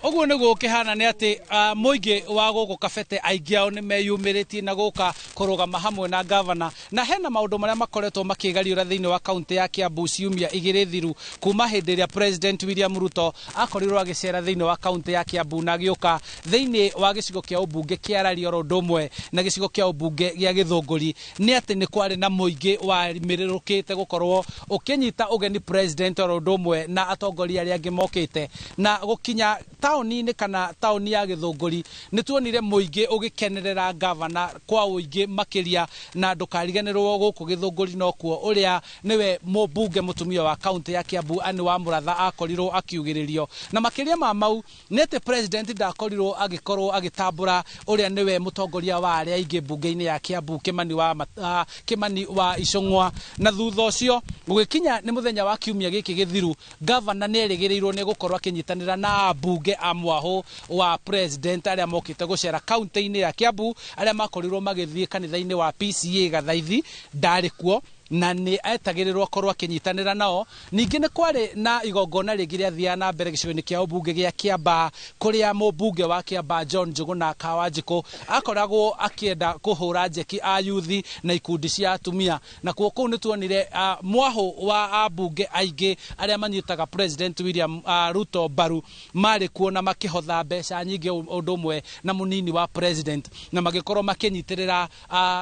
Ũguo nĩguo ũkĩhana nĩ atĩ mũingĩ wa gũkũ Kabete aingĩ ao nĩ meyumĩrĩtie na gũka kũrũgama hamwe na gavana, na hena maũndũ marĩa makoretwo makĩgariũra thĩinĩ wa kaunti ya Kiambu ciumia 2 thiru kuma hĩndĩ ĩrĩa President William Ruto akorirwo agĩcera thĩinĩ wa kaunti ya Kiambu na agĩũka thĩinĩ wa gĩcigo kĩa ũmbunge kĩa Rari oro ũndũ ũmwe na gĩcigo kĩa ũmbunge gĩa Gĩthũngũri, nĩ atĩ nĩ kwarĩ na mũingĩ warĩmĩrĩrũkĩte gũkorwo ũkĩnyita ũgeni President oro ũndũ ũmwe na atongoria arĩa angĩ mokĩte. Na gũkinya taũni-inĩ kana taũni ya Gĩthũngũri nĩ tuonire mũingĩ ũgĩkenerera gavana kwa ũingĩ makĩria, na ndũkariganĩrwo gũkũ Gĩthũngũri nokuo ũrĩa nĩwe mũmbunge mũtumia wa kaunti ya Kiambu Anne wa Mũratha akorirwo akiugĩrĩrio. Na makĩria ma mau nĩ atĩ president ndakorirwo agĩkorwo agĩtambũra ũrĩa nĩwe mũtongoria wa arĩa aingĩ mbunge-inĩ ya Kiambu Kimani wa Icũng'wa. Na thutha ũcio gũgĩkinya nĩ mũthenya wa kiumia gĩkĩ gĩthiru, gavana nĩ erĩgĩrĩirwo nĩ gũkorwo akĩnyitanĩra na ambunge a mwahũ wa president arĩa mokĩte gũcera kaunti-inĩ ya Kiambu, arĩa makorirwo magĩthiĩ kanitha-inĩ wa PCA Gathaithi, ndarĩ kuo na nĩ etagĩrĩrwo akorwo akĩnyitanĩra nao. Ningĩ nĩ kwarĩ na igongona rĩngĩ rĩathiaga na mbere gĩcigo-inĩ kĩa ũmbunge gĩa Kiambaa, kũrĩa mũmbunge wa Kiambaa John Njũgũna Kawanjikũ akoragwo akĩenda kũhũra njeki a yuthi na ikundi cia atumia. Na kuo kũu nĩ tuonire mwahũ wa ambunge aingĩ arĩa manyitaga President William Ruto mbaru marĩ kuo na makĩhotha mbeca nyingĩ ũndũ ũmwe na mũnini wa president, na magĩkorwo makĩnyitĩrĩra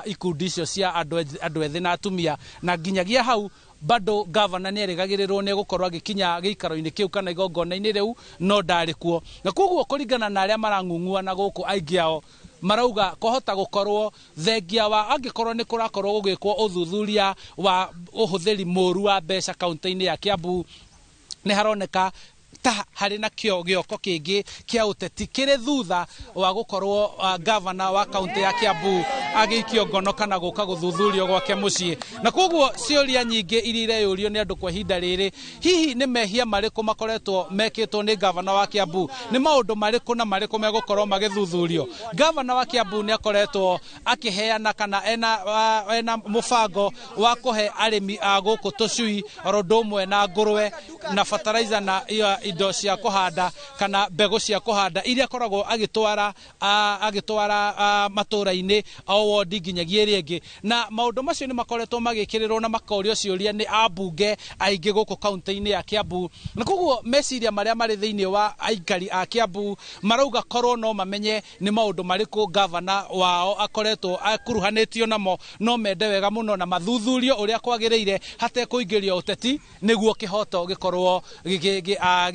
ikundi icio cia andũ ethĩ na atumia. Na nginyagia hau bado gavana nĩ erĩgagĩrĩrwo nĩ gũkorwo agĩkinya gĩikaro-inĩ kĩu kana igongona-inĩ rĩu, no ndarĩ kuo. Na koguo kũringana na arĩa marang'ung'ua na gũkũ aingĩ ao marauga kũhota gũkorwo thengia wa angĩkorwo nĩ kũrakorwo gũgĩkwo ũthuthuria wa ũhũthĩri mũru wa mbeca kaunti-inĩ ya Kiambu, nĩ haroneka ta harĩ na kĩo gĩoko kĩngĩ kĩa ũteti kĩrĩ thutha wa gũkorwo gavana wa kaunti ya Kiambu agĩikio ngono kana gũka gũthuthurio gwake mũciĩ. Na koguo ciũria nyingĩ iria ireyũrio nĩ andũ kwa ihinda rĩrĩ, hihi nĩ mehia marĩkũ makoretwo mekĩtwo nĩ gavana wa Kiambu, nĩ maũndũ marĩkũ na marĩkũ megũkorwo magĩthuthurio. Gavana wa Kiambu nĩ akoretwo akĩheana kana ena mũbango wa kũhe arĩmi a gũkũ tũcui oro ũndũ ũmwe na ngũrwe na fertilizer na indo cia kũhanda kana mbegũ cia kũhanda iria akoragwo agĩtwara matũra-inĩ o wodi nginyagia ĩrĩa ĩngĩ. Na maũndũ macio nĩ makoretwo magĩkĩrĩrwo na makorio ciũria nĩ ambunge aingĩ gũkũ kaunti-inĩ ya Kiambu. Na koguo meciria marĩa marĩ thĩinĩ wa aikari a Kiambu marauga korwo no mamenye nĩ maũndũ marĩkũ gavana wao akoretwo akuruhanĩtio namo, no mende wega mũno na mathuthurio ũrĩa kwagĩrĩire hatekũingĩrio ũteti nĩguo kĩhoto gĩkorwo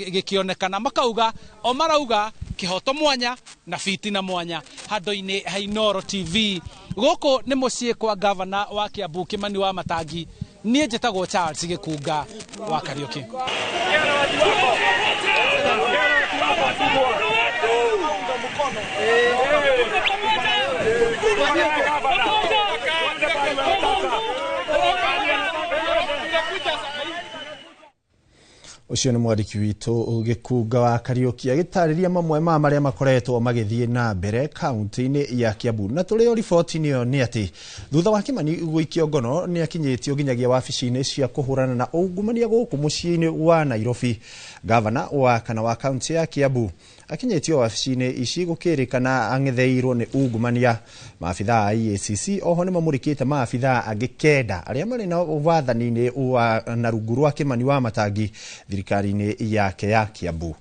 gĩkĩonekana. Makauga o marauga kĩhoto mwanya na fitina mwanya. Handũ-inĩ ha Inooro TV gũkũ nĩ mũciĩ kwa gavana wa Kiambu Kimani wa Matangi. Niĩ njĩtagwo Charles Gĩkunga wa Kariũki. Ũcio nĩ mwandĩki witũ Gĩkunga wa Kariũki agĩtarĩria mamwe ma marĩa makoretwo magĩthiĩ na mbere kaunti-inĩ ya Kiambu. Na tũrĩ o riboti-inĩ ĩyo nĩ atĩ thutha wa Kimani gũikio ngono nĩ akinyĩtio nginyagia wabici-inĩ cia kũhũrana na ungumania gũkũ mũciĩ-inĩ wa Nairobi. Gavana wa kana wa kaunti ya Kiambu akinyĩtio wabici-inĩ ici gũkĩrĩkana ang'etheirwo nĩ ungumania. Maabithaa a EACC oho nĩ mamũrĩkĩte maabithaa angĩ 9 arĩa marĩ na wathani-inĩ wa na rungu rwa Kimani wa Matangi thirikari-inĩ yake ya Kiambu.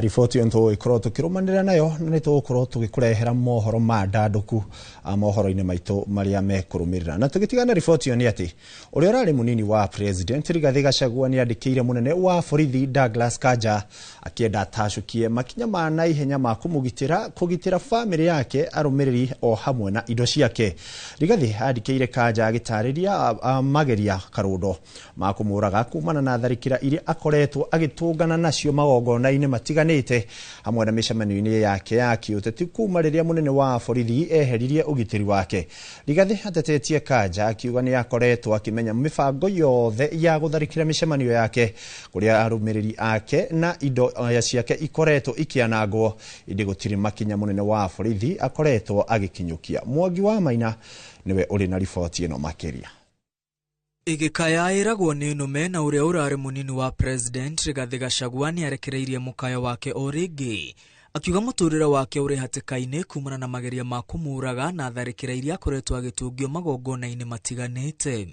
Riboti ĩyo nĩtũgũgĩkorwo tũkĩrũmanĩrĩra nayo na nĩtũgũkorwo tũgĩkũrehera mohoro ma ndandũku mohoro-inĩ maitũ marĩa mekũrũmĩrĩra. Na tũgĩtigana riboti ĩyo nĩ atĩ ũrĩa ũrarĩ mũnini wa president Rigathĩ Gachagua nĩandĩkĩire mũnene wa borithi Douglas Kanja akĩenda atacũkie makinya ma naihenya ma kũmũgitĩra kũgitĩra bamĩrĩ yake arũmĩrĩri o hamwe na indo ciake. Rigathĩ andĩkĩire Kanja agĩtarĩria mageria karũndo ma kũmũraga kumana na tharĩkĩra iria akoretwo agĩtũngana nacio magongona-inĩ matiganĩte hamwe na mĩcemanio-inĩ yake ya kĩũteti kuma rĩrĩa mũnene wa borithi eheririe ũgitĩri wake. Rigathĩ atetetie Kanja akiuga nĩ akoretwo akĩmenya mĩbango yothe ya gũtharĩkĩra mĩcemanio yake kũrĩa arũmĩrĩri ake na indo ciake ikoretwo ikĩanangwo, ĩndĩ gũtirĩ makinya mũnene wa borithi akoretwo agĩkinyũkia. Mwangi wa Maina nĩwe ũrĩ na riboti ĩno makĩria. Ĩgĩkaya ĩragwo nĩ nũme na ũrĩa ũrarĩ mũnini wa president Rigathĩ Gachagua nĩarekereirie mũkayo wake o rĩngĩ akiuga mũtũrĩre wake ũrĩ hatĩka-inĩ kumana na mageria ma kũmũraga na tharĩkĩra iria akoretwo agĩtũngio magongona-inĩ matiganĩte.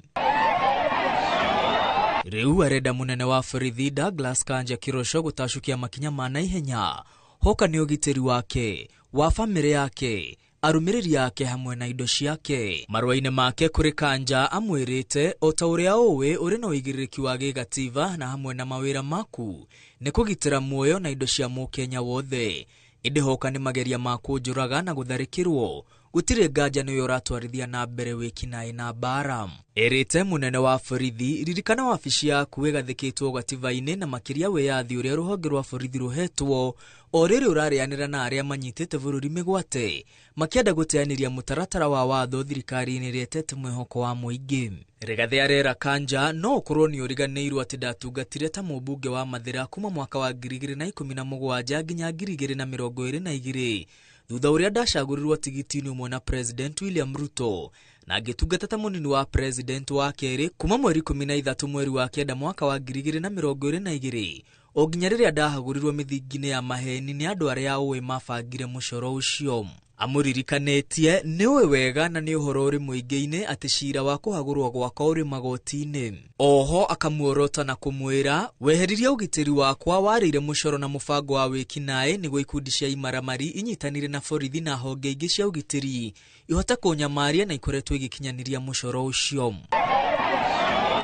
Rĩu arenda mũnene wa borithi Douglas Kanja Kĩroco gũtacũkia makinya ma naihenya hoka nĩ ũgitĩri wake wa bamĩrĩ yake arũmĩrĩri ake hamwe na indo ciake. Marũa-inĩ make kũrĩ Kanja amwĩrĩte o ta ũrĩa ũĩ ũrĩ na ũigĩrĩrĩki wa gĩgativa na hamwe na mawĩra maku nĩ kũgitĩra muoyo na indo cia mũkenya wothe, ĩndĩ hoka nĩ mageria ma kũnjũraga na gũtharĩkĩrwo gũtirĩ nganja nĩwe ũratwarithia na mbere wĩkinaĩ na mbara. Ĩrĩte mũnene wa borithi ririkana wabici yaku ĩgathĩkĩtwo gatiba-inĩ na makĩria wĩyathi ũrĩa rũhonge rwa borithi rũhetwo o rĩrĩ ũrarĩanĩra na arĩa manyitĩte bũrũri mĩgwate makĩenda gũteanĩria mũtaratara wa watho thirikari-inĩ ĩrĩa ĩtete mwĩhoko wa mũingĩ. Rigathĩ arera Kanja no ũkorwo nĩ ũriganĩirwo atĩ ndatungatire ta mũmbunge wa Mathĩra kuma mwaka wa 2017 nginya 2022 thutha ũrĩa ndacagũrirwo tigiti-inĩ ũmwe na President William Ruto na ngĩtungata ta mũnini wa president wa kerĩ kuma mweri 13 mweri wa 9 mwaka wa 2022 o nginya rĩrĩa ndahagũrirwo mĩthingi-inĩ ya maheni nĩ andũ arĩa ũĩ mabangire mũcoro ũcio. Amũririkanĩtie nĩ ũĩ wega na nĩ ũhoro ũrĩ mũingĩ-inĩ atĩ cira wa kũhagũrwo gwakwa ũrĩ magoti-inĩ. Oho akamuorota na kũmwĩra weheririe ũgitĩri wakwa warĩire mũcoro na mũbango wa wĩkinaĩ nĩguo ikundi cia imaramari inyitanĩre na borithi na honge ingĩ cia ũgitĩri ihote kũnyamaria na ikoretwo igĩkinyanĩria mũcoro ũcio.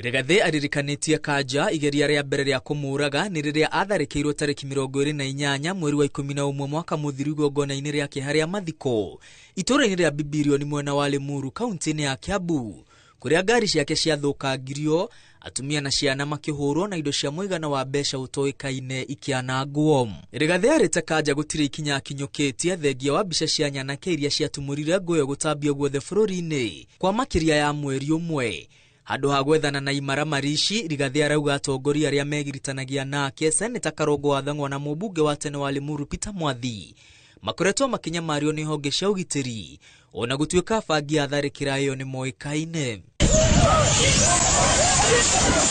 Rigathĩ aririkanĩtie Kanja igeria rĩa mbere rĩa kũmũraga nĩ rĩrĩa atharĩkĩirwo tarĩki 28 mweri wa 11 mwaka mũthiru igongona-inĩ rĩake harĩa mathiko itũũra-inĩ rĩa Bibirioni mwena wa Limuru kaunti-inĩ ya Kiambu kũrĩa ngari ciake ciathũkangirio atumia na ciana makĩhũrwo na indo cia mũigana wa mbeca ũtoĩkaine ikĩanangwo. Rigathĩ arĩte Kanja gũtirĩ ikinya akinyũkĩtie thengia wa mbica cia nyanake iria ciatumũrire ngũyo gũtambio guothe bũrũri-inĩ kwa makĩria ya mweri ũmwe. Handũ ha gwethana na imaramari ici Rigathĩ arauga atongoria arĩa megiritanagia nake Seneta Karongo wa Thang'wa na mũmbunge wa tene wa Limuru Peter Mwathi makoretwo makĩnyamario nĩ honge cia ũgitĩri ona gũtuĩka bangi ya tharĩkĩra ĩyo nĩ moĩkaine.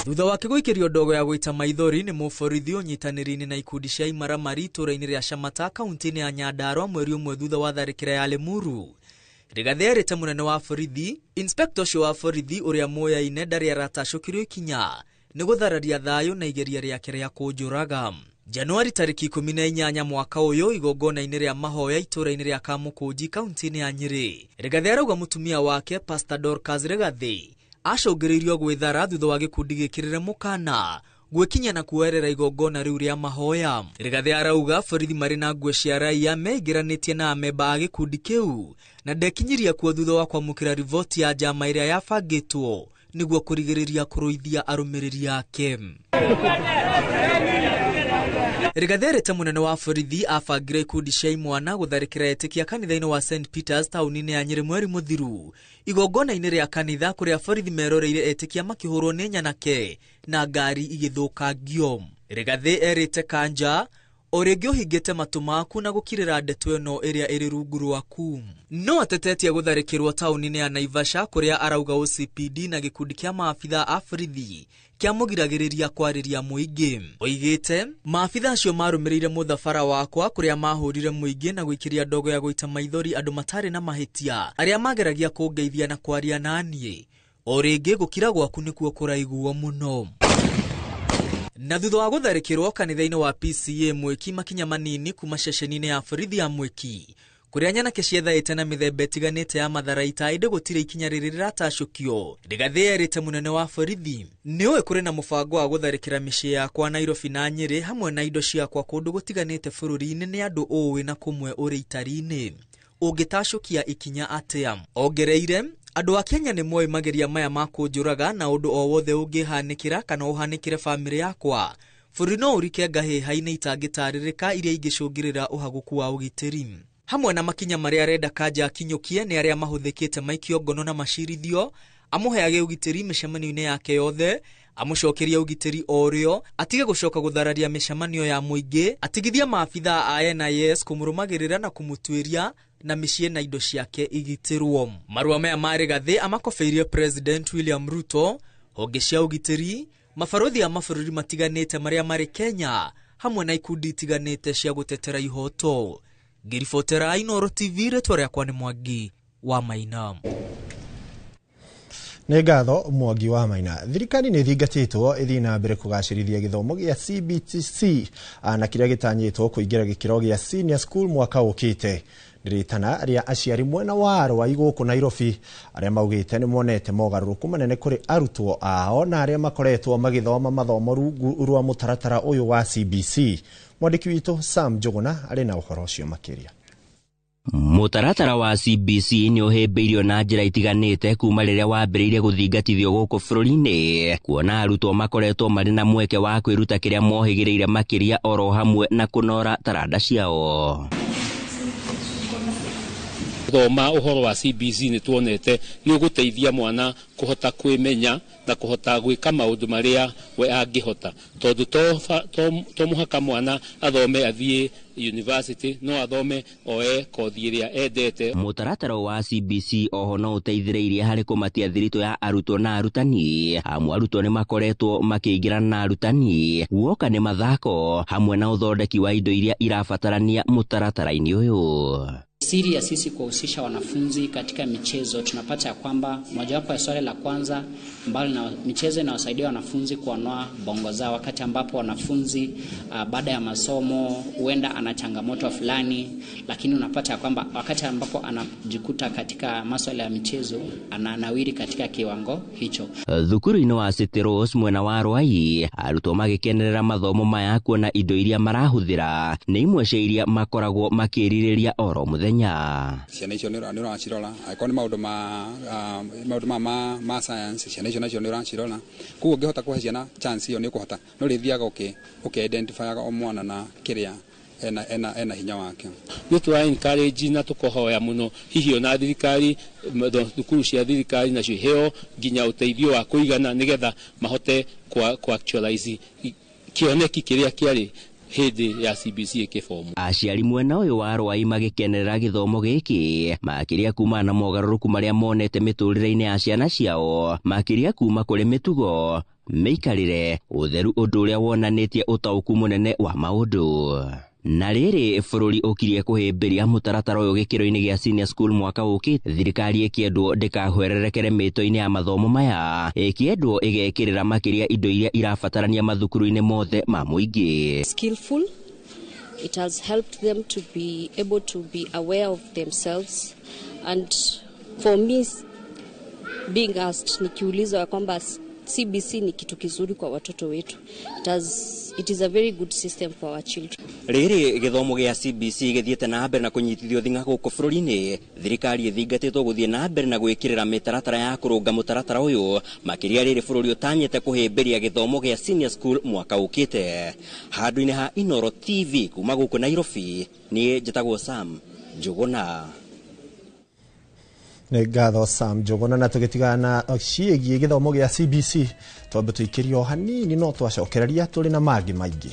Thutha wake gũikĩrio ndogo ya gũita maithori nĩ mũborithi ũnyitanĩri-inĩ na ikundi cia imaramari itũũra-inĩ rĩa Shamata kaunti-inĩ ya Nyandarua mweri ũmwe thutha wa tharĩkĩra ya Limuru. Rigathĩ arĩte mũnene wa borithi inspector ũcio wa borithi ũrĩa moyaine ndarĩ aratacũkirio ikinya nĩ gũthararia thayũ na igeria rĩake rĩa kũnjũraga. Januari tarĩki 18 mwaka ũyũ igongona-inĩ rĩa mahoya itũũra-inĩ rĩa Kamũkũnji kaunti-inĩ ya Nyĩrĩ. Rigathĩ arauga mũtumia wake Pastor Dorcas Rigathĩ acũngĩrĩirio gwĩthara thutha wa gĩkundi gĩkĩrĩre mũkana gwĩkinya na kuoerera igongona rĩu rĩa mahoya. Rigathĩ arauga borithi marĩ na nguo cia raia meingĩranĩtie na amemba a gĩkundi kĩu na ndekinyirie kuo thutha wa kwamũkĩra riboti ya njama ĩrĩa yabangĩtwo nĩguo kũrigĩrĩria kũrũithia arũmĩrĩri ake. Rigathi erĩte mũnene wa borithi abangire ikundi cia imwana gũtharĩkĩra etĩkia kanitha-inĩ wa St Peters taũni-inĩ ya Nyĩrĩ mweri mũthiru igongona-inĩ rĩa kanitha kũrĩa borithi meroreire etĩkia makĩhũrwo nĩ nyanake na ngari igĩthũkangio. Rigathi erĩte Kanja o rĩngĩ ũhingĩte matũ maku na gũkirĩra ndeto ĩno ĩrĩa ĩrĩ rungu rwaku. No atetetie gũtharĩkĩrwo taũni-inĩ ya Naivasha kũrĩa arauga OCPD na gĩkundi kĩa maabitha a borithi kĩamũgiragĩrĩria kwarĩria mũingĩ. Oigĩte maabitha acio marũmĩrĩire mũthabara wakwa kũrĩa mahũrire mũingĩ na gũikĩria ndogo ya gũita maithori andũ matarĩ na mahĩtia arĩa mageragia kũngeithia na kwaria naniĩ. O rĩngĩ gũkira gwaku nĩkuo kũraiguo mũno. Na thutha wa gũtharĩkĩrwo kanitha-inĩ wa PCA Mwĩki makinya manini kuma ceceni-inĩ ya borithi ya Mwĩki kũrĩa nyanake ciethaĩte na mĩthemba ĩtiganĩte ya matharaita ĩndĩ gũtirĩ ikinya rĩrĩ rĩratacũkio. Rigathi erĩte mũnene wa borithi nĩũĩ kũrĩ na mũbango wa gũtharĩkĩra mĩciĩ yakwa Nairobi na Nyĩrĩ hamwe na indo ciakwa kũndũ gũtiganĩte bũrũri-inĩ nĩ andũ ũĩ na kũmwe ũrĩ itari-inĩ ũngĩtacũkia ikinya atĩa. Ongereire andũ a Kenya nĩ moĩ mageria maya ma kũnjũraga na ũndũ o wothe ũngĩhanĩkĩra kana ũhanĩkĩre bamĩrĩ yakwa bũrũri no ũrike ngahĩha-inĩ itangĩtarĩrĩka iria ingĩcũngĩrĩra ũhagũku wa ũgitĩri. Hamwe na makinya marĩa arenda Kanja akinyũkie nĩ arĩa mahũthĩkĩte maikio ngono na macirithio, amũheage ũgitĩri mĩcemanio-inĩ yake yothe, amũcokerie ũgitĩri o rĩo, atige gũcoka gũthararia mĩcemanio ya mũingĩ, atigithie maabitha a NIS kũmũrũmagĩrĩra na kũmũtuĩria na mĩciĩ na indo ciake igitĩrwo. Marũa maya ma Rigathi amakobeirie President William Ruto, honge cia ũgitĩri, mabarũthi a mabũrũri matiganĩte marĩa marĩ Kenya hamwe na ikundi itiganĩte cia gũtetera ihoto. Ngĩribotera Inooro TV, rĩtwa rĩakwa nĩ Mwangi wa Maina. Nĩ ngatho Mwangi wa Maina. Thirikari nĩ ĩthingatĩtwo ĩthiĩ na mbere kũgacĩrithia gĩthomo gĩa CBTC na kĩrĩa gĩtanyĩtwo kũingĩra gĩkĩro gĩa senior school mwaka ũkĩte. Rĩtana rĩa aciari mwena wa Rwai gũkũ Nairobi arĩa maugĩte nĩ monete mogarũrũku manene kũrĩ arutwo ao na arĩa makoretwo magĩthoma mathomo rungu rwa mũtaratara ũyũ wa CBC. Mwandĩki witũ Sam Njuguna arĩ na ũhoro ũcio makĩria. Mũtaratara wa CBC nĩ ũhĩmbĩirio na njĩra itiganĩte kuma rĩrĩa wambĩrĩirie gũthingatithio gũkũ bũrũri-inĩ, kuona arutwo makoretwo marĩ na mweke wa kwĩruta kĩrĩa mohĩgĩrĩire makĩria oro hamwe na kũnora taranda ciao. Thoma ũhoro wa CBC nĩ tuonete nĩ ũgũteithia mwana kũhota kwĩmenya na kũhota gwĩka maũndũ marĩa we angĩhota, tondũ to mũhaka mwana athome athiĩ university, no athome oe kothi ĩrĩa endete. Mũtaratara wa CBC oho no ũteithĩrĩirie harĩ kũmatia thiritũ ya arutwo na arutani, amu arutwo nĩ makoretwo makĩingĩrana na arutani guoka nĩ mathako hamwe na ũthondeki wa indo iria irabatarania mũtaratara-inĩ ũyũ. Siri ya sisi kuwahusisha wanafunzi katika michezo, tunapata ya kwamba mojawapo ya swali la kwanza ambalo na michezo inawasaidia wanafunzi kuonoa bongo zao, wakati ambapo wanafunzi baada ya masomo huenda ana changamoto fulani, lakini unapata ya kwamba wakati ambapo anajikuta katika masuala ya michezo ananawiri katika kiwango hicho. Thukuru-inĩ wa City Rose mwena wa Rwai, arutwo magĩkenerera mathomo maya kuona indo iria marahũthĩra nĩ imwe cia iria makoragwo makĩrirĩria oro mũthenya. Ciana icio nĩ ũracirora, angĩkorwo nĩ maũndũ ma science, ciana icio nacio nĩ ũracirora, koguo ũngĩhota kũhe ciana chance ĩyo nĩ ũkũhota, no rĩthiaga ũkĩ-identifyaga o mwana na kĩrĩa ena hinya wake. Nĩ tũra encourage na tũkohoya mũno hihi ona thirikari, thukuru cia thirikari nacio iheo nginya ũteithio wa kũigana nĩgetha mahote ku actualize kĩoneki kĩrĩa kĩarĩ hĩndĩ ya CBC ĩkĩbomu. Aciari mwena ũyũ wa Rwai magĩkenerera gĩthomo gĩkĩ makĩria kuma na mogarũrũku marĩa monete mĩtũrĩre-inĩ ya ciana ciao, makĩria kuma kũrĩ mĩtugo, mĩikarĩre, ũtheru, ũndũ ũrĩa wonanĩtie ũtaũku mũnene wa maũndũ. Na rĩrĩ bũrũri ũkirie kũhĩmbĩria mũtaratara ũyũ gĩkĩro-inĩ gĩa senior school mwaka ũkĩte, thirikari ĩkĩendwo ndĩkahwererekere mĩto-inĩ ya mathomo maya, ĩkĩendwo ĩgekĩrĩra makĩria indo iria irabatarania mathukuru-inĩ mothe ma mũingĩ. Skillful, it has helped them to be able to be aware of themselves, and for me being asked, nikiulizwa kwamba CBC ni kitu kizuri kwa watoto wetu, it has It is a very good system for our children. Rĩrĩ gĩthomo gĩa CBC gĩthiĩte na mbere na kũnyitithio thing'a gũkũ bũrũri-inĩ, thirikari ĩthingatĩtwo gũthiĩ na mbere na gwĩkĩrĩra mĩtaratara ya kũrũnga mũtaratara ũyũ, makĩria rĩrĩ bũrũri ũtanyĩte kũhĩmbĩria gĩthomo gĩa senior school mwaka ũkĩte. Handũ-inĩ ha Inooro TV kuma gũkũ Nairobi, niĩ njĩtagwo Sam Njũgũna. Nĩ ngatho Sam Njũgũna. Na tũgĩtigana na ciĩgiĩ gĩthomo gĩa CBC, twambe tũikĩrio hanini no twacokereria tũrĩ na mangĩ maingĩ.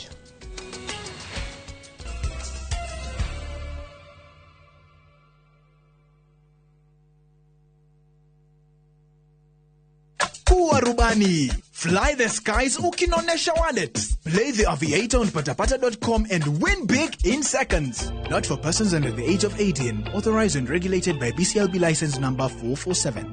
Kuwa rubani. Fly the skies ukinonesha wallet. Play the Aviator on patapata.com and win big in seconds. Not for persons under the age of 18. Authorized and regulated by BCLB license number 447.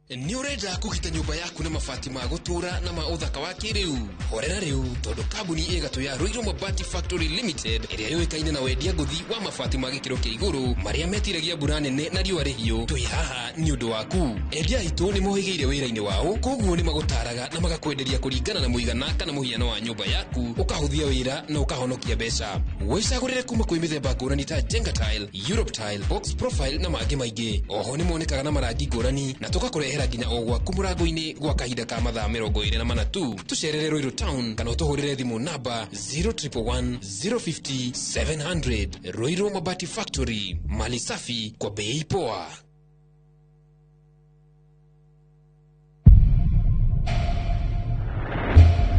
Nĩ ũrenda kũgita nyũmba yaku na mabati ma gũtũũra na ma ũthaka wa kĩrĩu? Horera rĩu, tondũ kambuni ĩgatũ ya Ruiru Mabati Factory Limited, ĩrĩa yũĩkaine na wendia ngũthi wa mabati ma gĩkĩro kĩa igũrũ marĩa metiragia mbura nene na riũa rĩhiũ, twĩ haha nĩ ũndũ waku. Endia aitũ nĩ mohĩgĩire wĩra-inĩ wao, koguo nĩ magũtaraga na magakwenderia kũringana na mũigana kana mũhiano wa nyũmba yaku, ũkahũthia wĩra na ũkahonokia mbeca. Wĩcagũrĩre kuma kwĩ mĩthemba ngũrani ta Jenga Tile, Europe Tile, Box Profile na mangĩ maingĩ. Oho nĩ monekaga na marangi ngũrani na tũgakũrehera nginya o gwaku mũrango-inĩ gwa kahinda ka mathaa 24 tu. Tũcerere Ruiru Town kana ũtũhũrĩre thimũ namba 0111 050 700. Ruiru Mabati Factory, mali safi kwa bei poa.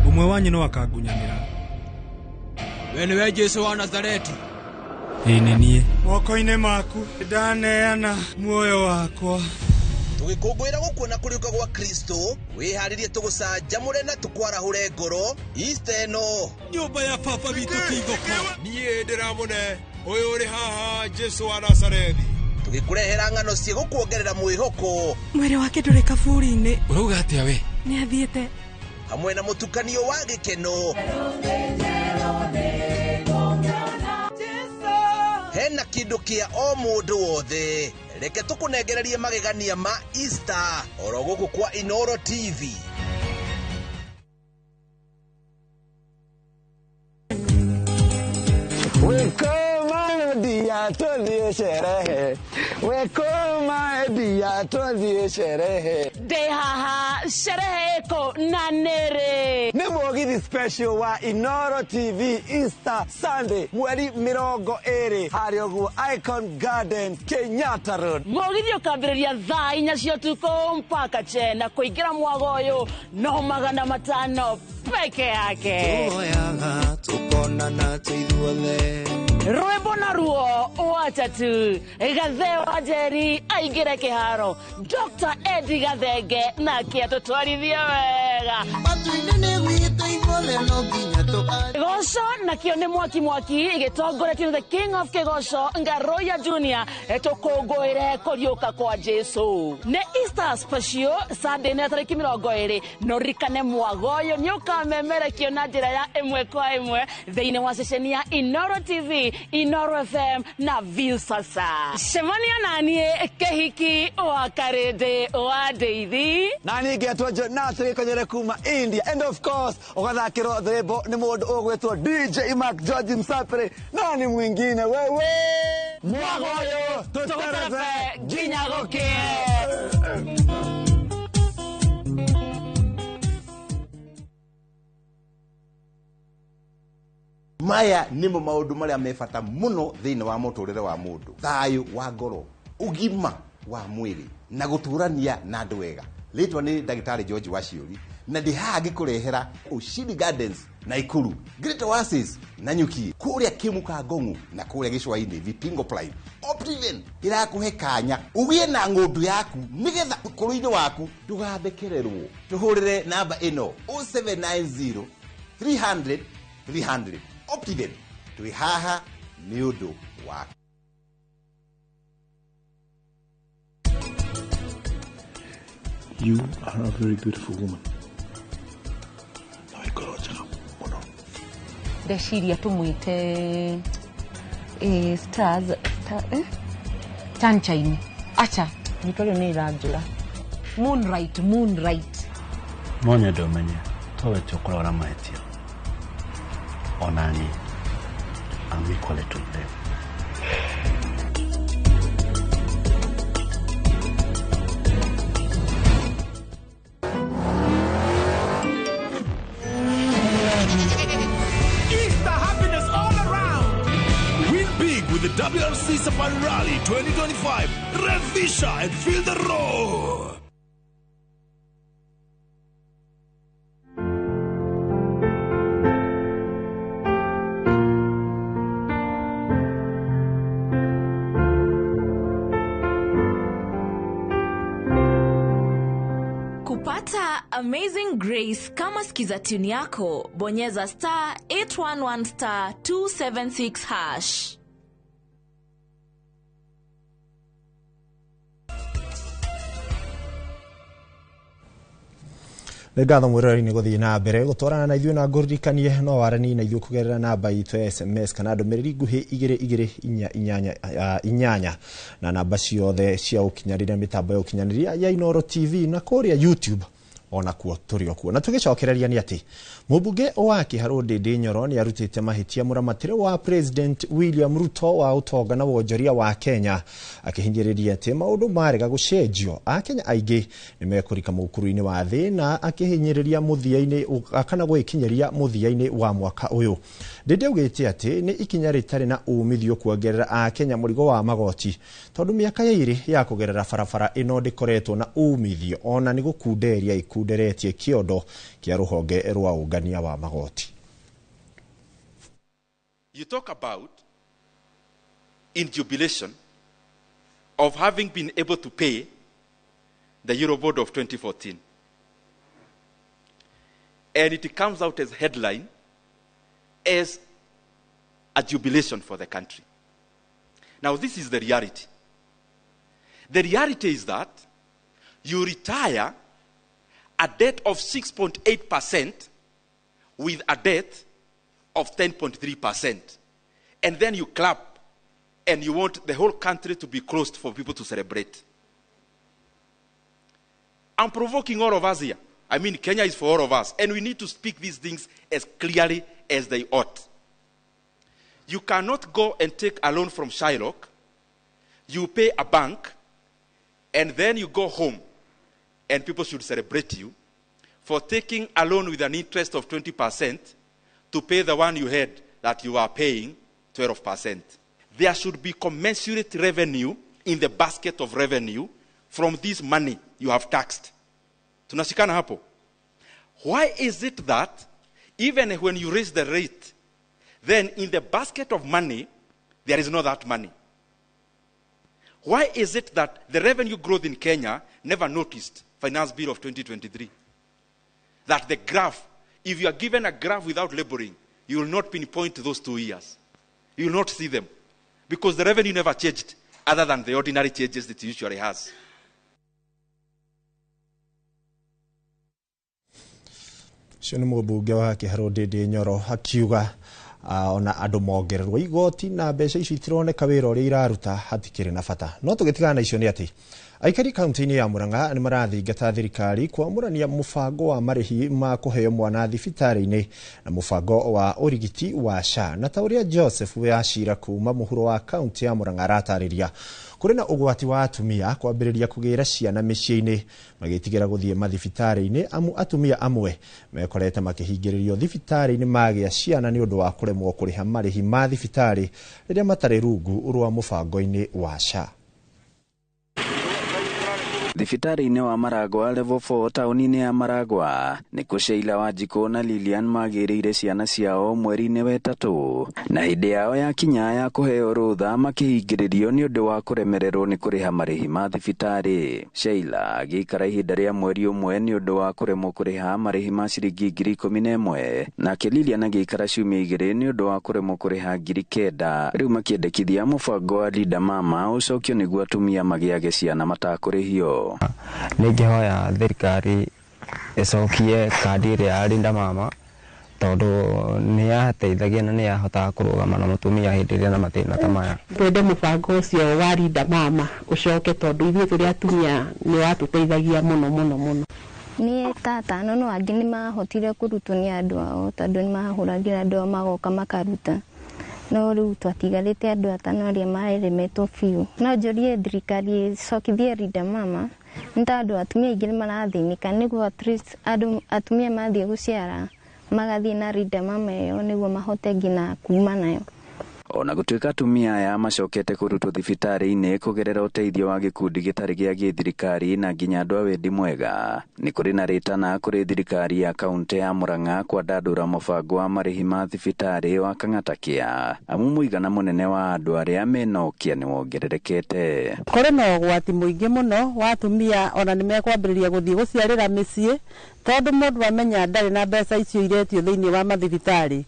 Ũmwe wanyu no akangunyanĩra. We nĩwe Jesu wa Nazareti? Ĩĩ nĩ niĩ. Moko-inĩ maku ndaneana muoyo wakwa. Tũgĩkũngũĩra gũkuona kũriũka gwa Kristo, wĩharĩrie tũgũcanjamũre na tũkwarahũre ngoro Easter ĩno. Nyũmba ya baba witũ ti thoko. Niĩ ndĩramũne ũyũ ũrĩ haha Jesu wa Nazarethi. Tũgĩkũrehera ng'ano ciĩgũkuongerera mwĩhoko. Mwĩrĩ wake ndũrĩ kaburi-inĩ. Ũrauga atĩa we? Nĩ athiĩte. Hamwe na mũtukanio wa gĩkeno. Hena kĩndũ kĩa o mũndũ wothe. Reke tũkũnengererie magegania ma Easter oro gũkũ kwa Inooro TV. Wekoma tũthiĩ sherehe, wekoma dia tũthiĩ sherehe. Ndĩ haha sherehe ĩkũ na nĩrĩ? Nĩ mũgithi special wa Inooro TV Easter Sunday mweri 20 harĩa ũguo Icon Garden, Kenyatta Road. Mũgithi ũkambĩrĩria thaa 4 cia ũtukũ mpaka chena. Kũingĩra mwago ũyũ no 500 peke yake. Tuoyaga tukonana twĩ ithuothe. Rwĩmbo na ruo watatu Gathe wa Njeri aingĩre kĩharo, Dr. Eddie Gathenge nake atũtwarithie wega. Matu-inĩ nĩ gwitũ ithuothe no nginya tũkarie. Kĩgoco nakĩo nĩ mwaki mwaki gĩtongoretio nĩ the King of Kĩgoco Ngaroya Junior, tũkũngũĩre kũriũka kwa Jesu. Nĩ Easter special Sunday nĩ tarĩki 20. No ririkane mwago ũyũ nĩ ũkamemerekio na njĩra ya ĩmwe kwa ĩmwe thĩinĩ wa ceceni ya Inooro TV, Inooro FM na Viusasa. Cemania naniĩ kĩhiki wa Karĩndĩ wa Ndeithi. Na niĩ ngetwo Jonathan Gĩkonyere kuma India, and of course ũgathakĩrwo rwĩmbo nĩ mũndũ ũgwĩtwo DJ Mark George Msapere, nani mwingine wewe. Mwago ũyũ tũterebe nginya gũkĩe. Maya nĩmo maũndũ marĩa me bata mũno thĩinĩ wa mũtũrĩre wa mũndũ: thayũ wa ngoro, ũgima wa mwĩrĩ na gũtũrania na andũ wega. Rĩtwa nĩ ndagĩtarĩ George Waciũri, na ndĩ haha ngĩkũrehera Ushindi Gardens Naikuru, Great Oasis Nanyuki, kũrĩa Kĩmuka Ngong'u na kũrĩa Gĩcũa-inĩ Vipingo Prime. Optiven ĩrakũhe kanya ũgĩe na ng'ũndũ yaku nĩgetha ũkũrũ-inĩ waku ndũgathekererwo. Tũhũrĩre namba ĩno 0790 300 300. Optiven twĩ haha nĩ ũndũ waku. You are a very beautiful woman. Ndeciria tũmwĩte stars star, sunshine. Acha nĩtwa rĩo nĩ ĩranjũra. Moonlight, moonlight. No nyende ũmenye towe ti ũkoragwo na mahĩtia. Ona niĩ I'm equally to blame. Easter happiness all around. Win big with the WRC Safari Rally 2025. Revisha and feel the roar. Kupata Amazing Grace kama skiza tune yako, bonyeza star 811 star 276 hash. Nĩ ngatho mwĩroreri-inĩ gũthiĩ na mbere gũtwarana na ithuĩ na ngũririkanie no waranie na ithuĩ kũgerera namba itũ ya SMS kana ndũmĩrĩri nguhĩ 2288 8 na namba ciothe cia ũkinyanĩria mĩtambo ya ũkinyanĩria ya Inooro TV na kũrĩa YouTube ona kuo tũrĩ o kuo. Na tũgĩcokereria nĩ atĩ mũmbunge wa Kĩharũ Ndĩndĩ Nyoro nĩ arutĩte mahĩtia mũramatĩre wa President William Ruto wa ũtonga na wonjoria wa Kenya akĩhinyĩrĩria atĩ maũndũ marega gũcenjio akenya aingĩ nĩ mekũrika mũkuru-inĩ wa thĩna akĩhinyĩrĩria mũthia-inĩ kana gwĩkinyĩria mũthia-inĩ wa mwaka ũyũ. Ndĩndĩ augĩte atĩ nĩ ikinya rĩtarĩ na umithio kuongerera akenya mũrigo wa magoti tondũ mĩaka ya ĩrĩ ya kũgerera barabara ĩno ndĩkoretwo na umithio ona nĩ gũkunderia ikunderetie kĩondo kĩa rũhonge rwa ũngania wa magoti. You talk about in jubilation of having been able to pay the Eurobond of 2014. And it comes out as headline as a jubilation for the country. Now, this is the reality. The reality is that you retire a debt of 6.8% with a debt of 10.3%. And then you clap and you want the whole country to be closed for people to celebrate. I'm provoking all of us here. I mean, Kenya is for all of us, and we need to speak these things as clearly as they ought. You cannot go and take a loan from Shylock. You pay a bank, and then you go home, and people should celebrate you for taking a loan with an interest of 20% to pay the one you had that you are paying 12%. There should be commensurate revenue in the basket of revenue from this money you have taxed. Tunashikana hapo. Why is it that even when you raise the rate, then in the basket of money, there is not that money? Why is it that the revenue growth in Kenya never noticed Finance Bill of 2023? That the graph, if you are given a graph without laboring, you will not pinpoint those 2 years. You will not see them. Because the revenue never changed other than the ordinary changes that it usually has. Ũcio nĩ mũmbunge wa Kĩharũ Ndĩndĩ Nyoro akiuga ona andũ mongererwo igoti na mbeca icio itironeka wĩra ũrĩa iraruta hatikĩrĩ na bata. No tũgĩtigana na icio nĩ atĩ aikari kaunti-inĩ ya Murang'a nĩ marathingata thirikari kwamũrania mũbango wa marĩhi ma kũheo mwana thibitarĩ-inĩ na mũbango wa ũrigiti wa SHA. Na ta ũrĩa Joseph Wachira kuma mũhuro wa kaunti ya Murang'a aratarĩria, kũrĩ na ũgwati wa atumia kwambĩrĩria kũgĩra ciana mĩciĩ-inĩ magĩtigĩra gũthiĩ mathibitarĩ-inĩ amu atumia amwe mekorete makĩhingĩrĩrio thibitarĩ-inĩ magĩa ciana nĩ ũndũ wa kũremwo kũrĩha marĩhi ma thibitarĩ rĩrĩa matarĩ rungu rwa mũbango-inĩ wa SHA. Thibitarĩ-inĩ wa Maragwa level 4 taũni-inĩ ya Maragwa nĩkuo Sheila Wanjikũ na Lilian magĩrĩire ciana ciao mweri-inĩ wetatũ, na hĩndĩ yao yakinya ya kũheo rũtha makĩhingĩrĩrio nĩ ũndũ wa kũremererwo nĩ kũrĩha marĩhi ma thibitarĩ. Sheila agĩikara ihinda rĩa mweri ũmwe nĩ ũndũ wa kũremwo kũrĩha marĩhi ma ciringi 11,000, nake Lilian agĩikara ciumia 2 nĩ ũndũ wa kũremwo kũrĩha 9,000. Rĩu makĩendekithia mũbango wa Linda Mama ũcokio nĩguo atumia magĩage ciana matakũrĩhio. Nĩngĩhoya thirikari ĩcokie kandi ĩrĩa ya Linda Mama tondũ nĩ yateithagia na nĩ yahotaga kũrũgama na mũtumia hĩndĩ ĩrĩa na mathĩna ta maya. Twende mũbango ũcio wa Linda Mama ũcoke tondũ ithuĩ tũrĩ atumia nĩ watũteithagia mũno mũno mũno. Niĩ ta atano no angĩ nĩ mahotire kũrutwo nĩ andũ ao tondũ nĩ mahũragĩra andũ ao magoka makaruta. No rĩu twatigarĩte andũ atano arĩa maremetwo biũ. No njũrie thirikari ĩcokithie Linda Mama nĩ tondũ atumia aingĩ nĩ marathĩnĩka, nĩguo at least andũ atumia mathiĩ gũciara magathiĩ na Linda Mama ĩyo nĩguo mahote nginya kuma nayo. Ona gũtuĩka atumia aya macokete kũrutwo thibitarĩ-inĩ kũgerera ũteithio wa gĩkundi gĩtarĩ gĩa gĩthirikari na nginya andũ a wendi mwega, nĩ kũrĩ na rĩtana kũrĩ thirikari ya kaũntĩ ya Murang'a kwandandũra mũbango wa marĩhi ma thibitarĩ wa Kang'ata Care, amu mũigana mũnene wa andũ arĩa mena ũkĩa nĩ wongererekete. Kũrĩ na ũgwati mũingĩ mũno wa atumia ona nĩ mekwambĩrĩria gũthiĩ gũciarĩra mĩciĩ tondũ mũndũ amenya ndarĩ na mbeca icio iretio thĩinĩ wa mathibitarĩ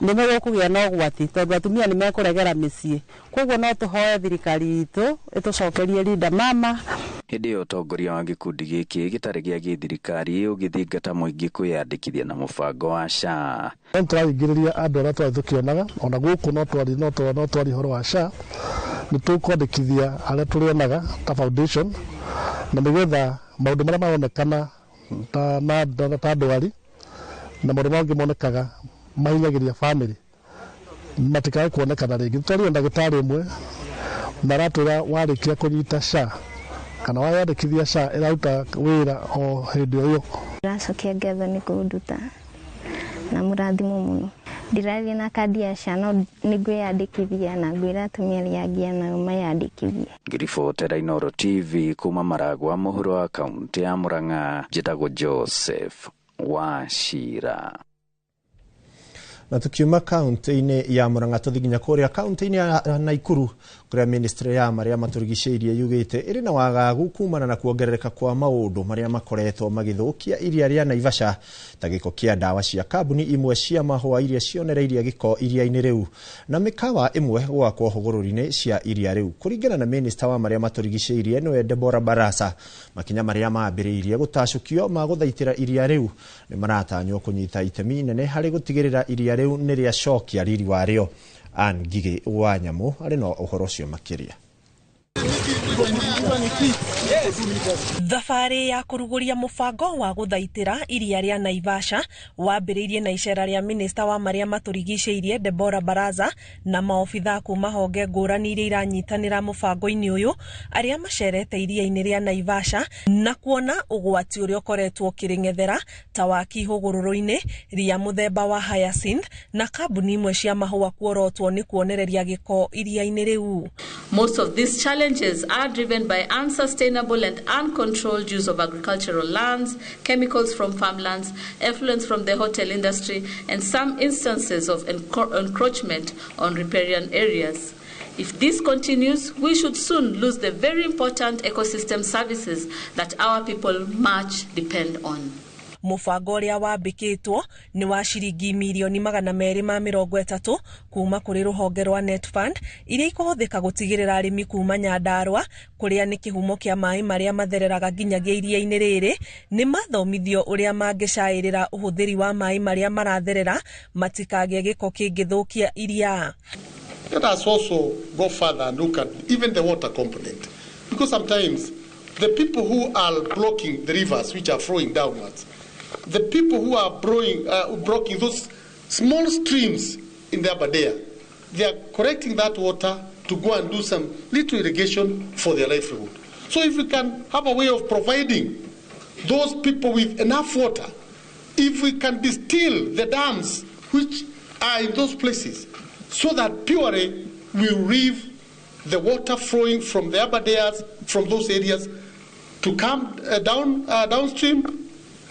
nĩ megũkũgĩa na ũgwati tondũ atumia nĩ mekũregera mĩciĩ. Koguo no tũhoe thirikari itũ ĩtũcokerie Linda Mama. Hĩndĩ ĩyo ũtongoria wa gĩkundi gĩkĩ gĩtarĩ gĩa gĩthirikari ũgĩthingata mũingĩ kwĩyandĩkithia na mũbango wa SHA. No tũraingĩrĩria andũ arĩa twarĩ tũkĩonaga ona gũkũ no twari ũhoro wa SHA, nĩ tũkwandĩkithia arĩa tũrĩonaga ta foundation na nĩgetha maũndũ marĩa maronekana ta ndwari na maũndũ mangĩ monekaga mahinyagĩria family matikae kuonekana rĩngĩ. Twarĩ ndagĩtarĩ ũmwe na aratwĩra warĩkia kũnyita SHA kana wayandĩkithia SHA ĩraruta wĩra o hĩndĩ o ĩyo. Ndĩracokia ngatho nĩ kũnduta na mũrathimo mũno. Ndirathiĩ na kandi ya SHA no nĩ ngwĩyandĩkithia na ngwĩra atumia arĩa angĩ nao mayandĩkithie. Ngĩribotera Inooro TV kuma Maragwa mũhuro wa kaũntĩ ya Murang'a, njĩtagwo Joseph Wachira. Na tukiuma kaunti-inĩ ya Murang'a tũthiĩ nginya kũrĩa kaunti-inĩ ya Naikuru kũrĩa ministry ya marĩa matũrigicĩirie yugĩte ĩrĩ na wagagu kumana na kuongerereka kwa maũndũ marĩa makoretwo magĩthũkia iria rĩa Naivasha ta gĩko kĩa ndawa cia kambuni imwe cia mahũa iria cionereirie gĩko iria-inĩ rĩu na mĩkawa ĩmwe gwakwo hũgũrũrũ-inĩ cia iria rĩu. Kũringana na minista wa marĩa matũrigicĩirie nĩwe Deborah Barasa, makinya marĩa mambĩrĩirie gũtacũkio ma gũthaitĩra iria rĩu nĩ maratanywo kũnyita itemi inene harĩ gũtigĩrĩra iria rĩu nĩ rĩacokia riri warĩo. Ann Ngigĩ wa Nyamũ arĩ na ũhoro ũcio makĩria. Thabarĩ ya kũrugũria mũbango wa gũthaitĩra iria rĩa Naivasha wambĩrĩirie na icera rĩa minista wa marĩa matũrigicĩirie Deborah Baraza na maobithaa kuma honge ngũrani iria iranyitanĩra mũbango-inĩ ũyũ arĩa macerete iria-inĩ rĩa Naivasha na kuona ũgwati ũrĩa ũkoretwo ũkĩrĩng'ethera ta waki hũgũrũrũ-inĩ ria mũthemba wa hyacinth na kambuni imwe cia mahũa kuorotwo nĩ kuonereria gĩko iria-inĩ rĩu. Most of these challenges are driven by unsustainable and uncontrolled use of agricultural lands, chemicals from farmlands, effluents from the hotel industry, and some instances of encroachment on riparian areas. If this continues, we should soon lose the very important ecosystem services that our people much depend on. Mũbango ũrĩa wambĩkĩtwo nĩ wa ciringi mirioni 230 kuma kũrĩ rũhonge rwa Netfund iria ikũhũthĩka gũtigĩrĩra arĩmi kuma Nyandarua kũrĩa nĩ kĩhumo kĩa maĩ marĩa mathereraga nginyagia iria-inĩ rĩrĩ nĩ mathomithio ũrĩa mangĩcaĩrĩra ũhũthĩri wa maĩ marĩa maratherera matikagĩe gĩko kĩngĩthũkia iria. Let us also go further and look at even the water component, because sometimes the people who are blocking the rivers which are flowing downwards, the people who are blocking those small streams in the Aberdare, they are collecting that water to go and do some little irrigation for their livelihood. So if we can have a way of providing those people with enough water, if we can distill the dams which are in those places, so that purely we leave the water flowing from the Aberdares, from those areas, to come downstream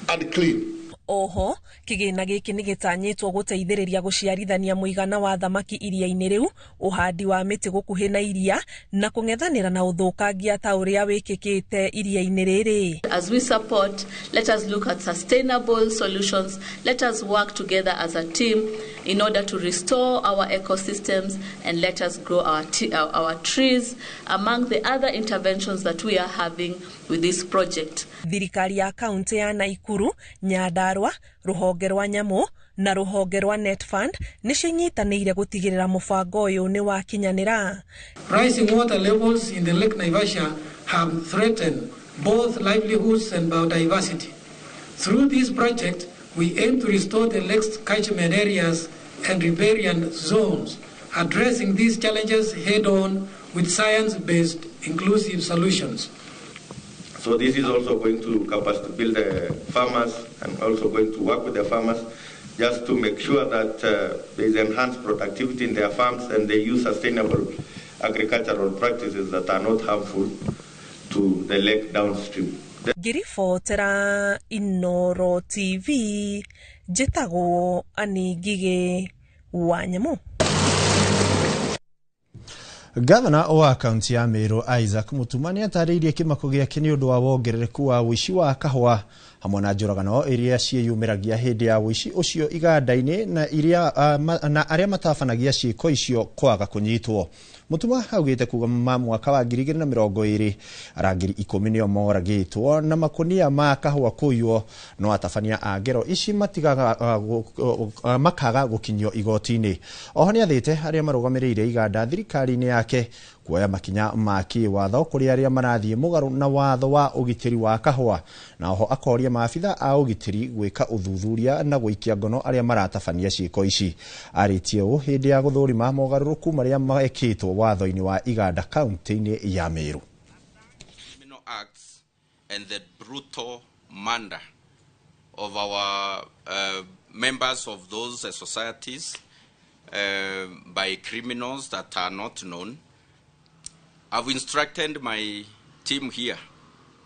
and clean. Oho kĩgĩna gĩkĩ nĩ gĩtanyĩtwo gũteithĩrĩria gũciarithania mũigana wa thamaki iria-inĩ rĩu, ũhandi wa mĩtĩ gũkuhĩ na iria na kũng'ethanĩra na ũthũkangia ta ũrĩa wĩkĩkĩte iria-inĩ rĩrĩ. As we support, let us look at sustainable solutions. Let us work together as a team in order to restore our ecosystems, and let us grow our trees, among the other interventions that we are having with this project. Thirikari ya kaunti ya Naikuru, Nyandarua, rũhonge rwa Nyamũ na rũhonge rwa Netfund nĩcio inyitanĩire gũtigĩrĩra mũbango ũyũ nĩ wakinyanĩra. Rising water levels in the Lake Naivasha have threatened both livelihoods and biodiversity. Through this project, we aim to restore the lake's catchment areas and riparian zones, addressing these challenges head-on with science-based inclusive solutions. So this is also going to capacity build the farmers and also going to work with the farmers just to make sure that there is enhanced productivity in their farms and they use sustainable agricultural practices that are not harmful to the lake downstream. Ngĩribotera Inoro TV, njĩtagwo Annie Ngigĩ wa Nyamũ. Gavana wa kaunti ya Meru Isaac Mutuma nĩ atarĩirie kĩmako gĩake nĩ ũndũ wa wongerereku wa ũici wa kahũa hamwe na njũragano iria ciĩyumĩragia hĩndĩ ya ũici ũcio iganda-inĩ na iria na arĩa matabanagia ciĩko icio kwaga kũnyitwo. Mutuma augĩte kuga ma mwaka wa 2020 arangĩri 10 nĩo moragĩtwo na makunia ma kahũa kũiywo no atabania a ngero ici matigaga makaga gũkinyio igoti-inĩ. Oho nĩathĩte arĩa marũgamĩrĩire iganda thirikari-inĩ yake kuoya makinya ma kĩwatho kũrĩ arĩa marathiĩ mũgarũ na watho wa ũgitĩri wa kahũa, na oho akoria maabitha a ũgitĩri gwĩka ũthuthuria na gũikia ngono arĩa maratabania ciĩko ici. Arĩtie ũũ hĩndĩ ya gũthũrima mogarũrũku marĩa mekĩtwo watho-inĩ wa iganda kaunti-inĩ ya Meru. Criminal acts and the brutal murder of our members of those societies by criminals that are not known. I've instructed my team here,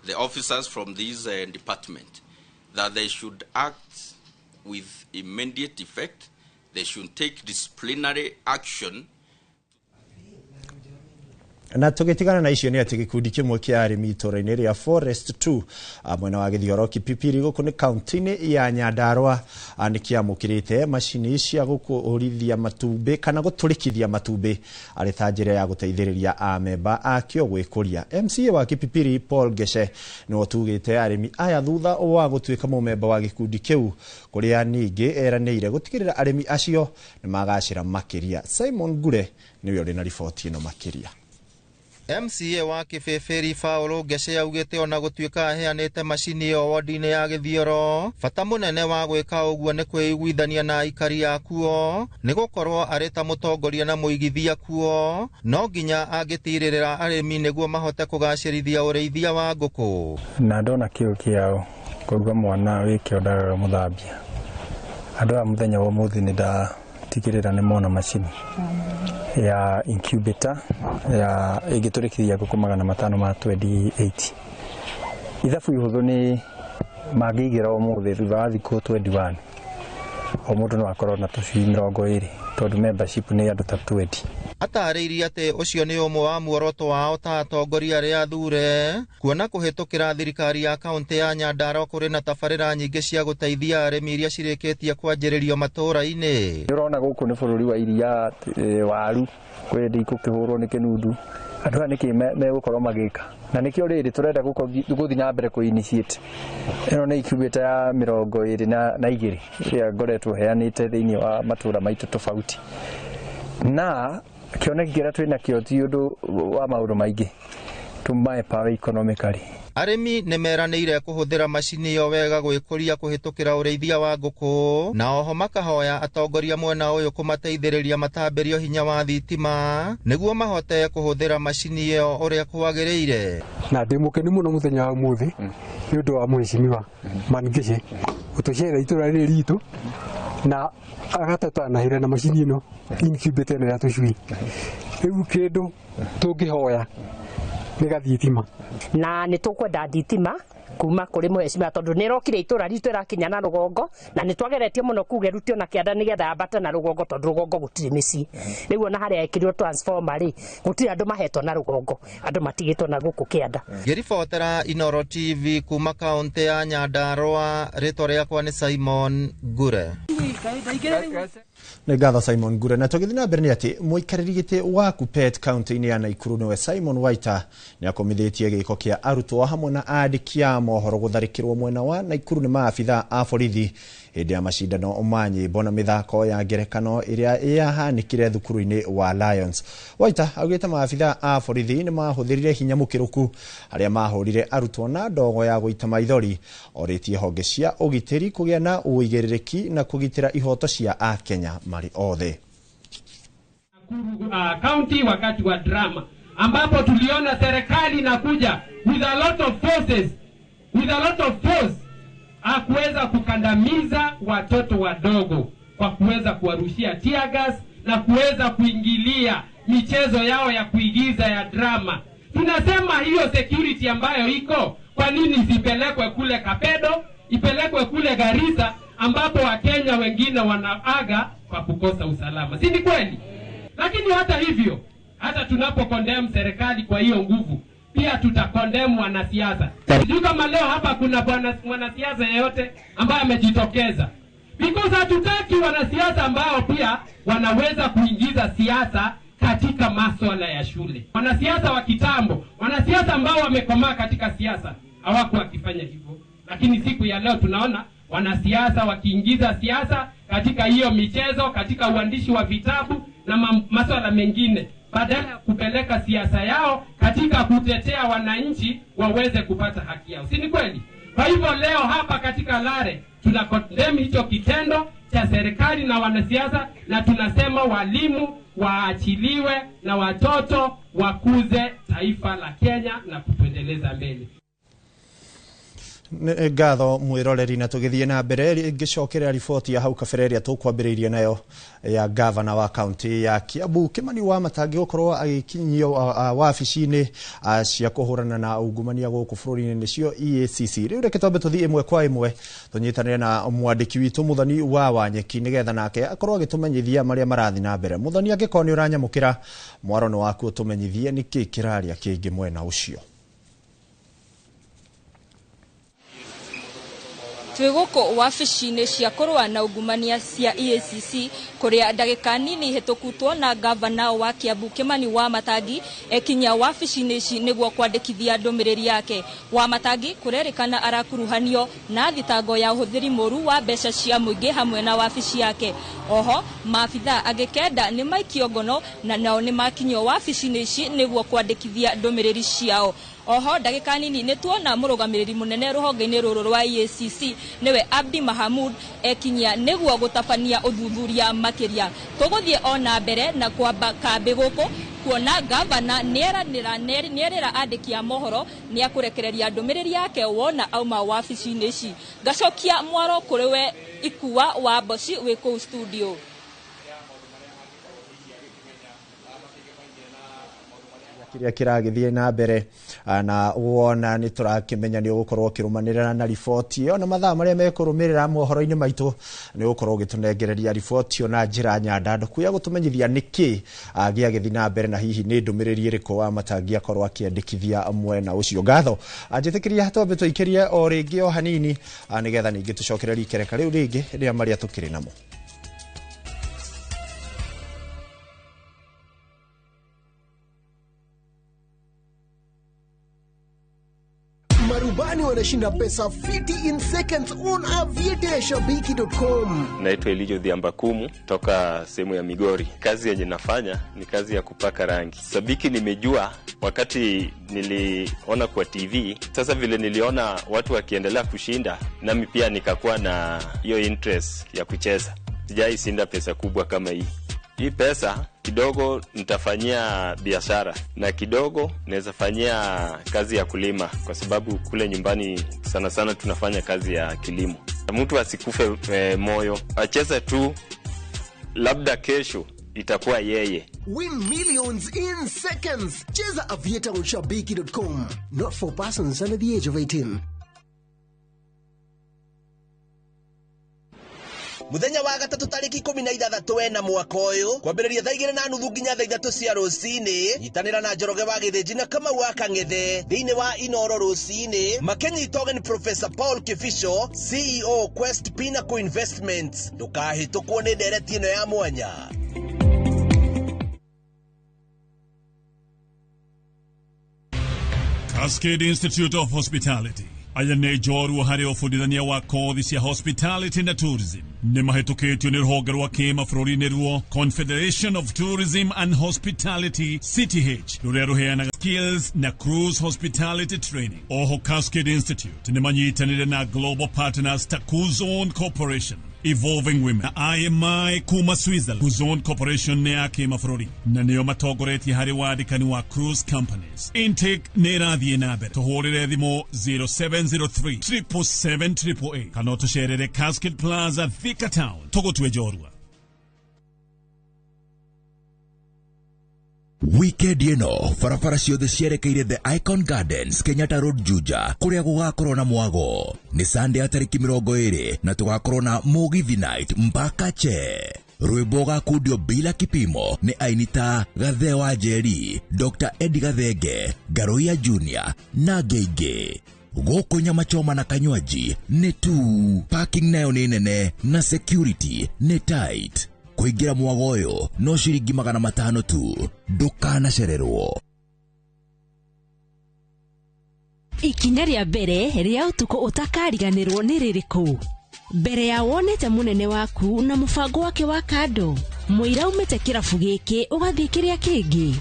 the officers from this department, that they should act with immediate effect. They should take disciplinary action. Na tũgĩtigana na icio nĩ atĩ gĩkundi kĩmwe kĩa arĩmi itũũra-inĩ rĩa Forest 2 mwena wa Gĩthioro Kipipiri gũkũ nĩ kaunti-inĩ ya Nyandarua nĩ kĩamũkĩrĩte macini cia gũkũrithia matumbĩ kana gũtũrĩkithia matumbĩ arĩ ta njĩra ya gũteithĩrĩria amemba akĩo gwĩkũria. MCA wa Kipipiri Paul Geshe nĩwe ũtugĩte arĩmi aya thutha wa gũtuĩka mũmemba wa gĩkundi kĩu kũrĩa ningĩ eranĩire gũtigĩrĩra arĩmi acio nĩ magacĩra makĩria. Simon Ngure nĩwe ũrĩ na riboti ĩno makĩria. MCA wa Kibibiri Paul Ngeshe augĩte ona gũtuĩka aheanĩte macini ĩyo wodi-inĩ ya Gĩthioro, bata mũnene wa gwĩka ũguo nĩ kwĩiguithania na aikari a kuo, nĩ gũkorwo arĩ ta mũtongoria na mũigithia kuo, no nginya angĩtirĩrĩra arĩmi nĩguo mahote kũgacĩrithia ũrĩithia wa ngũkũ. Na ndona kĩo kĩao kũruga mwana wĩ kĩo ndagaga mũthambia. Andũ aya mũthenya wa ũmũthĩ nĩ ndatigĩrĩra nĩ mona macini ya incubator ya ĩngĩtũrĩkithia ngũkũ 528. Ithabu ihũthũ nĩ mangĩigĩra ũmũthĩ thutha wa thikũ 21 o mũndũ no akorwo na tũcui 20 tondũ membership nĩ andũ ta 20. Atarĩirie atĩ ũcio nĩ ũmwe wa muoroto wao ta atongoria arĩa athure kuona kũhĩtũkĩra thirikari ya kaunti ya Nyandarua kũrĩ na tabarĩra nyingĩ cia gũteithia arĩmi iria cirĩkĩtie kwanjĩrĩrio matũũra-inĩ. Nĩ ũrona gũkũ nĩ bũrũri wa iria, waru kwĩ ndĩ ikũkĩhũrwo nĩ kĩnundu, andũ aya nĩkĩ megũkorwo magĩka, na nĩkĩo rĩrĩ tũrenda gũthiĩ na mbere kũ initiate ĩno nĩ incubator ya 22 ĩrĩa ngoretwo heanĩte thĩinĩ wa matũũra maitũ tofauti, na kĩoneki kĩrĩa twĩ nakĩo ti ũndũ wa maũndũ maingĩ, tũmae economically. Arĩmi nĩ meranĩire kũhũthĩra macini ĩyo wega gwĩkũria kũhĩtũkĩra ũrĩithia wa ngũkũ, na oho makahoya atongoria mwena ũyũ kũmateithĩrĩria matambĩrio hinya wa thitima nĩguo mahote kũhũthĩra macini ĩyo ũrĩa kwagĩrĩire. Na ndĩ mũkenu mũno mũthenya wa ũmũthĩ nĩ ũndũ wa mheshimiwa Mangeshe gũtũcerera itũũra rĩrĩ ritũ na agatũtanahĩra na macini ĩno incubator ĩno ya tũcui. Rĩu kĩndũ tũngĩhoya nĩ gathitima, na nĩ tũkwenda thitima kuma kũrĩ mheshimiwa tondũ nĩ ĩrokire itũũra ritũ ĩrakinya na rũgongo, na nĩ twageretie mũno kuga ĩrutio na kĩanda nĩgetha yambate na rũgongo tondũ rũgongo gũtirĩ mĩciĩ. Rĩu ona harĩa ĩkĩrirwo transformer rĩ, gũtirĩ andũ mahetwo na rũgongo, andũ matigĩtwo na gũkũ kĩanda. Ngĩribotera Inoro TV kuma kaunti ya Nyandarua, rĩtwa rĩakwa nĩ Simon Ngure. Nĩ ngatho Simon Ngure. Na tũgĩthiĩ na mbere nĩ atĩ mũikarĩri gĩtĩ wa Kuppet kaunti-inĩ ya Naikuru nĩwe Simon Waita nĩ akomithĩtie gĩko kĩa arutwo hamwe na andĩki a mohoro gũtharĩkĩrwo mwena wa Naikuru nĩ maabitha a borithi hĩndĩ ya macindano ma nyĩmbo na mĩthako ya ngerekano ĩrĩa yahanĩkire thukuru-inĩ wa Lions. Waita augĩte maabitha a borithi nĩ mahũthĩrire hinya mũkĩrũku arĩa mahũrire arutwo na ndogo ya gũita maithori. Orĩtie honge cia ũgitĩri kũgĩa na ũigĩrĩrĩki na kũgitĩra ihoto cia Akenya marĩ othe. County wakati wa drama ambapo tuliona serikali inakuja with a lot of forces, with a lot of force akuweza kukandamiza watoto wadogo kwa kuweza kuwarushia tear gas na kuweza kuingilia michezo yao ya kuigiza ya drama. Tunasema hiyo security ambayo iko, kwa nini isipelekwe kule Kapedo, ipelekwe kule Garissa ambapo Wakenya wengine wanaaga kwa kukosa usalama? Si ni kweli? Lakini hata hivyo, hata tunapo condemn serikali kwa hiyo nguvu, pia tutakondemu wanasiasa. Sijui kama leo hapa kuna mwanasiasa yeyote ambaye amejitokeza, because hatutaki wanasiasa ambao pia wanaweza kuingiza siasa katika masuala ya shule. Wanasiasa wa kitambo, wanasiasa ambao wamekomaa katika siasa hawakuwa wakifanya hivyo, lakini siku ya leo tunaona wanasiasa wakiingiza siasa katika hiyo michezo, katika uandishi wa vitabu na masuala mengine, badala ya kupeleka siasa yao katika kutetea wananchi waweze kupata haki yao. Si ni kweli? Kwa hivyo leo hapa katika Lare tuna condemn hicho kitendo cha serikali na wanasiasa, na tunasema walimu waachiliwe na watoto wakuze taifa la Kenya na kutuendeleza mbele. Nĩ ngatho mwĩroreri, na tũgĩthiĩ na mbere ngĩcokerera riboti ya hau kabere ĩrĩa tũkwambĩrĩirie nayo ya gavana wa kaunti ya Kiambu Kimani Wamatangi gũkorwo agĩkinyio wabici-inĩ cia kũhũrana na ungumania gũkũ bũrũri-inĩ nĩcio EACC. Rĩu reke twambe tũthiĩ ĩmwe kwa ĩmwe tũnyitanĩre na mwandĩki witũ Muthoni wa Wanyeki nĩgetha nake akorwo agĩtũmenyithia marĩa marathiĩ na mbere. Muthoni, angĩkorwo nĩ ũranyamũkĩra mwaro nĩ waku ũtũmenyithie nĩkĩ kĩraria kĩngĩ mwena ũcio. Twĩ gũkũ wabici-inĩ cia kũrũa na ungumania cia EACC kũrĩa ndagĩka nini hĩtũku tuona gavana wa Kiambu Kimani Wamatangi ekinya wabici-inĩ ici nĩguo kwandĩkithia ndũmĩrĩri yake. Wamatangi kũrerĩkana arakuruhanio na thitango ya ũhũthĩri mũru wa mbeca cia mũingĩ hamwe na wabici yake. Oho maabitha angĩ kenda nĩ maikio ngono na nao nĩ makinyio wabici-inĩ ici nĩguo kwandĩkithia ndũmĩrĩri ciao. Oho ndagĩka nini nĩ tuona mũrũgamĩrĩri mũnene rũhonge-inĩ rũrũ rwa EACC nĩwe Abdi Mahamud ekinyia nĩguo gũtabania ũthuthuria makĩria. Tũgũthiĩ ona mbere na kwamba kambĩ gũkũ kuona gavana nĩerĩra andĩki a mohoro nĩakũrekereria ndũmĩrĩri yake wona auma wabici-inĩ ici. Ngacokia mwaro kũrĩ we Ikua wa Mboci wĩ kũu studio. Kĩrĩa kĩragĩthiĩ na mbere na wona nĩ tũrakĩmenya nĩ ũgũkorwo ũkĩrũmanĩrĩra na riboti ĩyo na mathaa marĩa mekũrũmĩrĩra mohoro-inĩ maitũ nĩ ũgũkorwo ũgĩtũnengereria riboti ĩyo na njĩra nyandandũku ya gũtũmenyithia nĩkĩ gĩagĩthiĩ na mbere na hihi nĩ ndũmĩrĩri ĩrĩkũ Wamatangi akorwo akĩandĩkithia mwena ũcio. Ngatho anjĩtĩkĩria twambe tũikĩrie o rĩngĩ o hanini nĩgetha ningĩ tũcokererie ikereka rĩu rĩngĩ rĩa marĩa tũkĩrĩ namo. Marubani wanashinda pesa fiti in seconds on aviatorashabiki.com. Naitwa Elijo Dhiambakumu toka sehemu ya Migori. Kazi yenye nafanya ni kazi ya kupaka rangi. Sabiki nimejua wakati niliona kwa TV. Sasa vile niliona watu wakiendelea kushinda, nami pia nikakuwa na hiyo interest ya kucheza. Sijai shinda pesa kubwa kama hii. Hii pesa kidogo nitafanyia biashara na kidogo naweza fanyia kazi ya kulima, kwa sababu kule nyumbani sana sana tunafanya kazi ya kilimo. Mtu asikufe moyo, acheze tu, labda kesho itakuwa yeye. Win millions in seconds. Cheza Aviator on shabiki.com. Not for persons under the age of 18. Muthenya wa gatatũ tarĩki 16 wena mwaka ũyũ kwambĩrĩria thaa 2:30 nginya thaa 3 cia rũcinĩ. Nyitanĩra na Njoroge wa Gĩthĩnji na Kamau wa Kang'ethe thĩinĩ wa Inoro rũcinĩ makĩnyita ũgeni Professor Paul Kibicho, CEO Quest Pinnacle Investments. Ndũkahĩtũkwo nĩ ndereti ĩno ya mwanya. Cascade Institute of Hospitality aya nĩ njorua harĩ ũbundithania wa kothi cia hospitality na tourism. Nĩ mahĩtũkĩtio nĩ rũhonge rwa kĩmabũrũri ruo Confederation of Tourism and Hospitality CTH, rũrĩa rũheanaga skills na cruise hospitality training. Oho Cascade Institute nĩ manyitanĩire na global partners ta Kuzon Corporation, Evolving Women na IMI kuma Switzerland. Kuzon Corporation nĩ ya kĩmabũrũri na nĩo matongoretie harĩ wandĩkani wa cruise companies. Intake nĩ ĩrathiĩ na mbere. Tũhũrĩre thimũ 0703 777 888 kana ũtũcerere Cascade Plaza, Thika Town. Tũgũtue njorua. Weekend ĩno barabara ciothe cierekeire The Icon Gardens, Kenyatta Road, Juja, kũrĩa gũgakorwo na mwago. Nĩ Sunday ya tarĩki 20 na tũgakorwo na Mũgithi Night mpaka che. Rwĩmbo gakundio bila kipimo nĩ aini ta Gathe wa Njeri, Dr. Eddie Gathenge, Ngaruiya Junior na angĩ. Gũkũ nyama choma na kanywaji nĩ tu, parking nayo nĩ nene na security nĩ tight. Kũingĩra mwago ũyũ no ciringi 500 tu. Ndũkanacererwo. Ikinya rĩa mbere rĩa ũtukũ ũtakariganĩrwo nĩ rĩrĩkũ? Mbere ya wonete mũnene waku na mũbango wake wa kando, mũira umĩte kĩrabu gĩkĩ ũgathiĩ kĩrĩa kĩngĩ,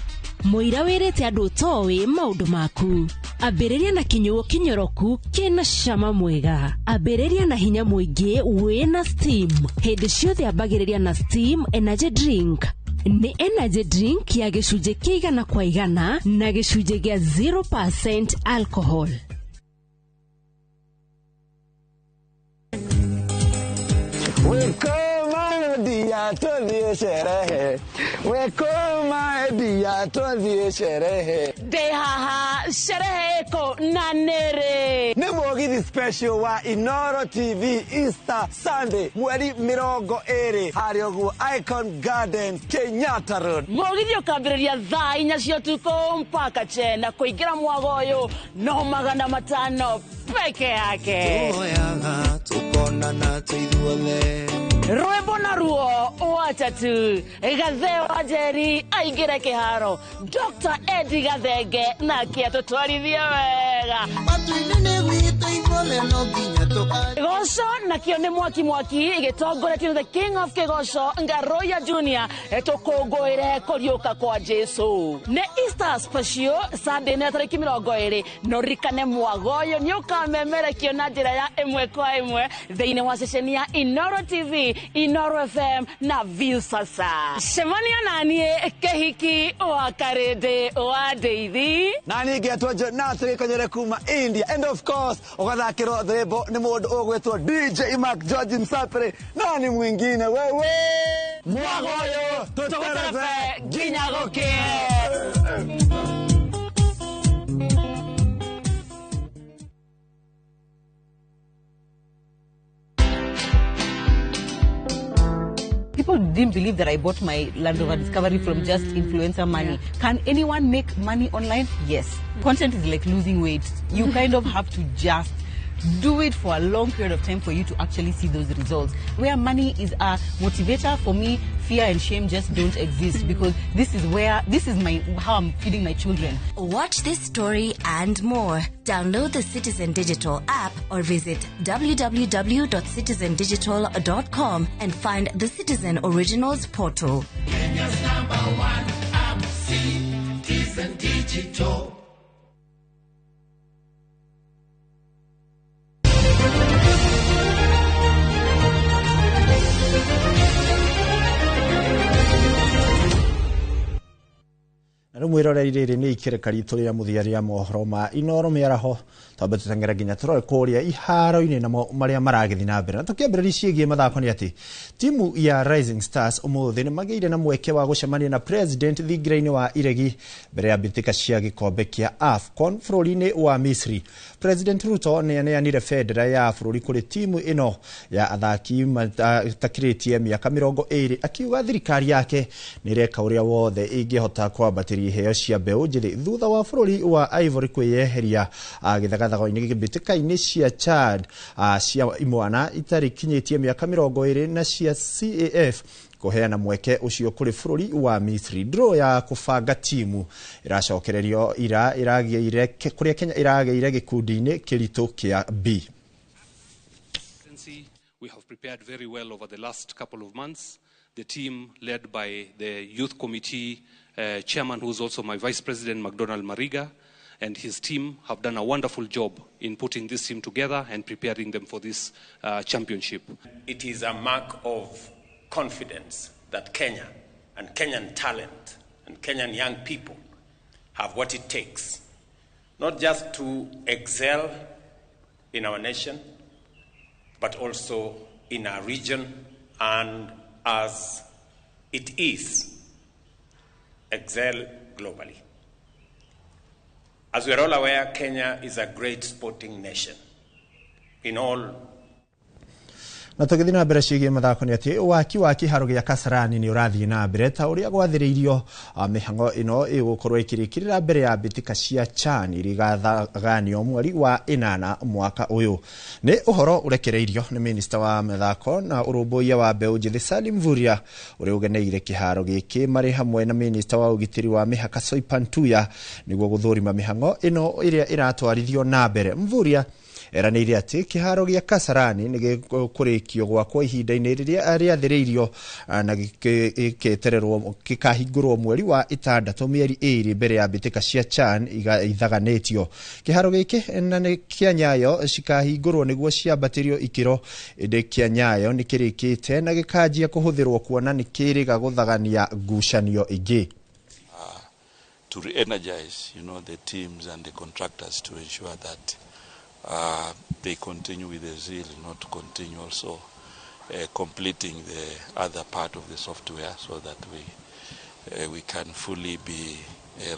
mũira wĩrĩte andũ ũtoĩ maũndũ maku. Ambĩrĩria na kĩnyuo kĩnyoroku kĩna cama mwega. Ambĩrĩria na hinya mũingĩ wĩna Steam. Hĩndĩ ciothe ambagĩrĩria na Steam Energy Drink. Nĩ energy drink ya gĩcunjĩ kĩa 100 kwa 100 na gĩcunjĩ gĩa 0% alcohol. Ndĩ haha sherehe ĩkũ na nĩrĩ? Nĩ mũgithi special wa Inoro TV Easter Sunday mweri 20 harĩa ũguo Icon Gardens, Kenyatta Road. Mũgithi ũkambĩrĩria thaa 4 cia ũtukũ mpaka che na kũingĩra mwago ũyũ no 500 peke yake. Tuoyaga tukonana tũithuothe. Rwĩmbo na ruo watatu Gathe wa Njeri aingĩre kĩharo, Dr. Eddie Gathenge nake atũtwarithie wega. Matu-inĩ nĩ gwitũ ithuothe no nginya tũka. Kĩgoco nakĩo nĩ mwaki mwaki gĩtongoretio the King of Kĩgoco Ngaruiya Junior tũkũngũĩre kũriũka kwa Jesu. Nĩ Easter special Sunday nĩ tarĩki 20 no ririkane mwago ũyũ nĩ ũkamemerekio na njĩra ya 1 kwa 1 thĩinĩ wa ceceni ya Inoro TV, Inoro FM na Viusasa. Cemania naniĩ kĩhiki wa Karĩndĩ wa Ndeithi. Na niĩ ngetwo Jonathan Gĩkonyere kuma India, and of course ũgathakĩrwo rwĩmbo nĩ mũndũ ũgwĩtwo DJ Mark George Msapere, nani mwingine wewe. Mwago ũyũ tũterebe nginya gũkĩe. People didn't believe that I bought my Land Rover Discovery from just influencer money. Yeah. Can anyone make money online? Yes. Content is like losing weight. You kind of have to just do it for a long period of time for you to actually see those results. Where money is a motivator, for me, fear and shame just don't exist, because this is where, this is my, how I'm feeding my children. Watch this story and more. Download the Citizen Digital app or visit www.citizendigital.com and find the Citizen Originals portal. Kenya's #1 app, Citizen Digital. Rĩu mwĩroreri, rĩrĩ nĩ ikereka ritũ rĩa mũthia rĩa mohoro ma Inoro mĩaraho. Twambe tũteng'ere nginya tũrore kũrĩa iharo-inĩ namo marĩa maragĩthiĩ na mbere. Na tũkĩambĩrĩria ciĩgiĩ mathako nĩ atĩ timu ya Rising Stars ũmũthĩ nĩ magĩire na mweke wa gũcemania na President thingira-inĩ wa iregi mbere ya mbĩtĩka cia gĩkombe kĩa AFCON bũrũri-inĩ wa Misri. President Ruto nĩ aneanire bendera ya bũrũri kũrĩ timu ĩno ya athaki matakĩrĩtie mĩaka 20, akiuga thirikari yake nĩ ĩreka ũrĩa wothe ĩngĩhota kwambatĩria iheo cia mbeũ njĩthĩ thutha wa bũrũri wa Ivory kwĩyeheria gĩthagathago-inĩ mbĩtĩka-inĩ cia Chad cia imwana itarĩ kinyĩtie mĩaka 20 na cia CAF kũheana mweke ũcio kũrĩ bũrũri wa Misri. Draw ya kũbanga timu ĩracokererio ira ĩragĩire kũrĩa Kenya ĩragĩire gĩkundi-inĩ kĩritũ kĩa B. We have prepared very well over the last couple of months. The team led by the youth committee chairman, who is also my vice president, McDonald Mariga, and his team have done a wonderful job in putting this team together and preparing them for this championship. It is a mark of confidence that Kenya and Kenyan talent and Kenyan young people have what it takes, not just to excel in our nation, but also in our region, and as it is, excel globally. As we are all aware, Kenya is a great sporting nation in all. Na tũgĩthiĩ na mbere ciĩgiĩ mathako nĩ atĩ waki wa kĩharo gĩa Kasarani nĩ ũrathiĩ na mbere ta ũrĩa gwathĩrĩirio. Mĩhang'o ĩno ĩgũkorwo ĩkĩrĩkĩrĩra mbere ya mbĩtĩka cia CHAN iria igathaganio mweri wa 8 mwaka ũyũ. Nĩ ũhoro ũrekereirio nĩ minista wa mathako na ũrũmbũiya wa mbeũ njĩthĩ Salim Mvurya, ũrĩa ũgeneire kĩharo gĩkĩ marĩ hamwe na minista wa ũgitĩri wa mĩhaka Soipan Tuya nĩguo gũthũrima mĩhang'o ĩno ĩrĩa ĩratwarithio na mbere. Mvurya eranĩire atĩ kĩharo gĩa Kasarani nĩ gĩkũrĩkio gwakwo ihinda-inĩ rĩrĩa rĩathĩrĩirio na gĩketererwo gĩkahingũrwo mweri wa 6, mĩeri 2 mbere ya mbĩtĩka cia CHAN ithaganĩtio. Kĩharo gĩkĩ na nĩ kĩa Nyayo cikahingũrwo nĩguo ciambatĩrio ikĩro, ĩndĩ kĩa Nyayo nĩ kĩrĩkĩte na gĩkanjia kũhũthĩrwo kuona nĩ kĩrĩga gũthagania ngucanio ingĩ. To re-energize, the teams and the contractors to ensure that they continue with the zeal, to continue also completing the other part of the software so that we can fully be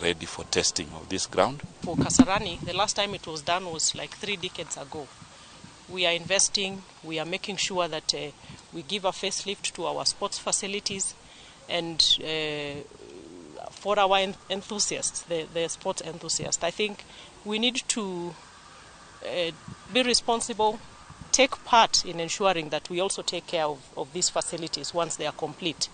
ready for testing of this ground. For Kasarani, the last time it was done was like 3 decades ago. We are investing, we are making sure that we give a facelift to our sports facilities and for our enthusiasts, the sports enthusiasts. I think we need to be responsible, take part in ensuring that we also take care of these facilities once they are complete.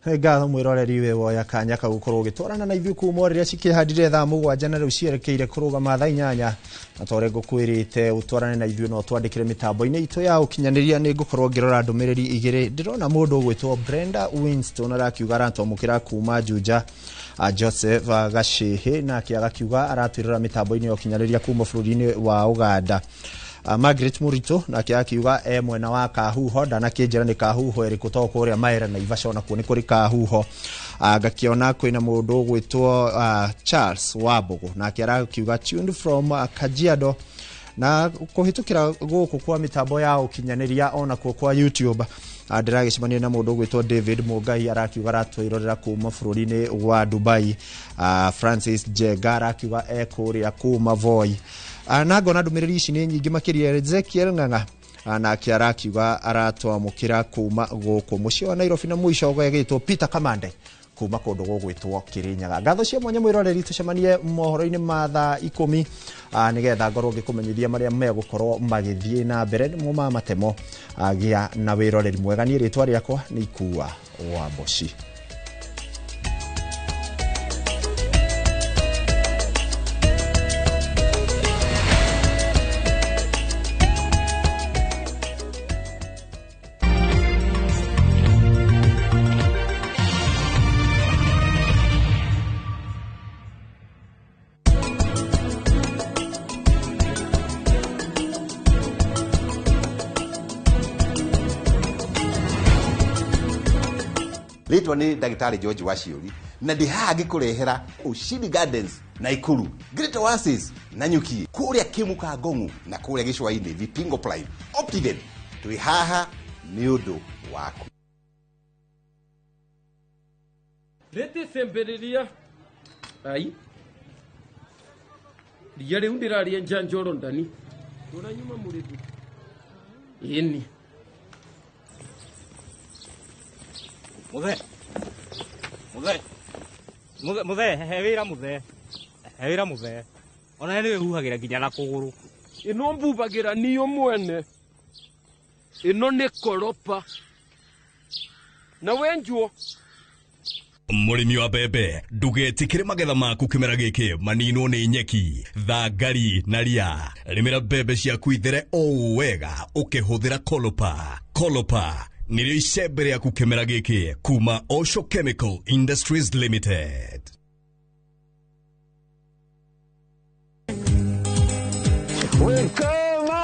Ngatho mwĩroreri wĩ woya kanya kau gũkorwo ũgĩtwarana na ithuĩ kuma rĩrĩa cikĩhandire thaa 7 na rĩu cierekeire kũrũgama thaa 8. Na ta ũrĩa ngũkwĩrĩte ũtwarane na ithuĩ no twandĩkĩre mĩtambo-inĩ itũ ya ũkinyanĩria. Nĩ ngũkorwo ngĩrora ndũmĩrĩri igĩrĩ. Ndĩrona mũndũ ũgwĩtwo Brenda Winston arakiuga aratwamũkĩra kuma Juja. Joseph Gacĩhĩ nake agakiuga aratwĩrora mĩtambo-inĩ ya ũkinyanĩria kuma bũrũri-inĩ wa Uganda. Margaret Murito nake akiuga e mwena wa Kahuho, ndanakĩnjĩra nĩ Kahuho ĩrĩkũ to kũrĩa Maera na Naivasha onakuo nĩ kũrĩ Kahuho. Ngakiona kwĩna mũndũ ũgwĩtwo Charles Wambugu nake arakiuga tuned from Kajiado. Na kũhĩtũkĩra gũkũ kwa mĩtambo ya ũkinyanĩria onakuo kwa YouTube ndĩragĩcemania na mũndũ ũgwĩtwo David Mũngai arakiuga aratwĩrorera kuma bũrũri-inĩ wa Dubai. Francis Njenga arakiuga e kũrĩa kuma Voi. Na ngona ndũmĩrĩri ici nĩ nyingĩ makĩria. Ezekiel Ng'ang'a nake arakiuga aratwamũkĩra kuma gũkũ mũciĩ wa Nairobi. Na mũico ũgagĩtwo Peter Kamande kuma kũndũ gũgwĩtwo Kĩrĩnyaga. Ngatho cia mwanya mwĩroreri, tũcemanie mohoro-inĩ ma thaa 10 nĩgetha ngorwo ngĩkũmenyithia marĩa megũkorwo magĩthiĩ na mbere nĩmo ma matemo. Gĩa na wĩroreri mwega. Niĩ rĩtwa rĩakwa nĩ Ikua wa Mboci. Rĩtwa nĩ ndagĩtarĩ George Waciũri na ndĩ haha ngĩkũrehera Ushindi Gardens Naikuru, Great Oasis Nanyuki, kũrĩa Kĩmuka Ngong'u na kũrĩa Gĩcũa-inĩ Vipingo Prime Optiven. Twĩ haha nĩ ũndũ waku. Rĩtĩcembĩrĩria ai ria rĩu ndĩraria njanjoro ndani tũranyuma mũrĩthu ĩni. Muthe, muthe, muthe, muthe, he wĩra muthe, he wĩra muthe. Ona nĩ wĩhuhagĩra nginya na kũgũrũ. Ĩno mbubagĩra niyo mwene, ĩno nĩ koropa na wenjuo. Mũrĩmi wa mbembe, ndũgetĩkĩre magetha maku kĩmera gĩkĩ maninwo nĩ nyeki, thangari na ria. Rĩmĩra mbembe ciaku ithere o wega ũkĩhũthĩra Kolopa. Kolopa nĩrĩo icembe rĩaku kĩmera gĩkĩ kuma Osho Chemical Industries Limited. Wekoma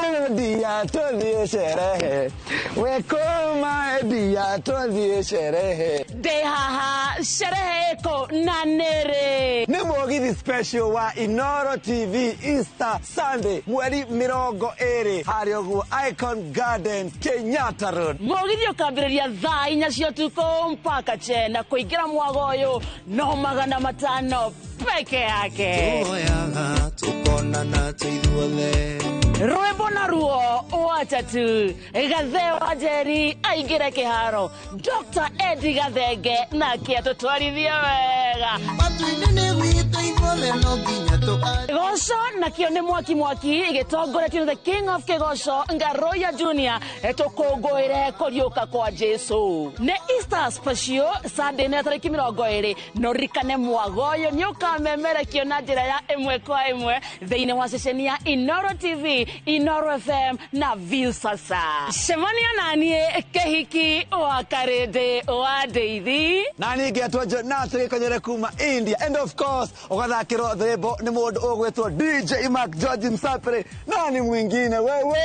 tuthiĩ sherehe, wekoma ndia tuthiĩ sherehe. Ndĩ haha sherehe ĩkũ na nĩrĩ? Nĩ mũgithi special wa Inoro TV Easter Sunday mweri 20 harĩa ũguo Icon Gardens Kenyatta Road. Mũgithi ũkambĩrĩria thaa 4 cia ũtukũ mpaka chena kũingĩra mwago ũyũ no 500 peke yake. Tuoyaga tukonana tũithuothe. Rwĩmbo na ruo watatu Gathe wa Njeri aingĩre kĩharo, Dr. Eddie Gathenge nake atũtwarithie wega. Matu-inĩ nĩ gwitũ ithuothe no nginya tũkarie. Kĩgoco nakĩo nĩ mwaki mwaki gĩtongoretio nĩ the King of Kĩgoco Ngaroya Junior, tũkũngũĩre kũriũka kwa Jesu. Nĩ Easter special Sunday nĩ tarĩki 20, no ririkane mwago ũyũ nĩ ũkamemerekio na njĩra ya 1 kwa 1 thĩinĩ wa ceceni ya Inoro TV, Inoro FM na Viusasa. Cemania naniĩ kĩhiki wa Karĩndĩ wa Ndeithi. Na niĩ ngetwo Jonathan Gĩkonyere kuma India, and of course ũgathakĩrwo rwĩmbo nĩ mũndũ ũgwĩtwo DJ Mark George Msapere, nani mwingine wewe.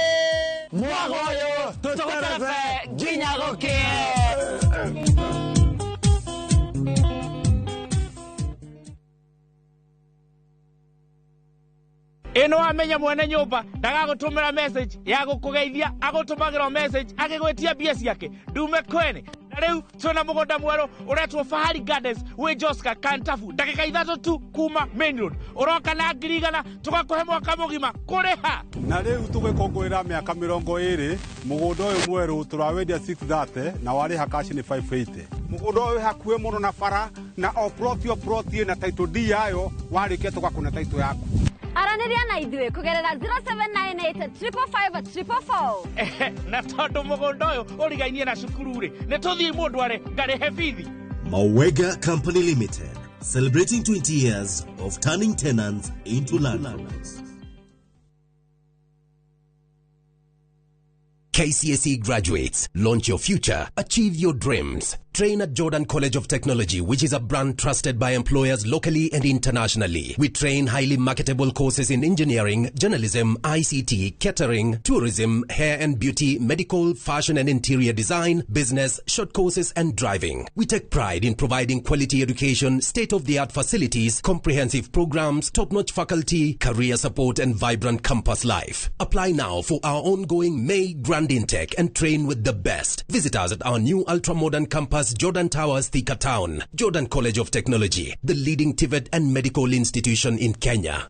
Mwago ũyũ tũterebe nginya gũkĩe. Ĩno wamenya mwene nyũmba ndagagũtũmĩra message ya gũkũgeithia, agũtũmagĩra message agĩgwĩtia mbia ciake ndume kwene. Na rĩu twĩna mũgũnda mwerũ ũretwo Fahari Gardens wĩ Joska Kantafu, ndagĩka 3 tu kuma main road. Ũroka na 100,000 tũgakũhe mwaka mũgima kũrĩha. Na rĩu tũgĩkũngũĩra mĩaka 20, mũgũnda ũyũ mwerũ tũrawendia 630 na warĩha cash nĩ 580. Mũgũnda ũyũ wĩ hakuhĩ mũno na bara na o plot o plot ĩna title deed yayo, warĩkia tũgakũne title yaku. Aranĩria na ithuĩ kũgerera 0798 555 444. Na tondũ mũgũnda ũyũ ũrigainie na cukuru rĩ, nĩ tũthiĩ mũndũ arĩ ngarĩhe bithi. Mawega Company Limited, celebrating 20 years of turning tenants into landlords. KCSE graduates, launch your future, achieve your dreams. Train at Jordan College of Technology, which is a brand trusted by employers locally and internationally. We train highly marketable courses in engineering, journalism, ICT, catering, tourism, hair and beauty, medical, fashion and interior design, business, short courses and driving. We take pride in providing quality education, state-of-the-art facilities, comprehensive programs, top-notch faculty, career support and vibrant campus life. Apply now for our ongoing May Grand Intake and train with the best. Visit us at our new ultra-modern campus, Jordan Towers, Thika Town. Jordan College of Technology, the leading TVET and medical institution in Kenya.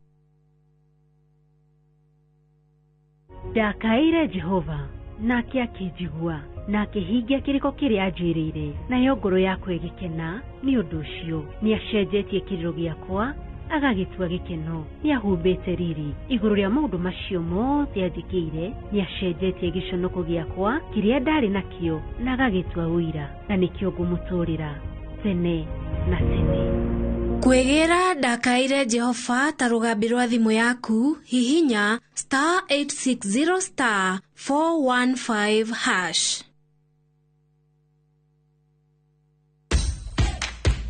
Ndakaire Jehova nake akĩnjigua na akĩhingia kĩrĩko kĩrĩa anjĩrĩire, nayo ngoro yakwa ĩgĩkena nĩ ũndũ ũcio. Nĩacenjetie kĩrĩro gĩakwa agagĩtua gĩkeno, nĩahumbĩte riri igũrũ rĩa maũndũ macio mothe anjĩkĩire, nĩacenjetie gĩconoko gĩakwa kĩrĩa ndarĩ nakĩo na agagĩtua ũira, na nĩkĩo ngũmũtũũrĩra tene na tene. Kwĩgĩra ndakaire Jehova ta rũgambi rwa thimũ yaku, hihinya *860 *415#.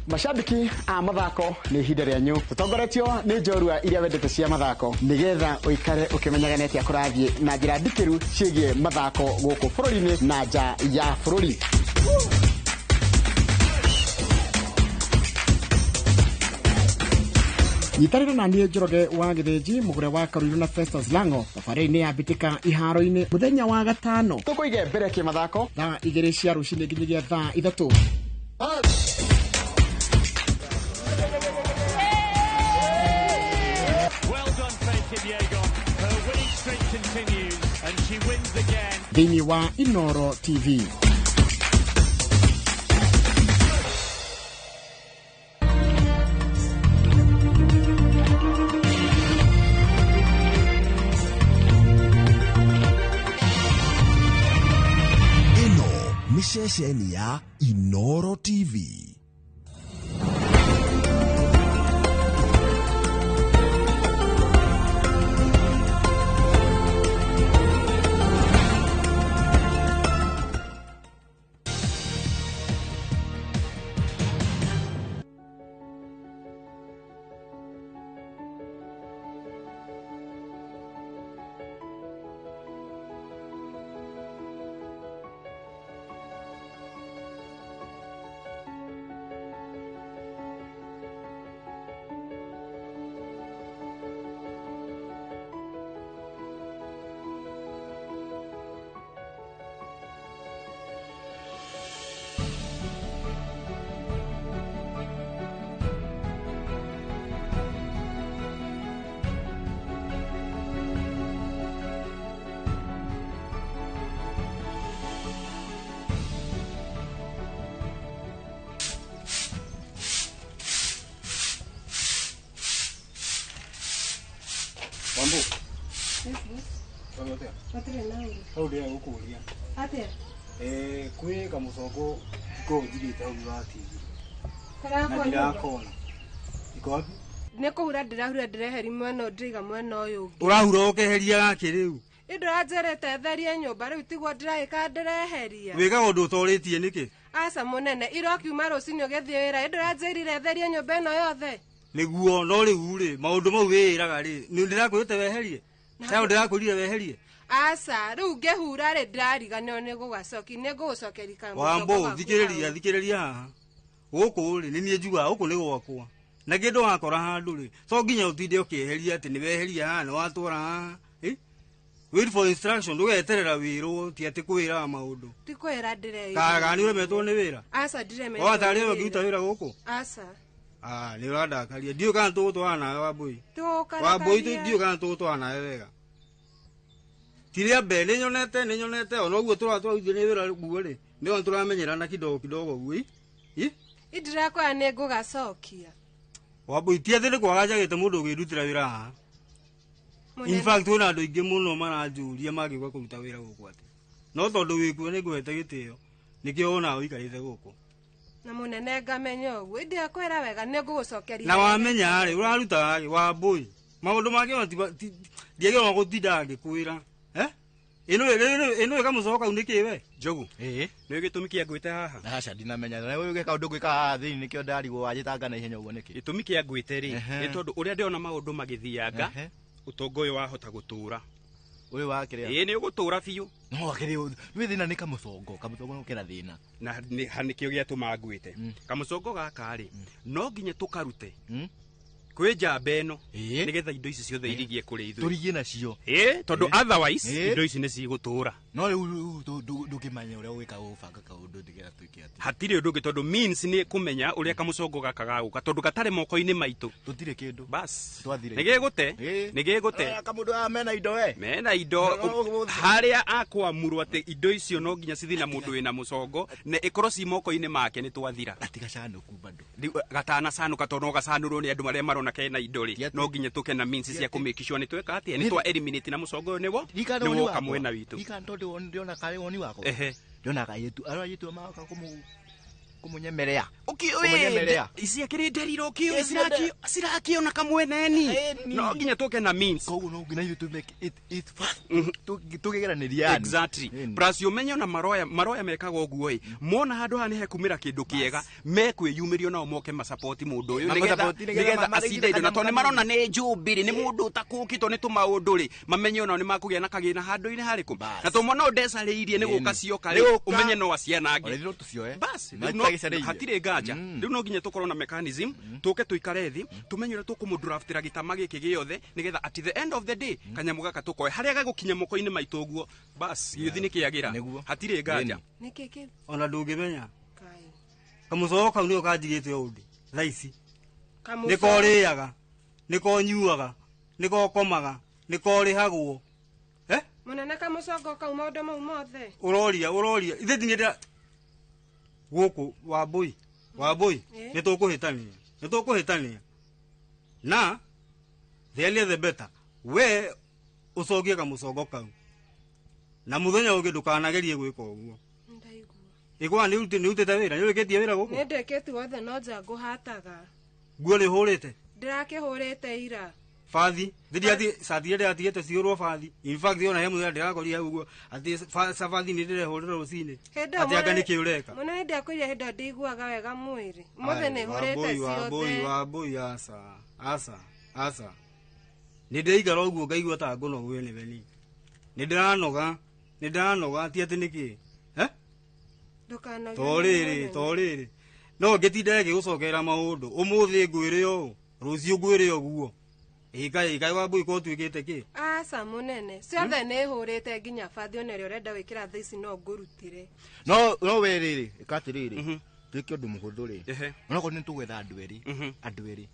Mashabiki a mathako nĩ ihinda rĩanyu tũtongoretio nĩ njorua iria wendete cia mathako nĩgetha ũikare ũkĩmenyaga nĩ atĩa kũrathiĩ na njĩra ndikĩru ciĩgiĩ mathako gũkũ bũrũri-inĩ na nja ya bũrũri. Nyitanĩra na niĩ Njoroge wa Gĩthĩnji, mũgũre wa Karuiru na Festus Lango thabarĩ-inĩ ya mbĩtĩka iharo-inĩ mũthenya wa gatano. Tũkũige mbere kĩmathako thaa 2 cia rũcinĩ nginyagia thaa 3. Well done, Faith Kipyegon. Her winning streak continues and she wins again. Thĩinĩ wa Inoro TV. Ĩno nĩ ceceni ya Inoro TV. Wambu. Yes, boss. Wambu atia? Matirĩ na ũru. Hau ndĩrenda gũkũria. Atĩa? Kwĩ kamũcongo ngoo njigĩte hau wa TV. Karakwo Na nyũmba? ndirakona. Iko wapi? Nĩ kũhura ndĩrahura ndĩreheria mwena ũyũ ndĩraiga mwena ũyũ ũngĩ. Ũrahura ũkeheria gakĩ rĩu? Ĩ ndũranjĩrĩte therie nyũmba rĩu tiguo ndĩraĩka ndĩreheria. Wĩkaga ũndũ ũtorĩtie nĩkĩ? Aca mũnene, irokiuma rũcinĩ ũgĩthiĩ wĩra, ĩ ndũranjĩrire therie nyũmba ĩno yothe. Nĩguo, no rĩu rĩ, maũndũ mau wĩĩraga rĩ, nĩ ndĩrakwĩrĩte weherie? Tayo ndĩrakwĩrire weherie? Aca, rĩu ngĩhura rĩ ndĩrariganĩrwo nĩ gũgacokia, nĩ ngũgũcokeria kamũcongo Wambu, gaku thikĩrĩria, hau. thikĩrĩria haha. Gũkũ rĩ, nĩ niĩ njugaga gũkũ nĩ gwakwa. Na kĩndũ wakora handũ rĩ, to nginya ũtinde ũkĩeheria atĩ nĩ weheria haha, nĩ watwara haha. Wait for instruction, ndũgeterera wĩrwo, ti atĩ kwĩraga maũndũ. Ti kwĩra ndĩreĩra. Kaga nĩ ũremetwo nĩ wĩra? Aca, ndiremetwo Wa tarĩ nĩ we ũkĩruta wĩra. wĩra gũkũ? Aca. Ah, nĩ ũrandakaria. Ndiũĩ kana tũgũtwarana nawe Wambũi. Tũgũkarakaria. Wambũi ndiũĩ kana tũgũtwarana nawe wega. Ti rĩa mbere, nĩ nyonete, ona ũguo tũratwarithio nĩ wĩra guo rĩ, nĩ ona tũramenyerana kidogo kidogo guo, ĩ? Ĩ? Ĩ ndĩrakwĩra nĩ ngũgacokia. Wambũi, ti atĩ nĩ kwaga njagĩte mũndũ ũngĩndutĩra wĩra haha. In fact, kwĩna andũ aingĩ mũno maranjũria mangĩũka kũruta wĩra gũkũ atĩ. No tondũ wĩkuo nĩ ngũhete gĩtĩo, nĩkĩo wonaga ũikarĩte gũkũ. Na mũnene ngamenya ũguo, ĩ ndĩrakwĩra wega nĩ ngũgũcokeria. Na wamenya rĩ, ũraruta rĩ, Wambũi. Maũndũ mangĩ ona ndiagĩrĩirwo gũtinda ngĩkwĩra. Ĩno ĩkamũcoka kau nĩkĩ we? Njogu. Ĩĩ. Nĩ gĩtũmi kĩa ngwĩte haha? Aca ndinamenya. Na ũyũ ũgeka ũndũ ngwĩka haha thĩinĩ nĩkĩo ndarigwo wanjĩtanga na ihenya ũguo nĩkĩ? Gĩtũmi kĩa ngwĩte rĩ, nĩ tondũ ũrĩa ndĩrona maũndũ magĩthianga, ũtonga ũyũ wahota gũtũra. Ũyũ wa kĩrĩa? Ĩĩ nĩ ũgũtũra biũ. No akĩrĩ nĩ thĩna nĩ kamũcongo, kamũcongo no kena thĩna. Na nĩkĩo gĩatũma ngwĩte. Kamũcongo gaka rĩ, no nginya tũkarute. Kwĩ njamba ĩno, nĩgetha indo ici ciothe irigie kũrĩ ithuĩ. Tũrigie nacio. Ĩĩ, tondũ otherwise indo ici nĩ cigũtũra. No rĩu ndũngĩmenya ũrĩa ũgwĩka gũbanga kaũndũ nĩgetha tuĩke atĩ. Hatirĩ ũndũ ũngĩ tondũ means nĩ kũmenya ũrĩa kamũcongo gaka gagũka tondũ gatarĩ moko-inĩ maitũ. Tũtirĩ kĩndũ. Bas. Twathire. Nĩ gĩgũte? Nĩ gĩgũte. Kamũndũ aya mena indo we. Mena indo harĩa akwamurwo atĩ indo icio no nginya cithiĩ na mũndũ wĩna mũcongo na ĩkorwo ci moko-inĩ make nĩ twathira. Gatigacanũku bado. Gatanacanũka tondũ no gacanũrwo nĩ andũ marĩa marona kena indo rĩ, no nginya tũke na means cia kũ make sure nĩ tweka atĩa, nĩ twa eliminate na mũcongo ũyũ nĩwo nĩwoka mwena witũ. Ndikana tondũ ndĩrona karĩ woni wakwa. Ndĩrona kairĩtu, arĩa airĩtu magoka kũmũnyemerea. Kũmũnyemerea. Ici akĩrĩ nderiro kĩũĩ cirakĩona kamweneni. No nginya tũke na means. Koguo no nginya ithuĩ tũ make it fast. Tũkĩgeranĩria yani. Exactly. Plus ũmenye ona maroya mekaga ũguo ĩ, mona handũ haha nĩ hekumĩra kĩndũ kĩega, mekwĩyumĩria nao moke masapoti mũndũ ũyũ nĩgetha acinde indo, na tondũ nĩ marona nĩ njũmbĩ rĩ, nĩ mũndũ ũtakũkĩtwo nĩ tũmaũndũ rĩ, mamenye onao nĩ makũgĩa na kagĩna handũ-inĩ harĩkũ. Na tondũ mwana ũyũ ndecarĩirie nĩ gũka cioka rĩ, ũmenye no acianange. Ona ithuĩ no tũcioe. Bas, rĩu no agĩcarĩirie. Hatirĩ nganja. Rĩu no nginya tũkorwo na mechanism, tũke tũikare thĩ, tũmenye ũrĩa tũkũmũdraftĩra gĩtama gĩkĩ gĩothe, nĩgetha at the end of the day kanyamũ gaka tũkoe harĩa gegũkinya moko-inĩ maitũ ũguo, bas, gĩũthi nĩ kĩagĩra. Hatirĩ nganja. Nĩkĩ kĩu? Ona ndũngĩmenya. Kamũcogo kau nĩko kanjigĩte ũndĩ thaa ici. Kamũcogo. Nĩko rĩaga, nĩko nyuaga, nĩko komaga, nĩko rĩhagwo. Mũnene kamũcongo kau maũndũ mau mothe. Ũroria, ũroria. Ithe ti nĩ gũkũ Wambũi, Wambũi, Eh. nĩ tũkũhĩtania, nĩ tũkũhĩtania. Na the earlier the better. We ũcokie kamũcongo kau. Na mũthenya ũngĩ ndũkanagerie gwĩka ũguo. Ndaigua. Ĩkwa nĩ ũrutĩte wĩra, nĩ ũrĩkĩtie wĩra gũkũ? Nĩ ndĩkĩtie wothe no nja ngũhataga. Nguo nĩ ũhũrĩte? Ndĩrakĩhũrĩte ira. Bathi, thiĩ cati ĩrĩa ndĩratigĩte cihũrwo bathi. In fact, ona he mũthenya ndĩrakorire hau ũguo atĩ cabathi nĩ ndĩrehũrĩra rũcinĩ. Hĩndĩ ĩyo Atĩ anga mũnene- nĩkĩ ũreka? Mũnene ndiakwĩrire hĩndĩ ĩyo ndĩiguaga wega mwĩrĩ. Ũmũthĩ nĩ hũrĩte Wambũi, Wambũi, ciothe. Wambũi, aca, aca, aca. Nĩ ndĩraikara ũguo ngaigua ta ngũnogwo nĩ we niĩ. Nĩ ndĩranoga, nĩ ndĩranoga ti atĩ nĩkĩ. Eh? Ndũkanoge To rĩrĩ, mũnene. to rĩrĩ. No ngĩtinda ngĩgũcokera maũndũ. Ũmũthĩ ngwĩre ũũ, rũciũ ngwĩre ũguo. Ĩka ĩka Wambũi ko ũtuĩkĩte kĩ? Aca mũnene, ciothe nĩ hũrĩte nginya bathi ona ĩrĩa ũrenda gwĩkĩra thaa ici no ngũrutĩre. No no we rĩrĩ, ĩka atĩrĩrĩ. Twĩke ũndũ mũhũthũ rĩ. Onokorwo nĩ tũgwetha andũ erĩ, andũ erĩ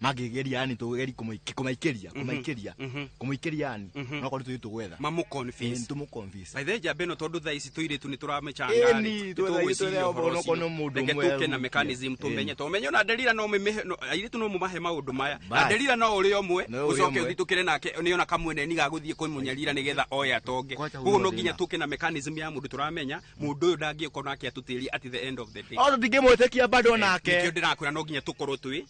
mangĩgeria yani tũgerie kũmaikĩria, kũmaikĩria, kũmũikĩria yani. Onokorwo nĩ tũthiĩ tũgwetha. Mamũconvince. Ĩĩ, tũmũconvince. By the way, njamba ĩno tondũ thaa ici tũirĩtu nĩ tũramĩcanga Ĩni, rĩ, twetha nĩtũgwĩciria ũhoro onokorwo nĩ ũcio. mũndũ Reke ũmwe tũke na arũkie. mechanism tũmenye, Ĩni. tũmenye ona Nderira no mĩmĩhe, airĩtu no mũmahe maũndũ maya. Na Bas. Nderira no ũrĩ ũmwe, No ũrĩ ũcoke ũmwe. ũthitũkĩre nake nĩ ona kamweneni ga gũthiĩ kũmũnyarira nĩgetha oye atonge. Kwacha Koguo no huo nginya thĩna. tũke na mechanism ya mũndũ tũramenya mũndũ ũyũ ndangĩũka nake atũtĩrie at the end of the day. O tũtingĩmwĩtĩkia bado nake. Nĩkĩo ndĩrakwĩra no nginya tũkorwo twĩ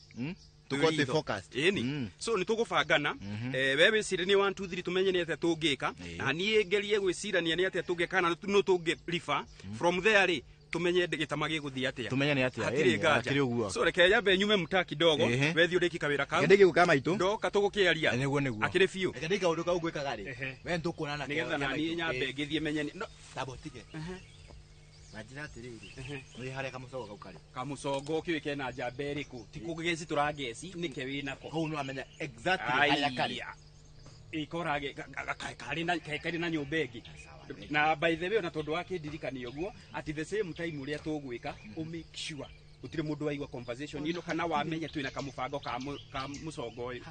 Tũkorwo twĩ ritho. focused. Ĩni. So nĩ tũgũbangana, we wĩcirie nĩ 1 2 3 tũmenye nĩ atĩa tũngĩka, na niĩ ngerie gwĩcirania nĩ atĩa tũngĩka kana no tũngĩ refer from there rĩ, tũmenye gĩtama gĩgũthiĩ atĩa. Tũmenye nĩ atĩa, Hatirĩ ĩni, nganja. hakĩrĩ ũguo. So reke nyambe nyume mtaa kidogo, Ehe. we thiĩ ũrĩkie kawĩra kau. Reke ndĩkie gũka maitũ. Ndoka tũgũkĩaria. Nĩguo, nĩguo. Akĩrĩ biũ. Reke ndĩke kaũndũ kau ngwĩkaga rĩ. We nĩtũkuonana Nĩgetha na niĩ nyambe ngĩthiĩ menye no Tamba ũtige. Na njĩra atĩrĩrĩ, nĩ harĩa kamũcogo kau karĩ. Kamũcongo ũkĩũĩ kena njamba ĩrĩkũ? Ti kũgeci tũrangeci, nĩke wĩnako. Hau nĩ wamenya exactly harĩa karĩ. Ikorage karĩ na nyũmba ĩngĩ. Na by the way, ona tondũ wa kĩndirikania ũguo, at the same time ũrĩa tũgwĩka, ũ make sure gũtirĩ mũndũ waigua conversation ĩno kana wamenya twĩna kamũbango ka mũcongo ũyũ.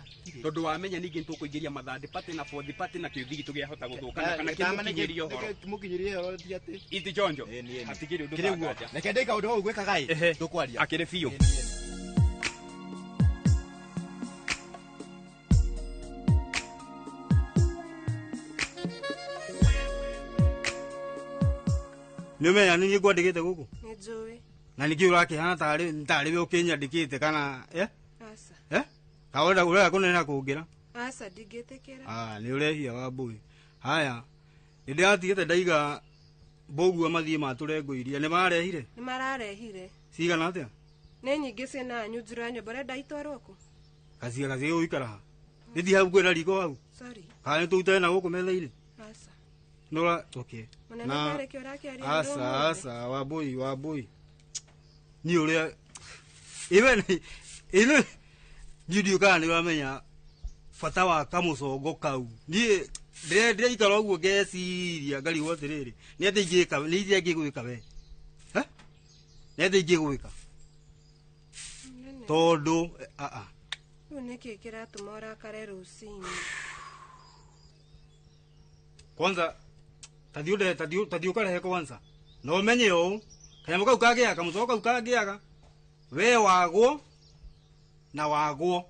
Tondũ wamenya ningĩ nĩtũkũingĩria mathird party na fourth party na kĩũthigi tũgĩahota gũthũkana kana kĩmũkinyĩrie ũhoro. Kĩmũkinyĩrie ũhoro ti atĩ. Iti chonjo. Hatikĩrĩ ũndũ Kĩrĩ ũguo. nganja. Reke ndĩke kaũndũ kau ngwĩkaga ĩ. Tũkwaria. Akĩrĩ biũ. Nĩ ũmenya nĩ niĩ ngwandĩkĩte gũkũ? Nĩ njũĩ. Na nĩkĩ ũrakĩhana tarĩ we ũkĩnyandĩkĩte kana eh? Aca. Eh? Ka ũrenda ũrenda kũnena kũngĩra? Aca ndingĩtĩkĩra. Ah, nĩ ũrehia Wambũi. Haya, nĩ ndĩratigĩte ndaiga mbũguo mathiĩ matũre ngũ iria. Nĩ marehire? Nĩ mararehire. Cigana atĩa? Nĩ nyingĩ ciĩna nyunjurũ ya nyũmba ũrenda itwarwo kũ? Gaciga gaciga gũikara ha? Nĩ hau kwĩna riko hau? Sorry. Kana nĩ tũrutane na gũkũ metha-inĩ? Aca. Nĩ okay. Mũnene karĩ kĩ ũrakĩaria ũndũ Aca, ũmũthĩ? aca, Wambũi, Wambũi. Niĩ ũrĩa iwe ĩno niĩ ndiũĩ kana nĩ ũramenya bata wa kamũcongo kau. Niĩ ndĩraikara ũguo ngeciria ngarigwo atĩrĩrĩ, nĩ atĩa ingĩka, nĩ atĩa ingĩgwĩka we? Eh? Nĩ atĩa ingĩgwĩka? Mũnene. Tondũ a Rĩu nĩkĩ kĩratũma ũrakare rũcinĩ? Kwanza tathiĩ ũndehe, tathiĩ ũkarehe kwanza. Na ũmenye ũũ, kanyamũ kau kangĩaga, kamũcongo kau kangĩaga, we wagwo na wagwo.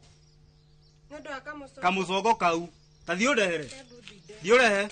Nĩ ũndũ wa kamũcongo. Kamũcongo kau, tathiĩ ũndehere. Thiĩ ũrehe.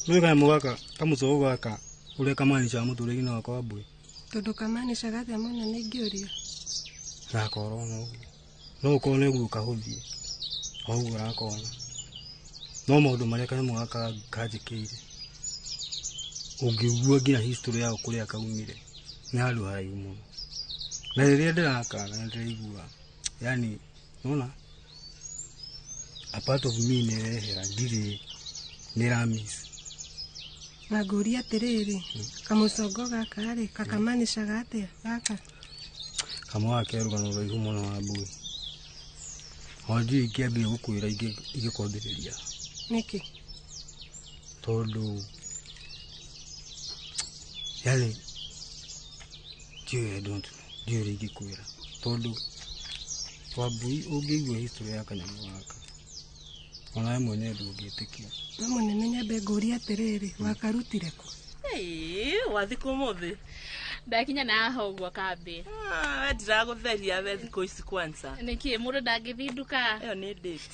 Nĩ kanyamũ gaka kamũcogo gaka ũrĩa kamaanishaga mũtũrĩre-inĩ wakwa wa mbui. Tondũ kamaanishaga atĩa mũnene ingĩũria? Gakorwo no ũguo. No ũkorwo nĩ ũguo kahũthie. O ũguo ũrakona. No maũndũ marĩa kanyamũ gaka kanjĩkĩire. Ũngĩigua nginya history yao kũrĩa kaumire. Nĩ handũ haraihu mũno. Na rĩrĩa ndĩrakana nĩ ndĩraigua yani nona a part of me nĩ ĩrehera ndirĩ nĩ ĩramiss. Na ngũria atĩrĩrĩ, kamũcongo gaka rĩ, kakamanishaga atĩa gaka? Kamwe gaka ke rũgano rũraihu mũno wa mbui. O ndiũĩ ingĩambia gũkwĩra ingĩkwambĩrĩria. Nĩkĩ? Tondũ yani ndiũĩ, I don't know, ndiũĩ ũrĩa ingĩkwĩra. Tondũ Wambui ũngĩigua history ya kanyamũ gaka onawe mwenyewe ndũngĩtĩkia. No mũnene nyambe ngũrie atĩrĩrĩ, wakarutire kũ? Wathi kũ ũmũthĩ? Ndakinya na haha ũguo kambĩ. We ndiragũtheria we thikũ ici kwanza. Nĩkĩ mũndũ ndangĩthiĩ nduka? Ĩyo nĩ date.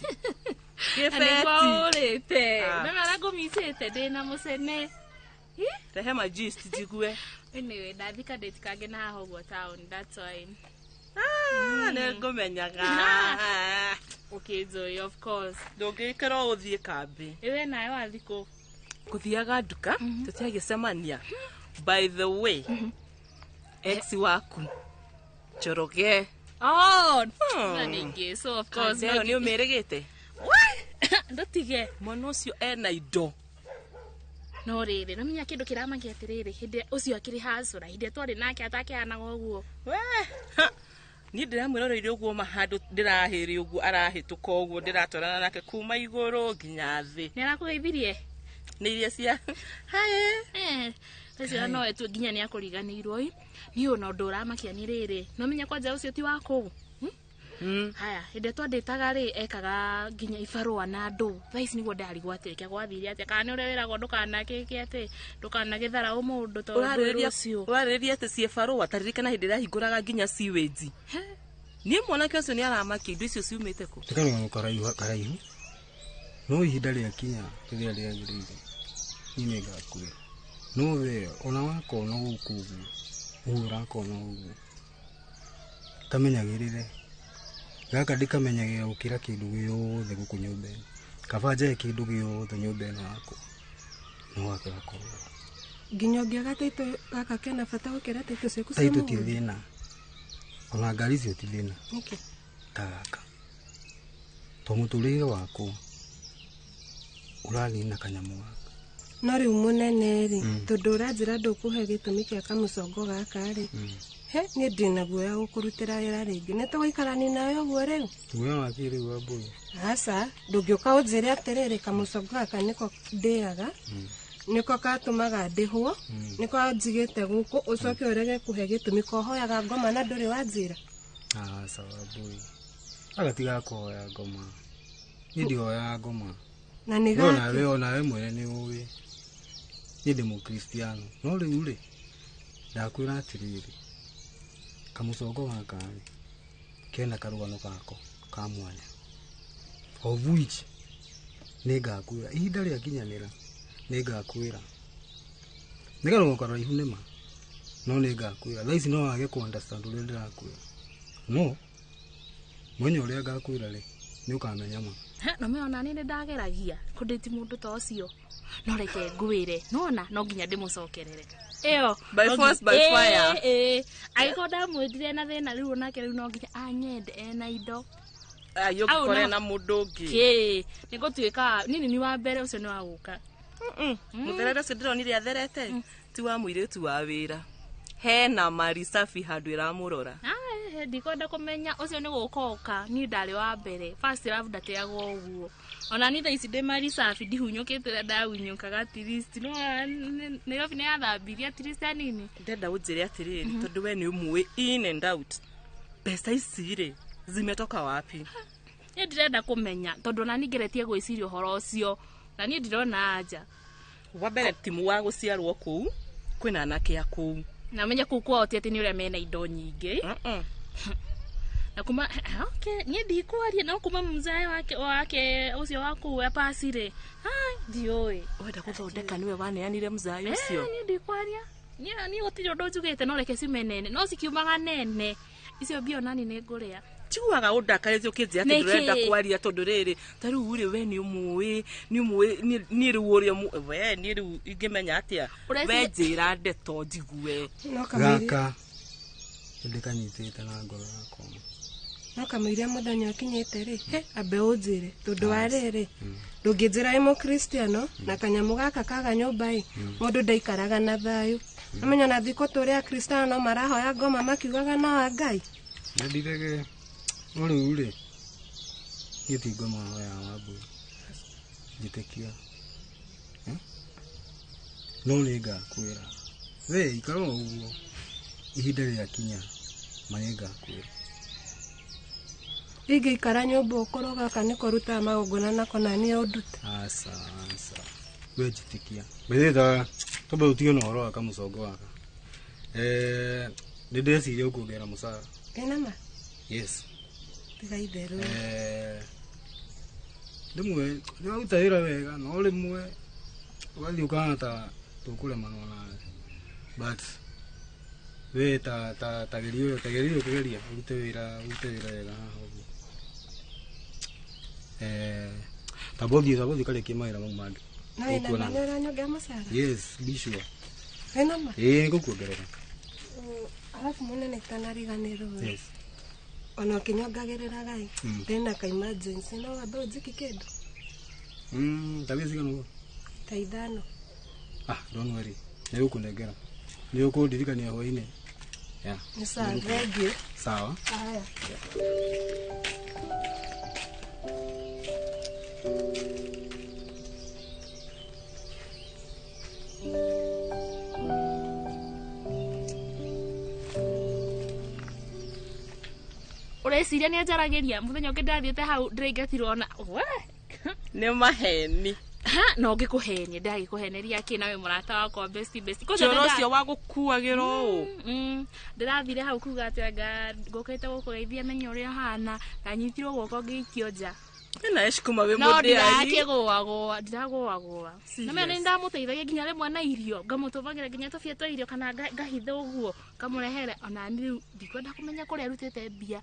Nĩguo ũrĩte. Nĩwona ũrĩa ngũmicĩte ndĩna mũcene. Rehe ma gist njigue. Anyway, ndathi ka date kangĩ na haha ũguo town, that's why. Nĩ ngũmenyaga. Ũkĩnjũĩ, of course. Ndũngĩikara ũthiĩ kambĩ. Ĩwe nawe wathi kũ? Ngũthiaga nduka, tũtiagĩcemania. By the way, ex waku Njoroge. Oh, na ningĩ, so of course. Ĩyo nĩ ũmĩrĩgĩte? Ndũtige. Mwana ũcio ena indo. No rĩrĩ, no menya kĩndũ kĩramakia atĩrĩrĩ, hĩndĩ ũcio akĩrĩ hacũra, hĩndĩ ĩrĩa twarĩ nake atakĩhanaga ũguo. We, niĩ ndĩramwĩroreire ũguo ma handũ ndĩrahĩrĩ ũguo arahĩtũka ũguo ndĩratwarana nake kuma igũrũ nginya thĩ. Nĩ arakũgeithirie? Nĩ iria cia hi. Ũcio no etue nginya nĩ akũriganĩirwo ĩ. Niĩ ona ũndũ ũramakia nĩ rĩrĩ, no menya kwanja ũcio ti wa kũu. Haya, hĩndĩ ĩrĩa twandĩtaga rĩ, ekaga nginya ibarũa na andũ. Thaa ici nĩguo ndarigwo atĩrĩ, kĩa gwathire atĩa? Kana nĩ ũrĩa wĩragwo ndũkanakĩke atĩ, ndũkanagĩtharaũ mũndũ tondũ rũciũ. Ũrarĩrĩria atĩ ciĩ barũa, ta ririkana hĩndĩ ĩrĩa ahingũraga nginya sewage. Niĩ mwanake ũcio nĩ aramakia indo icio ciumĩte kũ? Nĩ karũgano karaihu. No ihinda rĩakinya rĩrĩa rĩagĩrĩire, niĩ nĩngakwĩra. No we ona wakona gũkũ ũguo, ũguo ũrakona ũguo, kamenyagĩrĩre. Gaka ndĩkamenyagĩrĩra gũkĩra kĩndũ gĩothe gũkũ nyũmba ĩno. Kaba njae kĩndũ gĩothe nyũmba ĩno yakwa, no gaka gakorwo. Nginya ũngĩaga taitũ gaka kena bata gũkĩra taitũ ciaku cia Taitũ ti mũgũnda? thĩna. Ona ngari icio ti thĩna. Nĩkĩ? Ta gaka. To mũtũrĩre wakwa ũrathiĩ na kanyamũ gaka. No rĩu mũnene rĩ, tondũ ũranjĩra ndũkũhe gĩtũmi kĩa kamũcongo gaka rĩ, he niĩ ndĩna guoya gũkũrutĩra wĩra rĩngĩ. Nĩ tũgũikarania nawe ũguo rĩu? Guoya wa kĩ rĩu Wambui? Aca, ndũngĩũka ũnjĩre atĩrĩrĩ kamũcongo gaka nĩko ndĩaga, nĩko katũmaga ndĩhwo, nĩko njigĩte gũkũ, ũcoke ũrege kũhe gĩtũmi kohoyaga ngoma na ndũrĩ wanjĩra. Aca Wambui, agatiga kũhoya ngoma. Niĩ ndihoyaga ngoma. Na nĩ We gakĩ? onawe mwene nĩ ũĩ. Niĩ ndĩ mũkristiano. No rĩu rĩ, ndakwĩra atĩrĩrĩ, kamũcongo gaka rĩ, kena karũgano gako ka mwanya. Of which nĩ ngakwĩra ihinda rĩakinyanĩra, nĩ ngakwĩra. Nĩ karũgano karaihu nĩma, no nĩ ngakwĩra. Thaa ici no wage kũ understand ũrĩa ndĩrakwĩra. No mwenya ũrĩa ngakwĩra rĩ, nĩ ũkamenya ma. No me ona niĩ nĩ ndageragia kũndĩti mũndũ ta ũcio. No reke ngwĩre, nona no nginya ndĩmũcokerere. Ĩyo, By no force, by fire. Angĩkorwo ndamwĩtire na thĩna rĩu onake rĩu no nginya anyende ena indo. Ai, ũngĩkore na mũndũ ũngĩ. Kĩ, nĩ ngũtuĩka nini ni wa mbere ũcio nĩ wa gũka. Mũtherere ũcio ndĩronire atherete, ti wa mũirĩtu wa wĩra. Hena Marisafi handũ ĩramũrora. Ndikwenda kũmenya ũcio nĩ gũka oka, niĩ ndarĩ wa mbere. First love ndateagwo ũguo. Ona niĩ thaa ici ndĩ Marisafi ndihunyũkĩte ũrĩa ndahunyũkaga at least. No, Nairobi nĩ yathambirie at least hanini. Ndenda ũnjĩre atĩrĩrĩ, tondũ we nĩ ũmũĩ in and out. Mbeca ici rĩ, zimetoka wapi? Niĩ ndirenda kũmenya, tondũ ona niĩ ngeretie gwĩciria ũhoro ũcio, na niĩ ndirona anja. Wa mbere timu wa gũciarwo kũu, kwĩna anake a kũu. Na menye kũu kwao ti atĩ nĩ ũrĩa mena indo nyingĩ. Na kuma, okay, niĩ ndikwaria, no kuma mzae wake ũcio wa kũu wa pasi rĩ. Hai, Ndiũĩ. Wenda gũthondeka nĩwe waneanire mzai ũcio. Niĩ ndikwaria. Niĩ gũtirĩ ũndũ njugĩte no reke ciume nene. No cikiumaga nene. Icio mbia onani nĩ ngũrĩa. Njiguaga ũndakarĩte ũkĩnjĩra atĩ Nĩkĩ? ndũrenda kwaria tondũ rĩrĩ ta rĩu rĩ we nĩ ũmũĩ nĩ ũmũĩ niĩ rĩu ũrĩa we niĩ rĩu ingĩmenya atĩa we njĩra ndeto njigue. Gaka nĩndĩkanyitĩte na ngoro yakwa. No kamũiria mũthenya ũkinyĩte rĩ, he ambe ũnjĩre tondũ wa rĩrĩ ndũngĩnjĩra wĩ mũkristiano na kanyamũ gaka kaga nyũmba ĩ mũndũ ndaikaraga na thayũ. Amenya na thikũ tũrĩ akristiano no marahoya ngoma makiugaga no a Ngai. Nĩndirege no rĩu rĩ niĩ ti ngoma hoyaga Wambũi njĩtĩkia no nĩngakwĩra we ikara o ũguo ihinda rĩakinya ma nĩngakwĩra. Ingĩikara nyũmba ũkorwo gaka nĩko rutaga magongona nako na niĩ ũndute. Aca aca we njĩtĩkia mbĩrĩta twambe tũtige na ũhoro wa kamũcongo gaka. Nĩ ndĩreciria gũkuongerera mũcara. Ĩna ma? Yes. Tiga itherũ. Rĩmwe nĩwaruta wĩra wega no rĩmwe ũgathiĩ ũkahana ta tũkũremanwo nawe but we ta ta tageria tageria kũgeria ũrute wĩra wega haha ũguo. Tamba ũthiĩ ũkarĩkie mawĩra mau mangĩ. No ĩna ma nĩ ũranyongera mũcara? Yes, be sure. Ĩna ma? Ĩĩ nĩngũkuongerera. Alafu mũnene itanariganĩrwo. Yes. Ona ũkĩnyongagĩrĩraga ĩ ndĩna ka emergency no wambe ũnjĩki kĩndũ. Ta mbia cigana ũguo? Ta 5. Ah, don't worry. Nĩngũkũnengera. Nĩũkũndirikania hwainĩ. Yeah. Nĩ sawa, thengiũ. Sawa. Haya. Ũreciria nĩ anjaragĩria mũthenya ũngĩ ndathiĩte hau ndĩraingatirwo na we nĩ maheni. Ha no ngĩkũhenie ndagĩkũheneria kĩ nawe mũrata wakwa bestie bestie. Njoro ũcio wa gũkuagĩrwo ũũ. Ndĩrathire hau kuga atĩ anga ngũkĩte gũkũgeithia menye ũrĩa ũhana ndanyitirwo guoko ngĩikio nja. Ena ecikuma wĩ No mũndĩari. ndĩrakĩgũagũa ndiragũagũa. Na menya nĩ ndamũteithagia nginya rĩmwe na irio ngamũtũmagĩra nginya tũbia twa irio kana ngahitha ũguo ngamũrehere ona niĩ rĩu ndikwenda kũmenya kũrĩa arutĩte mbia.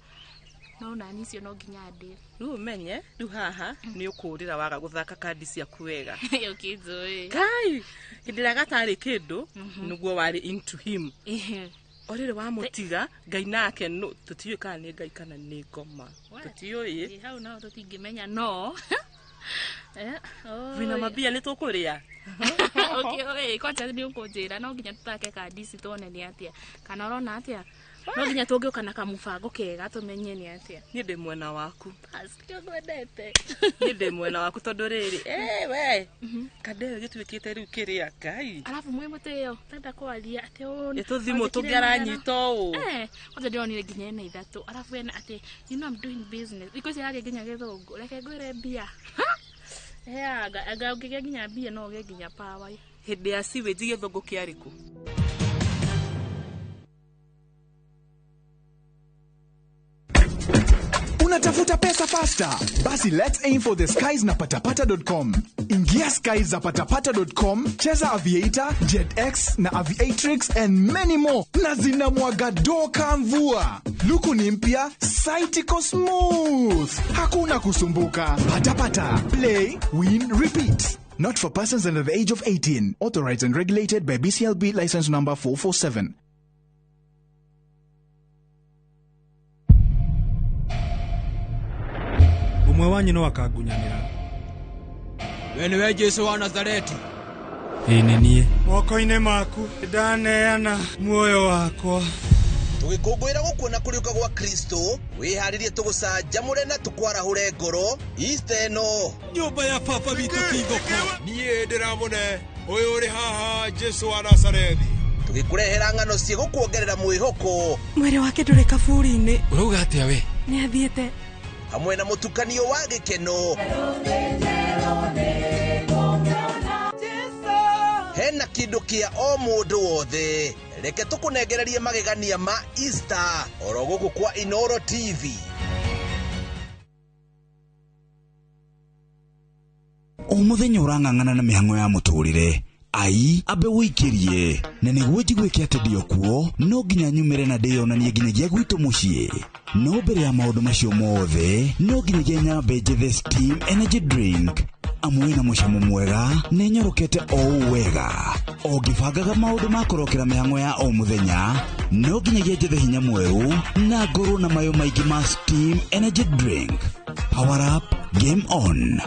No nani icio no nginya ndĩe. Rĩu ũmenye rĩu haha nĩ ũkũrĩra waga gũthaka kandi ciaku wega. Ũkĩnjũĩ. Kai hĩndĩ ĩrĩa gatarĩ kĩndũ nĩguo warĩ into him. O rĩrĩ wamũtiga Ngai nake no tũtiũĩ kana nĩ Ngai kana nĩ ngoma. Tũtiũĩ. Hau no tũtingĩmenya no. Wĩna mambia nĩ tũkũrĩa. Ũkĩũĩ kwanja nĩ ũkũnjĩra no nginya tũthake kandi ici tuone nĩ atĩa. Kana ũrona atĩa? No nginya tũngĩũka na kamũbango kega tũmenye nĩ atĩa. Niĩ ndĩ mwena waku. Bas, nĩkĩo ngwendete. Niĩ ndĩ mwena waku tondũ rĩrĩ we kanda ĩyo gĩtuĩkĩte rĩu kĩrĩa Ngai. Alafu mwĩ mũtĩo tenda kwaria atĩ ũũ. Ĩ tũthimũ tũngĩ aranyita ũũ. Kwanza ndĩronire nginya ena 3 alafu ena atĩ you know I'm doing business. Thikũ ici araria nginya gĩthũngũ. Reke ngwĩre mbia. Anga ũngĩgĩa nginya mbia no ũgĩe nginya power. Hĩndĩ ya sewage gĩthũngũ kĩarĩ kũ? Unatafuta pesa faster? Basi let's aim for the skies na patapata.com. Ingia skies za patapata.com, cheza Aviator, JetX na Aviatrix and many more. Na zinamwaga doka mvua. Luku ni mpya, site iko smooth. Hakuna kusumbuka. Patapata. Play, win, repeat. Not for persons under the age of 18. Authorized and regulated by BCLB license number 447. Ũmwe wanyu no akangunyanĩra. We nĩwe Jesũ wa Nazareti? Ĩĩ nĩ niĩ. Moko-inĩ maku ndaneana muoyo wakwa. Tũgĩkũngũĩra gũkuona kũriũka gwa Kristo, wĩharĩrie tũgũcanjamũre na tũkwarahũre ngoro Easter ĩno. Nyũmba ya baba witũ ti thoko. Niĩ ndĩramũne ũyũ ũrĩ haha Jesũ wa Nazarethi. Tũgĩkũrehera ng'ano ciĩgũkuongerera mwĩhoko. Mwĩrĩ wake ndũrĩ kaburi-inĩ. Ũrauga atĩa we? Nĩ athiĩte. Hamwe na mũtukanio wa gĩkeno. Hena kĩndũ kĩa o mũndũ wothe. Reke tũkũnengererie magegania ma Easter oro gũkũ kwa Inooro TV. Mũthenya ũrang'ang'ana na mĩhang'o ya mũtũrĩre ai ambe wũikĩrie na nĩguo njiguĩke atĩ ndĩ kuo no nginya nyumĩre na ndĩyonanie nginyagia gwitũ mũciĩ. No mbere ya maũndũ macio mothe no nginyagia nyambe njethe Steam Energy Drink amu ĩna mũcamo mwega na ĩnyorokete o ũũ wega. O ngĩbangaga maũndũ ma kũrokera mĩhang'o ya o mũthenya no nginyagia njethe hinya mwerũ na ngorwo na mayo maingĩ ma Steam Energy Drink. Power up, game on.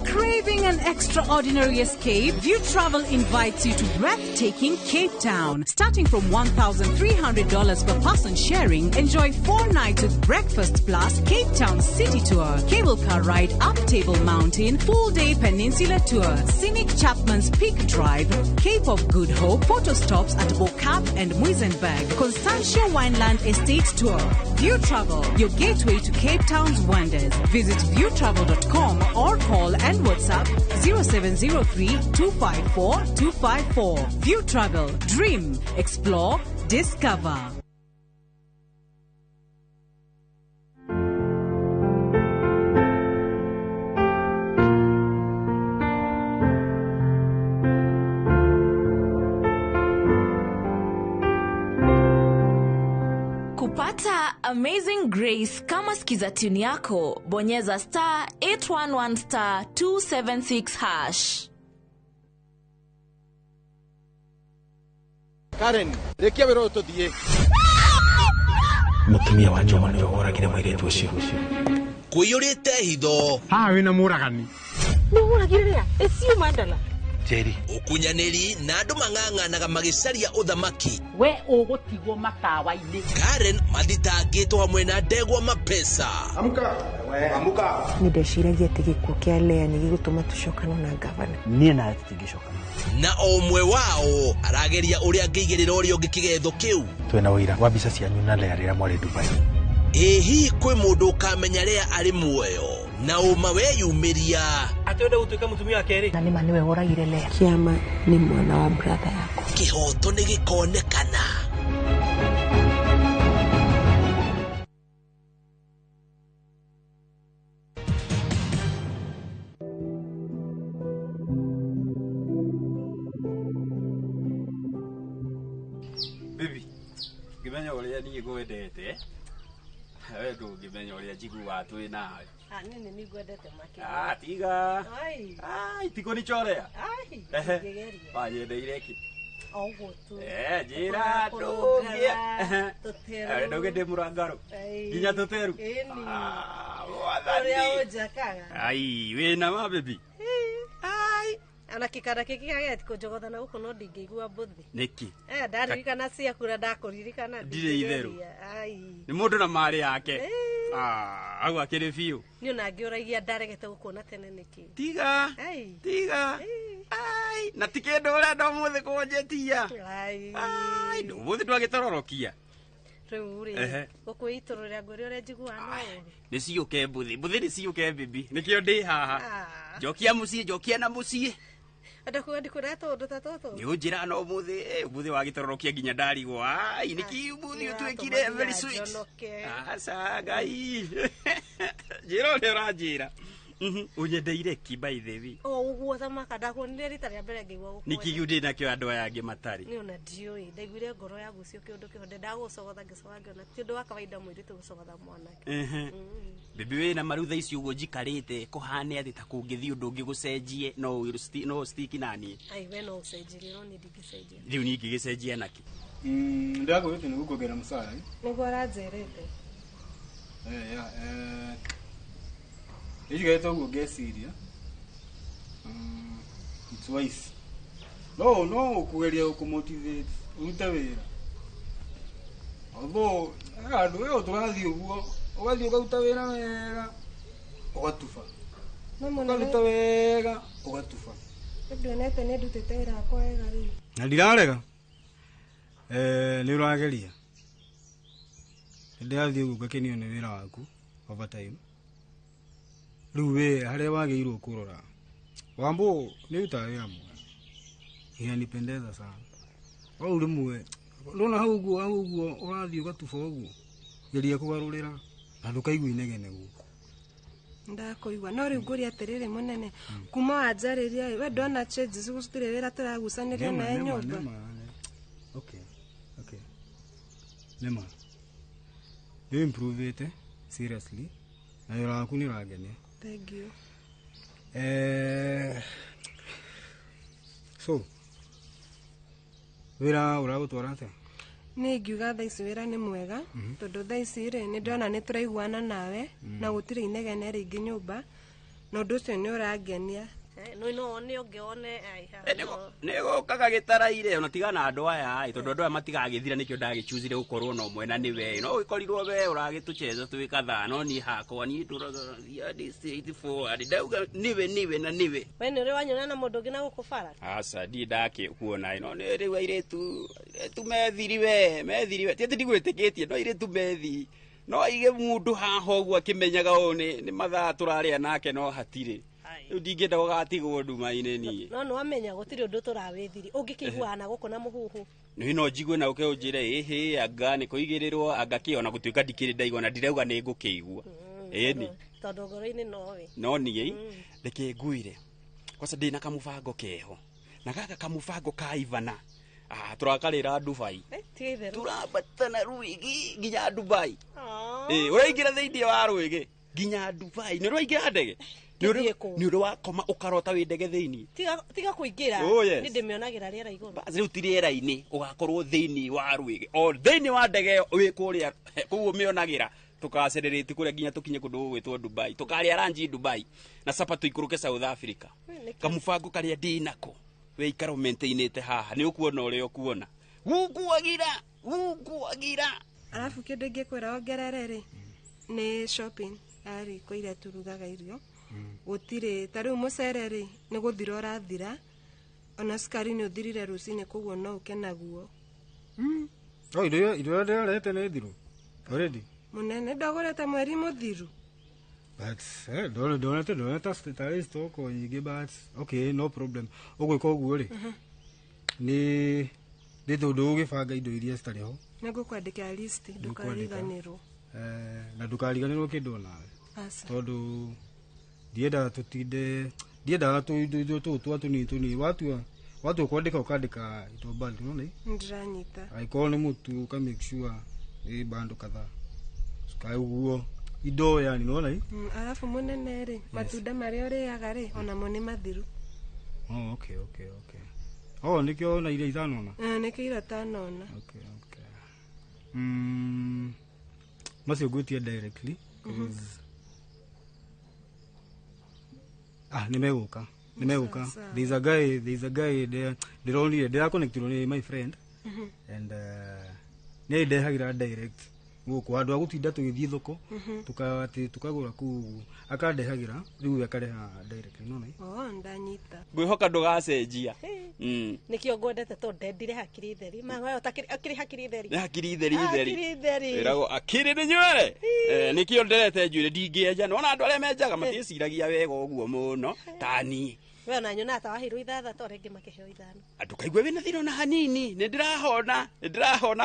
Craving an extraordinary escape? View Travel invites you to breathtaking Cape Town. Starting from $1,300 per person sharing, enjoy 4 nights with breakfast plus Cape Town City Tour, cable car ride up Table Mountain, full-day peninsula tour, scenic Chapman's Peak Drive, Cape of Good Hope, photo stops at Bo-Kaap and Muizenberg, Constantia Wineland Estate Tour. View Travel, your gateway to Cape Town's wonders. Visit viewtravel.com or call and WhatsApp 0703 254 254. View Travel. Dream, explore, discover. Kupata Amazing Grace kama skiza tune yako, bonyeza star 811 star 276 hash. Karen, rekia wĩra ũyũ tũthiĩ. Mũtumia wa Njoma nĩwe woragire mũirĩtu ũcio. Kũiyũrĩte hitho. Haha wĩna mũragani. Nĩ ũragire rĩa? Ĩciũ mandala. Njeri. Ũkunyanĩri na andũ mang'ang'anaga magĩcaria ũthamaki. We ũgũtigwo matawa-inĩ. Karen mathitangĩtwo hamwe na ndegwa mapesa. Amka. Amka. Nĩ ndeciragia atĩ gĩkuũ kĩa Lea nĩ gĩgũtũma tũcokane na ngavana. Niĩ nawe tũtingĩcokana. Na o ũmwe wao arageria ũrĩa angĩigĩrĩra ũrĩa ũngĩ kĩgetho kĩu. Twĩna ũira wa mbica cianyu na Lea rĩrĩa mwarĩ Dubai. Ĩ hihi kwĩ mũndũ ũkamenya Lea arĩ muoyo na ũma weyumĩria atĩ wenda gũtuĩka mũtumia wa kerĩ. Na nĩma nĩwe woragire Lea. Kĩama nĩ mwana wa brother yakwa. Kĩhoto nĩ gĩkonekana. Baby, ngĩmenya ũrĩa niĩ ngwendete. We ndũngĩmenya ũrĩa njiguaga twĩ nawe. Nini nĩ ngwendete makĩria. Ah, tiga. Ai. Ai, tigo nichorea. Ai. Wanyendeire kĩ? O ũguo tu. Njĩra ndũngĩ. Tũteru. Ndũngĩ ndĩ mũrangarũ. Nginya tũteru. Ĩni. Ah, wathani. Ũrĩa ũnjakaga. Ai, wĩna ma baby. Ai. Ona kĩkara kĩngĩ kĩagĩa kũnjogotha na gũkũ no ndingĩigua mbũthi. Nĩkĩ? Ndaririkana ciaku na ndakũririkana. Ndirĩ itherũ. Ai. Nĩ mũndũ na marĩ yake. Ah, au akĩrĩ biũ. Niĩ ona ngĩũragia ndaregete gũkuona tene nĩkĩ. Tiga. Ai. Tiga. Ai, na ti kĩndũ ũrenda ũmũthĩ kũnjĩtia. Ai. Ai, ũmũthĩ twagĩtororokia. Rĩu rĩ, gũkwĩitũrũrĩra ngwĩre ũrĩa njiguaga no ũru. Nĩ ciũke mbũthi, mbũthi nĩ ciũke bibi. Nĩkĩo ndĩ haha. Njokia mũciĩ, njokia na mũciĩ. Enda kuga ndikwĩraga tũũndũ ta tũtũ. Nĩ ũnjĩraga no ũmũthĩ, ũmũthĩ wagĩtororokia nginya ndarigwo. Ai, nĩkĩ ũmũthĩ ũtuĩkire very sweet. Aca Ngai. Njĩra ũrĩa ũranjĩra. Ũnyendeire kĩ by the way? O ũguo thamaka ndakuonire rita rĩa mbere ngĩigua gũkwenda. Nĩkĩ gĩu ndĩ nakĩo andũ aya angĩ matarĩ? Niĩ ona ndiũĩ, ndaiguire ngoro yagucio kĩũndũ kĩho, ndagũcogotha ngĩcoka ngĩona ti ũndũ wa kawaida mũirĩtu gũcogotha mwanake. Bibi wĩna maru thaa ici ũguo njikarĩte kũhane atĩ ta kũngĩthiĩ ũndũ ũngĩ gũcenjie no stick na niĩ. Ai we no ũcenjirie no niĩ ndingĩcenjia. Rĩu niĩ ingĩgĩcenjia nakĩ? Ndĩrakwĩrĩte nĩ gũkuongerera mũcara. Nĩguo ũranjĩrĩte. Njigarĩte ũguo ngeciria. It's wise. No ũkũgeria gũkũmotivate ũrute wĩra. Although andũ ĩyo tũrathiĩ ũguo ũgathiĩ ũkaruta wĩra wega ũgatuba. Ũkaruta wega ũgatuba. Nduonete nĩ ndutĩte wĩra wakwa wega rĩu. Na ndirarega. Nĩ ũrageria. Ndĩrathiĩ ũguo ngakenio nĩ wĩra waku over time. Rĩu we harĩa wagĩrĩirwo kũrora. Wambo nĩ ũrutaga wĩra mwega. Inanipendeza sana. Wau rĩmwe ndona hau ũguo ũrathiĩ ũgatuba ũguo. Geria kũgarũrĩra na ndũkaigua inegene gũkũ. Ndakũigua no rĩu ngũria atĩrĩrĩ mũnene kuma wanjarĩria ĩ we ndona changes gũtirĩ wĩra tũragucanĩria Nĩma, naye nĩma, nyũmba. nĩma, okay okay nĩma nĩ improve seriously na wĩra waku nĩ ũrangenia. Thank you. So wĩra ũragũtwara atĩa? Nĩ ingiuga thaa ici wĩra nĩ mwega tondũ thaa ici rĩ nĩ ndona nĩ tũraiguana nawe na gũtirĩ inegene rĩingĩ nyũmba na ũndũ ũcio nĩ ũrangenia. No no one ũngĩone ai ha. Nä gå kaga gä taraire ona tiga na andå aya ä tondå andå aya matigagä thira nä kä o ndagä chuzire gå korwo na å na nä we no gä korirwo we å ragä tå cheza twä kathaa no niä hakwa niä ndå raga ndauga nä we nä we na nä we. We nĩ ũrĩ wanyona na mũndũ ũngĩ na gũkũ bara? Aca ndirä ndakä kuona no nä rä u airä tu methiri we methiri we ti atä ndigwä tä kä tie no airä tu methi no aige mundu haha ũguo akĩmenyaga ũũ nĩ mathaa tũrarĩa nake no hatirĩ rĩu ndingĩenda gũgatigwo nduma-inĩ niĩ. No nĩ wamenya gũtirĩ ũndũ tũrawĩthiri ũngĩkĩiguaga na gũkũ na mũhuhu. Nĩ no njigue na ũke ũnjĩre ĩhĩ anga nĩ kũigĩrĩrwo anga kĩ ona gũtuĩka ndikĩrĩ ndaigua na ndirauga nĩ ngũkĩigua ĩni tondũ ngoro-inĩ nowe. No niĩ reke nguire kwaca ndĩna kamũbango keho na gaka kamũbango ka Ivana tũrakarĩra Dubai. Tiga itherũ. Tũrambatana rwĩgĩ nginya Dubai. Ũraingĩra thĩinĩ wa rwĩgĩ nginya Dubai nĩ ũraingĩra ndege nĩ ũrĩ wakoma ũkarota wĩ ndege thĩinĩ. Tiga kũingĩra. Oh, yes. Nĩ ndĩmĩonagĩra rĩera igũrũ. Bas rĩu ti rĩera-inĩ ũgakorwo thĩinĩ wa rwĩgĩ o thĩinĩ wa ndege ĩyo wĩ kũrĩa kũu ũmĩonagĩra tũkacererĩti kũrĩa nginya tũkinye kũndũ gũgwĩtwo Dubai tũkarĩa ranji Dubai na sapa tũikũrũke South Africa. Kamũbango karĩa ndĩnako we ikara ũmaintainĩte haha nĩ ũkuona ũrĩa ũkuona gukuagira gukuagira. Arabu kĩndũ ingĩkwĩra wongerere rĩ nĩ shopping ya riko iria turugaga irio gũtirĩ ta rĩu mũcere rĩ nĩ gũthira ũrathira ona cukari nĩ ũthirire rũcinĩ koguo no ũke naguo. Oh, indo iria ndĩrarehete nĩ thiru already. Mũnene ndagũrĩte mweri mũthiru. But ndonete tarĩ stock nyingĩ but okay no problem ũgwĩka ũguo rĩ nĩ tondũ ũgĩbanga indo iria citarĩ ho. Nĩ ngũkwandĩkĩra list ndũkariganĩrwo. Na ndũkariganĩrwo kĩndũ onawe Aca. tondũ ndiendaga tũtinde ndiendaga tũindo tũũ twa tũnini tũnini watua kwandĩka ũkandĩka indo mbali nĩwona. Nĩndĩranyita. Angĩkorwo nĩ mũtu ũka make sure ĩ bando kadhaa cukari ũguo indo yani nĩwona. Arabu mũnene rĩ matunda marĩa ũrĩaga rĩ onamo nĩ mathiru. Oh, okay okay okay. Oh, nĩkĩo ona iria itanona. Nĩkĩo iria itanona. Okay okay. Macio ngwĩtia directly cause nĩ megũka. There is a guy there ndĩronire ndĩrakonectirwo nĩ my friend and nĩ ndehagĩra direct gũkũ handũ ha gũtinda tũgĩthiĩ thoko atĩ tũkagũra kũu ũguo akandehagĩra rĩu akareha directly nĩwona. Oh, ndanyita. Ngwĩhoka ndũgacenjia. Nĩkĩo ngwendete tondũ ndendire hakiri theri magoyo akiri hakiri theri. Nĩ hakiri theri theri. Hakiri theri. Ĩragwo akiri nĩ nywere. Nĩkĩo nderete njuĩrĩ ndingĩenja nĩwona andũ arĩa menjaga matiĩciragia wega ũguo mũno ta niĩ. We ona nyonaga ta waheirwo ithathatũ arĩa angĩ makĩheo ithano. Ndũkaigue wĩna thĩna ona hanini nĩ ndĩrahona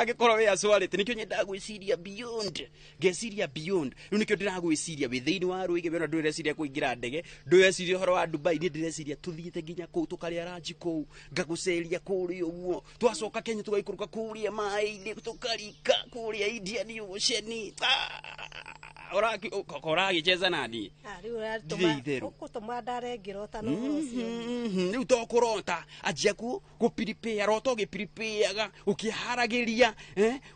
angĩkorwo wĩ aswarĩte nĩkĩo nyendaga gwĩciria beyond ngeciria beyond rĩu nĩkĩo ndĩragwĩciria wĩ thĩinĩ wa rwĩgĩ wena ndũreciria kũingĩra ndege ndũreciria ũhoro wa Dubai niĩ ndĩreciria tũthiĩte nginya kũu tũkarĩa ranji kũu ngagũceria kũrĩa ũguo twacoka Kenya tũgaikũrũka kũrĩa maĩ-inĩ tũkarika kũrĩa Indian Ocean ũragĩcheza na niĩ. Rĩu Ndirĩ itherũ. ũgũtũma ndare ngĩrota na ũhoro ũcio. Rĩu to kũrota anjia gũpiripĩa rota ũgĩpiripĩaga ũkĩharagĩria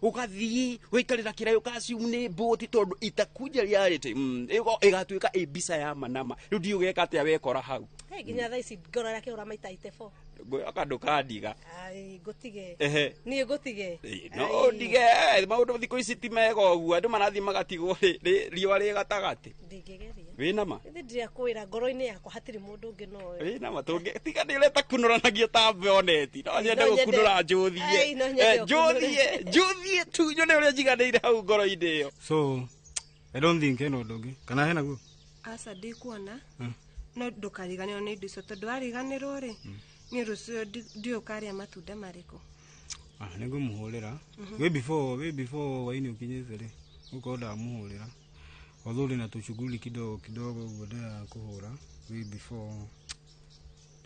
ũgathiĩ ũgaikarĩra kĩraĩ ũkacium nĩ mbũti tondũ itakuja reality ĩgatuĩka ĩ mbica ya manama rĩu ndiũ ũgeka atĩa wekora hau. Nginya thaa ici ngoro yakĩhũra maita 84. Ngwĩhoka ndũkandiga. Ai ngũtige. Niĩ ngũtige. No ndige maũndũ thikũ ici ti mega ũguo andũ marathiĩ magatigwo riũa rĩ gatagatĩ. Ndingĩgeria. Wĩna ma? Nĩ ndĩrakwĩra ngoro-inĩ yakwa hatirĩ mũndũ ũngĩ nowe. Wĩna ma tiga nĩ ũreta kunũranagia ta boneti no nyende gũkunũra njũthie. Njũthie njũthie tu nyone ũrĩa njiganĩire hau ngoro-inĩ ĩyo. So I don't think hena ũndũ ũngĩ kana hena guo? Aca ndikuona no ndũkariganĩrwo nĩ indo icio tondũ wariganĩrwo rĩ niĩ rũciũ ndiũĩ ũkarĩa matunda marĩkũ. Nĩ ngũmũhũrĩra way before waini ũkinyĩte rĩ gũkorwo ndamũhũrĩra Although ndĩna tũcuguri kidogo kidogo ũguo ndĩraga kũhũra way before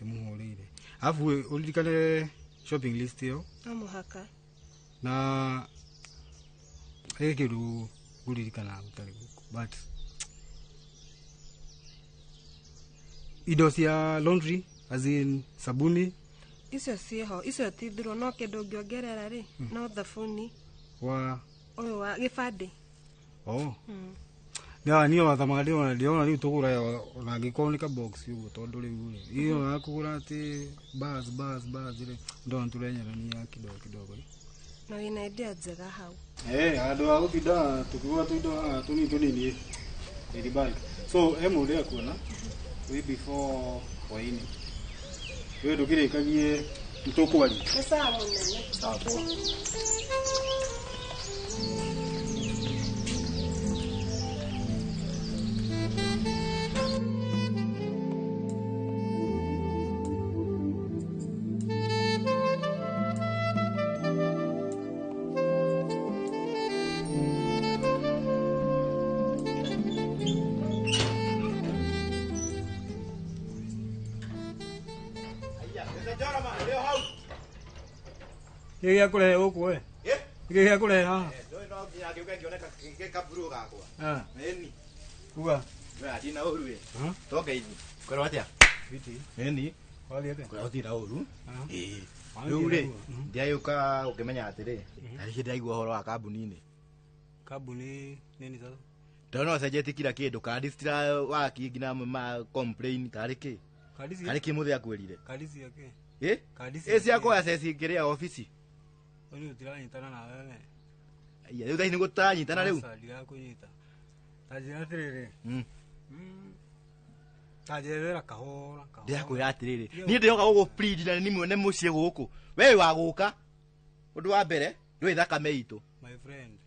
ndĩmũhũrĩire. Alafu ũririkane shopping list ĩyo. No mũhaka. Na he kĩndũ ngũririkana gũtarĩ gũkũ, but indo cia laundry as in sabuni icio ciĩho, icio ti thirwo, no kĩndũ ũngĩongerera rĩ, no thabuni wa ũyũ wa gĩbandĩ. Oh. Niĩ wathamaga ndĩrona rĩu tũgũra ona angĩkorwo nĩ ka box ũguo, tondũ rĩu rĩ iyo ya kũgũra atĩ bars bars bars rĩ, ndona tũrenyerania kidogo kidogo rĩ. Na wĩna idea njega hau. Handũ ha gũtinda tũkĩgũra tũindo haha tũnini tũnini ĩ bulk. So he mũndũ ekuona way before hwainĩ. We ndũkĩrĩkagie nĩtũkwaria. Nĩ sawa mũnene. Sawa poa. Nĩ gĩa kũrehe gũkũ we? Nĩ gĩa kũrehe haha? Ndũĩ no nginya ngĩũke ngĩone kaburu gakwa. Ĩni. Uga. We atina ũru ĩ. To ngeithi. Kwĩrwo atĩa? Fiti. Ĩni. Wathiĩ atĩa? Kwĩrwo gũtirĩ na ũru. Ĩĩ. Rĩu rĩ, ndiagĩũka gũkĩmenya atĩrĩ, tarĩ hĩndĩ ndaigua ũhoro wa kambuni-inĩ. Kambuni nini sasa? Ndona ũcenjetie kila kĩndũ, kandi citirawaki nginya ma complain karĩ kĩ? Karĩ kĩ mũthee akwĩrire? Kandi cia kĩ? Ĩ? Kandi Ĩ cia kuoya ceci kĩrĩa obici. Rĩu tũtiranyitana nawe we. Aya, rĩu thaa ici nĩguo tũtaranyitana rĩu. Aca, ndirakũnyita. Ta njĩra atĩrĩrĩ. Ta njerethera kahora kahora. Ndĩrakwĩra atĩrĩrĩ, niĩ ndĩroka gũgũ plead na nĩ mwene mũciĩ gũkũ. We wa gũka. Ũndũ wa mbere, ndũĩ thakame itũ. My friend,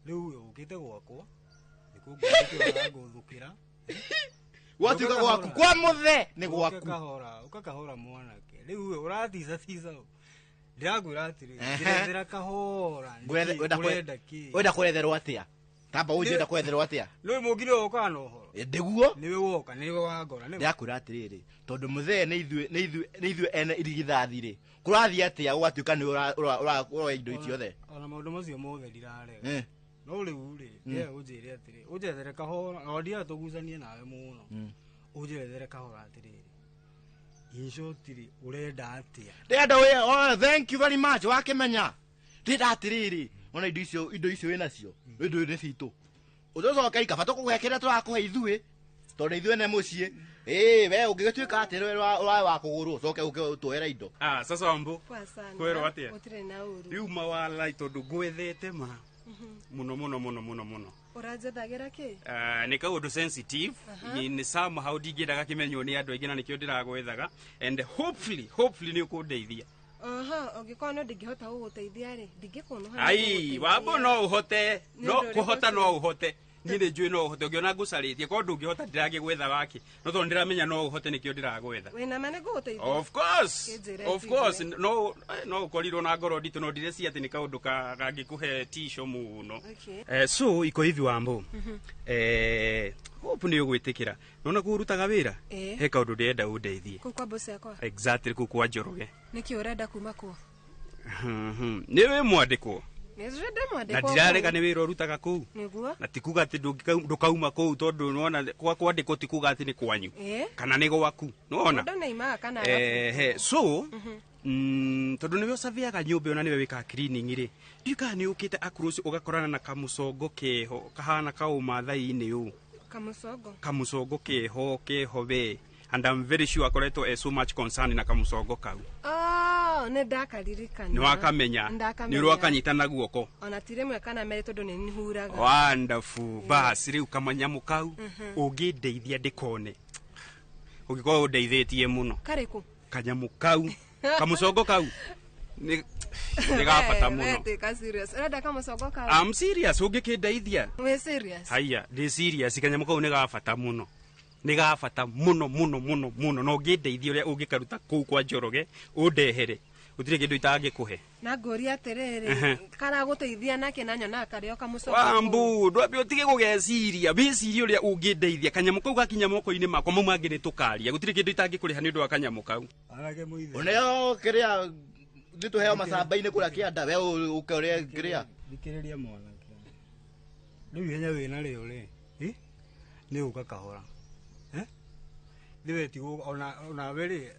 rĩu ũkĩte gwakwa, nĩkũngũthũkĩra. Gwatuĩka gwaku kwa mũthee nĩ gwaku. Kahora, ũka kahora mwanake. Rĩu ũratica tica. Ndĩrakwĩra atĩrĩrĩ, njerethera kahora. Ũrenda kĩ? Wenda kũretherwo atĩa? Tamba ũnjĩre wenda kũretherwo atĩa? Nĩwe mũngire ũkaga na ũhoro. Ndĩguo? Nĩwe woka, nĩwe wangora. Ndĩrakwĩra atĩrĩrĩ, tondũ mũthee nĩ ithuĩ ene irigithathi rĩ, kũrathiĩ atĩa gũgatuĩka nĩwe ũroya indo ciothe? Ona maũndũ macio mothe ndirarega. No rĩu rĩ, ndĩrenda ũnjĩre atĩrĩ, ũnjerethere kahora, o ndienda tũgucanie nawe mũno. Ũnjerethere kahora atĩrĩrĩ. In short rĩ, ũrenda atĩa? Ndĩrenda wĩ, oh, thank you very much, wakĩmenya. Ndĩrenda atĩrĩrĩ, ona indo icio wĩnacio, indo nĩ citũ. Ũtũcoke ikaba tũkũhe kĩrĩa tũrakũhe ithuĩ, tondũ ithuĩ ene mũciĩ. Ĩĩ, we ũngĩgĩtuĩka atĩ ũraĩ wa kũgũrwo, ũcoke ũke ũtwoere indo. Sasa Wambo. Poa sana. Kwĩrwo atĩa? Gũtirĩ na ũru. Rĩu mawalai tondũ ngwethete ma. Mũno mũno mũno mũno mũno. Ũranjethagĩra kĩ? Nĩ kaũndũ sensitive. Nĩ somehow ndingĩendaga kĩmenywo nĩ andũ aingĩ na nĩkĩo ndĩragwethaga, and hopefully nĩ ũkũndeithia. Aha, ũngĩkorwo no ndingĩhota gũgũteithia rĩ, ndingĩkũnũha. Ai, Wambo no ũhote, no kũhota no ũhote. Niĩ nĩ njũĩ no ũhote, ũngĩona ngũcarĩtie, korwo ndũngĩhota ndĩragĩgwetha wake. No tondũ ndĩramenya no ũhote nĩkĩo ndĩragwetha. Wĩna ma nĩ ngũgũteithia? Of course. Of course, no no ũkorirwo na ngoro nditũ no ndirecia atĩ nĩ kaũndũ kangĩkũhe tisho mũno. So iko hivi Wambo. Hope nĩ ũgwĩtĩkĩra. Nona kũu ũrutaga wĩra? He kaũndũ ndĩrenda ũndeithie. Kũu kwa boss yakwa? Exactly, kũu kwa Njoroge. Nĩkĩ ũrenda kuma kuo? Nĩ wĩ mwandĩkwo. Na ndirarega nĩ wĩra ũrutaga kũu. Nĩguo. Na ti kuga atĩ ndũkauma kũu tondũ nĩwona kwa kwandĩkwo ti kuga atĩ nĩ kwanyu. Kana nĩ gwaku. Nĩwona? Mũndũ nĩaimaga kana So tondũ nĩwe ũcabĩaga nyũmba ĩyo na nĩwe wĩkaga cleaning rĩ, ndiũĩ kana nĩ ũkĩte across ũgakorana na kamũcongo keho kahana kaũmathai-inĩ ũũ. Kamũcongo? Kamũcongo keho we. And I'm very sure akoretwo e so much concern na kamũcongo kau. Oh, nĩ ndakaririkana. Nĩ wakamenya. Nĩ ũrakanyita na guoko. Ona ti rĩmwe kana merĩ tondũ nĩ nihuraga. Wonderful. Bas rĩu kamanyamũ kau ũngĩndeithia ndĩkone. Ũngĩkorwo ũndeithĩtie mũno. Karĩkũ? Kanyamũ kau. Kamũcongo kau. Nĩ gabata mũno. Tuĩka serious. Ũrenda kamũcongo kau? I'm serious, ũngĩkĩndeithia. Wĩ serious? Haiya, ndĩ serious, kanyamũ kau nĩ gabata mũno. Nĩ gabata mũno mũno mũno mũno, na ũngĩndeithia ũrĩa ũngĩkaruta kũu kwa Njoroge ũndehere. Gũtirĩ kĩndũ itangĩkũhe. Na ngũria atĩrĩrĩ, karagũteithia nake na nyonaga karĩ o kamũcoka. Wambu, ndwambe ũtige gũgeciria, wĩcirie ũrĩa ũngĩndeithia. Kanyamũ kau gakinya moko-inĩ makwa, mau mangĩ nĩ tũkaria. Gũtirĩ kĩndũ itangĩkũrĩha nĩ ũndũ wa kanyamũ kau. Anake mũithe. Oneo kĩrĩa nĩ tũheo macamba-inĩ kũrĩa kĩanda we ũke ũrĩa kĩrĩa. Thikĩrĩria mwanake. Rĩu ihenya wĩna rĩo rĩ, nĩ ũka kahora. Nĩ we ti ona we rĩ,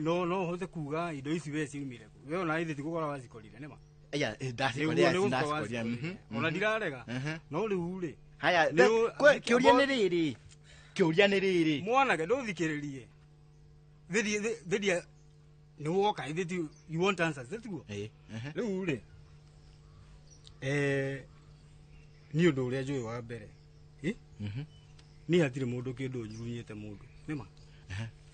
no ũhote kuga indo ici we ciumire kũ. We ona ithe ti gũkora wacikorire, nĩma? Aya, ndacikorire, Nĩguo, nĩ gũkora ndacikorire. wacikorire. Ona ndirarega. No rĩu rĩ, Haya, kĩũria nĩ rĩrĩ. Kĩũria nĩ rĩrĩ. Mwanake ndũthikĩrĩrie. Thiria nĩ woka ithe ti you want answers, tiguo? Rĩu rĩ, niĩ ũndũ ũrĩa njũĩ wa mbere, niĩ hatirĩ mũndũ kĩndũ njunyĩte mũndũ, nĩma?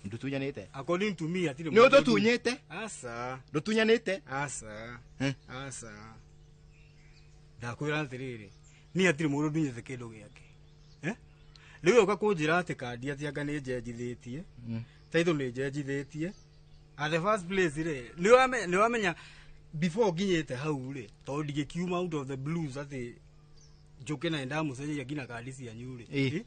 Ndũtunyanĩte? According to me hatirĩ Nĩ mũndũ. ũtũtunyĩte? Aca. Ndũtunyanĩte? Aca. Aca. Ndakwĩra atĩrĩrĩ, niĩ hatirĩ mũndũ ndunyĩte kĩndũ gĩake. Rĩu ũka kũnjĩra atĩ kandi atĩ anga nĩ njenjithĩtie, taitũ nĩ njenjithĩtie. At the first place rĩ, nĩ wamenya before nginyĩte hau rĩ, tondũ ndingĩkiuma out of the blues atĩ njũke na nĩndamũcenjeria nginya kandi cianyu rĩ.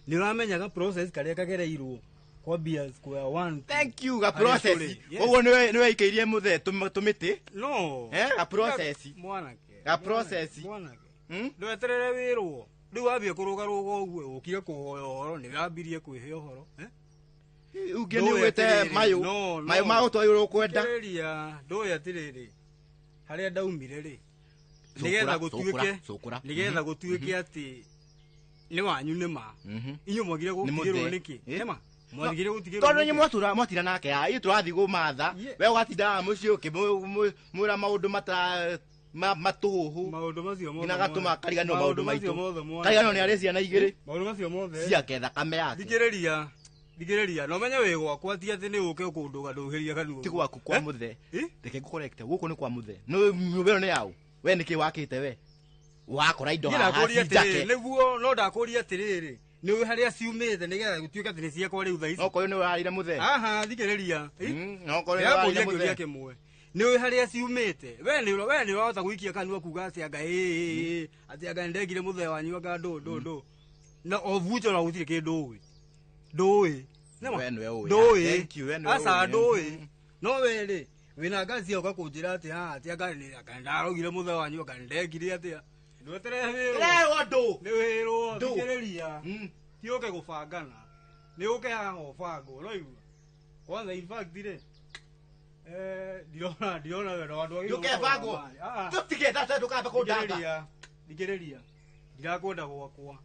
Nĩ ũramenya ga process karĩa kagereirwo kwambia square one. Thank you, ga harĩa process. tũrĩ. Yes. Koguo nĩwe waikĩirie mũthee tũmĩtĩ? No. Ga process. Mwanake. Ga process. Mwanake. Ndweterere wĩrwo. Rĩu wambia kũrũgarũga ũguo ũkire kũhoya ũhoro, nĩ wambirie kwĩhe ũhoro. Ũngĩ nĩ ugĩte mayũ. No, no. Mayũ ma gũtwarĩrwo ũkwenda. Thikĩrĩria, ndũĩ atĩrĩrĩ, harĩa ndaumire rĩ, nĩgetha gũtuĩke Cũkũra. nĩgetha gũtuĩke atĩ nĩ wanyu nĩ ma. Inyuĩ mwagire Nĩ gũtigĩrwo mũthee. nĩkĩ? Nĩ ma? Mwagire gũtigĩrwo Tondũ nĩkĩ? nĩ mwatura mwatira nake ha, ithuĩ tũrathiĩ gũmatha. We ũgatindaga mũciĩ ũkĩmwĩra maũndũ mata matũhũhũ. Maũndũ macio mothe. Nginya gatũma kariganĩrwo maũndũ Maũndũ macio maitũ. mothe mwanake. Kariganĩrwo nĩ arĩ ciana igĩrĩ. Maũndũ macio mothe. Ciake thakame yake. Thikĩrĩria. Thikĩrĩria, no menye wĩ gwakwa ti atĩ nĩ ũke kũndũga ndũhĩria kanua. Ti gwaku kwa mũthee. Reke ngũcorrect, gũkũ nĩ kwa mũthee. Nĩ nyũmba ĩno nĩ yaũ? We nĩkĩ wakĩte we? Wakora indo Niĩ haha ndakũria ci njake. atĩrĩrĩ, nĩguo no ndakũria atĩrĩrĩ, nĩ ũĩ harĩa ciumĩte nĩgetha gũtuĩke atĩ nĩ ciakwa rĩu thaa ici. Okorwo nĩ ũrarire mũthee. Aha, thikĩrĩria. No okorwo nĩ Ndĩrakũria ũrarire kĩũria mũthee. kĩmwe. Nĩ ũĩ harĩa ciumĩte? We nĩ ũrahota gũikia kanua kuga atĩ anga ĩĩ, atĩ anga nĩndekire mũthee wanyu anga ndũ ndũ ndũ. Na obucho na gũtirĩ kĩndũ ũĩ. Ndũĩ. Nĩma? We nĩwe ũĩ. Ndũĩ. Thank you, we nĩwe Aca ũĩ. ndũĩ. No we rĩ, wĩna ngaci ũka kũnjĩra atĩ haha atĩ anga ndarogire mũthee wanyu anga nĩndekire atĩa. Ndweterere wĩrwo. Ndĩrerwo ndũ. Nĩ wĩrwo, Ndũ. thikĩrĩria. Ti ũke gũbangana. Nĩ ũke haha ũbangwo, ũraigua? Kwanza in fact rĩ, ndirona wendo andũ agĩrĩirwo Ndũkebangwo. gũkorwo na amani. Tũtige tata ndũkambe kũndanga. Thikĩrĩria, thikĩrĩria. Ndirakwenda gwakwa.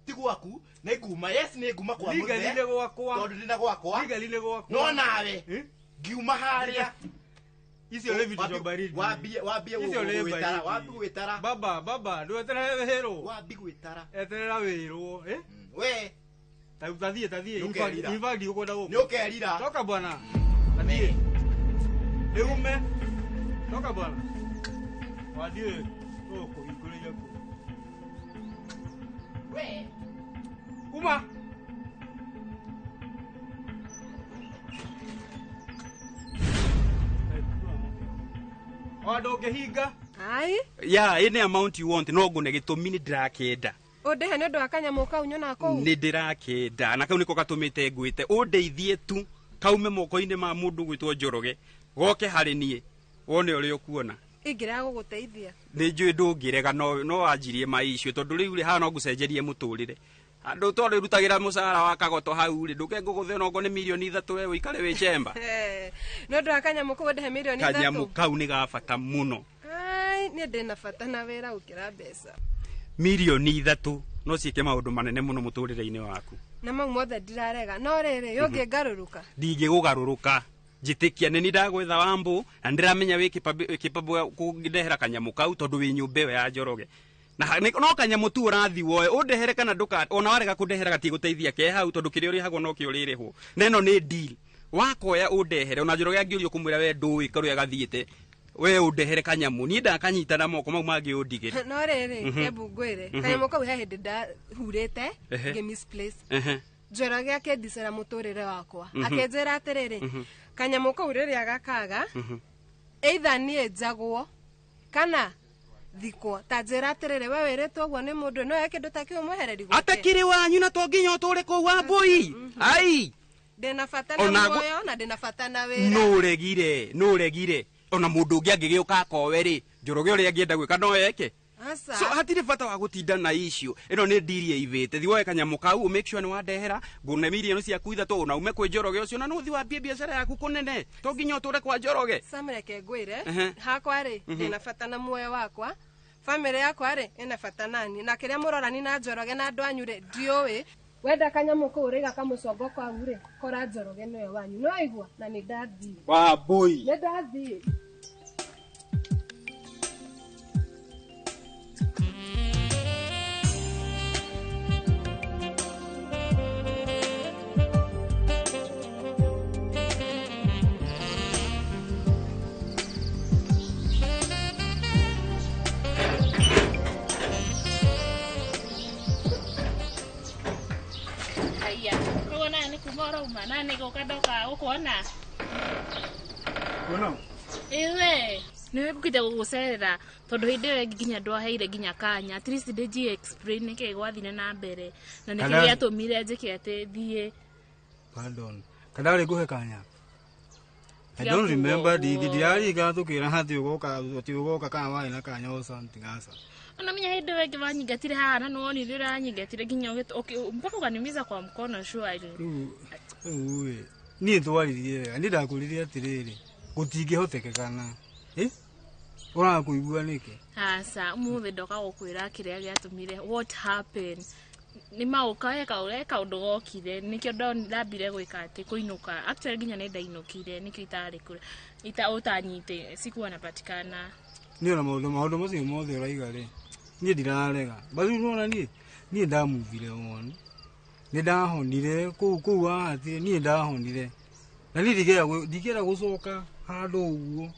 Ti gwaku, nĩ nguma. Yes, nĩ nguma kwa Legally mũthee. nĩ gwakwa. Tondũ ndĩna gwakwa. Legally nĩ gwakwa. No nawe ngiuma harĩa. Icio nĩ vitu vya baridi. Wambie Icio nĩ gwĩtara, baridi. wambie gwĩtara. Baba, baba, ndweterere wĩrwo. Wambie gwĩtara. Eterera wĩrwo, eh? We. Tathiĩ, tathiĩ. Nĩ ũkerira. In fact, ũkwenda gũkũ. Nĩ ũkerira. Toka bwana. Tathiĩ. Nĩume. Toka bwana. Wathiĩ ũkũhingũrĩire kũ. We. Uma. O ndũngĩhinga. Ai, Ya, any amount you want, no ngũne gĩtũmi nĩ ndĩrakĩenda. ũndĩhe nĩ ũndũ wa kanyamũ kau nyonaga kũu. Nĩ ndĩrakĩenda na kau nĩko gatũmĩte ngwĩte ũndeithie tu kaume moko-inĩ ma mũndũ gwĩtwo Njoroge goke harĩ niĩ wone ũrĩa ũkuona. Ingĩrega gũgũteithia. Nĩ njũĩ ndũngĩrega no wanjirie maicio tondũ rĩu rĩ haha no ngũcenjerie mũtũrĩre. Andũ tondũ rutagĩra mũcara wa kagoto hau rĩ ndũke ngũgũthe onokorwo nĩ mirioni 3 we ũikare wĩ chemba. Nĩ ũndũ wa kanyamũ kau ũndĩhe mirioni Kanyamũ ithatũ. kau nĩ ga bata mũno. Ai, niĩ ndĩna bata na wĩra gũkĩra mbeca. Mirioni 3 no ciĩke maũndũ manene mũno mũtũrĩre-inĩ waku. Na mau mothe ndirarega. No rĩrĩ, yũngĩngarũrũka. Ndingĩgũgarũrũka, njĩtĩkia nĩ ni ndagwetha Wambũ na ndĩramenya wĩ capable ya kũndehera kanyamũ kau tondũ wĩ nyũmba ĩyo ya Njoroge na no kanyamũ tu ũrathi woe ũndehere kana ndũka ona warega kũndehera gatigũteithia ke hau tondũ kĩrĩa ũrĩhagwo no kĩo ũrĩrĩhwo na ĩno nĩ deal wakoya ũndehere ona Njoroge angĩũrio kũmwĩra we ndũĩ karũrĩa gathiĩte we ũndehere kanyamũ niĩ ndakanyita na moko mau mangĩ ũndigĩre. No rĩrĩ, kembu ngwĩre. Kanyamũ kau he hĩndĩ ndahurĩte, ngĩ misplace. Njoroge akĩndicĩra mũtũrĩre wakwa. Akĩnjĩra atĩrĩrĩ, kanyamũ kau rĩrĩa gakaga, either niĩ njagwo kana thikwo. Ta njĩra atĩrĩrĩ, we wĩrĩtwo ũguo nĩ mũndũ no eke kĩndũ ta kĩu mwehereri gwake. Atekiri wanyu na to nginya ũtũre kũu Wambui. Ai. Ndĩna bata na Ona muoyo na ndĩna bata na wĩra. Nũregire, nũregire. Ona mũndũ ũngĩ angĩgĩũka akowe rĩ, Njoroge ũrĩa angĩenda gwĩka no eke. Aca. So hatirĩ bata wa gũtinda na icio. Ĩno nĩ ndiri ĩivĩte. Thiĩ woe kanyamũ kau, make sure nĩ wandehera, ngũne mirioni ciaku ithatũ, na ume kwĩ Njoroge ũcio na nũthi wambie biacara yaku kũnene. To nginya ũtũre kwa Njoroge. Sam, reke ngwĩre, hakwa rĩ, ndĩna bata na muoyo wakwa. Bamĩrĩ yakwa rĩ, ĩna bata nani. Na kĩrĩa mũrorani na Njoroge na andũ anyu rĩ, ndiũĩ. Wenda kanyamũ kau ũrĩiga kamũcongo kau rĩ, kora Njoroge nĩwe wanyu. Nĩ waigua? Na nĩ ndathiĩ. Wambui. Nĩ ndathiĩ. Haiya, koguo nawe nĩ kuma ũrauma na nĩ gũka ndoka gũkuona. Kuona? Ĩwe nĩwe ngũkĩte gũgũcerera tondũ hĩndĩ ĩyo ĩngĩ nginya ndwaheire nginya kanya, at least ndĩnjie explain nĩkĩĩ gwathire na mbere na nĩkĩĩ gĩatũmire njĩke atĩ thiĩ. Pardon. Kana rĩ ngũhe kanya? I Tiga don't kuga remember ũguo. Ndiraririkana tũkĩra atĩ ũgoka atĩ ũgoka kana warĩ na kanya or something, aca. Ona menya hĩndĩ ĩyo ĩngĩ wanyingatire haha na nĩwonire ũranyingatire nginya mpaka ukaniumiza kwa mkono surely. Rĩu rĩu ĩ niĩ twaririe wega, niĩ ndakwĩrire atĩrĩrĩ, gũtingĩhotekekana. Ĩ? Ũrakũigua nĩkĩ? Aca, ũmũthĩ ndoka gũkwĩra kĩrĩa gĩatũmire, what happened. Nĩ maũka he kaũndũ gokire nĩkĩo ndambire gwĩka atĩ kũinũka. Actually nginya nĩ ndainũkire nĩkĩo itarĩ kũrĩa ita ũtanyite sikuwa napatikana. Niĩ ona maũndũ macio mothe ũraiga rĩ, niĩ ndirarega. But rĩu nĩwona niĩ ndamuvire on. Nĩ ndahonire kũu kũu wahatire, niĩ ndahonire. Na niĩ ndingĩenda gũcoka handũ ũguo,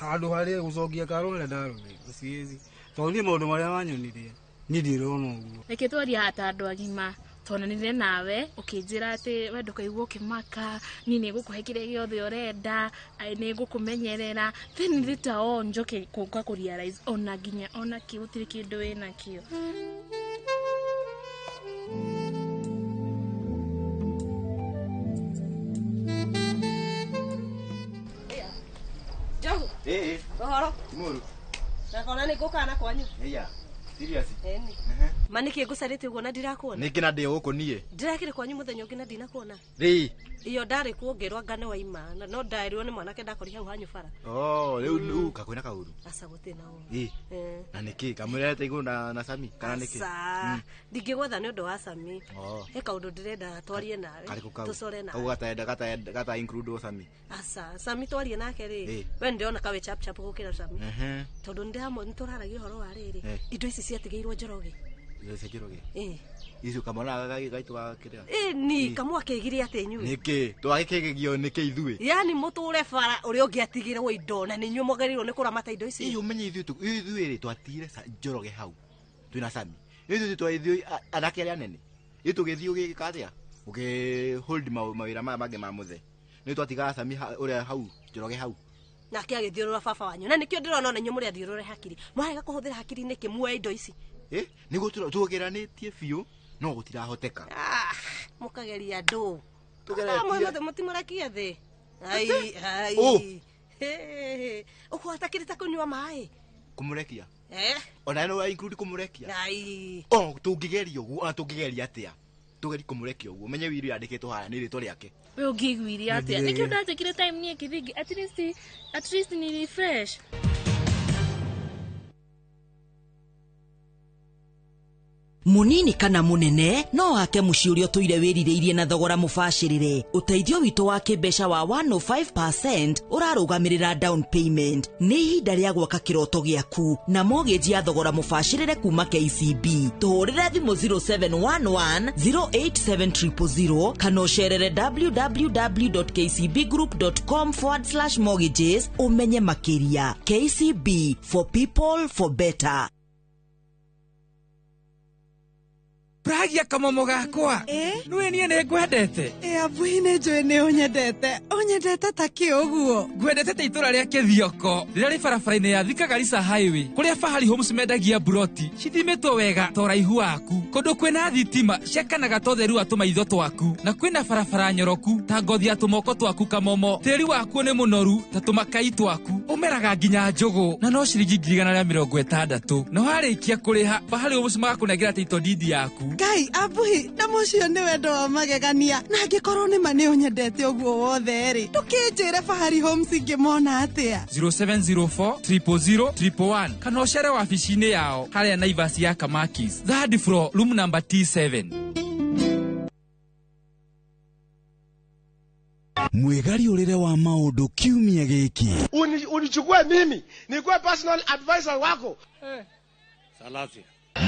handũ harĩa gũcokia karo harĩa ndarũmĩte, siwezi. Tondũ niĩ maũndũ marĩa wanyonirie, niĩ ndirona ũguo. Reke twarie haha ta andũ agima. Twonanire nawe ũkĩnjĩra atĩ we ndũkaigua ũkĩmaka, niĩ nĩngũkũhe kĩrĩa gĩothe ũrenda, nĩngũkũmenyerera. Then later on njoke gũka kũ realize ona nginya ona kĩ gũtirĩ kĩndũ wĩnakĩo. Njogu. Ĩĩ. Ũhoro? Ti mũru. Nakona nĩ ngũka na kwanyu. Ĩya. Serious. Ĩni. Ma nĩkĩ ngũcarĩte ũguo na ndirakuona? Nĩkĩ na ndĩ gũkũ niĩ? Ndirakĩrĩ kwanyu mũthenya ũngĩ na ndinakuona. Rĩ. Iyo ndarĩ kuo ngĩrwo anga nĩ waima na no ndaĩrwo nĩ mwanake ndakori hau hanyu bara. Oh, rĩu rĩu kakwĩna kaũru. Aca gũtirĩ na ũru. Ĩ. Na nĩkĩ kamwĩrete igũrũ na Sami kana nĩkĩ? Aca. Ndingĩgwetha nĩ ũndũ wa Sami. Oh. He kaũndũ ndĩrenda twarie nawe. Karĩkũ kau? Tũcore nawe. Kau gataenda gataenda gata include Sami. Aca, Sami twarie nake rĩ. Ĩ. We ndĩrona kawe chap chap gũkĩra Sami. Ehe. Tondũ nĩndĩramwe nĩtũraragia ũhoro wa rĩrĩ. Eh. Indo ici ciatigĩirwo Njoroge. Indo cia Njoroge. Ĩ. Icio kamwana gaitũ ga kĩrĩa. Ĩ ni kamwa kĩgire atĩ inyuĩ. Nĩkĩ? Twagĩkĩgegio nĩkĩ ithuĩ? Yani mũtũre bara ũrĩa ũngĩ atigĩrwo indo na nĩ inyuĩ mwagĩrĩirwo nĩ kũramata indo ici. Ĩ ũmenye ithuĩ ithuĩ rĩ twatigire Njoroge hau. Twĩna Sami. Ithuĩ ithuĩ anake arĩa anene. Ithuĩ tũgĩthiĩ ũgĩka atĩa? Ũkĩ hold mawĩra maya mangĩ ma mũthee. Nĩ twatigaga Sami ũrĩa hau, Njoroge hau. Nake agĩthiũrũra baba wanyu. Na nĩkĩo ndĩrona ona inyuĩ mũrĩ athiũrũre hakiri. Mwarega kũhũthĩra hakiri nĩkĩ muoe indo ici? Ĩ, nĩguo tũgeranĩtie biũ no gũtirahoteka. Mũkageria andũ. Tũgeretie. Mũtimũrekie thĩ. Ai, ai. Ũ. Hĩ, ũkũhota kĩrĩ ta kũnyua maĩ? Kũmũrekia. Eh? Ona no include kũmũrekia. Ai. O tũngĩgeria ũguo, ona tũngĩgeria atĩa? Tũgerie kũmũrekia ũguo. Menye wiru yandĩkĩtwo haha nĩ rĩtwa rĩake. We ũngĩiguire atĩa? Nĩndirĩ- Nĩkĩo ndanjĩkire time niĩ kĩthingi, at least ni refresh. Munini kana munene no wake muciĩ ũrĩa ũtũire wĩrirĩirie na thogora mũbacĩrĩre. Ũteithio witũ wa kĩmbeca wa 105% ũrarũgamĩrĩra down payment. Nĩ ihinda rĩa gwaka kĩroto gĩaku na mortgage ya thogora mũbacĩrĩre kuma KCB. Tũhũrĩre thimũ 0711 087 000 kana ũcerere www.kcbgroup.com/mortgages ũmenye makĩria. KCB, for people for better. Pragia kamomo gakwa. Nĩwe niĩ nĩ ngwendete. Ĩ abuhi nĩ njũĩ nĩ ũnyendete. Ũnyendete ta kĩ ũguo? Ngwendete ta itũra rĩa Kĩthioko rĩrĩa rĩ barabara-inĩ ya Thika Garissa Highway kũrĩa Fahari Homes mendagia buroti cithimĩtwo wega ta ũraihu waku kũndũ kwĩna thitima ciakanaga ta ũtheru wa tũmaitho twaku na kwĩna barabara nyoroku ta ngothi ya tũmoko twaku kamomo tĩri wakuo nĩ mũnoru ta tũmakai twaku ũmeraga nginya njũgũ na no ciringi 160,000 na warĩkia kũrĩha Fahari Homes magakũnengera title deed yaku. Ngai abuhi na mũcio nĩ wendo wa magegania na angĩkorwo nĩ ma nĩ ũnyendete ũguo wothe rĩ ndũkĩnjĩre Fahari Homes ingĩmona atĩa? 0704 000 111 kana ũcere wabici-inĩ yao harĩa Naivas ya Kamakis third floor room number T7. Mwĩgariũrĩre wa maũndũ kiumia gĩkĩ. Unichukue mimi nikuwe personal advisor wako. Salasia.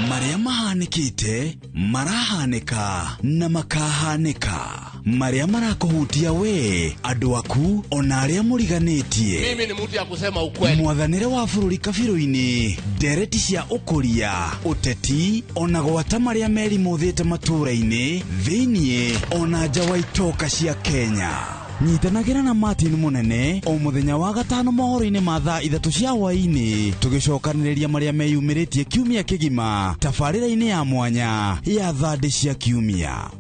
Marĩa mahanĩkĩte marahanĩka na makahanĩka marĩa marakũhutia we andũ aku ona arĩa mũriganĩtie. Mimi ni mtu ya kusema ukweli. Mwathanĩre wa bũrũri kabirũ-inĩ ndereti cia ũkũria ũteti ona gwata marĩa merimũthĩte matũũra-inĩ thĩiniĩ ona nja wa itoka cia Kenya. Nyitanagĩra na Martin Munene o mũthenya wa gatano mohoro-inĩ ma thaa 3 cia hwaĩ-inĩ tũgĩcokanĩrĩria marĩa meyumĩrĩtie kiumia kĩgima tabarĩra-inĩ ya mwanya ya thandĩ cia kiumia.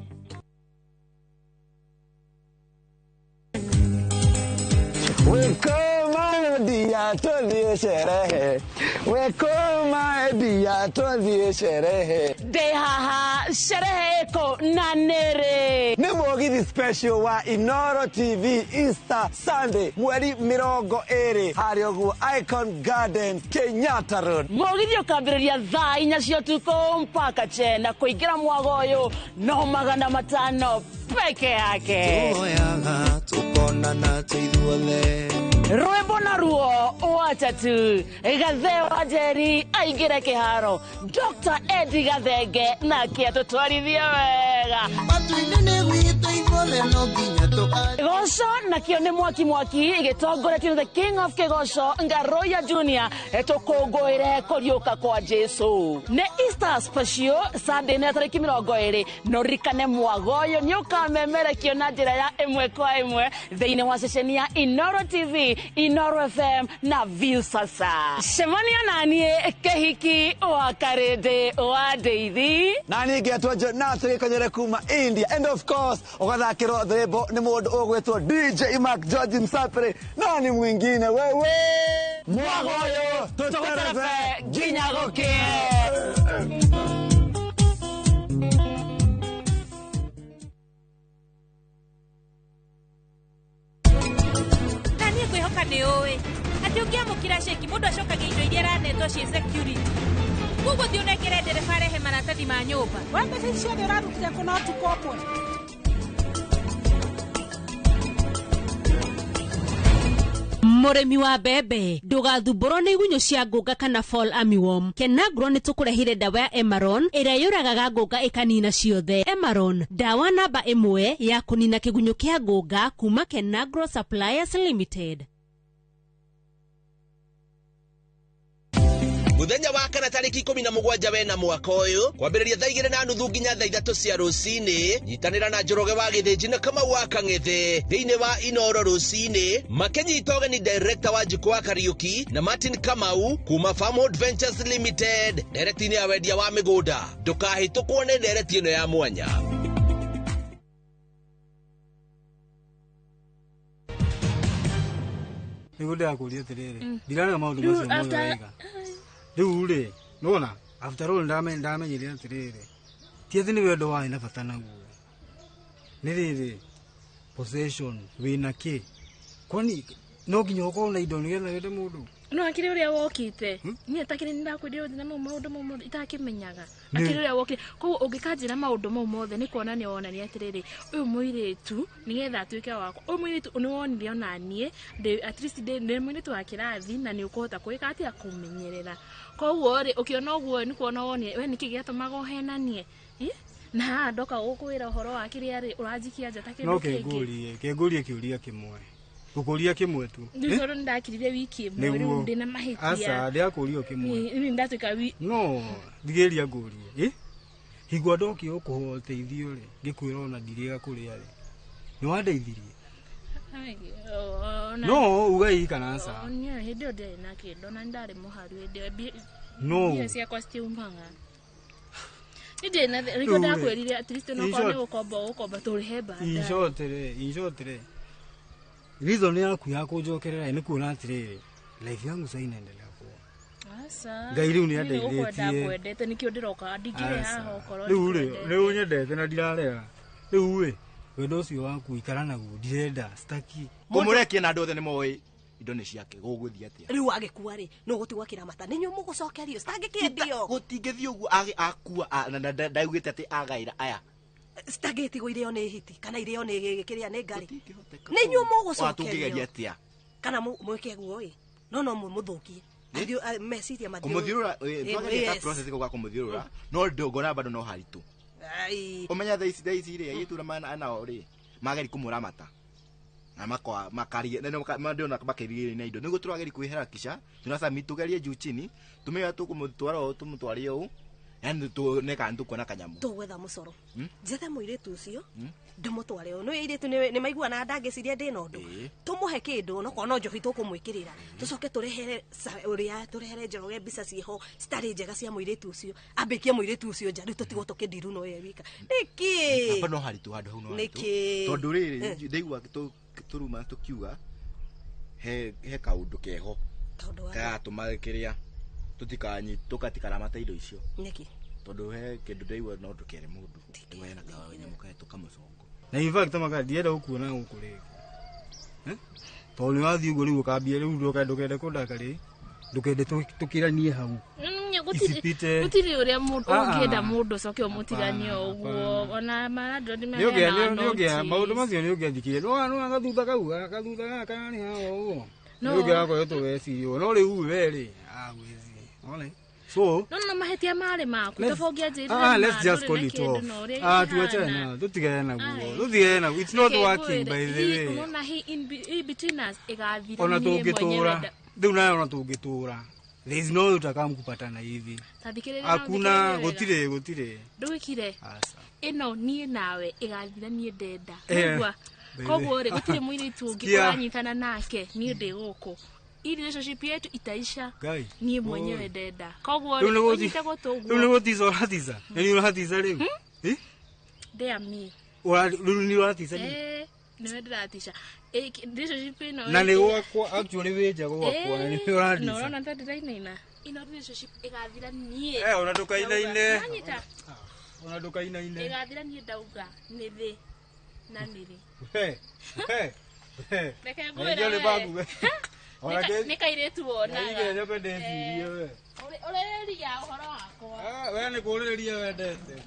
Ndĩ haha sherehe ĩkũ na nĩrĩ? Nĩ mũgithi special wa Inoro TV Easter Sunday mweri 20 harĩa ũguo Icon Garden Kenyatta Road. Mũgithi ũkambĩrĩria thaa 4 cia ũtukũ mpaka chena kũingĩra mwago ũyũ no 500 peke yake. Tuoyaga tukonana tũithuothe. Rwĩmbo na ruo watatu Gathe wa Njeri aingĩre kĩharo Dr. Eddie Gathenge nake atũtwarithie wega. Matu-inĩ nĩ gwitũ ithuothe no nginya tũkarie. Kĩgoco nakĩo nĩ mwaki mwaki gĩtongoretio nĩ the King of Kĩgoco Ngaroya Junior tũkũngũĩre kũriũka kwa Jesu. Nĩ Easter special Sunday nĩ tarĩki 20 no ririkane mwago ũyũ nĩ ũkamemerekio na njĩra ya 1 kwa 1 thĩinĩ wa ceceni ya Inoro TV, Inoro FM na Viusasa. Cemania naniĩ kĩhiki wa Karĩndĩ wa Ndeithi. Na niĩ ngetwo Jonathan Gĩkonyore kuma India and of course ũgathakĩrwo rwĩmbo nĩ mũndũ ũgwĩtwo DJ Mark George Msapere na ni mwingine wewe. Mwago ũyũ tũterebe nginya gũkĩe. Na niĩ ngwĩhoka nĩ ũĩ atĩ ũngĩamũkĩra ceki mũndũ acokagia indo iria aranetwo ciĩ security koguo thiĩ ũnengere ndereba arehe maratathi ma nyũmba. We mbeca ici ciothe ũrarutire kũ na ũtukũ ũmwe? Mũrĩmi wa mbembe ndũgathumbũrwo nĩ igunyũ cia ngũnga kana fall armyworm. Kenagro nĩ tũkũrehire ndawa ya Emaron ĩrĩa yũragaga ngũnga ĩkanina ciothe. Emaron ndawa namba 1 ya kũnina kĩgunyũ kĩa ngũnga kuma Kenagro Suppliers Limited. Mũthenya wa kana tarĩki 17 wena mwaka ũyũ kwambĩrĩria thaa 2:30 nginya thaa 3 cia rũcinĩ nyitanĩra na Njoroge wa Gĩthĩnji na Kamau wa Kang'ethe thĩinĩ wa Inoro rũcinĩ makĩnyita ũgeni director wa Njikũ wa Kariũki na Martin Kamau kuma Farmhold Ventures Limited ndereti-inĩ ya wendia wa mĩgũnda. Ndũkahĩtũkwo nĩ ndereti ĩno ya mwanya. Nĩguo ndĩrakũria atĩrĩrĩ ndirarega maũndũ macio mothe wega. Rĩu rĩ nĩwona after all ndamenyire atĩrĩrĩ ti atĩ nĩ wendo warĩ na bata naguo nĩ rĩrĩ possession wĩna kĩ kwani no nginya ũkorwo na indo nĩgetha wende mũndũ. No akĩrĩ ũrĩa wokĩte niĩ atakĩrĩ nĩndakwĩrire ũthiĩ na mau maũndũ mau mothe itakĩmenyaga akĩrĩ ũrĩa wokĩte koguo ũngĩkanjĩra maũndũ mau mothe nĩ kuonania wonania atĩrĩrĩ ũyũ mũirĩtu nĩgetha atuĩke wakwa ũyũ mũirĩtu nĩwonire ona niĩ at least ndĩ mũirĩtu wa kĩrathi na nĩ ũkũhota kwĩka atĩa kũmenyerera koguo rĩ ũkĩona ũguo nĩ kuona wonire we nĩkĩ gĩatũmaga ũhenanie na haha ndoka gũkwĩra ũhoro wa kĩrĩa rĩ ũranjikia nja ta kĩndũ kĩngĩ. No kĩngũrie kĩũria kĩmwe Gukuria kimwe tu. Ndiu tondũ nĩndakirire wiki ĩmwe rĩu ndĩna mahĩtia. Aca ndĩrakũria o kĩmwe. Rĩu nĩndatuĩka No, thigĩrĩria ngũrie. Hingwa ndokire gũkũhoya ũteithio rĩ, ngĩkwĩra ona ndirĩga kũrĩa rĩ. Nĩ wandeithirie? No, uga ii kana aca. Niĩ hĩndĩ ĩyo ndiarĩ na kĩndũ na ndarĩ mũharu hĩndĩ ĩyo. No. Mbia ciakwa citiumaga. Nĩ na rĩo ndakwĩrire at least no korwo nĩ gũkomba ũgũkomba tũrĩhe baadaye. In short rĩ. Reason yaku ya kũnjokerera nĩ kuona atĩrĩrĩ, life yangu sasa inaendelea poa. Aca. Ngai rĩu nĩ Niĩ nĩgũkwenda andeithĩtie. ngwendete nĩkĩo ndĩroka ndingĩrĩ haha okorwo Rĩu rĩ, ndikwendete. nĩ ũnyendete na ndirarega. Rĩu rĩ, wendo ũcio waku ikara naguo, ndirenda, sitaki. Kũmũrekia na andũ othe nĩ moĩ indo nĩ ciake, gũgũthiĩ atĩa? Rĩu agĩkua rĩ, nũ gũtigwo akĩramata? Nĩ inyuĩ mũgũcokerio, citangĩkĩendio. Gũtingĩthiĩ ũguo akua, na ndaugĩte atĩ agaĩra aya. Citangĩtigwo irĩo nĩ hiti kana irĩo nĩ kĩrĩa nĩ ngarĩ. Nĩ inyuĩ mũgũcokerio. Tũngĩgeria atĩa? Kana mwĩke guo ĩ, no mũthũkie. Meciria mathiũrũra. Kũmũthiũrũra, twageria ka process kau ga kũmũthiũrũra, no ndũngona bado no haritũ. Ũmenya thaa ici rĩ, airĩtu arĩa nao rĩ, mageri kũmũramata. Na makwa makaria na ndĩrona makĩrigĩrĩria na indo. Nĩguo tũrageri kwĩharakisha, tunasami tũgerie juu chini, tũmenye tũkũmũtwara ũũ, tũmũtware ũũ, yani tuone kana nĩtũkuona kanyamũ. Tũgwetha mũcoro. Njethe mũirĩtu ũcio, ndĩmũtware ũũ. Nĩ airĩtu nĩ maiguanaga ndangĩciria ndĩna ũndũ. Tũmũhe kĩndũ onokorwo no njohi tũkũmwĩkĩrĩra. Tũcoke tũrehere ũrĩa tũrehere Njoroge mbica ciĩho citarĩ njega cia mũirĩtu ũcio. Ambĩkie mũirĩtu ũcio nja rĩu tũtigwo tũkĩndiru no ye wika. Nĩkĩ? Hapa no haritũ handũ hau no haritũ. Nĩkĩ? Tondũ rĩrĩ, ndaigua tũruma tũkiuga he kaũndũ keho. Karatũma kĩrĩa tũkatikaramata indo icio. Nĩkĩ? Tondũ he kĩndũ ndaigua no ndũkere mũndũ. Ndaigua hena kanyamũ kahetwo kamũcongo. Na in fact maka ndienda gũkuona gũkũ rĩngĩ. Tondũ nĩ wathiĩ ũguo rĩu ũkambia rĩu ndũkende kũndaka rĩ, ndũkende tũkĩranie hau. Gũtirĩ ũrĩa mũndũ ũngĩenda mũndũ ũcoke ũmũtiganie ũguo ona marandũ nĩ maheanaga notice. Maũndũ macio nĩ ũngĩanjĩkire. Nĩ gathutha kau, gathutha gaka kararĩ haha ũguo. Nĩ ũngĩakoretwo weciria no rĩu we rĩ, gwĩciria. One. So, no mahĩtia marĩ maku tondũ ũngĩanjĩrire let's just call it off. Tuachane na, tũtigane naguo. Tũtigane naguo. It's not working by the way. Unaona hii in between us ĩgathira. Ona tũngĩtũra. Rĩu nayo ona tũngĩtũra. There is no utakamkupatana hivi. Hakuna gũtirĩ. Ndwikire. Ĩno niĩ nawe ĩgathira niĩ ndenda. Nĩgua. Koguo rĩ gũtirĩ mũirĩtu ũngĩ ũranyitana nake niĩ ndĩ gũkũ. Hii relationship yetu itaisha. Niĩ mwenyewe ndenda. Koguo rĩ ũnyite gũtũ ũguo. Rĩu nĩ gũtica ũratiza. Nĩ ũratiza rĩu. Ndĩa mi. Rĩu nĩ ũratiza rĩu. Nĩwe ndĩratica. Relationship ĩno na nĩ gwakwa actually wĩ nja gwakwa na nĩ ũratiza. No ũrona ta ndĩrainaina. Ĩno relationship ĩgathira niĩ. Ona ndũkainaine. Ona ndũkainaine. Ĩgathira niĩ ndauga nĩ thĩ na nĩrĩ. Reke ngwĩre we. Nĩ kairĩtu wonaga. Nĩ nyoka ndecirie we. Ũrĩrĩria ũhoro wakwa. We nĩ kũrĩrĩria wendete.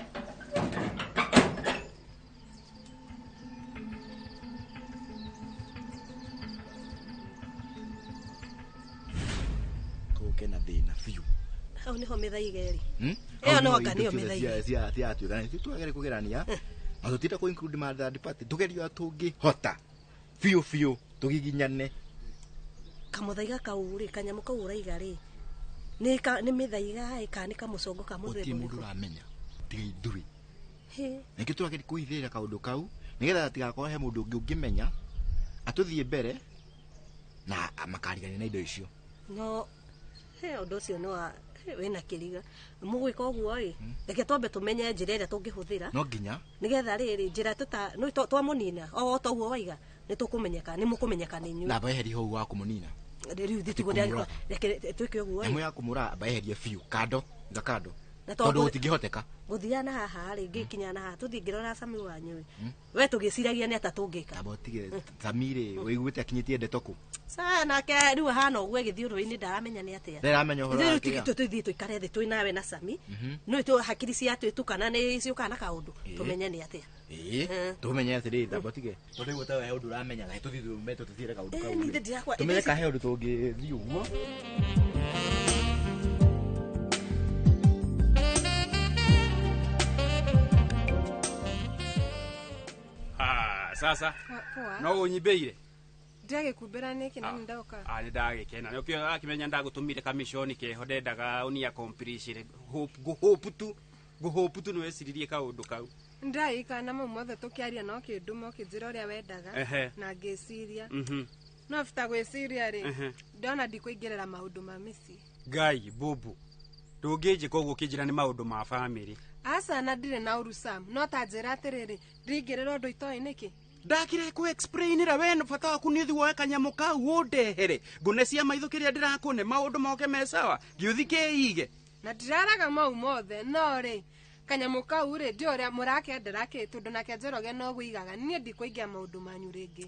Kena thĩna biũ. Hau nĩho mĩthaiga ĩrĩ. Ĩyo no anga nĩyo mĩthaiga. Cia atuĩka nĩ twagere kũgerania. Na tũtinda kũ include ma third party. Tũgerie ũrĩa tũngĩhota. Biũ biũ tũgiginyane. Kamũthaiga kau rĩ, kanyamũ kau ũraiga rĩ. Nĩ mĩthaiga ĩ kana nĩ kamũcongo ka mũthemba. Gũtirĩ mũndũ ũramenya. Tiga ithuĩ. Nĩkĩo tũrageria kũhithĩrĩra kaũndũ kau nĩgetha gatigakorwo he mũndũ ũngĩ ũngĩmenya atũthiĩ mbere na makarigania na indo icio. No ũndũ ũcio nĩ wa wĩna kĩriga. Mũgwĩka ũguo ĩ, reke twambe tũmenye njĩra ĩrĩa tũngĩhũthĩra. No nginya. Nĩgetha rĩrĩ njĩra twamũnina o ta ũguo waiga nĩ tũkũmenyeka, nĩ mũkũmenyeka nĩ inyuĩ. Na mbeherie hau wa kũmũnina. Rĩu thitiguo reke twĩke ũguo ĩ. Nyamũ ya kũmũra mbeherie biũ kando, iga kando. Tondũ gũtingĩhoteka. Gũthiaga na haha rĩ, ngĩkinya na haha tũthiĩ ngĩrora Sami wanyu ĩ. We tũgĩciragia nĩ ata tũngĩka. Amba ũtige Sami rĩ, ũiguĩte akinyĩtie ndeto kũ? Sa nake rĩu ahana ũguo ĩgĩthiũrũrũ-inĩ ndaramenya nĩ atĩa. Ndaramenya ũhoro wa kĩrĩa. Rĩu tũthiĩ tũikare thĩ twĩ nawe na Sami. Nĩ tũ hakiri ciatwĩtukana nĩ ciũkaga na kaũndũ tũmenye nĩ atĩa. Tũmenye atĩrĩrĩ amba ũtige. Tondũ rĩu ũtawe he ũndũ ũramenya na tũthiĩ tũme tũthiĩre kaũndũ kau. Tũmenye ka he ũndũ tũngĩthiĩ ũguo. Sasa no ũnyimbeire. Ndagĩkumbĩra nĩkĩ na nĩndoka. Nĩ ndagĩkena. Nĩũkĩo akĩmenya ndagũtũmire kamishoni keho ndendaga ũni accomplish hope tu. Ngũhũpu tu nĩ weciririe kaũndũ kau. Ndĩraririkana na mau mothe tũkĩaria no kĩndũma ũkĩnjĩra ũrĩa wendaga na ngĩciria. No after gwĩciria rĩ, ndona ndikũingĩrĩra maũndũ ma mĩciĩ. Ngai bubu. Ndũngĩnjĩka ũguo ũkĩnjĩra nĩ maũndũ ma bamĩrĩ. Aca na ndirĩ na ũru Sam, no ta njĩra atĩrĩrĩ, ndingĩrĩra ũndũ itoĩ nĩkĩ? Ndakire kũ explainĩra we bata waku nĩ ũthiĩ woe kanyamũ kau ũndehere ngũne cia maitho kĩrĩa ndĩrakũne maũndũ moke me sawa ngĩũthi kĩige. Na ndiraraga mau mothe no rĩ kanyamũ kau rĩ ndiũ ũrĩa mũrakendera kĩ tondũ nake Njoroge no gũigaga niĩ ndikũingĩa maũndũ manyu rĩngĩ.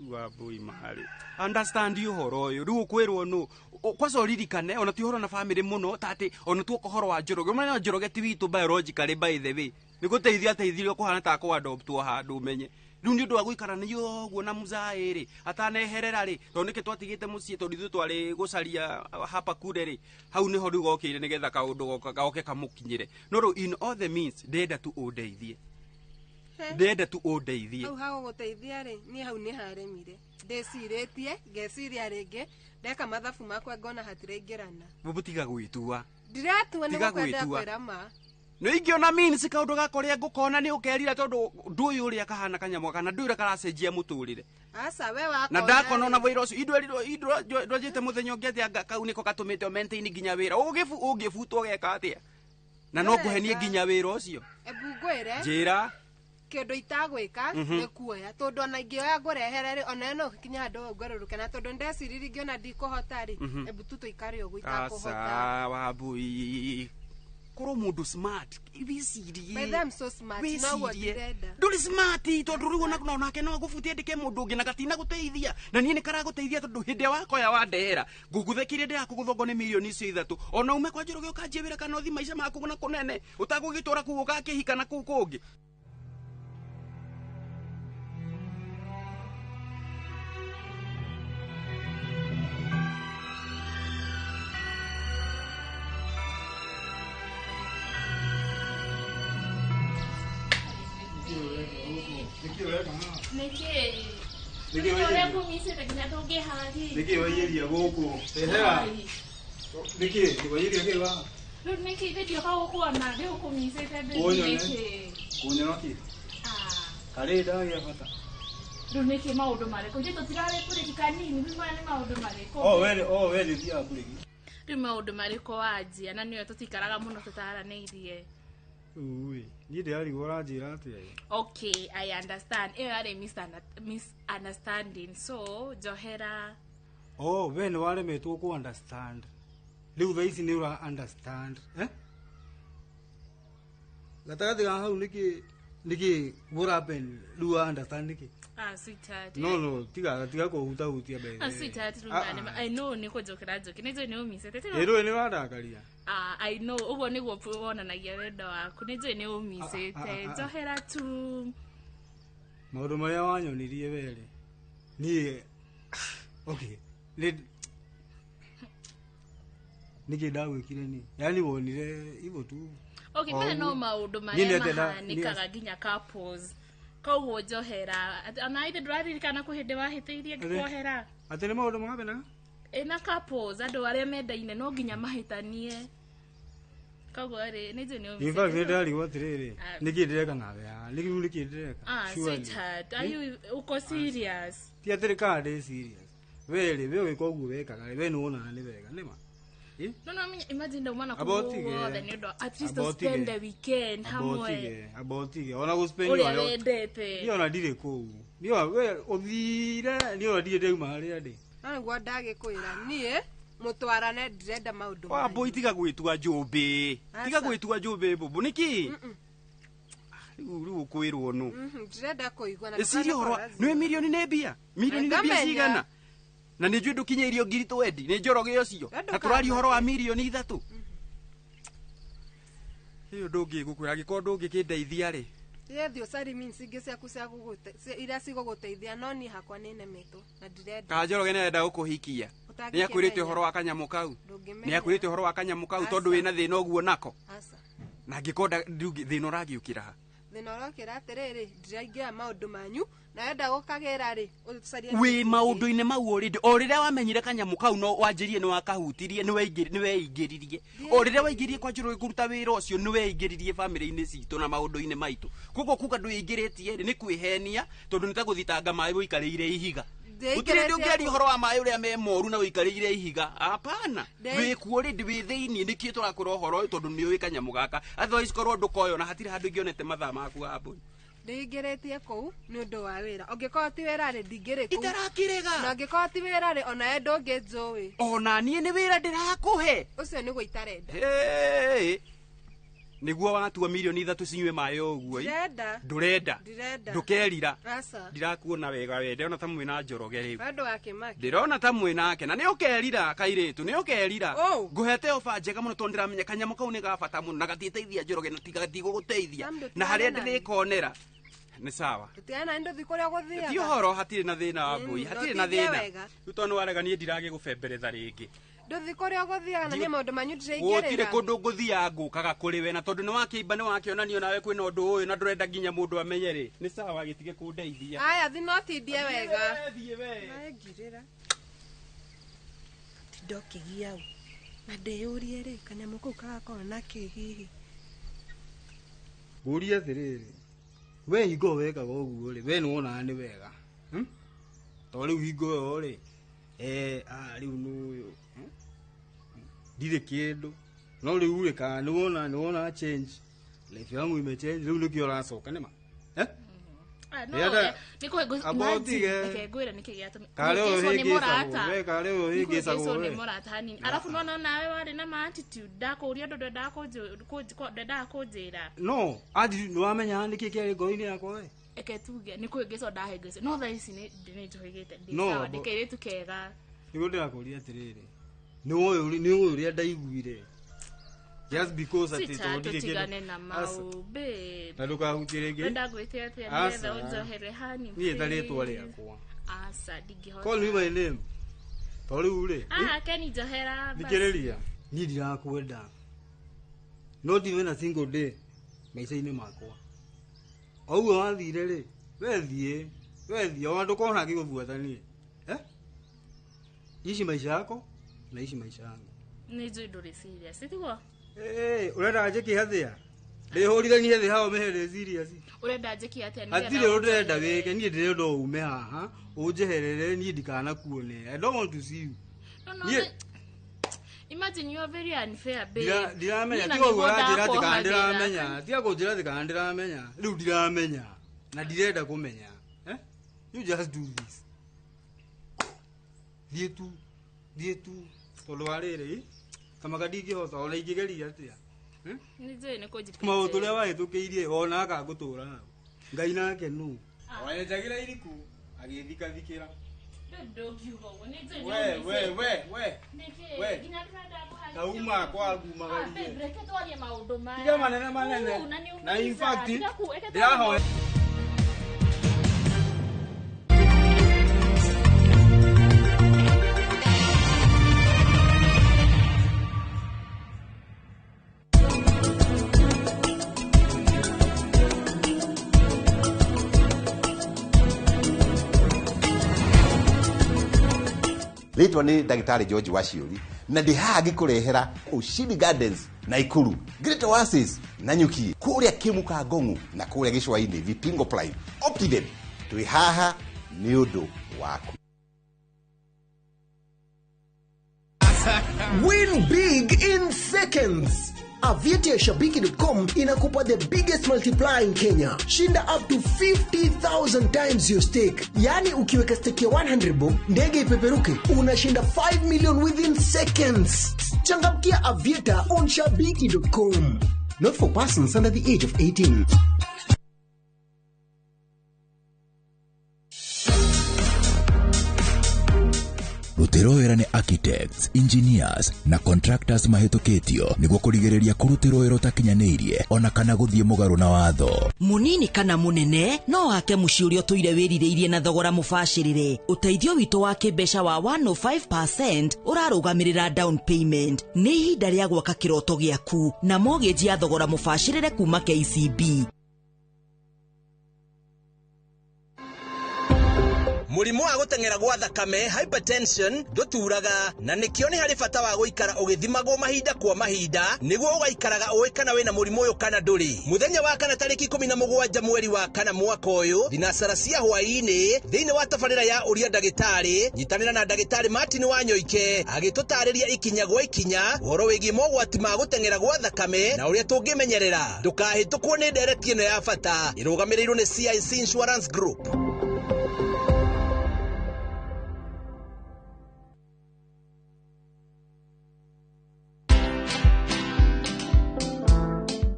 Wambui mahari understand ũhoro ũyũ rĩu ũkwĩrwo nũ kwaca ũririkane ona ti ũhoro na bamĩrĩ mũno ta atĩ ona tuoka ũhoro wa Njoroge ũmenya Njoroge ti witũ biologically by the way nĩ gũteithia ateithirio kũhana ta kũadoptwo handũ ũmenye rĩu nĩ ũndũ wa gũikarania ũguo na mũzaĩ rĩ ataneherera rĩ tondũ nĩkĩ twatigĩte mũciĩ tondũ ithuĩ twarĩ gũcaria hapa kure rĩ hau nĩho rĩu gokĩire nĩgetha kaũndũ goke kamũkinyĩre no rĩu in all the means ndĩrenda tu ũndeithie ndĩrenda tu ũndeithie hau hagũgũteithia rĩ niĩ hau nĩ haremire ndĩcirĩtie ngeciria rĩngĩ ndeka mathabu makwa ngona hatiraingĩrana. Bubu tiga gwĩtua. Ndiratua nĩ gũkwenda kwĩra ma. Nĩ ingĩona means kaũndũ gaka ũrĩa ngũkona nĩ ũkerira tondũ ndũĩ ũrĩa kahana kanyamũ kana ndũĩ ũrĩa karacenjia mũtũrĩre. Aca we wakona. Na ndakona ona wĩra ũcio indwanjĩte mũthenya ũngĩ atĩ anga kau nĩko gatũmĩte o maintain nginya wĩra ũngĩbutwo geka atĩa na no ngũhenie nginya wĩra ũcio. Ebu ngwĩre. Njĩra. Kĩndũ itagwĩka nĩ kuoya tondũ ona ingĩoya ngũrehere rĩ ona no kinya handũ ngũgarũrũke na tondũ ndeciririe ngĩona ndikũhota rĩ ebu tu tũikare ũguo itakũhota. Aca Wambui korwo mũndũ smart wĩcirie. By the I'm so smart noguo ndĩrenda. Ndũrĩ smart tondũ rĩu ona nake no agũbutie andĩke mũndũ ũngĩ na gatina gũteithia na niĩ nĩ karagũteithia tondũ hĩndĩ ĩrĩa wakoya wandehera ngũgũthe kĩrĩa ndĩrakũgũthongo nĩ mirioni icio ithatũ ona ume kwa Njoroge ũkanjie wĩra kana ũthiĩ maica maku na kũnene ũtagũgĩtwara kũu ũgakĩhika na kũu kũngĩ. Nĩkĩ waiyeria gũkũ? Ehera. Nĩkĩ waiyeria kĩ wa? Rĩu nĩkĩ ithe ndioka gũkuona ndĩgũkũmicĩte nĩkĩ? Kũnyona kĩ? Karĩ ndagĩa bata. Rĩu nĩkĩ maũndũ marĩkũ? Ithuĩ tũtirarĩ bũrĩki kanini, rĩu maya nĩ maũndũ marĩkũ? O we nĩ thiaga bũrĩki. Rĩu maũndũ marĩkũ wanjia na nĩwe tũtikaraga mũno tũtaranĩirie. Ui, niĩ ndĩrarigwo ũranjĩra atĩa? Okay, I understand. Ĩyo yarĩ misunderstanding. So, njohera. Oh, we nĩ waremetwo kũ understand. Rĩu thaa ici nĩ ũra understand. Eh? Gatagatĩ ga hau nĩkĩ what happened? Rĩu wa understand nĩkĩ? Ah, sweetheart. No, tiga kũhutahutia mbere. Ah, sweetheart, I know nĩ kũnjokera njoki. Nĩ njũĩ nĩ ũmicĩte. Ĩrũĩ nĩ ũrandakaria. Ah, I know ũguo nĩguo wonanagia wendo waku. Nĩ njũĩ nĩ ũmicĩte. Njohera tu. Maũndũ marĩa wanyonirie werĩ. Niĩ okay. Nĩkĩ ndagwĩkire niĩ? Yaani wonire hivyo tu. Okay, maya no maũndũ marĩa mahanĩkaga nginya couples. Koguo njohera. Ona ithe ndũraririkana kwĩ hĩndĩ wahĩtĩirie ngĩkuohera. Atĩ nĩ maũndũ mahapenaga? Ĩna couples andũ arĩa mendaine no nginya mahĩtanie. Koguo rĩ nĩ njũĩ nĩ ũmicĩte. In fact nĩ ndĩrarigwo atĩrĩrĩ nĩkĩ ndĩreka nawe haha? Nĩkĩ nĩkĩ ndĩreka? Ah, sweetheart, are you uko serious? Ti atĩrĩ kana ndĩ serious. We rĩ we ũgĩka ũguo wekaga rĩ we nĩ wonaga nĩ wega nĩ ma? No, imagine ndauma na kũu guothe nĩ ũndũ at least to spend the weekend hamwe. Amba ũtige ona gũ spend ũrĩa wendete. Niĩ ona ndirĩ kũu. Niĩ we ũthire niĩ ona ndirĩ ndauma harĩa ndĩ. No nĩguo ndagĩkwĩra niĩ mũtwarane ndĩrenda maũndũ. Wambui tiga gwĩtua njũmbĩ. Tiga gwĩtua njũmbĩ mbũmbũ nĩkĩ? Rĩu ũkwĩrwo nũ? Ndĩrenda kũigua na ĩciria ũhoro nĩ mirioni nĩ mbia. Mirioni nĩ mbia cigana? Na nĩ njũĩ ndũkinyĩirio ngiri twendi nĩ Njoroge ũcio na tũraria ũhoro wa mirioni ithatũ. Ĩyo ndũngĩgũkwĩra angĩkorwo ndũngĩkĩndeithia rĩ. Thiĩ ũcarie means ingĩ ciaku cia iria cigũgũteithia no niĩ hakwa nĩ nemetwo na ndirenda. Ka Njoroge nĩ arenda gũkũhikia. Nĩ akwĩrĩte ũhoro wa kanyamũ kau. Nĩ akwĩrĩte ũhoro wa kanyamũ kau tondũ wĩna thĩna ũguo nako. Na angĩkorwo thĩna ũragĩũkĩra ha. Thĩna ũrokĩra atĩrĩrĩ, ndiraingĩra maũndũ manyu, na wenda gũkagĩra rĩ, ũcarie Wĩ maũndũ-inĩ mau already. O rĩrĩa wamenyire kanyamũ kau no wanjĩrie nĩ wakahutirie, nĩ weingĩririe. O rĩrĩa waingĩririe kwa Njoroge kũruta wĩra ũcio, nĩ weingĩririe bamĩrĩ-inĩ citũ na maũndũ-inĩ maitũ. Koguo kuga ndwĩingĩrĩtie rĩ, nĩ kwĩhenia, tondũ nĩ ta gũthitanga maĩ ũikarĩire ihiga. Gũtirĩ hĩndĩ ũngĩaria ũhoro wa maĩ ũrĩa me moru na ũikarĩire ihiga. Hapana. Wĩ kuo already, wĩ thĩiniĩ. Nĩkĩo tũrakwĩra ũhoro ũyũ, tondũ nĩ ũĩ kanyamũ gaka. Otherwise korwo ndũkoyona, hatirĩ handũ ingĩonete mathaa maku wa mbũri. Ndĩingĩrĩtie kũu nĩ ũndũ wa wĩra. Ũngĩkorwo ti wĩra rĩ, ndingĩrĩ kũu. Itarakĩrega. Na ũngĩkorwo ti wĩra rĩ, onawe ndũngĩnjũĩ. Ona niĩ nĩ wĩra ndĩrakũhe. Ũcio nĩguo itarenda. Hey! Nĩguo watua 3 milioni cinyue maĩ ũguo ĩ. Ndirenda. Ndũrenda? Ndirenda. Ndũkerira? Aca. Ndirakuona wega we, ndĩrona ta mwĩna Njoroge rĩu. We ndũgakĩmake. Ndĩrona ta mwĩnake na nĩ ũkerira, kairĩtu, nĩ ũkerira. Ũũ. Ngũhete oba njega mũno, tondũ ndĩramenya kanyamũ kau nĩ ga bata mũno na gatiĩteithia Njoroge na gatigũgũteithia. Sam, Na harĩa ndũtigane nani. ndĩrĩkonera nĩ sawa. Tũtigane nani, ndũthi kũrĩa ũgũthiaga. Ti ũhoro, hatirĩ na thĩna wa mbũi, hatirĩ na ndũtindie thĩna. wega. Rĩu tondũ nĩ warega, niĩ ndiragĩgũbemberetha rĩngĩ. Ndũthi kũrĩa ũgũthiaga na niĩ maũndũ manyu Gũtirĩ ndiraingĩrĩra. kũndũ ngũthiaga, ngũkaga kũrĩ we, na tondũ nĩ wakĩimba, nĩ wakĩonanio nawe kwĩna ũndũ ũyũ na ndũrenda nginya mũndũ amenye rĩ, nĩ sawa, gĩtige kũndeithia. Aya, thi no tindie wega. Thiĩ we. Nae ngirĩra. Tinda ũkĩgia ũ. Na ndĩyũrie rĩ, kanyamũ kau kagakorwo na kĩ hihi? Ngũrie atĩrĩrĩ, we hingo wekaga ũguo rĩ, we nĩ wonaga nĩ wega? To rĩu hingo ĩyo rĩ, rĩu nĩ ũyũ, Ndirĩ kĩndũ, no rĩu rĩ, kana nĩ wona change, life yangu imechange, rĩu nĩkĩo ũracoka nĩma, eh? Ah, no, nĩ Amba ũtige. Reke ngwĩre nĩkĩ gĩatũmi. Karĩ ũyũ Nĩkĩcwo nĩ hĩngĩcagwo, mũrata. we, karĩ ũyũ hĩngĩcagwo, Nĩkũhĩngĩcwo nĩ we. mũrata hanini. Arabu nona nawe warĩ na ma attitude, ndakũria ũndũ ndwendaga kũnjĩra. No ati nĩ wamenya nĩkĩ kĩarĩ ngoro-inĩ yakwa we? Eke tuge nĩ kũhĩngĩcwo ndahĩngĩcwo, no thaa ici nĩ njũhĩgĩte, ndĩ No, sawa, ndĩ kairĩtu kega. Nĩguo ndĩrakũria atĩrĩrĩ, nĩ ũĩ ũrĩa ndaiguire just because atĩ Sweetheart, tondũ ndirĩ kĩndũ. tũtigane na Aca. mau, babe. Na ndũkahutie rĩngĩ. Ũrenda ngwĩte atĩa Aca. nĩgetha ũnjohere hani? Niĩ ta rĩtwa please? rĩakwa. Aca, ndingĩhota. Call me my name, to rĩu rĩ, Ah, Keni, njohera basi. thikĩrĩria, niĩ ndirakwenda, not even a single day maica-inĩ makwa. O ũguo wathire rĩ, wethiĩ wethiĩ, ona ndũkona ngĩgũbuata niĩ, eh? Ici maisha yako na ici maisha yangu. Nĩ njũĩ ndũrĩ serious, tiguo? Eh, ũrenda njĩke atĩa? Ndĩhũrithanie thĩ hao mehe ndĩ serious? Ũrenda njĩke atĩa nĩgetha Hatirĩ ũndũ ndĩrenda ũnjohere? wĩke. Niĩ ndĩrenda ume haha ũnjeherere, niĩ ndikanakuone. I don't want to see you. No, Imagine, you are very unfair, babe. Ndiramenya. Niĩ na Tiga ũguo nĩguo ũranjĩra atĩ kana ndakuohagĩra. ndiramenya. Tiga kũnjĩra atĩ kana ndiramenya. Rĩu ndiramenya na ndirenda kũmenya, eh? You just do this, thiĩ tu, thiĩ tu, tondũ wa rĩrĩ kamaka ndingĩhota ona ingĩgeria atĩa. Nĩ njũĩ nĩ kũnjipĩte. Maũndũ ũrĩa wahĩtũkĩirie ona akangũtũra hau, Ngai nake nũ wenjagĩra iriku agĩthikathikĩra. Ndũngiuga ũguo, nĩ njũĩ nĩ We we ũmĩte. We we. Nĩkĩ? We. Nginya ndĩrenda kũhagithio. Kauma kwa Ah, ngumagarie. babe, reke twarie maũndũ maya. Tiga manene manene. Uu, na nĩ Na in ũmĩte. fact, Tiga reke twarie ndĩrahoya. maũndũ. Rĩtwa nĩ ndagĩtarĩ George Waciũri, na ndĩ haha ngĩkũrehera Ushindi Gardens Naikuru, Great Oasis Nanyuki, kũrĩa Kĩmuka Ngong'u na kũrĩa Gĩcũa-inĩ Vipingo Prime Optiden. Twĩ haha nĩ ũndũ waku. Win big in seconds. Aviator Shabiki.com inakupa the biggest multiplier in Kenya. Shinda up to 50,000 times your stake. Yaani ukiweka stake ya 100 bob, ndege ipeperuke, unashinda 5 million within seconds. Changamkia Aviator on shabiki.com. Not for persons under the age of 18. Rutĩrwo wĩra nĩ architects, engineers na contractors mahĩtũkĩtio nĩguo kũrigĩrĩria kũrutĩrwo wĩra ũtakinyanĩirie ona kana gũthiĩ mũgarũ na watho. Munini kana munene no wake mũciĩ ũrĩa ũtũire wĩrirĩirie na thogora mũbacĩrĩre. Ũteithio witũ wa kĩmbeca wa 105% ũrarũgamĩrĩra down payment. Nĩ ihinda rĩa gwaka kĩroto gĩaku na mortgage ya thogora mũbacĩrĩre kuma KCB. Mũrimũ wa gũteng'era gwa thakame hypertension ndũturaga, na nĩkĩo nĩ harĩ bata wa gũikara ũgĩthimagwo mahinda kwa mahinda nĩguo ũgaikaraga ũĩ kana wĩna mũrimũ ũyũ kana ndũrĩ. Mũthenya wa kana tarĩki 17 mweri wa kana mwaka ũyũ thinacara cia hwaĩ-inĩ thĩinĩ wa tabarĩra ya ũria ndagĩtarĩ, nyitanĩra na ndagĩtarĩ Martin Wanyoike agĩtũtarĩria ikinya gwa ikinya ũhoro wĩgiĩ mogwati ma gũteng'era gwa thakame na ũrĩa tũngĩmenyerera. Ndũkahĩtũkwo nĩ ndereti ĩno ya bata ĩrũgamĩrĩirwo nĩ CIC Insurance Group.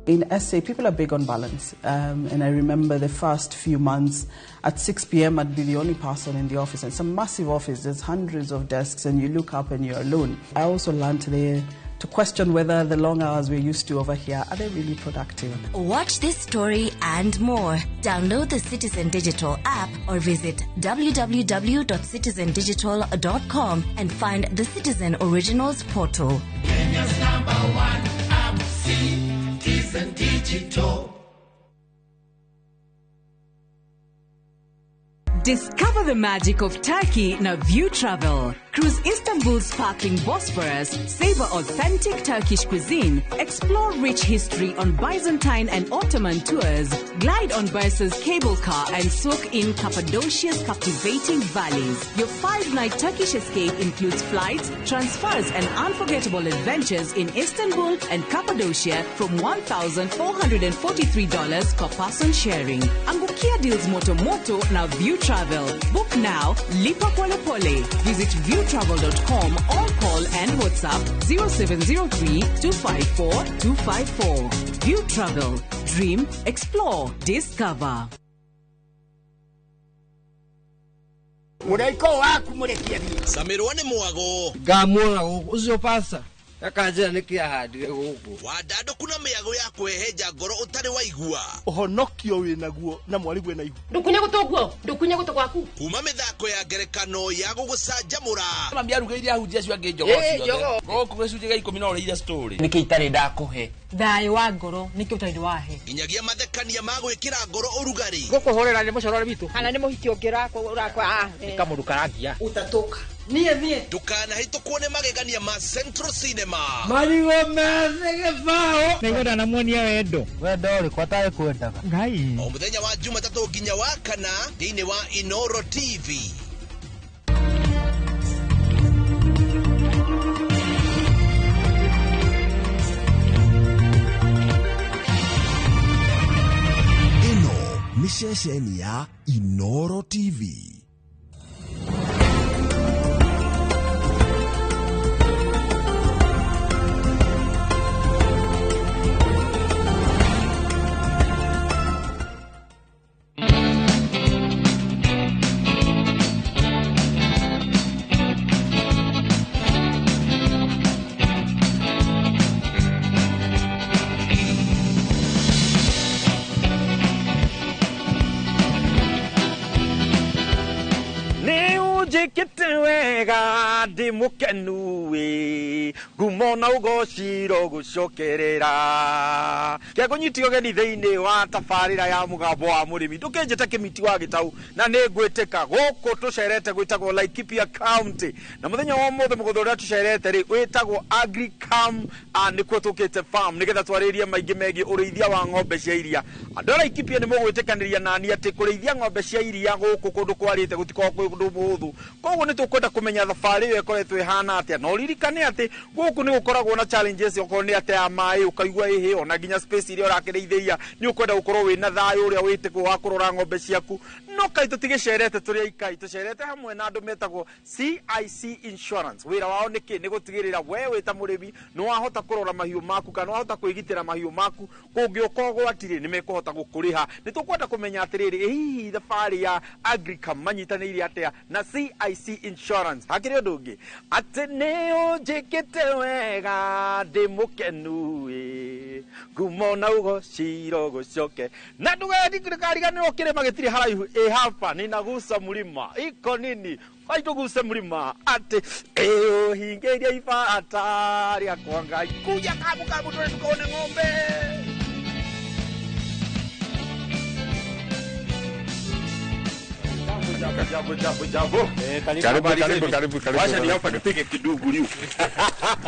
In SA, people are big on balance. And I remember the first few months, at 6 p.m., I'd be the only person in the office. And it's a massive office, there's hundreds of desks, and you look up and you're alone. I also learned there to question whether the long hours we're used to over here, are they really productive? Watch this story and more. Download the Citizen Digital app or visit www.citizendigital.com and find the Citizen Originals portal. Kenya's number one app, Citizen Digital. Discover the magic of Turkey na View Travel. Cruise Istanbul's sparkling Bosphorus, savor authentic Turkish cuisine, explore rich history on Byzantine and Ottoman tours, glide on Bursa's cable car and soak in Cappadocia's captivating valleys. Your 5-night Turkish escape includes flights, transfers and unforgettable adventures in Istanbul and Cappadocia from $1,443 per person sharing. Angukia deals moto moto na View Travel. Book now, lipa pole pole. Visit viewtravel.com or call and WhatsApp 0703 254 254. View Travel. Dream, explore, discover. Mũraiko waku mũrekia thiĩ. Camirwo nĩ mwago. Ngamuona gũkũ ũcio pasa akanjĩra nĩkĩ ahandire gũkũ. Wandandũku na mĩago ya kwĩhenja ngoro ũtarĩ waigua. Ũhonokio wĩnaguo na mwarigwe na ihu. Ndũkunye gũtũ guo, ndũkunye gũtũ gwaku. Kuma mĩthako ya ngerekano ya gũgũcanjamũra. Mami arugĩire ahunjia acio angĩ njogoo ciothe. Gũkũ gĩcunjĩ gĩa 10 no ũrĩire story. Nĩkĩ itarĩ ndakũhe? Thayũ wa ngoro nĩkĩ ũtarĩ wahe? Nginyagia mathekania ma gwĩkĩra ngoro ũrugarĩ. Gũkũhũrĩra nĩ mũcorore witũ. Kana nĩ mũhiki ũngĩ ũrakwa. Nĩ kamũndũ karangia. Ũtatũka. Niĩ niĩ. Ndũkanahĩtũkwo nĩ magegania ma Central Cinema. Marigũ methĩ gĩbaũ. Nĩguo ndanamuonia wendo. Wendo ũrĩkũ atarĩ kwendaga. Ngai. O mũthenya wa Jumatatũ nginya wa kana thĩinĩ wa Inoro TV. Ĩno nĩ ceceni ya Inoro TV. Njĩkĩte wega ndĩ mũkenu ĩ ngumo na ũgociro gũcokerera kĩangũnyiti ũgeni thĩinĩ wa tabarĩra ya mũgambo wa mũrĩmi ndũkĩnjĩte kĩmiti wa gĩtau na nĩ ngwĩtĩka gũkũ tũcerete gwĩtagwo Laikipia County na mũthenya wa ũmũthĩ mũgũnda ũrĩa tũcerete rĩ wĩtagwo Agricam nĩkuo tũkĩte farm nĩgetha twarĩrie maingĩ megiĩ ũrĩithia wa ng'ombe cia iria. Andũ a Laikipia nĩ mũgwĩtĩkanĩria nani atĩ kũrĩithia ng'ombe cia iria gũkũ kũndũ kwarĩte gũtikoragwo kwĩ ũndũ mũhũthũ. Koguo nĩ tũkwenda kũmenya thabarĩ ĩyo ĩkoretwo ĩhana atĩa na ũririkane atĩ gũkũ nĩ gũkoragwo na challenges okorwo nĩ atĩ ya maĩ ũkaigua ĩhĩ ona nginya space iria ũrakĩrĩithĩria nĩ ũkwenda gũkorwo wĩna thayũ ũrĩa wĩtĩkwo wa kũrora ng'ombe ciaku. No kaĩ tũtigĩcerete tũrĩ aikai, tũcerete hamwe na andũ metagwo CIC Insurance. Wĩra wao nĩ kĩ? Nĩ gũtigĩrĩra we wĩ ta mũrĩmi nĩ wahota kũrora mahiũ maku kana wahota kwĩgitĩra mahiũ maku kũngĩũka ũgwati rĩ nĩ mekũhota gũkũrĩha. Nĩ tũkwenda kũmenya atĩrĩrĩ, ĩ hihi thabarĩ ya Agricam manyitanĩire atĩa na CIC Insurance? Hakĩrĩ ũndũ ũngĩ atĩ nĩ ũnjĩkĩte wega ndĩ mũkenu ĩ ngumo na ũgociro gũcoke na ndũgariganĩrwo kĩrĩma gĩtirĩ haraihu ĩ hapa ninagusa mlima iko nini aituguse mlima atĩ ĩũhingĩrie ibata rĩakwa Ngai kuja kabu kabu twende tukaone ng'ombe. Jambo, jambo, jambo. Karibu, karibu, karibu, karibu. Wacha ni hapa nipige kidugu liu.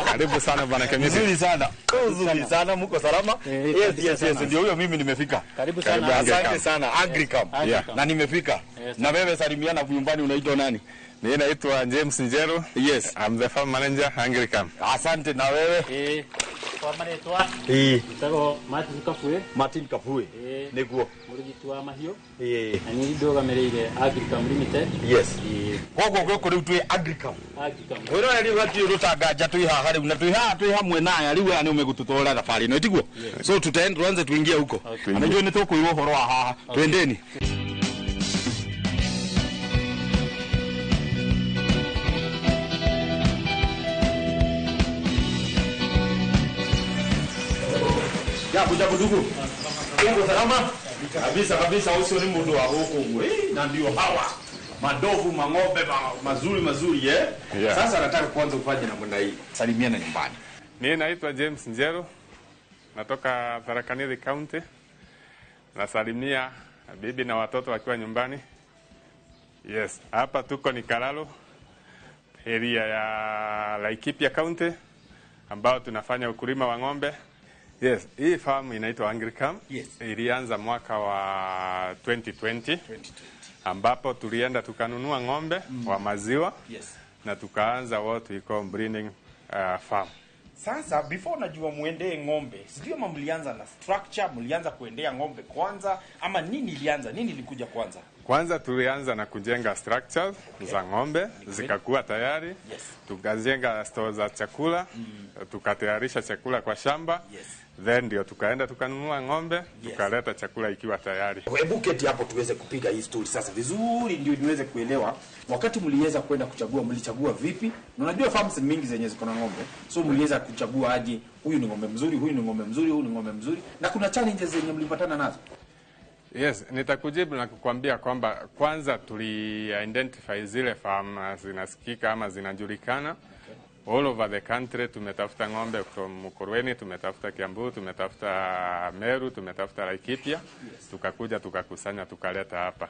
Karibu sana bwana Kemisi. Nzuri sana. Nzuri sana, mko salama? Yes, yes, yes. Ndio huyo mimi nimefika. Karibu sana. Asante sana. Agricam. Yeah. Na nimefika. Na wewe salimiana nyumbani, unaitwa nani? Mimi naitwa James Njeru. Yes. I'm the farm manager Agricam. Asante. Na wewe? Kwa marĩtwa njĩtagwo Martin Kabue. Martin Kabue. Nĩguo. Mũrigiti wa mahiũ. Na niĩ ndũgamĩrĩire Agricam Limited. Yes. Koguo gũkũ rĩu twĩ Agricam. Agricam. Mwĩrore rĩu hatirĩ rũtanganja twĩ haha rĩu na twĩ haha twĩ hamwe na aya rĩu aya nĩo megũtũtwara thabarĩ ĩno tiguo? So tutaenda tuanze tuingie huko. Na njũĩ nĩ tũkwĩrwo ũhoro wa haha. Twendeni. Jambo, jambo ndugu. Uko salama? Kabisa kabisa, usio ni mundu wa huko huko. Na ndio hawa madovu mang'ombe mazuri mazuri eh. Yeah. Sasa nataka kwanza ufanye namna hii. Salimiana nyumbani. Mimi naitwa James Njeru. Natoka Tharaka Nithi County. Nasalimia bibi na watoto wakiwa nyumbani. Yes, hapa tuko ni Kalalo, area ya Laikipia County, ambao tunafanya ukulima wa ng'ombe. Yes, hii farm inaitwa Agricam. Yes. Ilianza mwaka wa 2020, ambapo tulienda tukanunua ng'ombe wa maziwa. Yes. Na tukaanza what we call breeding farm. Sasa before najua muendee ng'ombe, sijui ama mlianza na structure, mlianza kuendea ng'ombe kwanza ama nini ilianza, nini ilikuja kwanza? Kwanza tulianza na kujenga structures za ng'ombe, zikakuwa tayari. Yes. Tukajenga store za chakula, tukatayarisha chakula kwa shamba. Yes. Then ndio tukaenda tukanunua ng'ombe, tukaleta chakula ikiwa tayari. Hebu keti hapo tuweze kupiga hii story sasa vizuri ndio niweze kuelewa. Wakati mliweza kwenda kuchagua, mlichagua vipi? Na unajua farms mingi zenye ziko na ng'ombe. So mliweza kuchagua aje huyu ni ng'ombe mzuri, huyu ni ng'ombe mzuri, huyu ni ng'ombe mzuri? Na kuna challenges zenye mlipatana nazo? Yes, nitakujibu na kukwambia kwamba kwanza tuli identify zile farm zinasikika ama zinajulikana. All over the country tumetafuta ng'ombe from Mukurweini, tumetafuta Kiambu, tumetafuta Meru, tumetafuta Laikipia. Tukakuja tukakusanya tukaleta hapa.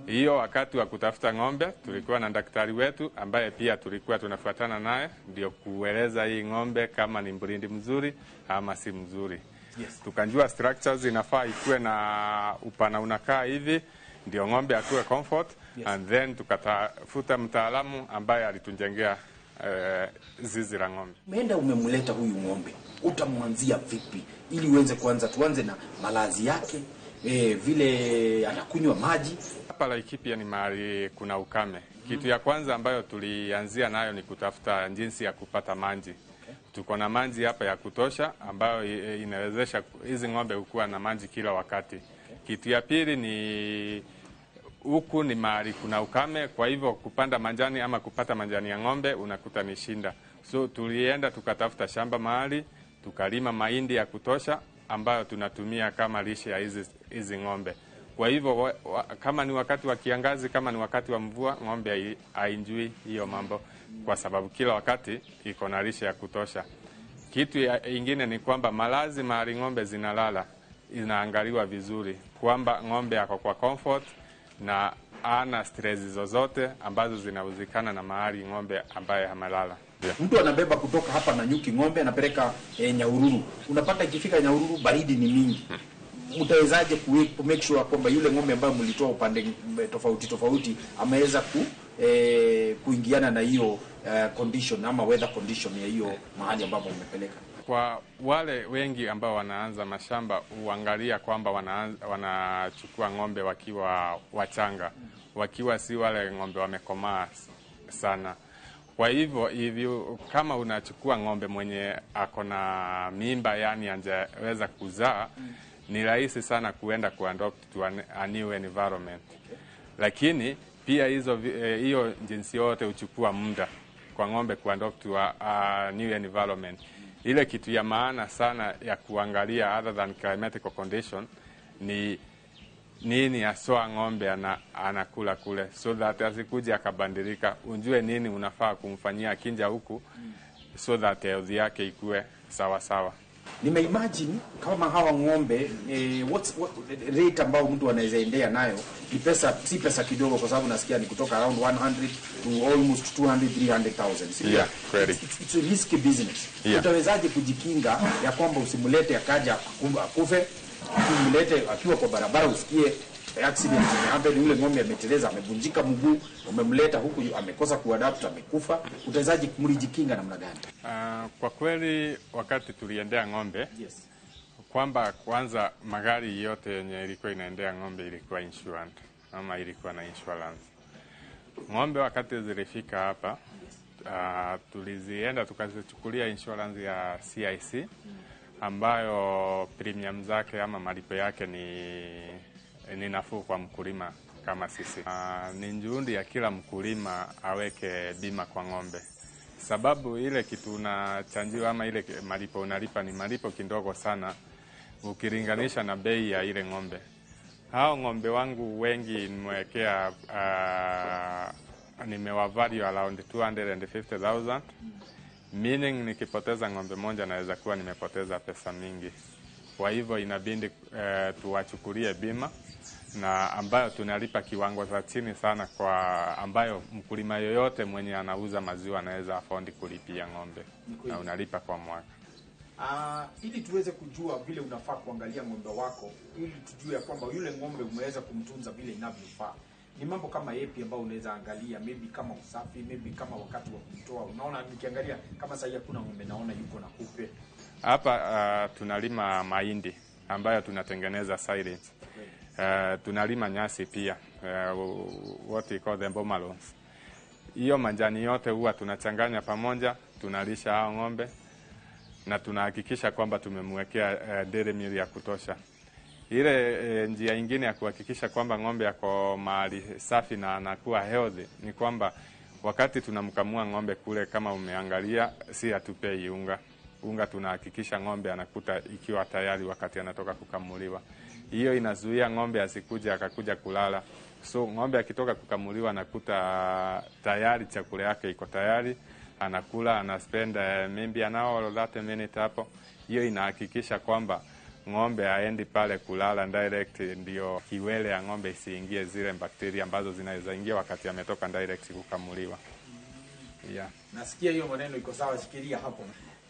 Hiyo wakati wa kutafuta ng'ombe tulikuwa na daktari wetu ambaye pia tulikuwa tunafuatana naye ndio kueleza hii ng'ombe kama ni mbrindi mzuri ama si mzuri. Yes. Tukanjua structures inafaa ikuwe na upana unakaa hivi ndio ng'ombe akuwe comfort. Yes. And then tukatafuta mtaalamu ambaye alitujengea zizi la ng'ombe. Umeenda umemleta huyu ng'ombe, utamwanzia vipi ili uweze kuanza? Tuanze na malazi yake, vile anakunywa maji. Hapa Laikipia ni mahali kuna ukame. Kitu ya kwanza ambayo tulianzia nayo ni kutafuta jinsi ya kupata maji. Tuko na maji hapa ya kutosha ambayo inawezesha hizi ng'ombe kuwa na maji kila wakati. Kitu ya pili ni huku ni mahali kuna ukame, kwa hivyo kupanda majani ama kupata majani ya ng'ombe unakuta ni shinda. So tulienda tukatafuta shamba mahali, tukalima mahindi ya kutosha ambayo tunatumia kama lishe ya hizi ng'ombe. Kwa hivyo kama ni wakati wa kiangazi, kama ni wakati wa mvua, ng'ombe hainjui hiyo mambo kwa sababu kila wakati iko na lishe ya kutosha. Kitu ingine ni kwamba malazi mahali ng'ombe zinalala inaangaliwa vizuri, kwamba ng'ombe ako kwa comfort na ana stress zozote ambazo zinahuzikana na mahali ng'ombe ambaye amelala. Yeah. Mtu anabeba kutoka hapa na nyuki ng'ombe anapeleka Nyahururu. Unapata ikifika Nyahururu baridi ni mingi. Mtawezaje ku make sure kwamba yule ng'ombe ambaye mlitoa upande tofauti tofauti ameweza kuingiana na hiyo condition ama weather condition ya hiyo mahali ambapo mmepeleka? Kwa wale wengi ambao wanaanza mashamba uangalia kwamba wanachukua ng'ombe wakiwa wachanga, wakiwa si wale ng'ombe wamekomaa sana. Kwa hivyo kama unachukua ng'ombe mwenye ako na mimba, yani hajaweza kuzaa, ni rahisi sana kuenda kuadopt to a new environment. Lakini pia hiyo jinsi yote huchukua muda kwa ng'ombe kuadopt to a new environment. Ile kitu ya maana sana ya kuangalia other than climatic condition ni nini haswa ng'ombe anakula kule, so that asikuje akabadilika, unjue nini unafaa kumfanyia akinja huku, so that health yake ikue sawa sawa. Nimeimagine kama hawa ng'ombe what rate ambao mtu anaweza endea nayo ni pesa, si pesa kidogo, kwa sababu nasikia ni kutoka around 100 to almost 200 300,000. Si Yeah, kweli. It's a risky business. Utawezaje kujikinga ya kwamba usimlete akaja akufe, usimlete akiwa kwa barabara usikie accident imehappen, yule ng'ombe ameteleza, amevunjika mguu, umemleta huku amekosa kuadapt, amekufa. Utawezaje, mlijikinga namna gani? Kwa kweli wakati tuliendea ng'ombe, kwamba kwanza magari yote yenye ilikuwa inaendea ng'ombe ilikuwa insurance ama ilikuwa na insurance. Ng'ombe wakati zilifika hapa, tulizienda tukazichukulia insurance ya CIC ambayo premium zake ama malipo yake ni nafuu kwa mkulima kama sisi. Ni juhudi ya kila mkulima aweke bima kwa ng'ombe, sababu ile kitu unachanjiwa ama ile malipo unalipa ni malipo kidogo sana ukilinganisha na bei ya ile ng'ombe. Hao ng'ombe wangu wengi nimewekea, nimewavalue around 250,000, meaning nikipoteza ng'ombe moja naweza kuwa nimepoteza pesa mingi. Kwa hivyo inabidi tuwachukulie bima na ambayo tunalipa kiwango cha chini sana, kwa ambayo mkulima yoyote mwenye anauza maziwa anaweza afford kulipia ng'ombe, na unalipa kwa mwaka. Ili tuweze kujua vile unafaa kuangalia ng'ombe wako, ili tujue ya kwamba yule ng'ombe umeweza kumtunza vile inavyofaa, ni mambo kama yepi ambayo unaweza angalia, maybe kama usafi, maybe kama wakati wa kumtoa? Unaona, nikiangalia kama sasa hakuna ng'ombe naona yuko na kupe. Hapa tunalima mahindi ambayo tunatengeneza silage. Tunalima nyasi pia, what we call the bomalons. Hiyo majani yote huwa tunachanganya pamoja, tunalisha hao ng'ombe na tunahakikisha kwamba tumemwekea dairy meal ya kutosha. Ile njia ingine ya kuhakikisha kwamba ng'ombe yako mahali safi na anakuwa healthy ni kwamba wakati tunamkamua ng'ombe kule, kama umeangalia, si hatupei unga. Unga tunahakikisha ng'ombe anakuta ikiwa tayari wakati anatoka kukamuliwa. Hiyo inazuia ng'ombe asikuja akakuja kulala. So ng'ombe akitoka kukamuliwa anakuta tayari chakula yake iko tayari, anakula, anaspend maybe an hour or 30 minutes hapo. Hiyo inahakikisha kwamba ng'ombe haendi pale kulala direct, ndio kiwele ya ng'ombe isiingie zile bakteria ambazo zinaweza ingia wakati ametoka direct kukamuliwa. Yeah. Nasikia hiyo maneno iko sawa, shikilia hapo.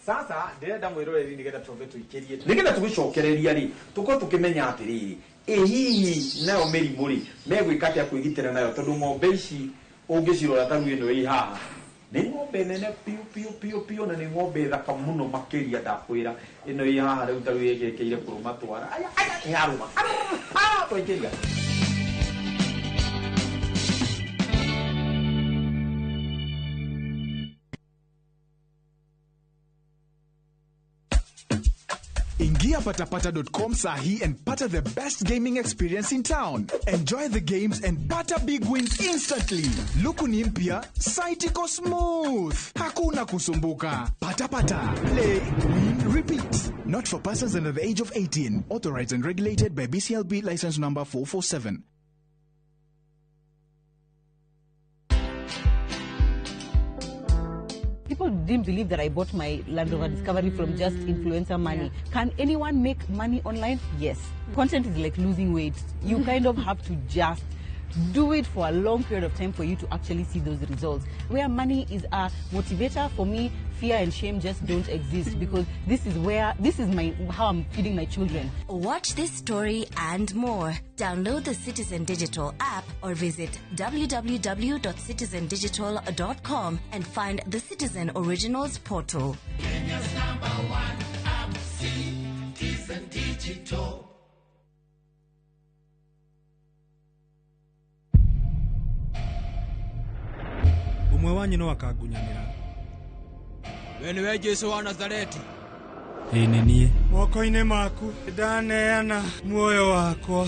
Sasa ndĩrenda mwĩroreri nĩgetha tũmbe tũikĩrie nĩgetha tũgĩcokereria rĩ, tũkorwo tũkĩmenya atĩrĩrĩ, ĩ hihi nayo mĩrimũ rĩ megwĩka atĩa kwĩgitĩra nayo, tondũ ng'ombe ici ũngĩcirora ta rĩu ĩno ĩ haha nĩ ng'ombe nene piũ piũ piũ piũ, na nĩ ng'ombe thaka mũno makĩria, ndakwĩra. Ĩno ĩ haha rĩu ta rĩu ĩgĩkĩire kũrũma twara, aya aya nĩ yarũma twaikĩria. Ingia patapata.com sahi and pata the best gaming experience in town. Enjoy the games and pata big wins instantly. Luku ni mpya, site iko smooth. Hakuna kusumbuka. Patapata. Play, win, repeat. Not for persons under the age of 18. Authorized and regulated by BCLB license number 447. People didn't believe that I bought my Land Rover Discovery from just influencer money. Yeah. Can anyone make money online? Yes. Content is like losing weight. You kind of have to just do it for a long period of time for you to actually see those results. Where money is a motivator, for me, fear and shame just don't exist, because this is where, this is my, how I'm feeding my children. Watch this story and more. Download the Citizen Digital app or visit www.citizendigital.com and find the Citizen Originals portal. Kenya's number one app, Citizen Digital. Umwe wanyu no akangunyanĩra. We nĩwe Jesũ wa Nazareti? Ĩĩ nĩ niĩ. Moko-inĩ maku ndaneana muoyo wakwa.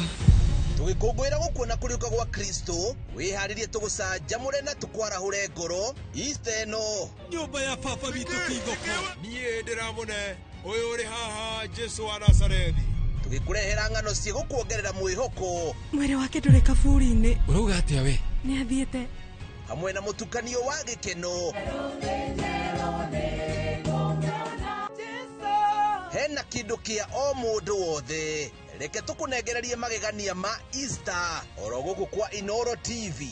Tũgĩkũngũĩra gũkuona kũriũka gwa Kristo, wĩharĩrie tũgũcanjamũre na tũkwarahũre ngoro Easter ĩno. Nyũmba ya baba witũ ti thoko. Niĩ ndĩramũne ũyũ ũrĩ haha Jesũ wa Nazarethi. Tũgĩkũrehera ng'ano cigũkuongerera mwĩhoko. Mwĩrĩ wake ndũrĩ kaburi-inĩ. Ũrauga atĩa we? Nĩathiĩte. Hamwe na mũtukanio wa gĩkeno. Hena kĩndũ kĩa o mũndũ wothe. Reke tũkũnengererie magegania ma Easter oro gũkũ kwa Inoro TV.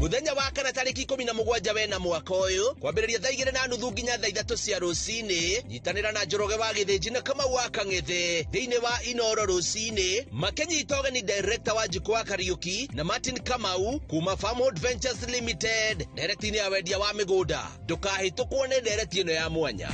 Muthenya wa kana tarĩki 17 wena mwaka ũyũ kwambĩrĩria thaa 2:30 nginya thaa 3 cia rũcinĩ, nyitanĩra na Njoroge wa Gĩthĩnji na Kamau wa Kang'ethe thĩinĩ wa Inoro rũcinĩ, makĩnyita ũgeni director wa Njukũ wa Kariũki na Martin Kamau kuma Farmhold Ventures Limited, ndereti-inĩ ya wendia wa mĩgũnda. Ndũkahĩtũkwo nĩ ndereti ĩno ya mwanya.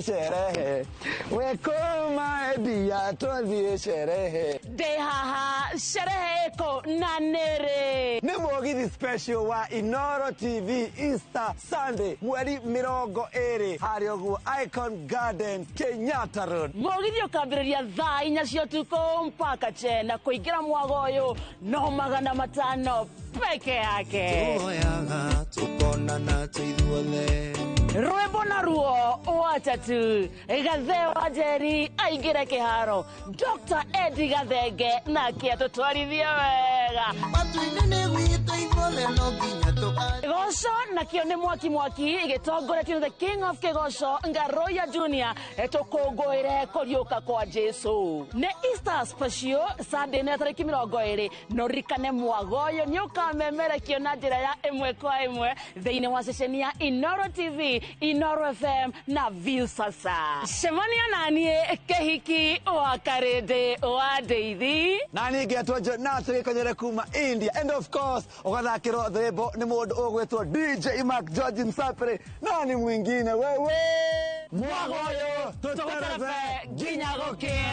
Sherehe wekoma dia twathie sherehe ndĩ haha sherehe ĩkũ na nĩrĩ nĩ mũgithi special wa Inoro TV Easter Sunday mweri 20 harĩa ũguo Icon Garden Kenyatta Road. Mũgithi ũkambĩrĩria thaa 4 cia ũtukũ mpaka chena kũingĩra mwago ũyũ no 500 peke yake. Tuoyaga tukonana tũithuothe Rwĩmbo na ruo watatu Gathe wa Njeri aingĩre kĩharo, Dr. Eddie Gathenge nake atũtwarithie wega. Matu-inĩ nĩ gwitũ ithuothe no nginya Kĩgoco nakĩo nĩ mwaki mwaki gĩtongoretio nĩ the King of Kĩgoco Ngaroya Junior, tũkũngũĩre kũriũka kwa Jesu. Nĩ Easter special Sunday nĩ tarĩki 20, no ririkane mwago ũyũ nĩ ũkamemerekio na njĩra ya 1 kwa 1 thĩinĩ wa ceceni ya Inoro TV, Inoro FM na Viusasa. Cemania naniĩ Kĩhiki wa Karĩndĩ wa Ndeithi na niĩ ngetwo Jonathan Gĩkonyere kuma India, and of course ũgathakĩrwo rwĩmbo nĩ mũndũ ũgwĩtwo DJ Mark George Msapere, nani mwingine wewe mwago ũyũ tũterebe nginya gũkĩe.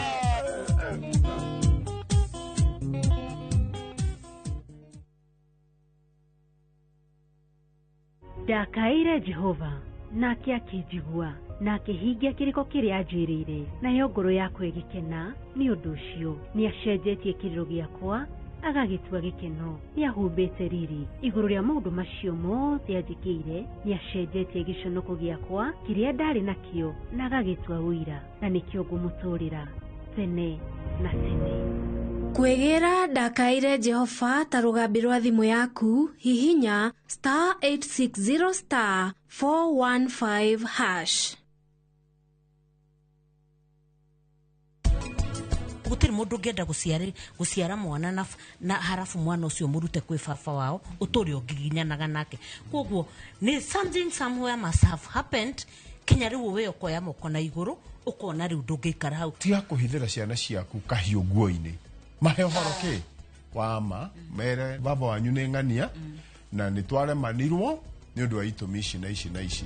Ndakaĩire Jehova nake akĩnjigua na akĩhingia kĩrĩko kĩrĩa anjĩrĩire, nayo ngoro yakwa ĩgĩkena nĩ ũndũ ũcio. Nĩacenjetie kĩrĩro gĩakwa agagĩtua gĩkeno, nĩahumbĩte riri igũrũ rĩa maũndũ macio mothe anjĩkĩire, nĩacenjetie gĩconoko gĩakwa kĩrĩa ndarĩ nakĩo na agagĩtua ũira, na nĩkĩo ngũmũtũũrĩra tene na tene. Kwĩgĩra ndakaĩre Jehova ta rũgambi rwa thimũ yaku, hihinya *860 *415#. Gũtirĩ mũndũ ũngĩenda gũciara mwana na harafu mwana ũcio mũrute kwĩ baba wao ũtũre ũngiginyanaga nake. Koguo nĩ something somewhere must have happened kinya rĩu we ũkoya moko na igũrũ ũkona rĩu ndũngĩikara hau. Tiga kũhithĩra ciana ciaku kahiũ nguo-inĩ, mahe ũhoro kĩ wa ma, mere baba wanyu nĩ ng'ania na nĩ twaremanirwo nĩ ũndũ wa itũmi ici na ici na ici.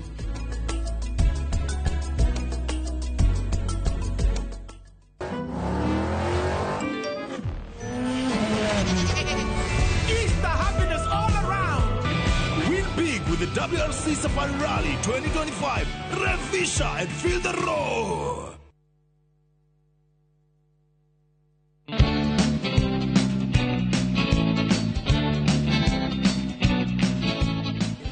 Easter happiness all around. Win big with the WRC Safari Rally 2025. Revisha and feel the roar.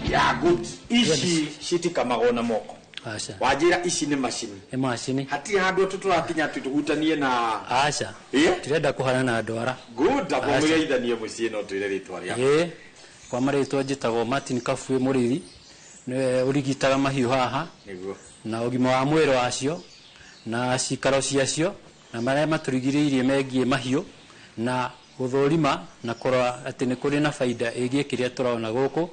Ya good. Ici citikamagwo na moko. Aca. Wanjĩra ici nĩ macini. Nĩ macini. Hatirĩ handũ tũtũrakinya atĩ tũhutanie na Aca. Tirenda kũhana na ndwara. Good, abo mũgeithanie mũciĩ no twĩre rĩtwa rĩaku. Ĩĩ. Kwa marĩtwa njĩtagwo Martin Kabue Mũrĩithi, nĩwe ũrigitaga mahiũ haha. Nĩguo. Na ũgima wa mwĩrĩ wacio na cikaro ciacio na marĩa matũrigĩrĩirie megiĩ mahiũ na gũthũrima na kũrora atĩ nĩ kũrĩ na baida ĩgiĩ kĩrĩa tũrona gũkũ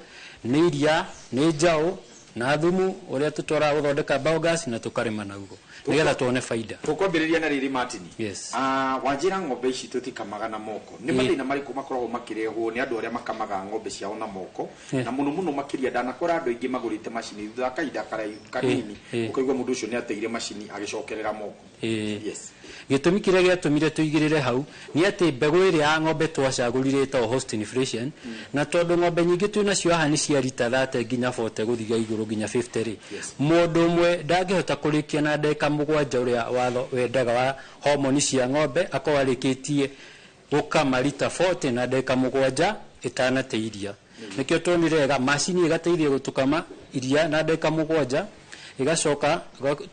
nĩ iria, nĩ njaũ na thumu ũrĩa tũtwaraga gũthondeka biogas na tũkarĩma naguo nĩgetha tuone baida. Tũkwambĩrĩria na rĩrĩ Martin. Yes. Wanjĩra ng'ombe ici tũtikamaga na moko. Nĩ mathĩna marĩkũ makoragwo makĩrehwo nĩ andũ arĩa makamaga ng'ombe ciao na moko na mũno mũno makĩria ndanakora andũ aingĩ magũrĩte macini thutha wa kahinda kanini ũkaigua mũndũ ũcio nĩ ateire macini agĩcokerera moko. Yes. Gĩtũmi kĩrĩa gĩatũmire tũigĩrĩre hau nĩ atĩ mbegũ ĩrĩa ya ng'ombe twacagũrire ĩtagwo Holstein Friesian, na tondũ ng'ombe nyingĩ twĩ nacio haha nĩ cia rita 30 nginya 40 gũthiĩ igũrũ nginya 50 rĩ, mũndũ ũmwe ndangĩhota kũrĩkia na ndagĩka 7 ũrĩa watho wendaga wa homoni cia ng'ombe akorwo arĩkĩtie gũkama rita 40 na ndagĩka 7 ĩtanate iria. Nĩkĩo tuonire wega macini ĩgateithia gũtũkama iria na ndagĩka 7 Ĩgacoka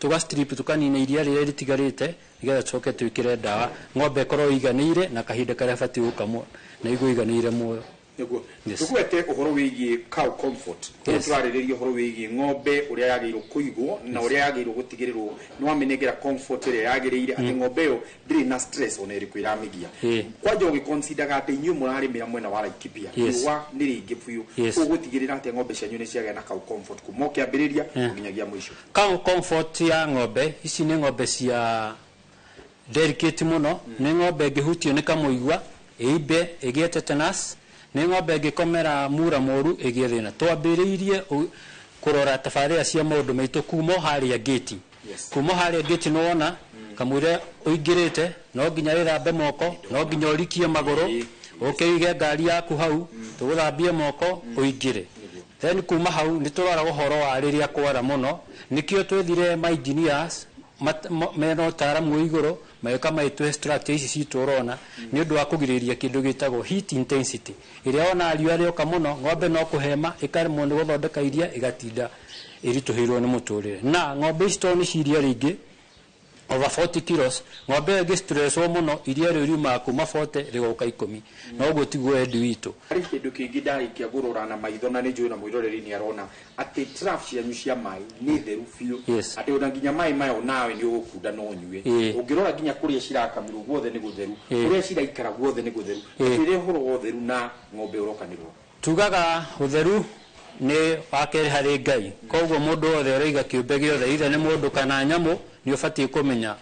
tũga strip tũkanina iria rĩrĩa rĩtigarĩte nĩgetha tũcoke twĩkĩre ndawa ng'ombe ĩkorwo ĩiganĩire na kahinda karĩa ĩbatiĩ gũkamwo na igue ĩiganĩire muoyo. Nĩguo. Yes. Tũgwete ũhoro wĩgiĩ cow comfort. Yes. Tũrarĩrĩria ũhoro wĩgiĩ ng'ombe ũrĩa yagĩrĩirwo kũigwo na ũrĩa yagĩrĩirwo gũtigĩrĩrwo nĩ wamĩnengera comfort ĩrĩa yagĩrĩire, atĩ ng'ombe ĩyo ndĩrĩ na stress ona ĩrĩkũ ĩramĩgia. Kwanja ũgĩconsideraga atĩ inyuĩ mũrarĩmĩra mwena wa Laikipia, riũa nĩ rĩingĩ biũ, ũgũtigĩrĩra atĩ ng'ombe cianyu nĩ ciagĩa na cow comfort kuma ũkĩambĩrĩria nginyagia mũico? Cow comfort ya ng'ombe ici nĩ ng'ombe cia delicate mũno. Nĩ ng'ombe ĩngĩhutio nĩ kamũigua ĩimbe ĩgĩe tetanus, nĩ ng'ombe ĩngĩkomera mura mũru ĩgĩe thĩna. Twambĩrĩirie kũrora tabarĩra cia maũndũ maitũ kuma o harĩa ngĩti. Kuma o harĩa ngĩti nĩwona kamũira ũingĩrĩte no nginya wĩthambe moko, no nginya ũrikie magũrũ, ũke ũige ngari yaku hau, tũgũthambie moko ũingĩre. Then kuma hau nĩ tũroraga ũhoro wa rĩrĩa kwara mũno, nĩkĩo twethire ma engineers mena ũtaaramu wĩ igũrũ magĩũka magĩtũhe structure ici citũ ũrona, nĩ ũndũ wa kũgirĩrĩria kĩndũ gĩtagwo heat intensity, ĩrĩa wona riũa rĩoka mũno ng'ombe no kũhema ĩkaremwo nĩ gũthondeka iria, ĩgatinda ĩritũhĩirwo nĩ mũtũrĩre. Na ng'ombe ici tondũ nĩ cia iria rĩingĩ over 40 kilos, ng'ombe ĩyo ĩngĩstresswo mũno iria rĩu riumaga kuma 40 rĩgoka 10, na ũguo tiguo wendi witũ. Harĩ kĩndũ kĩngĩ ndarĩkia kũrora na maitho, na nĩ njũĩ na mwĩroreri nĩ arona atĩ trough cianyu cia maĩ nĩ theru biũ, atĩ ona nginya maĩ mayo nawe nĩ ũgũkunda no ũnyue. Ũngĩrora nginya kũrĩa cirakamirwo guothe nĩ gũtheru, kũrĩa ciraikara guothe nĩ gũtheru. Twĩre ũhoro wa ũtheru na ng'ombe ũrokanĩrwo. Tugaga ũtheru nĩ wa kerĩ harĩ Ngai, koguo mũndũ wothe ũraiga kĩũmbe gĩothe, either nĩ mũndũ kana nyamũ, nĩ ũbatiĩ kũmenya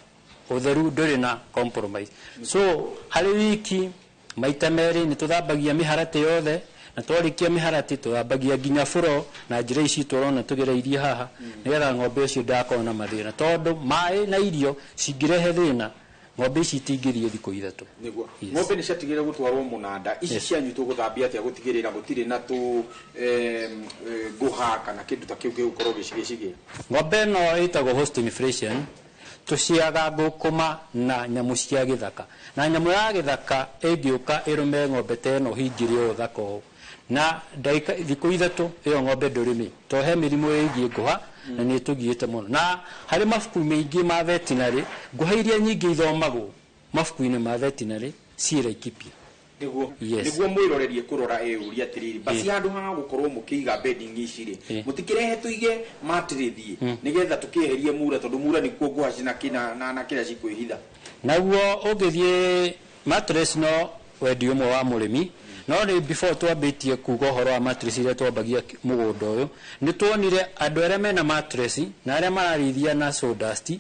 ũtheru ndũrĩ na compromise. So harĩ wiki maita merĩ nĩ tũthambagia mĩharatĩ yothe, na twarĩkia mĩharatĩ tũthambagia nginya buro na njĩra ici tũrona tũgereirie haha, nĩgetha ng'ombe ũcio ndagakorwo na mathĩna, tondũ maĩ na irio cingĩrehe thĩna ng'ombe ici itingĩthiĩ thikũ 3. Nĩguo. Ng'ombe nĩ ciatigĩrĩra gũtwarwo mũnanda. Ici cianyu tũgũthambia atĩa gũtigĩrĩra gũtirĩ na tũ ngũha kana kĩndũ ta kĩu gĩgũkorwo gĩcigĩcigĩ? Ng'ombe ĩno ĩtagwo Holstein Friesian, tũciaga ngũkũma na nyamũ cia gĩthaka, na nyamũ ya gĩthaka ĩngĩũka ĩrũme ng'ombe ta ĩno hingĩre ũũ thaka ũũ, na ndagĩka thikũ 3 ĩyo ng'ombe ndũrĩmĩ, tondũ he mĩrimũ ĩgiĩ ngũha na nĩ ĩtũgiĩte mũno. Na harĩ mabuku maingĩ ma veterinary, ngũha iria nyingĩ ithomagwo mabuku-inĩ ma veterinary ciĩ Laikipia. Nĩguo. Nĩguo mwĩrorerie kũrora ĩũria atĩrĩrĩ, basi handũ ha gũkorwo mũkĩiga bedding ici rĩ, mũtikĩrehe tũige matirĩthiĩ nĩgetha tũkĩeherie mura, tondũ mura nĩkuo ngũha cina na kĩrĩa cikwĩhitha. Naguo ũngĩthiĩ mattress no wendi ũmwe wa mũrĩmi, no nĩ before twambĩtie kuga ũhoro wa mattress iria twambagia mũgũnda ũyũ, nĩ tuonire andũ arĩa mena mattress na arĩa mararĩithia na sawdust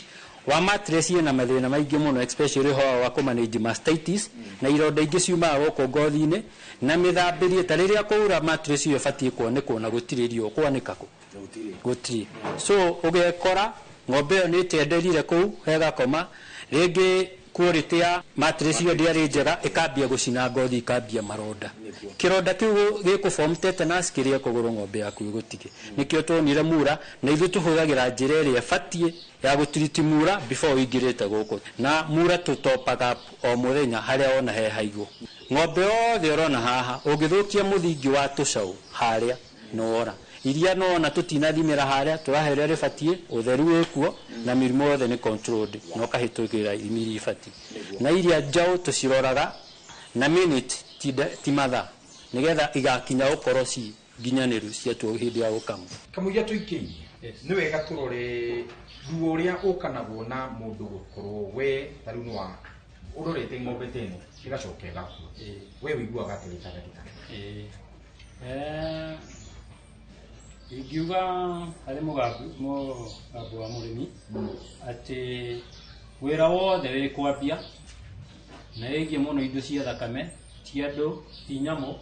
wa mattress ĩna mathĩna maingĩ mũno, especially ũhoro wa kũmanage mastitis na ironda ingĩ ciumaga gũkũ ngothi-inĩ, na mĩthambĩrie ta rĩrĩa kwaura mattress ĩyo ĩbatiĩ kwanĩkwo na gũtirĩ riũa, kwanĩka kũ? Gũtirĩ. So ũgekora ng'ombe ĩyo nĩ ĩtenderire kũu hegakoma, rĩngĩ quality ya mattress ĩyo ndĩarĩ njega, ĩkambia gũcina ngothi, ĩkambia maronda. Kĩronda kĩu gĩkũform tetanus kĩrĩa kũgũrũ ng'ombe yaku ĩgũtige. Nĩkĩo tuonire mura, na ithuĩ tũhũthagĩra njĩra ĩrĩa ĩbatiĩ ya gũtiriti mura before ũingĩrĩte gũkũ. Na mura tũtopaga up o mũthenya harĩa wona he haigũ. Ng'ombe yothe ũrona haha, ũngĩthũkia mũthingi wa tũcaũ harĩa, nĩwora. Iria nona tũtinathimĩra harĩa, tũrahe ũrĩa rĩbatiĩ, ũtheru wĩkuo, na mĩrimũ yothe nĩ controlled, na ũkahĩtũkĩra ithimi iria ibatiĩ. Na iria njaũ tũciroraga na minute, ti mathaa, nĩgetha igakinya gũkorwo ci nginyanĩru ciatuo hĩndĩ ya gũkamwo. Kamũira tũikĩirie, nĩ wega tũrore ruo ũrĩa ũkanagwo na mũndũ gũkorwo we ta rĩu nĩ wa ũrorete ng'ombe ta ĩno ĩgacoka ĩgakua, we ũiguaga atĩa wĩ ta ndagĩtarĩ? Ingiuga harĩ mũgambo wa mũrĩmi atĩ wĩra wothe wĩ kwambia na ĩgiĩ mũno indo cia thakame, ti andũ, ti nyamũ,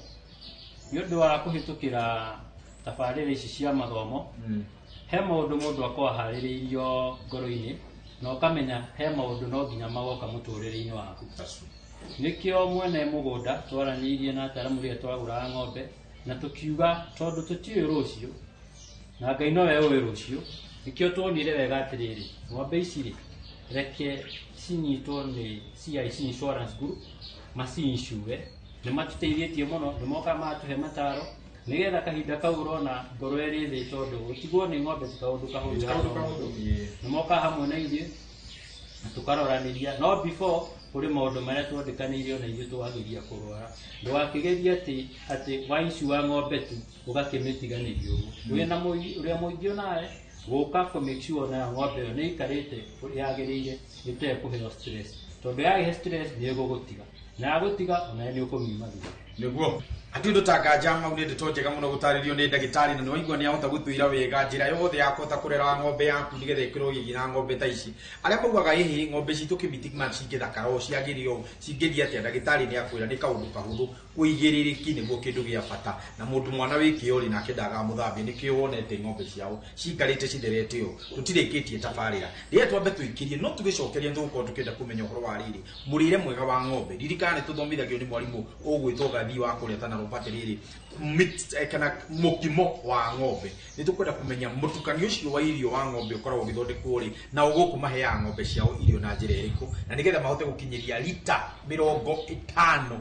nĩ ũndũ wa kũhĩtũkĩra tabarĩra ici cia mathomo, he maũndũ mũndũ akoragwo aharĩrĩirio ngoro-inĩ na ũkamenya he maũndũ no nginya magoka mũtũrĩre-inĩ waku. Nĩkĩo mwene mũgũnda twaranĩirie na ataaramu rĩrĩa twagũraga ng'ombe, na tũkiuga tondũ tũtiũĩ rũciũ na Ngai nowe ũĩ rũciũ, nĩkĩo tuonire wega atĩrĩrĩ, ng'ombe ici rĩ, reke cinyitwo nĩ CIC Insurance Group, maciinsure, nĩ matũteithĩtie mũno, nĩ mokaga magatũhe mataro, Nĩgetha kahinda kau ũrona ngoro ĩrĩ thĩ tondũ gũtigwo nĩ ng'ombe ti kaũndũ kahũthũ. Kaũndũ kahũthũ. Nĩ moka hamwe na ithuĩ na tũkaroranĩria, no before kũrĩ maũndũ marĩa twandĩkanĩire ona ithuĩ tũkageria kũrora. Ndũgakĩgerie atĩ waicua ng'ombe tu ũgakĩmĩtiganĩria ũguo. Wĩna ũrĩa mũingĩ onawe gũka kũ make sure nayo ng'ombe ĩyo nĩ ĩikarĩte yagĩrĩire ĩtekũheo stress, tondũ yagĩhe stress nĩ ĩgũgũtiga, na yagũtiga onawe nĩ ũkũmiuma thutha. Nĩguo hatirĩ ũndũ ta nganja mau nĩ ndeto njega mũno gũtarĩrio nĩ ndagĩtarĩ, na nĩ waigua nĩ ahota gũtwĩra wega njĩra yothe ya kũhota kũrera ng'ombe yaku nĩgetha ĩkorwo ĩgĩgira ng'ombe ta ici. Arĩa maugaga ĩhĩ ng'ombe citũ kĩmiti cingĩthakara ũũ ciagĩrĩire ũũ cingĩthiĩ atĩa, ndagĩtarĩ nĩ akwĩra nĩ kaũndũ kahũthũ, ũigĩrĩrĩki nĩguo kĩndũ gĩa bata, na mũndũ mwana wĩ kĩo rĩ nake ndagaga mũthambie, nĩkĩo wonete ng'ombe ciao ciikarĩte citherete ũũ. Tũtirĩkĩtie tabarĩra rĩrĩa twambe tũikĩrie, no tũgĩcokeria nĩ tũgũkorwo tũkĩenda kũmenya ũhoro wa rĩrĩ mũrĩre mwega wa ng'ombe. Ririkana nĩ tũthomithagio nĩ mwarimũ ũgwĩtwo Gathii wa kũrĩa Tana River atĩrĩrĩ kana mũkimo wa ng'ombe. Nĩ tũkwenda kũmenya mũtukanio ũcio wa irio wa ng'ombe ũkoragwo ũgĩthondekwo rĩ, na gũkũ maheaga ng'ombe ciao irio na njĩra ĩrĩkũ, na nĩgetha mahote gũkinyĩria rita 52.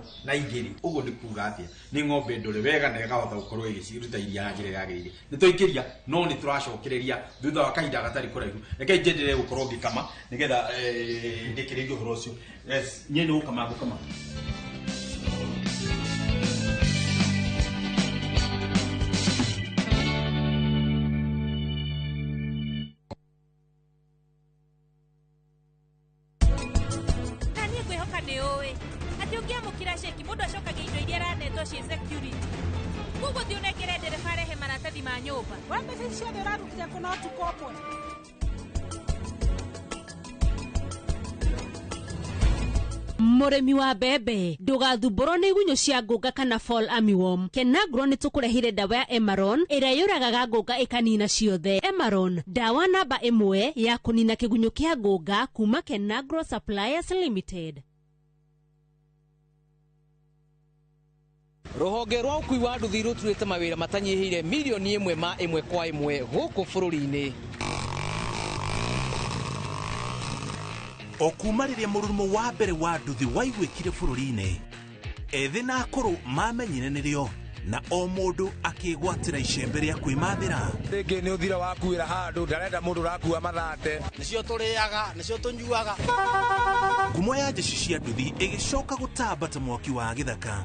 Ũguo nĩ kuga atĩa? Nĩ ng'ombe ndore wega na ĩkahota gũkorwo ĩgĩciruta iria na njĩra ĩrĩa yagĩrĩire. Nĩ twaikĩria, no nĩ tũracokereria thutha wa kahinda gatarĩ kũraihu. Rekei njenderee gũkorwo ngĩkama nĩgetha ndĩkĩrĩrie ũhoro ũcio. Yes, niĩ nĩ gũkama ngũkama. Na niĩ ngwĩhoka nĩ ũĩ atĩ ũngĩamũkĩra ceki mũndũ acokagia indo iria aranetwo ciĩ security, koguo thiĩ ũnengere ndereba arehe maratathi ma nyũmba. We mbeca ici ciothe ũrarutire kũ na ũtukũ ũmwe? Mũrĩmi wa mbembe, ndũgathumbũrwo nĩ igunyũ cia ngũnga kana fall armyworm. Kenagro nĩ tũkũrehire ndawa ya Emaron ĩrĩa yũragaga ngũnga ĩkanina ciothe. Emaron, ndawa namba 1 ya kũnina kĩgunyũ kĩa ngũnga kuma Kenagro Suppliers Limited. Rũhonge rwa ũkui wa nduthi rũturĩte mawĩra matanyihĩire milioni 1 ma 1 kwa 1 gũkũ bũrũri-inĩ. O kuma rĩrĩa mũrurumo wa mbere wa nduthi waiguĩkire bũrũri-inĩ, ethĩ na akũrũ mamenyire nĩrĩo, na o mũndũ akĩgwatĩra icembe rĩa kwĩmathĩra. Rĩngĩ nĩ ũthira wakuĩra handũ, ndarenda mũndũ ũrakua mathate. Nĩcio tũrĩaga, nĩcio tũnyuaga. Ngumo ya njeci cia nduthi ĩgĩcoka gũtamba ta mwaki wa gĩthaka.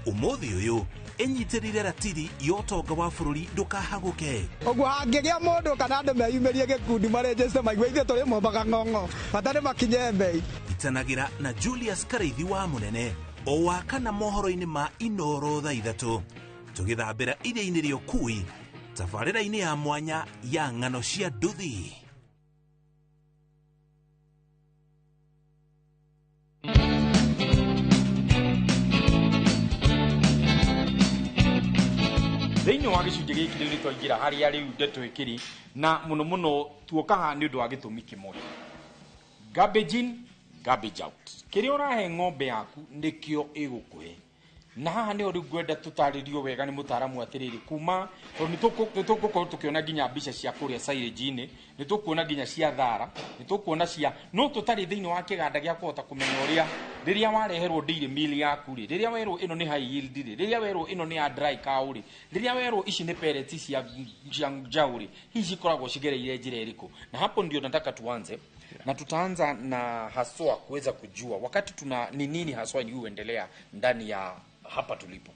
Ũmũthĩ ũyũ ĩnyitĩrĩire ratiri ya ũtonga wa bũrũri ndũkahagũke. Ũguo hangĩgĩa mũndũ kana andũ meyumĩrie gĩkundi marenjeste maigue ithuĩ tũrĩ mombaga ng'ong'o, bata nĩ makinye mbei. Itanagĩra na Julius Karaithi wa Mũnene o wa kana mohoro-inĩ ma Inoro thaa 3 tũgĩthambĩra iria-inĩ rĩa ũkui tabarĩra-inĩ ya mwanya ya ng'ano cia nduthi. Thĩinĩ wa gĩcunjĩ gĩkĩ rĩu nĩ twaingĩra harĩa rĩu ndeto ĩkĩrĩ, na mũno mũno tuoka haha nĩ ũndũ wa gĩtũmi kĩmwe. Garbage in, garbage out. Kĩrĩa ũrahe ng'ombe yaku nĩkĩo ĩgũkũhe. Na haha nĩho rĩu ngwenda tũtarĩrio wega nĩ mũtaaramu atĩrĩrĩ, kuma tondũ nĩ tũgũkorwo tũkĩona nginya mbica cia kũrĩa silage-inĩ, nĩ tũkuona nginya cia thara, nĩ tũkuona cia, no tũtarĩ thĩinĩ wa kĩganda gĩa kũhota kũmenya ũrĩa rĩrĩa wareherwo dairy meal yaku rĩ, rĩrĩa werwo ĩno nĩ high yield rĩ, rĩrĩa werwo ĩno nĩ ya dry cow rĩ, rĩrĩa werwo ici nĩ pellets cia njaũ rĩ, hihi cikoragwo cigereire njĩra ĩrĩkũ? Na hapo ndio nataka tuanze, na tutaanza na haswa kuweza kujua wakati tuna ni nini haswa ni huendelea ndani ya hapa tulipo.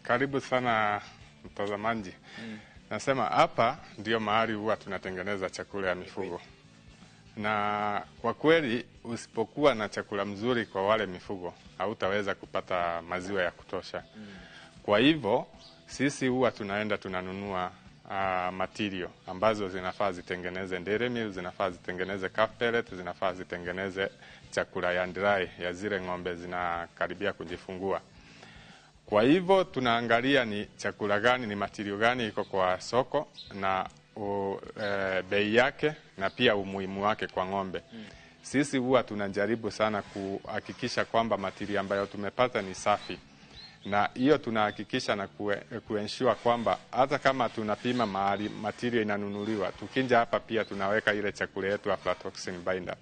Karibu sana mtazamaji. Nasema hapa ndio mahali huwa tunatengeneza chakula ya mifugo. Na kwa kweli usipokuwa na chakula mzuri kwa wale mifugo hautaweza kupata maziwa ya kutosha. Kwa hivyo sisi huwa tunaenda tunanunua material ambazo zinafaa zitengeneze dairy meal, zinafaa zitengeneze calf pellet, zinafaa zitengeneze chakula ya dry ya zile ng'ombe zinakaribia kujifungua. Kwa hivyo tunaangalia ni chakula gani, ni material gani iko kwa soko na bei yake na pia umuhimu wake kwa ng'ombe. Sisi huwa tunajaribu sana kuhakikisha kwamba material ambayo tumepata ni safi. Na hiyo tunahakikisha na kuensure kwamba hata kama tunapima mahali material inanunuliwa, tukinja hapa pia tunaweka ile chakula yetu aflatoxin binder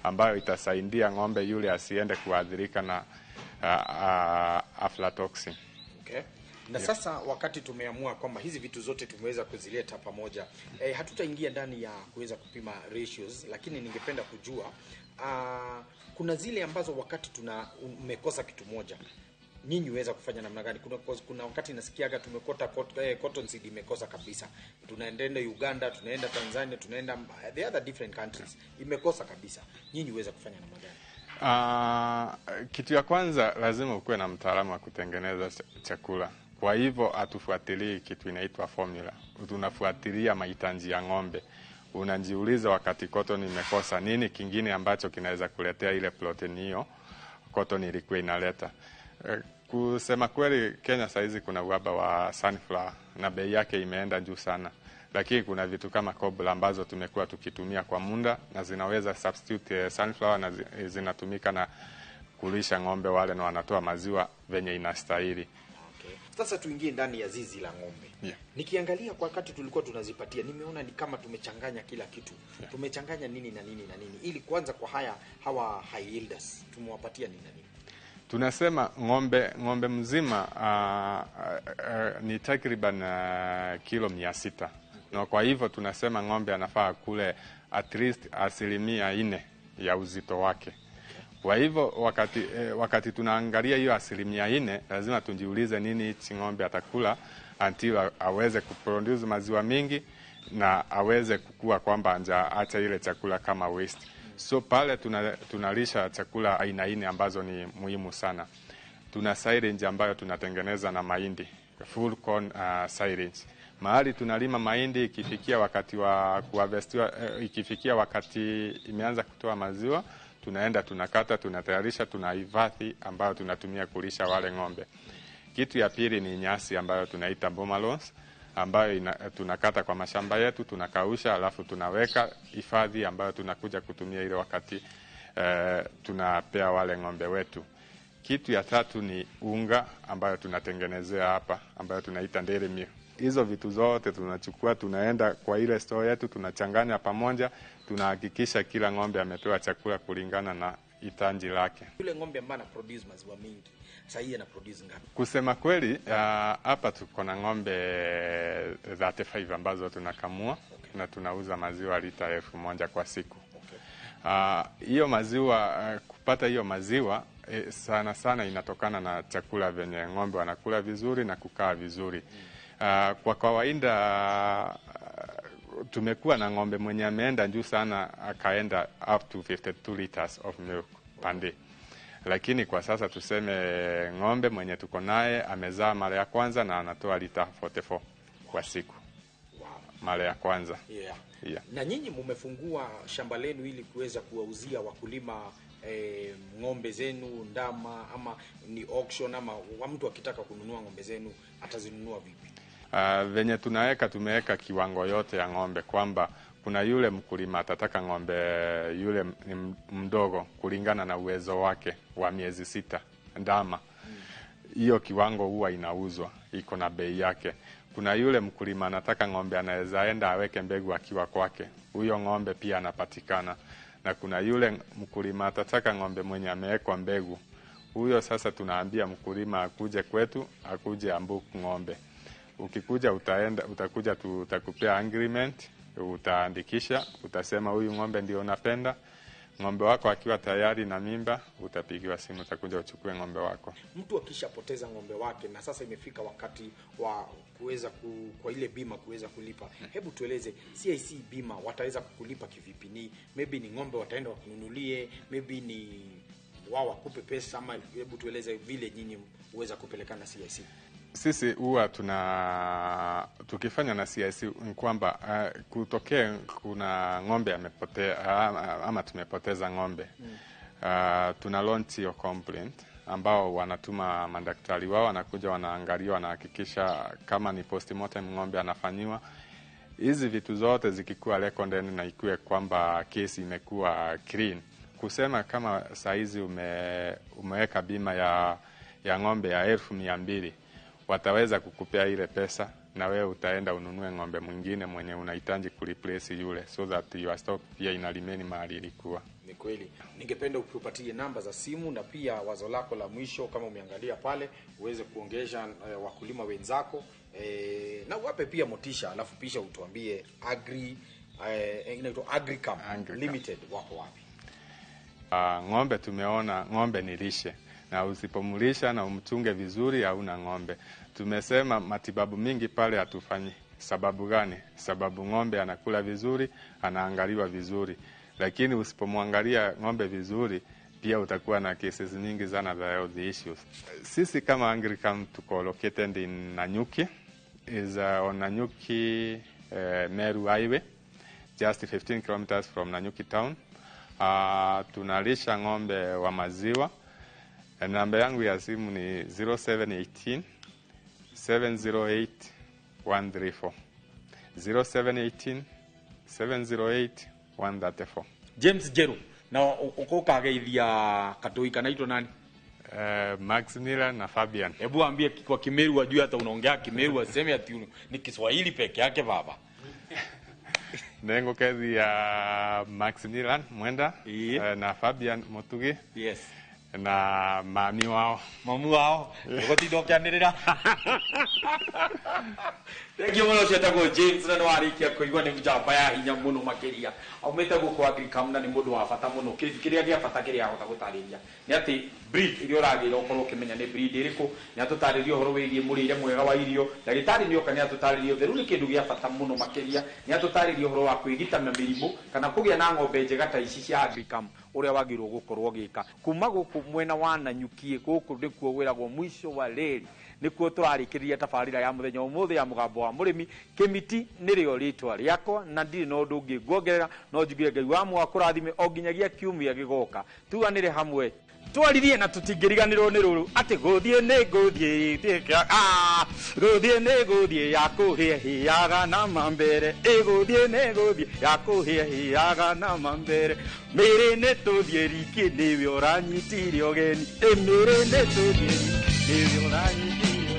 ambayo itasaidia ng'ombe yule asiende kuathirika na aflatoxin. Okay. Na sasa wakati tumeamua kwamba hizi vitu zote tumeweza kuzileta pamoja, hatutaingia ndani ya kuweza kupima ratios, lakini ningependa kujua kuna zile ambazo wakati umekosa kitu moja, nyinyi huweza kufanya namna gani? Kuna wakati nasikiaga tumekota cotton seed imekosa kabisa, tunaenda Uganda, tunaenda Tanzania, tunaenda the other different countries, imekosa kabisa. Nyinyi huweza kufanya namna gani? Kitu ya kwanza lazima ukuwe na mtaalamu wa kutengeneza chakula. Kwa hivyo hatufuatilii kitu inaitwa formula. Tunafuatilia mahitaji ya ng'ombe. Unajiuliza wakati cotton imekosa, nini kingine ambacho kinaweza kuletea ile protein hiyo cotton ilikuwa inaleta. Kusema kweli, Kenya saizi kuna uhaba wa sunflower na bei yake imeenda juu sana. Lakini kuna vitu kama cobra ambazo tumekuwa tukitumia kwa muda na zinaweza substitute sunflower na zinatumika na kulisha ng'ombe wale na wanatoa maziwa venye inastahili. Okay. Sasa tuingie ndani ya zizi la ng'ombe. Yeah. Nikiangalia kwa wakati tulikuwa tunazipatia, nimeona ni kama tumechanganya kila kitu. Yeah. Tumechanganya nini na nini na nini. Ili kwanza kwa hawa high yielders tumewapatia nini na nini? Tunasema ng'ombe mzima ni takriban kilo 600. Na kwa hivyo tunasema ng'ombe anafaa kule at least 4% ya uzito wake. Kwa hivyo wakati tunaangalia hiyo 4%, lazima tujiulize nini hichi ng'ombe atakula until aweze kuproduce maziwa mingi na aweze kukua kwamba acha ile chakula kama waste. So pale tunalisha chakula aina nne ambazo ni muhimu sana. Tuna silage ambayo tunatengeneza na mahindi, full corn silage. Mahali tunalima mahindi, ikifikia wakati wa kuharvestiwa, ikifikia wakati imeanza kutoa maziwa, tunaenda tunakata, tunatayarisha, tunahifadhi ambayo tunatumia kulisha wale ng'ombe. Kitu ya pili ni nyasi ambayo tunaita bomalons, ambayo tunakata kwa mashamba yetu, tunakausha, alafu tunaweka hifadhi ambayo tunakuja kutumia ile wakati tunapea wale ng'ombe wetu. Kitu ya tatu ni unga ambayo tunatengenezea hapa, ambayo tunaita dairy meal. Hizo vitu zote tunachukua, tunaenda kwa ile store yetu, tunachanganya pamoja, tunahakikisha kila ng'ombe amepewa chakula kulingana na hitaji lake. Yule ng'ombe ambaye ana produce maziwa mingi, sasa hii ana produce ngapi? Kusema kweli, hapa tuko na ng'ombe 35 ambazo tunakamua. Okay. Na tunauza maziwa lita 1000 kwa siku. Okay. Hiyo maziwa, kupata hiyo maziwa sana sana inatokana na chakula venye ng'ombe wanakula vizuri na kukaa vizuri. Kwa kawaida tumekuwa na ng'ombe mwenye ameenda juu sana akaenda up to 52 liters of milk per day. Lakini kwa sasa tuseme ng'ombe mwenye tuko naye amezaa mara ya kwanza na anatoa lita 44 kwa siku. Wow. Mara ya kwanza. Yeah. Yeah. Na nyinyi mmefungua shamba lenu ili kuweza kuwauzia wakulima ng'ombe zenu, ndama, ama ni auction, ama mtu akitaka kununua ng'ombe zenu atazinunua vipi? Venye tumeweka kiwango yote ya ng'ombe kwamba kuna yule mkulima atataka ng'ombe yule ni mdogo kulingana na uwezo wake wa miezi 6 ndama. Hiyo kiwango huwa inauzwa, iko na bei yake. Kuna yule mkulima anataka ng'ombe anaweza enda aweke mbegu akiwa kwake, huyo ng'ombe pia anapatikana. Na kuna yule mkulima atataka ng'ombe mwenye amewekwa mbegu, huyo sasa tunaambia mkulima akuje kwetu, akuje ambuku ng'ombe. Ukikuja utakuja tutakupea agreement, utaandikisha, utasema huyu ng'ombe ndio unapenda. Ng'ombe wako akiwa tayari na mimba, utapigiwa simu, utakuja uchukue ng'ombe wako. Mtu akishapoteza ng'ombe wake na sasa imefika wakati wa kuweza kwa ile bima kuweza kulipa. Hebu tueleze CIC bima wataweza kukulipa kivipi? Ni maybe ni ng'ombe wataenda wakununulie, maybe ni wao wakupe pesa, ama hebu tueleze vile nyinyi uweza kupelekana CIC. Sisi huwa tukifanya na CIC ni kwamba kutokea kuna ng'ombe amepotea ama tumepoteza ng'ombe. Tuna launch hiyo complaint ambao wanatuma madaktari wao, wanakuja wanaangalia, wanahakikisha kama ni postmortem ng'ombe anafanyiwa. Hizi vitu zote zikikuwa recorded na ikuwe kwamba kesi imekuwa clean. Kusema kama saizi umeweka bima ya ng'ombe ya 200,000, wataweza kukupea ile pesa na wewe utaenda ununue ng'ombe mwingine mwenye unahitaji kureplace yule, so that your stock pia ina remain mahali ilikuwa. Ni kweli. Ningependa utupatie namba za simu na pia wazo lako la mwisho, kama umeangalia pale, uweze kuongesha wakulima wenzako na uwape pia motisha, alafu pisha utuambie Agri inaitwa Agricam Limited wako wapi? Ng'ombe tumeona ng'ombe ni lishe, na usipomlisha na umchunge vizuri hauna ng'ombe. Tumesema matibabu mingi pale hatufanyi. Sababu gani? Sababu ng'ombe anakula vizuri, anaangaliwa vizuri. Lakini usipomwangalia ng'ombe vizuri pia utakuwa na cases nyingi sana za health issues. Sisi kama Agricam tuko located in Nanyuki, is on Nanyuki Meru Highway, just 15 kilometers from Nanyuki town. Tunalisha ng'ombe wa maziwa. Namba yangu ya simu ni 0718 708 134. 0718 708 134. James Jeru, na ukokageithia katoi kanaitwa nani? Maximilian na Fabian. Hebu ambie kwa Kimeru wajue hata unaongea Kimeru, aseme ati ni Kiswahili peke yake baba. Nengokethia Maximilian Mwenda na Fabian Mutugi. Yes. Na mami wao. Mami wao. Ugotinda ukianĩrĩra. Thank you mũno cietagwo James, na nĩwarĩkia kũigua nĩ njamba ya hinya mũno makĩria. Aumĩte gũkũ Agricam na nĩ mũndũ wa bata mũno. Kĩrĩa gĩa bata kĩrĩa ahota gũtarĩria nĩ atĩ breed iria ũragĩra ũkorwo ũkĩmenya nĩ breed ĩrĩkũ, nĩ atũtarĩria ũhoro wĩgiĩ mũrĩre mwega wa irio. Ndagĩtarĩ nĩoka nĩ atũtarĩria ũtheru nĩ kĩndũ gĩa bata mũno makĩria, nĩ atũtarĩria ũhoro wa kwĩgita na mĩrimũ kana kũgĩa na ng'ombe njega ta ici cia Agricam ũrĩa wagĩrĩirwo gũkorwo ũgĩka. Kuma gũkũ mwena wa Nanyuki gũkũ nĩkuo gwĩragwo mwisho wa reri, nĩkuo tũrarĩkĩrĩria tabarĩra ya mũthenya ũmũthĩ ya Mũgambo wa Mũrĩmi. Kĩmiti nĩrĩo rĩtwa rĩakwa na ndirĩ na ũndũ ũngĩ nguongerera, no njugire Ngai wa mwa kũrathime o nginyagia kiumia gĩgoka. Tuganĩre hamwe twaririe na tũtingĩriganĩrwo nĩ rũrũ atĩ gũthiĩ nĩ ngũthiĩ gũthiĩ nĩ gũthiĩ ya kũhĩahĩaga na mambere, ĩgũthiĩ nĩ gũthiĩ ya kũhĩahĩaga na mambere, mĩrĩ nĩ tũthiĩ riki nĩwe ũranyitire ũgeni, ĩ mĩrĩ nĩ tũthiĩ riki nĩwe ũranyitire.